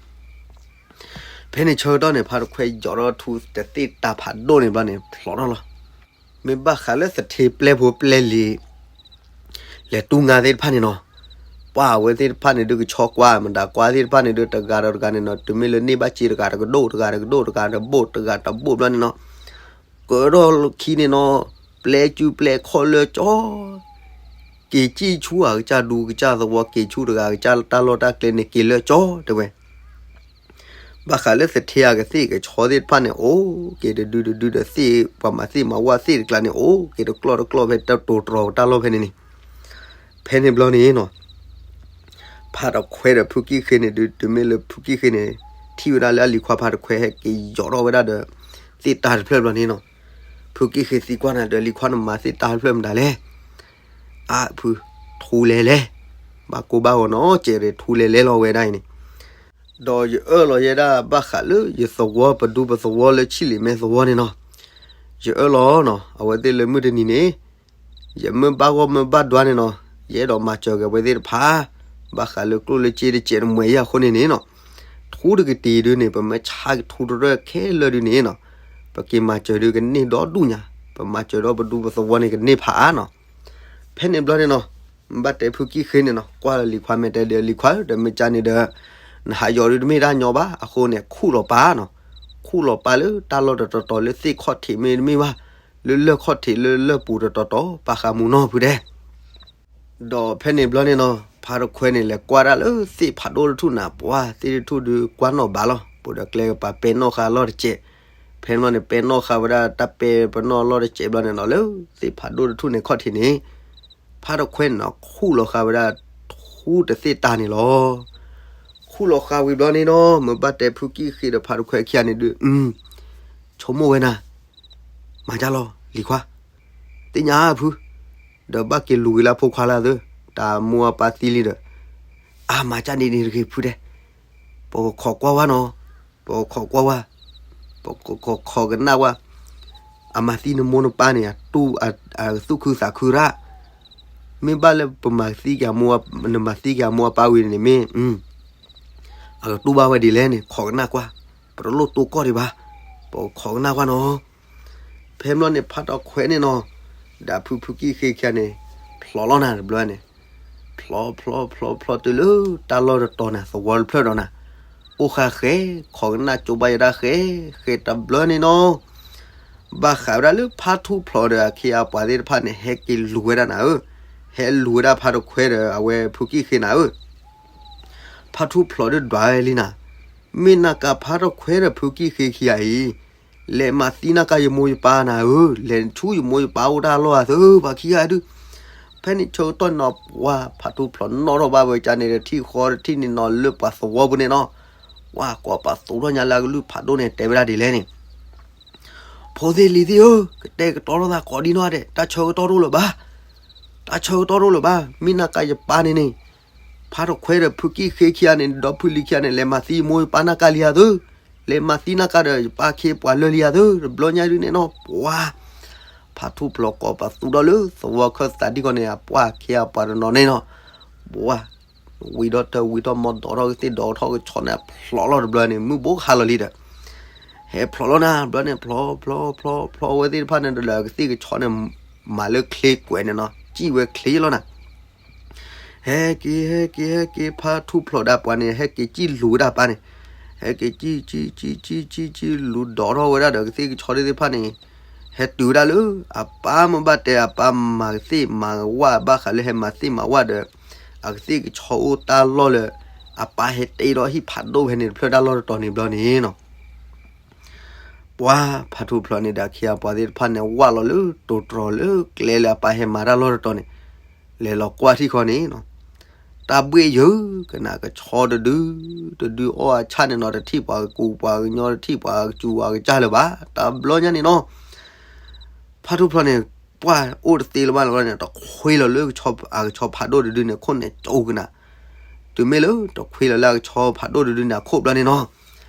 ဖဲန့ၣ်ဆၢကတီၢ်န့ၣ် ဖါတခွဲးယီၤထီၣ်ထူတသ့ၣ်တၢ်ဖးဒိၣ်န့ၣ်ဘျီန့ၣ် ဖျိးထီၣ်လီၤ. မ့ၢ်ဘၣ်ဃးလၢသထ့ပျဲၢ်ဖိပျဲၢ်လံၤ လဲၤတူၢ်ငါသ့ၣ်တဖၣ်န့ၣ်နီၤ, ပှၤအဝဲသ့ၣ်တဖၣ်န့ၣ်ဒုးကဆီကွၢ် မတၤကွၢ်သ့ၣ်တဖၣ်န့ၣ်ဒုး တဂၤဒီးတဂၤန့ၣ်နီၤ တုၤမ့ၢ်လၢန့ၢ်ဘၣ်စ့တဂၤတကဒိၣ် တဂၤတကဒိၣ် တဂၤတဘိၣ် တဂၤတဘိၣ်ဘျီန့ၣ်နီၤ, ကၢထီၣ်ခံန့ၣ်နီၤ, ပျဲစုပျဲခီၣ်လၢကၠီ က့ၤစံၣ်ဆူၣ်အကစၢ်ဒူကစၢ်သဝီ က့ၤဆူၣ်တဂၤကစၢ်တၢ်လီၢ်တၢ်ကျဲန့ၣ် က့ၤလၢကၠီတဲဝဲ, ဘၣ်ဃးလၢသထ့အကသ့ၣ်ကဆီသ့ၣ်တဖၣ်န့ၣ် အိၣ်က့ၤတဒုတဒုဒီးသ့ၣ် ပှၤမၤသ့ၣ်မၤဝၣ်သ့ၣ်တကျါန့ၣ် အိၣ်က့ၤတကျီၢ်တကျီၢ်ဖဲတတိၤတြီၤတၢ်လီၢ်ဖဲန့ၣ်န့ၣ်, ဖဲန့ၣ်ဘျီန့ၣ်နီၤ ဖါတခွဲးဒီးဖုကံၣ်ဃ့န့ၣ်ဒုး တုၤမ့ၢ်လၢဖုကံၣ်ဃ့န့ၣ် ထံၣ်ဝဲဒၣ်လၢအလံၤခွါဖါတခွဲးဟဲက့ၤယီၤထီၣ်ဝဲဒၣ်ဒီး သ့ၣ်တၢ်တဖျၢၣ်ဘျီန့ၣ်နီၤ, ဖုကံၣ်ဃ့သံကွၢ်နၤဒီး လံၤခွါနမၤသ့ၣ်တၢ်တဖျၢၣ်မတၤလဲၣ်, အါဖု ထူလဲၤလဲၣ်, ဘၣ်ကိၢ်ဘၣ်ဂီၤနီၤ ကဲးရ့ၣ်ထူလဲၤလဲၣ်လီၤဝဲဒၣ်အံၤန့ၣ်, ဒီးယအၢၣ်လီၤယဲဒၣ်ဘၣ်ဃးလၢယသဝီ ပဒူပသဝီလၢဆံၣ်လံၤမဲသဝီန့ၣ်နီၤ, ယအၢၣ်လီၤနီၤ အဝဲသ့ၣ်လၢမုၢ်တနံၤန့ၣ် ယမ့ၢ်ဘၣ်ဂီၢ်မ့ၢ်ဘၣ်ဒွါန့ၣ်နီၤ ယအဲၣ်ဒိးမၤစၢၤက့ၤအဝဲသ့ၣ်တဖၣ် ဘၣ်ဃးလၢကျိၣ်လၢစ့တစဲးတမှဲၤယဲၢ်အဃိန့ၣ်န့ၣ်နီၤ, ထူတကတ့ၤဒုးန့ၣ် ပမ့ၢ်ဆါက့ၤထူတရၢၢ်ခဲလၢာ်ဒုးန့ၣ်နီၤ, ပက့ၤမၤစၢၤဒုးကန့ၢ်ဒီဒူၣ်ညါ, ပမၤစၢၤဒီးပဒူပသဝီန့ၣ်ကန့ၢ်ဖးအါနီၤ, ဖဲန့ၣ်ဘျီန့ၣ်နီၤ, ဘၣ်တဲဖုကံၣ်ဃ့န့ၣ်နီၤ ကွၢ်လၢလံၤခွါမဲာ်တဲဒီး လံၤခွါဒီး မ့ၢ်ကန့ၣ်ဒီး နဟးယီၤဒုးတမ့ၢ်တၢ်ညီဘၣ်, အဃိန့ၣ် ခူၣ်လီၤပာ်နီၤ, ခူၣ်လီၤပာ်လၢတၢ်လီၢ်တတီၤတီၤလၢသ့ၣ်ခီၣ်ထံးမ့တမ့ၢ်ဘၣ်, လၢလၢၢ်ခီၣ်ထံးလၢလၢၢ်ပူၤတတီၤတီၤ ပာ်ဃာ်မူနီၤဖုတဲ ဒီးဖဲန့ၣ်ဘျီန့ၣ်နီၤ ဖါတခွဲးန့ၣ် လဲၤကွၢ်ဒၣ်လၢသ့ၣ်ဖးဒိၣ်တထူၣ်နၤ ပှၤသ့ၣ်တထူၣ်ဒုးကွၢ်နီၣ်ဘၣ်လီၤ, ပူၤဒီးကျဲကပၤပဲနီၣ်ဃာ်လီၢ်တစဲး, ဖဲန့ၣ်ဘျီန့ၣ် ပဲနီၣ်ဃာ်ဝဲဒၣ်တၢ်ပဲပနီၣ်လီၢ်တစဲးဘျီန့ၣ်နီၤ လၢသ့ၣ်ဖးဒိၣ်တထူၣ်န့ၣ်ခီၣ်ထံးန့ၣ်, ဖါတခွဲးန့ၣ်နီၤ ခူၣ်လီၤဃာ်ဝဲဒၣ်ထူတသ့ၣ်တၢ်န့ၣ်လီၤ. ခူၣ်လီၤဃာ်ဝံၤဘျီန့ၣ်နီၤ မ့ၢ်ဘၣ်တဲဖုကံၣ်ဃ့ဒီးဖါတခွဲးခံဂၤန့ၣ်ဒုး ဆိကမိၣ်ဝဲနၤ မၤကၢ်လီၤ လံၤခွါ, သ့ၣ်ညါဖု, ဒီးဘၣ်က့ၤလူၤက့ၤလၢအဖိခွါလၢအသၢ, တၢ်မိၢ်အပၢ်သံလံဒီး, အါမၤကၢ်ဒ်န့ၣ်တဂ့ၤဖုတဲ, ပကခိးကွၢ်ဝဲနီၤ, ပကခိးကွၢ်ဝဲ, ပကခိးကနၣ်ဝဲ, အမၤသံနမိၢ်နပၢ်န့ၣ် အတူၢ်အသူၣ်ခုသးခုရၣ်, မ့ၢ်ဘၣ်လၢပမၤသံက့ၤအမိၢ်, နမၤသံက့ၤအမိၢ်အပၢ်ဝံၤန့ၣ်မ့ၢ် အကတူၢ်ဘၣ်ဝဲဒ်လဲၣ်န့ၣ် ခိးကနၣ်ကွၢ်, ပတလိၣ်တိၢ်ကီၢ်ဒံးဘၣ်, ပခိးကနၣ်ကွၢ်နီၤ. ဖဲဘျီန့ၣ် ဖါတခွဲးန့ၣ်နီၤ, ဒီးဖုဖုကံၣ်ဃ့ခံဂၤန့ၣ် ဖျိးလီၤနၤတဘျီန့ၣ်, ဖျိးဖျိးဖျိးဖျိးတုၤလၢတၢ်လီၢ်တတီၤနၤ သဝီတဖျၢၣ်ဒီးနၤ, အိၣ်ဃာ်ဃဲ, ခိးကနၣ်ကၠိဘၣ်ယဲဒၣ်ဃဲ, ဃဲတဘျီန့ၣ်နီၤ ဘၣ်ဃးဝဲဒၣ်လၢဖါထူၣ်ဖျိးဒီးအခ့အပှၤသ့ၣ်တဖၣ်န့ၣ် ဟဲက့ၤလူၤဝဲဒၣ်နၤဧၢ, ဟဲလူၤဝဲဒၣ်ဖါတခွဲးဒီးအဝဲဖုကံၣ်ဃ့နၤဧၢ, ဖါထူၣ်ဖျိးဒုးဒွးဝဲလံနၤ, မ့ၢ်နၢ်ကၢ်ဖါတခွဲးဒီးဖုကံၣ်ဃ့ခံဂၤအံၤ, လဲၤမၤသံနၢ်ကၢ်ယမိၢ်ယပၢ်နၤဧၢ, လဲၤဆူယမိၢ်ယပၢ်အိၣ်တၢ်လီၢ်အသၢ ပှၤခံဂၤဒုး ဖဲန့ၣ်ဆၢကတီၢ်နီၤ ပှၤဖါထူၣ်ဖျိးနီၣ်ထီၣ်ဘၣ်ဝဲကန့ၣ်ဒီး ထံၣ်ဃီတထံၣ်န့ၣ်နီၤ လၢပှၤသဝီပူၤန့ၣ်နီၤ, ပှၤကိးပသူထီၣ်ညါလၢအကလုၢ်ဖးဒိၣ်န့ၣ် တဲဝဲဒၣ်ဒ်လဲၣ်န့ၣ်, ဖိသ့ၣ်လံၤသ့ၣ်ဧၢ, ကတဲာ်ကတီၤထီၣ်သးကိးဒံနီၢ်ဒဲး, တၢ်ဆၢကတီၢ်တအိၣ်လၢၤဘၣ်, တၢ်ဆၢကတီၢ်တအိၣ်လၢၤဘၣ်, မ့ၢ်နၢ်ကၢ်ယပၢ်န့ၣ်န့ၣ်, ဖါတခွဲးဒီးဖုကံၣ်ဃ့ခံဂၤန့ၣ် ဒီးဖုလံၤခံဂၤန့ၣ် လဲၤမၤသံယမိၢ်ယပၢ်နၢ်ကၢ်လံဧါသၢ, လဲၤမၤသံနၢ်ကၢ်ဒီးယပၢ်ခ့ပှၤလၢလံဧါသၢ, တဘျီညါဒုးန့ၣ်နီၤ ပှၤ ဖါထူၣ်ဖျိးကိးပသူထီၣ်လၢသဝီခၢၣ်သးဒ်ကီးန့ၣ် အပှၤခ့အပှၤတနီၤန့ၣ်နီၤ, ပှၤ ဝံၤဒီးတၢ်ဝံၤထီၣ်မီၢ်ဒီးထီၣ်ကသ့ၣ်ဒီးထီၣ်ကဆီန့ၣ် ဖျိးလီၤတဘျီန့ၣ် မုၢ်ဘိဟါလီၤလံဒီး ဟဲဖျိးလီၤနၤ တဘျီန့ၣ် ဖျိးဖျိးဖျိးဖျိးဝဲသ့ၣ်တဖၣ်န့ၣ်ဒီး အကသ့ၣ်ကဆီန့ၣ် မၤလၢချ့ကွဲးန့ၣ်နီၤ စံၣ်ဝဲချ့လီၤနၤ ဟဲက့ၤ ဟဲက့ၤ ဟဲက့ၤ ဖါထူၣ်ဖျိးဒၣ်ပှၤန့ၣ် ဟဲက့ၤစံၣ်လူၤဝဲဒၣ်ပၢ်န့ၣ်, ဟဲက့ၤစံၣ် စံၣ် စံၣ် စံၣ် စံၣ် စံၣ် လူၤဒီးထီၣ်ဝဲဒၣ်ဒီး ကသ့ၣ်ကဆီသ့ၣ်တဖၣ်န့ၣ် ဟဲတုၤဝဲဒၣ်လၢ အပၢ်မ့ၢ်ဘၣ်တဲအပၢ်မၤကသ့ၣ်မၤဝၣ်ဘၣ်ဃးလၢဟဲမၤသ့ၣ်မၤဝၣ်ဒီး အကသ့ၣ်ကဆီအိၣ်တၢ်လီၢ်လၢ အပၢ်ဟဲတ့ဒီးဟံၣ်ဖးဒိၣ်ဖဲန့ၣ်တဖျၢၣ်တၢ်လီၢ်တတီၤန့ၣ်ဘျီန့ၣ်နီၤ ပှၤဖါထူၣ်ဖျိးန့ၣ်ဒီးအခ့အပှၤသ့ၣ်တဖၣ်န့ၣ် ဝၢ်လီၤလၢတိၤတြီၤလၢကျဲလၢအပၢ်ဟဲမၤတၢ်လီၢ်တတီၤန့ၣ်, လဲၤလီၤကွၢ်ထံၣ်ဃီန့ၣ်နီၤ, တၢ်ဘှ့ၣ်ယုာ်ကနၣ်ကဆီတဒု, တဒုအီၣ်အဆၣ်န့ၣ်နီၤ, တထံၣ်ပှၤကူပှၤကညီ, တထံၣ်ပှၤကူပှၤကစၢ်လၢၤဘၣ်. တဘျီညါန့ၣ်နီၤ, ဖါထူၣ်ဖျိးန့ၣ် ပှၢ်အိၣ်တသ့လၢၤဘၣ်လီၤန့ၣ် တခွ့လီၤလၢအကဆီဖးဒိၣ်တဒုန့ၣ် ခိၣ်န့ၣ်ကၠိကနၣ်, တုၤမ့ၢ်လၢတခွ့လီၤလၢအကဆီဖးဒိၣ်တဒုန့ၣ်အခိၣ်ဘျီန့ၣ်နီၤ,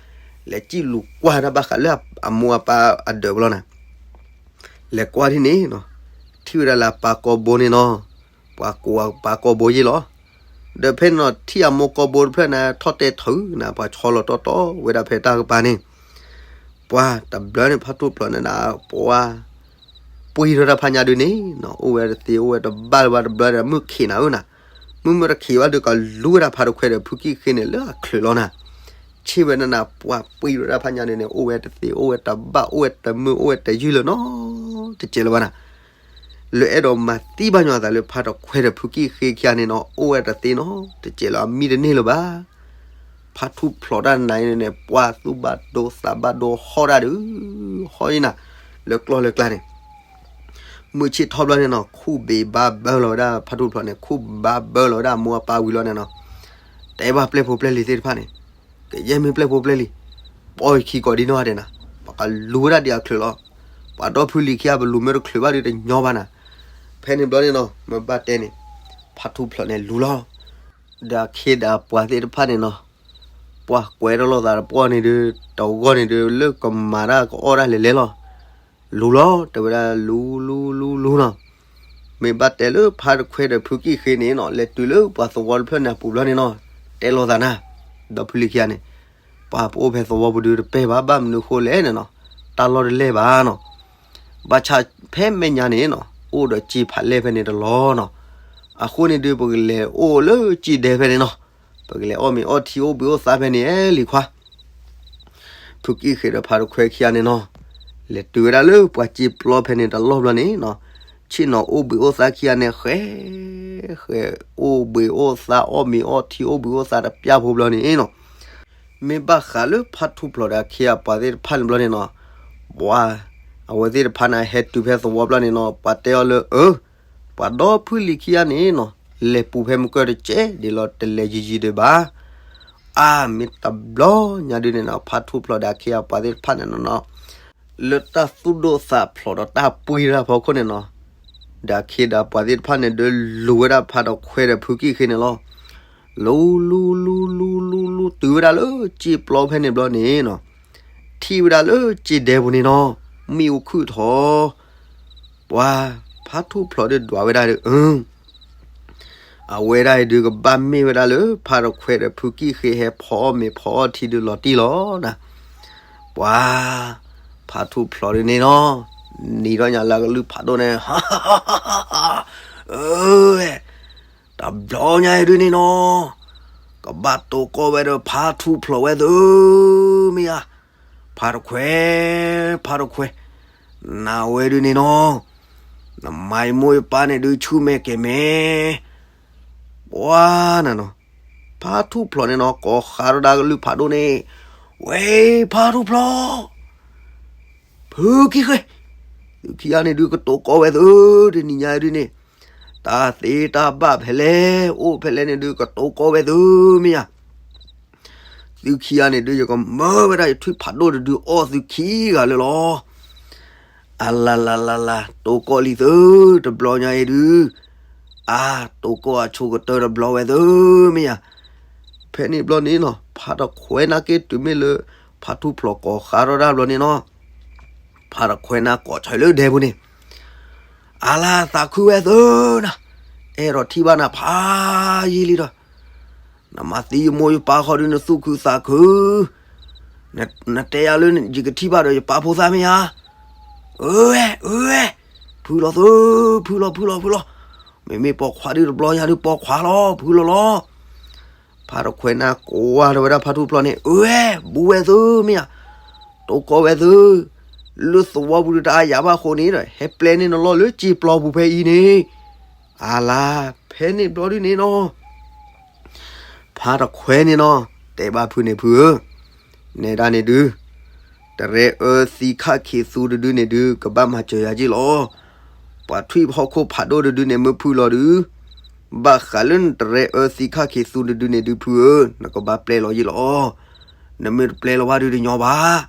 လဲၤစံၣ်လူၤကွၢ်တၢ်ဘၣ်ဃးလၢအမိၢ်အပၢ်အဒၢးဘျီန့ၣ်, လဲၤကွၢ်ထံၣ်န့ၣ်နီၤ, ထံၣ်ဝဲဒၣ်လၢအပၢ်ကိာ်ဘိန့ၣ်နီၤ, ပှၤကူအပၢ်ကိာ်ဘိယ့ၢ်လီၤ. ဒီးဖဲန့ၣ်နီၤ ထံၣ်အမိၢ်ကိာ်ဘိတဖျၢၣ်န့ၣ် ထီၣ်တဲာ်ထုးနၤ ပှၤဆီလီၤတီတီဝဲဒၣ်ဖဲတၢ်ကပၤန့ၣ်, ပှၤတဘျီန့ၣ် ဖါထူၣ်ဖျိးန့ၣ်ဒၣ် ပှၤ ပှ့ၤထီၣ်တၢ်ဖးညါဒုန့ၣ်နီၤ, အိၣ်ဝဲတသ့ အိၣ်ဝဲတဘၣ်လၢၤဘၣ်တဘျီဒီး မုၢ်ခံးနၤဧၢနၤ, မုၢ်မ့ၢ်တခံးဘၣ်ဒီး ကလူဝဲဒၣ်ဖါတခွဲဒီးဖုကံၣ်ဃ့န့ၣ်လၢအချုးလီၤနၤ, ဆ့ၣ်ဝဲဒၣ်နၤ ပှၤပှ့ၤထီၣ်တၢ်ဖးညါဒုန့ၣ် အိၣ်ဝဲတသ့ အိၣ်ဝဲတဘၣ် အိၣ်ဝဲတမုာ် အိၣ်ဝဲတယုၢ်လၢၤနီတစဲးလၢၤဘၣ်နၤ, လၢအဲၣ်ဒိးမၤသံဘၣ်ညီအသးလၢဖါတခွဲဒီးဖုကံၣ်ဃ့ခံဂၤန့ၣ်နီၤ, အိၣ်ဝဲတသ့နီတစဲးလၢၤ အမံတန့ၢ်လၢၤဘၣ်. ဖါထူၣ်ဖျိးတၢ်နၤအံၤန့ၣ် ပှၤသူၣ်ဘၣ်ဒိသးဘၣ်ဒိဟီၣ်ဒၣ်ဒုး, ဟီၣ်အံၤနၤ, လၢကျီၢ်လၢကျါန့ၣ်, မုၢ်ဆ့ၣ်ထီၣ်ဘျီန့ၣ်နီၤ ခူၣ်ဘ့းဘါဘၢလီၤဝဲဒၣ် ဖါထူၣ်ဖျိးန့ၣ် ခူၣ်ဘါဘၢလီၤဝဲဒၣ်အမိၢ်အပၢ်ဝံၤလီၤန့ၣ်နီၤ, တဲဘၣ်ပျဲၢ်ဖိပျဲၢ်လံၤသ့ၣ်တဖၣ်န့ၣ်, ကယဲၢ်မ့ၢ်ပျဲၢ်ဖိပျဲၢ်လံၤ, ပီၢ်ယခံကိးဒံနီၢ်ဂၤဒဲးနၤ, ပကလူၤဝဲဒၣ်ဒံးအချုးလီၤ. ပှၤဒီဖုလံၤခံဂၤ ပလူၤမ့ၢ်တချုးဘၣ်ဒီးတညီဘၣ်နၤ. ဖဲန့ၣ်ဘျီန့ၣ်နီၤ မ့ၢ်ဘၣ်တဲန့ၣ်, ဖါထူၣ်ဖျိးန့ၣ်လူၤလီၤ. ဒီးအခ့ဒီးအပှၤသ့ၣ်တဖၣ်န့ၣ်နီၤ, ပှၤကွဲးတလိာ်သးတပှီၢ်န့ၣ်ဒုး တဂီၢ်န့ၣ်ဒုး လၢကမၤတၢ်ကအီၣ်တၢ်လဲၤလဲၤလီၤ. လူၤလီၤ တဲဝဲဒၣ်လူၤလူၤလူၤလူၤနီၤ. မ့ၢ်ဘၣ်တဲလၢဖါတခွဲဒီးဖုကံၣ်ဃ့န့ၣ်နီၤ လဲၤတုၤလၢပှၤသဝီတဖျၢၣ်န့ၣ်အပူၤဘျီန့ၣ်နီၤ, တဲလိာ်သးနၤ, ဒီဖုလံၤခံဂၤန့ၣ်, ပှၤပအိၣ်ဖဲသဝီပူၤဒုးတပဲၢ်ဘၣ် ဘၣ်မနုၤဃိလဲၣ်န့ၣ်နီၤ, တၢ်လီၢ်တလဲၢ်ဘၣ်နီၤ. ဘၣ်ဆၣ်ဖဲမဲာ်ညါန့ၣ်နီၤ အိၣ်ဒီးစ့ဖးလဲၢ်ဖဲန့ၣ်တလီၢ်နီၤ. အဃိန့ၣ်ဒုး ပကလဲၤအိၣ်လၢစ့ဒဲဖဲန့ၣ်နီၤ. ပကလဲၤအီၣ်မ့ၤအီထံအိၣ်ဘှံးအိၣ်သါဖဲန့ၣ်လံၤခွါ. ဖုကံၣ်ဃ့ဒီးဖါတခွဲခံဂၤန့ၣ်နီၤ, လဲၤတုၤဝဲဒၣ်လၢပှၤစ့ပျီဖဲန့ၣ်တလီၢ်ဘျီန့ၣ်နီၤ, ဆ့ၣ်နီၤအိၣ်ဘှံးအိၣ်သါခံဂၤန့ၣ် ဃဲ, ဃဲအိၣ်ဘှံးအိၣ်သါ အီၣ်မ့ၤအီထံအိၣ်ဘှံးအိၣ်သါတပျၢ်ဖိဘျီန့ၣ်နီၤ. မ့ၢ်ဘၣ်ဃးလၢဖါထူၣ်ဖျိးဒီးအခ့အပှၤသ့ၣ်တဖၣ်န့ၣ်ဘျီန့ၣ်နီၤ, ပှၤ အဝဲသ့ၣ်တဖၣ်န့ၣ် ဟဲတုၤဖဲသဝီဘျီန့ၣ်နီၤ ပှၤတဲအီၤလၢ အၢ ပှၤဒီဖုလံၤခံဂၤန့ၣ်နီၤ လဲၤပူၤဖဲမုၢ်ကၢၢ်တစဲးဒ်လီၤ တလဲၤယံာ်ယံာ်ဒံးဘၣ်. အါ မ့ၢ်တဘျီညါဒုးန့ၣ်နီၤ ဖါထူၣ်ဖျိးဒီးအခ့အပှၤသ့ၣ်တဖၣ်န့ၣ်နီၤ လၢတၢ်သူၣ်ဒိၣ်သးဖျိးဒီးတၢ်ပှ့ၤတၢ်ဖီခိၣ်န့ၣ်နီၤ, ဒီးအခ့ဒီးပှၤသ့ၣ်တဖၣ်န့ၣ် ဒုးလူၤဝဲဒၣ်ဖါတခွဲဒီးဖုကံၣ်ဃ့န့ၣ်လီၤ. လူၤလူၤလူၤလူၤလူၤလူၤ တုၤဝဲဒၣ်လၢစ့ပျီဖဲန့ၣ်ဘျီန့ၣ်နီၤ, ထံၣ်ဝဲဒၣ်လၢစ့ဒဲပူၤန့ၣ်နီၤ, မ့ၣ်အူခုၣ်ထီၣ်, ပှၤဖါထူၣ်ဖျိးဒုးဒွးဝဲဒၣ်ဒီး အၢ အဝဲဒၣ်အံၤဒုးကဘၣ်မ့ၢ်ဝဲဒၣ်လၢ ဖါတခွဲဒီးဖုကံၣ်ဃ့ဟဲဖီအီၣ်မ့ၤဖီအီၣ်ထံဒုးလီၤတံၢ်လီၤနၤ. ပှၤဖါထူၣ်ဖျိးဒုးန့ၣ်နီၤ, နံၤထီၣ်ညါလၢအကလုၢ်ဖးဒိၣ်န့ၣ်, အၢ တဘျီညါအံၤဒုးန့ၣ်နီၤ, ကဘၣ်တိၢ်ကီၢ်ဝဲဒီးဖါထူၣ်ဖျိးဝဲသုမ့ၢ်ဧါ, ဖါတခွဲ, ဖါတခွဲ, နဝဲဒုးန့ၣ်နီၤ, နမၤယမိၢ်ယပၢ်န့ၣ်ဒုးဆူၣ်မဲာ်ကဲၤမဲာ်, ပှၤနၤနီၤ, ဖါထူၣ်ဖျိးန့ၣ်နီၤ ကိးဃးထီၣ်ဒၣ်ကလုၢ်ဖးဒိၣ်န့ၣ်, ဝဲဖါထူၣ်ဖျိး ဖုကံၣ်ဃ့, သုခံဂၤန့ၣ်ဒုးကတိၤကီဝဲသု, တနံၤညါဒုးန့ၣ်, တၢ်သ့တၢ်ဘၣ်ဖဲလဲၣ်, အိၣ်ဖဲလဲၣ်န့ၣ်ဒုးကတိၤကီဝဲသုမ့ၢ်ဧါ, သုခံဂၤန့ၣ်ဒုး ယကမၢဝဲဒၣ်ယထွံၣ်ဖးဒိၣ်တဒုးအီၣ်သုခံဂၤလၢာ်လီၤ. အလၤလၤလၤလၤ, တိၤကီၢ်လံသု, တဘျီညါအံၤဒုး, အါ, တိၤကီၢ်အဆိကတၢၢ်တဘျီဝဲသုမ့ၢ်ဧါ. ဖဲန့ၣ်ဘျီန့ၣ်နီၤ ဖါတခွဲနၢ်က့တုၤမ့ၢ်လၢ ဖါထူၣ်ဖျိးကိးဃးထီၣ်တၢ်ဘျီန့ၣ်နီၤ, ဖါတခွဲနၢ်ကိးဆၢလၢဒဲပူၤန့ၣ်, အလၤသးခုဝဲသုနၤ, အဲၣ်ဒိးထံၣ်ဘၣ်နၤဖးယံာ်လံဒီး နမၤသံယမိၢ်ယပၢ်ဃီဒုး နသူၣ်ခုသးခု, နတဲယၤလၢယကထံၣ်ဘၣ်ဒီးယပာ်ဖိသၣ်မ့ၢ်ဧါ, အၢဝဲ, အၢဝဲ, ဖုလီၤသု, ဖုလီၤ, ဖုလီၤ, ဖုလီၤ, မ့မ့ၢ်ပိာ်ခွါဒုးတဘျီညါဒုးပိာ်ခွါလီၤ, ဖုလီၤလီၤ. ဖါတခွဲနၢ်ကိးဝဲဒၣ်ဖါထူၣ်ဖျိးန့ၣ်, အၢဝဲ, ဘူးဝဲသုမ့ၢ်ဧါ, တိၤကီၢ်ဝဲသု, လၢသဝီပူၤဒုးတၢ်အါယၤဘၣ်ဃိန့ၣ်ဒီး ဟဲပျဲန့ၢ်နလီၢ်လၢစံာ်ပျီပူၤဖဲအံၤန့ၣ်, အလၤ, ဖဲန့ၣ်ဘျီဒုးန့ၣ်နီၤ ဖါတခွဲန့ၣ်နီၤ တဲဘၣ်ဖုန့ၣ်ဖုဧၢ, နဲဒၣ်န့ၣ်ဒုး, တရဲအၢသံခၣ်ခံးသူတဒုန့ၣ်ဒုး ကဘၣ်မၤစၢၤယၤက့ၢ်လီၤ. ပှၤထွံၣ်ဟီၣ်ခိၣ်ဖးဒိၣ်တဒုန့ၣ် မ့ၢ်ဖုလီၤဒုး, ဘၣ်ဃးလၢနတရဲအၢသံခၣ်ခံးသူတဒုန့ၣ်ဒုး ဖုဧၢ, နကဘၣ်ပျဲလီၤယ့ၢ်လီၤ. နမ့ၢ်တပျဲလီၤဘၣ်ဒုးတညီဘၣ်.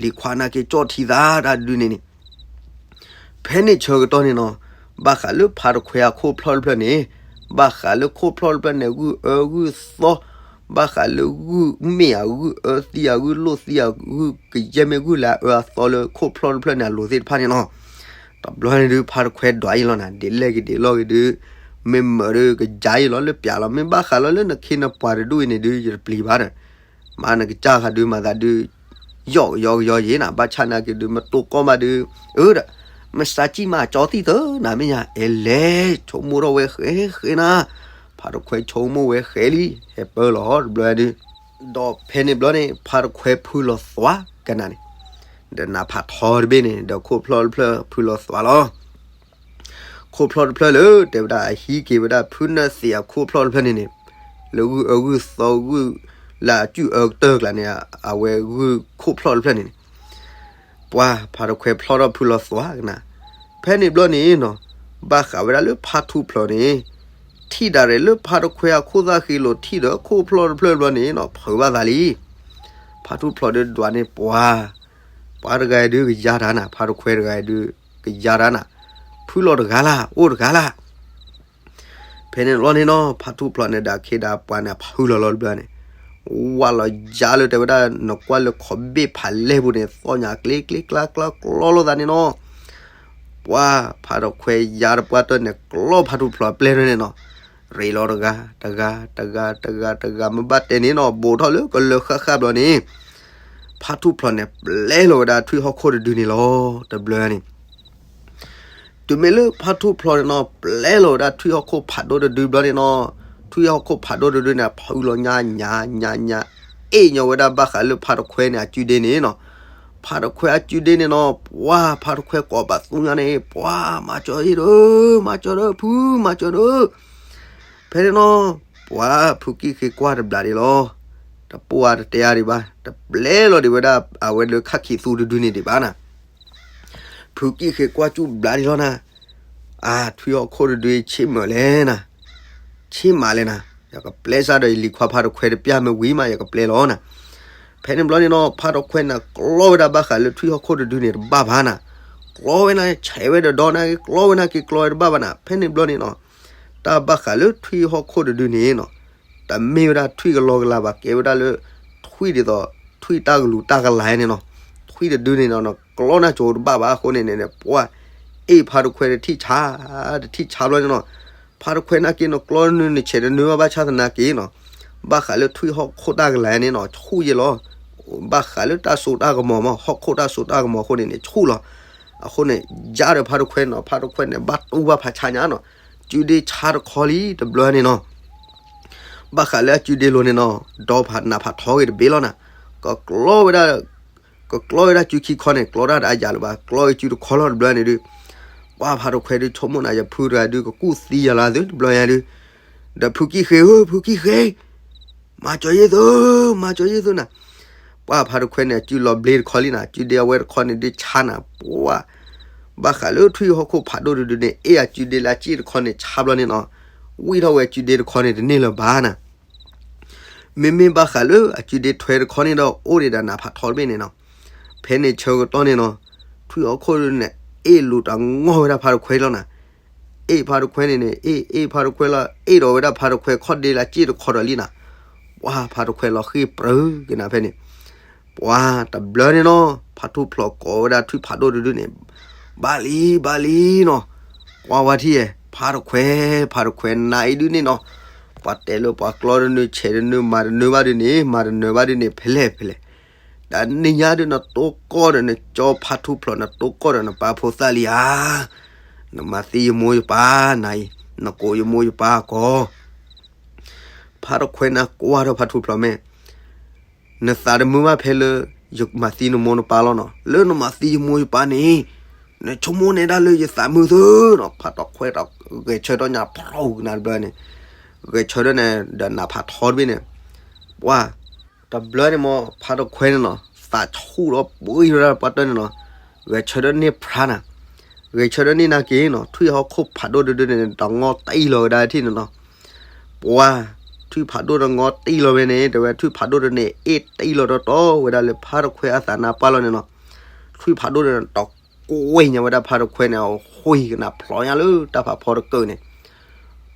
လံၤခွါနာ်က့ၤကၠီၣ်ထံသးတၢ်ဒုးန့ၣ်န့ၣ် ဖဲန့ၣ်ဆၢကတီၢ်န့ၣ်နီၤ, ဘၣ်ဃးလၢဖါတခွဲအခိၣ်ဖျီၣ်တဖျၢၣ်န့ၣ်, ဘၣ်ဃးလၢခိၣ်ဖျီၣ်တဖျၢၣ်န့ၣ် ဂုၢ်အၢဂုၢ်သီ, ဘၣ်ဃးလၢဂုၢ်မ့ၣ်အဂုၢ်အၢသံအဂုၢ်လိၣ်သံအဂုၢ် ကယဲၢ်မ့ၢ်ဂုၢ်လၢအအၢအသီလၢခိၣ်ဖျီၣ်တဖျၢၣ်န့ၣ် အလိၤသ့ၣ်တဖၣ်န့ၣ်နီၤ, တဘျီန့ၣ်ဒုး ဖါတခွဲဒွးအံၤလီၤနၤ, ဒ်လဲၣ်ဂ့ၤဒ်လဲၣ်ဂ့ၤဒုး, မ့ၢ်မၢးဒုးကယၤအံၤလီၤလၢပျးလီၤ, မ့ၢ်ဘၣ်ဃးလီၤလၢနခ့နပှၤတဒူၣ်အံၤန့ၣ်ဒုး ယတပျံၤဘၣ်ဒီး မၤနကစၢ်ဃးဒုးမၤသးဒုး ယီၢ်ကယီကယီယံၤနၤ, ဘၣ်ဆၣ်နာ်က့ၤဒုး မတိၢ်ကီၢ်ဘၣ်ဒုး, အၢဒီး မစးကံၣ်မၤကၠီသံၣ်သၢနၤမ့ၢ်ညါ, အဲလဲၣ် ဆိကမိၣ်ထီၣ်ဝဲဃဲဃဲနၤ, ဖါတခွဲဆိကမိၣ်ဝဲဃဲလံ, ဟဲပၢလီၤတဘျီဒုး, ဒီးဖဲန့ၣ်ဘျီန့ၣ် ဖါတခွဲဖုလီၤသွါကနၤန့ၣ်, ဒီးနးဖးထီတဘ့ၣ်န့ၣ် ဒီးခိၣ်ဖျီၣ်တဖျၢၣ်ဖုလီၤသွါလီၤ. ခိၣ်ဖျီၣ်တဖျၢၣ်လၢ တဲဝဲဒၣ်အဟံးက့ၤဝဲဒၣ်ဖုနၢ်သ့ၣ်အခိၣ်ဖျီၣ်တဖျၢၣ်န့ၣ်န့ၣ်, လၢဂုၢ်အၢဂုၢ်သီဂုၢ်လၢအစုၣ်အၢကတၢၢ်ကျါန့ၣ်, အဝဲဂုၢ်ခိၣ်ဖျီၣ်တဖျၢၣ်န့ၣ်န့ၣ်, ပှၤဖါတခွဲဖျီၣ်ထီၣ်ဖုလီၤသွါကနၤ, ဖဲန့ၣ်ဘျီန့ၣ်နီၤ, ဘၣ်ဃးဝဲဒၣ်လၢဖါထူဖျိးန့ၣ်, ထံၣ်ဒၣ်ရဲၣ်လၢဖါတခွဲအခိၣ်သၣ်ဃ့လိာ်ထံၣ်ဒီးခိၣ်ဖျီၣ်တဖျၢၣ်ဘျီန့ၣ်နီၤ ဖုးဘၣ်သးလံ. ဖါထူဖျိးဒုးဒွးန့ၢ်ပှၤ, ပှၤတဂၤအံၤဒုးကယၤတၢ်နၤ, ဖါတခွဲတဂၤအံၤဒုးကယၤတၢ်နၤ, ဖုလီၤတဂၤလၢ်, အိၣ်တဂၤလၢ်. ဖဲန့ၣ်လီၤန့ၣ်နီၤ ဖါထူဖျိးန့ၣ်ဒီးအခ့ဒီးပှၤန့ၣ် ဖုလီၤလီၤတဘျီန့ၣ်, ဝးလီၤယါလၢတဲဝဲဒၣ် နကွၢ်လၢခီဘ့ၣ်ဖးလဲၢ်ပူၤန့ၣ် သီၣ်ညါကျ့ကျ့ကျါကျါကျီလိာ်သးန့ၣ်နီၤ. ပှၤဖါတခွဲယါတပှၢ်တၢၢ်န့ၣ် ကျီဖါထူဖျိးပျဲၢ်ထီၣ်န့ၣ်နီၤ, ရ့လီၤတဂၤ, တဂၤ, တဂၤ, တဂၤ, တဂၤ, မ့ၢ်ဘၣ်တဲန့ၣ်နီၤ ဘူးထီၣ်လၢကလၢၤဃၣ်ဃၣ်ဘျီန့ၣ်, ဖါထူဖျိးန့ၣ် ပျဲလီၤဝဲဒၣ်ထွံၣ်ဟီၣ်ခိၣ်တဒုန့ၣ်လီၤ တဘျီန့ၣ်. တုၤမ့ၢ်လၢဖါထူဖျိးန့ၣ်နီၤ ပျဲလီၤဝဲဒၣ်ထွံၣ်ဟီၣ်ခိၣ်ဖးဒိၣ်တဒုဘျီန့ၣ်နီၤ, ထွံၣ်ဟီၣ်ခိၣ်ဖးဒိၣ်တဒုန့ၣ် ဖုလီၤညါညါညါညါ, အ့ၣ်ညီဝဲဒၣ်ဘၣ်ဃးလၢဖါတခွဲန့ၣ် အစုဒ့န့ၣ်နီၤ. ဖါတခွဲအစုဒ့န့ၣ်နီၤ ပှၤဖါတခွဲကိးပသူညါန့ၣ် ပှၤမၤစၢၤအံၤဒီး မၤစၢၤဒီး ဖုမၤစၢၤဒီး. ဖဲန့ၣ်နီၤ ပှၤဖုကံၣ်ဃ့ကွၢ်တဘျးဒံးလီၤ. တပိၢ်အါတတဲအါဒံးဘၣ်, တပျဲလီၤဒံးဝဲဒၣ်အဝဲလၢခၣ်ခံးသူတဒုန့ၣ်ဒံးဘၣ်နၤ. ဖုကံၣ်ဃ့ကွၢ်စူၣ်ဘျးဒံးလီၤနၤ. အါ, ထွံၣ်ဟီၣ်ခိၣ်တဒုဆ့မုာ်လဲၣ်နၤ, ဆ့မးလဲၣ်နၤ, ယကပျဲစၢ်ဒီးယလံၤခွါဖါတခွဲတပျၢ်မ့ၢ်ဝံၤမး ယကပျဲလီၤနၤ. ဖဲန့ၣ်ဘျီန့ၣ်နီၤ ဖါတခွဲန့ၣ် ကျီဝဲဒၣ်ဘၣ်ဃးလၢထွံၣ်ဟီၣ်ခိၣ်တဒုန့ၣ်တဘၣ်ဘၣ်နၤ. ကျီဝဲနၤ ဆဲးဝဲဒီးဒီနၤက့ၤ ကျီဝဲနၤက့ၤ ကျီဝဲတဘၣ်ဘၣ်နၤ. ဖဲန့ၣ်ဘျီန့ၣ်နီၤ တၢ်ဘၣ်ဃးလၢထွံၣ်ဟီၣ်ခိၣ်တဒုန့ၣ်နီၤ တမ့ၢ်ဝဲဒၣ်ထွံၣ်ကလီကလီဘၣ်, ကဲဝဲဒၣ်လၢ ထွံၣ်ဒ်သိး ထွံၣ်တၢ်ကလူၤတၢ်ကလၤန့ၣ်နီၤ. ထွံၣ်တဒုန့ၣ်နီၤ ကျီနၤကိၤတဘၣ်ဘၣ်အဃိန့ၣ်န့ၣ် ပှၤအ့ၣ်ဖါတခွဲတထံၣ်ဆါ တထံၣ်ဆါဘျီန့ၣ်နီၤ. ဖါတခွဲနာ်က့ၤနကျီနုၤနဆဲးတနုၤဘၣ် ဘၣ်ဆၣ်သနာ်က့ၤနီၤ ဘၣ်ဃးလၢထွံၣ်ဟီၣ်ခိၣ်တၢ်ကလၤန့ၣ်နီၤ ဆူၣ်ယဲလီၤ. ဘၣ်ဃးလၢတၢ်စိတၢ်ကမီၤမး ဟီၣ်ခိၣ်တၢ်စိတၢ်ကမီၤအဃိန့ၣ်န့ၣ် ဆူၣ်လီၤ. အဃိန့ၣ် ယါဒီးဖါတခွဲနီၤ ဖါတခွဲန့ၣ် ဘၣ်တူၢ်ဘၣ်ဖးဆါညါနီၤ. စုဒ့ဆါတခီလံတဘျီန့ၣ်နီၤ ဘၣ်ဃးလၢအစုဒ့လိၤန့ၣ်နီၤ ဒီဖးနးဖးထီဂ့ၤတဘ့ၣ်လီၤနၤ. ကကျီဝဲဒၣ် ကကျီဝဲဒၣ်စုခံခီန့ၣ် ကျီတၢ်တအါယၤလၢၤဘၣ် ကျီဝဲစုတခီလီၤတဘျီန့ၣ်ဒုး ပှၤဖါတခွဲဒုး ဆိကမိၣ်နၤ ယဖုတဂၤဒုး ကကူၣ်သံယၤလီၤသုတဘျီညါဒုး ဒီးဖုကံၣ်ဃ့ဧၢ ဖုကံၣ်ဃ့ မၤစၢၤယ့ၢ်သု မၤစၢၤယ့ၢ်သုနၤ. ပှၤဖါတခွဲန့ၣ် အစုလီၤဘျ့တခီလံနၤ စုဒ့အဝဲတခီန့ၣ်ဒုးဆါနၤ ပှၤ ဘၣ်ဃးလၢထွံၣ်ဟီၣ်ခိၣ်ဖးဒိၣ်တဒုန့ၣ် အ့ၣ်အစုဒ့လၢအစ့ၣ်တခီန့ၣ် ဆါဘျီန့ၣ်နီၤ ဝံၣ်ထီၣ်ဝဲအစုဒ့တခီန့ၣ် တန့ၢ်လၢၤဘၣ်နၤ. မ့မ့ၢ်ဘၣ်ဃးလၢအစုဒ့ထွဲတခီန့ၣ်ဒီး အိၣ်ဒံးဒၣ်နးဖးထီတဘ့ၣ်န့ၣ်နီၤ. ဖဲန့ၣ်ဆၢကတီၢ်န့ၣ်နီၤ ထွံၣ်ဟီၣ်ခိၣ်န့ၣ် အ့ၣ်လူၤတၢ်ငီၢ်ဝဲဒၣ်ဖါတခွဲလီၤနၤ. အ့ၣ်ဖါတခွဲန့ၣ်န့ၣ် အ့ၣ်အ့ၣ်ဖါတခွဲလီၤ အ့ၣ်ဒီးဝဲဒၣ်ဖါတခွဲခီၣ်ဒ့လၢအစ့ၣ်တခီဒီးလံနၤ. ပှၤဖါတခွဲလီၤဃ့ၢ်ပြၢက့ၤနၤဖဲန့ၣ် ပှၤတဘျီန့ၣ်နီၤ ဖါထူၣ်ဖျိးကိးဝဲဒၣ်ထွံၣ်ဖးဒိၣ်တဒုန့ၣ် ဘၣ်လံ ဘၣ်လံနီၤ ကွၢ်ဝဲထံၣ်ဧါ ဖါတခွဲ ဖါတခွဲနၤအံၤဒုန့ၣ်နီၤ ပှၤတဲလၢပှၤကျီတနုၤ ဆဲးတနုၤ မၤတနုၤဘၣ်ဒုန့ၣ် မၤတနုၤဘၣ်ဒုန့ၣ် ဖဲလဲၣ်ဖဲလဲၣ် တနံၤညါဒု နတိၢ်ကီၢ်ဒီးနကၠီဖါထူၣ်ဖျိး နတိၢ်ကီၢ်ဒီးနပၢ်ဖိသၣ်လံဧါ နမၤသံယမိၢ်ယပၢ်နၤအံၤ နကိးယမိၢ်ယပၢ်ကီး ဖါတခွဲနၤကွၢ်ထီၣ်ဖါထူၣ်ဖျိးမ့ၢ် နသးတမုာ်ဘၣ်ဖဲလၢ ယမၤသံနမိၢ်နပၢ်လီၤနီၤ လၢနမၤသံယမိၢ်ယပၢ်န့ၣ် နဆိကမိၣ်န့ၢ်ဒၣ်လၢယသးမုာ်သုနီၤ ဖါတခွဲဒီးဂဲၤဆၢထီၣ်ညါဖျိးကနၤတဘျီန့ၣ် ဂဲၤဆၢထၢၣ်န့ၣ် ဒီးနးဖးထီတဘ့ၣ်န့ၣ် ပှၤ တဘျီန့ၣ်မ့ၢ်ဖါတခွဲန့ၣ်နီၤ သးဆူၣ်ဒီးပှံၤဝဲဒၣ်ပှၤတၢၢ်န့ၣ်နီၤ, ဂဲၤဆၢထၢၣ်န့ၢ်ဖျါနၤ, ဂဲၤဆၢထၢၣ်န့ၢ်နာ်က့ၤနီၤ, ထွံၣ်ဟီၣ်ခိၣ်ဖးဒိၣ်တဒုန့ၣ် တငီၢ်တံၢ်လီၤဝဲဒၣ်ထံၣ်န့ၣ်နီၤ, ပှၤ ထွံၣ်ဖးဒိၣ်တငီၢ်တံၢ်လီၤဝဲန့ၣ် တဲဝဲထွံၣ်ဖးဒိၣ်တန့ၣ် အ့ၣ်တံၢ်လီၤတီတီဝဲဒၣ်လၢဖါတခွဲအသးနါပှၢ်လီၤန့ၣ်နီၤ, ထွံၣ်ဖးဒိၣ်န့ၣ် တကွံာ်ညါဝဲဒၣ်ဖါတခွဲန့ၣ် အဃုာ်ကနၣ်ဖျိးညါလၢတၢ်ဖးဖီတကၢၢ်န့ၣ်,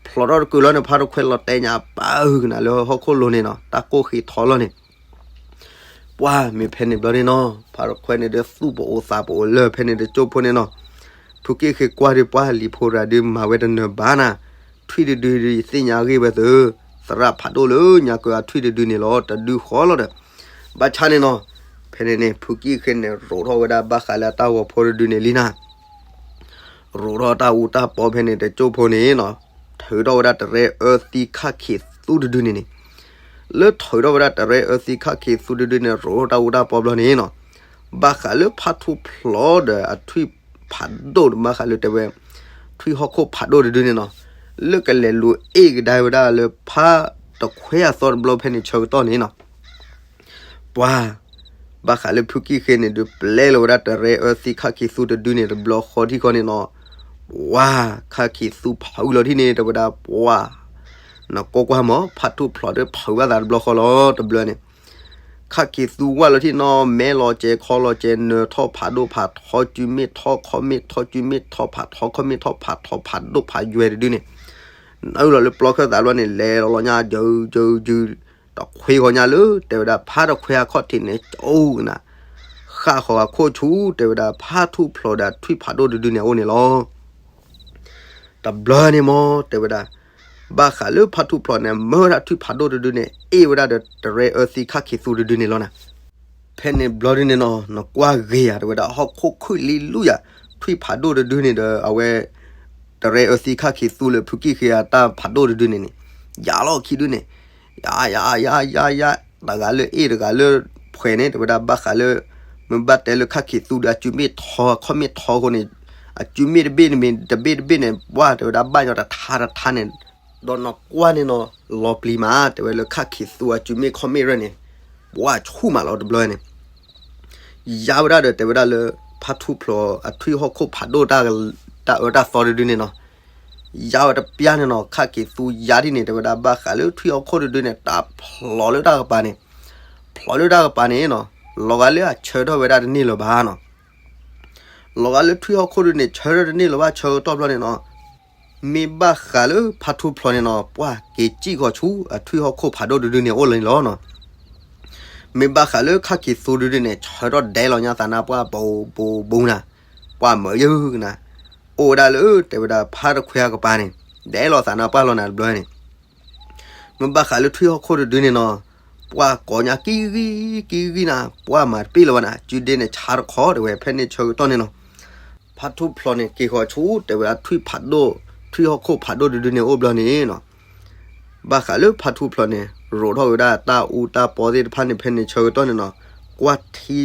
ဖျိးထီၣ်တကၢၢ်လီၤန့ၣ် ဖါတခွဲလီၤတဲညါပာ်အုၣ်ကနၣ်လၢဟီၣ်ခိၣ်လိၤန့ၣ်နီၤ, တၢ်ကိၢ်ဃ့ထီလီၤန့ၣ် ပှၤမ့ၢ်ဖဲန့ၣ်ဘျီန့ၣ်နီၤ, ဖါတခွဲန့ၣ်ဒီးသူၣ်ပအိၣ်သးပအိၣ်လၢဖဲန့ၣ်တကၠိၢ်ဖိန့ၣ်နီၤ, ဖုကံၢ်ဃ့ကွၢ်ဒီးပှၤလံၤဖိတဂၤဒုးမၤဝဲတနၢၤဘၣ်နၤ, ထွံၣ်တဒုဒုး ယသ့ၣ်ညါအဂ့ၢ်ဝဲသု, သရၣ်ဖးဒိၣ်လၢညါကၢအထွံၣ်တဒုန့ၣ်လီၤ တဒုဃီလီၤဒီး, ဘၣ်ဆၣ်န့ၣ်နီၤ, ဖဲန့ၣ်န့ၣ် ဖုကံၢ်ဃ့န့ၣ် ရိးထီၣ်ဝဲဒၣ်ဘၣ်ဃးလၢအတၢ်ဂီၤဖိတဒုန့ၣ်လံနၤ ရိးထီၣ်တၢ်အူတၢ်ပီဖဲန့ၣ်တကၠိၢ်ဖိန့ၣ်နီၤ, ထုးထီၣ်ဝဲဒၣ်တရဲအၢသံခၣ်ခံးသူတဒုန့ၣ်န့ၣ်, လၢထုးထီၣ်ဝဲဒၣ်တရဲအၢသံခၣ်ခံးသူတဒုန့ၣ် ရိးထီၣ်တၢ်အူတၢ်ပီဘျီန့ၣ်နီၤ, ဘၣ်ဃးလၢဖါထူၣ်ဖျိးဒီးအထွံၣ်ဖးဒိၣ် ဘၣ်ဃးလၢတဲဝဲ ထွံၣ်ဟီၣ်ခိၣ်ဖးဒိၣ်တဒုန့ၣ်နီၤ, လၢကလဲၤလူၤအ့ၣ်ကဒါဝဲဒၣ်လၢဖါတခွဲအသီတဘျီဖဲန့ၣ်ဆၢကတီၢ်န့ၣ်နီၤ ပှၤ ဘၣ်ဃးလၢဖုကံၢ်ဃ့န့ၣ်ဒုး ပျဲလီၤဝဲဒၣ်တရဲအၢသံခၣ်ခံးသူတဒုန့ၣ်တဘျီဃီထံၣ်ဃီန့ၣ်နီၤ, ပှၤ ခၣ်ခံးသူဖုးလီၤထံၣ်န့ၣ် တဲဝဲဒၣ်ပှၤ နကိးကွၢ်မး ဖါထူၣ်ဖျိးဒီးဖုးဘၣ်သးတဘျီဃီလီၤ တဘျီန့ၣ်, ခၣ်ခံးသူဝၢ်လီၤထံၣ်နီၤ မဲလီၤစဲးခီလီၤစဲး နၢၤထီၣ်ဖးဒိၣ်ဖးထီ စုမ့ၣ်ထီၣ်ခီၣ်မ့ၣ်ထီၣ် စုမ့ၣ်ထီၣ်ဖးထီ ခီၣ်မ့ၣ်ထီၣ်ဖးထီ ဖးဒိၣ်ဖးယွဲတဒုန့ၣ်, နုာ်လီၤလၢပျီခၢၣ်သးဘျီန့ၣ် လဲၤလီၤလီၤညါ ယုယုယု တခွ့ဃီညါလၢ တဲဝဲဒၣ်ဖါတခွဲအခီၣ်ထံးန့ၣ် ကၠိကနၣ် ဃၣ်ဃီၤအခိၣ်ဆူ တဲဝဲဒၣ်ဖါထူၣ်ဖျိးဒီး ထွံၣ်ဖးဒိၣ်တဒုန့ၣ်အအိၣ်န့ၣ်လီၤ. တဘျီန့ၣ်မ့ၢ် တဲဝဲဒၣ် ဘၣ်ဃးလၢဖါထူၣ်ဖျိးန့ၣ် မၢဝဲဒၣ်ထွံၣ်ဖးဒိၣ်တဒုန့ၣ် အ့ၣ်ဝဲဒၣ်ဒီးတရဲအၢသံခၣ်ခံးသူတဒုန့ၣ်လီၤနၤ. ဖဲန့ၣ်ဘျီဒုန့ၣ်နီၤ နကွၢ်ဂ့ၤယၤ တဲဝဲဒၣ်ဟီၣ်ခိၣ်ခုၣ်လံလူယၤ ထွံၣ်ဖးဒိၣ်တဒုန့ၣ်ဒီး အဝဲ တရဲအၢသံခၣ်ခံးသူလၢဖုကံၢ်ဃ့အတၢ်ဖးဒိၣ်တဒုန့ၣ်န့ၣ် ယၤလီၢ်ခံဒုန့ၣ် ယၤ ယၤ ယၤ ယၤ ယၤ တဂၤလၢအ့ၣ်တဂၤလၢဖှဲးန့ၣ် တဲဝဲဒၣ်ဘၣ်ဃးလၢ မ့ၢ်ဘၣ်တဲလၢခၣ်ခံးသူဒီးအစုမ့ၣ်ထီ ခီၣ်မ့ၣ်ထီအဃိန့ၣ် အစုမ့ၣ်တဘ့ၣ်န့ၣ်မ့ၢ်တဘ့ၣ်တဘ့ၣ်န့ၣ် ပှၢ်တဲဝဲဒၣ်ဘၣ်ညီတထါတထါန့ၣ် ဒီးနကွၢ်န့ၣ်နီၤ လီၤပျံၤမး တဲဝဲလၢခၣ်ခံးသူအစုမ့ၣ်ခီၣ်မ့ၣ်ရဲၣ်န့ၣ် ပှၢ်ဆူၣ်မးလီၤတဘျီန့ၣ် ယါဝဲဒၣ်ဒီးတဲဝဲဒၣ်လၢ ဖါထူၣ်ဖျိးအထွံၣ်ဟီၣ်ခိၣ်ဖးဒိၣ် တၢ်အၢတၢ်သီတဒုန့ၣ်နီၤ ယါဝဲတပျၢ်န့ၣ်နီၤ ခၣ်ခံးသူယါဒ်န့ၣ် တဲဝဲဒၣ်ဘၣ်ဃးလၢထွံၣ်ဟီၣ်ခိၣ်တဒုန့ၣ် တၢ်ဖျိးလၢတၢ်ကပၤန့ၣ် ဖျိးလၢတၢ်ကပၤန့ၣ်နီၤ လီၤဂာ်လၢအဆၢထၢၣ်ဝဲဒၣ်တန့ၢ်လၢၤဘၣ်နီၤ လီၤဂာ်လၢထွံၣ်ဟီၣ်ခိၣ်တဒုန့ၣ် ဆၢထၢၣ်တန့ၢ်လၢၤဘၣ်ဆၢကတီၢ်ဘျီန့ၣ်နီၤ မ့ၢ်ဘၣ်ဃးလၢဖါထူၣ်ဖျိးန့ၣ်နီၤ ပှၢ်က့ၤစံၣ်ဃီၤဆူအထွံၣ်ဟီၣ်ခိၣ်ဖးဒိၣ်တဒုန့ၣ်အိၣ်လၢန့ၣ်လီၤနီၤ မ့ၢ်ဘၣ်ဃးလၢခၣ်ခံးသူတဒုန့ၣ် ဆၢထၢၣ်ဒဲးလီၤညါသးနါပှၢ် ဘူးဘူးဘူးနၤ ပှၢ်မၢယုၢ်ကနၤ အိၣ်ဝဲဒၣ်လၢတဲဝဲဒၣ်ဖါတခွဲအကပၤန့ၣ် ဒဲးလီၤသးနါပှၢ်လီၤနၤတဘျီန့ၣ် မ့ၢ်ဘၣ်ဃးလၢထွံၣ်ဟီၣ်ခိၣ်တဒုန့ၣ်နီၤ ပှၢ်ကိးညါကံဂံၢ်ကံဂံၢ်နၤ ပှၢ်မၤတပ့ၢ်လၢၤဘၣ်နၤ စုဒ့န့ၣ်ဆါတခီတဲဝဲဖဲန့ၣ်ဆၢကတီၢ်န့ၣ်နီၤ ဖါထူၣ်ဖျိးန့ၣ် က့ၤဃီၤဆူတဲဝဲဒၣ်ထွံၣ်ဖးဒိၣ် ထွံၣ်ဟီၣ်ခိၣ်ဖးဒိၣ်တဒုန့ၣ်အိၣ်ဘျီန့ၣ်နီၤ ဘၣ်ဃးလၢဖါထူၣ်ဖျိးန့ၣ် ရိးထီၣ်ဝဲဒၣ်တၢ်အူတၢ်ပီသ့ၣ်တဖၣ်န့ၣ် ဖဲန့ၣ်ဆၢကတီၢ်န့ၣ်နီၤ ကွၢ်ထံ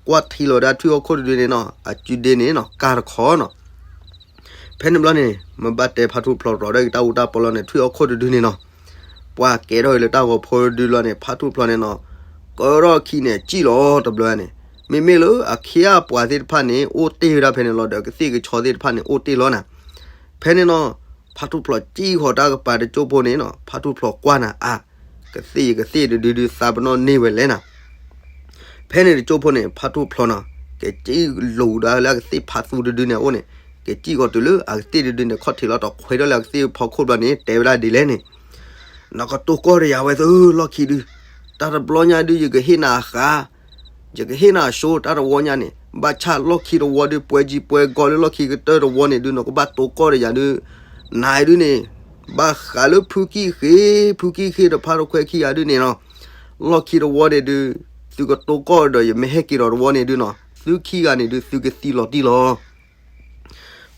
ကွၢ်ထံလီၤဝဲဒၣ်ထွံၣ်ဟီၣ်ခိၣ်တဒုန့ၣ်နီၤ အစုဒ့န့ၣ်နီၤ ကၢ်တခီနီၤ ဖဲန့ၣ်ဘျီန့ၣ် မ့ၢ်ဘၣ်တဲဖါထူၣ်ဖျိးရိးထီၣ်က့ၤတၢ်အူတၢ်ပီလီၤန့ၣ် ထွံၣ်ဟီၣ်ခိၣ်တဒုန့ၣ်နီၤ ပှၢ်ကဲထီၣ်က့ၤလၢတၢ်ဂီၤဖိတဒုလီၤန့ၣ် ဖါထူၣ်ဖျိးန့ၣ်နီၤ ကၢထီၣ်ခံန့ၣ် စံၣ်လီၤတဘျီန့ၣ် မ့မ့ၢ်လၢအခ့အပှၤသ့ၣ်တဖၣ်န့ၣ် အိၣ်တ့ၢ်ဝဲဒၣ်ဖဲန့ၣ်လီၤဒီး ကသ့ၣ်ကဆီသ့ၣ်တဖၣ်န့ၣ် အိၣ်တ့ၢ်လီၤနၤ ဖဲန့ၣ်နီၤ ဖါထူၣ်ဖျိးစံၣ်ဃီၤတၢ်ကပၤတကၠိဖိန့ၣ်နီၤ ဖါထူၣ်ဖျိးကွၢ်နၤ အါ ကသ့ၣ်ယကသ့ၣ်တဒုဒုသးပနီၣ်န့ၢ်ဝဲလဲၣ်နၤ ဖဲန့ၣ်တကၠိဖိန့ၣ် ဖါထူၣ်ဖျိးနီၤ ကစံၣ်လိၤဒီးလၢအကသ့ၣ်ဖးသူတဒုန့ၣ်အအိၣ်န့ၣ် ကစံၣ်ဃီၤတုၤလၢအကသ့ၣ်တဒုန့ၣ် ခီၣ်ထံးလီၤတီၤခွဲးထီၣ်လၢအကသ့ၣ်ဖီခိၣ်ဘျီန့ၣ် တဲဝဲဒၣ်ဒ်လဲၣ်န့ၣ် နကတိၤကီၢ်ဒီးယၤဝဲသၢလီၢ်ခံဒု တၢ်တဘျီညါဒု ယကဟ့ၣ်နၤအဃါ ယကဟ့ၣ်နၤအဆိ တၢ်တဝီညါန့ၣ် ဘၣ်ဆၣ်လီၢ်ခံတဝီဒု ပှဲၤကံပှဲၤကီလၢလီၢ်ခံကတၢၢ်တဝီန့ၣ်ဒု နကဘၣ်တိၤကီၢ်ဒီးယၤဒု နၤဒုန့ၣ် ဘၣ်ဃးလၢဖုကံၢ်ဃ့ ဖုကံၢ်ဃ့ဒီးဖါတခွဲခံဂၤဒုန့ၣ်နီၤ လီၢ်ခံတဝီန့ၣ်ဒု သုကတိၤကီၢ်ဒီးယမ့ၢ်ဟဲက့ၤဒီးတဝီန့ၣ်ဒုနီၤ သုခံဂၤန့ၣ်ဒု သုကသံလီၤတံၢ်လီၤ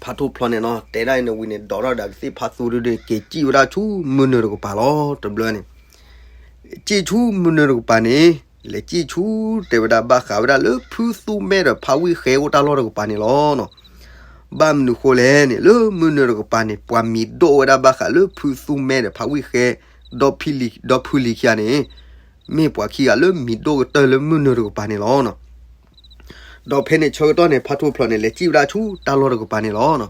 ဖါထူၣ်ဖျိးန့ၣ်နီၤ တဲဒၣ်အံၤန့ၣ်ဝံၤန့ၣ် ဒိးထီၣ်ဒီးကသ့ၣ်ဖးသူဒုန့ၣ် က့ၤစံၣ်ဝဲဒၣ်ဆူမုၢ်နုာ်တကပၤလီၤ တဘျီန့ၣ် စံၣ်ဆူမုၢ်နုာ်တကပၤန့ၣ် လဲၤစံၣ်ဆူတဲဝဲဒၣ်ဘၣ်ဃးဝဲဒၣ်လၢဖုသူမဲဒီးဖါဝံၣ်ဃဲအိၣ်တၢ်လီၢ်တကပၤန့ၣ်လီၤ. ဘၣ်မနုၤဃိလဲၣ်န့ၣ် လၢမုၢ်နုာ်တကပၤန့ၣ် ပှၤမံၤဒိၣ်ဝဲဒၣ်ဘၣ်ဃးလၢဖုသူမဲဒီးဖါဝံၣ်ဃဲ ဒီဖုလံၤခံဂၤန့ၣ် မ့ၢ်ပှၤခံဂၤလၢမံၤဒိၣ်ကတၢၢ်လၢမုၢ်နုာ်တကပၤန့ၣ်လီၤ. ဒီးဖဲန့ၣ်ဆၢကတီၢ်န့ၣ် ဖါထူၣ်ဖျိးန့ၣ် လဲၤစံၣ်ဝဲဒၣ်ဆူတၢ်လီၢ်တကပၤန့ၣ်လီၤ.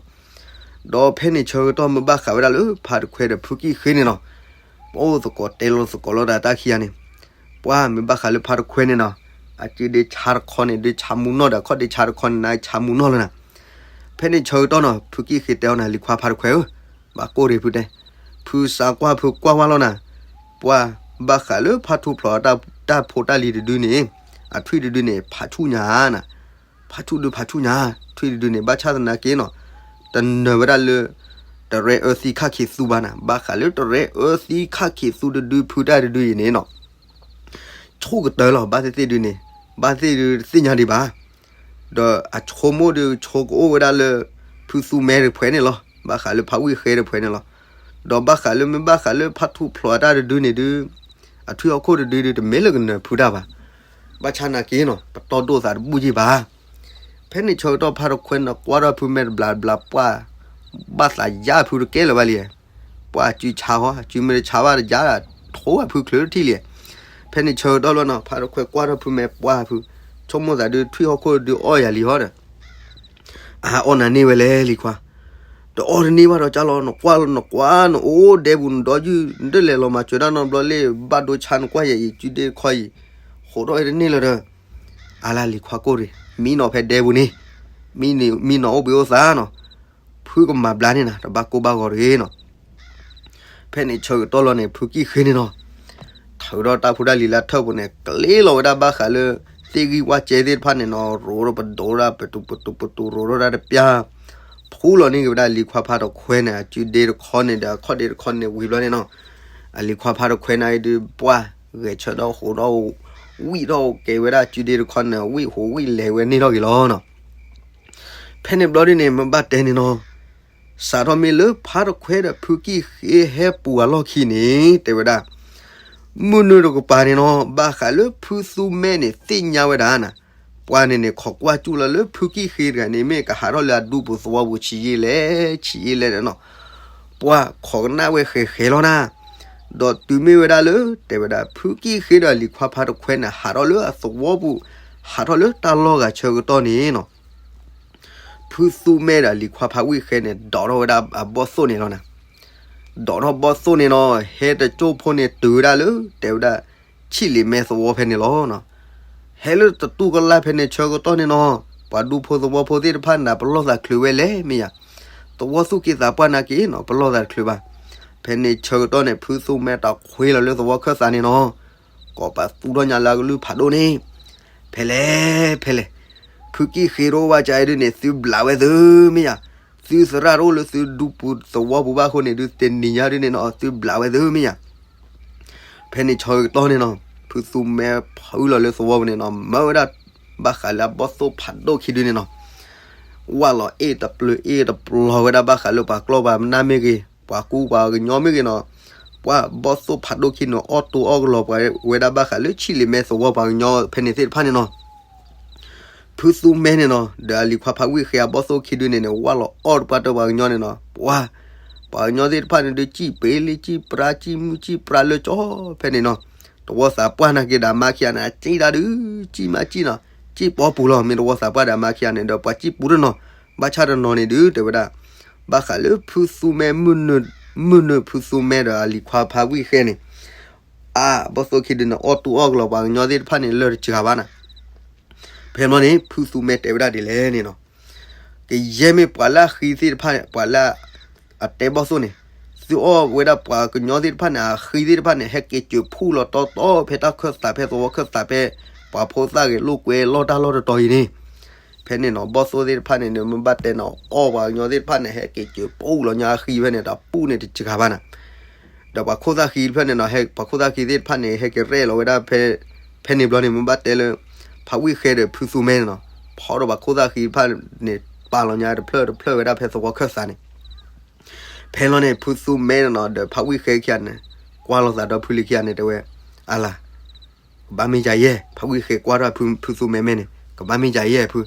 ဒီးဖဲန့ၣ်ဆၢကတီၢ်မ့ၢ်ဘၣ်ဃးဝဲဒၣ်လၢဖါတခွဲဒီးဖုကံၢ်ဃ့န့ၣ်နီၤ, ပအိၣ်သကိးတဲလီၤသကိးလီၤဒီးတၢ်ခံဂၤန့ၣ်, ပှၤမ့ၢ်ဘၣ်ဃးလၢဖါတခွဲန့ၣ်နီၤ, အစုဒ့ဆါတခီန့ၣ် ဒ့ဆါမူနီၢ်ဒီးခီၣ်ဒ့ဆါတခီန့ၣ် နဆါမူနီၢ်လၢနၤ. ဖဲန့ၣ်ဆၢကတီၢ်နီၤ ဖုကံၢ်ဃ့တဲအီၤနၤ လံၤခွါဖါတခွဲဧၢ, ဘၣ်ကိၢ်ရ့ၣ်ဖုတဲ, ဖုစးကွၢ်ဖုကွၢ်ဝဲလီၤနၤ, ပှၤဘၣ်ဃးလၢဖါထူၣ်ဖျိးတၢ်ဖိတၢ်လံၤတဒုန့ၣ်, အထွံၣ်တဒုန့ၣ် ဖးဆူၣ်ညါနၤ, ဖးဆူၣ်ဒုဖးဆူၣ်ညါ, ထွံၣ်တဒုန့ၣ် ဘၣ်ဆၣ်သနာ်က့နီၤ, တနၢၤဝဲဒၣ်လၢ တရဲအၢသံခၣ်ခံးသူဘၣ်နၤ, ဘၣ်ဃးလၢတရဲအၢသံခၣ်ခံးသူတဒုဖုတၢ်တဒုအံၤန့ၣ်နီၤ ဆိၣ်ကတၢၢ်လီၤ ဘၣ်သ့ၣ်သ့ၣ်ဒုန့ၣ်, ဘၣ်သ့ၣ်ဒုတသ့ၣ်ညါဒံးဘၣ်. ဒီးအဆိကမိၣ်ဒုဆိကအိၣ်ဝဲဒၣ်လၢ ဖုသူမဲတဖှဲးန့ၣ်လီၤ, ဘၣ်ဃးလၢဖါဝံၣ်ဃဲတဖှဲးန့ၣ်လီၤ. ဒီးဘၣ်ဃးလၢမ့ၢ်ဘၣ်ဃးလၢဖါထူၣ်ဖျိးအတၢ်တဒုန့ၣ်ဒု အထွံၣ်ဟီၣ်ခိၣ်တဒုဒုတမ့ၢ်လၢကနၢၤဖုတၢ်ဘၣ်. ဘၣ်ဆၣ်နာ်က့နီၤ ပတီၢ်ဒိၣ်သးတဘူၣ်ယံၣ်ဘၣ်. ဖဲန့ၣ်ဆၢကတီၢ်ဖါတခွဲန့ၣ် ကွၢ်ထီၣ်ဖုမဲတဘျးဘျးပှၢ်, ဘၣ်သးယါဖုတကဲလၢၤဘၣ်လံ. ပှၢ်အစုဆါဟီ, အစုမ့ၢ်တဆါဘၣ်တယါ, ထိးဝဲဖုချုးတထံၣ်လံ. ဖဲန့ၣ်ဆၢကတီၢ်လီၤနီၤ ဖါတခွဲကွၢ်ထီၣ်ဖုမဲပှၢ်ဖု, ဆိကမိၣ်သးဒု ထွံၣ်ဟီၣ်ခိၣ်ဒုအီၣ်ယၤလံဟီဒီး အအီၣ်နၤန့ၢ်ဝဲလဲၣ်လံၤခွါ, တအီၣ်တန့ၢ်ဘၣ်ဒီးကၢ်လီၤ နကွၢ်လီၤ နကွၢ်နအိၣ်ဒဲပူၤ နဒီယုၢ် နတလဲၤလီၤမၤစၢၤတၢ်နီတဘျီလၢ ဘၣ်ဒိဆါနကွၢ်ယဲအံၤ စုဒ့တခီအံၤ, ဃိးထီၣ်အံၤတန့ၢ်လၢၤဒီး, အါလၢလံၤခွါကိၢ်ရ့ၣ် မံနီၤဖဲဒဲပူၤန့ၣ်, မံနီၤအိၣ်ဘှံးအိၣ်သါနီၤ, ဖုကမၤဘျါန့ၢ်နၤ တဘၣ်ကိၢ်ဘၣ်ဂီၤတဂ့ၤနီၤ. ဖဲန့ၣ်ဆၢကတီၢ်လီၤန့ၣ် ဖုကံၢ်ဃ့န့ၣ်နီၤ, ထုးဒီးတၢ်ဖိတၢ်လံၤလၢထၢၣ်ပူၤန့ၣ် ကျ့လီၤဝဲဒၣ်ဘၣ်ဃးလၢ သ့ၣ်ဂံၢ်ဝၣ်ကဲသ့ၣ်တဖၣ်န့ၣ်နီၤ ရိးထီၣ်ပဒိးဒၣ် ပတူးပတူးပတူး ရိးထီၣ်ဒၣ်တပျၢ်, ဖှူလီၤန့ၢ်က့ၤဝဲဒၣ်လံၤခွါဖါတခွဲန့ၣ် အစုဒ့တခီန့ၣ်ဒီးအခီၣ်ဒ့တခီန့ၣ်ဝံၤဘျီန့ၣ်နီၤ, အလံၤခွါဖါတခွဲန့ၣ်အံၤဒုး ပှၢ်ဂဲၤဆၢထီၣ်ဟိးထီၣ် ဝံၣ်ထီၣ်ကဲဝဲဒၣ်စုဒ့တခီန့ၣ် ဝံၣ်ဟိးဝံၣ်လဲၤဝဲန့ၢ်ထီၣ်က့ၤလီၤနီၤ. ဖဲန့ၣ်ဘျီဒ်န့ၣ် မ့ၢ်ဘၣ်တဲန့ၣ်နီၤ, စးထီၣ်မ့ၢ်လၢဖါတခွဲဒီးဖုကံၢ်ဃ့ဟဲပူၤအလီၢ်ခံန့ၣ် တဲဝဲဒၣ်, မုၢ်နုာ်တကပၤန့ၣ်နီၤ ဘၣ်ဃးလၢဖုသူမဲန့ၣ် သ့ၣ်ညါဝဲဒၣ်နၤ, ပှၤန့ၣ်န့ၣ် ခိးကွၢ်စူၣ်လီၤလၢဖုကံၢ်ဃ့တဂၤန့ၣ် မ့ၢ်ကဟးထီၣ်လၢအဒူပူၤသဝီပူၤဆံးယ့လဲၣ် ဆံးယ့လဲၣ်န့ၣ်နီၤ, ပှၤခိးကနၣ်ဝဲဃဲၤဃဲၤလီၤနၤ, ဒီးတုၤမ့ၢ်ဝဲဒၣ်လၢ တဲဝဲဒၣ် ဖုကံၢ်ဃ့ဒီးလံၤခွါဖါတခွဲန့ၣ် ဟးထီၣ်လၢအသဝီပူၤ, ဟးထီၣ်လၢတၢ်လီၢ်ဂၤဆၢကတီၢ်န့ၣ်နီၤ ဖုသူမဲဒီးလံၤခွါဖါဝံၣ်ဃဲန့ၣ် ဒိးထီၣ်ဝဲဒၣ်အဘီၣ်သိၣ်န့ၣ်လီၤနၤ, ဒိးထီၣ်ဘီၣ်သိၣ်န့ၣ်နီၤ ဟဲတကၠိၢ်ဖိန့ၣ်တုၤဝဲဒၣ်လၢ တဲဝဲဒၣ် ဆံၣ်လ့ၤမဲသဝီဖဲန့ၣ်လီၤ. ဟဲလၢတတူၢ်ကလာ်ဖဲန့ၣ်ဆၢကတီၢ်န့ၣ်နီၤ, ပှၤဒူဖိသဝီဖိသ့ၣ်တဖၣ်န့ၣ် ပလီၢ်သးချုးဝဲလဲၣ်မ့ၢ်ယၤ, သဝီသူၣ်က့သးပှၢ်နာ်က့နီၤ ပလီၢ်သးတချုးဘၣ်. ဖဲန့ၣ်ဆၢကတီၢ်န့ၣ် ဖုသူမဲတခွ့လီၤလၢသဝီခၢၣ်သးန့ၣ်နီၤ ကိးပသူထီၣ်ညါလၢအကလုၢ်ဖးဒိၣ်န့ၣ်, ဖဲလဲၣ်, ဖဲလဲၣ်, ဖုကံၢ်ဃ့တအိၣ်ဘၣ်ကါအံၤဒ်န့ၣ် သုဘျးဝဲသုမ့ၢ်ယၤ, သုသရၣ်တအိၣ်လၢသုဒူပူၤသဝီပူၤဘၣ်အဃိန့ၣ် ဒုးတနံၤညါဒ်န့ၣ်နီၤ သုဘျးဝဲသုမ့ၢ်ယၤ. ဖဲန့ၣ်ဆၢကတီၢ်န့ၣ်နီၤ ဖုသူမဲဖုလီၤလၢသဝီပူၤန့ၣ်နီၤ မၢဝဲဒၣ် ဘၣ်ဃးလၢအဘီၣ်သိၣ်ဖးဒိၣ်ခံဒုန့ၣ်နီၤ ဝၢ်လီၤအ့ၣ်တပျုာ်အ့ၣ်တပျီၤဝဲဒၣ်ဘၣ်ဃးလၢပှၤကျီၢ်ပှၤနၢ်မ့ၢ်ဂ့ၤ, ပှၤကူပှၤကညီမ့ၢ်ဂ့ၤနီၤ, ပှၤဘီၣ်သိၣ်ဖးဒိၣ်ခံန့ၣ် အီၣ်တူၢ်အီၣ်ကလီၤပှၤဝဲဒၣ်ဘၣ်ဃးလၢဆံၣ်လ့ၤမဲသဝီပှၤကညီဖဲန့ၣ်သ့ၣ်တဖၣ်န့ၣ်နီၤ. ဖုသူမဲန့ၣ်နီၤ ဒီးအလံၤခွါဖးဝံၣ်ဃဲအဘီၣ်သိၣ်ခံဒုန့ၣ်န့ၣ် ဝၢ်လီၤအီၣ်တပှၢ်တၢၢ်ပှၤကညီန့ၣ်နီၤ, ပှၤ ပှၤကညီသ့ၣ်တဖၣ်န့ၣ်ဒုး စံၣ်ပ့ၤလံ စံၣ်ပြါ စံၣ်မုၢ်စံၣ်ပြါလၢကၠီ ဖဲန့ၣ်နီၤ, သဝီသးပှၢ်နာ်က့ဒီးအမါခံဂၤန့ၣ် အစံၣ်တၢ်ဒုး စံၣ်မးစံၣ်နီၤ, စံၣ်ပီပူၤလီၤ မ့ၢ်သဝီသးပှၢ်ဒီးအမါခံဂၤန့ၣ်ဒီး ပှၤစံၣ်ပူၤတနီၤ, ဘၣ်ဆၣ်တနီၤန့ၣ်ဒုး တဲဝဲဒၣ် ဘၣ်ဃးလၢဖုသူမဲ မုၢ်နုာ်ဖုသူမဲဒီးအလံၤခွါဖးဝံၣ်ဃဲန့ၣ် အါဘီၣ်သိၣ်ခံဒုးန့ၣ် အီၣ်တူၢ်အီၣ်ကလီၤပှၤကညီသ့ၣ်တဖၣ်န့ၣ် လၢတစှၤဘၣ်နၤ. ဖဲန့ၣ်ဘျီန့ၣ် ဖုသူမဲတဲဝဲဒၣ်ဒ်လဲၣ်န့ၣ်နီၤ, ကယဲၢ်မ့ၢ်ပှၤလၢအဃံသ့ၣ်တဖၣ် ပှၤလၢအတဲဘီၣ်သိၣ်န့ၣ်, သုအီၣ်ဝဲဒၣ်ပှၤကညီသ့ၣ်တဖၣ်န့ၣ် အဃံသ့ၣ်တဖၣ်န့ၣ် ဟဲက့ၤစၢၤဖှိၣ်လီၤတီတီဖဲတၢ်ခၢၣ်သးဖဲသဝီခၢၣ်သးဖဲ ပှၤဖိသၣ်ဂဲၤလိာ်ကွဲလီၢ်တၢ်လီၢ်တတီၤအံၤန့ၣ် ဖဲန့ၣ်နီၤ ဘီၣ်သိၣ်သ့ၣ်တဖၣ်န့ၣ် မ့ၢ်ဘၣ်တဲနီၤ အီၣ်ပှၤကညီသ့ၣ်တဖၣ်န့ၣ် ဟဲက့ၤစၢၤပူၣ်လီၤညါအဃံဖဲန့ၣ် တပူၣ်န့ၣ်တစှၤဘၣ်နၤ. ဒီးပှၤခိၣ်သၣ်ဃံတဖျၢၣ်န့ၣ်နီၤ ဟဲပှၤခိၣ်သၣ်ဃံသ့ၣ်တဖၣ်န့ၣ် ဟဲက့ၤရဲၣ်လီၤဝဲဒၣ်ဖဲ ဖဲန့ၣ်ဘျီန့ၣ် မ့ၢ်ဘၣ်တဲလၢ ဖးဝံၣ်ဃဲဒီးဖုသူမဲန့ၣ်နီၤ ဖီဒီးပှၤခိၣ်သၣ်ဃံတဖၣ်န့ၣ် ပာ်လီၤညါတဖျၢၣ်တဖျၢၣ်ဝဲဒၣ်ဖဲသဝီခၢၣ်သးန့ၣ် ဖဲလီၤန့ၣ် ဖုသူမဲန့ၣ်နီၤ ဒီးဖးဝံၣ်ဃဲခံဂၤန့ၣ် ကွၢ်လိာ်သးဒီးဖုလံခံဂၤန့ၣ် တဲဝဲ အလၤ ကဘၣ်မ့ၢ်ယၤယဲၢ် ဖးဝံၣ်ဃဲကွၢ်ထီၣ်ဖုသူမဲမဲန့ၣ် ကဘၣ်မ့ၢ်ယၤယဲၢ်ဖု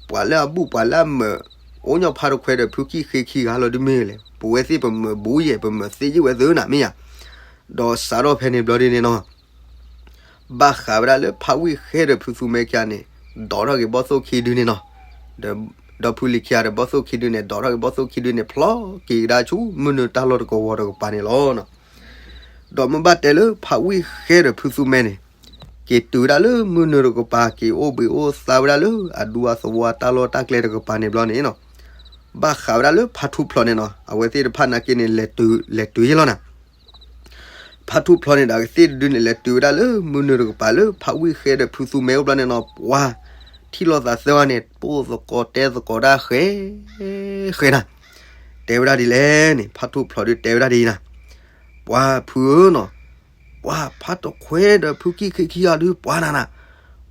ပှၤလၢအဘူၣ်ပှၤလၢအမၢး အိၣ်ညီဖါတခွဲဒီးဖုကံၢ်ဃ့ခံဂၤလီၤဒုးမ့ၢ်လဲၣ် ပဝဲသ့ၣ်ပမၢးဘူးယဲၢ် ပမၢးသ့ယဲၢ်ဝဲသ့နၤမ့ၢ်ယၤ ဒီးစးထီၣ်ဖဲန့ၣ်ဘျီဒ်န့ၣ်နီၤ ဘၣ်ဃးဝဲဒၣ်လၢဖးဝံၣ်ဃဲဒီးဖုသူမဲခံဂၤန့ၣ် ဒိးထီၣ်က့ၤဘီၣ်သိၣ်ခံဒုန့ၣ်နီၤ. ဒီး ဒီဖုလံၤခံဂၤဒီးဘီၣ်သိၣ်ခံဒုန့ၣ် ဒိးထီၣ်က့ၤဘီၣ်သိၣ်ခံဒုန့ၣ် ဖျီက့ၤကဒါဆူမုၢ်နုာ်တၢ်လီၢ်တကဝီၤတကပၤန့ၣ်လီၤ. ဒီးမ့ၢ်ဘၣ်တဲလၢဖးဝံၣ်ဃဲဒီးဖုသူမဲန့ၣ် က့ၤတုၤဝဲဒၣ်လၢမုၢ်နုာ်တကပၤ က့ၤအိၣ်ဘှံးအိၣ်သါဝဲဒၣ်လၢအဒူအသဝီအတၢ်လီၢ်တၢ်ကျဲတကပၤန့ၣ်ဘျီန့ၣ်နီၤ. ဘၣ်ဃးဝဲဒၣ်လၢဖးထူဖျိးန့ၣ်နီၤ အဝဲသ့ၣ်တဖၣ်နာ်က့န့ၣ် လဲၤတုၤ လဲၤတုၤယ့လီၤနၤ. ဖးထူဖျိးန့ၣ်ဒီးအကသ့ၣ်တဒုန့ၣ် လဲၤတုၤဝဲဒၣ်လၢမုၢ်နုာ်တကပၤလၢဖးဝံၣ်ဃဲဒီးဖုသူမဲအိၣ်ဘျီန့ၣ်နီၤ ပှၤထံၣ်လိာ်သးသၢဂၤန့ၣ် ပိၢ်သကိးတဲသကိးတၢ်ဃဲ ဃဲနၤ. တဲဝဲဒၣ်ဒ်လဲၣ်န့ၣ် ဖးထူဖျိးဒုတဲဝဲဒၣ်ဒ်အံၤနၤ, ပှၤဖုဧၢနီၤ, ပှၤဖးတခွဲဒီးဖုကံၣ်ဃ့ခံဂၤဒုပှၤနၤနၤ,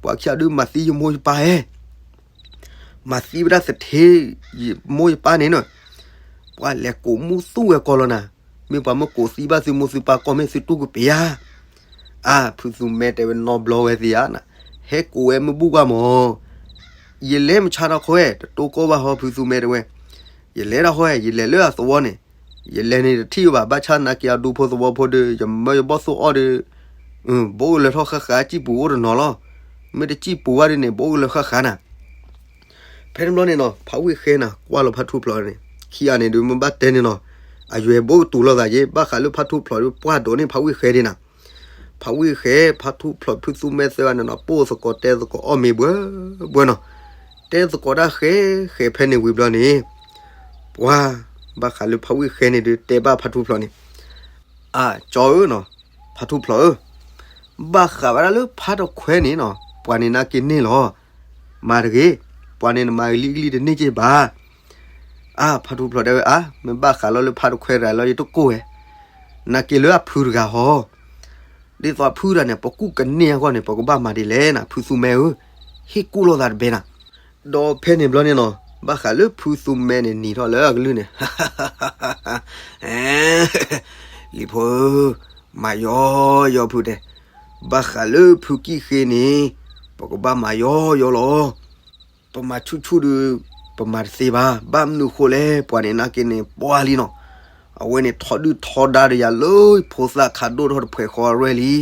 ပှၤခံဂၤဒုမၤသံယမိၢ်ယပၢ်ဧဲ မၤသံဝဲဒၣ်သထ့ ယမိၢ်ယပၢ်န့ၣ်နီၤ, ပှၤလဲၤကိးမူသူၣ်ဝဲကီးလီၤနၤ, မ့ၢ်ပှၤမ့ၢ်ကိးသံဘၣ်သုမိၢ်သုပၢ်ကီၢ်မ့ၢ်သုတူၢ်ကပ့ၤဧါ. အါ ဖုသူမဲတဲဝဲနီတဘျီဝဲသ့ဧါနၤ, ဟဲကိးဝဲမ့ၢ်ဘူၣ်ကွၢ်မၢ်, ယလဲၤမဆါတၢ်ဃီဝဲ တတိၢ်ကီၢ်ဘၣ်ဟီ ဖုသူမဲတဲဝဲ, ယလဲၤတၢ်ဃီဝဲ ယလဲၤလၢအသဝီန့ၣ်, ယလဲၤန့ၣ်တထံၣ်ဘၣ် ဘၣ်ဆၣ်နာ်က့အဒူဖိသဝီဖိဒီး ယမၢယဘီၣ်သိၣ်အီၣ်ဒီး ဘိးအိၣ်လၢထီၣ်ဃၣ်ဃၣ် စံၣ်ပူၤအိၣ်တနီၤလီၤ, မ့ၢ်တစံၣ်ပူၤဘၣ်ဒုန့ၣ် ဘိးအိၣ်လၢဃၣ်ဃၣ်နၤ. ဖဲန့ၣ်ဘျီန့ၣ်နီၤ ဖးဝံၣ်ဃဲနၤ ကွၢ်လီၤဖးထူဖျိးန့ၣ် ခံဂၤန့ၣ်ဒုးမ့ၢ်ဘၣ်တဲန့ၣ်နီၤ, အယွဲၢ်ဘိးကတူၤလိာ်သးယ့ ဘၣ်ဃးလၢဖးထူဖျိးဒုးပှၢ်ဒိးန့ၢ်ဖးဝံၣ်ဃဲဒ်နၤ. ဖးဝံၣ်ဃဲ ဖးထူဖျိး ဖုသူမဲသၢဂၤန့ၣ်နီၤ ပိၢ်သကိးတဲသကိးအီၣ်မ့ၤဘှဲဘှဲနီၤ, တဲသကိးတၢ်ဃဲဃဲဖဲန့ၣ်ဝံၤဘျီန့ၣ် ပှၤ ဘၣ်ဃးလၢဖးဝံၣ်ဃဲန့ၣ်ဒုး တဲဘၣ်ဖးထူဖျိးန့ၣ်, အကၠီဧၢနီၤ, ဖးထူဖျိးဧၢ, ဘၣ်ဃးဝဲဒၣ်လၢဖးတခွဲန့ၣ်နီၤ ပှၤန့ၣ်နာ်က့န့ၢ်လီၤ, မၤတဂ့ၤ, ပှၤန့ၣ်နမၤဂ့ၤလံကလံတန့ၢ်က့ဘၣ်. အါ ဖးထူဖျိးတဲဝဲ အါ မ့ၢ်ဘၣ်ဃးလီၤလၢဖးတခွဲတဂၤလီၤ ယတကိၢ်ဝဲ, နာ်က့လၢအဖုတဂၤဟီ ဒ်သိးအဖုတဂၤန့ၣ် ပကူၣ်ကန့ၢ်အဂီၢ်န့ၣ် ပကဘၣ်မၤဒ်လဲၣ်နၤ ဖုသူမဲဧၢ, ဟ့ၣ်ကူၣ်လိာ်သးတဘဲနၤ. ဒီးဖဲန့ၣ်ဘျီန့ၣ်နီၤ ဘၣ်ဃးလၢဖုသူမဲန့ၣ်နံၤထီၣ်လၢအကလုၢ်န့ၣ် လံၤဖိဧၢ, မၤယီယီဖုတဲ, ဘၣ်ဃးလၢဖုကံၣ်ဃ့န့ၣ် ပကဘၣ်မၤယီယီလီၤ. ပမၤဆူၣ်ဆူၣ်ဒီး ပမၤတသ့ဘၣ်, ဘၣ်မနုၤဃိလဲၣ် ပှၤန့ၣ်နာ်က့န့ၣ် ပှၢ်လံနီၤ, အဝဲန့ၣ်ထီဒုၣ်ထီဒါဒီးယၤလၢဖိသၣ်ခးဒိၣ်ထီၣ်တဖှဲးဃီအရွဲၢ်လံ.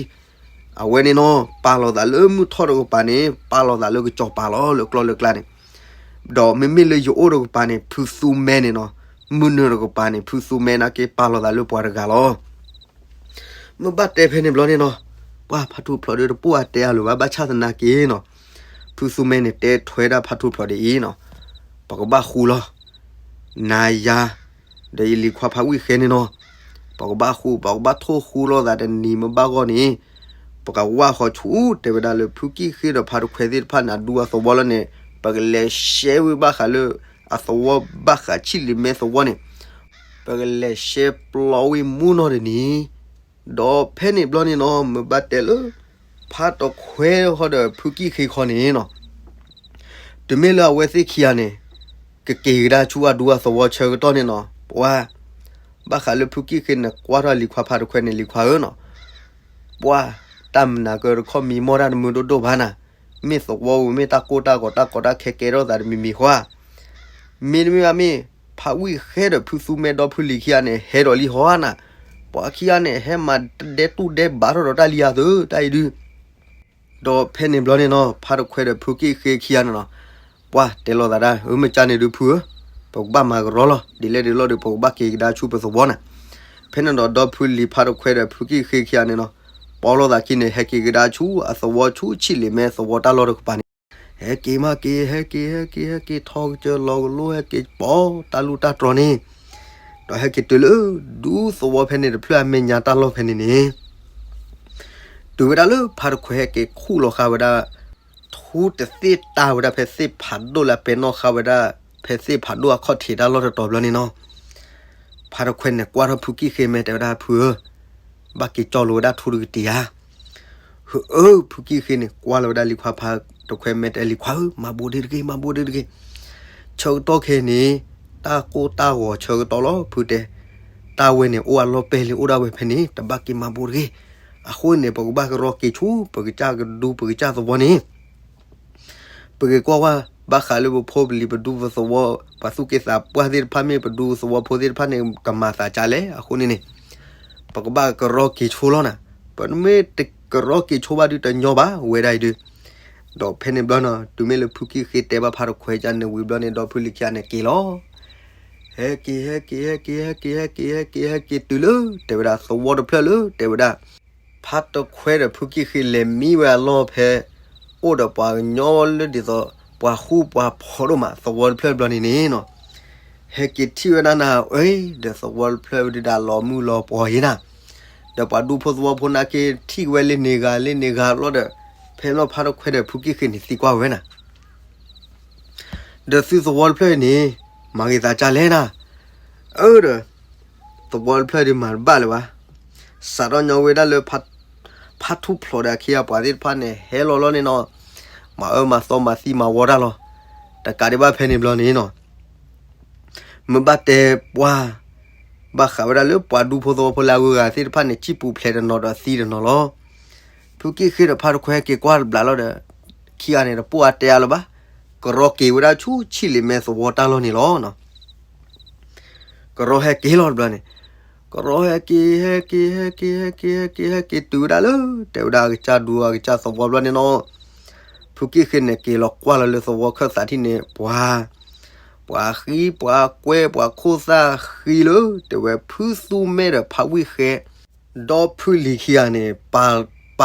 အဝဲန့ၣ်နီၤ ပာ်လီၤသးလၢမုၢ်ထီၣ်တကပၤန့ၣ် ပာ်လီၤသးလၢကစီၤပၤလီၤ လၢကျီၢ်လၢကျါန့ၣ်, ဒီးမ့မ့ၢ်လၢယအိၣ်တကပၤန့ၣ် ဖုသူမဲန့ၣ်နီၤ, မုၢ်နုာ်တကပၤန့ၣ် ဖုသူမဲနာ်က့ပာ်လီၤသးလၢပှၤတဂၤလီၤ. မ့ၢ်ဘၣ်တဲဖဲန့ၣ်ဘျီန့ၣ်နီၤ, ပှၤဖးထူဖျိးဒီးတပိၢ်အတဲအလိၤဘၣ် ဘၣ်ဆၣ်သနာ်က့နီၤ, ဖုသူမဲန့ၣ် တဲထွဲဒၣ်ဖးထူဖျိးဒ်အံၤနီၤ, ပကဘၣ်ဃူလီၤ. နၤယၤ ဒီးယလံၤခွါဖးဝံၣ်ဃဲန့ၣ်နီၤ, ပကဘၣ်ဃူ ပကဘၣ်ထိၣ်ဃူလိာ်သးတနံၤမ့ၢ်ဘၣ်ဂီၢ်န့ၣ်, ပကဝၢ်ဃီၤဆူ တဲဝဲဒၣ်လၢဖုကံၣ်ဃ့ဒီးဖးတခွဲသ့ၣ်တဖၣ်န့ၣ် အဒူအသဝီလီၤန့ၣ်, ပကလဲၤရှဲဝံၤဘၣ်ဃးလၢ အသဝီဘၣ်ဃးဆံၣ်လံၤမဲသဝီန့ၣ် ပကလဲၤရှဲပျီဝံၤမူနီၢ်တနံၤ, ဒီးဖဲန့ၣ်ဘျီန့ၣ်နီၤ မ့ၢ်ဘၣ်တဲလၢ ဖးတခွဲဟီဒီးဖုကံၣ်ဃ့ခီန့ၣ်နီၤ, တမ့ၢ်လၢအဝဲသ့ၣ်ခံဂၤန့ၣ် ကက့ၤကဒါဆူအဒူအသဝီဆၢကတီၢ်န့ၣ်နီၤ, ပှၤ ဘၣ်ဃးလၢဖုကံၣ်ဃ့န့ၣ် ကွၢ်ထီၣ်လံၤခွါဖးတခွဲန့ၣ် လံၤခွါဧၢနီၤ, ပှၤ တၢ်မနုၤကတခီမံမီၢ်တၢ်တမုာ်ဒိၣ်ဒိၣ်ဘၣ်နၤ, မ့ၢ်သဝီဧိၤ မ့ၢ်တၢ်ကိၢ်တၢ်ဂီၤ တၢ်ကီတၢ်ခဲကဲထီၣ်သးတမံၤမံၤဃီဧါ, မ့တမ့ၢ်ဘၣ်မ့ၢ် ဖးဝံၣ်ဃဲဒီးဖုသူမဲဒီဖုလံၤခံဂၤန့ၣ် ဟဲဒီးလံဟီဧါနၤ, ပှၤခံဂၤန့ၣ် ဟဲမၤတဒဲတူၢ်ဒဲဘၣ်ထီၣ်ဒီးတၢ်လံဧါသၢ တၢ်အံၤဒုး ဒီးဖဲန့ၣ်ဘျီန့ၣ်နီၤ ဖးတခွဲဒီးဖုကံၣ်ဃ့ခံဂၤန့ၣ်နီၤ, ပှၤတဲလိာ်သးဒၣ် အၢ မ့ၢ်ကန့ၣ်ဒုးဖုဧၢ, ပကဘၣ်မၤကရီလီၤ, ဒ်လဲၣ်ဒ်လဲၣ်ဒီး ပကဘၣ်က့ၤကဒါဆူပသဝီနၤ, ဖဲန့ၣ်ဒီး ဒီဖုလံၤဖးတခွဲဒီးဖုကံၣ်ဃ့ခံဂၤန့ၣ်နီၤ, ပီလိာ်သးခံန့ၣ် ဟဲက့ၤကဒါဆူအသဝီဆူဆံၣ်လံၤမဲသဝီတၢ်လီၢ်တကပၤန့ၣ်, ဟဲက့ၤမးက့ၤ ဟဲက့ၤ ဟဲက့ၤ ဟဲက့ၤထီၣ်ကစၢၢ်လီၤကလိဟဲက့ၤပိာ်တၢ်လူၢ်တၢ်တြီၤန့ၣ်, ဒီးဟဲက့ၤတုၤလၢ ဒူသဝီဖဲန့ၣ်တဖျၢၣ်အမဲာ်ညါတၢ်လီၢ်ဖဲန့ၣ်န့ၣ် တုၤဝဲဒၣ်လၢဖးတခွဲဟဲက့ၤခူၣ်လီၤဃာ်ဝဲဒၣ် ထူတသ့ၣ်တၢ်ဝဲဒၣ်ဖဲသ့ၣ်ဖးဒိၣ်လၢ ပဲနီၣ်ဃာ်ဝဲဒၣ် ဖဲသ့ၣ်ဖးဒိၣ်အခီၣ်ထံးတၢ်လီၢ်တတီၤဘျီန့ၣ်နီၤ, ဖးတခွဲန့ၣ်ကွၢ်ထီၣ်ဖုကံၣ်ဃ့မဲာ်တဲဝဲဒၣ် ဖုဧၢ, ဘၣ်က့ၤကၠီလိာ်ဝဲဒၣ်ထူတကတံာ်ဧါ. ဟၢအၢ ဖုကံၣ်ဃ့န့ၣ် ကွၢ်လီၤဝဲဒၣ်လံၤခွါဖးတခွဲမဲာ်တဲလံၤခွါဧၢ မၤဘိးဒ့တဂ့ၤ မၤဘိးဒ့တဂ့ၤ, ဆၢကတီၢ်ခဲအံၤန့ၣ် တၢ်ကိၢ်တၢ်ဂီၤဆၢကတီၢ်လီၤ ဖုတဲ, တၢ်ဝဲန့ၣ်အိၣ်အလီၢ်ပဲာ်လံ အိၣ်ဒၣ်ဝဲဖဲန့ၣ် တဘၣ်က့ၤမၤဘိးတဂ့ၤ, အဃိန့ၣ် ပကဘၣ်ကရီက့ၤဆူ ပကစၢ်ကဒူပကစၢ်သဝီန့ၣ် ပက့ၤကွၢ်ဝဲ ဘၣ်ဃးလၢပဖိပလံၤပဒူပသဝီ ပှၤသူၣ်က့သးပှၢ်သ့ၣ်တဖၣ်မ့ၢ်ပဒူသဝီဖိသ့ၣ်တဖၣ်န့ၣ် ကမၤသးကလဲၣ် အဃိန့ၣ်န့ၣ် ပကဘၣ်ကရီက့ၤဆိလီၤနၤ, ပမ့ၢ်တ ကရီက့ၤဆိဘၣ်ဒုးတညီဘၣ်ဝဲဒၣ်အံၤဒုး. ဒီးဖဲန့ၣ်ဘျီနီၤ တုၤမ့ၢ်လၢဖုကံၣ်ဃ့တဲဘၣ်ဖါတခွဲကန့ၣ်ဝံၤဘျီန့ၣ် ဒီဖုလံၤခံဂၤန့ၣ်က့ၤလီၤ. ဟဲက့ၤ ဟဲက့ၤ ဟဲက့ၤ ဟဲက့ၤ ဟဲက့ၤ ဟဲက့ၤ ဟဲက့ၤတုၤလၢ တဲဝဲဒၣ်သဝီတဖျၢၣ်လၢ တဲဝဲဒၣ် ဖါတခွဲဒီးဖုကံၣ်ဃ့လဲၤမံဝဲအလီၢ်ဖဲ အိၣ်ဒီးပှၤကညီလၢဒ်သိး ပှၤဃူပှၤဖိးဒိၣ်မး သဝီတဖျၢၣ်ဘျီန့ၣ်န့ၣ်နီၤ. ဟဲက့ၤထံၣ်ဝဲဒၣ်နၤ အ့ ဒီးသဝီတဖျၢၣ်ဝဲဒၣ်လီၤမုၢ်လီၤပှီၤယံၤနၤ, ဒီးပှၤဒူဖိသဝီဖိနာ်က့ထံၣ်ဝဲလၢန့ၢ်ဂၤလၢန့ၢ်ဂၤလီၤဒီး ဖဲလီၤဖါတခွဲဒီးဖုကံၣ်ဃ့န့ၣ်သံကွၢ်ဝဲနၤ ဒီးသုသဝီတဖျၢၣ်အံၤန့ၣ် မၤဂ့ၤသးကၢ်လဲၣ်နၤ. အၢဒီး သဝီတဖျၢၣ်ဒုးမၤတဘၣ်လၢၤဘၣ်. စးထီၣ်ညီဝဲဒၣ်လၢ ဖါထူၣ်ဖျိးဒီးအခ့အပှၤသ့ၣ်တဖၣ်န့ၣ် ဟဲလီၤလီၤန့ၣ်နီၤ, မၤအၢမၤသီမၤသံမၤဝီတၢ်လီၤ. တကးဒံးဘၣ်ဖဲန့ၣ်ဘျီန့ၣ်နီၤ မ့ၢ်ဘၣ်တဲပှၢ် ဘၣ်ဃးဝဲဒၣ်လၢပှၤဒူဖိသဝီဖိလၢအဂုၤအဂၤသ့ၣ်တဖၣ်န့ၣ် စံၣ်ပူၤဖျဲးတနီၤဒီးသံတနီၤလီၤ. ဖုကံၣ်ဃ့ဒီးဖါတခွဲက့ၤကွၢ်တဘျီလီၤဒီး ခံဂၤန့ၣ်တပိၢ်အါတဲအါလၢၤဘၣ်. ကရီက့ၤဝဲဒၣ်ဆူဆံၣ်လ့ၤမဲသဝီတၢ်လီၢ်န့ၣ်လီၤ. ကရီဟဲက့ၤလီၤတဘျီန့ၣ်, ကရီဟဲက့ၤ ဟဲက့ၤ ဟဲက့ၤ ဟဲက့ၤ ဟဲက့ၤ ဟဲက့ၤတုၤဝဲဒၣ်လၢ တဲဝဲဒၣ်အကစၢ်ဒူအကစၢ်သဝီဘျီန့ၣ်နီၤ, ဖုကံၣ်ဃ့န့ၣ်က့ၤလီၤကွၢ်လီၤလၢသဝီခၢၣ်သးထံၣ်န့ၣ် ပှၤ ပှၤဃံပှၤကွဲပှၤခိၣ်သၣ်ဃံလၢ တဲဝဲဖုသူမဲဒီးဖးဝံၣ်ဃဲ ဒီဖုလံၤခံဂၤန့ၣ် ပာ်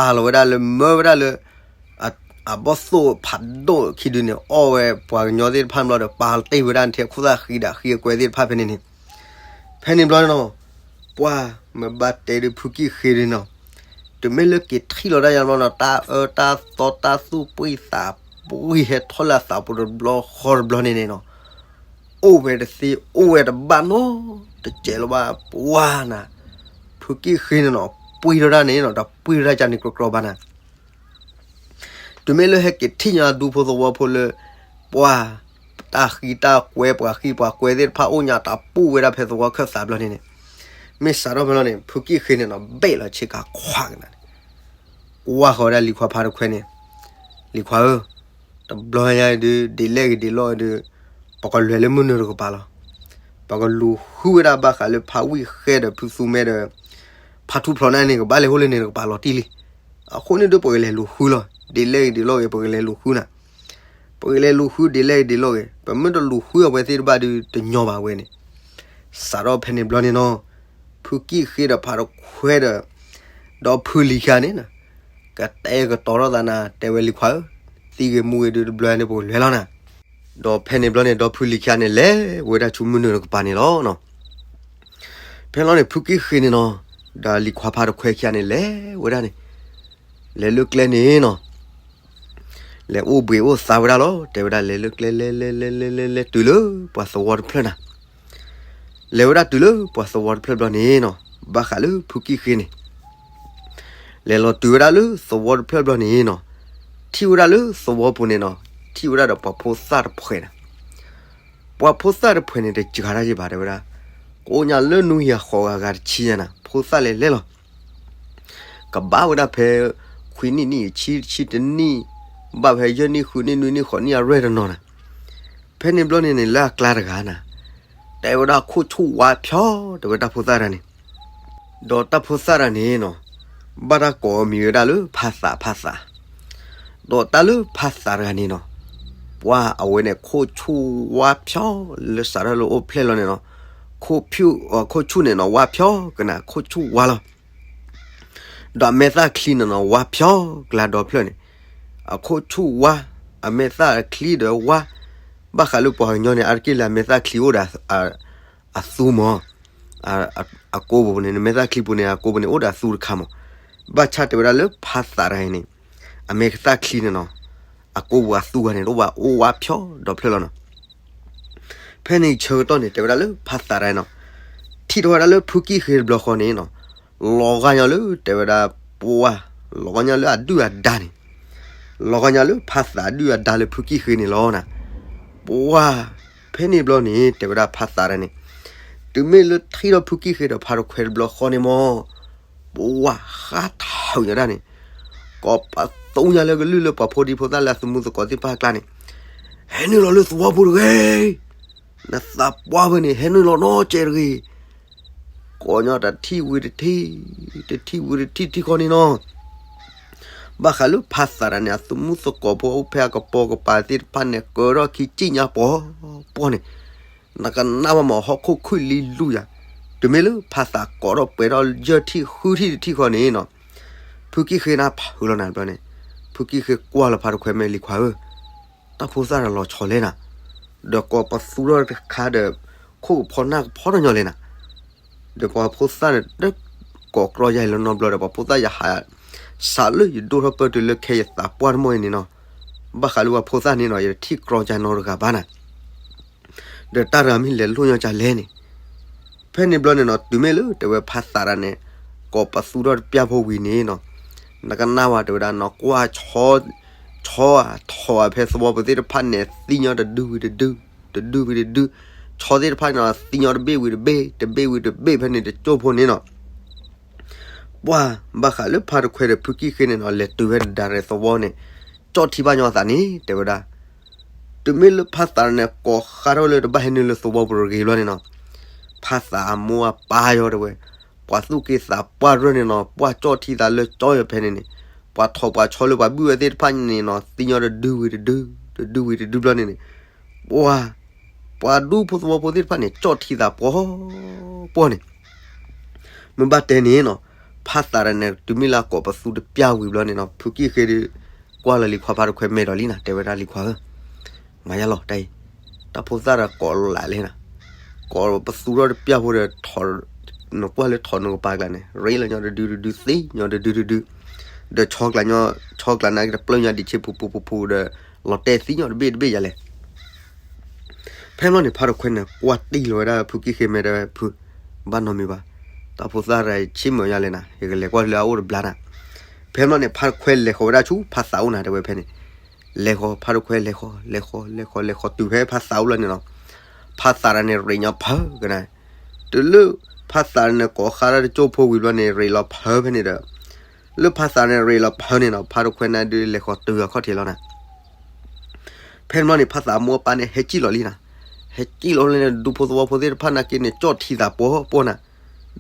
လီၤဝဲဒၣ်လၢမၢဝဲဒၣ်လၢ အဘီၣ်သိၣ်ဖးဒိၣ်ခံဒုန့ၣ် အီၣ်ဝဲပှၤကညီသ့ၣ်တဖၣ်ဘျီဒီး ပာ်တ့ၢ်ဝဲဒၣ်ထဲခိၣ်သၣ်ဃံဒီးဃံအကွဲသ့ၣ်တဖၣ်ဖဲန့ၣ်န့ၣ်, ဖဲန့ၣ်ဘျီန့ၣ်နီၤ, ပှၢ်မ့ၢ်ဘၣ်တဲဒုးဖုကံၣ်ဃ့ဒုးနီၤ, တုၤမ့ၢ်လၢက့ၤထံၣ်လီၤဒၣ်ယါဘျီနီၤ တၢ်အၢတၢ်သီတၢ်သူၣ်ပှံၢ်သးပှံၢ် ဟဲထီၣ်လၢအသးပူၤတဘျီဃီတဘျီန့ၣ်န့ၣ်နီၤ, အိၣ်ဝဲတသ့အိၣ်ဝဲတဘၣ်နီတစဲးလၢၤဘၣ် ပှၢ်နၤ, ဖုကံၣ်ဃ့န့ၣ်နီၤ ပှံၢ်ထီၣ်ဒၣ်န့ၣ်နီၤ တပှံၢ်ထီၣ်ဒၣ်ကန့ၣ်ကြီကြီဘၣ်နၤ တုၤမ့ၢ်လၢဟဲက့ၤထံၣ်ညါဒူဖိသဝီဖိလၢ ပှၢ် တၢ်ဃံတၢ်ကွဲပှၤဃံပှၤကွဲသ့ၣ်တဖၣ် အိၣ်ညါတၢ်ပူၣ်ဝဲဒၣ်ဖဲသဝီခၢၣ်သးဘျီန့ၣ်န့ၣ်, မ့ၢ်စးထီၣ်ဖဲလီၤန့ၣ် ဖုကံၣ်ဃ့န့ၣ်နီၤ ဘ့ၣ်လီၤဆ့ကၤခွါကနၤန့ၣ်, ကွၢ်ဃီၤဝဲဒၣ်လံၤခွါဖါတခွဲန့ၣ်, လံၤခွါဧၢ, တဘျီညါဒုး ဒ်လဲၣ်ဂ့ၤဒ်လဲၣ်ဂ့ၤဒုး ပကလဲၤလၢမုၢ်နုာ်တကပၤလီၤ. ပကလူၤဃုဝဲဒၣ်ဘၣ်ဃးလၢဖးဝံၣ်ဃဲဒီးဖုသူမဲဒီး ဖါထူၣ်ဖျိးန့ၣ်န့ၣ် ကဘၣ်လဲၤဟိၣ်လၢန့ၣ်တကပၤလီၤတံၢ်လံ. အဃိန့ၣ်ဒုးပကလဲၤလူၤဃုလီၤ. ဒ်လဲၣ်ဂ့ၤဒ်လဲၣ်ဂ့ၤ ပကလဲၤလူၤဃုနၤ. ပကလဲၤလူၤဃုဒ်လဲၣ်ဂ့ၤဒ်လဲၣ်ဂ့ၤ ပမ့ၢ်တလူၤဃုအဝဲသ့ၣ်တဘၣ်ဒုးတညီဘၣ်ဝဲန့ၣ်, စးထီၣ်ဖဲန့ၣ်ဘျီန့ၣ်နီၤ, ဖုကံၣ်ဃ့ဒီးဖါတခွဲဒီး ဒီဖုလံၤခံဂၤန့ၣ် ကတဲကတီၤထီၣ်သးနၤ တဲဝဲလံၤခွါဧၢ, သံဂ့ၤမူဂ့ၤဒုးတဘျီန့ၣ်ပကလဲၤလီၤနၤ. ဒီးဖဲန့ၣ်ဘျီန့ၣ် ဒီဖုလံၤခံဂၤန့ၣ် လဲၤဝဲဒၣ်ဆူမုၢ်နုာ်တကပၤန့ၣ်လီၤ. ဖဲလီၤန့ၣ် ဖုကံၣ်ဃ့န့ၣ်နီၤ, ဒီးလံၤခွါဖါတခွဲခံဂၤန့ၣ် လဲၤဝဲဒၣ်န့ၣ်, လဲၤလၢကျဲန့ၣ်နီၤ လဲၤအိၣ်ဘှံးအိၣ်သါဝဲဒၣ်လီၤ. တဲဝဲဒၣ်လဲၤလၢကျဲ လဲၤလဲၤလဲၤလဲၤလဲၤလဲၤတုၤလၢပှၤသဝီတဖျၢၣ်နၤ, လဲၤဝဲဒၣ်တုၤလၢပှၤသဝီတဖျၢၣ်ဘျီန့ၣ်နီၤ, ဘၣ်ဃးလၢဖုကံၣ်ဃ့န့ၣ် လဲၤလီၤတုၤဝဲဒၣ်လၢသဝီတဖျၢၣ်ဘျီန့ၣ်နီၤ, ထံၣ်ဝဲဒၣ်လၢသဝီပူၤန့ၣ်နီၤ, ထံၣ်ဝဲဒၣ်ဒီးပှၤဖိသၣ်တဖှဲးနၤ, ပှၤဖိသၣ်တဖှဲးန့ၣ် တစှၤတၢ်ယံၤဘၣ် တဲဝဲဒၣ်, ကိးညါလၢနွံဂၤဃိးဂၤဂၤတဆံညါနၤ, ဖိသၣ်လဲၤလဲၤလီၤ ကဘၣ်ဝဲဒၣ်ဖဲ ခွံနံၣ်နံၣ်ဆံ ဆံတနံၣ်, ဘၣ်ဖဲယဲၢ်နံၣ်ဃုနံၣ်နွံနံၣ်ဃိးနံၣ်အရွဲၣ်တနီၤနၤ, ဖဲန့ၣ်ဘျီန့ၣ်န့ၣ် လၢအကျါတဂၤနၤ, တဲဝဲဒၣ်ခိၣ်ဆူၣ်ဝါဖျီ တဲဝဲတၢ်ဖိသၣ်တဂၤန့ၣ်, ဒီးတၢ်ဖိသၣ်တဂၤန့ၣ်နီၤ, ဘၣ်တၢ်ကိးအမံၤဝဲဒၣ်လၢဖါသး ဖါသး, ဒီးတၢ်လၢဖါသးတဂၤန့ၣ်နီၤ, ပှၢ်အဝဲန့ၣ်ခိၣ်ဆူၣ်ဝါဖျီ လၢစးထီၣ်လၢအိၣ်ဖျဲၣ်လီၤန့ၣ်နီၤ, ခိၣ်ဆူၣ်န့ၣ်နီၤ ဝါဖျီကနၤ ခိၣ်ဆူၣ်ဝါလီၤ ဒီးအမဲာ်သၣ်ချံန့ၣ်နီၤ ဝါဖျီကလါဒီဖျၢၣ်န့ၣ်, အခိၣ်ဆူၣ်ဝါ, အမဲာ်သၣ်ချံဒီးဝါ, ဘၣ်ဃးလၢပှၤကညီန့ၣ် အါတက့ၢ်လၢအမဲာ်သၣ်ချံအိၣ်ဒီး အသူမး, အကိပူၤန့ၣ် မဲာ်သၣ်ချံပူၤန့ၣ် အကိပူၤန့ၣ် အိၣ်ဒီးအသူတခါမး, ဘၣ်ဆၣ်တဲဝဲဒၣ်လၢဖါသးတဂၤအံၤန့ၣ်, အမဲာ်သၣ်ချံန့ၣ်နီၤ, အကိပူၤအသူဂၤန့ၣ် တအိၣ်ဘၣ်အိၣ်ဝါဖျီဒီဖျၢၣ်လီၤနီၤ ဖဲန့ၣ်ဆၢကတီၢ်န့ၣ် တဲဝဲဒၣ်လၢဖါသးတဂၤနီၤ, ထံၣ်ထီၣ်ဝဲဒၣ်လၢဖုကံၣ်ဃ့တဘျီဃီန့ၣ်နီၤ, လီၤဂာ်ညါလၢတဲဝဲဒၣ်ပှၢ်, လီၤဂာ်ညါလၢအဒုၣ်အဒါန့ၣ်, လီၤဂာ်ညါလၢဖါသးအဒုၣ်အဒါလၢဖုကံၣ်ဃ့န့ၣ်လီၤနၤ, ပှၢ်, ဖဲန့ၣ်ဘျီန့ၣ် တဲဝဲဒၣ်ဖါသးတဂၤန့ၣ်, တုၤမ့ၢ်လၢထံၣ်ထီၣ်ဖုကံၣ်ဃ့ဒီးဖါတခွဲတဘျီဃီန့ၣ်မး ပှၢ်ဃါထီၣ်ညါဒၣ်န့ၣ်, ကိးပသူညါလၢကလုၢ်လၢပှၤဖိဒံဖိသၣ်လၢအသမူသကိးသ့ၣ်တဖၣ်အကျါန့ၣ်, ဟဲနုာ်လီၤလၢသဝီပူၤတဂ့ၤ, နသးပှၢ်ဖဲန့ၣ် ဟဲနုာ်လီၤနီတစဲးတဂ့ၤ, ကိးညီတထံၣ်ဝံၤတထံၣ်, တထံၣ်ဝံၤတထံၣ်ထံၣ်ခီန့ၣ်နီၤ ဘၣ်ဃးလၢဖါသးတၢ်န့ၣ် အသမူသကိးဖိအိၣ်ဖဲအကပိာ်ကပၤသ့ၣ်တဖၣ်န့ၣ် ကၢၤထီၣ်ခံစံၣ်ညါပှီၤပှီၤန့ၣ်, နကနၣ်ဘၣ်မး ဟီၣ်ခိၣ်ခုၣ်လံလူၤယၤ, တုၤမ့ၢ်လၢဖါသးကိးထီၣ်ပှဲၤထီၣ်ယဲၢ်ထံၣ်ဃုထံၣ်တထံၣ်ဃီန့ၣ်နီၤ, ဖုကံၢ်ဃ့နၢ်ဖုးလီၤနၤဘျီန့ၣ်, ဖုကံၢ်ဃ့ကွၢ်လီၤဖါတခွဲမဲာ်လံၤခွါဧၢ, တၢ်ဖိသၣ်တၢ်လီၤဆီလဲၣ်နၤ, ဒီးကိးပသူထီၣ်တခါဒီး ခိၣ်ကဖီနၢ်ကဖီထီၣ်ညီလဲၣ်နၤ ဒီးပှၤဖိသၣ်န့ၣ် တကိးကြီယၤအံၤလၢနီတဘျီဒီး ပှၤဖိသၣ်ယဟး စးလၢယဒိၣ်ထီၣ်ပၢၢ်တုၤလၢခဲအံၤယသးပှၢ်တမီၢ်အံၤန့ၣ်နီၤ, ဘၣ်ဃးလၢပှၤဖိသၣ်န့ၣ်နီၤ ယတထံၣ်ကြီယၤနီတဂၤဘၣ်နၤ, ဒီးတၢ်တဂၤမ့ၢ်လဲၤလိၣ်ညီကလဲၣ်န့ၣ်, ဖဲန့ၣ်ဘျီန့ၣ်နီၤ တုၤမ့ၢ်လၢတဲဝဲဖါသးတၢ်န့ၣ် ကိးပသူထီၣ်တပျၢ်ဖိဝံၤန့ၣ်နီၤ, နကနၣ်ဝဲတဲဝဲဒၣ်နီၤ ကွၢ်ဆီ ဆီအထီၣ်အဖဲသဝီပူၤသ့ၣ်တဖၣ်န့ၣ် သံညီတဒုဝံၤတဒု, တဒုဝံၤတဒု, ဆီသ့ၣ်တဖၣ်န့ၣ်နီၤ သံညီတဘ့ၣ်ဝံၤတဘ့ၣ်, တဘ့ၣ်ဝံၤတဘ့ၣ်ဖဲန့ၣ်တကၠိၢ်ဖိန့ၣ်နီၤ, ပှၢ်ဘၣ်ဃးလၢဖါတခွဲဒီးဖုကံၢ်ဃ့န့ၣ်နီၤ လဲၤတုၤဝဲဒၣ်ရဲၣ်သဝီန့ၣ်, ကၠီၣ်ထံဘၣ်ညီအသးန့ၣ် တဲဝဲဒၣ် တုၤမ့ၢ်လၢဖါသးန့ၣ် ကိးဃါထီၣ်လၢတဘၣ်ဟဲနုာ်လၢသဝီပူၤတဂ့ၤဘျီန့ၣ်နီၤ, ဖါသးအမိၢ်အပၢ်ယီၤတဲဝဲ, ပှၤသူၣ်က့သးပှၢ်ရၢၢ်န့ၣ်နီၤ ပှၢ်ကၠီၣ်ထံသးလၢကၠီၣ်ယီၤဖဲန့ၣ်န့ၣ်, ပှၤထိးပှၤဆီလၢပှၤဘုၣ်ဝဲသ့ၣ်တဖၣ်န့ၣ်နီၤ သံညီတဒုဝံၤတဒု, တဒုဝံၤတဒုဘျီန့ၣ်န့ၣ်, ပှၢ်, ပှၤဒူဖိသဝီဖိသ့ၣ်တဖၣ်န့ၣ် ကၠီၣ်ထံသးပှီၤပှီၤန့ၣ် မ့ၢ်ဘၣ်တဲန့ၣ်နီၤ, ဖါသးတၢ်န့ၣ် တုၤမ့ၢ်လၢအကိးပသူတပျၢ်ဝံၤဘျီန့ၣ်နီၤ ဖုကံၢ်ဃ့ဒီး ကွၢ်လီၤလံၤခွါဖါတခွဲမဲာ်ဒီးလံနၤ တဲဝဲဒၣ်လံၤခွါဧၢ, မၤယါလီၤတၢ်အံၤ, တၢ်ဖိသၣ်တၢ်ကိးလၢလဲၣ်နၤ, ကိးပသူထီၣ်တပျၢ်ဖိဒီး နကွၢ်လၢထိးနကပၤကျါန့ၣ် ရ့လီၤညီတဒုတဒု သံညီတဒုတဒု, ဒီးဆီကျါညီ ဆီကျါန့ၣ်က့ၤတပျၢ်ညီဒံးဆ့ပူၤပူၤပူၤပူၤဒီး လီၤတဲာ်သံညီတဘ့ၣ်တဘ့ၣ်ယၤလဲၣ် ဖဲမ့ၢ်န့ၣ် ဖါတခွဲန့ၣ် ကွၢ်တံၢ်လီၤဝဲဒၣ်ဖုကံၢ်ဃ့မဲာ်တဲဝဲ ဖု, ဘၣ်နီတမံၤဘၣ်, တၢ်ဖိသၣ်တဂၤအံၤဆ့ၣ်မုာ်ယၤလဲၣ်နၤ ယကလဲၤကွၢ်လၢအအိၣ်တဘျါနၤ, ဖဲမ့ၢ်န့ၣ် ဖါတခွဲလဲၤဃီၤဝဲဒၣ်ဆူဖါသးအိၣ်နၤတဲဝဲဖဲန့ၣ်, လဲၤဃီၤ ဖါတခွဲလဲၤဃီၤ လဲၤဃီၤ လဲၤဃီၤ လဲၤဃီၤတုၤဖဲဖါသးအိၣ်လီၤန့ၣ်နီၤ, ဖါသးတၢ်န့ၣ်ရ့ညီဖးကနၤ, တုၤလၢ ဖါသးန့ၣ်ကိးဃါတၢ်တကၠိၢ်ဖိဝံၤဘျီန့ၣ် ရ့လီၤဖးဖဲန့ၣ်ဒီး လၢဖါသးန့ၣ်ရ့လီၤဖးန့ၣ်နီၤ ဖါတခွဲနၤဒုးလဲၤဃီၤတုၤအခီၣ်ထံးလီၤနၤ ဖဲန့ၣ်ဘျီန့ၣ်ဖါသးအမိၢ်အပၢ်န့ၣ် ဟဲကံၣ်လီၤလံနၤ, ဟဲကံၣ်လီၤလံန့ၣ် ဒူဖိသဝီဖိသ့ၣ်တဖၣ်နာ်က့န့ၣ် ကၠီၣ်ထံသးပှီၤပှီၤနၤ,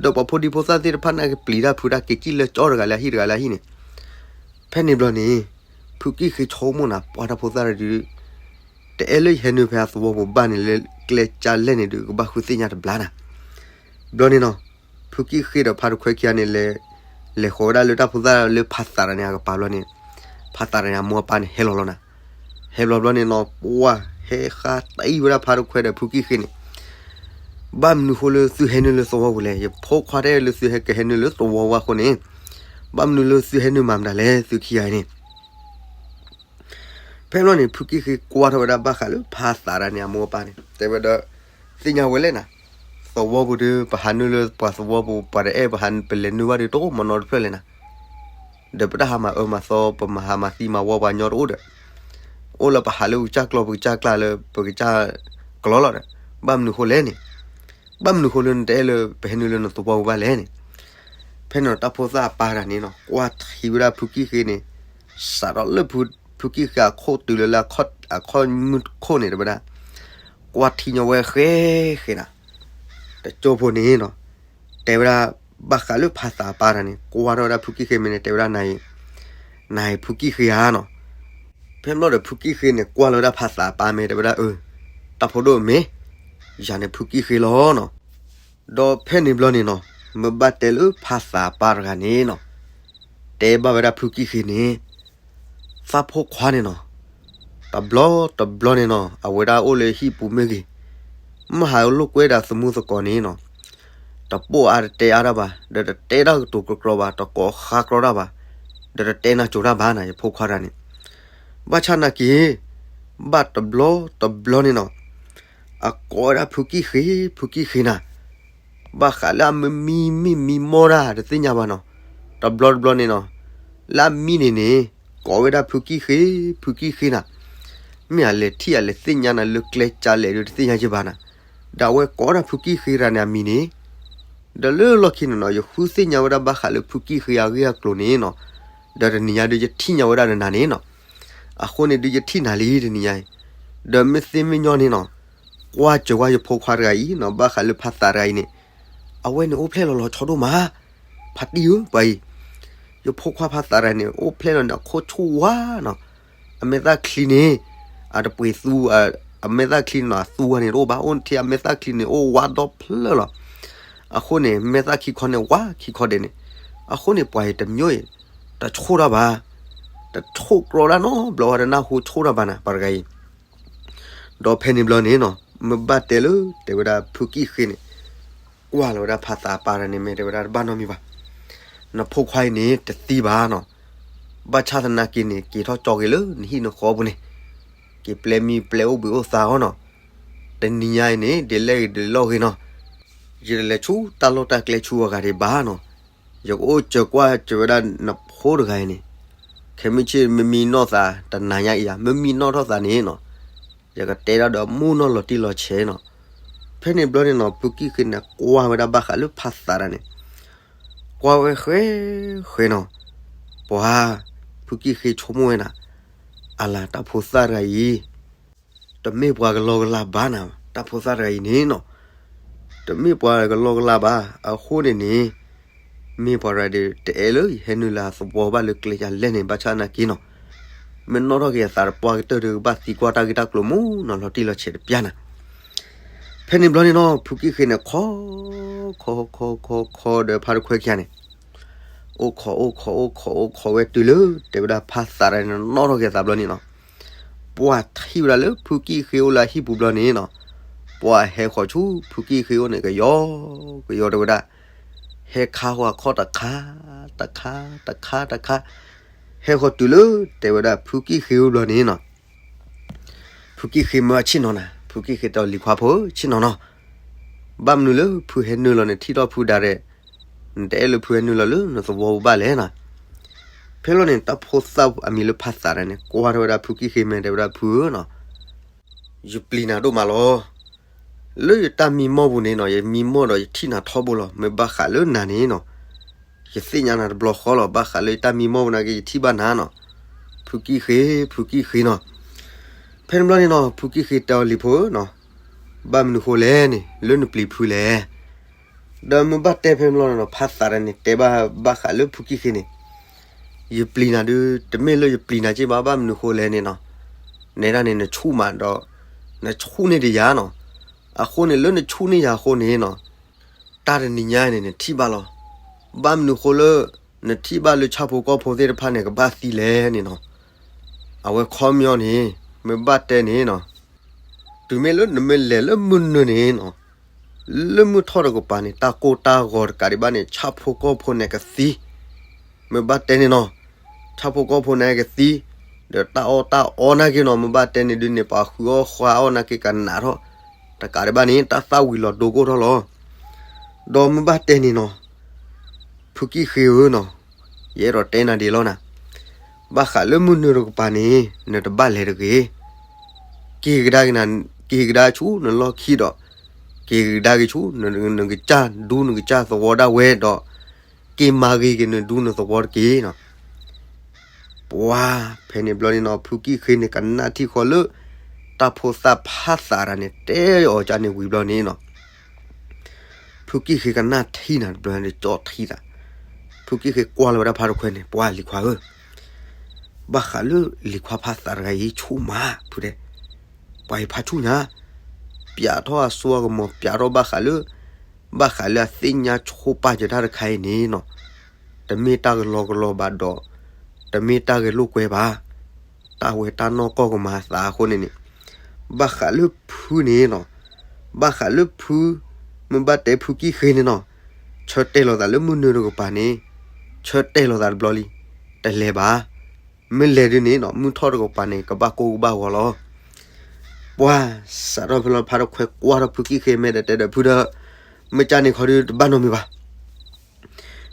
ဒီးပှၤဖိဒံဖိသၣ်သ့ၣ်တဖၣ်နာ်က့ပျံၤတၢ်ဖုးတၢ်က့ၤကံၣ်လၢကၠီတဂၤလၢအဟံၣ်တဂၤလၢအဟံၣ်န့ၣ်, ဖဲန့ၣ်ဘျီန့ၣ် ဖုကံၢ်ဃ့ဆိကမိၣ်နၤ ပှၤတၢ်ဖိသၣ်တဒု တအဲၣ်လၢယဟဲနုာ်ဖဲအသဝီပူၤဘၣ်န့ၣ် လၢကျဲကၢ်လဲၣ်န့ၣ်ဒုး ကဘၣ်ဃုသ့ၣ်ညါတဘျါနၤ, ဘျီန့ၣ်နီၤ, ဖုကံၢ်ဃ့ဒီးဖါတခွဲခံဂၤန့ၣ် လဲၤဃီၤဝဲဒၣ်လၢတၢ်ဖိသၣ်လၢဖါသးတၢ်န့ၣ်အကပၤဘျီန့ၣ်, ဖါသးတၢ်န့ၣ်အမိၢ်အပၢ်န့ၣ်ဟဲလီၤလီၤနၤ, ဟဲလီၤဘျီန့ၣ်နီၤ ပှၢ်ဟဲဃါတံၢ်ဝဲဒၣ်ဖါတခွဲဒီးဖုကံၢ်ဃ့န့ၣ်, ဘၣ်မနုၤဃိလၢသုဟဲနုာ်လၢသဝီပူၤလဲၣ်, ယဖိခွါတဲလၢသုဟဲကဟဲနုာ်လၢသဝီဝဲအဃိန့ၣ်, ဘၣ်မနုၤလၢသုဟဲနုာ်မၤမတၤလဲၣ် သုခံဂၤအံၤန့ၣ် ဖဲဘျီန့ၣ် ဖုကံၢ်ဃ့ကွၢ်ထီၣ်ဝဲဒၣ်ဘၣ်ဃးလၢဖါသးတၢ်န့ၣ်အမိၢ်အပၢ်န့ၣ် တဲဝဲဒီး, သ့ၣ်ညါဝဲလဲၣ်နၤ, သဝီပူၤဒီး ပဟးနုာ်လၢပှၤသဝီပူၤ ပှၤတအဲၣ်ပဟးပလဲၤနုာ်ဘၣ်ဒီးတအိၣ်မနီတဖျၢၣ်လဲၣ်နၤ, ဒီးပတၢ်ဟးမၤအၢမၤသီ ပမၤဟးမၤသံမၤဝီပှၤညီတအိၣ်ဒီး, အိၣ်လၢပဟးလၢပကစၢ်ကျီၢ်ပကစၢ်ကျၢ်လၢပကစၢ်ကျီၢ်လီၤဒီး, ဘၣ်မနုၤဃိလဲၣ်န့ၣ် ဘၣ်မနုၤဃိလၢနတအဲၣ်လၢပဟဲနုာ်လၢနသဝီပူၤဘၣ်လဲၣ်န့ၣ်, ဖဲန့ၣ်တၢ်ဖိသၣ်အပၢ်တဂၤန့ၣ်နီၤ ကွၢ်ထံဝဲဒၣ်ဖုကံၢ်ဃ့န့ၣ်, စးထီၣ်လၢဖုကံၢ်ဃ့အခိၣ်တုၤလၢလၢအခီၣ်မုၢ်ခိၣ်န့ၣ်တဲဝဲဒၣ်, ကွၢ်ထံညီဝဲဃဲဃဲနၤ, တကၠိဖိန့ၣ်နီၤ, တဲဝဲဒၣ်, ဘၣ်ဃးလၢဖါသးအပၢ်တဂၤန့ၣ် ကွၢ်ထီၣ်ဝဲဒၣ်ဖုကံၢ်ဃ့မဲာ်န့ၣ် တဲဝဲဒၣ်နၤအံၤ, နၤအံၤဖုကံၢ်ဃ့ဧါနီၤ, ဖဲဘျီဒီးဖုကံၢ်ဃ့န့ၣ် ကွၢ်လီၤဝဲဒၣ်ဖါသးအပၢ်မဲာ် တဲဝဲဒၣ်အၢ, တၢ်ဖိဒိၣ်မ့ၢ်, ယၤန့ၣ်ဖုကံၢ်ဃ့လီၤနီၤ, ဒီးဖဲန့ၣ်ဘျီန့ၣ်နီၤ, မ့ၢ်ဘၣ်တဲလၢဖါသးအပၢ်တဂၤန့ၣ်နီၤ, တဲဘၣ်ဝဲဒၣ်ဖုကံၢ်ဃ့န့ၣ်, သးဖိခွါန့ၣ်နီၤ, တဘျီတဘျီန့ၣ်နီၤ အဝဲဒၣ်အိၣ်လၢဟံၣ်ပူၤမ့ၢ်ဂ့ၤ, မ့ၢ်ဟးလိာ်ကွဲဒၣ်သမူသကိးန့ၣ်နီၤ, တပိာ်အါတတဲအါတၢ်ဘၣ်, ဒီးတတဲတၢ်ကတိၤကြီကြီဘၣ်, တကိးဃါကြီတၢ်ဘၣ်, ဒီးတတဲနၢ်စိၤတၢ်ဘၣ်နၤ ယဖိခွါတဂၤန့ၣ်, ဘၣ်ဆၣ်နာ်က့ၤ, ဘၣ်တဘျီတဘျီန့ၣ်နီၤ, အကိးဝဲဒၣ်ဖုကံၢ်ဃ့, ဖုကံၢ်ဃ့နၤ, ဘၣ်ဃးလၢအမံမံမံမံမီၢ်တၢ်တသ့ၣ်ညါဘၣ်နီၤ, တဘျီတဘျီန့ၣ်နီၤ, လၢအမံန့ၣ်န့ၣ်, ကိးဝဲဒၣ်ဖုကံၢ်ဃ့, ဖုကံၢ်ဃ့နၤ, မ့ၢ်အလဲၤထံၣ်အလဲၤသ့ၣ်ညါနၤလၢကျဲကၢ်လဲၣ်ဒီးတသ့ၣ်ညါက့ၤဘၣ်နၤ, ဒီးအဝဲကိးဝဲဒၣ်ဖုကံၢ်ဃ့တဂၤန့ၣ်အမံၤန့ၣ်, ဒီးလၢလီၢ်ခံန့ၣ်နီၤ ယဃုသ့ၣ်ညါဝဲဒၣ်ဘၣ်ဃးလၢဖုကံၢ်ဃ့အဂ့ၢ်အကျိၤန့ၣ်နီၤ, ဒီးတနံၤညါဒုးယထံၣ်ညါဝဲဒၣ်ဒီးနၤန့ၣ်နီၤ, အဃိန့ၣ်ဒုးယထံၣ်နၤလံတနံၤညါအံၤ, ဒီးမ့ၢ်သ့မ့ၢ်ညီန့ၣ်နီၤ, ကွၢ်စၢၤဝဲယဖိခွါတဂၤအံၤနီၤ ဘၣ်ဃးလၢဖါသးတဂၤအံၤန့ၣ်, အဝဲန့ၣ်အိၣ်ဖျဲၣ်လီၤလီၤဆီဒိၣ်မး, ဖါတံၢ်ဧၢ ပှၤအံၤ, ယဖိခွါဖးသးတဂၤန့ၣ် အိၣ်ဖျဲၣ်လီၤန့ၣ် အခိၣ်ဆူၣ်ဝါနီၤ, အမဲာ်သၣ်ချံန့ၣ် အတပှ့ၤသူ, အမဲာ်သၣ်ချံန့ၣ်နီၤ အသူဝဲန့ၣ်တအိၣ်ဘၣ်, အိၣ်ထံအမဲာ်သၣ်ချံန့ၣ် အိၣ်ဝါဒီဖျၢၣ်လီၤ. အဃိန့ၣ် မဲာ်သၣ်ခံခီန့ၣ် ဝါခံခီဒဲးန့ၣ်, အဃိန့ၣ် ပှၤအံၤတမံၤအံၤ တဆိၣ်တၢ်ဘၣ်, တဆိၣ်ကြီတၢ်နီတဘျီဘၣ်, တနၢ်ဟူဆိၣ်တၢ်ဘၣ်နၤ ပှၤတဂၤအံၤ. ဒီးဖဲန့ၣ်ဘျီန့ၣ်နီၤ မ့ၢ်ဘၣ်တဲလၢ တဲဝဲဒၣ်ဖုကံၢ်ဃ့န့ၣ် ကွၢ်လီၤဝဲဒၣ်ဖးသးအပၢ်တဂၤန့ၣ် မ့ၢ်တဲဝဲဒၣ်တဘၣ်နီတမံၤဘၣ်, နဖိခွါအံၤန့ၣ် တသံဘၣ်နီၤ, ဘၣ်ဆၣ်သနာ်က့န့ၣ် က့ၤထီၣ်ကၠီက့ၤလၢနဟံၣ်နဃီပူၤန့ၣ်, က့ၤပျဲမံပျဲအိၣ်ဘှံးအိၣ်သါအီၤနီၤ, တနံၤညါအံၤန့ၣ် ဒ်လဲၣ်ဂ့ၤဒ်လဲၣ်ဂ့ၤနီၤ, ယတလဲၤဆူတၢ်လီၢ်တၢ်ကျဲဆူအဂၤဒံးဘၣ်နီၤ, ယကအိၣ်စၢၤကွၢ်စၢၤဝဲဒၣ်နဖိတဂၤအံၤန့ၣ်, ခဲမုၢ်ဆ့ၣ်မ့မံနီၢ်သးတနၤညါအံၤဧါ, မ့မံနီၢ်ထီၣ်သးန့ၣ်နီၤ, ယကတဲဒၣ်ဒီးမုၢ်နီၢ်လီၤတံၢ်လီၤဆဲးနီၤ. ဖဲန့ၣ်ဘျီန့ၣ်နီၤ ဖုကံၢ်ဃ့န့ၣ် ကွၢ်ဝဲဒၣ်ဘၣ်ဃးလၢဖးသးတဂၤန့ၣ်, ကွၢ်ဝဲဃဲဃဲနီၤ, ပှၤ ဖုကံၢ်ဃ့ဆိကမိၣ်ဝဲဒၣ်, အလၤတၢ်ဖိသၣ်တဂၤအံၤ တမ့ၢ်ပှၤကလီကလီဘၣ်နၤ, တၢ်ဖိသၣ်တဂၤအံၤန့ၣ်နီၤ, တမ့ၢ်ပှၤကလီကလီဘၣ်, အဃိန့ၣ်န့ၣ် မ့ၢ်ပှၤတဂၤဒီး တအဲၣ်လၢယဟဲနုာ်လီၤသဝီဘၣ်လၢကျဲယလဲၣ်န့ၣ် ဘၣ်ဆၣ်သနာ်က့နီၤ, မ့ၢ်နီၣ်ထီၣ်က့ၤအသးတပှၢ်ကတၢၢ်ဒီး ကဘၣ်သံကွၢ်တၢ်ဂ့ၢ်တၢ်ကျိၤမုၢ်နီၤလီၤတံၢ်လီၤဆဲးတပျၢ်နၤ. ဖဲန့ၣ်ဘျီန့ၣ်နီၤ ဖုကံၢ်ဃ့န့ၣ် ခီ ခီ ခီ ခီ ခီဒီးဖါတခွဲခံဂၤန့ၣ် အိၣ်ခိး အိၣ်ခိး အိၣ်ခိး အိၣ်ခိးဝဲတုၤလၢ တဲဝဲဒၣ်ဖးသးတဂၤန့ၣ် နီၣ်ထီၣ်က့ၤအသးဘျီန့ၣ်နီၤ, ပှၤထံၣ်ဝဲဒၣ်လၢဖုကံၢ်ဃ့အိၣ်လၢအဟံၣ်ပူၤဘျီန့ၣ်နီၤ, ပှၤဟဲဃီၤဆူဖုကံၢ်ဃ့အိၣ်န့ၣ် ကယီကယီတဲဝဲဒၣ်, ဟဲခါဃီၤအခီၣ်တခါ တခါ တခါ တခါ, ဟဲဃီၤတုၤလၢ တဲဝဲဒၣ်ဖုကံၢ်ဃ့အိၣ်ဘျီန့ၣ်နီၤ ဖုကံၢ်ဃ့မၢဆ့ၣ်နီၤနၤ, ဖုကံၢ်ဃ့တဲအီၤ လံၤခွါဖိဧၢ ဆ့ၣ်နီၤနီၤ, ဘၣ်မနုၤလၢဖုဟဲနုာ်လီၤနထံၣ်ထီၣ်ဖုဒၣ်ရဲၣ်, နတအဲၣ်လၢဖုဟဲနုာ်လီၤလၢနသဝီပူၤဘၣ်လဲၣ်နီၤ. ဖဲလီၤန့ၣ် တၢ်ဖိသၣ်အမံၤလၢဖးသးတဂၤန့ၣ် ကွၢ်ထီၣ်ဝဲဒၣ်ဖုကံၢ်ဃ့ မ့ၢ်တဲဝဲဒၣ် ဖုဧၢနီၤ, ယပျံၤနၤဒိၣ်မးလီၤ. လၢယတၢ်မံမီၢ်ပူၤန့ၣ်နီၤ ယမံမီၢ်ဒီးယထံၣ်နၤထီဘိလီၤ. မ့ၢ်ဘၣ်ဃးလၢနၤန့ၣ်နီၤ ယသ့ၣ်ညါနၤတဘျီဃီလီၤ. ဘၣ်ဃးလၢယတၢ်မံမီၢ်ပူၤနာ်က့ ယထံၣ်ဘၣ်နၤနီၤ. ဖုကံၢ်ဃ့, ဖုကံၢ်ဃ့နီၤ. ဖဲန့ၣ်ဘျီန့ၣ်နီၤ ဖုကံၢ်ဃ့တဲအီၤ လံၤဖိဧၢနီၤ, ဘၣ်မနုၤဃိလဲၣ်န့ၣ် လၢနပျံၤဖုလဲၣ်. ဒီးမ့ၢ်ဘၣ်တဲဖဲန့ၣ်ဘျီန့ၣ်နီၤ ဖးသးတဂၤန့ၣ် တဲဘၣ်ဘၣ်ဃးလၢဖုကံၢ်ဃ့န့ၣ်, ယပျံၤနၤဒုး တမ့ၢ်လၢယပျံၤနၤက့ဘၣ်, ဘၣ်မနုၤဃိလဲၣ်န့ၣ်နီၤ, နဲဒၣ်န့ၣ် နဆူၣ်မးဒီး နဆူၣ်န့ၢ်ဒံးယၤနီၤ. အဃိန့ၣ် လၢနဆူၣ်န့ၢ်ယၤအဃိန့ၣ်နီၤ တၢ်တနံၤညါန့ၣ် နထံၣ်ဘၣ်လီၤ. ဘၣ်မနုၤဃိလၢ နထံၣ်ဘၣ်လၢဆၣ်ဖိကီၢ်ဖိသ့ၣ်တဖၣ်န့ၣ် ကဘၣ်သံလဲၣ်န့ၣ်နီၤ. အဝဲခီပညီန့ၣ် မ့ၢ်ဘၣ်တဲန့ၣ်နီၤ, တုၤမ့ၢ်လၢနမ့ၢ်လဲၤလၢမုၢ်နုာ်န့ၣ်နီၤ, လၢမုၢ်ထီၣ်တကပၤန့ၣ် တၢ်ကိၢ်တၢ်ဂီၤတကးဒံးဘၣ်န့ၣ် ဆၣ်ဖိကီၢ်ဖိန့ၣ်ကသံ. မ့ၢ်ဘၣ်တဲန့ၣ်နီၤ, ဆၣ်ဖိကီၢ်ဖိန့ၣ်ကသံ, ဒီးတၢ်အီၣ်တၢ်အီနာ်က့နီၤ မ့ၢ်ဘၣ်တဲန့ၣ်ဒုးန့ၣ် ပှၤဃုအီၣ်ဃါအီၣ်နာ်က့ကနးထီၣ်, တကးဒံးဘၣ်န့ၣ် တၢ်သၣ်ဝံၤလီၤဒိကိၢ်ထီၣ်လီၤ. ဒီးမ့ၢ်ဘၣ်တဲန့ၣ်နီၤ, ဖုကံၢ်ဃ့ဧၢနီၤ, ယအဲၣ်ဒိးတဲနၤဒ်အံၤလီၤနၤ, ဘၣ်ဃးလၢမုၢ်နုာ်တကပၤန့ၣ် နတဘၣ်လဲၤတဂ့ၤ. က့ၤကဒါက့ၤနၤ, က့ၤကဒါဆူနလီၢ်ခံဒီး က့ၤကဒါက့ၤဆူ နကစၢ်ဒူနကစၢ်သဝီဒၣ်ဝဲဒီး က့ၤမၤဂ့ၤက့ၤနဒူနသဝီတက့ၢ်နီၤ. ပှၤဖဲန့ၣ်ဘျီန့ၣ်နီၤ ဖုကံၢ်ဃ့န့ၣ် ကနၣ်ထံၣ်ဃီလၢ တၢ်ဖိသၣ်ဖးသးတဂၤန့ၣ် တဲအီၤကန့ၣ်ဝံၤဘျီန့ၣ်နီၤ ဖုကံၢ်ဃ့ကနၣ်ထံၣ်နၤတဘျီန့ၣ် ကၠီထံၣ်သး, ဖုကံၢ်ဃ့ကွၢ်လီၤဝဲဒၣ်ဖါတခွဲန့ၣ် ပှၤလံၤခွါဧၢ, ဘၣ်ဃးလၢလံၤခွါဖးသးတဂၤအံၤဆူၣ်မး ဖုတဲ, ပှၤအံၤဖးဆူၣ်ညါ, ပျးထီၣ်အစိအကမီၤ ပျးထီၣ်ဘၣ်ဃးလၢ ဘၣ်ဃးလၢအသ့ၣ်ညါဆိပာ်စၢၤတၢ်တခါအံၤန့ၣ်နီၤ, တမ့ၢ်တၢ်ကလီကလီဘၣ်ဒီး တမ့ၢ်တၢ်ဂဲၤလိာ်ကွဲဘၣ်, တၢ်ဝဲတၢ်နီၢ်ကီၢ်ကမၤအသးအဃိန့ၣ်န့ၣ်, ဘၣ်ဃးလၢဖုန့ၣ်နီၤ, ဘၣ်ဃးလၢဖု, မ့ၢ်ဘၣ်တဲဖုကံၢ်ဃ့န့ၣ်နီၤ, ဆၢတဲာ်လီၤသးလၢမုၢ်နုာ်တကပၤန့ၣ်, ဆၢတဲာ်လီၤသးတဘျီလံ, တလဲၤဘၣ်, မ့ၢ်လဲၤဒုးန့ၣ်နီၤ မုၢ်ထီၣ်တကပၤန့ၣ် ကဘၣ်ကိၢ်ကဘၣ်ဂီၤလီၤ. ပှၤစးထီၣ်ဖဲလီၤ ဖါတခွဲကွၢ်ထီၣ်ဖုကံၢ်ဃ့ မ့ၢ်ဒီးတဲဒီးဖုဒီး, မ့ၢ်ကၢ်န့ၣ်ခီဒုးတဘၣ်နီတမံၤဘၣ်,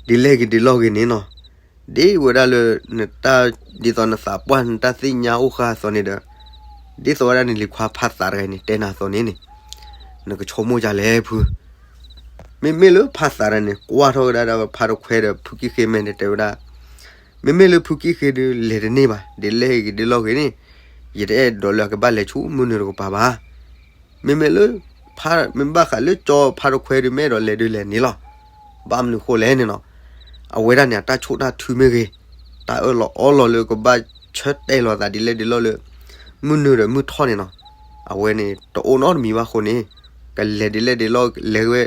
ဒ်လဲၣ်ဂ့ၤဒ်လဲၣ်ဂ့ၤန့ၣ်နီၤ, ဒ်ဝဲဒၣ်လၢနတၢ်, ဒ်သိးနသးပှၢ်နတၢ်သ့ၣ်ညါအိၣ်ဃာ်အသိးန့ၣ်ဒီး, ဒ်သိးဝဲဒၣ်န့ၣ် လံၤခွါဖးသးတဂၤန့ၣ် တဲနၤအသိးန့ၣ်န့ၣ်, နကဆိကမိၣ်ဒ်လဲၣ်ဖု, မ့မ့ၢ်လၢဖးသးတဂၤန့ၣ် ကွၢ်ထီၣ်ဝဲဒၣ်ဒီးဖါတခွဲဒီးဖုကံၢ်ဃ့ မ့ၢ်ဒီးတဲဝဲဒၣ်, မ့မ့ၢ်လၢဖုကံၢ်ဃ့ဒုးလဲၤတန့ၢ်ဘၣ်, ဒ်လဲၣ်ဂ့ၤဒ်လဲၣ်ဂ့ၤန့ၣ်, ယတအဲၣ်ဒိးလၢအကဘၣ်လဲၤဆူမုၢ်နုာ်တကပၤဘၣ်. မ့မ့ၢ်လၢ မ့ၢ်ဘၣ်ဃးလၢကၠီဖါတခွဲဒုး မ့ၢ်အဲၣ်ဒိးလဲၤဒုးလဲၤန့ၣ်လီၤ. ဘၣ်မနုၤဃိလဲၣ်န့ၣ်နီၤ, အဝဲဒၣ်န့ၣ် အတၢ်ဆိၣ်တၢ်ထုမ့ၢ်ဂ့ၤ, တၢ်အၢၣ်လီၤအီလီၤလၢကဘၣ်ဆၢတဲာ်လီၤသးဒ်လဲၣ်ဒ်လဲၣ်လၢ မုၢ်နုာ်ဒီးမုၢ်ထီၣ်န့ၣ်နီၤ, အဝဲန့ၣ်တအိၣ်နီတမံၤဘၣ်အဃိန့ၣ်, ကလဲၤဒ်လဲၣ်ဒ်လဲၣ် လဲၤဝဲ,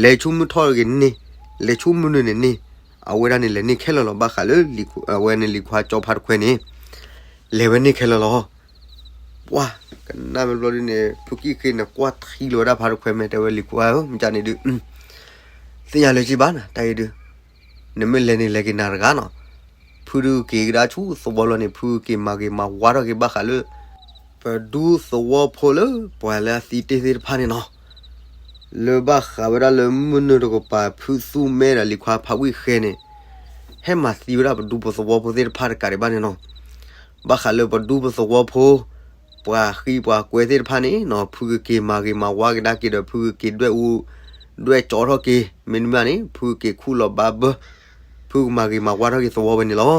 လဲၤဆူမုၢ်ထီၣ်ဂ့ၤန့ၣ်, လဲၤဆူမုၢ်နုာ်န့ၣ်န့ၣ်, အဝဲဒၣ်န့ၣ်လဲၤန့ၢ်ခဲလၢာ်လီၤ. ဘၣ်ဃးလၢ အဝဲန့ၣ်လံၤခွါကၠီဖါတခွဲန့ၣ် လဲၤဝဲန့ၢ်ခဲလၢာ်လီၤ. ပှၢ်, ကနၣ်မ့ၢ်ဘျီဒုန့ၣ် ဖုကံၣ်ဃ့န့ၣ် ကွၢ်ထံလီၤဝဲဒၣ်ဖါတခွဲ မ့ၢ်တဲဝဲလံၤခွါဧၢ, မ့ၢ်ကန့ၣ်ဒုး သ့ၣ်ညါလၢၤဘၣ်နၤ, တၢ်အံၤဒုး နမ့ၢ်လဲၤန့ၣ် လဲၤက့ၤနၤတဂၤနီၤ. ဖုဒုးက့ၤကဒါဆူသဝီလီၤန့ၣ် ဖုက့ၤမၤဂ့ၤမၤဝါထီၣ်က့ၤ ဘၣ်ဃးလၢ ပဒူသဝီဖိလၢပှၤလၢအသံတ့ၢ်သ့ၣ်တဖၣ်န့ၣ်နီၤ. လၢဘၣ်ဃးဝဲဒၣ်လၢမုၢ်နုာ်တကပၤ ဖုသူမဲဒီးလံၤခွါဖါဝံၣ်ဃဲန့ၣ် ဟဲမၤသံဝဲဒၣ်ပဒူပသဝီဖိသ့ၣ်တဖၣ်တကးဒံးဘၣ်န့ၣ်နီၤ. ဘၣ်ဃးလၢပဒူပသဝီဖိ ပှၤဃံပှၤကွဲသ့ၣ်တဖၣ်န့ၣ်နီၤ, ဖုကက့ၤမၤဂ့ၤမၤဝါကဒါက့ၤဒီး ဖုကက့ၤဒွဲၣ်အူ ဒွဲၣ်ကၠီထီၣ်က့ၤ, မ့တမ့ၢ်န့ၣ် ဖုကက့ၤခူၣ်လီၤဘါဘၢ, ဖုကမၤဂ့ၤမၤဝါထီၣ်က့ၤသဝီဝဲန့ၣ်လီၤ.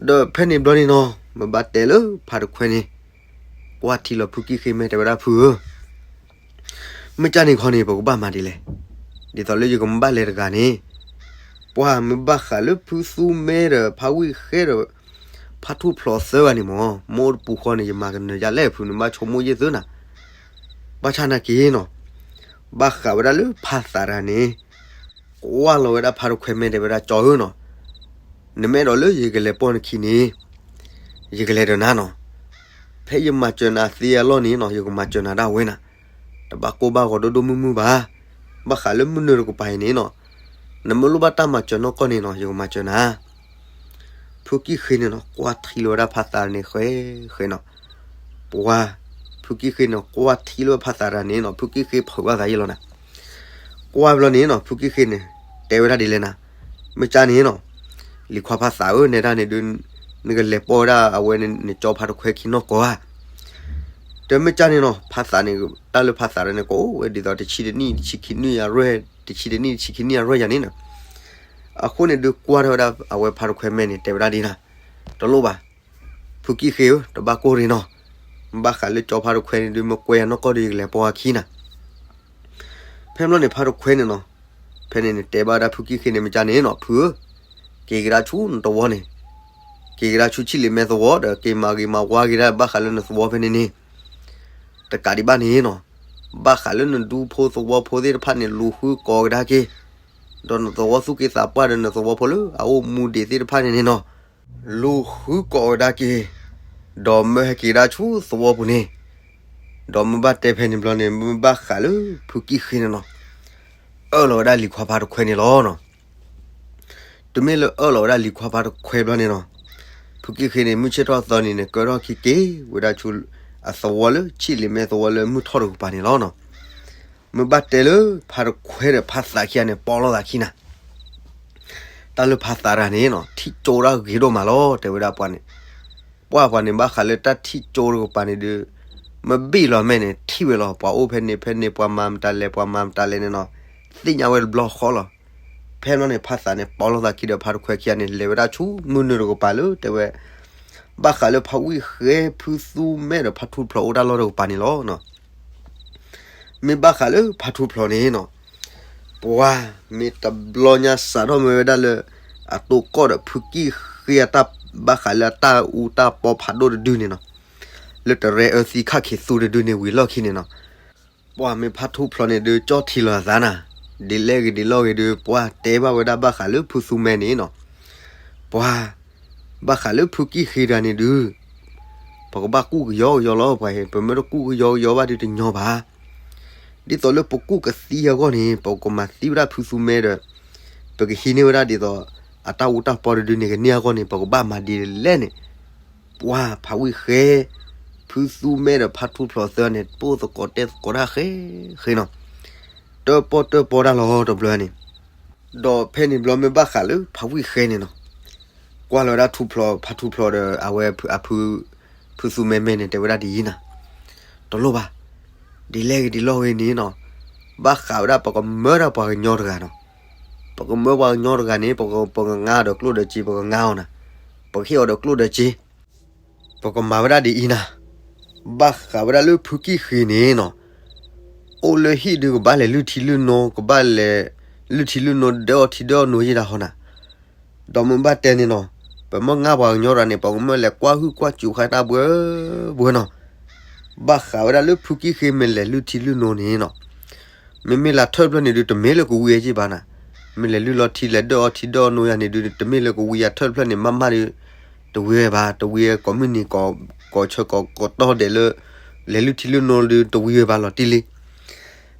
ဒီးဖဲန့ၣ်ဘျီန့ၣ်နီၤ မ့ၢ်ဘၣ်တဲလၢဖါတခွဲန့ၣ် ကွၢ်ထံလီၤဖုကံၣ်ဃ့ မ့ၢ်တဲဝဲဒၣ်ဖုဧၢ, မ့ၢ်ကန့ၣ်ခီန့ၣ် ပကဘၣ်မၤဒ်လဲၣ်. ဒ်သိးလၢယကမ့ၢ်ဘၣ်လဲၤတဂၤန့ၣ်, ပှၢ်မ့ၢ်ဘၣ်ဃးလၢဖုသူမဲဒီးဖါဝံၣ်ဃဲဒီး ဖါထူၣ်ဖျိးသၢဂၤန့ၣ်မ့ၢ် မ့ၢ်အိၣ်တပူၤဃီန့ၣ် ယမၤကနၢၤယလဲၣ် ဖုန့ၣ် ဘၣ်ဆိကမိၣ်ယဲၢ်သုနၤ. ဘၣ်ဆၣ်နာ်က့နီၤ, ဘၣ်ဃးဝဲဒၣ်လၢဖါသးတဂၤန့ၣ် ကွၢ်လီၤဝဲဒၣ်ဖါတခွဲ မ့ၢ်တဲဝဲဒၣ်ကၠီဧၢနီၤ, နမ့ၢ်အဲၣ်ဒိးလၢယကလဲၤပိာ်နခံန့ၣ် ယကလဲၤဒီးနၤနီၤ. ဖဲယမၤစၢၤနၤသ့အလီၢ်န့ၣ်နီၤ ယကမၤစၢၤနၤဒၣ်ဝဲနၤ, တဘၣ်ကိၢ်ဘၣ်ဂီၤဒိၣ်ဒိၣ်မုၢ်မုၢ်ဘၣ်. ဘၣ်ဃးလၢမုၢ်နုာ်တကပၤအံၤန့ၣ်နီၤ, နမ့ၢ်လိၣ်ဘၣ်တၢ်မၤစၢၤနီၢ်ကီၢ်န့ၣ်နီၤ ယကမၤစၢၤနၤ. ဖုကံၣ်ဃ့န့ၣ်နီၤ ကွၢ်ထံလီၤဝဲဒၣ်ဖါသးန့ၣ်ဃဲဃဲနီၤ. ပှၢ်, ဖုကံၣ်ဃ့န့ၣ် ကွၢ်ထံလီၤဝဲဖါသးတဂၤန့ၣ်နီၤ ဖုကံၣ်ဃ့ဖုးဘၣ်သးယဲၢ်လီၤနၤ. ကွၢ်ဘျီန့ၣ်နီၤ ဖုကံၣ်ဃ့န့ၣ် တဲဝဲဒၣ်ဒ်လဲၣ်နၤ, မ့ၢ်ကန့ၣ်နီၤ, လံၤခွါဖါသးဧၢ နဲဒၣ်န့ၣ်ဒုး နကလဲၤပိာ်ဝဲဒၣ်အဝဲန့ၣ် နကၠီဖါတခွဲခံနီၢ်ကီၢ်ဧါ. တမ့ၢ်ကန့ၣ်နီၤ ဖါသးန့ၣ် တၢ်လၢဖါသးတဂၤန့ၣ် ကအိၣ်ဝဲဒ်သိးတဆံတနံၣ်တဆံခံနံၣ်အရွဲၣ်, တဆံတနံၣ်တဆံခံနံၣ်အရွဲၣ်ယၤန့ၣ်နီၤ. အဃိန့ၣ်ဒုးကွၢ်ထီၣ်ဝဲဒၣ်အဝဲဖါတခွဲမဲာ်န့ၣ် တဲဝဲဒၣ်ဒ်နၤ, တလိၣ်ဘၣ်, ဖုကံၣ်ဃ့ဧၢ တဘၣ်ကိၢ်ရ့ၣ်နီၤ, ဘၣ်ဃးလၢကၠီဖါတခွဲန့ၣ်ဒုး မ့ၢ်ကွဲယၤနီၢ်ကီၢ်ဒီး ယကလဲၤပိာ်အခံနၤ. ဖဲဘျီန့ၣ် ဖါတခွဲန့ၣ်နီၤ, ဖဲန့ၣ်န့ၣ် တဲဘၣ်ဝဲဒၣ်ဖုကံၣ်ဃ့န့ၣ် မ့ၢ်ကန့ၣ်နီၤ ဖုဧၢ, က့ၤကဒါဆူနသဝီန့ၣ်, က့ၤကဒါဆူဆံၣ်လ့ၤမဲသဝီဒီး က့ၤမၤဂ့ၤမၤဝါက့ၤဒၣ် ဘၣ်ဃးလၢနသဝီဖဲန့ၣ်န့ၣ် တကးဒံးဘၣ်န့ၣ်နီၤ, ဘၣ်ဃးလၢနဒူဖိသဝီဖိသ့ၣ်တဖၣ်န့ၣ် လူၤဃုကိးကဒါက့ၤ, ဒီးနသဝီသူၣ်က့သးပှၢ်ဒီး နသဝီဖိလၢအအိၣ်မူဒံးသ့ၣ်တဖၣ်န့ၣ်န့ၣ်နီၤ, လူၤဃုကိးကဒါက့ၤ, ဒီးမၢဟဲက့ၤကဒါဆူသဝီပူၤန့ၣ်, ဒီးမ့ၢ်ဘၣ်တဲဖဲန့ၣ်ဘျီန့ၣ် မ့ၢ်ဘၣ်ဃးလၢဖုကံၣ်ဃ့န့ၣ်နီၤ, အၢၣ်လီၤဝဲဒၣ်လံၤခွါဖါတခွဲန့ၣ်လီၤနီၤ. တမ့ၢ်လၢအၢၣ်လီၤဝဲဒၣ်လံၤခွါဖါတခွဲဘျီန့ၣ်နီၤ, ဖုကံၣ်ဃ့န့ၣ် မုၢ်ဆ့ၣ်ထီၣ်သီန့ၣ်န့ၣ် ကၢထီၣ်ခံက့ၤဝဲဒၣ်ဆူ အသဝီလၢဆံၣ်လ့ၤမဲသဝီလၢမုၢ်ထီၣ်တကပၤန့ၣ်လီၤနီၤ. မ့ၢ်ဘၣ်တဲလၢဖါတခွဲဒီးဖါသးခံဂၤန့ၣ် ပိာ်လိာ်သးခံနၤ, တၢ်လၢဖါသးတဂၤန့ၣ်နီၤ ထံၣ်ကၠိဒၣ်ဂ့ၤဒိၣ်မးလီၤ တဲဝဲဒၣ်ပှၤန့ၣ်, ပှၤပှၤန့ၣ် ဘၣ်ဃးလၢတၢ်ထံၣ်ကၠိတကပၤန့ၣ်ဒုး မ့ၢ်ဘ့ၣ်လီၤမဲာ်န့ၣ် ထံၣ်ဝဲလီၤ ပှၤအိၣ်ဖဲန့ၣ်ဖဲန့ၣ် ပှၤမၤမတၤလဲၣ် ပှၤမၤမတၤလဲၣ်န့ၣ်နီၤ, သ့ၣ်ညါဝဲတဘျီဃီလီၤ. ဖဲဘျီန့ၣ် ဖါသးန့ၣ် ပိာ်လိာ်သးခံဒီးဖါတခွဲခံဂၤန့ၣ် လဲၤဝဲဒၣ်ဆူမုၢ်နုာ်တကပၤလၢ တဲဝဲ ဘၣ်ဃးလၢဖါဝံၣ်ဃဲ ဖုသူမဲဒီးဖါထူဖျိးအိၣ်တၢ်လီၢ်တကပၤန့ၣ်လီၤနီၤ. မ့ၢ်ဘၣ်ဃးလၢဖါထူဖျိးန့ၣ်နီၤ, ပှၤမ့ၢ်တဘျီညါစးထီၣ်မ့ၢ်ဝဲဒၣ်လၢ အတိၢ်ကီၢ်ဒီးဖုကံၣ်ဃ့အတၢ် ဘၣ်ဃးလၢအတၢ်အူတၢ်ပီဖးဒိၣ်တဒုန့ၣ်နီၤ, လၢတရဲအၢသံခၣ်ခံသူတဒုန့ၣ်ဝံၤလီၢ်ခံန့ၣ်နီၤ, ပှၤမ့ၢ်ဖါထူဖျိးန့ၣ်ဒုး ကၠီၣ်ထံလီၤအသးနၤ, ဒ်လဲၣ်ဂ့ၤဒ်လဲၣ်ဂ့ၤဒုး ပှၤတဲဘၣ်ဝဲဒၣ်ဘၣ်ဃးလၢဖုသူမဲန့ၣ်နီၤ, ပှၤ ဘၣ်ဃးလၢဖုကံၣ်ဃ့တဂၤန့ၣ်ဒုး ပကဘၣ်ကူၣ်ကယီကယီလီၤ ပှၤအံၤ ပမ့ၢ်တကူၣ်ကယီကယီဘၣ်ဒုးတညီဘၣ်. ဒ်သိးလၢပကူၣ်ကသံအဂီၢ်န့ၣ် ပကမၤသံဝဲဒၣ်ဖုသူမဲဒီး ပကဟံးန့ၢ်ဝဲဒၣ်ဒ်သိး အတၢ်အူတၢ်ပီတဒုန့ၣ် ကန့ၢ်အဂီၢ်န့ၣ် ပကဘၣ်မၤဒ်လဲၣ်န့ၣ်, ပှၤဖါဝံၣ်ဃဲ ဖုသူမဲဒီးဖါထူဖျိးသၢန့ၣ် ပိၢ်သကိးတဲသကိးတၢ်ဃဲဃဲနီၤ, တၢၣ်ပီၣ်တၢၣ်ပီတၢ်လီၤတဘျီန့ၣ် ဒီးဖဲန့ၣ်ဘျီမ့ၢ်ဘၣ်ဃးလၢဖါဝံၣ်ဃဲန့ၣ်နီၤ, ကွၢ်လီၤဝဲဒၣ်ထူဖျိး ဖါထူဖျိးဒီးအဝဲအဖု ဖုသူမဲမဲန့ၣ် တဲဝဲဒၣ်ဒ်အံၤနၤ, တလိၣ်ဘၣ်, ဒ်လဲၣ်ဂ့ၤဒ်လဲၣ်ဂ့ၤန့ၣ်နီၤ, ဘၣ်ဃးဝဲဒၣ်ပကမၢဒၣ်ပှၤကညီတဂၤနီၤ, ပကမၢပှၤကညီတဂၤန့ၣ် ပက ပကငါဒီးကျိၣ်ဒီးစ့ ပကငါအီၤနၤ, ပကဟ့ၣ်အီၤဒီးကျိၣ်ဒီးစ့ ပကမၤဝဲဒၣ်ဒ်အံၤနၤ, ဘၣ်ဃးဝဲဒၣ်လၢဖုကံၣ်ဃ့န့ၣ်နီၤ, အိၣ်လၢဟံၣ်ဒုးကဘၣ်လဲၤလုၢ်ထံလုၢ်နိ ကဘၣ်လဲၤလုၢ်ထံလုၢ်နိ ဒၢအီထံဒၢအီနိယဲဒၣ်ဟီနၤ, ဒီးမ့ၢ်ဘၣ်တဲန့ၣ်နီၤ, ပမ့ၢ်ငါပှၤကညီတဂၤန့ၣ် ပကမၢလဲၤကွၢ်ဟုၣ်ကွၢ်စူၤဃာ်တၢ်ဘှဲဘှဲနီၤ, ဘၣ်ဃးဝဲဒၣ်လၢဖုကံၣ်ဃ့မ့ၢ်လဲၤလုၢ်ထံလုၢ်နိန့ၣ်နီၤ, မ့မ့ၢ်လၢထၢၣ်တဖျၢၣ်န့ၣ်ဒုး တမ့ၢ်လၢကဝံၤအီၤက့ဘၣ်နၤ, မ့ၢ်လဲၤလုၢ်လီၤထံလဲၤဒၢၣ်အီထံဒၢၣ်အီနိယၤန့ၣ်ဒုး တမ့ၢ်လၢကဝံၤအထၢၣ်တဖျၢၣ်န့ၣ် မ့မ့ၢ်ဒုး တဝံၤဝဲဘၣ်, တဝံၤကိးမုၢ်နံၤ ကိးဆၢကိးကတီၢ်ဒဲးလၢ လဲၤလုၢ်ထံလုၢ်နိဒုး တဝံၤဝဲဘၣ်လီၤတံၢ်လံ.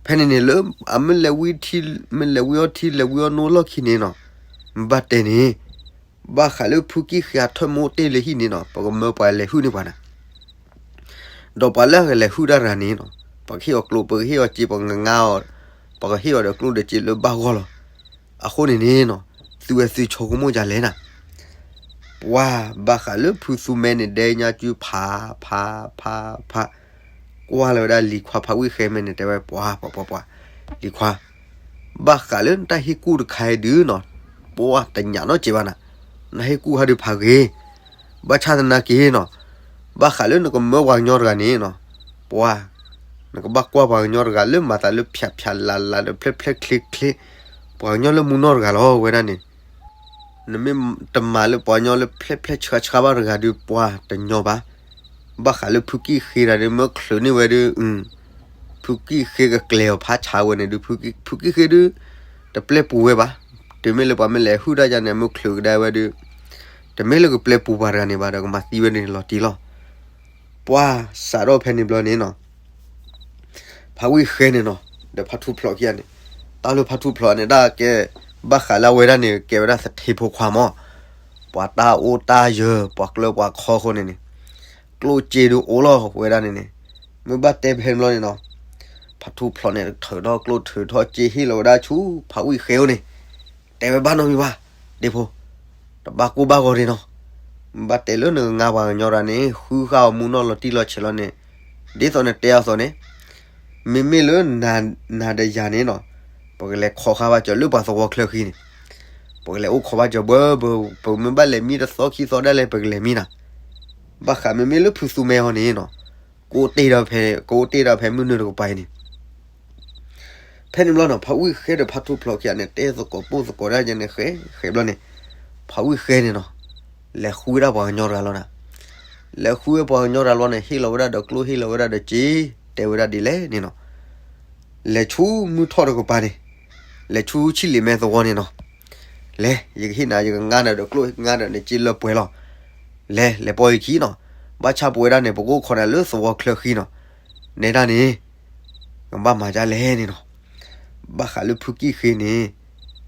ဖဲန့ၣ်န့ၣ်လၢ အမ့ၢ်လဲၤဝံထံ မ့ၢ်လဲၤဝံအီထံလဲၤဝံအီနိလီၢ်ခံန့ၣ်နီၤ, မ့ၢ်ဘၣ်တဲန့ၣ် ဘၣ်ဃးလၢဖုကံၣ်ဃ့အထၢၣ်မ့ၢ်အိၣ်တ့ၢ်လၢဟံၣ်န့ၣ်နီၤ ပကမၢပှၤလဲၤဟုၣ်န့ၢ်ပှၤနၤ, ဒီးပှၤလၢအကလဲၤဟုၣ်တၢ်တဂၤန့ၣ်နီၤ, ပကဟ့ၣ်အီၤကျိ ပကဟ့ၣ်အီၤစ့ ပကငါအီၤ, ပကဟ့ၣ်အီၤဒီးကျိဒီးစ့လၢဘၣ်ဂီၢ်လီၤ. အဃိန့ၣ်န့ၣ်နီၤ, သုဝဲသုဆိကမိၣ်ဒ်လဲၣ်နၤ, ပှၤဘၣ်ဃးလၢဖုသူမဲန့ၣ် ဒဲညါကုဖး ဖး ဖး ဖး ကွၢ်လီၤဝဲဒၣ်လံၤခွါဖးဝံၣ်ဃဲမဲန့ၣ် တဲဝဲပှၤ ပှၤ ပှၤ ပှၤ လံၤခွါ, ဘၣ်ဃးလၢနတၢ်ဟ့ၣ်ကူၣ်တခါအံၤဒုးနီၤ, ပှၤတညးနီတစဲးဘၣ်နၤ, နဟ့ၣ်ကူၣ်ဟဲဒုးဖးဂ့ၤ, ဘၣ်ဆၣ်သနာ်က့နီၤ, ဘၣ်ဃးလၢနကမၢပှၤကညီတဂၤန့ၣ်နီၤ, ပှၤ နကဘၣ်ကွၢ်ပှၤကညီတဂၤလၢမၤသးလၢဖၠးဖၠးလၤလၤဒီးဖျဲးဖျဲးချ့ချ့, ပှၤကညီလၢမူနီၢ်တဂၤလီၤဝဲဒၣ်န့ၣ် နမ့ၢ်တမၤလၢပှၤကညီလၢဖျဲးဖျဲးဆှါဆှါဘၣ်တဂၤဒုး ပှၤတညီဘၣ်. ဘၣ်ဃးလၢဖုကံၣ်ဃ့တဂၤဒုး မ့ၢ်ချုးန့ၢ်ဝဲဒုး, ဖုကံၣ်ဃ့ကကျဲၤအီၤဖးဆါဝဲန့ၣ်ဒုး ဖုကံၣ်ဃ့ဒုး တပျဲပူၤဝဲဘၣ်. တုၤမ့ၢ်လၢပှၤမ့ၢ်လဲၤဟုၣ်တၢ်ယါန့ၣ် မ့ၢ်ချုးကဒါဝဲဒုး, တမ့ၢ်လၢကပျဲပူၤပှၤတဂၤန့ၣ်ဘၣ်ဒီး ကမၤသံဝဲန့ၣ်လီၤတံၢ်လီၤ. ပှၤစးထီၣ်ဖဲန့ၣ်ဘျီန့ၣ်နီၤ ဖးဝံၣ်ဃဲန့ၣ်နီၤ, ဒီးဖါထူၣ်ဖျိးခံဂၤန့ၣ်, တၢ်လၢဖါထူၣ်ဖျိးန့ၣ် တၢ်ကဲ ဘၣ်ဃးလၢအဝဲဒၣ်န့ၣ် ကဲဝဲဒၣ်သထ့ဖိခွါမး, ပှၤတၢ်အိၣ်တၢ်ယၢၤ ပှၤကျၢပှၤခီအဃိန့ၣ်န့ၣ်, ကျိၣ်စ့ဒုးအိၣ်လီၤဝဲဒၣ်န့ၣ်န့ၣ်, မ့ၢ်ဘၣ်တဲဖဲန့ၣ်ဘျီန့ၣ်နီၤ, ဖါထူၣ်ဖျိးန့ၣ် ထုးထီၣ်ကျိၣ်ထုးထီၣ်စ့ဟ့ၣ်လီၤဝဲဒၣ်ဆူဖးဝံၣ်ဃဲအိၣ်န့ၣ်, တဲဝဲဘၣ်နီတမံၤဘၣ်, ဒ့ဖိ တဘၣ်ကိၢ်ဘၣ်ဂီၤဒ့နီၤ, မ့ၢ်ဘၣ်တဲလၢနကငါပှၤကညီတဂၤန့ၣ် ဃုဃာ်အီၤမူနီၢ်လီၤတံၢ်လီၤဆဲးလီၤန့ၣ်, ဒ်သိးနတဲအသိးန့ၣ်, မ့မ့ၢ်လၢ နၤဒီးယၤန့ၣ်နီၤ, ပကလဲၤခိးဃာ်ဘၣ်ကၠီၤလၢပှၤသဝီချၢဃံန့ၣ်, ပကလဲၤအိၣ်ခိးဘၣ်ကၠီၤဘၣ်, ပမ့ၢ်ဘၣ်လဲၤမံတသီခံသီဒၣ်လဲာ် ပကလဲၤမံနၤ, ဘၣ်ဃးမ့မ့ၢ်လၢဖုသူမဲဟီန့ၣ်နီၤ, ကအိၣ်တ့ၢ်ဒီးဖဲ ကအိၣ်တ့ၢ်ဒီးဖဲမုၢ်နုာ်တကပၤအံၤန့ၣ် ဖဲန့ၣ်ဘျီနီၤ ဖးဝံၣ်ဃဲဒီးဖါထူၣ်ဖျိးခံဂၤန့ၣ် တဲသကိးပိၢ်သကိးဒၣ်ယဲန့ၣ် ဃဲဃဲဘျီန့ၣ်, ဖးဝံၣ်ဃဲန့ၣ်နီၤ, လဲၤဃုဝဲဒၣ်ပှၤကညီတဂၤလီၤနၤ, လဲၤဃုဝဲပှၤကညီတဂၤလီၤန့ၣ် ဟ့ၣ်လီၤဝဲဒၣ်ဒီးကျိၣ်ဟ့ၣ်လီၤဝဲဒၣ်ဒီးစ့, တဲဝဲဒၣ်ဒ်လဲၣ်န့ၣ်နီၤ, လဲၤဆူမုၢ်ထီၣ်တကပၤန့ၣ်, လဲၤဆူဆံၣ်လ့ၤမဲသဝီန့ၣ်နီၤ, လဲၤ ယကဟ့ၣ်နၤ ယကငါနၤဒီးကျိၣ် ယကငါနၤဒီးစ့လၢပှဲၤလီၤ, လဲၤ လဲၤပိာ်ယခံနီၤ, ဘၣ်ဆၣ်ပဝဲဒၣ်န့ၣ် ပကအိၣ်ခိးနၤလၢသဝီချၢဃံနီၤ, နဲဒၣ်န့ၣ် ကဘၣ်မၤဒ်လဲၣ်န့ၣ်နီၤ, ဘၣ်ဃးလၢဖုကံၣ်ဃ့န့ၣ်,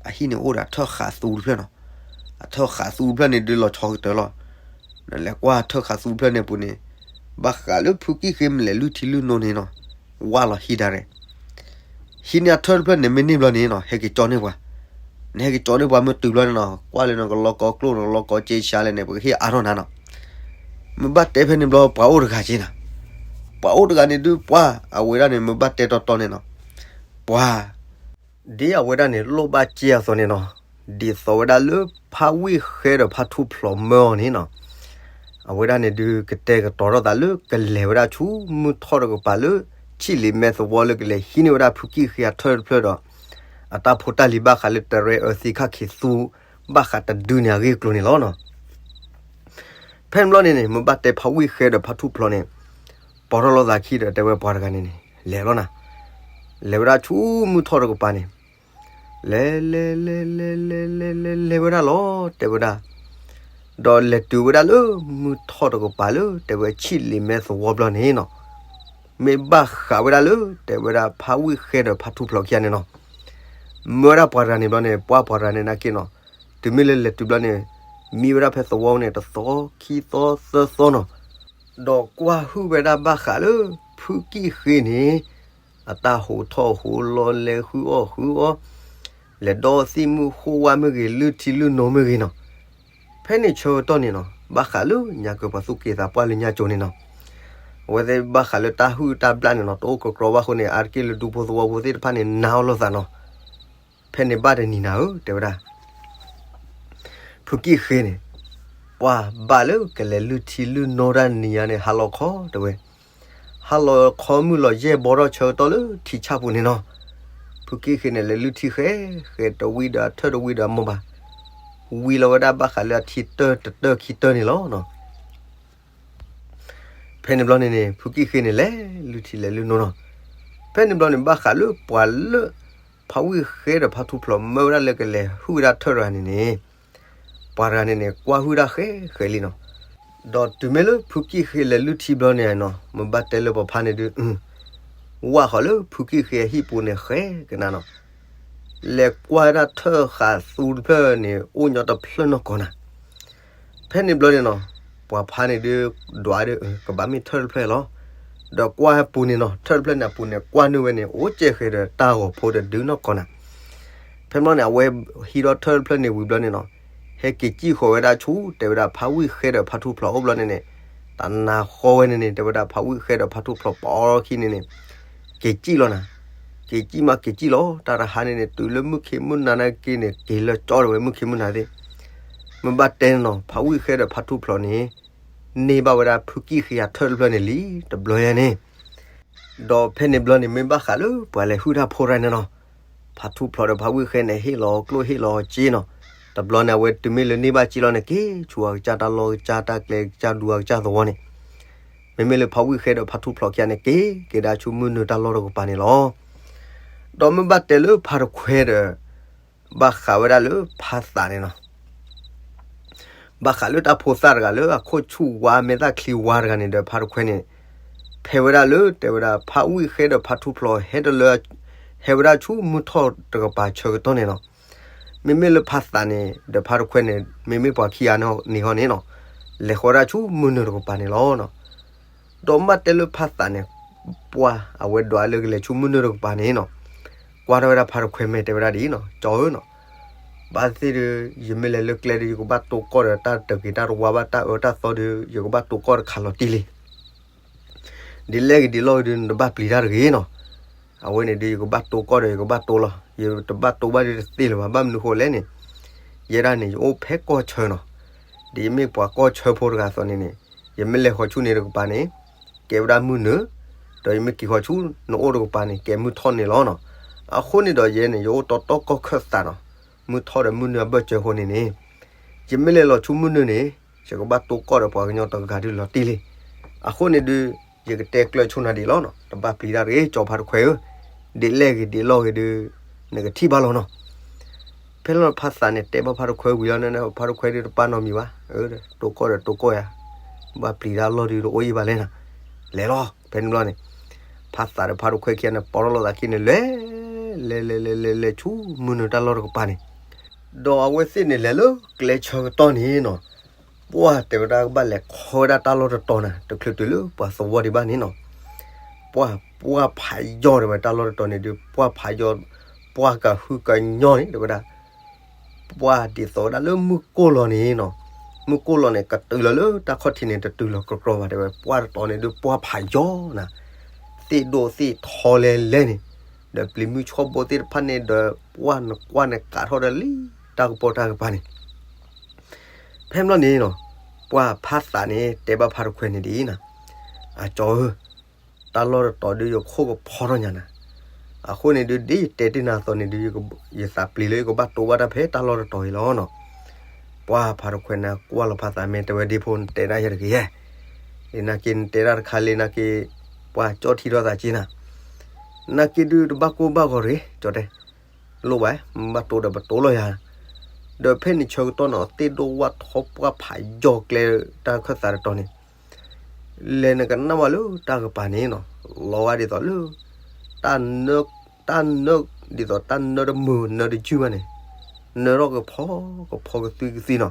အဟံၣ်န့ၣ်အိၣ်ဒီးအထၢၣ်ဃးသူတဖျၢၣ်နီၤ, အထၢၣ်ဃးသူတဖျၢၣ်န့ၣ်ဒုးလီၤဆီကတၢၢ်လီၤ, နလဲၤကွၢ်ထၢၣ်ဃးသူတဖျၢၣ်န့ၣ်ပူၤန့ၣ်, ဘၣ်ဃးလၢဖုကံၣ်ဃ့မ့ၢ်လဲၤလုၢ်ထံလုၢ်နိန့ၣ်နီၤ, ဝၢ်လီၤဟံးဒၣ်ရဲၣ် ဟံးန့ၢ်အထၢၣ်တဖျၢၣ်န့ၣ်မ့ၢ်န့ၢ်ဘျီန့ၣ်နီၤ ဟဲက့ၤကၠီန့ၢ်ပှၤ, နဟဲက့ၤကၠီန့ၢ်ပှၤမ့ၢ်တုၤဘျီန့ၣ်နီၤ ကွၢ်လၢနကလီကီကျိၣ်နကလီကီစ့ဆါလဲၣ်န့ၣ် ပကဟ့ၣ်အါထီၣ်နၤနီၤ, မ့ၢ်ဘၣ်တဲဖဲန့ၣ်ဘျီပှၤအိၣ်တဂၤက့ၤနၤ, ပှၤအိၣ်တဂၤန့ၣ်ဒုးပှၤအဝဲဒၣ်န့ၣ် မ့ၢ်ဘၣ်တဲတီတီန့ၣ်နီၤ, ပှၤ ဒ်အဝဲဒၣ်န့ၣ်လိၣ်ဘၣ်စ့အသိးန့ၣ်နီၤ, ဒ်သိးဝဲဒၣ်လၢဖးဝံၣ်ဃဲဒီးဖါထူၣ်ဖျိးမၢအီၤန့ၣ်နီၤ, အဝဲဒၣ်န့ၣ်ဒုးကတဲာ်ကတီၤထီၣ်သးလၢကလဲၤဝဲဒၣ်ဆူမုၢ်ထီၣ်တကပၤလၢ ဆံၣ်လ့ၤမဲသဝီလၢကလဲၤဟံးန့ၢ်ဝဲဒၣ်ဖုကံၣ်ဃ့အထၢၣ်တဖျၢၣ်ဒီး အတၢ်ဖိတၢ်လံၤဘၣ်ဃးလၢတရဲအၢသံခၣ်ခံးသူ ဘၣ်ဃးတဒုန့ၣ်အဂ့ၢ်အကျိၤန့ၣ်လီၤနီၤ. ဖဲန့ၣ်ဘျီန့ၣ်န့ၣ် မ့ၢ်ဘၣ်တဲဖးဝံၣ်ဃဲဒီးဖါထူၣ်ဖျိးန့ၣ် ပိာ်ထီၣ်လိာ်သးခံဒီးတဲဝဲပှၤတဂၤန့ၣ်န့ၣ် လဲၤလီၤနၤ, လဲၤဝဲဒၣ်ဆူမုၢ်ထီၣ်တကပၤန့ၣ် လဲၤလဲၤလဲၤလဲၤလဲၤလဲၤလဲၤလဲၤဝဲဒၣ်လီၤ တဲဝဲဒၣ်, ဒီးလဲၤတုၤဝဲဒၣ်လၢမုၢ်ထီၣ်တကပၤလၢ တဲဝဲဆံၣ်လ့ၤမဲသဝီဘျီန့ၣ်နီၤ, မ့ၢ်ဘၣ်ဃးဝဲဒၣ်လၢ တဲဝဲဒၣ်ဖးဝံၣ်ဃဲဒီးဖါထူၣ်ဖျိးခံဂၤန့ၣ်နီၤ, မၢဝဲဒၣ်ပှၤတဂၤန့ၣ်ဘျီန့ၣ် ပှၤပှၤတဂၤန့ၣ်နာ်က့နီၤ, တုၤမ့ၢ်လၢလဲၤတုၤဘျီန့ၣ် မံဝဲဒၣ်ဖဲသဝီန့ၣ် တသီခံသီသၢသီနီၤ, ဒီးကွၢ်ဟုၣ်ဝဲဒၣ်ဘၣ်ဃးလၢ ဖုကံၣ်ဃ့န့ၣ် အတၢ်ဟူးထီၣ်ဟူးလီၤ လဲၤဃုအီၣ်ဃုအီ, လဲၤဒီသံၣ်မုၢ်ဃိဝါမ့ၢ်ဂ့ၤ လုၢ်ထံလုၢ်နိမ့ၢ်ဂ့ၤနီၤ, ဖဲန့ၣ်ဆၢကတီၢ်န့ၣ်နီၤ ဘၣ်ဃးလၢညါကၢၤပှၤသူၣ်က့သးပှၢ်လၢညါကၠိန့ၣ်နီၤ, အဝဲသ့ၣ်ဘၣ်ဃးလၢတၢ်ဟုၣ်တၢ်ဘျၣ်န့ၣ်နီၤ တအိၣ်ကကြီဘၣ်အဃိန့ၣ် အါတက့ၢ်လၢဒူဖိသဝီဖိသ့ၣ်တဖၣ်န့ၣ် နာ်အီၤလိာ်သးနီၤ, ဖဲန့ၣ်ဘၣ်တနံၤနၤဧၢ တဲဝဲဒၣ် ဖုကံၣ်ဃ့န့ၣ် ပှၤဘၣ်လၢကလဲၤလုၢ်ထံလုၢ်နိတၢ်နံၤညါန့ၣ် ဟါလီၤခီတဲဝဲ, ဟါလီၤခီမုၢ်လီၤယဲၢ်ဘီထီၣ်ဆၢကတီၢ်လၢထံဆၣ်ပူၤန့ၣ်နီၤ, ဖုကံၣ်ဃ့န့ၣ် လဲၤလုၢ်ထံဃဲ ဃဲတဝံၤဒီးအထၢၣ်တဝံၤဒီးအမိၢ်ဘၣ်, ဝံလီၤဝဲဒၣ်ဘၣ်ဃးလၢအထံတၢၢ်တတၢၢ်ခံတၢၢ်န့ၣ်လီၤ. ဖဲန့ၣ်ဘျီန့ၣ်န့ၣ် ဖုကံၣ်ဃ့န့ၣ်လဲၤလုၢ်ထံလဲၤလုၢ်နိနီၤ. ဖဲန့ၣ်ဘျီန့ၣ် ဘၣ်ဃးလၢပှၤလၢ ဖါဝံၣ်ဃဲဒီးဖါထူဖျိးမၢဝဲဒၣ်လၢကလဲၤဟုၣ်ဝဲဒၣ်ထၢၣ်တဂၤန့ၣ်န့ၣ် ပှၤတဂၤန့ၣ်န့ၣ် ကွၢ်ဟုၣ်တၢ်ဃဲဃဲလံနီၤ. ဒီးတုၤမ့ၢ်လၢဖုကံၣ်ဃ့လဲၤလုၢ်ထံဘျီန့ၣ်နီၤ မ့ၢ်ဘၣ်တဲလၢပှၤဖါန့ၣ်ဒုး ဝၣ်ဃီၤလၢဖုကံၣ်ဃ့အဟံၣ်ပူၤန့ၣ်ဃဲကနၣ်နီၤ. လဲၤကွၢ်ဝဲဒၣ်ထၢၣ်ဃးသူတဖျၢၣ်န့ၣ် အိၣ်ညီတဖျၢၣ်နီၢ်ကီၢ်နၤ. ဖဲန့ၣ်ဘျီန့ၣ်နီၤ ပှၤဖါန့ၣ်ဒုး ဒွးဒုး ကဘၣ်မ့ၢ်ထၢၣ်တဖျၢၣ်လီၤ. ဒီးကွၢ်ပူၤန့ၣ်နီၤ ထၢၣ်တဖျၢၣ်န့ၣ်အပူၤန့ၣ် ကွၢ်နုာ်ဝဲန့ၣ် အိၣ်ကဲဃဲဒီးတၢ်ဂီၤဖိတဒုနီၢ်ကီၢ်နၤ. ဖဲဘျီန့ၣ် အဝဲဟံးဒီးထၢၣ်တဖျၢၣ်န့ၣ်ဝံၤဘျီန့ၣ်နီၤ ဟဲက့ၤစံၣ်ဃီၤဝဲဒၣ်ဆူ တဲဝဲဒၣ်ဖါဝံၣ်ဃဲဒီးဖါထူဖျိးအိၣ်ဘျီန့ၣ်န့ၣ် တနၤဃီဝဲန့ၣ်န့ၣ် တဲဝဲဒၣ်ဖါဝံၣ်ဃဲဒီးဖါထူဖျိးပိာ်ခံန့ၣ်န့ၣ် က့ၤစံၣ်လီၤနၤ. က့ၤစံၣ်မးက့ၤစံၣ်လီၤ တၢ်တဟါန့ၣ်န့ၣ် တုၤလၢမုၢ်ခ့မုၢ်နၤနာ်က့န့ၣ် က့ၤလၢကၠီဒီးဝဲမုၢ်ခ့မုၢ်နၤသ့ၣ်. မ့ၢ်ဘၣ်တဲန့ၣ်နီၤ ဖါဝံၣ်ဃဲဒီးဖါထူဖျိးန့ၣ် န့ၢ်ဘၣ်ဝဲဒၣ်ဖုကံၣ်ဃ့အထၢၣ်တဖျၢၣ်န့ၣ်လံ တဘျီယဲန့ၣ် ဒီးဖဲန့ၣ်ဘျီန့ၣ် မ့ၢ်ဘၣ်ဃးလၢပှၤလဲၤဟုၣ်တၢ်ဖိတဂၤန့ၣ်နီၤ ဖါထူဖျိးဒီးဖါဝံၣ်ဃဲန့ၣ် ဟ့ၣ်လီၤကျိၣ်ဟ့ၣ်လီၤစ့နီၤ. တဘျီန့ၣ် အဝဲတုၤမ့ၢ်လၢန့ၢ်ဘၣ်စ့လီၤန့ၣ် က့ၤဆူအကစၢ်တၢ်လီၢ်ကစၢ်တၢ်ကျဲကစၢ်ဒူအကစၢ်သဝီန့ၣ် မ့မ့ၢ်လၢဖါဝံၣ်ဃဲဒီးဖါထူဖျိးခံဂၤန့ၣ် က့ၤက့ၤဒၣ်ဆူမုၢ်နုာ်တၢ်လီၢ်တကပၤန့ၣ်လီၤ. ဒီးမ့ၢ်ဘၣ်တဲလၢဖါတခွဲဒီး ဘၣ်ဃးဝဲဒၣ်လၢဖါသးန့ၣ်နီၤ ဘၣ်ဃးလၢတၢ်ဖိသၣ်တဂၤလၢအခိၣ်ဆူၣ်ဝါမဲာ်သၣ်ချံဝါတဂၤန့ၣ်ဒီးဖါတခွဲန့ၣ် ဖဲဝဲဒၣ်လၢတဲဝဲဒၣ်ဖါဝံၣ်ဃဲဒီးဖါထူဖျိးဟဲတလၢ ဟဲဝဲဒၣ်ဆူမုၢ်ထီၣ်တကပၤဆၢကတီၢ်န့ၣ်လီၤ. မ့မ့ၢ်လၢဖါသးန့ၣ် ဒီးဖါတခွဲန့ၣ် မ့မ့ၢ်ပှၤခံဂၤန့ၣ်ဟီန့ၣ်နီၤ လဲၤဃီၤဒၣ်ဆူမုၢ်နုာ်တကပၤန့ၣ်လီၤ. ဒီးမ့ၢ်တဲလၢဖါသးန့ၣ် ပှၢ်အဝဲဒွးလၢကလဲၤဆူမုၢ်နုာ်တကပၤန့ၣ်နီၤ ကွၢ်ထီၣ်ဝဲဒၣ်ဖါတခွဲမဲာ်တဲဝဲဒၣ်ဒ်အံၤနီၤ ကၠီဧၢနီၤ ဘၣ်သ့ၣ်ဒီး ယမ့ၢ်လဲၤလၢကျဲဒီး ယကဘၣ်တိကီၢ်ဒီးတၢ်တဂ့ၤတၢ်တဝါဘၣ်တၢ်အၢတၢ်သီဒီး ယကဘၣ်တိကီၢ်တခါလီၤတံၢ်လံ ဒ်လဲၣ်ဂ့ၤဒ်လဲၣ်ဂ့ၤဒီး နတဘၣ်ပျံၤတၢ်တဂ့ၤနီၤ. အဝဲန့ၣ်ဒီး ယကဘၣ်တိကီၢ်ဒီး ယကဘၣ်တိလီၤ. ယတဘၣ်တိဘၣ်ဒီးတသ့လၢၤဘၣ်. ဘၣ်မနုၤဃိလဲၣ်န့ၣ်, ယဲဒၣ်န့ၣ် ယအိၣ်ဖဲကီၢ်ဆၢနီၤ. ဒ်ယမ့ၢ်ပှၤကီၢ်ဆၢဖိတဂၤအသိးန့ၣ်န့ၣ်, ယမ့ၢ်လဲၤဃီၤဆူန့ၣ်တကပၤန့ၣ်, ကဲဝဲဒၣ်မုၢ်နုာ်, ဒီးယမ့ၢ်က့ၤဃီၤဆူနအိၣ်တကပၤန့ၣ် ကဲမုၢ်ထီၣ်န့ၣ်လီၤနီၤ. အဃိန့ၣ်ဒီးယဲန့ၣ် ယအိၣ်တီတီကီၢ်ခၢၣ်သးနီၤ. မုၢ်ထီၣ်ဒီးမုၢ်နုာ်အဘၢၣ်စၢၤအဃိန့ၣ်န့ၣ်, ယမ့ၢ်လဲၤလီၤဆူမုၢ်နုာ်န့ၣ်, ယကဘၣ်တိကီၢ်ဒီးပှၤကညီတဂၤဒုးလီၤတံၢ်လံ. အဃိန့ၣ်ဒုး, ယကတဲကျၢၤဆိနၤဒ်အံၤလီၤနီၤ. တဘၣ်ပျံၤတၢ်တဂ့ၤ ကၠီဖါတခွဲးဧၢ, ဒ်လဲၣ်ဂ့ၤဒ်လဲၣ်ဂ့ၤဒုး, နကထံၣ်ဘၣ်လီၤနီၤ. ဖဲလီၤဖါသးန့ၣ် တဲဘၣ်ဖါတခွဲးဝံၤလီၤန့ၣ် ဖါတခွဲးဒုးတပာ်နီတမံၤဘၣ်. တိကီၢ်ဒီးတိကီၢ်ယၤ, ဘၣ်ပျံၤတၢ်လီၢ်ဒုးတအိၣ်အံၤဘၣ်လဲၣ်နီၤ. လဲၤလီၤ. ဖဲန့ၣ်ဘျီန့ၣ်, ဖါသးဒီးဖါတခွဲးခံဂၤန့ၣ် ပိာ်ထီၣ်လိာ်သးခံန့ၣ် လဲၤ, လဲၤလဲၤလဲၤလဲၤလဲၤဆူမုၢ်နုာ်တၢ်လီၢ်တကပၤန့ၣ်, ဒီးအဝဲသ့ၣ်န့ၣ်လဲၤလၢကျဲဆၢကတီၢ်န့ၣ်နီၤ. ပှၢ်တဲဝဲဒၣ်ကဘၣ်လဲၤခီဝဲဒၣ်တၢ်လီၢ်တတီၤနၤ, တချုးတုၤလၢပှၤသဝီဒံးဘၣ်န့ၣ်နီၤ. ပှၢ်, ပှၢ်ဖးယီၤတဲဝဲတၢ်လီၢ်တတီၤန့ၣ်ဒုး ပှၢ်ဖးယီၤ, ပှၢ်ကဟုကညီန့ၣ် တဲဝဲဒၣ် ပှၢ်ဒ်သိးဝဲဒၣ်လၢမုၢ်ကိၢ်လီၤန့ၣ်နီၤ. မုၢ်ကိၢ်လီၤန့ၣ် ကတုၤလီၤလၢတၢ်ခီၣ်ထံးန့ၣ် တတုၤလီၤကြီကြီဘၣ်တဲဝဲ. ပှၢ်တတီၤန့ၣ်ဒုး ပှၢ်ဖးယီၤနၤ, သ့ၣ်ဒိၣ်သ့ၣ်ထီလဲၤလဲၤန့ၣ်, ဒီးပျံၤမုၢ်ဆှီၣ်ဘိသ့ၣ်တဖၣ်န့ၣ်ဒီး ပှၢ်နကွၢ်န့ၣ် ကးထီၣ်ဒီးလံ တၢ်ကပီၤတၢ်ကပၤန့ၣ်. ဖဲဘျီန့ၣ်နီၤ, ပှၢ်ဖါသးန့ၣ် တဲဘၣ်ဖါတခွဲးန့ၣ်ဒ်အံၤနၤ, အကၠီဧၢ, တၢ်လီၢ်တတီၤဒုးယခိၣ်ကဖီထီၣ်ညါနၤ. အဃိန့ၣ်ဒုး ဒ်ယတဲတ့ၢ်နၤအသိးန့ၣ်ဒုး ယသးပျံၤလၢယကဘၣ်တိဘၣ်တၢ်ဖဲတၢ်လီၢ်တတီၤအံၤလီၤနီၤ. ပှၢ်ဖါတခွဲးန့ၣ် ကွၢ်လီၤဖါသးမဲာ်တဲဝဲ ဒ့ဖိနတဲဒၣ်ယဲတဂ့ၤယဲ, လၢနာ်က့နတဲဒၣ်တခါလၢနာ်က့, ပှၢ်ကၠီထံထီၣ်သးက့နၤ, နာ်က့ဒုးတဘၣ်ကိၢ်ဘၣ်ဂီၤတဂ့ၤ ကၠီတဲ, လိၣ်ဘၣ်, ဘၣ်တိဒီးပတိလီၤယၤ. ဒီးဖဲန့ၣ်ဆၢကတီၢ်နီၤ သ့ၣ်ဒိၣ်ဝၣ်ထီပှၢ်ဖးယီၤကျဲတၢ်ခၢၣ်သးတတီၤန့ၣ် လဲၤနကနၣ်ဝဲလၢတၢ်ကပၤန့ၣ်နီၤ, လီၤဂာ်ဒ်သိးလၢ တၢ်နၢ, တၢ်နၢ, ဒ်သိးတၢ်နၢတမုာ်နၢတယုၢ်ဘၣ်န့ၣ်, နၢထီၣ်ကဖီကဖီကသွံကသွံနီၤ.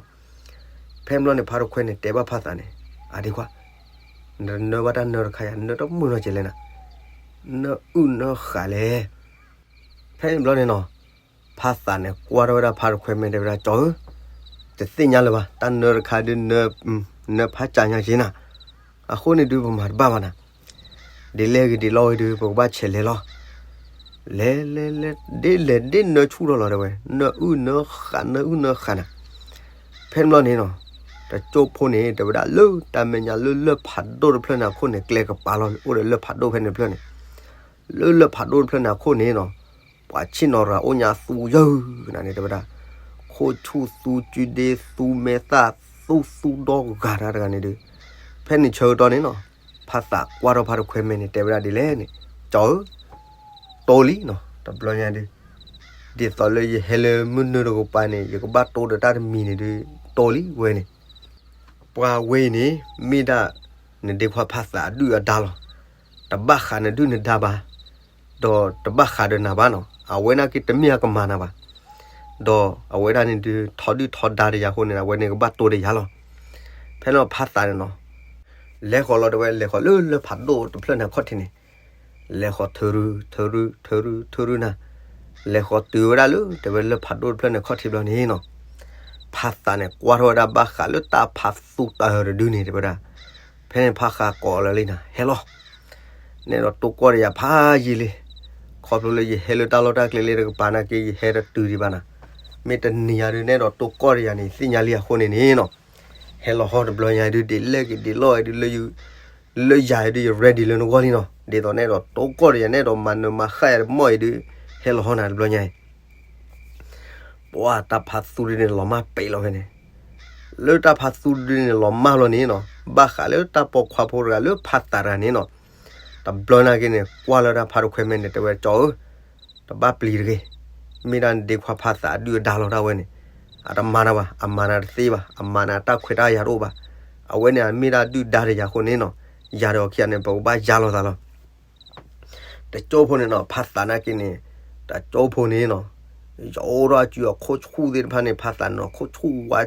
ဖဲဘျီန့ၣ် ဖါတခွဲးန့ၣ် တဲဘၣ်ဖါသးန့ၣ်, အဒံးခွါ, နတနၢဘၣ်တၢ်နၢတခါယၤ နၢတမုာ်နီၤကဲလဲၣ်နၤ, နၢအုၣ်နၢဃးလဲၣ်. ဖဲန့ၣ်ဘျီန့ၣ်နီၤ, ဖါသးန့ၣ် ကွၢ်ထီၣ်ဝဲဒၣ်ဖါတခွဲးမဲာ်တဲဝဲဒၣ် ကၠီဧၢ, တသ့ၣ်ညါလၢၤဘၣ်, တၢ်နၢတခါဒုး နၢဖးကၠးညါက့နၤ, အဃိန့ၣ်ဒုးပမၤတဘၣ်ဘၣ်နၤ, ဒ်လဲၣ်ဂ့ၤဒ်လဲၣ်ဂ့ၤဒုး ပကဘၣ်ဆဲးလဲၤလီၤ. လဲၤလဲၤလဲၤ ဒ်လဲၣ်ဒ်နၢဆူၣ်ထီၣ်လီၤတဲဝဲ, နၢအုၣ်နၢဃး နၢအုၣ်နၢဃးနၤ. ဖဲန့ၣ်ဘျီန့ၣ်နီၤ, တကၠိၣ်ဖိန့ၣ် တဲဝဲဒၣ်လၢတၢ်မဲာ်ညါလၢလၢၢ်ဖးဒိၣ်တဖျၢၣ်န့ၣ်အခိၣ်န့ၣ် ကျဲကပၤလီၤ, အိၣ်ဒီးလၢၢ်ဖးဒိၣ်ဖဲန့ၣ်တဖျၢၣ်န့ၣ်, လၢလၢၢ်ဖးဒိၣ်တဖျၢၣ်န့ၣ်အခိၣ်န့ၣ်နီၤ, ပှၤဆ့ၣ်နီၤရၤအိၣ်ညါသူယုၢ်နၤန့ၣ် တဲဝဲဒၣ်, ခိၣ်ဆူၣ်သူကၠူဒ့သူမဲာ်သၣ်သူသူဒီဂၤတၢ်တဂၤန့ၣ်ဒုး, ဖဲန့ၣ်ဆၢကတီၢ်န့ၣ်နီၤ, ဖါသးကွၢ်ထီၣ်ဖါတခွဲမဲာ်န့ၣ် တဲဝဲဒၣ်ဒ်လဲၣ်န့ၣ်, ကၠီဧၢ, တိလံနီၤ, တဘျီညါဒုး, ဒ်သိးလၢယဟဲလၢမုၢ်နုာ်တကပၤန့ၣ် ယကဘၣ်တိဒီးတၢ်တမံၤန့ၣ်ဒုး, တိလံဝဲန့ၣ် ပှၤဝဲအံၤန့ၣ် မ့ၢ်ဒၣ်နဒ့ခွါဖါသးအဒုၣ်အဒါလီၤ. တဘၣ်ဃးနဒုၣ်နဒါဘၣ်, ဒီးတဘၣ်ဃးဒီးနၤဘၣ်နီၤ, အဝဲန့ၣ်က့တမ့ၢ်အကမၤနၤဘၣ်, ဒီးအဝဲဒၣ်န့ၣ်ဒုး ထီဒုၣ်ထီဒါဒီးယၤအဃိန့ၣ် အဝဲန့ၣ်ကဘၣ်တိဒီးယၤလီၤ. ဖဲန့ၣ်ဖါသးန့ၣ်နီၤ, လဲၤဃီၤလီၤတဲဝဲ လဲၤဃီၤလၢလၢၢ်ဖးဒိၣ်တဖျၢၣ်န့ၣ်အခီၣ်ထံးန့ၣ်, လဲၤဃီၤထုးရု ထုးရု ထုးရု ထုးရုနၤ, လဲၤဃီၤတုၤဝဲဒၣ်လၢ တဲဝဲလၢၢ်ဖးဒိၣ်တဖျၢၣ်န့ၣ်အခီၣ်ထံးဘျီန့ၣ်နီၤ, ဖါသးန့ၣ်ကွၢ်ထီၣ်ဝဲဒၣ်ဘၣ်ဃးလၢတၢ်ဖးသူတၢ်တဒုန့ၣ် တဲဝဲဒၣ်, ဖဲန့ၣ်ဖါဃးကိးလၢလံနၤ ဟဲလီၤ, နဲဒိးတိၢ်ကီၢ်ဒီးယၤဖးယံာ်လံ, ခီဖျိလၢယဟဲလၢတၢ်လီၢ်တၢ်ကျဲလၢတကပၤနာ်က့ ယဟဲတတုၤဒံးဘၣ်နၤ, မ့ၢ်တနံၤညါဒုးနဲဒိးတိၢ်ကီၢ်ဒီးယၤန့ၣ် သ့ၣ်ညါလံအဃိန့ၣ်န့ၣ်နီၤ, ဟဲလီၤဟီၣ်တဘျီညါဒုး ဒ်လဲၣ်ဂ့ၤဒ်လဲၣ်ဂ့ၤဒုး လၢယၤဒုးယ ready လၢနဂီၢ်လံနီၤ, ဒ်သိးနဲဒိးတိၢ်ကီၢ်ဒီးယၤ နဲဒိးမၤနၢၤမၤဃၣ်ယၤတမီၢ်အံၤဒုး, ဟဲလီၤဟီၣ်နၤတဘျီညါအံၤ ပှၤတၢ်ဖးသူတဒုန့ၣ်လီၤမၢ်ပဲာ်လီၤဖဲန့ၣ်, လၢတၢ်ဖးသူတဒုန့ၣ်လီၤမၢ်လီၤန့ၣ်နီၤ, ဘၣ်ဃးလၢတၢ်ပိာ်ခွါဖိတဂၤလၢဖါသးတဂၤန့ၣ်နီၤ, တဘျီနာ်က့န့ၣ် ကွၢ်လၢတၢ်ဖးတခွဲမဲာ်န့ၣ် တဲဝဲကၠီဧၢ, တဘၣ်ပျံၤတဂ့ၤ, မ့ၢ်ဒၣ်နဒ့ခွါဖါသးအဒုၣ်အဒါလီၤတၢ်ဝဲန့ၣ်, အတမၤနၤဘၣ်, အမၤနၤတသ့ဘၣ်, အမၤနၤတၢ်ခွဲးတၢ်ယာ်တအိၣ်ဘၣ်, အဝဲန့ၣ်အမ့ၢ်ဒၣ်ဒုၣ်ဒါဒီးယၤအဃိန့ၣ်နီၤ, ယၤဒီးအခံဂၤန့ၣ် ပကဘၣ်ယါလီၤသးလီၤ တကၠိဖိန့ၣ်နီၤ ဖါသးနာ်က့န့ၣ်, တကၠိဖိန့ၣ်နီၤ, ယအိၣ်ထီၣ်အစုအခိၣ်ဆူၣ်သ့ၣ်တဖၣ်န့ၣ် ဖါသးန့ၣ်နီၤ ခိၣ်ဆူၣ်ဝါ,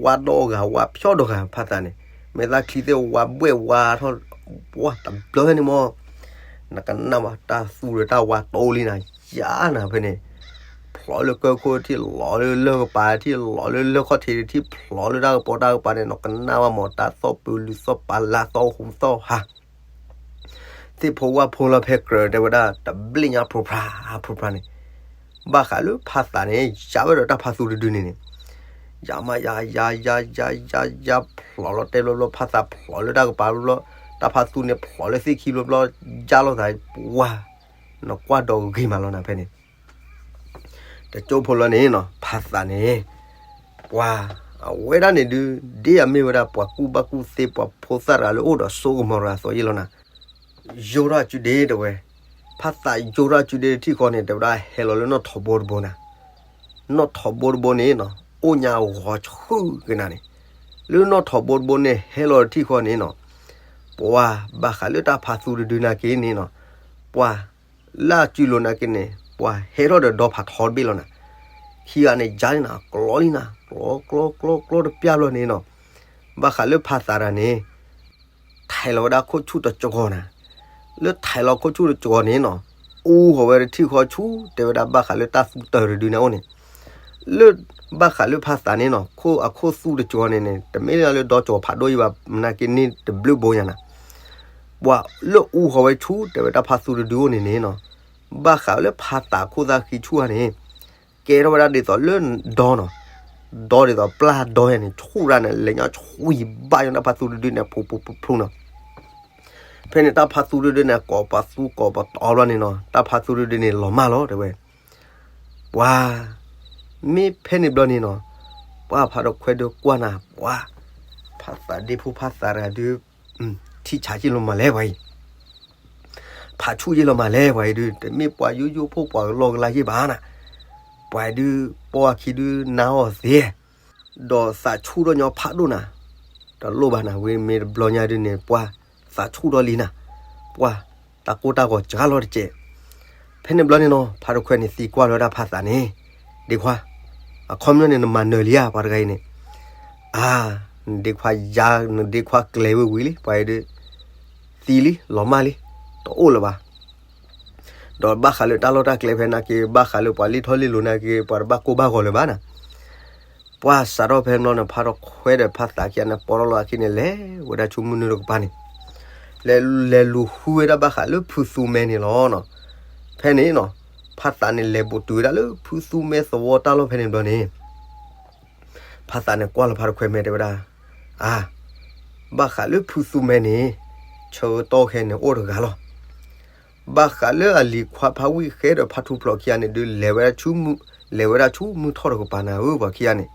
ဝါဒီဂၤ ဝါဖျီၣ်ဒီဂၤ ဖါသးန့ၣ်, မဲာ်သၣ်ချံသ့ၣ်ဝါဘှဲၣ်ဝါထီၣ်, ပှၤတဘျီဖဲန့ၣ်မ့ၢ်, နကနၣ်ဘၣ်တၢ်သူဒီးတၢ်ဝါတိလံနၤ, ယါနၤဖဲန့ၣ်, ဖျိးလၢကၢခိၣ်ထံၣ် လီၤလၢလၢၢ်ကပၤထံၣ် လီၤလၢလၢၢ်ခီၣ်ထံးထံၣ် ဖျိးလၢတၢ်ကပီၤတၢ်ကပၤန့ၣ် နကနၣ်ဘၣ်မ့ၢ်တၢ်သီၣ်ပူၤလုၢ်သီၣ်ပာ်လၢသီၣ်ဟူသီၣ်ဟါ သ့ၣ်ဖိဝၣ်ဖိလီၤဖဲကြၢးတဲဝဲဒၣ် တဘျ့ၣ်ညါဖိဖြါ, ဖိဖြါန့ၣ်, ဘၣ်ဃးလၢဖါသးန့ၣ် ယါဝဲဒီးတၢ်ဖးသူတဒုန့ၣ်န့ၣ်, ယါမးယါ ယါ ယါ ယါ ယါ ယါ ဖျိးလီၤတဲဘျီဘျီ ဖါသးဖျိးလၢတၢ်ကပၤဘျီဘျီ, တၢ်ဖးသူန့ၣ်ဖျိးလၢသ့ၣ်ခံဘျီဘျီ, ယါလိာ်သးပှၤ, နကွၢ်ဒီးဂ့ၤမးလီၤနၤဖဲန့ၣ် တကၠိဖိလီၤန့ၣ်နီၤ ဖါသးန့ၣ်, ပှၤ, အဝဲဒၣ်န့ၣ်ဒုး ဒ်အမ့ၢ်ဝဲဒၣ်ပှၤကူၣ်ဘၣ်ကူၣ်သ့ ပှၤဖိသၣ်တဂၤလၢအိၣ်ဒီးစိကမီၤတဂၤအသိးယ့ၢ်လီၤနၤ, ယိၤထီၣ်အစုဒ့တဲဝဲ, ဖါသးယိၤထီၣ်အစုဒ့တထံၣ်ဃီန့ၣ် တဲဝဲဒၣ်ဟဲလီၤလၢနီၣ်ထိးဘိတဘိနၤ, နီၣ်ထိးဘိတဘိန့ၣ်နီၤ အိၣ်ညါဂီၤဆူၣ်က့ၤနၤန့ၣ်, လၢနီၣ်ထိးဘိတဘိန့ၣ်ဟဲလီၤတထံၣ်ဃီန့ၣ်နီၤ, ပှၤဘၣ်ဃးလၢတၢ်ဖးသူတဒုနာ်က့န့ၣ်နီၤ, ပှၤ လၢအစုလိၤနာ်က့န့ၣ် ပှၤဟဲထီၣ်ဒီးဒီဖးထီတဘ့ၣ်လီၤနၤ, ခံဂၤန့ၣ်ယါန့ၣ်နၤ ကျီလံနၤ ကျီကျီကျီကျီတပျၢ်ဘျီန့ၣ်နီၤ, ဘၣ်ဃးလၢဖါသးတဂၤန့ၣ် ထဲးလီၤဝဲဒၣ်ခိၣ်ဆူၣ်တစှီၤနၤ, လၢထဲးလီၤခိၣ်ဆူၣ်တစှီၤန့ၣ်နီၤ, အူဃီၤဝဲတထံၣ်ဃီဆူၣ် တဲဝဲဒၣ်ဘၣ်ဃးလၢတၢ်သူတၢၤတဒုန့ၣ်အိၣ်န့ၣ်, လၢ, ဘၣ်ဃးလၢဖါသးန့ၣ်နီၤ ခိၣ်အခိၣ်သူတစှီၤန့ၣ်န့ၣ် တမ့ၢ်လၢလၢဒီစှီၤဖးဒိၣ်အံၤဘၣ် နာ်က့န့ၢ်တဘျုးဘိညါနၤ, ပှၤလၢအူဃီၤဝဲဆူၣ် တဲဝဲတၢ်ဖးသူတဒုအိၣ်န့ၣ်န့ၣ်နီၤ, ဘၣ်ဃးလၢဖါသးခိၣ်သၣ်ဃံဆူၣ်ဧါန့ၣ် ကဲထီၣ်ဝဲဒၣ်ဒ်သိးလၢဒီနီၤ, ဒီဒ်သိးပျၢ်ဒီယါန့ၣ် ဆူၣ်ရၣ်န့ၣ် လဲၤညီဆူၣ်ဘၣ်ညီတၢ်ဖးသူတဒုန့ၣ် ဖူဖူဖူဖူနီၤ, ဖဲန့ၣ်တၢ်ဖးသူတဒုန့ၣ် ကိးပှၤသူကိးပှၤတီဘျီန့ၣ်နီၤ တၢ်ဖးသူတဒုန့ၣ်လီၤမၢ်လီၤတဲဝဲ, ပှၤ, မ့ၢ်ဖဲန့ၣ်ဘျီန့ၣ်နီၤ, ပှၤဖးတခွဲဒုးကွၢ်နၤ ပှၤ, ဖါသးဒ့ဖိဖါသးတဂၤဒုး, ထံဆးယ့ၢ်လီၤမးလဲၣ်ပှၤအံၤ ဖးဆူၣ်ယ့ၢ်လီၤမးလဲၣ် ပှၤအံၤဒုး တမ့ၢ်ပှၤယိယိဖိပှၤကလီကလါယ့ၢ်ဘၣ်နၤ, ပှၤဒုး ပိာ်အခံဒုးနါအီၤသ့, ဒီးသးဆူၣ်ထီၣ်ညီဖးဒိၣ်နၤ, တလိၣ်ဘၣ်နၤ ဝံၤမ့ၢ်တဘျီညါဒုးန့ၣ် ပှၤ, သးဆူၣ်ထီၣ်လံနၤ, ပှၤ, တၢ်ကိၢ်တၢ်ဂီၤစှၤလီၤတကဲး, ဖဲန့ၣ်ဘျီန့ၣ်နီၤ ဖးတခွဲန့ၣ်သံကွၢ်လီၤဝဲဒၣ်ဖါသးန့ၣ်, ဒ့ခွါ, အခီပညီန့ၣ်နမၤနၢၤလံဧါ ပှၤတဂၤအံၤန့ၣ်, အါ, နဒ့ခွါယါ နဒ့ခွါကျဲၤဝံၤဝံၤလံ ပှၤအံၤဒုး, သံလံ လီၤမၢ်လံ, တအိၣ်လၢၤဘၣ် ဒီးဘၣ်ဃးလၢတၢ်လီၢ်တၢ်ကျဲဖဲနာ်က့ ဘၣ်ဃးလၢပှၤလံၣ်ထီၣ်လံၣ်လိၤနာ်က့ ပှၤတဘၣ်ကိၢ်ဘၣ်ဂီၤလၢၤဘၣ်နၤ, ပှၤစးထီၣ်ဖဲန့ၣ်ဘျီန့ၣ် ဖးတခွဲဒီးဖါသးခံဂၤန့ၣ် ပိာ်ထီၣ်လီၤအခံန့ၣ် လဲၤဝဲဒၣ်ဆူမုၢ်နုာ်တကပၤန့ၣ်, လဲၤ, လဲၤလူၤဃုဝဲဒၣ်ဘၣ်ဃးလၢဖုသူမဲန့ၣ်လီၤနီၤ, ဖဲန့ၣ်နီၤ, ဖါသးန့ၣ်လဲၤဘူးတုၤဝဲဒၣ်လၢဖုသူမဲသဝီတၢ်လီၢ်ဖဲန့ၣ်ဘျီန့ၣ် ဖါသးန့ၣ်ကွၢ်လီၤဖးတခွဲမဲာ်တဲဝဲဒၣ်, အါ, ဘၣ်ဃးလၢဖုသူမဲန့ၣ်, ဆၢကတီၢ်ခဲအံၤန့ၣ်အိၣ်တဂၤလီၤ. ဘၣ်ဃးလၢအလံၤခွါဖးဝံၣ်ဃဲဒီးဖးထူဖျိးခံဂၤန့ၣ်ဒုး လဲၤဝဲဒၣ်ဆူမုၢ်, လဲၤဝဲဒၣ်ဆူမုၢ်ထီၣ်တကပၤနၤဧၢ ပှၤခံဂၤန့ၣ်,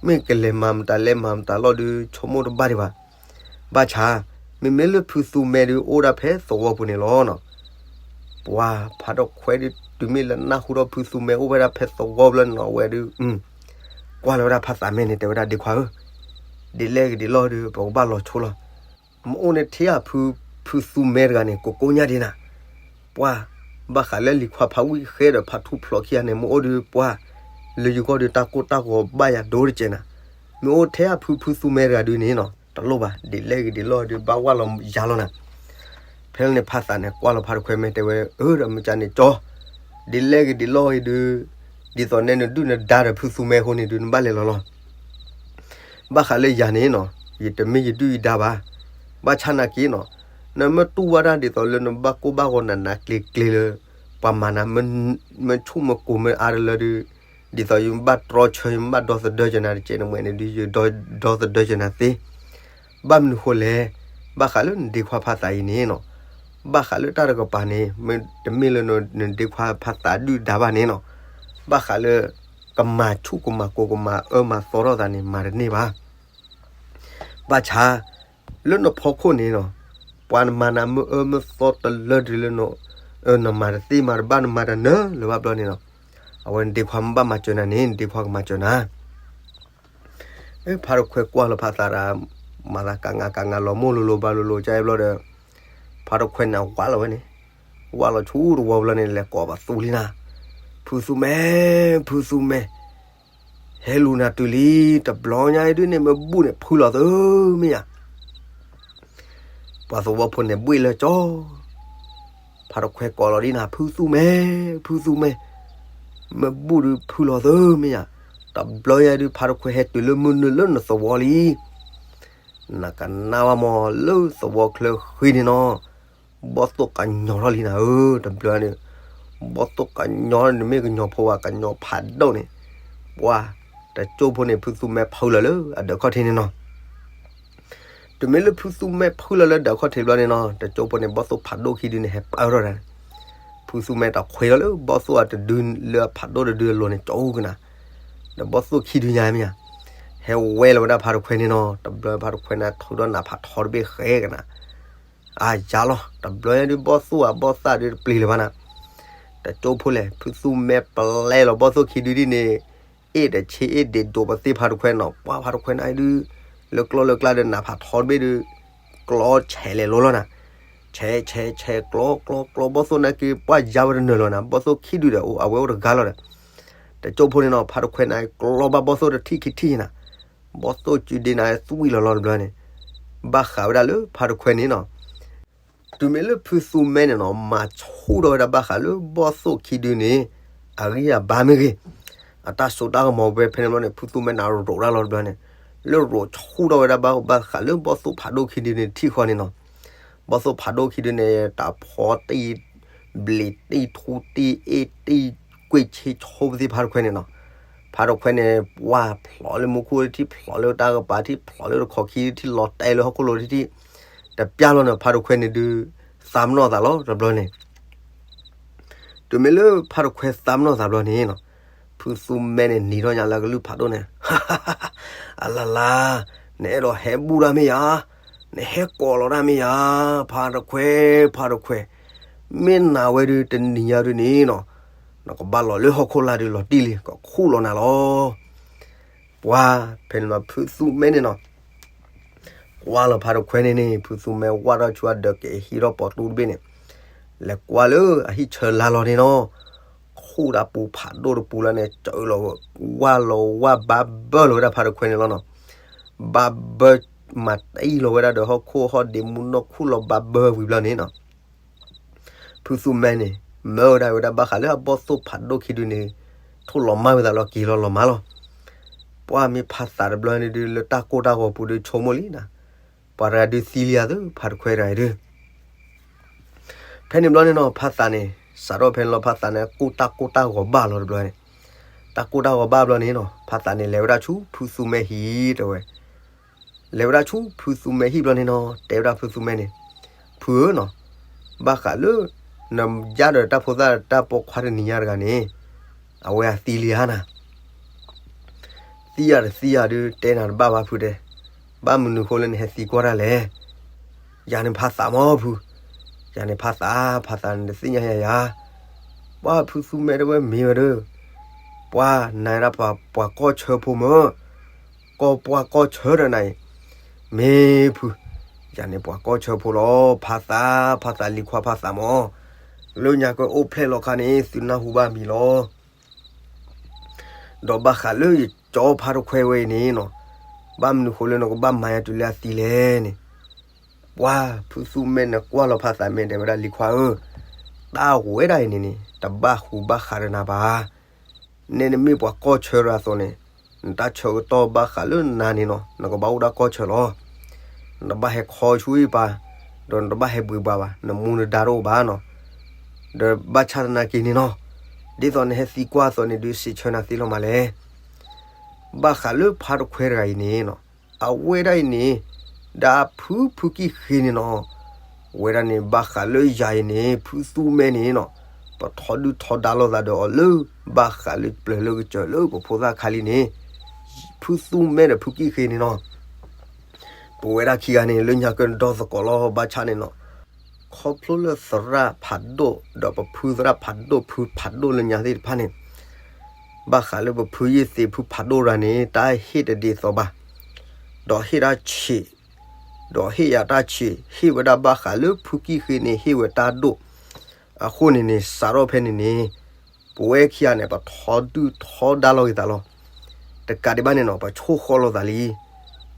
မ့ၢ်ကလဲၤမၤမတၤလဲၤမၤမတၤလီၤဒုး ဆိကမိၣ်တဘၣ်ဒံးဘၣ်. ဘၣ်ဆၣ် မ့မ့ၢ်လၢဖုသူမဲဒုး အိၣ်ဒၣ်ဖဲသဝီပူၤန့ၣ်လီၤနီၤ. ပှၤဖါတခွဲဒုး တုၤမ့ၢ်လၢနၢ်ဟူဒီးဖုသူမဲအိၣ်ဝဲဒၣ်ဖဲသဝီဘျီန့ၣ်နီၤ အဝဲဒုး ကွၢ်လီၤဝဲဒၣ်ဖါသးမဲန့ၣ် တဲဝဲဒၣ် ဒ့ခွါဧၢ, ဒ်လဲၣ်ဂ့ၤဒ်လဲၣ်ဂ့ၤဒုး ပကဘၣ်လီၤဆိလီၤ. မ့ၢ်အိၣ်န့ၣ်ထဲအဖု ဖုသူမဲတဂၤန့ၣ် ကိကိညါဒံးနၤ, ပှၤ ဘၣ်ဃးလၢလံၤခွါဖးဝံၣ်ဃဲဒီးဖးထူၣ်ဖျိးခံဂၤန့ၣ် မ့ၢ်အိၣ်ဒုးပှၤ လၢယဂီၢ်ဒုးတၢ်ကိၢ်တၢ်ဂီၤဘၣ်ယၤဒိတကဲးနၤ, မ့ၢ်အိၣ်ထဲအဖုဖုသူမဲတဂၤဒုးန့ၣ်နီၤ တလိၣ်ဘၣ် ဒ်လဲၣ်ဂ့ၤဒ်လဲၣ်ဂ့ၤဒုး ဘၣ်ဝၢ်လီၤယၤလီၤနၤ. ဖဲန့ၣ်ဖါသးန့ၣ် ကွၢ်လီၤဖါတခွဲမဲ တဲဝဲ အၢ ဒီးမ့ၢ်ကန့ၣ်ကၠီ, ဒ်လဲၣ်ဂ့ၤဒ်လဲၣ်ဂ့ၤဒုး ဒ်သိးနဲနဒုၣ်နဒါဒီးဖုသူမဲအဃိန့ၣ်ဒုး နဘၣ်လဲၤလီၤလီၤ. ဘၣ်ဃးလၢယၤန့ၣ်နီၤ ယတမ့ၢ်ယဒုၣ်ယဒါဘၣ်. ဘၣ်ဆၣ်နာ်က့နီၤ နမ့ၢ်တူၢ်ဘၣ်တၢ်ဒ်သိးလၢနဘၣ်ကိၢ်ဘၣ်ဂီၤနးနးကျ့ကျ့လၢ ပှၤမၤနၤ မ့ၢ်ဆူၣ်မ့ၢ်ကိၤမ့ၢ်အါတလၢဒုး ဒ်သိးယဘၣ်တြီဆၢ ယဘၣ်ဒီသဒၢကနၤတကဲးန့ၣ် မ့ၢ်န့ၣ်ဒုး ယဒီသဒၢကနၤသ့. ဘၣ်မနုၤဃိလဲၣ်, ဘၣ်ဃးလၢနဒ့ခွါဖါသးအံၤန့ၣ်နီၤ ဘၣ်ဃးလၢတၢ်တကပၤန့ၣ် မ့တမ့ၢ်လၢနဒ့ခွါဖါသးဒုၣ်ဒါဘၣ်န့ၣ်နီၤ ဘၣ်ဃးလၢ ကမၤဆူၣ်ကမၤကိၤကမၤအၢမၤသီထီၣ်သးန့ၣ် မၤတန့ၢ်ဘၣ်. ဘၣ်ဆၣ် လၢနဖီခိၣ်န့ၣ်နီၤ ပှၤနမၤနၤမ့ၢ်အၢမ့ၢ်သီတလၢဒုးလၢ နမၤတသ့မၤတဘၣ် နမၤတနၢၤလၢၤဘၣ်ဘျီန့ၣ်နီၤ အဝဲနဒ့ခွါမ့ၢ်ဘၣ်မၤစၢၤနၤန့ၣ် နဒ့ခွါကမၤစၢၤနၤ. ဖါတခွဲကွၢ်လီၤဖါသးဒီး မၤသးကးငါကးငါလီၤမိၢ်လိၤလိၤဘၣ်လိၤလိၤ ကဘျီဒီး ဖါတခွဲန့ၣ်ဝးလီၤဝဲန့ၣ် ဝးလီၤဆူတဝီဘျီန့ၣ် လဲၤကိးပသူလံနၤ, ဖုသူမဲ, ဖုသူမဲ, ဟဲလူၤနၤတုၤလံ, တဘျီညါအံၤဒုးန့ၣ် မ့ၢ်ဘူၣ်န့ၣ် ဖုလီၤသုမ့ၢ်ဧါ. ပှၤသဝီဖိန့ၣ်ဘှ့ၣ်လၢကၠီ ဖါတခွဲကိးလီၤဒ်နၤ ဖုသူမဲ, ဖုသူမဲ, မ့ၢ်ဘူၣ်ဒုးဖုလီၤသုမ့ၢ်ဧါ. တဘျီညါဒုး ဖါတခွဲဟဲတုၤလၢမုၢ်နုာ်လၢနသဝီလံ. နကနၣ်ဝဲမးလၢသဝီချၢဃံန့ၣ်နီၤ, ဘီၣ်သိၣ်ကညီၤထီၣ်လံနၤဧၢ, တဘျီန့ၣ် ဘီၣ်သိၣ်ကညီၤန့ၣ် မ့ၢ်ကညီၤဖိဝဲ ကညီၤဖးဒိၣ်န့ၣ်, ပှၤ တကၠိဖိန့ၣ် ဖုသူမဲဖုလီၤလၢအဒၢးခီၣ်ထံးန့ၣ်နီၤ. တုၤမ့ၢ်လၢဖုသူမဲဖုလီၤလၢဒၢးခီၣ်ထံးဘျီန့ၣ်နီၤ တကၠိဖိန့ၣ် ဘီၣ်သိၣ်ဖးဒိၣ်ခံဒုန့ၣ် ဟဲပၢထီၣ်ဒၣ်န့ၣ်, ဖုသူမဲတခွဲလီၤလၢဘီၣ်သိၣ်အတဒုလၢအဖးဒိၣ်တဒုအလိၤန့ၣ် ကၠီကနၤ, ဒီးဘီၣ်သိၣ်ခံဒုညါမ့ၢ်ဧါ, ဟဲဝဲလီၤဝဲဒၣ်ဖါတခွဲန့ၣ်နီၤ, တဘျီဖါတခွဲန့ၣ် ထုးဒီးနးဖးထီတဘ့ၣ်ဃဲကနၤ အါယါလီၤ, တဘျီညါဒုးဘီၣ်သိၣ်အဘီၣ်သၣ်ဒုးတပျံၤလၢၤဘၣ်နၤ, တကၠိဖိလဲၣ် ဖုသူမဲပျဲလီၤဘီၣ်သိၣ်ခံဒုဒ်န့ၣ်, အ့ၣ်တဆ့အ့ၣ်ဒ့းဒိးပသ့ဖါတခွဲနီၤ, ပှၤဖါတခွဲန့ၣ်ဒုး, လၢကျီၢ်လၢကျါဒီးနးဖးထီတဘ့ၣ်ဒုး, ကျီဆဲးလဲၤလိၤလီၤနၤ, ဆဲးဆဲးဆဲးကျီကျီကျီ ဘီၣ်သိၣ်နာ်က့ ပှၤယါဝဲတနၢၤလီၤနၤ, ဘီၣ်သိၣ်ခံဒုဒီး အဝဲအိၣ်တဂၤလီၤဒီး, တကၠိဖိန့ၣ်နီၤ ဖါတခွဲန့ၣ် ကျီဘၣ်ဘီၣ်သိၣ်တထံၣ်ခံထံၣ်နၤ, ဘီၣ်သိၣ်စုဒ့နၤသွံၣ်လီၤလီၤတဘျီန့ၣ်, ဘၣ်ဃးဝဲဒၣ်လၢဖါတခွဲန့ၣ်နီၤ တုၤမ့ၢ်လၢဖုသူမဲန့ၣ်နီၤ မၤဆူၣ်ထီၣ်ဝဲဒၣ်ဘၣ်ဃးလၢဘီၣ်သိၣ်ခံဒုန့ၣ်, အဂံၢ်အဘါမ့ၢ်ဂ့ၤ, အတၢ်စိတၢ်ကမီၤဖဲန့ၣ်ဘျီန့ၣ် ဖုသူမဲန့ၣ်ရိးတၢ်လီၤတဘျီန့ၣ်, လၢရိးဆူၣ်ထီၣ်ဝဲဒၣ်ဘၣ်ဘၣ်ဃးလၢဘီၣ်သိၣ်ဖးဒိၣ်ခံဒုန့ၣ်ထံၣ်ဃီန့ၣ်နီၤ, ဘီၣ်သိၣ်ဖးဒိၣ်ခံဒုန့ၣ် တၢ်ဖီတံၢ်, ဘျံးတံၢ်ထူတံၢ်အ့ၣ်တံၢ် ကွ့ၢ်ဆ့ဆိပသ့ဖါတခွဲန့ၣ်နီၤ ဖါတခွဲန့ၣ် ပှၤဖျိးလၢမူခိၣ်ထံၣ် ဖျိးလၢတၢ်ကပၤထံၣ် ဖျိးလၢတခီခံထံၣ် လီၤတဲာ်လၢဟီၣ်ခိၣ်လိၤထံၣ်ထံၣ်, တပျၢ်လီၤန့ၣ် ဖါတခွဲန့ၣ်ဒုး သးမနီၣ်သးလီၤတဘျီန့ၣ်, တုၤမ့ၢ်လၢဖါတခွဲသးမနီၣ်သးဘျီန့ၣ်နီၤ, ဖုသူမဲန့ၣ်နံၤထီၣ်ညါလၢကလုၢ်ဖးဒိၣ်န့ၣ်, အလါလါ, နအဲၣ်ဒိးဟဲဘူၣ်တၢ်မ့ၢ်ယါ, နဟဲကိးလီၤတၢ်မ့ၢ်ယါ, ဖါတခွဲ, ဖါတခွဲ, မ့ၢ်နၤဝဲဒုးတနံၤညါဒုးန့ၣ်နီၤ နကဘၣ်လီၤလၢဟီၣ်ခိၣ်လာ်ဒုးလီၤတံၢ်လံ ကခူၣ်လီၤနၤလီၤ. ပှၤ ဖဲန့ၣ်လီၤ ဖုသူမဲန့ၣ်နီၤ ကွၢ်လီၤဖါတခွဲန့ၣ်န့ၣ် ဖုသူမဲဝၢ်ထီၣ်ဆူအဒၢးကဟံးထီၣ်ပိာ်တူတဘ့ၣ်န့ၣ်, လဲၤကွၢ်လၢအဟံၣ်ဆၢလါလီၤန့ၣ်နီၤ, ခူၣ်တၢ်ပူၤဖးဒိၣ်တပူၤလၢန့ၣ် စၢလီၤဝၢ်လီၤဝၢ်ဘၣ်ဘၢလီၤဝဲဒၣ်ဖါတခွဲန့ၣ်လီၤနီၤ. ဘၣ်ဘၢမၤတံၢ်လီၤဝဲဒၣ်ဒီးဟီၣ်ခိၣ်ဟီၣ်ဒ့မူနီၢ်ခူၣ်လီၤဘၣ်ဘၢဝံၤဘျီန့ၣ်နီၤ ဖုသူမဲန့ၣ် မၢဝဲဒၣ်ဝဲဒၣ်ဘၣ်ဃးလၢအဘီၣ်သိၣ်ဖးဒိၣ်ခံဒုန့ၣ် ထိၣ်လီၤမၢ်ဝဲသးလီၤက့ၤလီၤလီၤမၢ်လီၤ. ပှၤမ့ၢ်ဖးသးတဘျီန့ၣ်ဒုး လၢတၢ်ကိၢ်တၢ်ဂီၤပူၤဒုးဆိကမိၣ်လံနၤ, ပှၤတဂၤဒုးသံလံဧါသၢ ဖါတခွဲတဂၤအံၤဒုး ဖဲန့ၣ်ဘျီန့ၣ်နီၤ ဖါသးန့ၣ် စးထီၣ်ဖဲန့ၣ်လီၤ ဖါသးန့ၣ် ကိၢ်တၢ်ကိၢ်တၢ်ဂီၤဘၣ်လီၤတဘျီန့ၣ်, တၢ်ကိၢ်တၢ်ဂီၤဘၣ်ဘျီန့ၣ်နီၤ ဖါသးန့ၣ် လဲၤဝဲဒၣ်ဆူဖုသူမဲဟံၣ်တဲဝဲ လဲၤဝဲဒၣ်ဆူဖုသူမဲဟံၣ်ဘျီန့ၣ်နီၤ တဲဝဲဒၣ်ဖုသူမဲန့ၣ်, ဖုဧၢနီၤ, ဘၣ်ဃးလၢ နယါဒီးတၢ်ဖိသၣ်တၢ်ပိာ်ခွါတနံၤညါတဂၤန့ၣ်, အဝဲအသံလံဧါနၤ. သံယၤတသံယၤဒုး တဲနၤတဘၣ်ဘၣ်ဖုတဲ, ဘၣ်မနုၤဃိလၢနဟဲသံကွၢ်တၢ်လဲၣ်. ယၤန့ၣ်ဖးသးမၢ်ဖု, ယၤန့ၣ်ဖးသး, ဖးသးန့ၣ်တသ့ၣ်ညါယၤယၤ, ပှၤဖုသူမဲတဝဲမ့ၢ်ဝဲဒီး ပှၤနၤဒၣ်ပှၤကီၢ်ဆၢဖိမၢ်, ကီၢ်ပှၤကီၢ်ဆၢဒီးနၤအံၤ, မ့ၢ်ဖု, ယၤန့ၣ်ပှၤကီၢ်ဆၢဖိလီၤ, ဖးသး, ဖးသးလံၤခွါဖးသးမၢ်, လၢညါကအိၣ်ဖျဲၣ်လီၤခါန့ၣ် သုနၢ်ဟူဘၣ်မံၤလီၤ. ဒီးဘၣ်ဃးလၢယကၠီဖါတခွဲဝဲအံၤန့ၣ်နီၤ, ဘၣ်မနုၤဃိလၢနကဘၣ်မၤယၤတုၤလၢအသံလဲၣ်န့ၣ်, ပှၤဖုသူမဲနကွၢ်လီၤဖးသးမဲာ်တဲဝဲဒၣ်လံၤခွါဧၢ, တၢ်ဝဲဒၣ်အံၤန့ၣ်န့ၣ် တဘၣ်ဟူးဘၣ်ဃးဒီးနၤဘၣ်. နဲနမ့ၢ်ပှၤကီၢ်ဆၢတဂၤအသိးန့ၣ်, နတၢ်ဆၢကတီၢ်ဘၣ်ဃးလၢနၤန့ၣ်နီၤ နကဘၣ်အိၣ်ဒၣ်ကီၢ်ဆၢလီၤ. နတဘၣ်ဟဲခီဆူအံၤပၤ, ဒီးနတဘၣ်ဟဲဘှံးဘှးဘၣ်, နမူနဒါတအိၣ်ဘၣ်နီၤ. ဒီးဘၣ်ဆၣ်သနာ်က့န့ၣ်နီၤ, ဒ်သိးနဟဲသံကွၢ်အသိးန့ၣ်ဒုး စံးဆၢနၤသ့လီၤမးလဲၣ်. ဘၣ်ဃးလၢဖါတခွဲတဂၤအံၤန့ၣ်နီၤ, အဝဲဒၣ်အံၤန့ၣ်, ဒၣ်ဖုဖုကံၢ်ဃ့န့ၣ်နီၤ, ဝဲဒၣ်န့ၣ် ဘၣ်ဃးလၢယၤအံၤန့ၣ် ဖုသူမဲန့ၣ်နီၤ, ပထီဒုၣ်ထီဒါလိာ်သးဒီးအီၤလၢ ဘၣ်ဃးလၢပျၢၤလၢကစၢၤလၢပဖိသၣ်ခါလံန့ၣ်, ဖုသူမဲဒီးဖုကံၢ်ဃ့န့ၣ်နီၤ, ပဝဲဒၣ်ခံဂၤန့ၣ် လၢညါကဒီသကိးလီၤဘၣ်ဆၣ်န့ၣ်နီၤ, ခီဖျိလၢသရၣ်ဖးဒိၣ် ဒီးပဖုသရၣ်ဖးဒိၣ်ဖုဖးဒိၣ်လၢညါသ့ၣ်တဖၣ်န့ၣ်, ဘၣ်ဃးလၢပဖုယ့ၢ်သ့းဖုဖးဒိၣ်တဂၤန့ၣ် တၢ်ဟ့ၣ်တဒ်သိးဘၣ်, ဒီးဟ့ၣ်တၢ်ဆံး, ဒီးဟ့ၣ်ယၤတၢ်ဆံး ဟ့ၣ်ဝဲဒၣ်ဘၣ်ဃးလၢဖုကံၢ်ဃ့န့ၣ် ဟ့ၣ်ဝဲတၢ်ဒိၣ်, အဃိန့ၣ်န့ၣ် စးထီၣ်ဖဲန့ၣ်န့ၣ်, ပဝဲခံဂၤန့ၣ် ပထီဒုၣ်ထီဒါလိာ်က့ၤသးလီၤ. တကးဒံးဘၣ်န့ၣ်နီၤ ပဆိၣ်ဃီလိာ်သးလံ.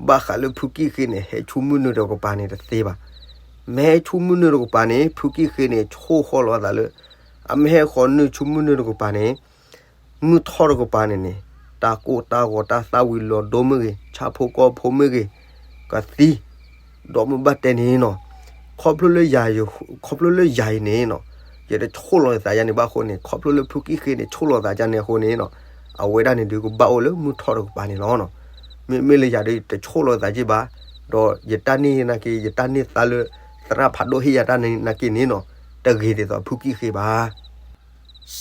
ဘၣ်ဃးလၢဖုကံၢ်ဃ့န့ၣ် ဟဲဆူမုၢ်နုာ်တကပၤန့ၣ်တသ့ဘၣ်. မ့ၢ်ဟဲဆူမုၢ်နုာ်တကပၤန့ၣ် ဖုကံၢ်ဃ့န့ၣ် ဆိၣ်ဃီလိာ်သးလၢ အမ့ၢ်ဟဲဃီၤနုာ်ဆူမုၢ်နုာ်တကပၤန့ၣ် မုၢ်ထီၣ်တကပၤန့ၣ်န့ၣ်, တၢ်ကိၢ်တၢ်ဂီၤတၢ်သၣ်ဝံၤလီၤဒိမ့ၢ်ဂ့ၤ, ဆၣ်ဖိကီၢ်ဖိမ့ၢ်ဂ့ၤ, ကသံ, ဒီးမ့ၢ်ဘၣ်တဲန့ၣ်နီၤ, ခီဖျိလၢယၤ, ခီဖျိလၢယၤအံၤန့ၣ်နီၤ, ယတဆိၣ်လီၤသးယါန့ၣ်ဘၣ်အဃိန့ၣ် ခီဖျိလၢဖုကံၢ်ဃ့န့ၣ် ဆိၣ်လီၤသးယါန့ၣ်အဃိန့ၣ်နီၤ, အဝဲဒၣ်န့ၣ်ဒုးကဘၣ်အိၣ်လၢမုၢ်ထီၣ်တကပၤန့ၣ်လီၤ. မ့မ့ၢ်လၢယၤဒုးတဆိၣ်လီၤသးက့ဘၣ်, ဒီးယတၢ်န့ၢ်နာ်က့ ယတၢ်န့ၢ်သါလၢ သရၣ်ဖးဒိၣ်ဟ့ၣ်ယၤတၢ်န့ၣ်နာ်က့န့ၣ်နီၤ, တဂ့ၤဒ်သိးဖုကံၢ်ဃ့ဘၣ်.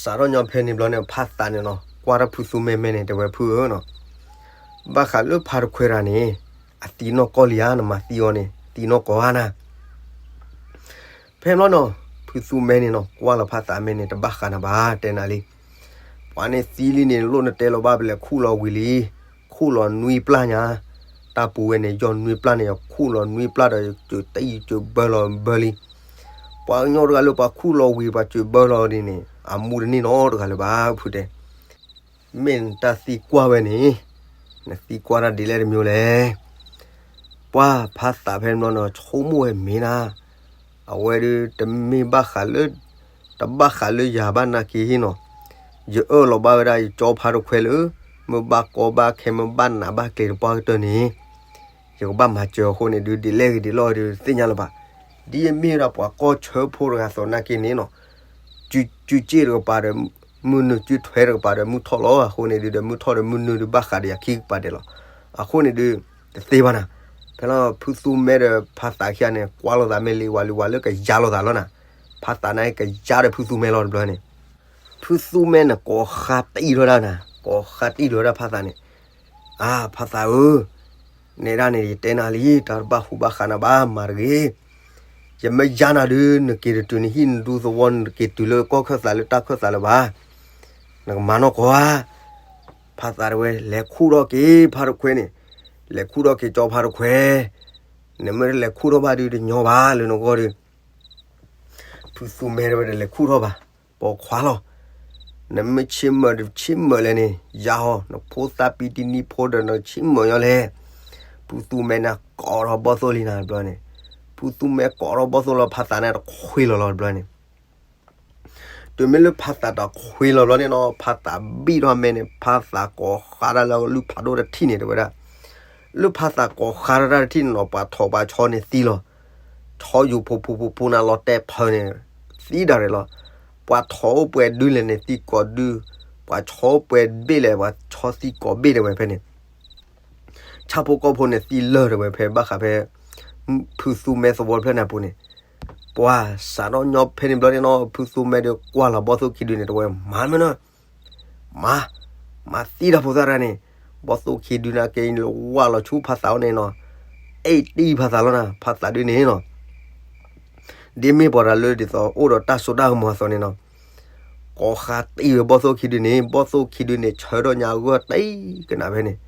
စးထီၣ်ညီဖဲန့ၣ်ဘျီန့ၣ် ဖါသးန့ၣ်နီၤ ကွၢ်ထီၣ်ဖုသူမဲမဲန့ၣ် တဲဝဲဖုဧၢနီၤ, ဘၣ်ဃးလၢဖါတခွဲတဂၤန့ၣ်, အသံနီၢ်ကီၢ်လံဧါ, နမၤသံအီၤန့ၣ် သံနီၢ်ကီၢ်ဧါနၤ. ဖဲဘျီနီၤ, ဖုသူမဲန့ၣ်နီၤ ကွၢ်လီၤဖါသးမဲန့ၣ် တဘၣ်ဃးနၤဘၣ် တဲနၤလံ. ပှၤန့ၣ်သံလံန့ၣ် လိၣ်နတဲလီၤဘၣ်ပလဲၤခူၣ်လီၤဝံၤလံ, ခူၣ်လီၤနွံပျၢ်ညါ, တၢ်ပူၤဝဲန့ၣ် ယီၢ်နွံပျၢ်န့ၣ် ယခူၣ်လီၤနွံပျၢ်ဒီး ယစၢၤတံၢ်စၢၤဘၢလီၤဘၢလံ. ပှၤကညီတဂၤလၢပှၤခူၣ်လီၤဝံၤ ပှၤစၢၤဘၢလီၤဒ်န့ၣ် အမူတန့ၢ်နီတဂၤလၢၤဘၣ်ဖုတဲ. မ့ၢ်နတၢ်သံကွၢ်ဝဲန့ၣ်, နသံကွၢ်တၢ်ဒ်လဲၣ်တမံၤလဲၣ်. ပှၤဖါသးဖဲန့ၣ်နီၤ ဆိကမိၣ်ဝဲမ့ၢ်နၤ, အဝဲဒုးတမ့ၢ်ဘၣ်ဃးလၢ, တဘၣ်ဃးလၢယၤဘၣ်နာ်က့နီၤ, ယအၢၣ်လီၤဘၣ်ဝဲဒၣ်ယကၠီဖါတခွဲလၢ မ့ၢ်ဘၣ်ကီဘၣ်ခဲ မ့ၢ်ဘၣ်နးဘၣ်ကျဲၤတပှၢ်ကတၢၢ်န့ၣ်, ယကဘၣ်မၤစၢၤအဃိန့ၣ်ဒုး ဒ်လဲၣ်ဂ့ၤဒ်လဲၣ်ဂ့ၤဒုးတသ့ၣ်ညါလၢၤဘၣ်. ဒ်ယမ့ၢ်ဝဲဒၣ်ပှၤကီၢ်ဆၢဖိတဂၤအသိးနာ်က့န့ၣ်နီၤ, စုစ့ၣ်တကပၤဒီး, မုၢ်နုာ်စုထွဲတကပၤဒီးမုၢ်ထီၣ်လီၤ. အဃိန့ၣ်ဒုးဒီးမုၢ်ထီၣ်ဒီးမုၢ်နုာ်ဒုးဘၣ်ဃးဒီးယၤခံကပၤဒဲးလီၤ. အဃိန့ၣ်ဒုး, တသ့ဘၣ်နၤ. ဖဲလီၤဖုသူမဲဒီးဖါသးခံဂၤန့ၣ် ကွၢ်လိာ်သးမ့ၢ်လံဝၤလံဝၤလၢကယါလိာ်သးလီၤနၤ. ဖါသးန့ၣ်ကယါဒီးဖုသူမဲလီၤတဘျီန့ၣ်, ဖုသူမဲန့ၣ် ကိးဃါတံၢ်ထီၣ်ဒၣ်နၤ, ကိးဃါတံၢ်ထီၣ်ဒၣ်ဖါသးန့ၣ်, အါဖါသးဧၢ, နဲဒၣ်န့ၣ် ယတဲနၤလံ တၢ်တဘၣ်ဟူးဘၣ်ဃးနၤဘၣ် မၤတဂ့ၤ. ယမ့ၢ်ယါနၤဒုး နက့ၤတတုၤနဟံၣ်နဒူသဝီ နတက့ၤတုၤလၢကီၢ်ခၢၣ်သးလၢတၢ်ခၢၣ်သးလၢၤဘၣ်. နကမၤနီၢ်ကီၢ်ဧါ. ဖါသးတဲဝဲ လဲၤခူၣ်ထီၣ်က့ၤဖါတခွဲန့ၣ်, လဲၤခူၣ်ထီၣ်က့ၤကၠီဖါတခွဲ, နမ့ၢ်တလဲၤခူၣ်ထီၣ်ဘၣ်ဒုးတညီဘၣ်လၢနဂီၢ်ဒီး ဖုသူမဲတဲဝဲ တလဲၤခူၣ်ထီၣ်ဘၣ်, ပိာ်ခွါလီၤ. နမ့ၢ်ဆ့မၢာ်တဆ့မၢာ်လဲၣ်န့ၣ် ယါဟီ, နဖိသၣ်ပံတနံၤဖိဒီးနဆ့မၢာ်ညီလဲၣ်. ဖုသူမဲန့ၣ်ကိးထီၣ်ဘီၣ်သိၣ်လံနၤတဘျီန့ၣ်, ဖုသူမဲကိးထီၣ်ဘီၣ်သိၣ်လီၤ ဖါသးန့ၣ်တခွ့လီၤလီၤတဘျီန့ၣ် တုၤမ့ၢ်လၢဖါသးတခွ့လီၤဘျီန့ၣ်နီၤ ဖါသးဘံၣ်ထီၣ်မဲန့ၣ် ဖါသးကိးဃါတၢ်လၢလုၢ်ဖးဒိၣ်တထံၣ်န့ၣ် တဲဝဲဒၣ်. လၢဖါသးကိးဃါတၢ်တထံၣ်န့ၣ်နီၤ ပှၤထိးပှၤဆီန့ၣ်သံလီၤ. ဆီယူၤဖိဖိဖိဖိနၤလီၤတဲာ်ဖၢန့ၣ် သံဒၣ်ရဲၣ်လီၤ. ပှၤထိးအိၣ်ပှဲၤဒုလဲၣ်န့ၣ် သံကိးဒု, ပှၤဆီအိၣ်ပှဲၤဘ့ၣ်လဲၣ် ပှၤဆီသံကိးဘ့ၣ်တဲဝဲဖဲန့ၣ် ဆၣ်ဖိကီၢ်ဖိန့ၣ်သံလၢာ်တဲဝဲဖဲဘၣ်ဃးဖဲ ဖုသူမဲသဝီဖျၢၣ်န့ၣ်အပူၤန့ၣ်, ပှၤစးထီၣ်ညီဖဲန့ၣ်ဘျီန့ၣ်နီၤ ဖုသူမဲဒီးကွၢ်လီၤဘီၣ်သိၣ်ခံဒုန့ၣ် တဲဝဲမၤမ့ၢ်နီၤ, ပ မၤ, မၤသံတၢ်ဖိသၣ်တဂၤန့ၣ်, ဘီၣ်သိၣ်ခံဒုန့ၣ်က့ၤဝၢ်လီၤဆူဖးသးအအိၣ်န့ၣ်နီၤ, အဲၣ်တံၢ်ဖးသးလီၤနၤ, ဖးသးဒုန့ၣ်နီၤ ဒ်မ့ၢ်ပှၤတဂၤလၢဒ်သိးအိၣ်ဒီးတၢ်စိတၢ်ကမီၤအသိးန့ၣ်နီၤ, ကိးဃါတံၢ်ဝဲဘီၣ်သိၣ်ခံဒုန့ၣ်, ဘီၣ်သိၣ်ခံဒုန့ၣ် ဆၢထၢၣ်ညါအဂီၢ်တံၢ်ကနၣ်ဖဲန့ၣ်,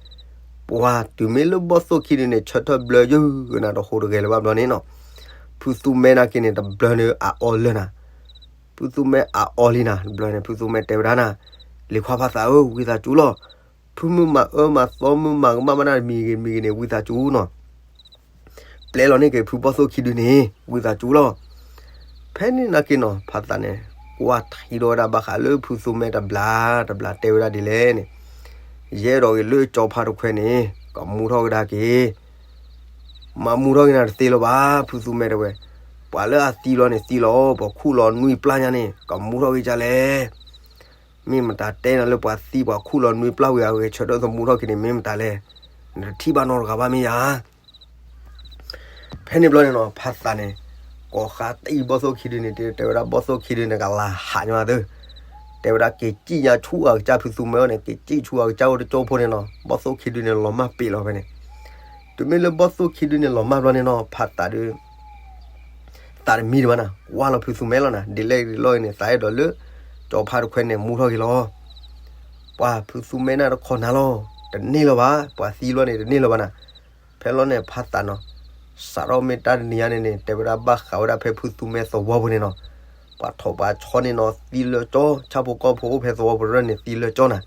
ပှၤတုၤမ့ၢ်လၢဘီၣ်သိၣ်ခံဒုန့ၣ် ဆၢထၢၣ်ဘျၢယုၢ်ကနၣ်တဟူးတဂဲၤလၢၤဘၣ်ဘျီန့ၣ်နီၤ, ဖုသူမဲနာ်က့န့ၣ် တဘျီန့ၣ်အအီလၢာ်နၤ, ဖုသူမဲအအီလံနၤ, တဘျီန့ၣ် ဖုသူမဲတဲဝဲဒၣ်နၤ, လံၤခွါဖးသးဧၢ, ဝံသးစူၤလီၤ, ဖုမုၢ်မၤအၢမၤသီမုၢ်မၤကမၣ်မးနၤတမံၤဂ့ၤမံၤဂ့ၤန့ၣ် ဝံသးစူၤနီၤ ပျဲလီၤန့ၢ်က့ၤဖုဘီၣ်သိၣ်ခံဒုန့ၣ် ဝံသးစူၤလီၤ. ဖဲန့ၣ်နာ်က့နီၤ ဖးသးန့ၣ် ကွၢ်ထံဒီးဝဲဒၣ်ဘၣ်ဃးလၢဖုသူမဲတဘျီတဘျီတဲဝဲဒၣ်ဒ်လဲၣ်န့ၣ်, ယအဲၣ်ဒိးက့ၤလၢကၠီဖါတခွဲန့ၣ် ကမူထီၣ်ကဒါက့ၤ, မၤမူထီၣ်က့ၤနၤတသ့လၢၤဘၣ် ဖုသူမဲတဲဝဲ, ပှၤလၢအသံလီၤန့ၣ်သံလီၤ ပှၤခူၣ်လီၤနွံပျၢ်ညါန့ၣ် ကမူထီၣ်က့ၤဒ်လဲၣ် မ့ၢ်မတၤတဲနၤလၢပှၤသံပှၤခူၣ်လီၤနွံပျၢ်ဝံၤအဂဲၤဆၢထၢၣ်သမူထီၣ်က့ၤန့ၣ် မ့ၢ်မတၤလဲၣ်, နတထံၣ်ဘၣ်နီတဂၤဘၣ်မ့ၢ်ယၤ. ဖဲန့ၣ်ဘျီန့ၣ်နီၤ ဖးသးန့ၣ် ကိးဃါတံၢ်ဘီၣ်သိၣ်ခံဒုန့ၣ် တဲဝဲဒၣ်ဘီၣ်သိၣ်ခံဒုန့ၣ် ကလၤဟးညီသၢ, တဲဝဲဒၣ်က့ၤစံၣ်ညါဆူအကစၢ်ဖုသူမဲအအိၣ်န့ၣ် က့ၤစံၣ်ဆူအကစၢ်အိၣ်တကၠိဖိန့ၣ်နီၤ ဘီၣ်သိၣ်ခံဒုန့ၣ် လီၤမၢ်ပ့ၤလီၤဖဲန့ၣ် တုၤမ့ၢ်လၢဘီၣ်သိၣ်ခံဒုန့ၣ်လီၤမၢ်ဘျီန့ၣ်နီၤ ဖးသးဒုး သးတမံဒံးဘၣ်နၤ ကွၢ်လီၤဖုသူမဲလီၤနၤ ဒ်လဲၣ်ဒ်လဲၣ်ဂ့ၤန့ၣ် သးအဲၣ်ဒိးလၢ ကၠီဖါတခွဲန့ၣ် မူထီၣ်က့ၤလီၤ. ပှၤဖုသူမဲန့ၣ်တခီနၤလီၤ တန့ၢ်လၢၤဘၣ် ပှၤသံလီၤန့ၣ် တန့ၢ်လၢၤဘၣ်နၤ. ဖဲလီၤန့ၣ်ဖးသးနီၤ စးထီၣ်မ့ၢ်တၢ်တနံၤညါန့ၣ်န့ၣ် တဲဝဲဒၣ်ဘၣ်ဃးဝဲဒၣ်ဖဲဖုသူမဲသဝီပူၤန့ၣ်နီၤ ပှၤထိးပှၤဆီန့ၣ်နီၤ သံလၢကၠီ ဆၣ်ဖိကီၢ်ဖိအိၣ်ဖဲသဝီပူၤတဖၣ်န့ၣ် သံလၢကၠီနၤ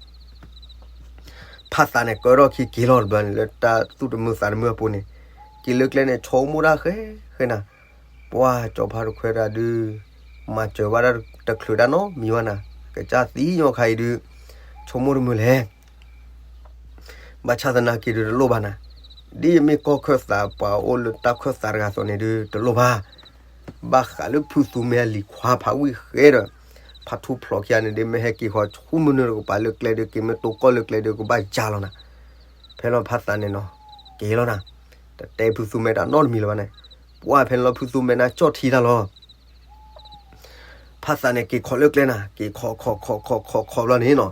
ဖးသးန့ၣ် ကၢထီၣ်ခံက့ၤလီၤတဘျီန့ၣ် လၢတၢ်သူၣ်တမုာ်သးတမုာ်အပူၤန့ၣ် က့ၤလၢကျဲန့ၣ် ဆိကမိၣ်တၢ်ဃဲဃဲနၤ ပှၤကၠီဖါတခွဲတၢ်ဒုး မၤစၢၤဘၣ်တၢ်တချုးတၢ်နီတမံၤဘၣ်နၤ ကစၢ်သံညီခါအံၤဒုး ဆိကမိၣ်တမုာ်လဲၣ် ဘၣ်ဆၣ်သနာ်က့ဒုးတလိၣ်ဘၣ်နၤ ဒ်ယမ့ၢ်ကီၢ်ခၢၣ်သးပှၤအိၣ်လၢတၢ်ခၢၣ်သးတဂၤအသိးန့ၣ်ဒုးတလိၣ်ဘၣ် ဘၣ်ဃးလၢဖုသူမဲအလံၤခွါဖးဝံၣ်ဃဲဒီး ဖါထူၣ်ဖျိးခံဂၤန့ၣ်ဒုး မ့ၢ်ဟဲက့ၤဃီဆူမုၢ်နုာ်တကပၤလၢကျဲဒုး က့ၤမ့ၢ်တိၢ်ကီၢ်လၢကျဲဒုး ကဘၣ်ယါလီၤနၤ ဖဲလီၤဖးသးန့ၣ်နီၤ က့ၤလီၤနၤ တတဲဖုသူမဲတၢ်နီတမံၤလၢၤဘၣ်န့ၣ် ပှၤဖဲန့ၣ်လီၤဖုသူမဲန့ၣ်ကၠီၣ်ထံတၢ်လီၤ ဖးသးန့ၣ် က့ၤခိးလၢကျဲနၤ က့ၤခိးခိးခိးခိးခိးဘျီန့ၣ်နီၤ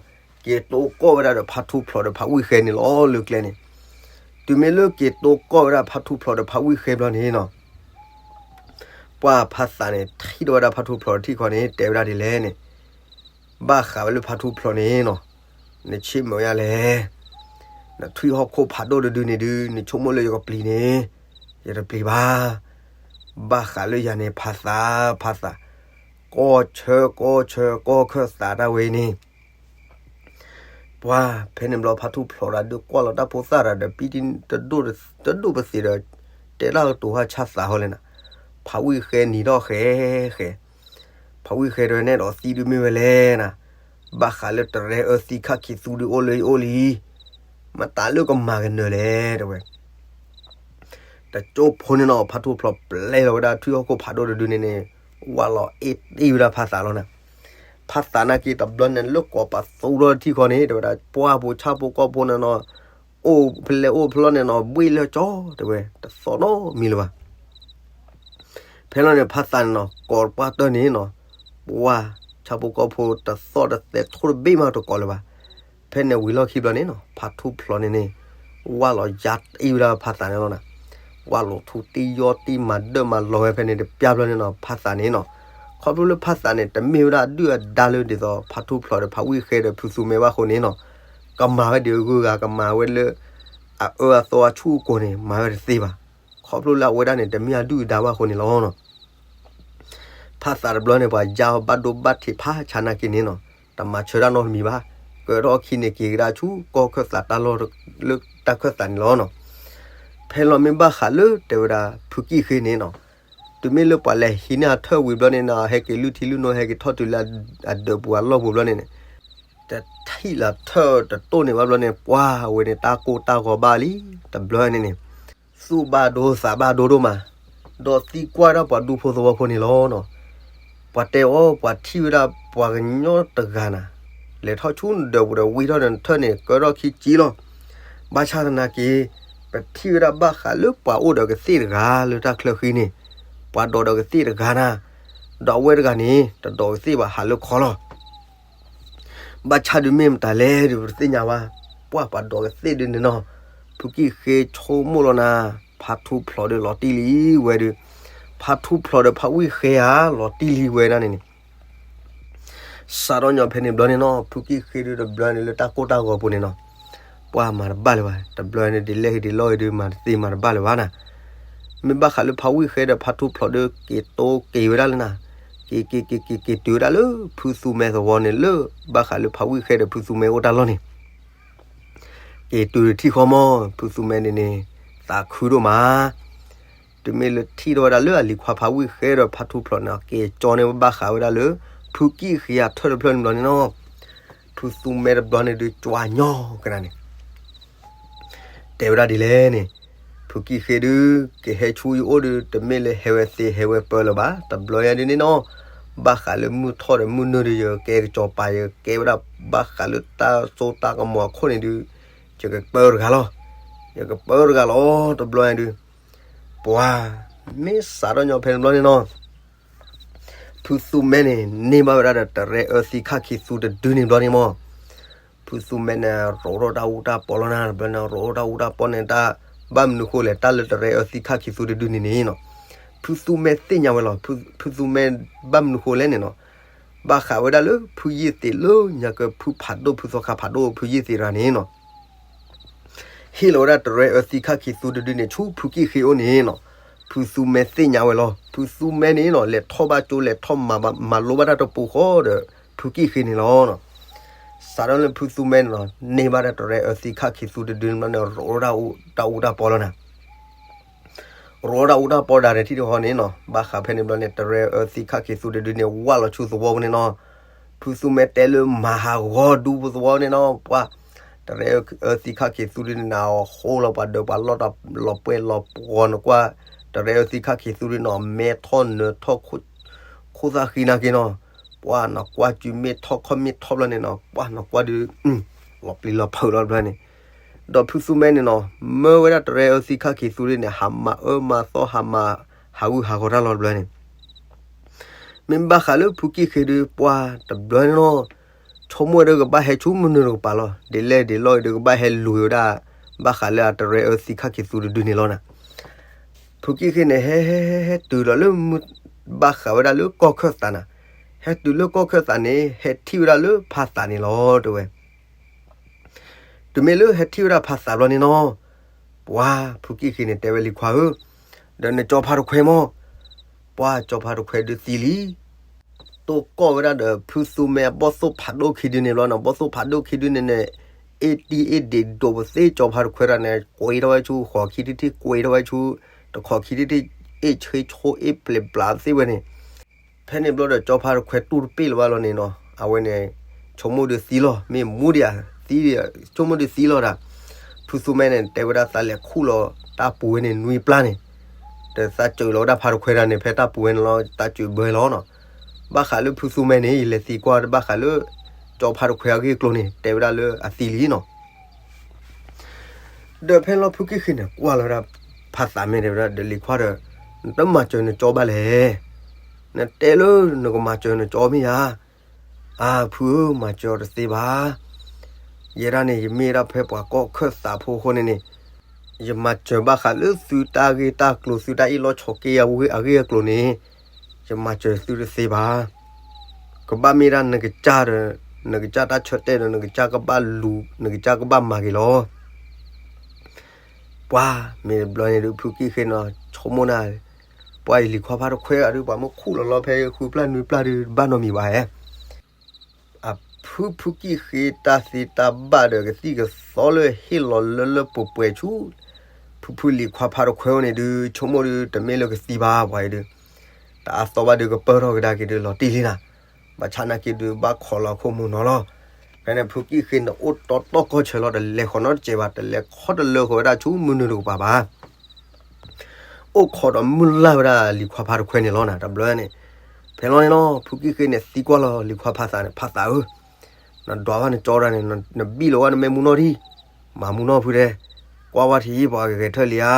က့ၤတိၢ်ကီၢ်ဝဲဒၣ်ဒီးဖါထူၣ်ဖျိးဒီးဖးဝံၣ်ဃဲန့ၣ်လီၤလၢကျဲန့ၣ် တုၤမ့ၢ်လၢက့ၤတိၢ်ကီၢ်ဝဲဒၣ်ဖါထူၣ်ဖျိးဒီးဖးဝံၣ်ဃဲဘျီန့ၣ်နီၤ ပှၤဖးသးန့ၣ် ထံၣ်ဒီးဝဲဒၣ်ဖါထူၣ်ဖျိးထံၣ်ခီန့ၣ် တဲဝဲဒၣ်ဒ်လဲၣ်န့ၣ် ဘၣ်ဃးဝဲလၢဖါထူၣ်ဖျိးန့ၣ်နီၤ နဆ့ၣ်မုာ်ယါလဲၣ် နထွံၣ်ဟီၣ်ခိၣ်ဖးဒိၣ်တဒုန့ၣ်ဒုး နဆိကမိၣ်လၢယကပျံၤန့ၣ် ယတပျံၤဘၣ် ဘၣ်ဃးလၢယၤန့ၣ် ဖးသး ဖးသး ကီၢ်ဆၢ ကီၢ်ဆၢ ကီၢ်ခၢၣ်သးတၢ်ဝဲအံၤန့ၣ် ပှၤဖဲန့ၣ်ဘျီဖါထူၣ်ဖျိးတၢ်ဒုးကွၢ်လီၤတၢ်ဖိသၣ်တၢ်ဒီး ပံတံ တဒိၣ်ပသ့းဒီး တဲတၢ်ကတိၤဟးဆၣ်သးဟီလဲၣ်နၤ ဖးဝံၣ်ဃဲနံၤထီၣ်ဃဲ ဃဲ ဖးဝံၣ်ဃဲတဲဝဲန့ၣ်ဒီးသံဒုးမ့ၢ်ဝဲလဲၣ်နၤ ဘၣ်ဃးလၢတရဲအၢသံခၣ်ခံသူဒုးအိၣ်လၢယအိၣ်လံ မတၤလၢကမၤကနၢၤလဲၣ်တဲဝဲ တကၠိဖိန့ၣ်နီၤ ဖါထူၣ်ဖျိးပျဲလီၤဝဲဒၣ်ထွံၣ်ဟီၣ်ခိၣ်ဖးဒိၣ်တဒုန့ၣ်န့ၣ် ဝၢ်လီၤအ့ၣ်တ့ၢ်ဝဲဒၣ်ဖးသးလီၤနၤ ဖးသးနာ်က့တဘျီန့ၣ် လၢကိးပသူထီၣ်ထံၣ်ခီန့ၣ် တဲဝဲဒၣ် ပှၢ်ဖိဆၣ်ဖိကီၢ်ဖိန့ၣ်နီၤ အိၣ်ဖဲလဲၣ်အိၣ်ဖဲလဲၣ်န့ၣ်နီၤ ဘှ့ၣ်လၢကၠီ တဲဝဲ တသီၣ်နီတမံၤလၢၤဘၣ် ဖဲလီၤန့ၣ် ဖးသးန့ၣ်နီၤ ကိးပှၢ်တၢၢ်န့ၣ်နီၤ ပှၢ်ဆၣ်ဖိကီၢ်ဖိတသီၣ်တသဲထိၣ်တဘ့ၣ်မးတကိးလၢၤဘၣ် ဖဲန့ၣ်ဝံၤလီၢ်ခံဘျီန့ၣ်နီၤ ဖါထူၣ်ဖျိးန့ၣ်န့ၣ် ဝၢ်လီၤယါတ့ၢ်ဝဲဒၣ်ဖးသးန့ၣ်လီၤနၤ ဝၢ်လီၤထူတ့ၢ်ယီၢ်တ့ၢ်မၤဒၢၣ်မၤလီၤဝဲဖဲန့ၣ်တပျၢ်ဘျီန့ၣ်နီၤ ဖးသးန့ၣ်နီၤ ခီဖျိလၢဖးသးန့ၣ် တမ့ၢ်ဝဲဒၣ်အဒုၣ်အဒါလၢဒ်သိး ဖါထူၣ်ဖျိးဒီးဖးဝံၣ်ဃဲဒီးဖုသူမဲဘၣ်အဃိန့ၣ်နီၤ ကမၤဝဲဒ်အဂုၤအဂၤ ကမၤဝဲလၢ အအၢအသီအဆူၣ်အကိၤန့ၣ် မၤဝဲတသ့ဘၣ်. ခီဖျိလၢအဝဲဒၣ်န့ၣ် တမ့ၢ်အဒုၣ်အဒါဘၣ်အဃိန့ၣ်လီၤ. ဖးသးတဘျီန့ၣ် ပှၤယါအီၤဘၣ်ဒိဘၣ်ထံးဖးဆါနာ်က့န့ၣ်နီၤ, တမၤဆၢတၢ်နီတမံၤဘၣ်. ကဲထီၣ်အခံန့ၣ် က့ၤကဒါဆူကီၢ်ခၢၣ်သးတၢ်လီၢ်လၢတၢ်ခၢၣ်သးန့ၣ်လီၤ. ဖဲလီၤမ့ၢ်ဘၣ်ဃးလၢတဲဝဲဒၣ် ဖုကံၣ်ဃ့န့ၣ်နီၤ, တုၤမ့ၢ်လၢပှၤလဲၤဟံးန့ၢ်အထၢၣ်ဝံၤဘျီန့ၣ်နီၤ, ဟဲက့ၤလုၢ်ထံလုၢ်နိ ဟဲက့ၤထီၣ်တုၤလၢအဒၢးပူၤအလီၢ်ပူၤဘျီန့ၣ်န့ၣ်, တထံၣ်လၢထၢၣ်တတိၢ်န့ၣ်ဘၣ်ဘျီန့ၣ် ပှၤဝဲန့ၣ် တၢ်ကိၢ်တၢ်ဂီၤဘၣ်လံ တဘျီန့ၣ်န့ၣ် သူၣ်ဘၣ်ဒိသးဘၣ်ဒိဒိၣ်မး, ဒီးသံကွၢ်ဒၣ်ပှၤဒူဖိသဝီဖိန့ၣ်လီၤနီၤ. ပှၤတဲအီၤ ပှၤထံၣ်ဝဲဒၣ်ပှၤကညီတဂၤနၤ, လဲၤထီၣ်ဆူနဒၢးပူၤဒီးဝံထီၣ်ဒီးနထၢၣ်န့ၣ် ကၢထီၣ်ခံကၠံလီၤ. ဘၣ်ဆၣ်သနာ်က့ ပထံၣ်ဝဲဒၣ်ဘၣ်ဃးလၢပှၤအိၣ်ဒီးကသ့ၣ်တဂၤလၢတၢ်ချၢဃံန့ၣ်, ပှၤဒိးဒီးကသ့ၣ်တဂၤနၤ, ဒီးအဝဲတဂၤန့ၣ် တဒိးကသ့ၣ်ဘၣ် ဟးလၢခီလီၤ. ဘၣ်ဆၣ်ဒုးမ့ၢ်မတၤလဲၣ်ဒုး ပတသ့ၣ်ညါဘၣ်. ပှၢ်ပှၤဒီးကသ့ၣ်ဒုးန့ၣ်နီၤ, ဖုကံၢ်ဃ့ဆိကမိၣ်လီၤနၤ, ဖါထူဖျိးဒုးလီၤတံၢ်လံဝဲဒုး, ဖါထူဖျိးဒီးဖါဝံၣ်ဃ့ဧါ လီၤတံၢ်လံဝဲဒၣ်န့ၣ်န့ၣ် စးထီၣ်ညီဖဲန့ၣ်ဘျီန့ၣ်နီၤ, ဖုကံၢ်ဃ့ဒုးတဘျီန့ၣ်လၢတၢ်ကိၢ်တၢ်ဂီၤပူၤန့ၣ်နီၤ, ပှၢ်မၤတဘၣ်လၢၤဘၣ်, တဘျီန့ၣ် ဒ်လဲၣ်ဂ့ၤဒ်လဲၣ်ဂ့ၤဒုး မၤတသ့မၤတဘၣ်လၢၤဘၣ်နၤ. မ့ၢ်ဘၣ်ဃးလၢဖါဝံၣ်ဃ့ဒီးဖါထူဖျိးဒုး က့ၤတိက့ၤဝဲဒၣ်လၢနၤ, က့ၤက့ၤက့ၤက့ၤက့ၤတုၤဝဲဒၣ်လၢ ဖုသူမဲသဝီန့ၣ်လၢ ဘၣ်ဃးလၢဖါဝံၣ်ဃ့ဒီးဖုသူမဲအိၣ်တၢ်လီၢ်န့ၣ် က့ၤတုၤထံၣ်ဃီမီၢ် ဖုသူမဲန့ၣ်န့ၣ် သးခုဒိၣ်မး, တုၤမ့ၢ်လၢထံၣ်ထီၣ်ဝဲဒၣ်လၢအလံၤခွါဖါဝံၣ်ဃ့ဒီးဖါထူဖျိးန့ၣ် က့ၤကၠီန့ၢ်ဘၣ်ဃးဝဲဒၣ်လၢ ဖုကံၢ်ဃ့အထၢၣ်တဖျၢၣ်န့ၣ်ဘျီန့ၣ်နီၤ, ဖုသူမဲတဘျီန့ၣ်ဒုး ကွၢ်ညီကနၤန့ၣ် တဲဝဲဒၣ်ဒ်လဲၣ်န့ၣ်, ဖုကံၢ်ဃ့ဒုး ကဟဲဆူယအိၣ်ဒုး တမ့ၢ်လၢဟဲဝဲသ့ဟဲဝဲပၢလၢၤဘၣ်, တဘျီညါဒုးန့ၣ်နီၤ, ဘၣ်ဃးလၢမုၢ်ထီၣ်ဒီးမုၢ်နုာ်ဒုး ယကဲကစီၤပၤ ယကဲဝဲဒၣ်ဘၣ်ဃးလၢတၢ်စိတၢ်ကမီၤအခိၣ်န့ၣ်ဒုး ယကပၢတဂၤလီၤ, ယကပၢတဂၤလီၤ တဘျီညါဒုး, ပှၤ မ့ၢ်စးထီၣ်ညီဖဲန့ၣ်ဘျီန့ၣ်နီၤ ဖုသူမဲန့ၣ် န့ၢ်ဘၣ်ဝဲဒၣ်ဒီးတရဲအၢသံခၣ်ခံသူတဒုန့ၣ်ဘျီန့ၣ်မီၢ်, ဖုသူမဲန့ၣ် ရိးထီၣ်တၢ်အူတၢ်ပီလီၤနၤ, တဘျီန့ၣ် ရိးထီၣ်တၢ်အူတၢ်ပီန့ၣ် တၢ်ဘၣ်မနုၤဃိလဲၣ် တၢ်လၢတရဲအၢသံခၣ်ခံသူတဒုန့ၣ်န့ၣ်နီၤ, ဖုသူမဲသ့ၣ်ညါဝဲလီၤ, ဖုသူမဲဘၣ်မနုၤဃိလဲၣ်န့ၣ်နီၤ, ဘၣ်ဃးဝဲဒၣ်လၢ ဖုယ့ၢ်သ့းလၢညါကဖုဖးဒိၣ် ဖုသီခါဖးဒိၣ် ဖုယ့ၢ်သ့းတဂၤန့ၣ်နီၤ ဟ့ၣ်လီၤဝဲဒၣ်တရဲအၢသံခၣ်ခံသူတဒုန့ၣ် ဆူဖုကံၢ်ဃ့အိၣ်န့ၣ်နီၤ, ဖုသူမဲသ့ၣ်ညါဝဲလီၤ, ဖုသူမဲန့ၣ်နီၤ လဲၤထီၣ်ဘၣ်ကၠိ လဲၤထီၣ်မၤဘၣ် မၤလိဘၣ်တၢ်တပူၤဃီဒီး ဖုကံၢ်ဃ့န့ၣ်လီၤနီၤ, စးထီၣ်လၢဖုသူမဲန့ၣ်နီၤ န့ၢ်ဘၣ်ဒၣ်တရဲအၢသံခၣ်ခံသူတဒုန့ၣ်ဘျီန့ၣ် ရိးထီၣ်တၢ်အူတၢ်ပီလီၤနၤ ရိးထီၣ်တၢ်အူတၢ်ပီဒၣ်တထံၣ်တဟီန့ၣ်နီၤ, ဘၣ်ဃးဖဲန့ၣ်ဘျီန့ၣ် တရဲအၢသံခၣ်ခံသူတဒုန့ၣ် ဝၢ်လီၤဆူသဝီပူၤန့ၣ်နီၤ, ဖုသူမဲတဲလၢမၤဟးဂီၤဒူပူၤသဝီန့ၣ်နီၤ, ပှၤ တရဲအၢသံခၣ်ခံသူဒုန့ၣ်နၤ အဃိလီၤပှၤဒၢးပှၤလီၢ်တၢ်လီၤပှဲၤလီၤပှီၤနကွၢ်, တရဲအၢသံခၣ်ခံသူဒုနီၤ မဲထီၣ်နၢၤထီၣ် ခိၣ်သၣ်ဃံနာ်က့နီၤ, ပှၤနကွၢ်စုမ့ၢ်ထီၣ်ခီၣ်မ့ၢ်ထီၣ်ဘျီန့ၣ်နီၤ ပှၤနကွၢ်ဒုး လီၤပျံၤလီၤဖုးလီၤတဘျီန့ၣ်, ဒီးဖုသူမဲန့ၣ်နီၤ မၢဝဲဒၣ်တရဲအၢသံခၣ်ခံသူဒုန့ၣ် ဟးမၤအၢမၤသီ ဟးမၤဟးဂူာ်ဟးဂီၤတၢ်လီၤတဘျီန့ၣ်, မ့ၢ်ဘၣ်ဃးလၢဖုကံၢ်ဃ့ဒုး ပှၤတဘျီန့ၣ်နီၤ, ဆိကမိၣ်ဝဲဒၣ်ကဘၣ်ဟဲဆူမုၢ်နုာ်တကပၤလီၤ, ဒ်လဲၣ်ဒ်လဲၣ်ဂ့ၤဒုးကဘၣ်ဟဲလူၤဝဲဒၣ် ဘၣ်ဃးလၢအတရဲအၢသံခၣ်ခံသူတဒုန့ၣ်လီၤနၤ, ဖုကံၢ်ဃ့န့ၣ် ဟဲဟဲဟဲဟဲတုၤဒီးလၢမုၢ် ဘၣ်ဃးဝဲဒၣ်လၢကီၢ်ခၢၣ်သးနၤ, ဟဲတုၤလၢကီၢ်ခၢၣ်သးန့ၣ် ဟဲထံၣ်ဝဲဒၣ်လၢဖါသးန့ၣ်လီၤ တဲဝဲ တုၤမ့ၢ်လၢဟဲထံၣ်ဝဲဒၣ်ဖါသးဘျီန့ၣ်နီၤ, ပှၤဖုကံၢ်ဃ့န့ၣ် တဲဝဲလံၤခွါဧၢ, ဒီးနကၠီဖါတခွဲမီၢ်, ပှၤကၠီဖါတခွဲဒုးသံလံ, တိၢ်ကီၢ်ဝဲဒၣ်ဒီးဖုသူမဲအဘီၣ်သိၣ်ဖးဒိၣ်ခံဒုန့ၣ်ဘျီန့ၣ် ဘီၣ်သိၣ်ဖးဒိၣ်ခံဒုန့ၣ်န့ၣ် အ့ၣ်တံၢ်အ့ၣ်ဒံးဒိးပသ့ၣ်ကၠီဖါတခွဲတဂၤန့ၣ် ကွံာ်ထီၣ်ဝဲဆူဃိးခံထံၣ်ထံၣ် ကွံာ်ထီၣ်ဝဲဆူ တခီခံထံၣ်ထံၣ် အ့ၣ်ဆ့ဆိအ့ၣ်ပျဲးဘျးသ့ၣ်ဝဲန့ၣ် ဖဲန့ၣ်ဘျီဒီးကၠီဖါတခွဲတူၢ်တပ့ၢ်လၢၤဘၣ်လီၤန့ၣ်နီၤ, အဝဲန့ၣ် ဆိကမိၣ်ဒုးသံလီၤ, မ့ၢ်မူဒံးဧါ, သံ, ဆိကမိၣ်ဒုးသံလီၤဒၣ်, ဖုသူမဲန့ၣ် တဲဝဲဒၣ်သးလဲၤခူၣ်လီၤတၢ်ပူၤဝဲန့ၣ်နွံပျၢ်န့ၣ်, ဒီးသးစၢၤလီၤဝဲဒၣ်ဖါတခွဲတဂၤန့ၣ် ဖဲတၢ်ပူၤဝဲန့ၣ်လီၤ သးစၢၤဘၢလီၤနီၤ, ဘၣ်ဃးလၢဖုသူမဲန့ၣ် ယလဲၤသံကွၢ်တဘၣ်ဃးလၢ ကၠီဖါတခွဲအဂ့ၢ်အကျိၤန့ၣ် တဲဝဲဒၣ်လၢအသံလံနီၤ ဒီးဖဲလီၤဖုကံၢ်ဃ့န့ၣ် ကွၢ်လီၤဝဲဒၣ်ဖါသးမ့ၢ်တဲဝဲဒၣ် ဒီးလံၤခွါဒီး နတမၤစၢၤနကၠီဘၣ်လဲၣ်, နတဲလၢနကမၤစၢၤနကၠီမ့ၢ်ဧါ, အါဖုဧၢ မၤစၢၤအီၤတသ့ဘၣ်, ယဲဒၣ်န့ၣ် ယမ့ၢ်ဒၣ်ဖဲပှၤကီၢ်ခၢၣ်သးဖိအဃိန့ၣ်န့ၣ် ယမၤစၢၤဘၣ်ဃးလၢသုတၢ်ဂ့ၢ်တၢ်ကျိၤ သုတၢ်အ့ၣ်လိာ်ဆိးက့အဂ့ၢ်အကျိၤန့ၣ် ယမၤစၢၤသုတသ့ဘၣ်, ကဘၣ်မ့ၢ်ဒၣ်နကစၢ်ဒီး နကစၢ်တၢ်ဆၢတဲာ်ဒီး နကစၢ်ကဘၣ်လူၤ နကစၢ်ကဘၣ်မၤက့ၤလီၤ ပှၤမ့ၢ်တဘျီန့ၣ်ဒုး ဖုကံၢ်ဃ့န့ၣ် ဆိကမိၣ်နၤ, ပှၤအံၤလံၤခွါဖါတခွဲအဒုး ပှၤမ့ၢ်ခူၣ်လီၤလီၤဖဲဃုပျၢ်နွံပျၢ်ဒုး တဘၣ်နီတမံၤဘၣ်ဧါ, အဖုဖုကံၢ်ဃ့တၢ်သ့တၢ်ဘၣ်ဒီးကသံၣ်ကသီလၢဟ့ၣ်လီၤလၢလၢပှဲၤပှဲၤဆူ ဖုဖုလံၤခွါဖါတခွဲအိၣ်န့ၣ်ဒုး ဆိကမိၣ်ဒုး တမ့ၢ်လၢကသံဘၣ်ပှၤအံၤဒုး တအါသီဘၣ်ဒုးကပၢၢ်ထီၣ်ကဒါက့ၤဒုးလီၤတံၢ်လံနၤ, ဘၣ်ဆၣ်နာ်က့ဒုးဘၣ်ခိးလီၤခိၣ်မူနီၤလီၤ, ဖဲန့ၣ်ဖုကံၢ်ဃ့န့ၣ် အိၣ်တီတီကီၢ်ဆၢလီၤ တလဲၤဃီၤနီတစဲးဘၣ် တလဲၤခီတလၢဃီၤဝဲဒၣ်ဆူမုၢ်နုာ်တကပၤဘၣ် အိၣ်ခိးဒီးမုၢ်လၢ်ဝဲဒၣ်လံၤခွါဖါတခွဲန့ၣ်လီၤနၤ တဘျီန့ၣ်, ဖဲလီၤန့ၣ်နီၤ ဖုကံၢ်ဃ့န့ၣ် သံကွၢ်လီၤလံၤခွါဖါသးန့ၣ် ဖါသးဧၢ, နဒွးဘၣ်နကၠီဒၣ်န့ၣ် နဘံၣ်လီၤဝဲနမဲာ်မူနီၢ်ထံၣ်, မၤမူနီၢ်ဖုတဲ, ကွၢ်ဝဲထံၣ်ပှၤဂဲၤထၢၣ်လံဧါ,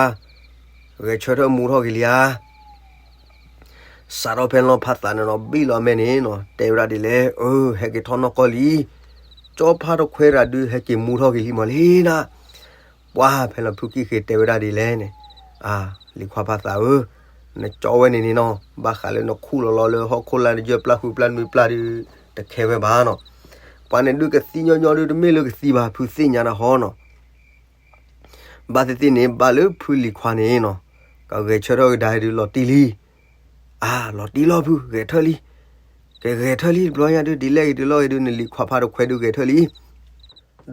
ဂဲၤဆၢထၢၣ်မူထီၣ်က့ၤလံဧါ စးထီၣ်ဖဲလီၤဖါသးန့ၣ်နီၤ ဘံၣ်လီၤအမဲာ်န့ၣ်နီၤ တဲဝဲဒၣ်ဒ်လဲၣ်, အၢ ဟဲက့ၤထီၣ်နီၢ်ကီၢ်လံ, ကၠီဖါတခွဲးတၢ်ဒုးဟဲက့ၤမူထီၣ်က့ၤလံမးလံနၤ. ပှၤဖဲလီၤဖုကံၢ်ဃ့တဲဝဲဒၣ်ဒ်လဲၣ်န့ၣ်, လံၤခွါဖါသးဧၢ, နကၠီဝဲန့ၣ်န့ၣ်နီၤ ဘၣ်ဃးလၢနခူၣ်လီၤလီၤလၢဟီၣ်ခိၣ်လာ်နယၢၢ်ပျၢ်ဃုပျၢ်နွံပျၢ်ဒုး တခဲဝဲဘၣ်နီၤ. ပှၤန့ၣ်ဒုးကသံညီညီဒုးတမ့ၢ်လၢကသံဘၣ် ဖုသ့ၣ်ညါနၤဟီနီၤ. ဘၣ်သ့ၣ်သ့ၣ်န့ၣ် ဘၣ်လၢဖုလံၤခွါန့ၣ်နီၤ, ကဂဲၤဆၢထၢၣ်ကဒါဒုးလီၤတံၢ်လံ. အါ လီၤတံၢ်လီၤဖု ဂဲၤထၢၣ်လံ. ကဂဲၤထၢၣ်လံတဘျီညါဒုး ဒ်လဲၣ်ဂ့ၤဒ်လဲၣ်ဂ့ၤဒုး နလံၤခွါဖါတခွဲးဒုးဂဲၤထၢၣ်လံ.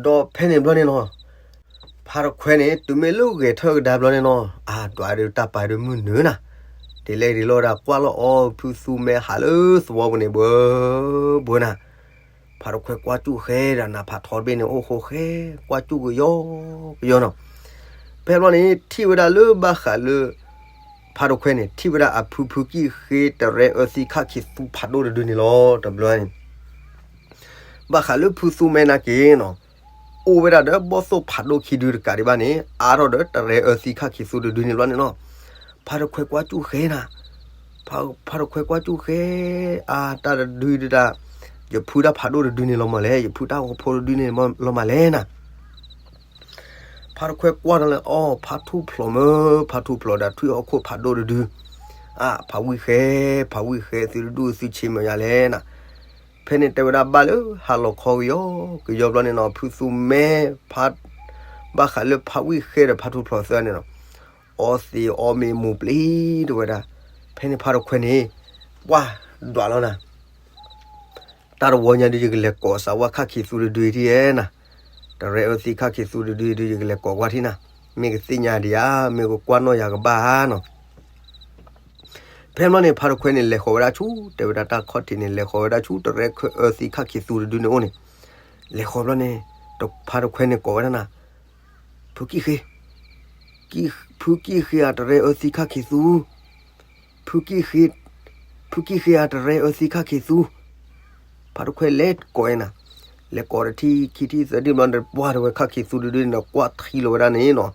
ဒီးဖဲန့ၣ်ဘျီန့ၣ်နီၤ, ဖါတခွဲးန့ၣ် တုၤမ့ၢ်လၢဂဲၤထၢၣ်ကဒါဘျီန့ၣ်နီၤ, အါ ဒွးဒုးတၢ်ပာ်ဒုးမုၢ်နုာ်နၤ, ဒ်လဲၣ်ဂ့ၤဒ်လဲၣ်ဒၣ်ကွၢ်လီၤအီၤဖုသူမဲဟးလၢသဝီပူၤန့ၣ် ဘှၢဘှၢနၤ. ဖါတခွဲးကွၢ်စူၣ်ဃဲဒၣ်နၤ ဖးထီတဘ့ၣ်န့ၣ် အိၣ်ဃိဃဲ ကွၢ်စူၣ်ကယီကယီနီၤ. ဖဲဘျီန့ၣ် ထံၣ်ဝဲဒၣ်လၢဘၣ်ဃးလၢ ဖါတခွဲးန့ၣ် ထံၣ်ဝဲဒၣ်အဖုဖုကံၢ်ဃ့တရဲအၢသံခၣ်ခံသူဖးဒိၣ်တဒုန့ၣ်လီၤ တဘျီန့ၣ် ဘၣ်ဃးလၢဖုသူမဲနာ်က့နီၤ, အိၣ်ဝဲဒၣ်ဒီးဘီၣ်သိၣ်ဖးဒိၣ်ခံဒုတကးဒံးဘၣ်န့ၣ် အါထီၣ်ဒီးတရဲအၢသံခၣ်ခံသူတဒုန့ၣ်ဘျီန့ၣ်နီၤ. ဖါတခွဲးကွၢ်စူၣ်ဃဲနၤ, ဖါတခွဲးကွၢ်စူၣ်ဃဲ, အါ တၢ်တဒုဒၣ်, ယဖုတၢ်ဖးဒိၣ်တဒုန့ၣ်လီၤမးလဲၣ်, ယဖုတၢ်ဂီၤဖိတဒုန့ၣ်လီၤမးလဲၣ်နၤ. ဖါတခွဲးကွၢ်ဒီးလၢအီၤ ဖါထူၣ်ဖျိးမၢ, ဖါထူၣ်ဖျိးဒီးထွံၣ်ဟီၣ်ခိၣ်ဖးဒိၣ်တဒု, အါ ဖးဝံၣ်ဃဲ, ဖးဝံၣ်ဃဲ သုတဒူၣ်သုဆံးမးယၤလဲၣ်နၤ. ဖဲန့ၣ်တဲဝဲဒၣ်ဘၣ်လၢဟါလီၤခီကယီကယီဘျီန့ၣ်နီၤ, ဖုသူမဲ ဖါ ဘၣ်ဃးလၢဖးဝံၣ်ဃဲဒီးဖါထူၣ်ဖျိးသၢန့ၣ်နီၤ, အီသံးအီမ့ၤမူၤပျံၤတဝဲဒၣ်. ဖဲန့ၣ်ဖါတခွဲးန့ၣ် ပှၢ်ဒွးလီၤနၤ. တၢ်တဝီညါဒုး ယကလဲၤကိးစးဝါခၣ်ခံသူတဒုထံၣ်ဧဲနၤ, တရဲအၢသံခၣ်ခံသူတဒုဒုး ယကလဲၤကိးကွၢ်ထံၣ်နၤ, မ့ၢ်ကသ့ၣ်ညါဒံးဧါ, မ့ၢ်ကကွၢ်နီၣ်ယၤကဘၣ်ဧါနီၤ. ဖဲဘျီန့ၣ် ဖါတခွဲးန့ၣ် လဲၤဃီၤဝဲဒၣ်ဆူ တဲဝဲဒၣ်တၢ်ခီၣ်ထံးန့ၣ် လဲၤဃီၤဝဲဒၣ်ဆူ တရဲအၢသံခၣ်ခံသူတဒုန့ၣ်အိၣ်န့ၣ်, လဲၤဃီၤဘျီန့ၣ် ဖါတခွဲးန့ၣ်ကိးဝဲဒၣ်နၤ, ဖုကံၢ်ဃ့, ဖုကံၢ်ဃ့ဧါ တရဲအၢသံခၣ်ခံသူ, ဖုကံၢ်ဃ့, ဖုကံၢ်ဃ့ဧါ တရဲအၢသံခၣ်ခံသူ. ဖါတခွဲးလဲၤကိးအံၤနၤ, လဲၤကိးတထံၣ်ခံထံၣ်သၢထံၣ်ဘျီန့ၣ် ပှၢ်တဝဲခၣ်ခံသူတဒုန့ၣ် ကွၢ်ထံလီၤဝဲဒၣ်န့ၣ်နီၤ,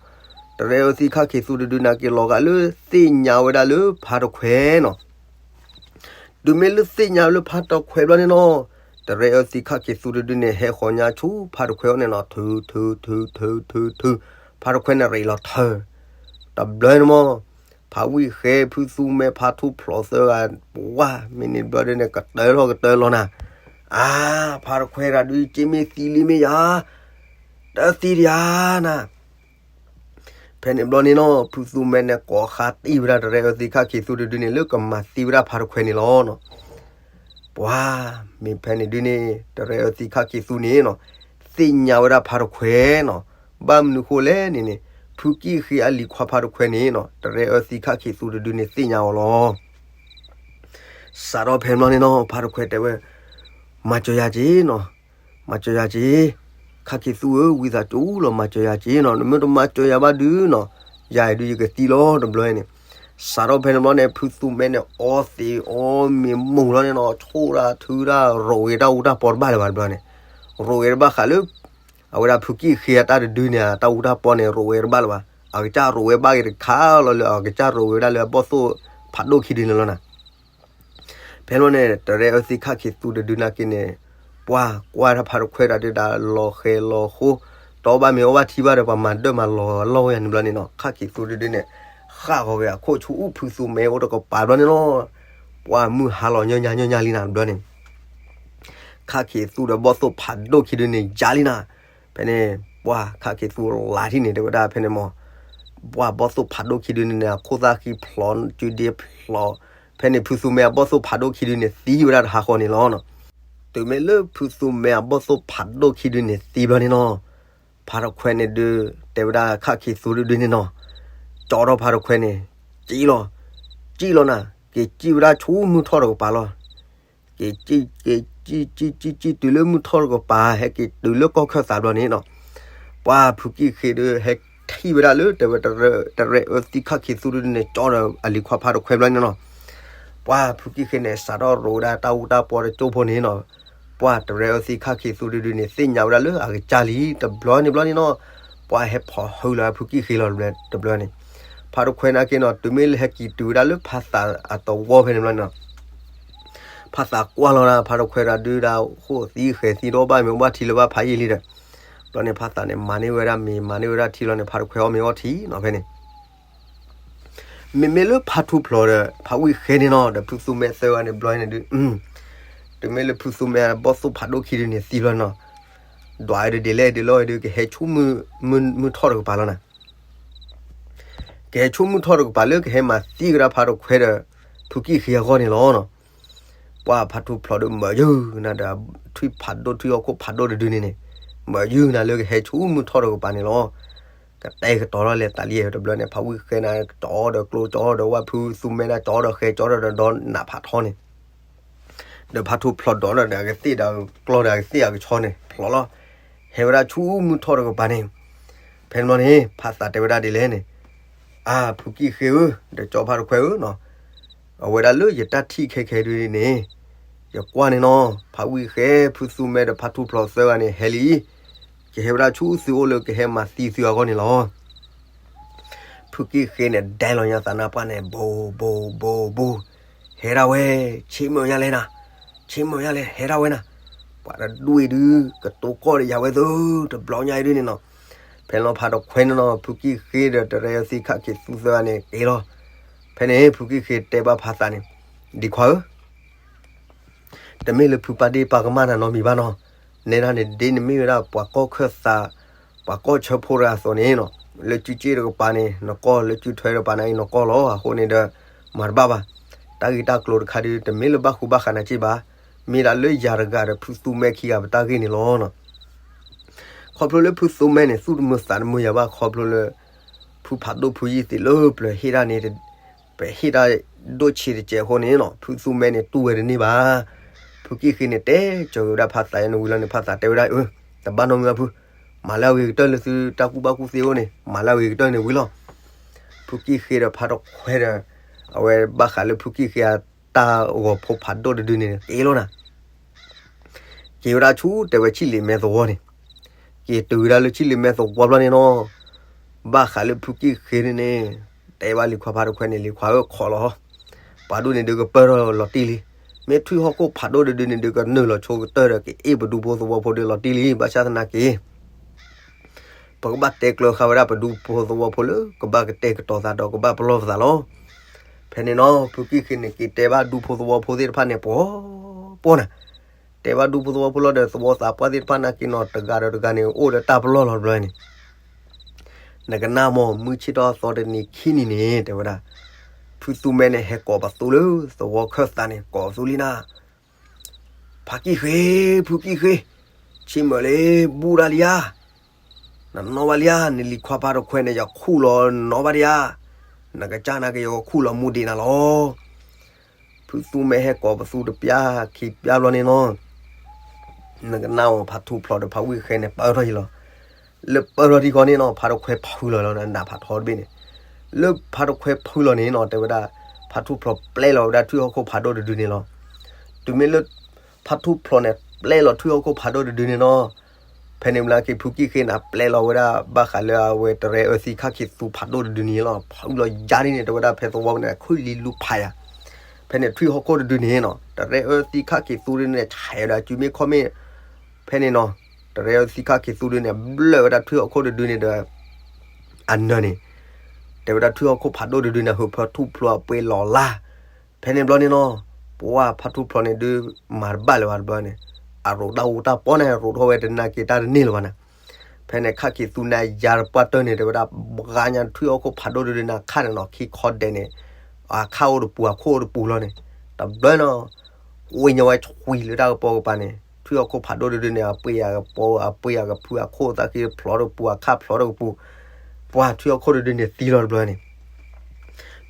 တရဲအၢသံခၣ်ခံသူတဒုန့ၣ် က့ၤလီၤဂာ်လၢသ့ၣ်ညါဝဲဒၣ်လၢဖါတခွဲးနီၤ. တုၤမ့ၢ်လၢသ့ၣ်ညါလၢဖါတခွဲးဘျီန့ၣ်နီၤ, တရဲအၢသံခၣ်ခံသူတဒုန့ၣ် ဟဲဃီၤညါဆူဖါတခွဲးအအိၣ်န့ၣ်နီၤ, ထုထုထုထုထုထု, ဖါတခွဲးန့ၣ်ရ့းလီၤထၢၣ်, တဘျီန့ၣ်မး ဖးဝံၣ်ဃဲ ဖုသူမဲ ဖါထူၣ်ဖျိးသၢဂၤ ပှၢ်မ့ၢ်န့ၣ်ဘျီဒုန့ၣ် ကတၢၢ်လီၤကတၢၢ်လီၤနၤ, အါ ဖါတခွဲးတၢ်ဒုး က့မ့ၢ်သံလံမ့ၢ်ယၤ, တသံဒံးဧါနၤ. ဖဲန့ၣ်ဘျီန့ၣ်နီၤ ဖုသူမဲန့ၣ် ကိးဃါတံၢ်ဝဲဒၣ်တရဲအၢသံခၣ်ခံသူတဒုန့ၣ် လၢကမၤသံဝဲဒၣ်ဖါတခွဲးန့ၣ်လီၤနီၤ. ပှၤမ့ၢ်ဖဲန့ၣ်ဒုန့ၣ် တရဲအၢသံခၣ်ခံသူန့ၣ်နီၤ သ့ၣ်ညါဝဲဒၣ်ဖါတခွဲးနီၤ. ဘၣ်မနုၤဃိလဲၣ်န့ၣ်န့ၣ် ဖုကံၢ်ဃ့အလံၤခွါဖါတခွဲးန့ၣ်နီၤ တရဲအၢသံခၣ်ခံသူတဒုန့ၣ်သ့ၣ်ညါအီၤလီၤ. စးထီၣ်ဖဲန့ၣ်ဘျီန့ၣ်နီၤ ဖါတခွဲးတဲဝဲ မၤစၢၤယၤက့ၤနီၤ, မၤစၢၤယၤက့ၤ, ခၣ်ခံသူဧၢ ဝံသးစူၤလီၤ မၤစၢၤယၤက့ၤနီၤ, နမ့ၢ်တမၤစၢၤယၤဘၣ်ဒုနီၤ ယၤအံၤဒုးယကသံလီၤတဘျီန့ၣ်. စးထီၣ်ဖဲန့ၣ်ဘျီန့ၣ် ဖုသူမဲန့ၣ် အီသံးအီမ့ၤမူၤလီၤန့ၣ်နီၤ ဆိၣ်တၢ်ထုတၢ် ရိးဂ့ၤတၢ်အူတၢ်ပီတဘၣ်လၢၤဘၣ်တဘျီန့ၣ်, ရိးဂ့ၤတဘၣ်ဃးလၢ အဝဲဒၣ်ဖုကံၢ်ဃ့အတၢ်တဒုန့ၣ် အတၢ်အူတၢ်ပီန့ၣ် ရိးဝဲတဘၣ်လၢၤဘၣ်, အကစၢ်ရိးဝဲဘၣ်ဂ့ၤတခါလီၤလၢအကစၢ်ရိးဝဲဒၣ်လၢအဘီၣ်သိၣ်ဖးဒိၣ်ခံဒုန့ၣ်လီၤနၤ. ဖဲန့ၣ်န့ၣ် တရဲအၢသံခၣ်ခံသူတဒုနာ်က့န့ၣ် ပှၤကွၢ်တၢ်ဖါတခွဲးတၢ်ဒုးဒၣ်လီၤဃဲၤလီၤဃိ, တအီၣ်ဘၣ်မ့ၤအီၣ်ဘၣ်ထံဘၣ်ဒီး ပှၤမၤဒၢၣ်မၤလီၤလီၢ်ဝဲယၤန့ၣ်ဘျီန့ၣ်နီၤ ခၣ်ခံသူတဒုန့ၣ် ဃၣ်ဂီၤဝဲအခိၣ်ဆူအူဖုသူမဲအိၣ်တကပၤဘျီန့ၣ်လီၤ. ပှၤမုၢ်ဟါလီၤညီညီညီညီလံနၤတဘျီန့ၣ် ခၣ်ခံသူဒီးဘီၣ်သိၣ်ဖးဒိၣ်ခံဒုန့ၣ်ယၤလံနၤ. ဖဲန့ၣ် ပှၤခၣ်ခံသူလါထံၣ်န့ၣ် တဲဝဲဒၣ်ဖဲန့ၣ်မး ပှၤဘီၣ်သိၣ်ဖးဒိၣ်ခံဒုန့ၣ်န့ၣ် အခိၣ်သၣ်ဃံဖျိး စုဒ့ဖျိး, ဖဲန့ၣ်ဖုသူမဲအဘီၣ်သိၣ်ဖးဒိၣ်ခံဒုန့ၣ် သံဝဲဒၣ်တဟးဃီန့ၣ်လီၤ. တုၤမ့ၢ်လၢဖုသူမဲအဘီၣ်သိၣ်ဖးဒိၣ်ခံဒုန့ၣ်သံဘျီန့ၣ်နီၤ, ဖါတခွဲးန့ၣ်ဒုး တဲဝဲဒၣ်ခၣ်ခံသူတဒုန့ၣ်နီၤ, ကၠီထီၣ်ဖါတခွဲးန့ၣ် ကၠံၣ်လီၤ, ကၠံၣ်လီၤနၤ, က့ၤကၠံၣ်ဝဲဒၣ်ဆူမုၢ်ထီၣ်တကပၤလီၤ. က့ၤကၠံၣ် က့ၤကၠံၣ် ကၠံၣ် ကၠံၣ် ကၠံၣ် တုၤလၢမုၢ်ထီၣ်တကပၤ ဟဲက့ၤတုၤလၢကီၢ်ခၢၣ်သးဘျီန့ၣ်နီၤ, ပှၤဖုကံၢ်ဃ့ဒုး ဟဲထံၣ်ဝဲဒၣ်လၢတဲဝဲ တရဲအၢသံခၣ်ခံသူဒုးန့ၣ် ကၠီဒီးအလံၤခွါဖါတခွဲးဘျီန့ၣ်နီၤ, ပှၤဖုကံၢ်ဃ့န့ၣ် စးထီၣ်ရိးဝဲဒၣ်တၢ်အူတၢ်ပီတကၠိဖိန့ၣ်နီၤ, ပှၤတရဲအၢသံခၣ်ခံသူဒုးန့ၣ် သ့ၣ်ညါဝဲဒၣ်လၢအကစၢ်လံတဘျီန့ၣ်ဘျီန့ၣ်နီၤ, ပှၤဟဲဖီၣ်ဟုလီၤဖုကံၢ်ဃ့လီၤတဘျီန့ၣ်, ဖါတခွဲးနာ်က့နီၤ တုၤမ့ၢ်လၢဟဲက့ၤတုၤဝဲဒၣ်လၢဖါသးအသဝီဖဲန့ၣ်ဘျီန့ၣ်နီၤ ဖးသးကွၢ်လီၤဒၣ် ဖးတခွဲးဒီးဒုးဒၣ်ဃိၣ်သံဃဲၤသံဒီးဘၣ်မ့ၢ်ဘၣ်ထံလၢၤဘၣ်ဖးယံာ်လံဒီး, ဘျီန့ၣ်ဖးသးန့ၣ် မၤန့ၢ်ဝဲဒၣ်မ့ၤ မၤန့ၢ်ဝဲဒၣ်ထံလီၤန့ၣ် ဖးတခွဲးအီၣ်မ့ၤအီထံနီၤဖဲန့ၣ် မ့မ့ၢ်လၢဖးထူၣ်ဖျိးဒီး ဖးဝံၣ်ဃဲန့ၣ်နီၤ ဒီးဖုသူမဲသၢဂၤန့ၣ်ဘျီန့ၣ်ဒုး, တုၤမ့ၢ်လၢဖုသူမဲဘီၣ်သိၣ်ဖးဒိၣ်ခံဒုးန့ၣ်သံဘျီနီၤ, ဒွးဝဲဒၣ်ဒ်လဲၣ်ဒ်လဲၣ်ဒုး ကဟဲဆူၣ်မုၢ်ထီၣ်တကပၤလီၤနၤ ကဟဲဆူၣ်မုၢ်ထီၣ်တကပၤလၢကဟဲမၤသံကဒါဖးတခွဲးဒီး ဖုကံၣ်ဃ့အဂီၢ်န့ၣ်လီၤနီၤ. ပှၤဖးထူၣ်ဖျိးဒုးမၤယုၢ်နၤဒီး ထွံၣ်ဖးဒိၣ်ထွံၣ်ဟီၣ်ခိၣ်ဖးဒိၣ်တဒုန့ၣ်န့ၣ်, မၤယုၢ်နၤလၢကဟဲဆူၣ်မုၢ်ထီၣ်တကပၤန့ၣ်လီၤ. ကတဲာ်ကတီၤထီၣ်လဲၤသးလံတဘျီန့ၣ် ဖးဝံၣ်ဃဲနၤကၠီဒီးကျိကၠီဒီးဝၣ်ဖုသူမဲနၤကၠီဒီးဃဲကၠီဒီးဒီးနးဖးထီန့ၣ် ဒီးဖးထူၣ်ဖျိးဒီးဒီးအကသ့ၣ်ဒီးကျီဒီးအကသ့ၣ်အကဆီန့ၣ် ဖျိးလီၤ. ဟဲဝဲဒၣ်ဆူၣ်မုၢ်ထီၣ်တကပၤန့ၣ်, ဖဲန့ၣ်ဘျီန့ၣ် ဖးသးတဲဝဲဒၣ်ဒ်လဲၣ်န့ၣ်, အါ ဖုကံၣ်ဃ့ဧၢ, ဒီးကၠီဖးတခွဲးဧၢနီၤ, အဝဲဒၣ်လၢယတၢ်ထံၣ်ခဲခဲဒုးန့ၣ်, ယကွၢ်န့ၣ်နီၤ ဖးဝံၣ်ဃဲ ဖုသူမဲဒီးဖးထူၣ်ဖျိးသၢဂၤန့ၣ် ဟဲလံ, ကဟဲဝဲဒၣ်ဆူၣ်သုအိၣ်လၢကဟဲမၤသံသုအဂီၢ်န့ၣ်လီၤ. ဖုကံၣ်ဃ့န့ၣ် ဒဲလီၤညါသးနါပှၢ်န့ၣ် ဘိးဘိးဘိးဘိး, ဟဲဒၣ်ဝဲ, ဆ့မုာ်ညါလဲၣ်နၤ, ဆ့မုာ်ညါလဲၣ် ဟဲဒၣ်ဝဲနၤ, ပှၤတဒူၣ်အံၤဒုး ကတိၤကီၢ်ဒီးယၤဝဲသု, တဘျီညါအံၤဒုးန့ၣ်နီၤ, ဖဲလီၤဖးတခွဲးန့ၣ်နီၤ ဖုကံၣ်ဃ့ဒီးတရဲအသံခးက့ၤသူသၢဂၤန့ၣ်က့ၤလီၤ. ဖဲန့ၣ် ဖုကံၣ်ဃ့တဲဘၣ်ဖးသးန့ၣ်, ဒံခွါဧၢ တမ့ၢ်လၢဖုပၢ်ဒ့ၣ်ပၢ်ကမၣ်နၤနီတမံၤဘၣ်နီၤ, နဲဒၣ်န့ၣ်ဒ်နမ့ၢ်ဝဲဒၣ်ပှၤကီၢ်ခၢၣ်သး, ပှၤကီၢ်ဆၢဖိတဂၤအသိးန့ၣ်နီၤ, လၢစုစ့ၣ်တကပၤန့ၣ် နကီၢ် လၢစုထွဲတကပၤန့ၣ်အံၤနကီၢ်လီၤ. အဃိန့ၣ်ဒီး မၤတဘၣ်ဘၣ်, တၢ်ဂ့ၢ်တၢ်ကျိၤတခါဒုး တမ့ၢ်လၢဘၣ်ဃူဘၣ်ဃးနၤစ့ၢ်ဘၣ်, မ့ၢ်ဒၣ်လၢယၤတဂၤဒီးဖုသူမဲခံဂၤပတၢ်ဂ့ၢ်န့ၣ်လီၤနီၤ. ခီဖျိလၢဖုသူမဲန့ၣ် သူၣ်တမုာ်သးတမုာ်ယၤဘၣ် ခီဖျိလၢ ဖုဖးဒိၣ်ဖုယံာ်သ့ၣ်လၢပျၢၤဟ့ၣ်ဒၣ်န့ၣ်, ပဟ့ၣ်ဒၣ်ဒိၣ်ဆံးတစဲးအဃိန့ၣ်နီၤ ဖုသူမဲန့ၣ်တူၢ်ဝဲတန့ၢ်ဘၣ်. ဖုကံၣ်ဃ့န့ၣ်တဲကၠီၤက့ၤဝဲဒၣ်ဖးသးယဲန့ၣ်ဝံၤလီၤန့ၣ် ဖးသးတဲဝဲဒၣ်အၢ, တဘၣ်နီတမံၤဘၣ်ဖု, မၤလၢအဂ့ၤကတၢၢ်လၢသုတၢ်ကူၣ်ဘၣ်ကူၣ်သ့အအိၣ်န့ၣ် မၤလၢအဂ့ၤကတၢၢ်န့ၣ်ဝံၤလီၤ. ဖုကံၣ်ဃ့ဒီးဖးတခွဲးဒီး အဝဲဘၣ်ဃးလၢဖုကံၣ်ဃ့အတၢ်ဂီၤဖိဖးဒိၣ်တဒုန့ၣ် က့ၤလီၤနၤ က့ၤဝဲဒၣ်ဆူတဲဝဲဆံၣ်လ့ၤမဲသဝီန့ၣ်, က့ၤတုၤဝဲဒၣ်လၢဆံၣ်လ့ၤမဲသဝီဘျီန့ၣ်နီၤ, ဘၣ်ဃးလၢဖုကံၣ်ဃ့န့ၣ်န့ၣ်, တဲဘၣ်လံၤခွါဖးတခွဲးန့ၣ် လံၤခွါဧၢ ခိးလီၤ, ပှၤဒိၣ်န့ၣ်ဒုးကပၢၢ်ထီၣ်လီၤတံၢ်လံ, မ့ၢ်ထွံၣ်ဟီၣ်ခိၣ်ဖးဒိၣ်တဒုန့ၣ်ဒုးကနုာ်လီၤဆိကတၢၢ်ဒီး ကအ့ၣ်ပဒူဖိသဝီဖိဒုးလီၤတံၢ်လံ ဘၣ်ဆၣ်သနာ်က့ ပကဘၣ်တဲကျၢၤဃာ်ဝဲဒၣ်ပဒူဖိသဝီဖိလၢကဘၣ်ကတဲာ်ကတီၤသးဒီးကဘၣ်ပလီၢ်ပသးလီၤ. ဖဲန့ၣ်နီၤ ဖုကံၣ်ဃ့န့ၣ်က့ၤတဲဘၣ်ဒူဖိသဝီဖိသ့ၣ်တဖၣ်န့ၣ် ပှီၤပှီၤနၤ, တဲဘၣ်ဒူဖိသဝီဖိလီၤဒီးသဝီသးပှၢ်သ့ၣ်တဖၣ်နာ်က့နီၤ တဂၤဒီးတဂၤန့ၣ် အိၣ်ဒီးတၢ်ပလီၢ်လီၤတဘျီန့ၣ် နကနၣ်မ့ၢ် မုၢ်ဆ့ၣ်ထီၣ်အသီတနံၤခံနံၤန့ၣ် တဲဝဲဒၣ်, ဖုသူမဲန့ၣ် ဟဲကိးပသူလၢသဝီခၢၣ်သးန့ၣ် ကိးပသူလံနၤ, ဖးကံၣ်ဃ့, ဖုကံၣ်ဃ့, ဆ့မၢၢ်လၢဘူၣ်ဒၣ်လံဧါ, နနီၣ်ဘၣ်လံဧါ, နလံၤခွါဖးတခွဲးန့ၣ် ယခူၣ်လီၤနီၣ်ဘၣ်ဒံးဧါ, နကစၢ်နာ်က့ ယကခူၣ်လီၤမူဒံးနၤလီၤ. ဖုသူမဲဟဲကိးပသူတပျၢ်ခံပျၢ်ဘျီန့ၣ်နီၤ, နကနၣ်အီၤ ဖးထူၣ်ဖျိးဒီးဖးဝံၣ်ဃဲန့ၣ် ပၢၢ်ထီၣ်ယံၤလီၤ. လၢပၢၢ်ထီၣ်ထံဃီန့ၣ်နီၤ ဖးတခွဲးဖုလီၤလီၤ နးဖးထီတဘ့ၣ်န့ၣ်, လၢဖးတခွဲးဖုလီၤန့ၣ်နီၤ တဲဝဲဒၣ် ဖးထူၣ်ဖျိးပျဲလီၤဝဲဒၣ်ထွံၣ်ဟီၣ်ခိၣ်ဖးဒိၣ်တဒုန့ၣ်လီၤ. တုၤမ့ၢ်လၢ ဖးထူၣ်ဖျိးန့ၣ် ပျဲလီၤထွံၣ်ဟီၣ်ခိၣ်ဖးဒိၣ်တဒုန့ၣ်နီၤ, ဖဲန့ၣ်ဘျီက့ၤ ဖုကံၣ်ဃ့န့ၣ် ပျဲလီၤဝဲဒၣ် ဘၣ်ဃးလၢအဝဲတရဲအၢသံခါခံးသူဖးဒိၣ်တဒုန့ၣ်လီၤ. ဖုလီၤယါဒ်န့ၣ် တဲဝဲဒၣ်ဖဲသဝီန့ၣ် ခုၣ်လံလူဖးယၤ, ဖဲန့ၣ်ထွံၣ်ဟီၣ်ခိၣ်တဒုန့ၣ်နီၤ တရဲအၢသံခါခံးသူဒုန့ၣ် ဆဲးဝဲဒၣ်စုမ့ၢ်ခီၣ်မ့ၣ်, ဖဲန့ၣ်နီၤ တရဲအၢသံခါခံးသူဒုန့ၣ် ဘျၢၣ်ဝဲဒၣ်ထွံၣ်ဟီၣ်ခိၣ်တဒုန့ၣ်ဒီး အနၢၤန့ၣ်, တဲဝဲဒၣ်ထွံၣ်ဟီၣ်ခိၣ်ဖးဒိၣ်တဒုန့ၣ် ဟုးဖၢထူၣ်ဖျိးအပှ့ၤလီၤလၢ်. ဖဲန့ၣ်ဘျီန့ၣ်နီၤ ပှၤဖးထူၣ်ဖျိးန့ၣ်ဒုး မၤတဘၣ်လၢၤဘၣ်တဘျီန့ၣ်, အရိးတၢ်အူတၢ်ပီန့ၣ် ရိးထီၣ်ဝဲတနာ်က့ၤတၢ်တန့ၢ်လၢၤဘၣ်နၤ. ဖဲန့ၣ်ခါခံးသူန့ၣ် ယါတပှၢ်တၢၢ်န့ၣ် တဲဝဲဒၣ် ဘှါညါထွံၣ်ဟီၣ်ခိၣ်ဖးဒိၣ်တဒုန့ၣ် အခါန့ၣ်နီၤ ခံခီဒဲးန့ၣ် အခါအိၣ်တပူၤ အခိၣ်အိၣ်တပူၤလီၤန့ၣ်, တဘျီနီၤ ဝံၤညီဝဲဆှံလၢတၢ်ကပီၤကပၤန့ၣ် ထွံၣ်ဟီၣ်ခိၣ်ဖးဒိၣ်တဒုန့ၣ် အပှ့ၤအကပီၤ အပှ့ၤအကဖု အခိၣ်သးက့ဖျိးတကပူၤ အခါဖျိးတကပူၤ, ပှၤထွံၣ်ဟီၣ်ခိၣ်တဒုန့ၣ်သံလီၤတဘျီန့ၣ်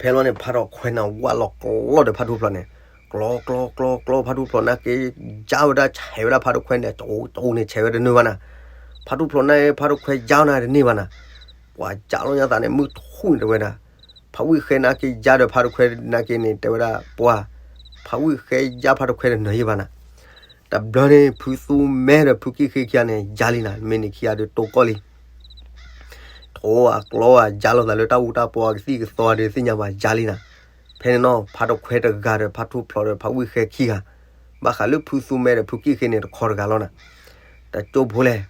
ဖဲလီၤန့ၣ် ဖးထီၣ်ခွဲးန့ၣ် ဝၣ်လီၤကျီဒီးဖးထူၣ်ဖျိးန့ၣ်, ကျီကျီကျီကျီ ဖးထူၣ်ဖျိးနာ်က့ ယါဝဲဒၣ်ဆဲးဝဲဒၣ်ဖးထူၣ်ခွဲးန့ၣ် ကၠိကၠိန့ၣ် ဆဲးဝဲတန့ၢ်ဘၣ်နၤ. ဖးထူၣ်ဖျိးနာ်က့ ဖးထူၣ်ခွဲးယါနၤတန့ၢ်ဘၣ်နၤ. ပှၤယါလီၤညါသးန့ၣ် မုၢ်ထူၣ်န့ၣ်တဲဝဲဒၣ်, ဖးဝံၣ်ဃဲနာ်က့ ယါဒီးဖးထူၣ်ခွဲးနာ်က့န့ၣ် တဲဝဲဒၣ် ပှၤ ဖးဝံၣ်ဃဲယါဖးထူၣ်ခွဲးတန့ၢ်ယံၤဘၣ်နၤ. တဘျီန့ၣ် ဖုသူမဲဒီးဖုကံၣ်ဃ့ခံဂၤန့ၣ် ယါလံနၤ မ့ၢ်န့ၣ်ခံဂၤဒုးတိၢ်ကီၢ်လံ ထိးအကျီအယါလိာ်သးလၢတၢ်အူတၢ်ပီအကသံၣ်ကသီဒီးသ့ၣ်ညါဘၣ်ယါလံနၤ. ဖဲန့ၣ်နီၤ ဖးထူၣ်ခွဲးတဂၤဒီးဖးထူၣ်ဖျိးဒီးဖးဝံၣ်ဃဲခံဂၤ, ဘၣ်ဃးလၢဖုသူမဲဒီးဖုကံၣ်ဃ့န့ၣ်တခီတဂၤလီၤနၤ. တကၠိဖိလဲၣ်,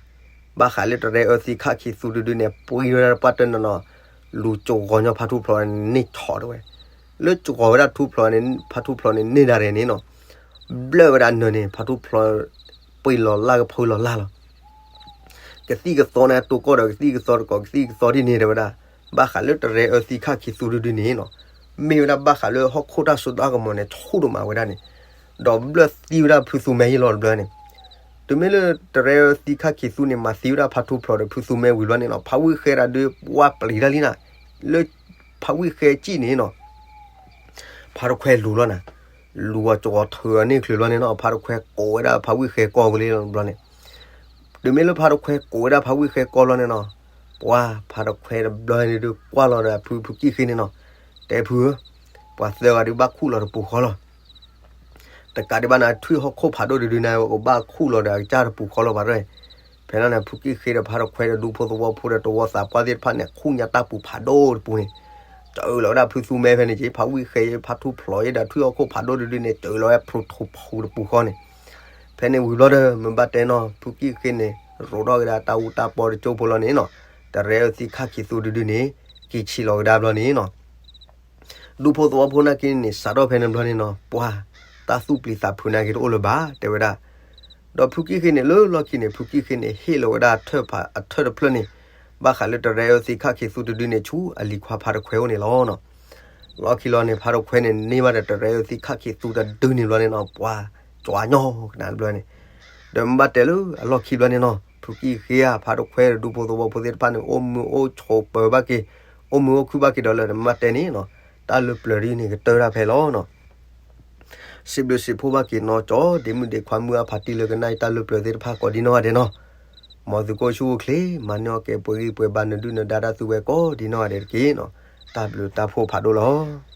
ဘၣ်ဃးလၢတရဲအၢသံခၣ်ခံသူတဒုန့ၣ် ပှံၤဝဲဒၣ်တပှၢ်တနီၤနီၤ, လူၤကဝီၤညီဖါထူၣ်ဖျိးန့ၣ်ထီၣ်တဝဲ, လၢကဝီၤဝဲဒၣ်ထူၣ်ဖျိးန့ၣ် ဖါထူၣ်ဖျိးန့ၣ်န့ၢ်ဒၣ်ရဲၣ်န့ၣ်နီၤ, ဘျၢၣ်ဝဲဒၣ်နၢၤန့ၣ် ဖါထူၣ်ဖျိး ပှ့ၤလီၤလၢ်ကဖုလီၤလၢ်လီၤ. ကသံၣ်ကသီန့ၣ် တိၢ်ကီၢ်ဒီးကသံၣ်ကသီတကိး ကသံၣ်ကသီဒ်န့ၣ်တဲဝဲဒၣ်, ဘၣ်ဃးလၢတရဲအၢသံခၣ်ခံသူတဒုန့ၣ်နီၤ, မ့ၢ်ဝဲဒၣ်ဘၣ်ဃးလၢဟီၣ်ခိၣ်တၢ်စိတၢ်ကမီၤန့ၣ် ဆူၣ်ဒိၣ်မးဝဲဒၣ်န့ၣ်, ဒီးဘျၢၣ်သံဝဲဒၣ်ဖုသူမဲဟ့ၣ်လီၤတဘျီန့ၣ်, တုၤမ့ၢ်လၢတရဲအၢသံခၣ်ခံသူန့ၣ် မၤသံဝဲဒၣ်ဖါထူၣ်ဖျိးဒီးဖုသူမဲဝံၤဘျီန့ၣ်နီၤ, ဖါဝံၣ်ဃဲဒၣ်ဒုးပှၢ်ပျံၤတၢ်လံနၤ, လၢဖါဝံၣ်ဃဲစံၣ်န့ၣ်နီၤ ဖါတခွဲလူၤလီၤနၤ, လူၤအီၤကဝီၤထုးအီၤန့ၢ်ချုးဘျီန့ၣ်နီၤ, ဖါတခွဲကိးဝဲဒၣ်ဖါဝံၣ်ဃဲကီၢ်ဝံၤလံဘျီန့ၣ်, တုၤမ့ၢ်လၢဖါတခွဲကိးဝဲဒၣ်ဖါဝံၣ်ဃဲကီၢ်ဘျီန့ၣ်နီၤ, ပှၤဖါတခွဲတဘျီန့ၣ်ဒုးကွၢ်လီၤဒီးအဖုဖုကံၣ်ဃ့န့ၣ်နီၤ, တဲဖုဧၢ, ပှၤသၢဂၤဒုးဘၣ်ခူၣ်လီၤတပူၤဃီလီၤ. တကးဒံးဘၣ်န့ၣ် ထွံၣ်ဟီၣ်ခိၣ်ဖးဒိၣ်တဒုန့ၣ် အိၣ်ဘၣ်ခူၣ်လီၤဒီးအကစၢ်တပူၤဃီလီၤဘၣ်ရဲၣ်. ဖဲန့ၣ်န့ၣ် ဖုကံၣ်ဃ့ဒီးဖါတခွဲဒီးဒူဖိသဝီဖိဒီးတဝီသးပှၢ်သ့ၣ်တဖၣ်န့ၣ် ခူၣ်ညါတၢ်ပူၤဖးဒိၣ်တပူၤန့ၣ်, စၢလီၤဝဲဒၣ်ဖုသူမဲဖဲန့ၣ်က့ၤ ဖါဝံၣ်ဃဲ ဖါထူၣ်ဖျိးအံၤဒီးထွံၣ်ဟီၣ်ခိၣ်ဖးဒိၣ်တဒုန့ၣ် စၢလီၤဝဲဖျိထူၣ်ဖူၤတပူၤဃီန့ၣ်, ဖဲန့ၣ်ဝံၤဘျီဒီး မ့ၢ်ဘၣ်တဲနီၤ ဖုကံၣ်ဃ့န့ၣ် ရိးထီၣ်က့ၤဒၣ်တၢ်အူတၢ်ပီတကၠိဖိလီၤန့ၣ်နီၤ, တရဲအၢသံခၣ်ခံသူတဒုန့ၣ် က့ၤဆံးလီၤကဒါဘျီန့ၣ်နီၤ ဒူဖိသဝီဖိနာ်က့န့ၣ် စးထီၣ်ဖဲန့ၣ်ဘျီန့ၣ်နီၤ ပှၤ တၢ်သူၣ်ပျံၤသးဖုးနာ်က့တအိၣ်လၢၤဘၣ် တဲဝဲဒၣ်. ဒီးဖုကံၣ်ဃ့န့ၣ် လၢလီၢ်ခံန့ၣ် ဖုကံၣ်ဃ့န့ၣ် ဟ့ၣ်လီၤဝဲဒၣ်အထၢၣ်ဖး အထၢၣ်တဖျၢၣ်န့ၣ် ဘၣ်ဃးလၢတရဲအၢသံခၣ်ခံသူတဒုန့ၣ် ဆူအလံၤခွါဖါတခွဲအိၣ်န့ၣ်လီၤ. လီၢ်ခံလီၤန့ၣ် ဖါတခွဲန့ၣ် န့ၢ်ဘၣ်ဒီးတရဲအၢသံခၣ်ခံသူတဒုန့ၣ်ဘျီန့ၣ်နီၤ ပှၤ ကၠီညီကနၣ်တဘျီန့ၣ် ဒီးမ့ၢ်ဘၣ်တဲလၢအလီၢ်ခံဘျီန့ၣ်နီၤ ဖုကံၣ်ဃ့ဧၢ ဖါတခွဲဒီးဒူဖိသဝီဖိသ့ၣ်တဖၣ်န့ၣ် အိၣ်မုာ်အိၣ်ဆိးပၢၤဘၣ်က့ၤ အိၣ်မုာ်အိၣ်ခုၣ်ဘၣ်က့ၤဒီးလၢ မ့ၢ်ဘၣ်တဲန့ၣ်နီၤ တၢ်လၢပျၢၤဒ်န့ၣ်ကတၢၢ်တၢ်ဖဲလီၤနီၤ စံးဘျုးစံးဖှိၣ်ဘၣ်က့ၤနီၤ ကၠီဒ့မုၣ်ဒ့ခွါမုၢ်အါဖးတံၢ်လၢကနၣ်အံၤတၢ်လၢပျၢၤသ့ၣ်တဖၣ်ကိးဒ်နီၢ်ဂၤဒဲးနီၤ မ်သုကအိၣ်ဆူၣ်အိၣ်ချ့ မၤန့ၢ်အီၣ်ကဲပှဲၤဂံၢ်ပှဲၤဘါနဒုၣ်နဒါတၢ်သူဝဲကိးဒ်နီၢ်ဂၤဒဲးတက့ၢ်နီၤ တၢ်ဘျုးတၢ်ဖှိၣ်ဖးဒိၣ်လီၤ.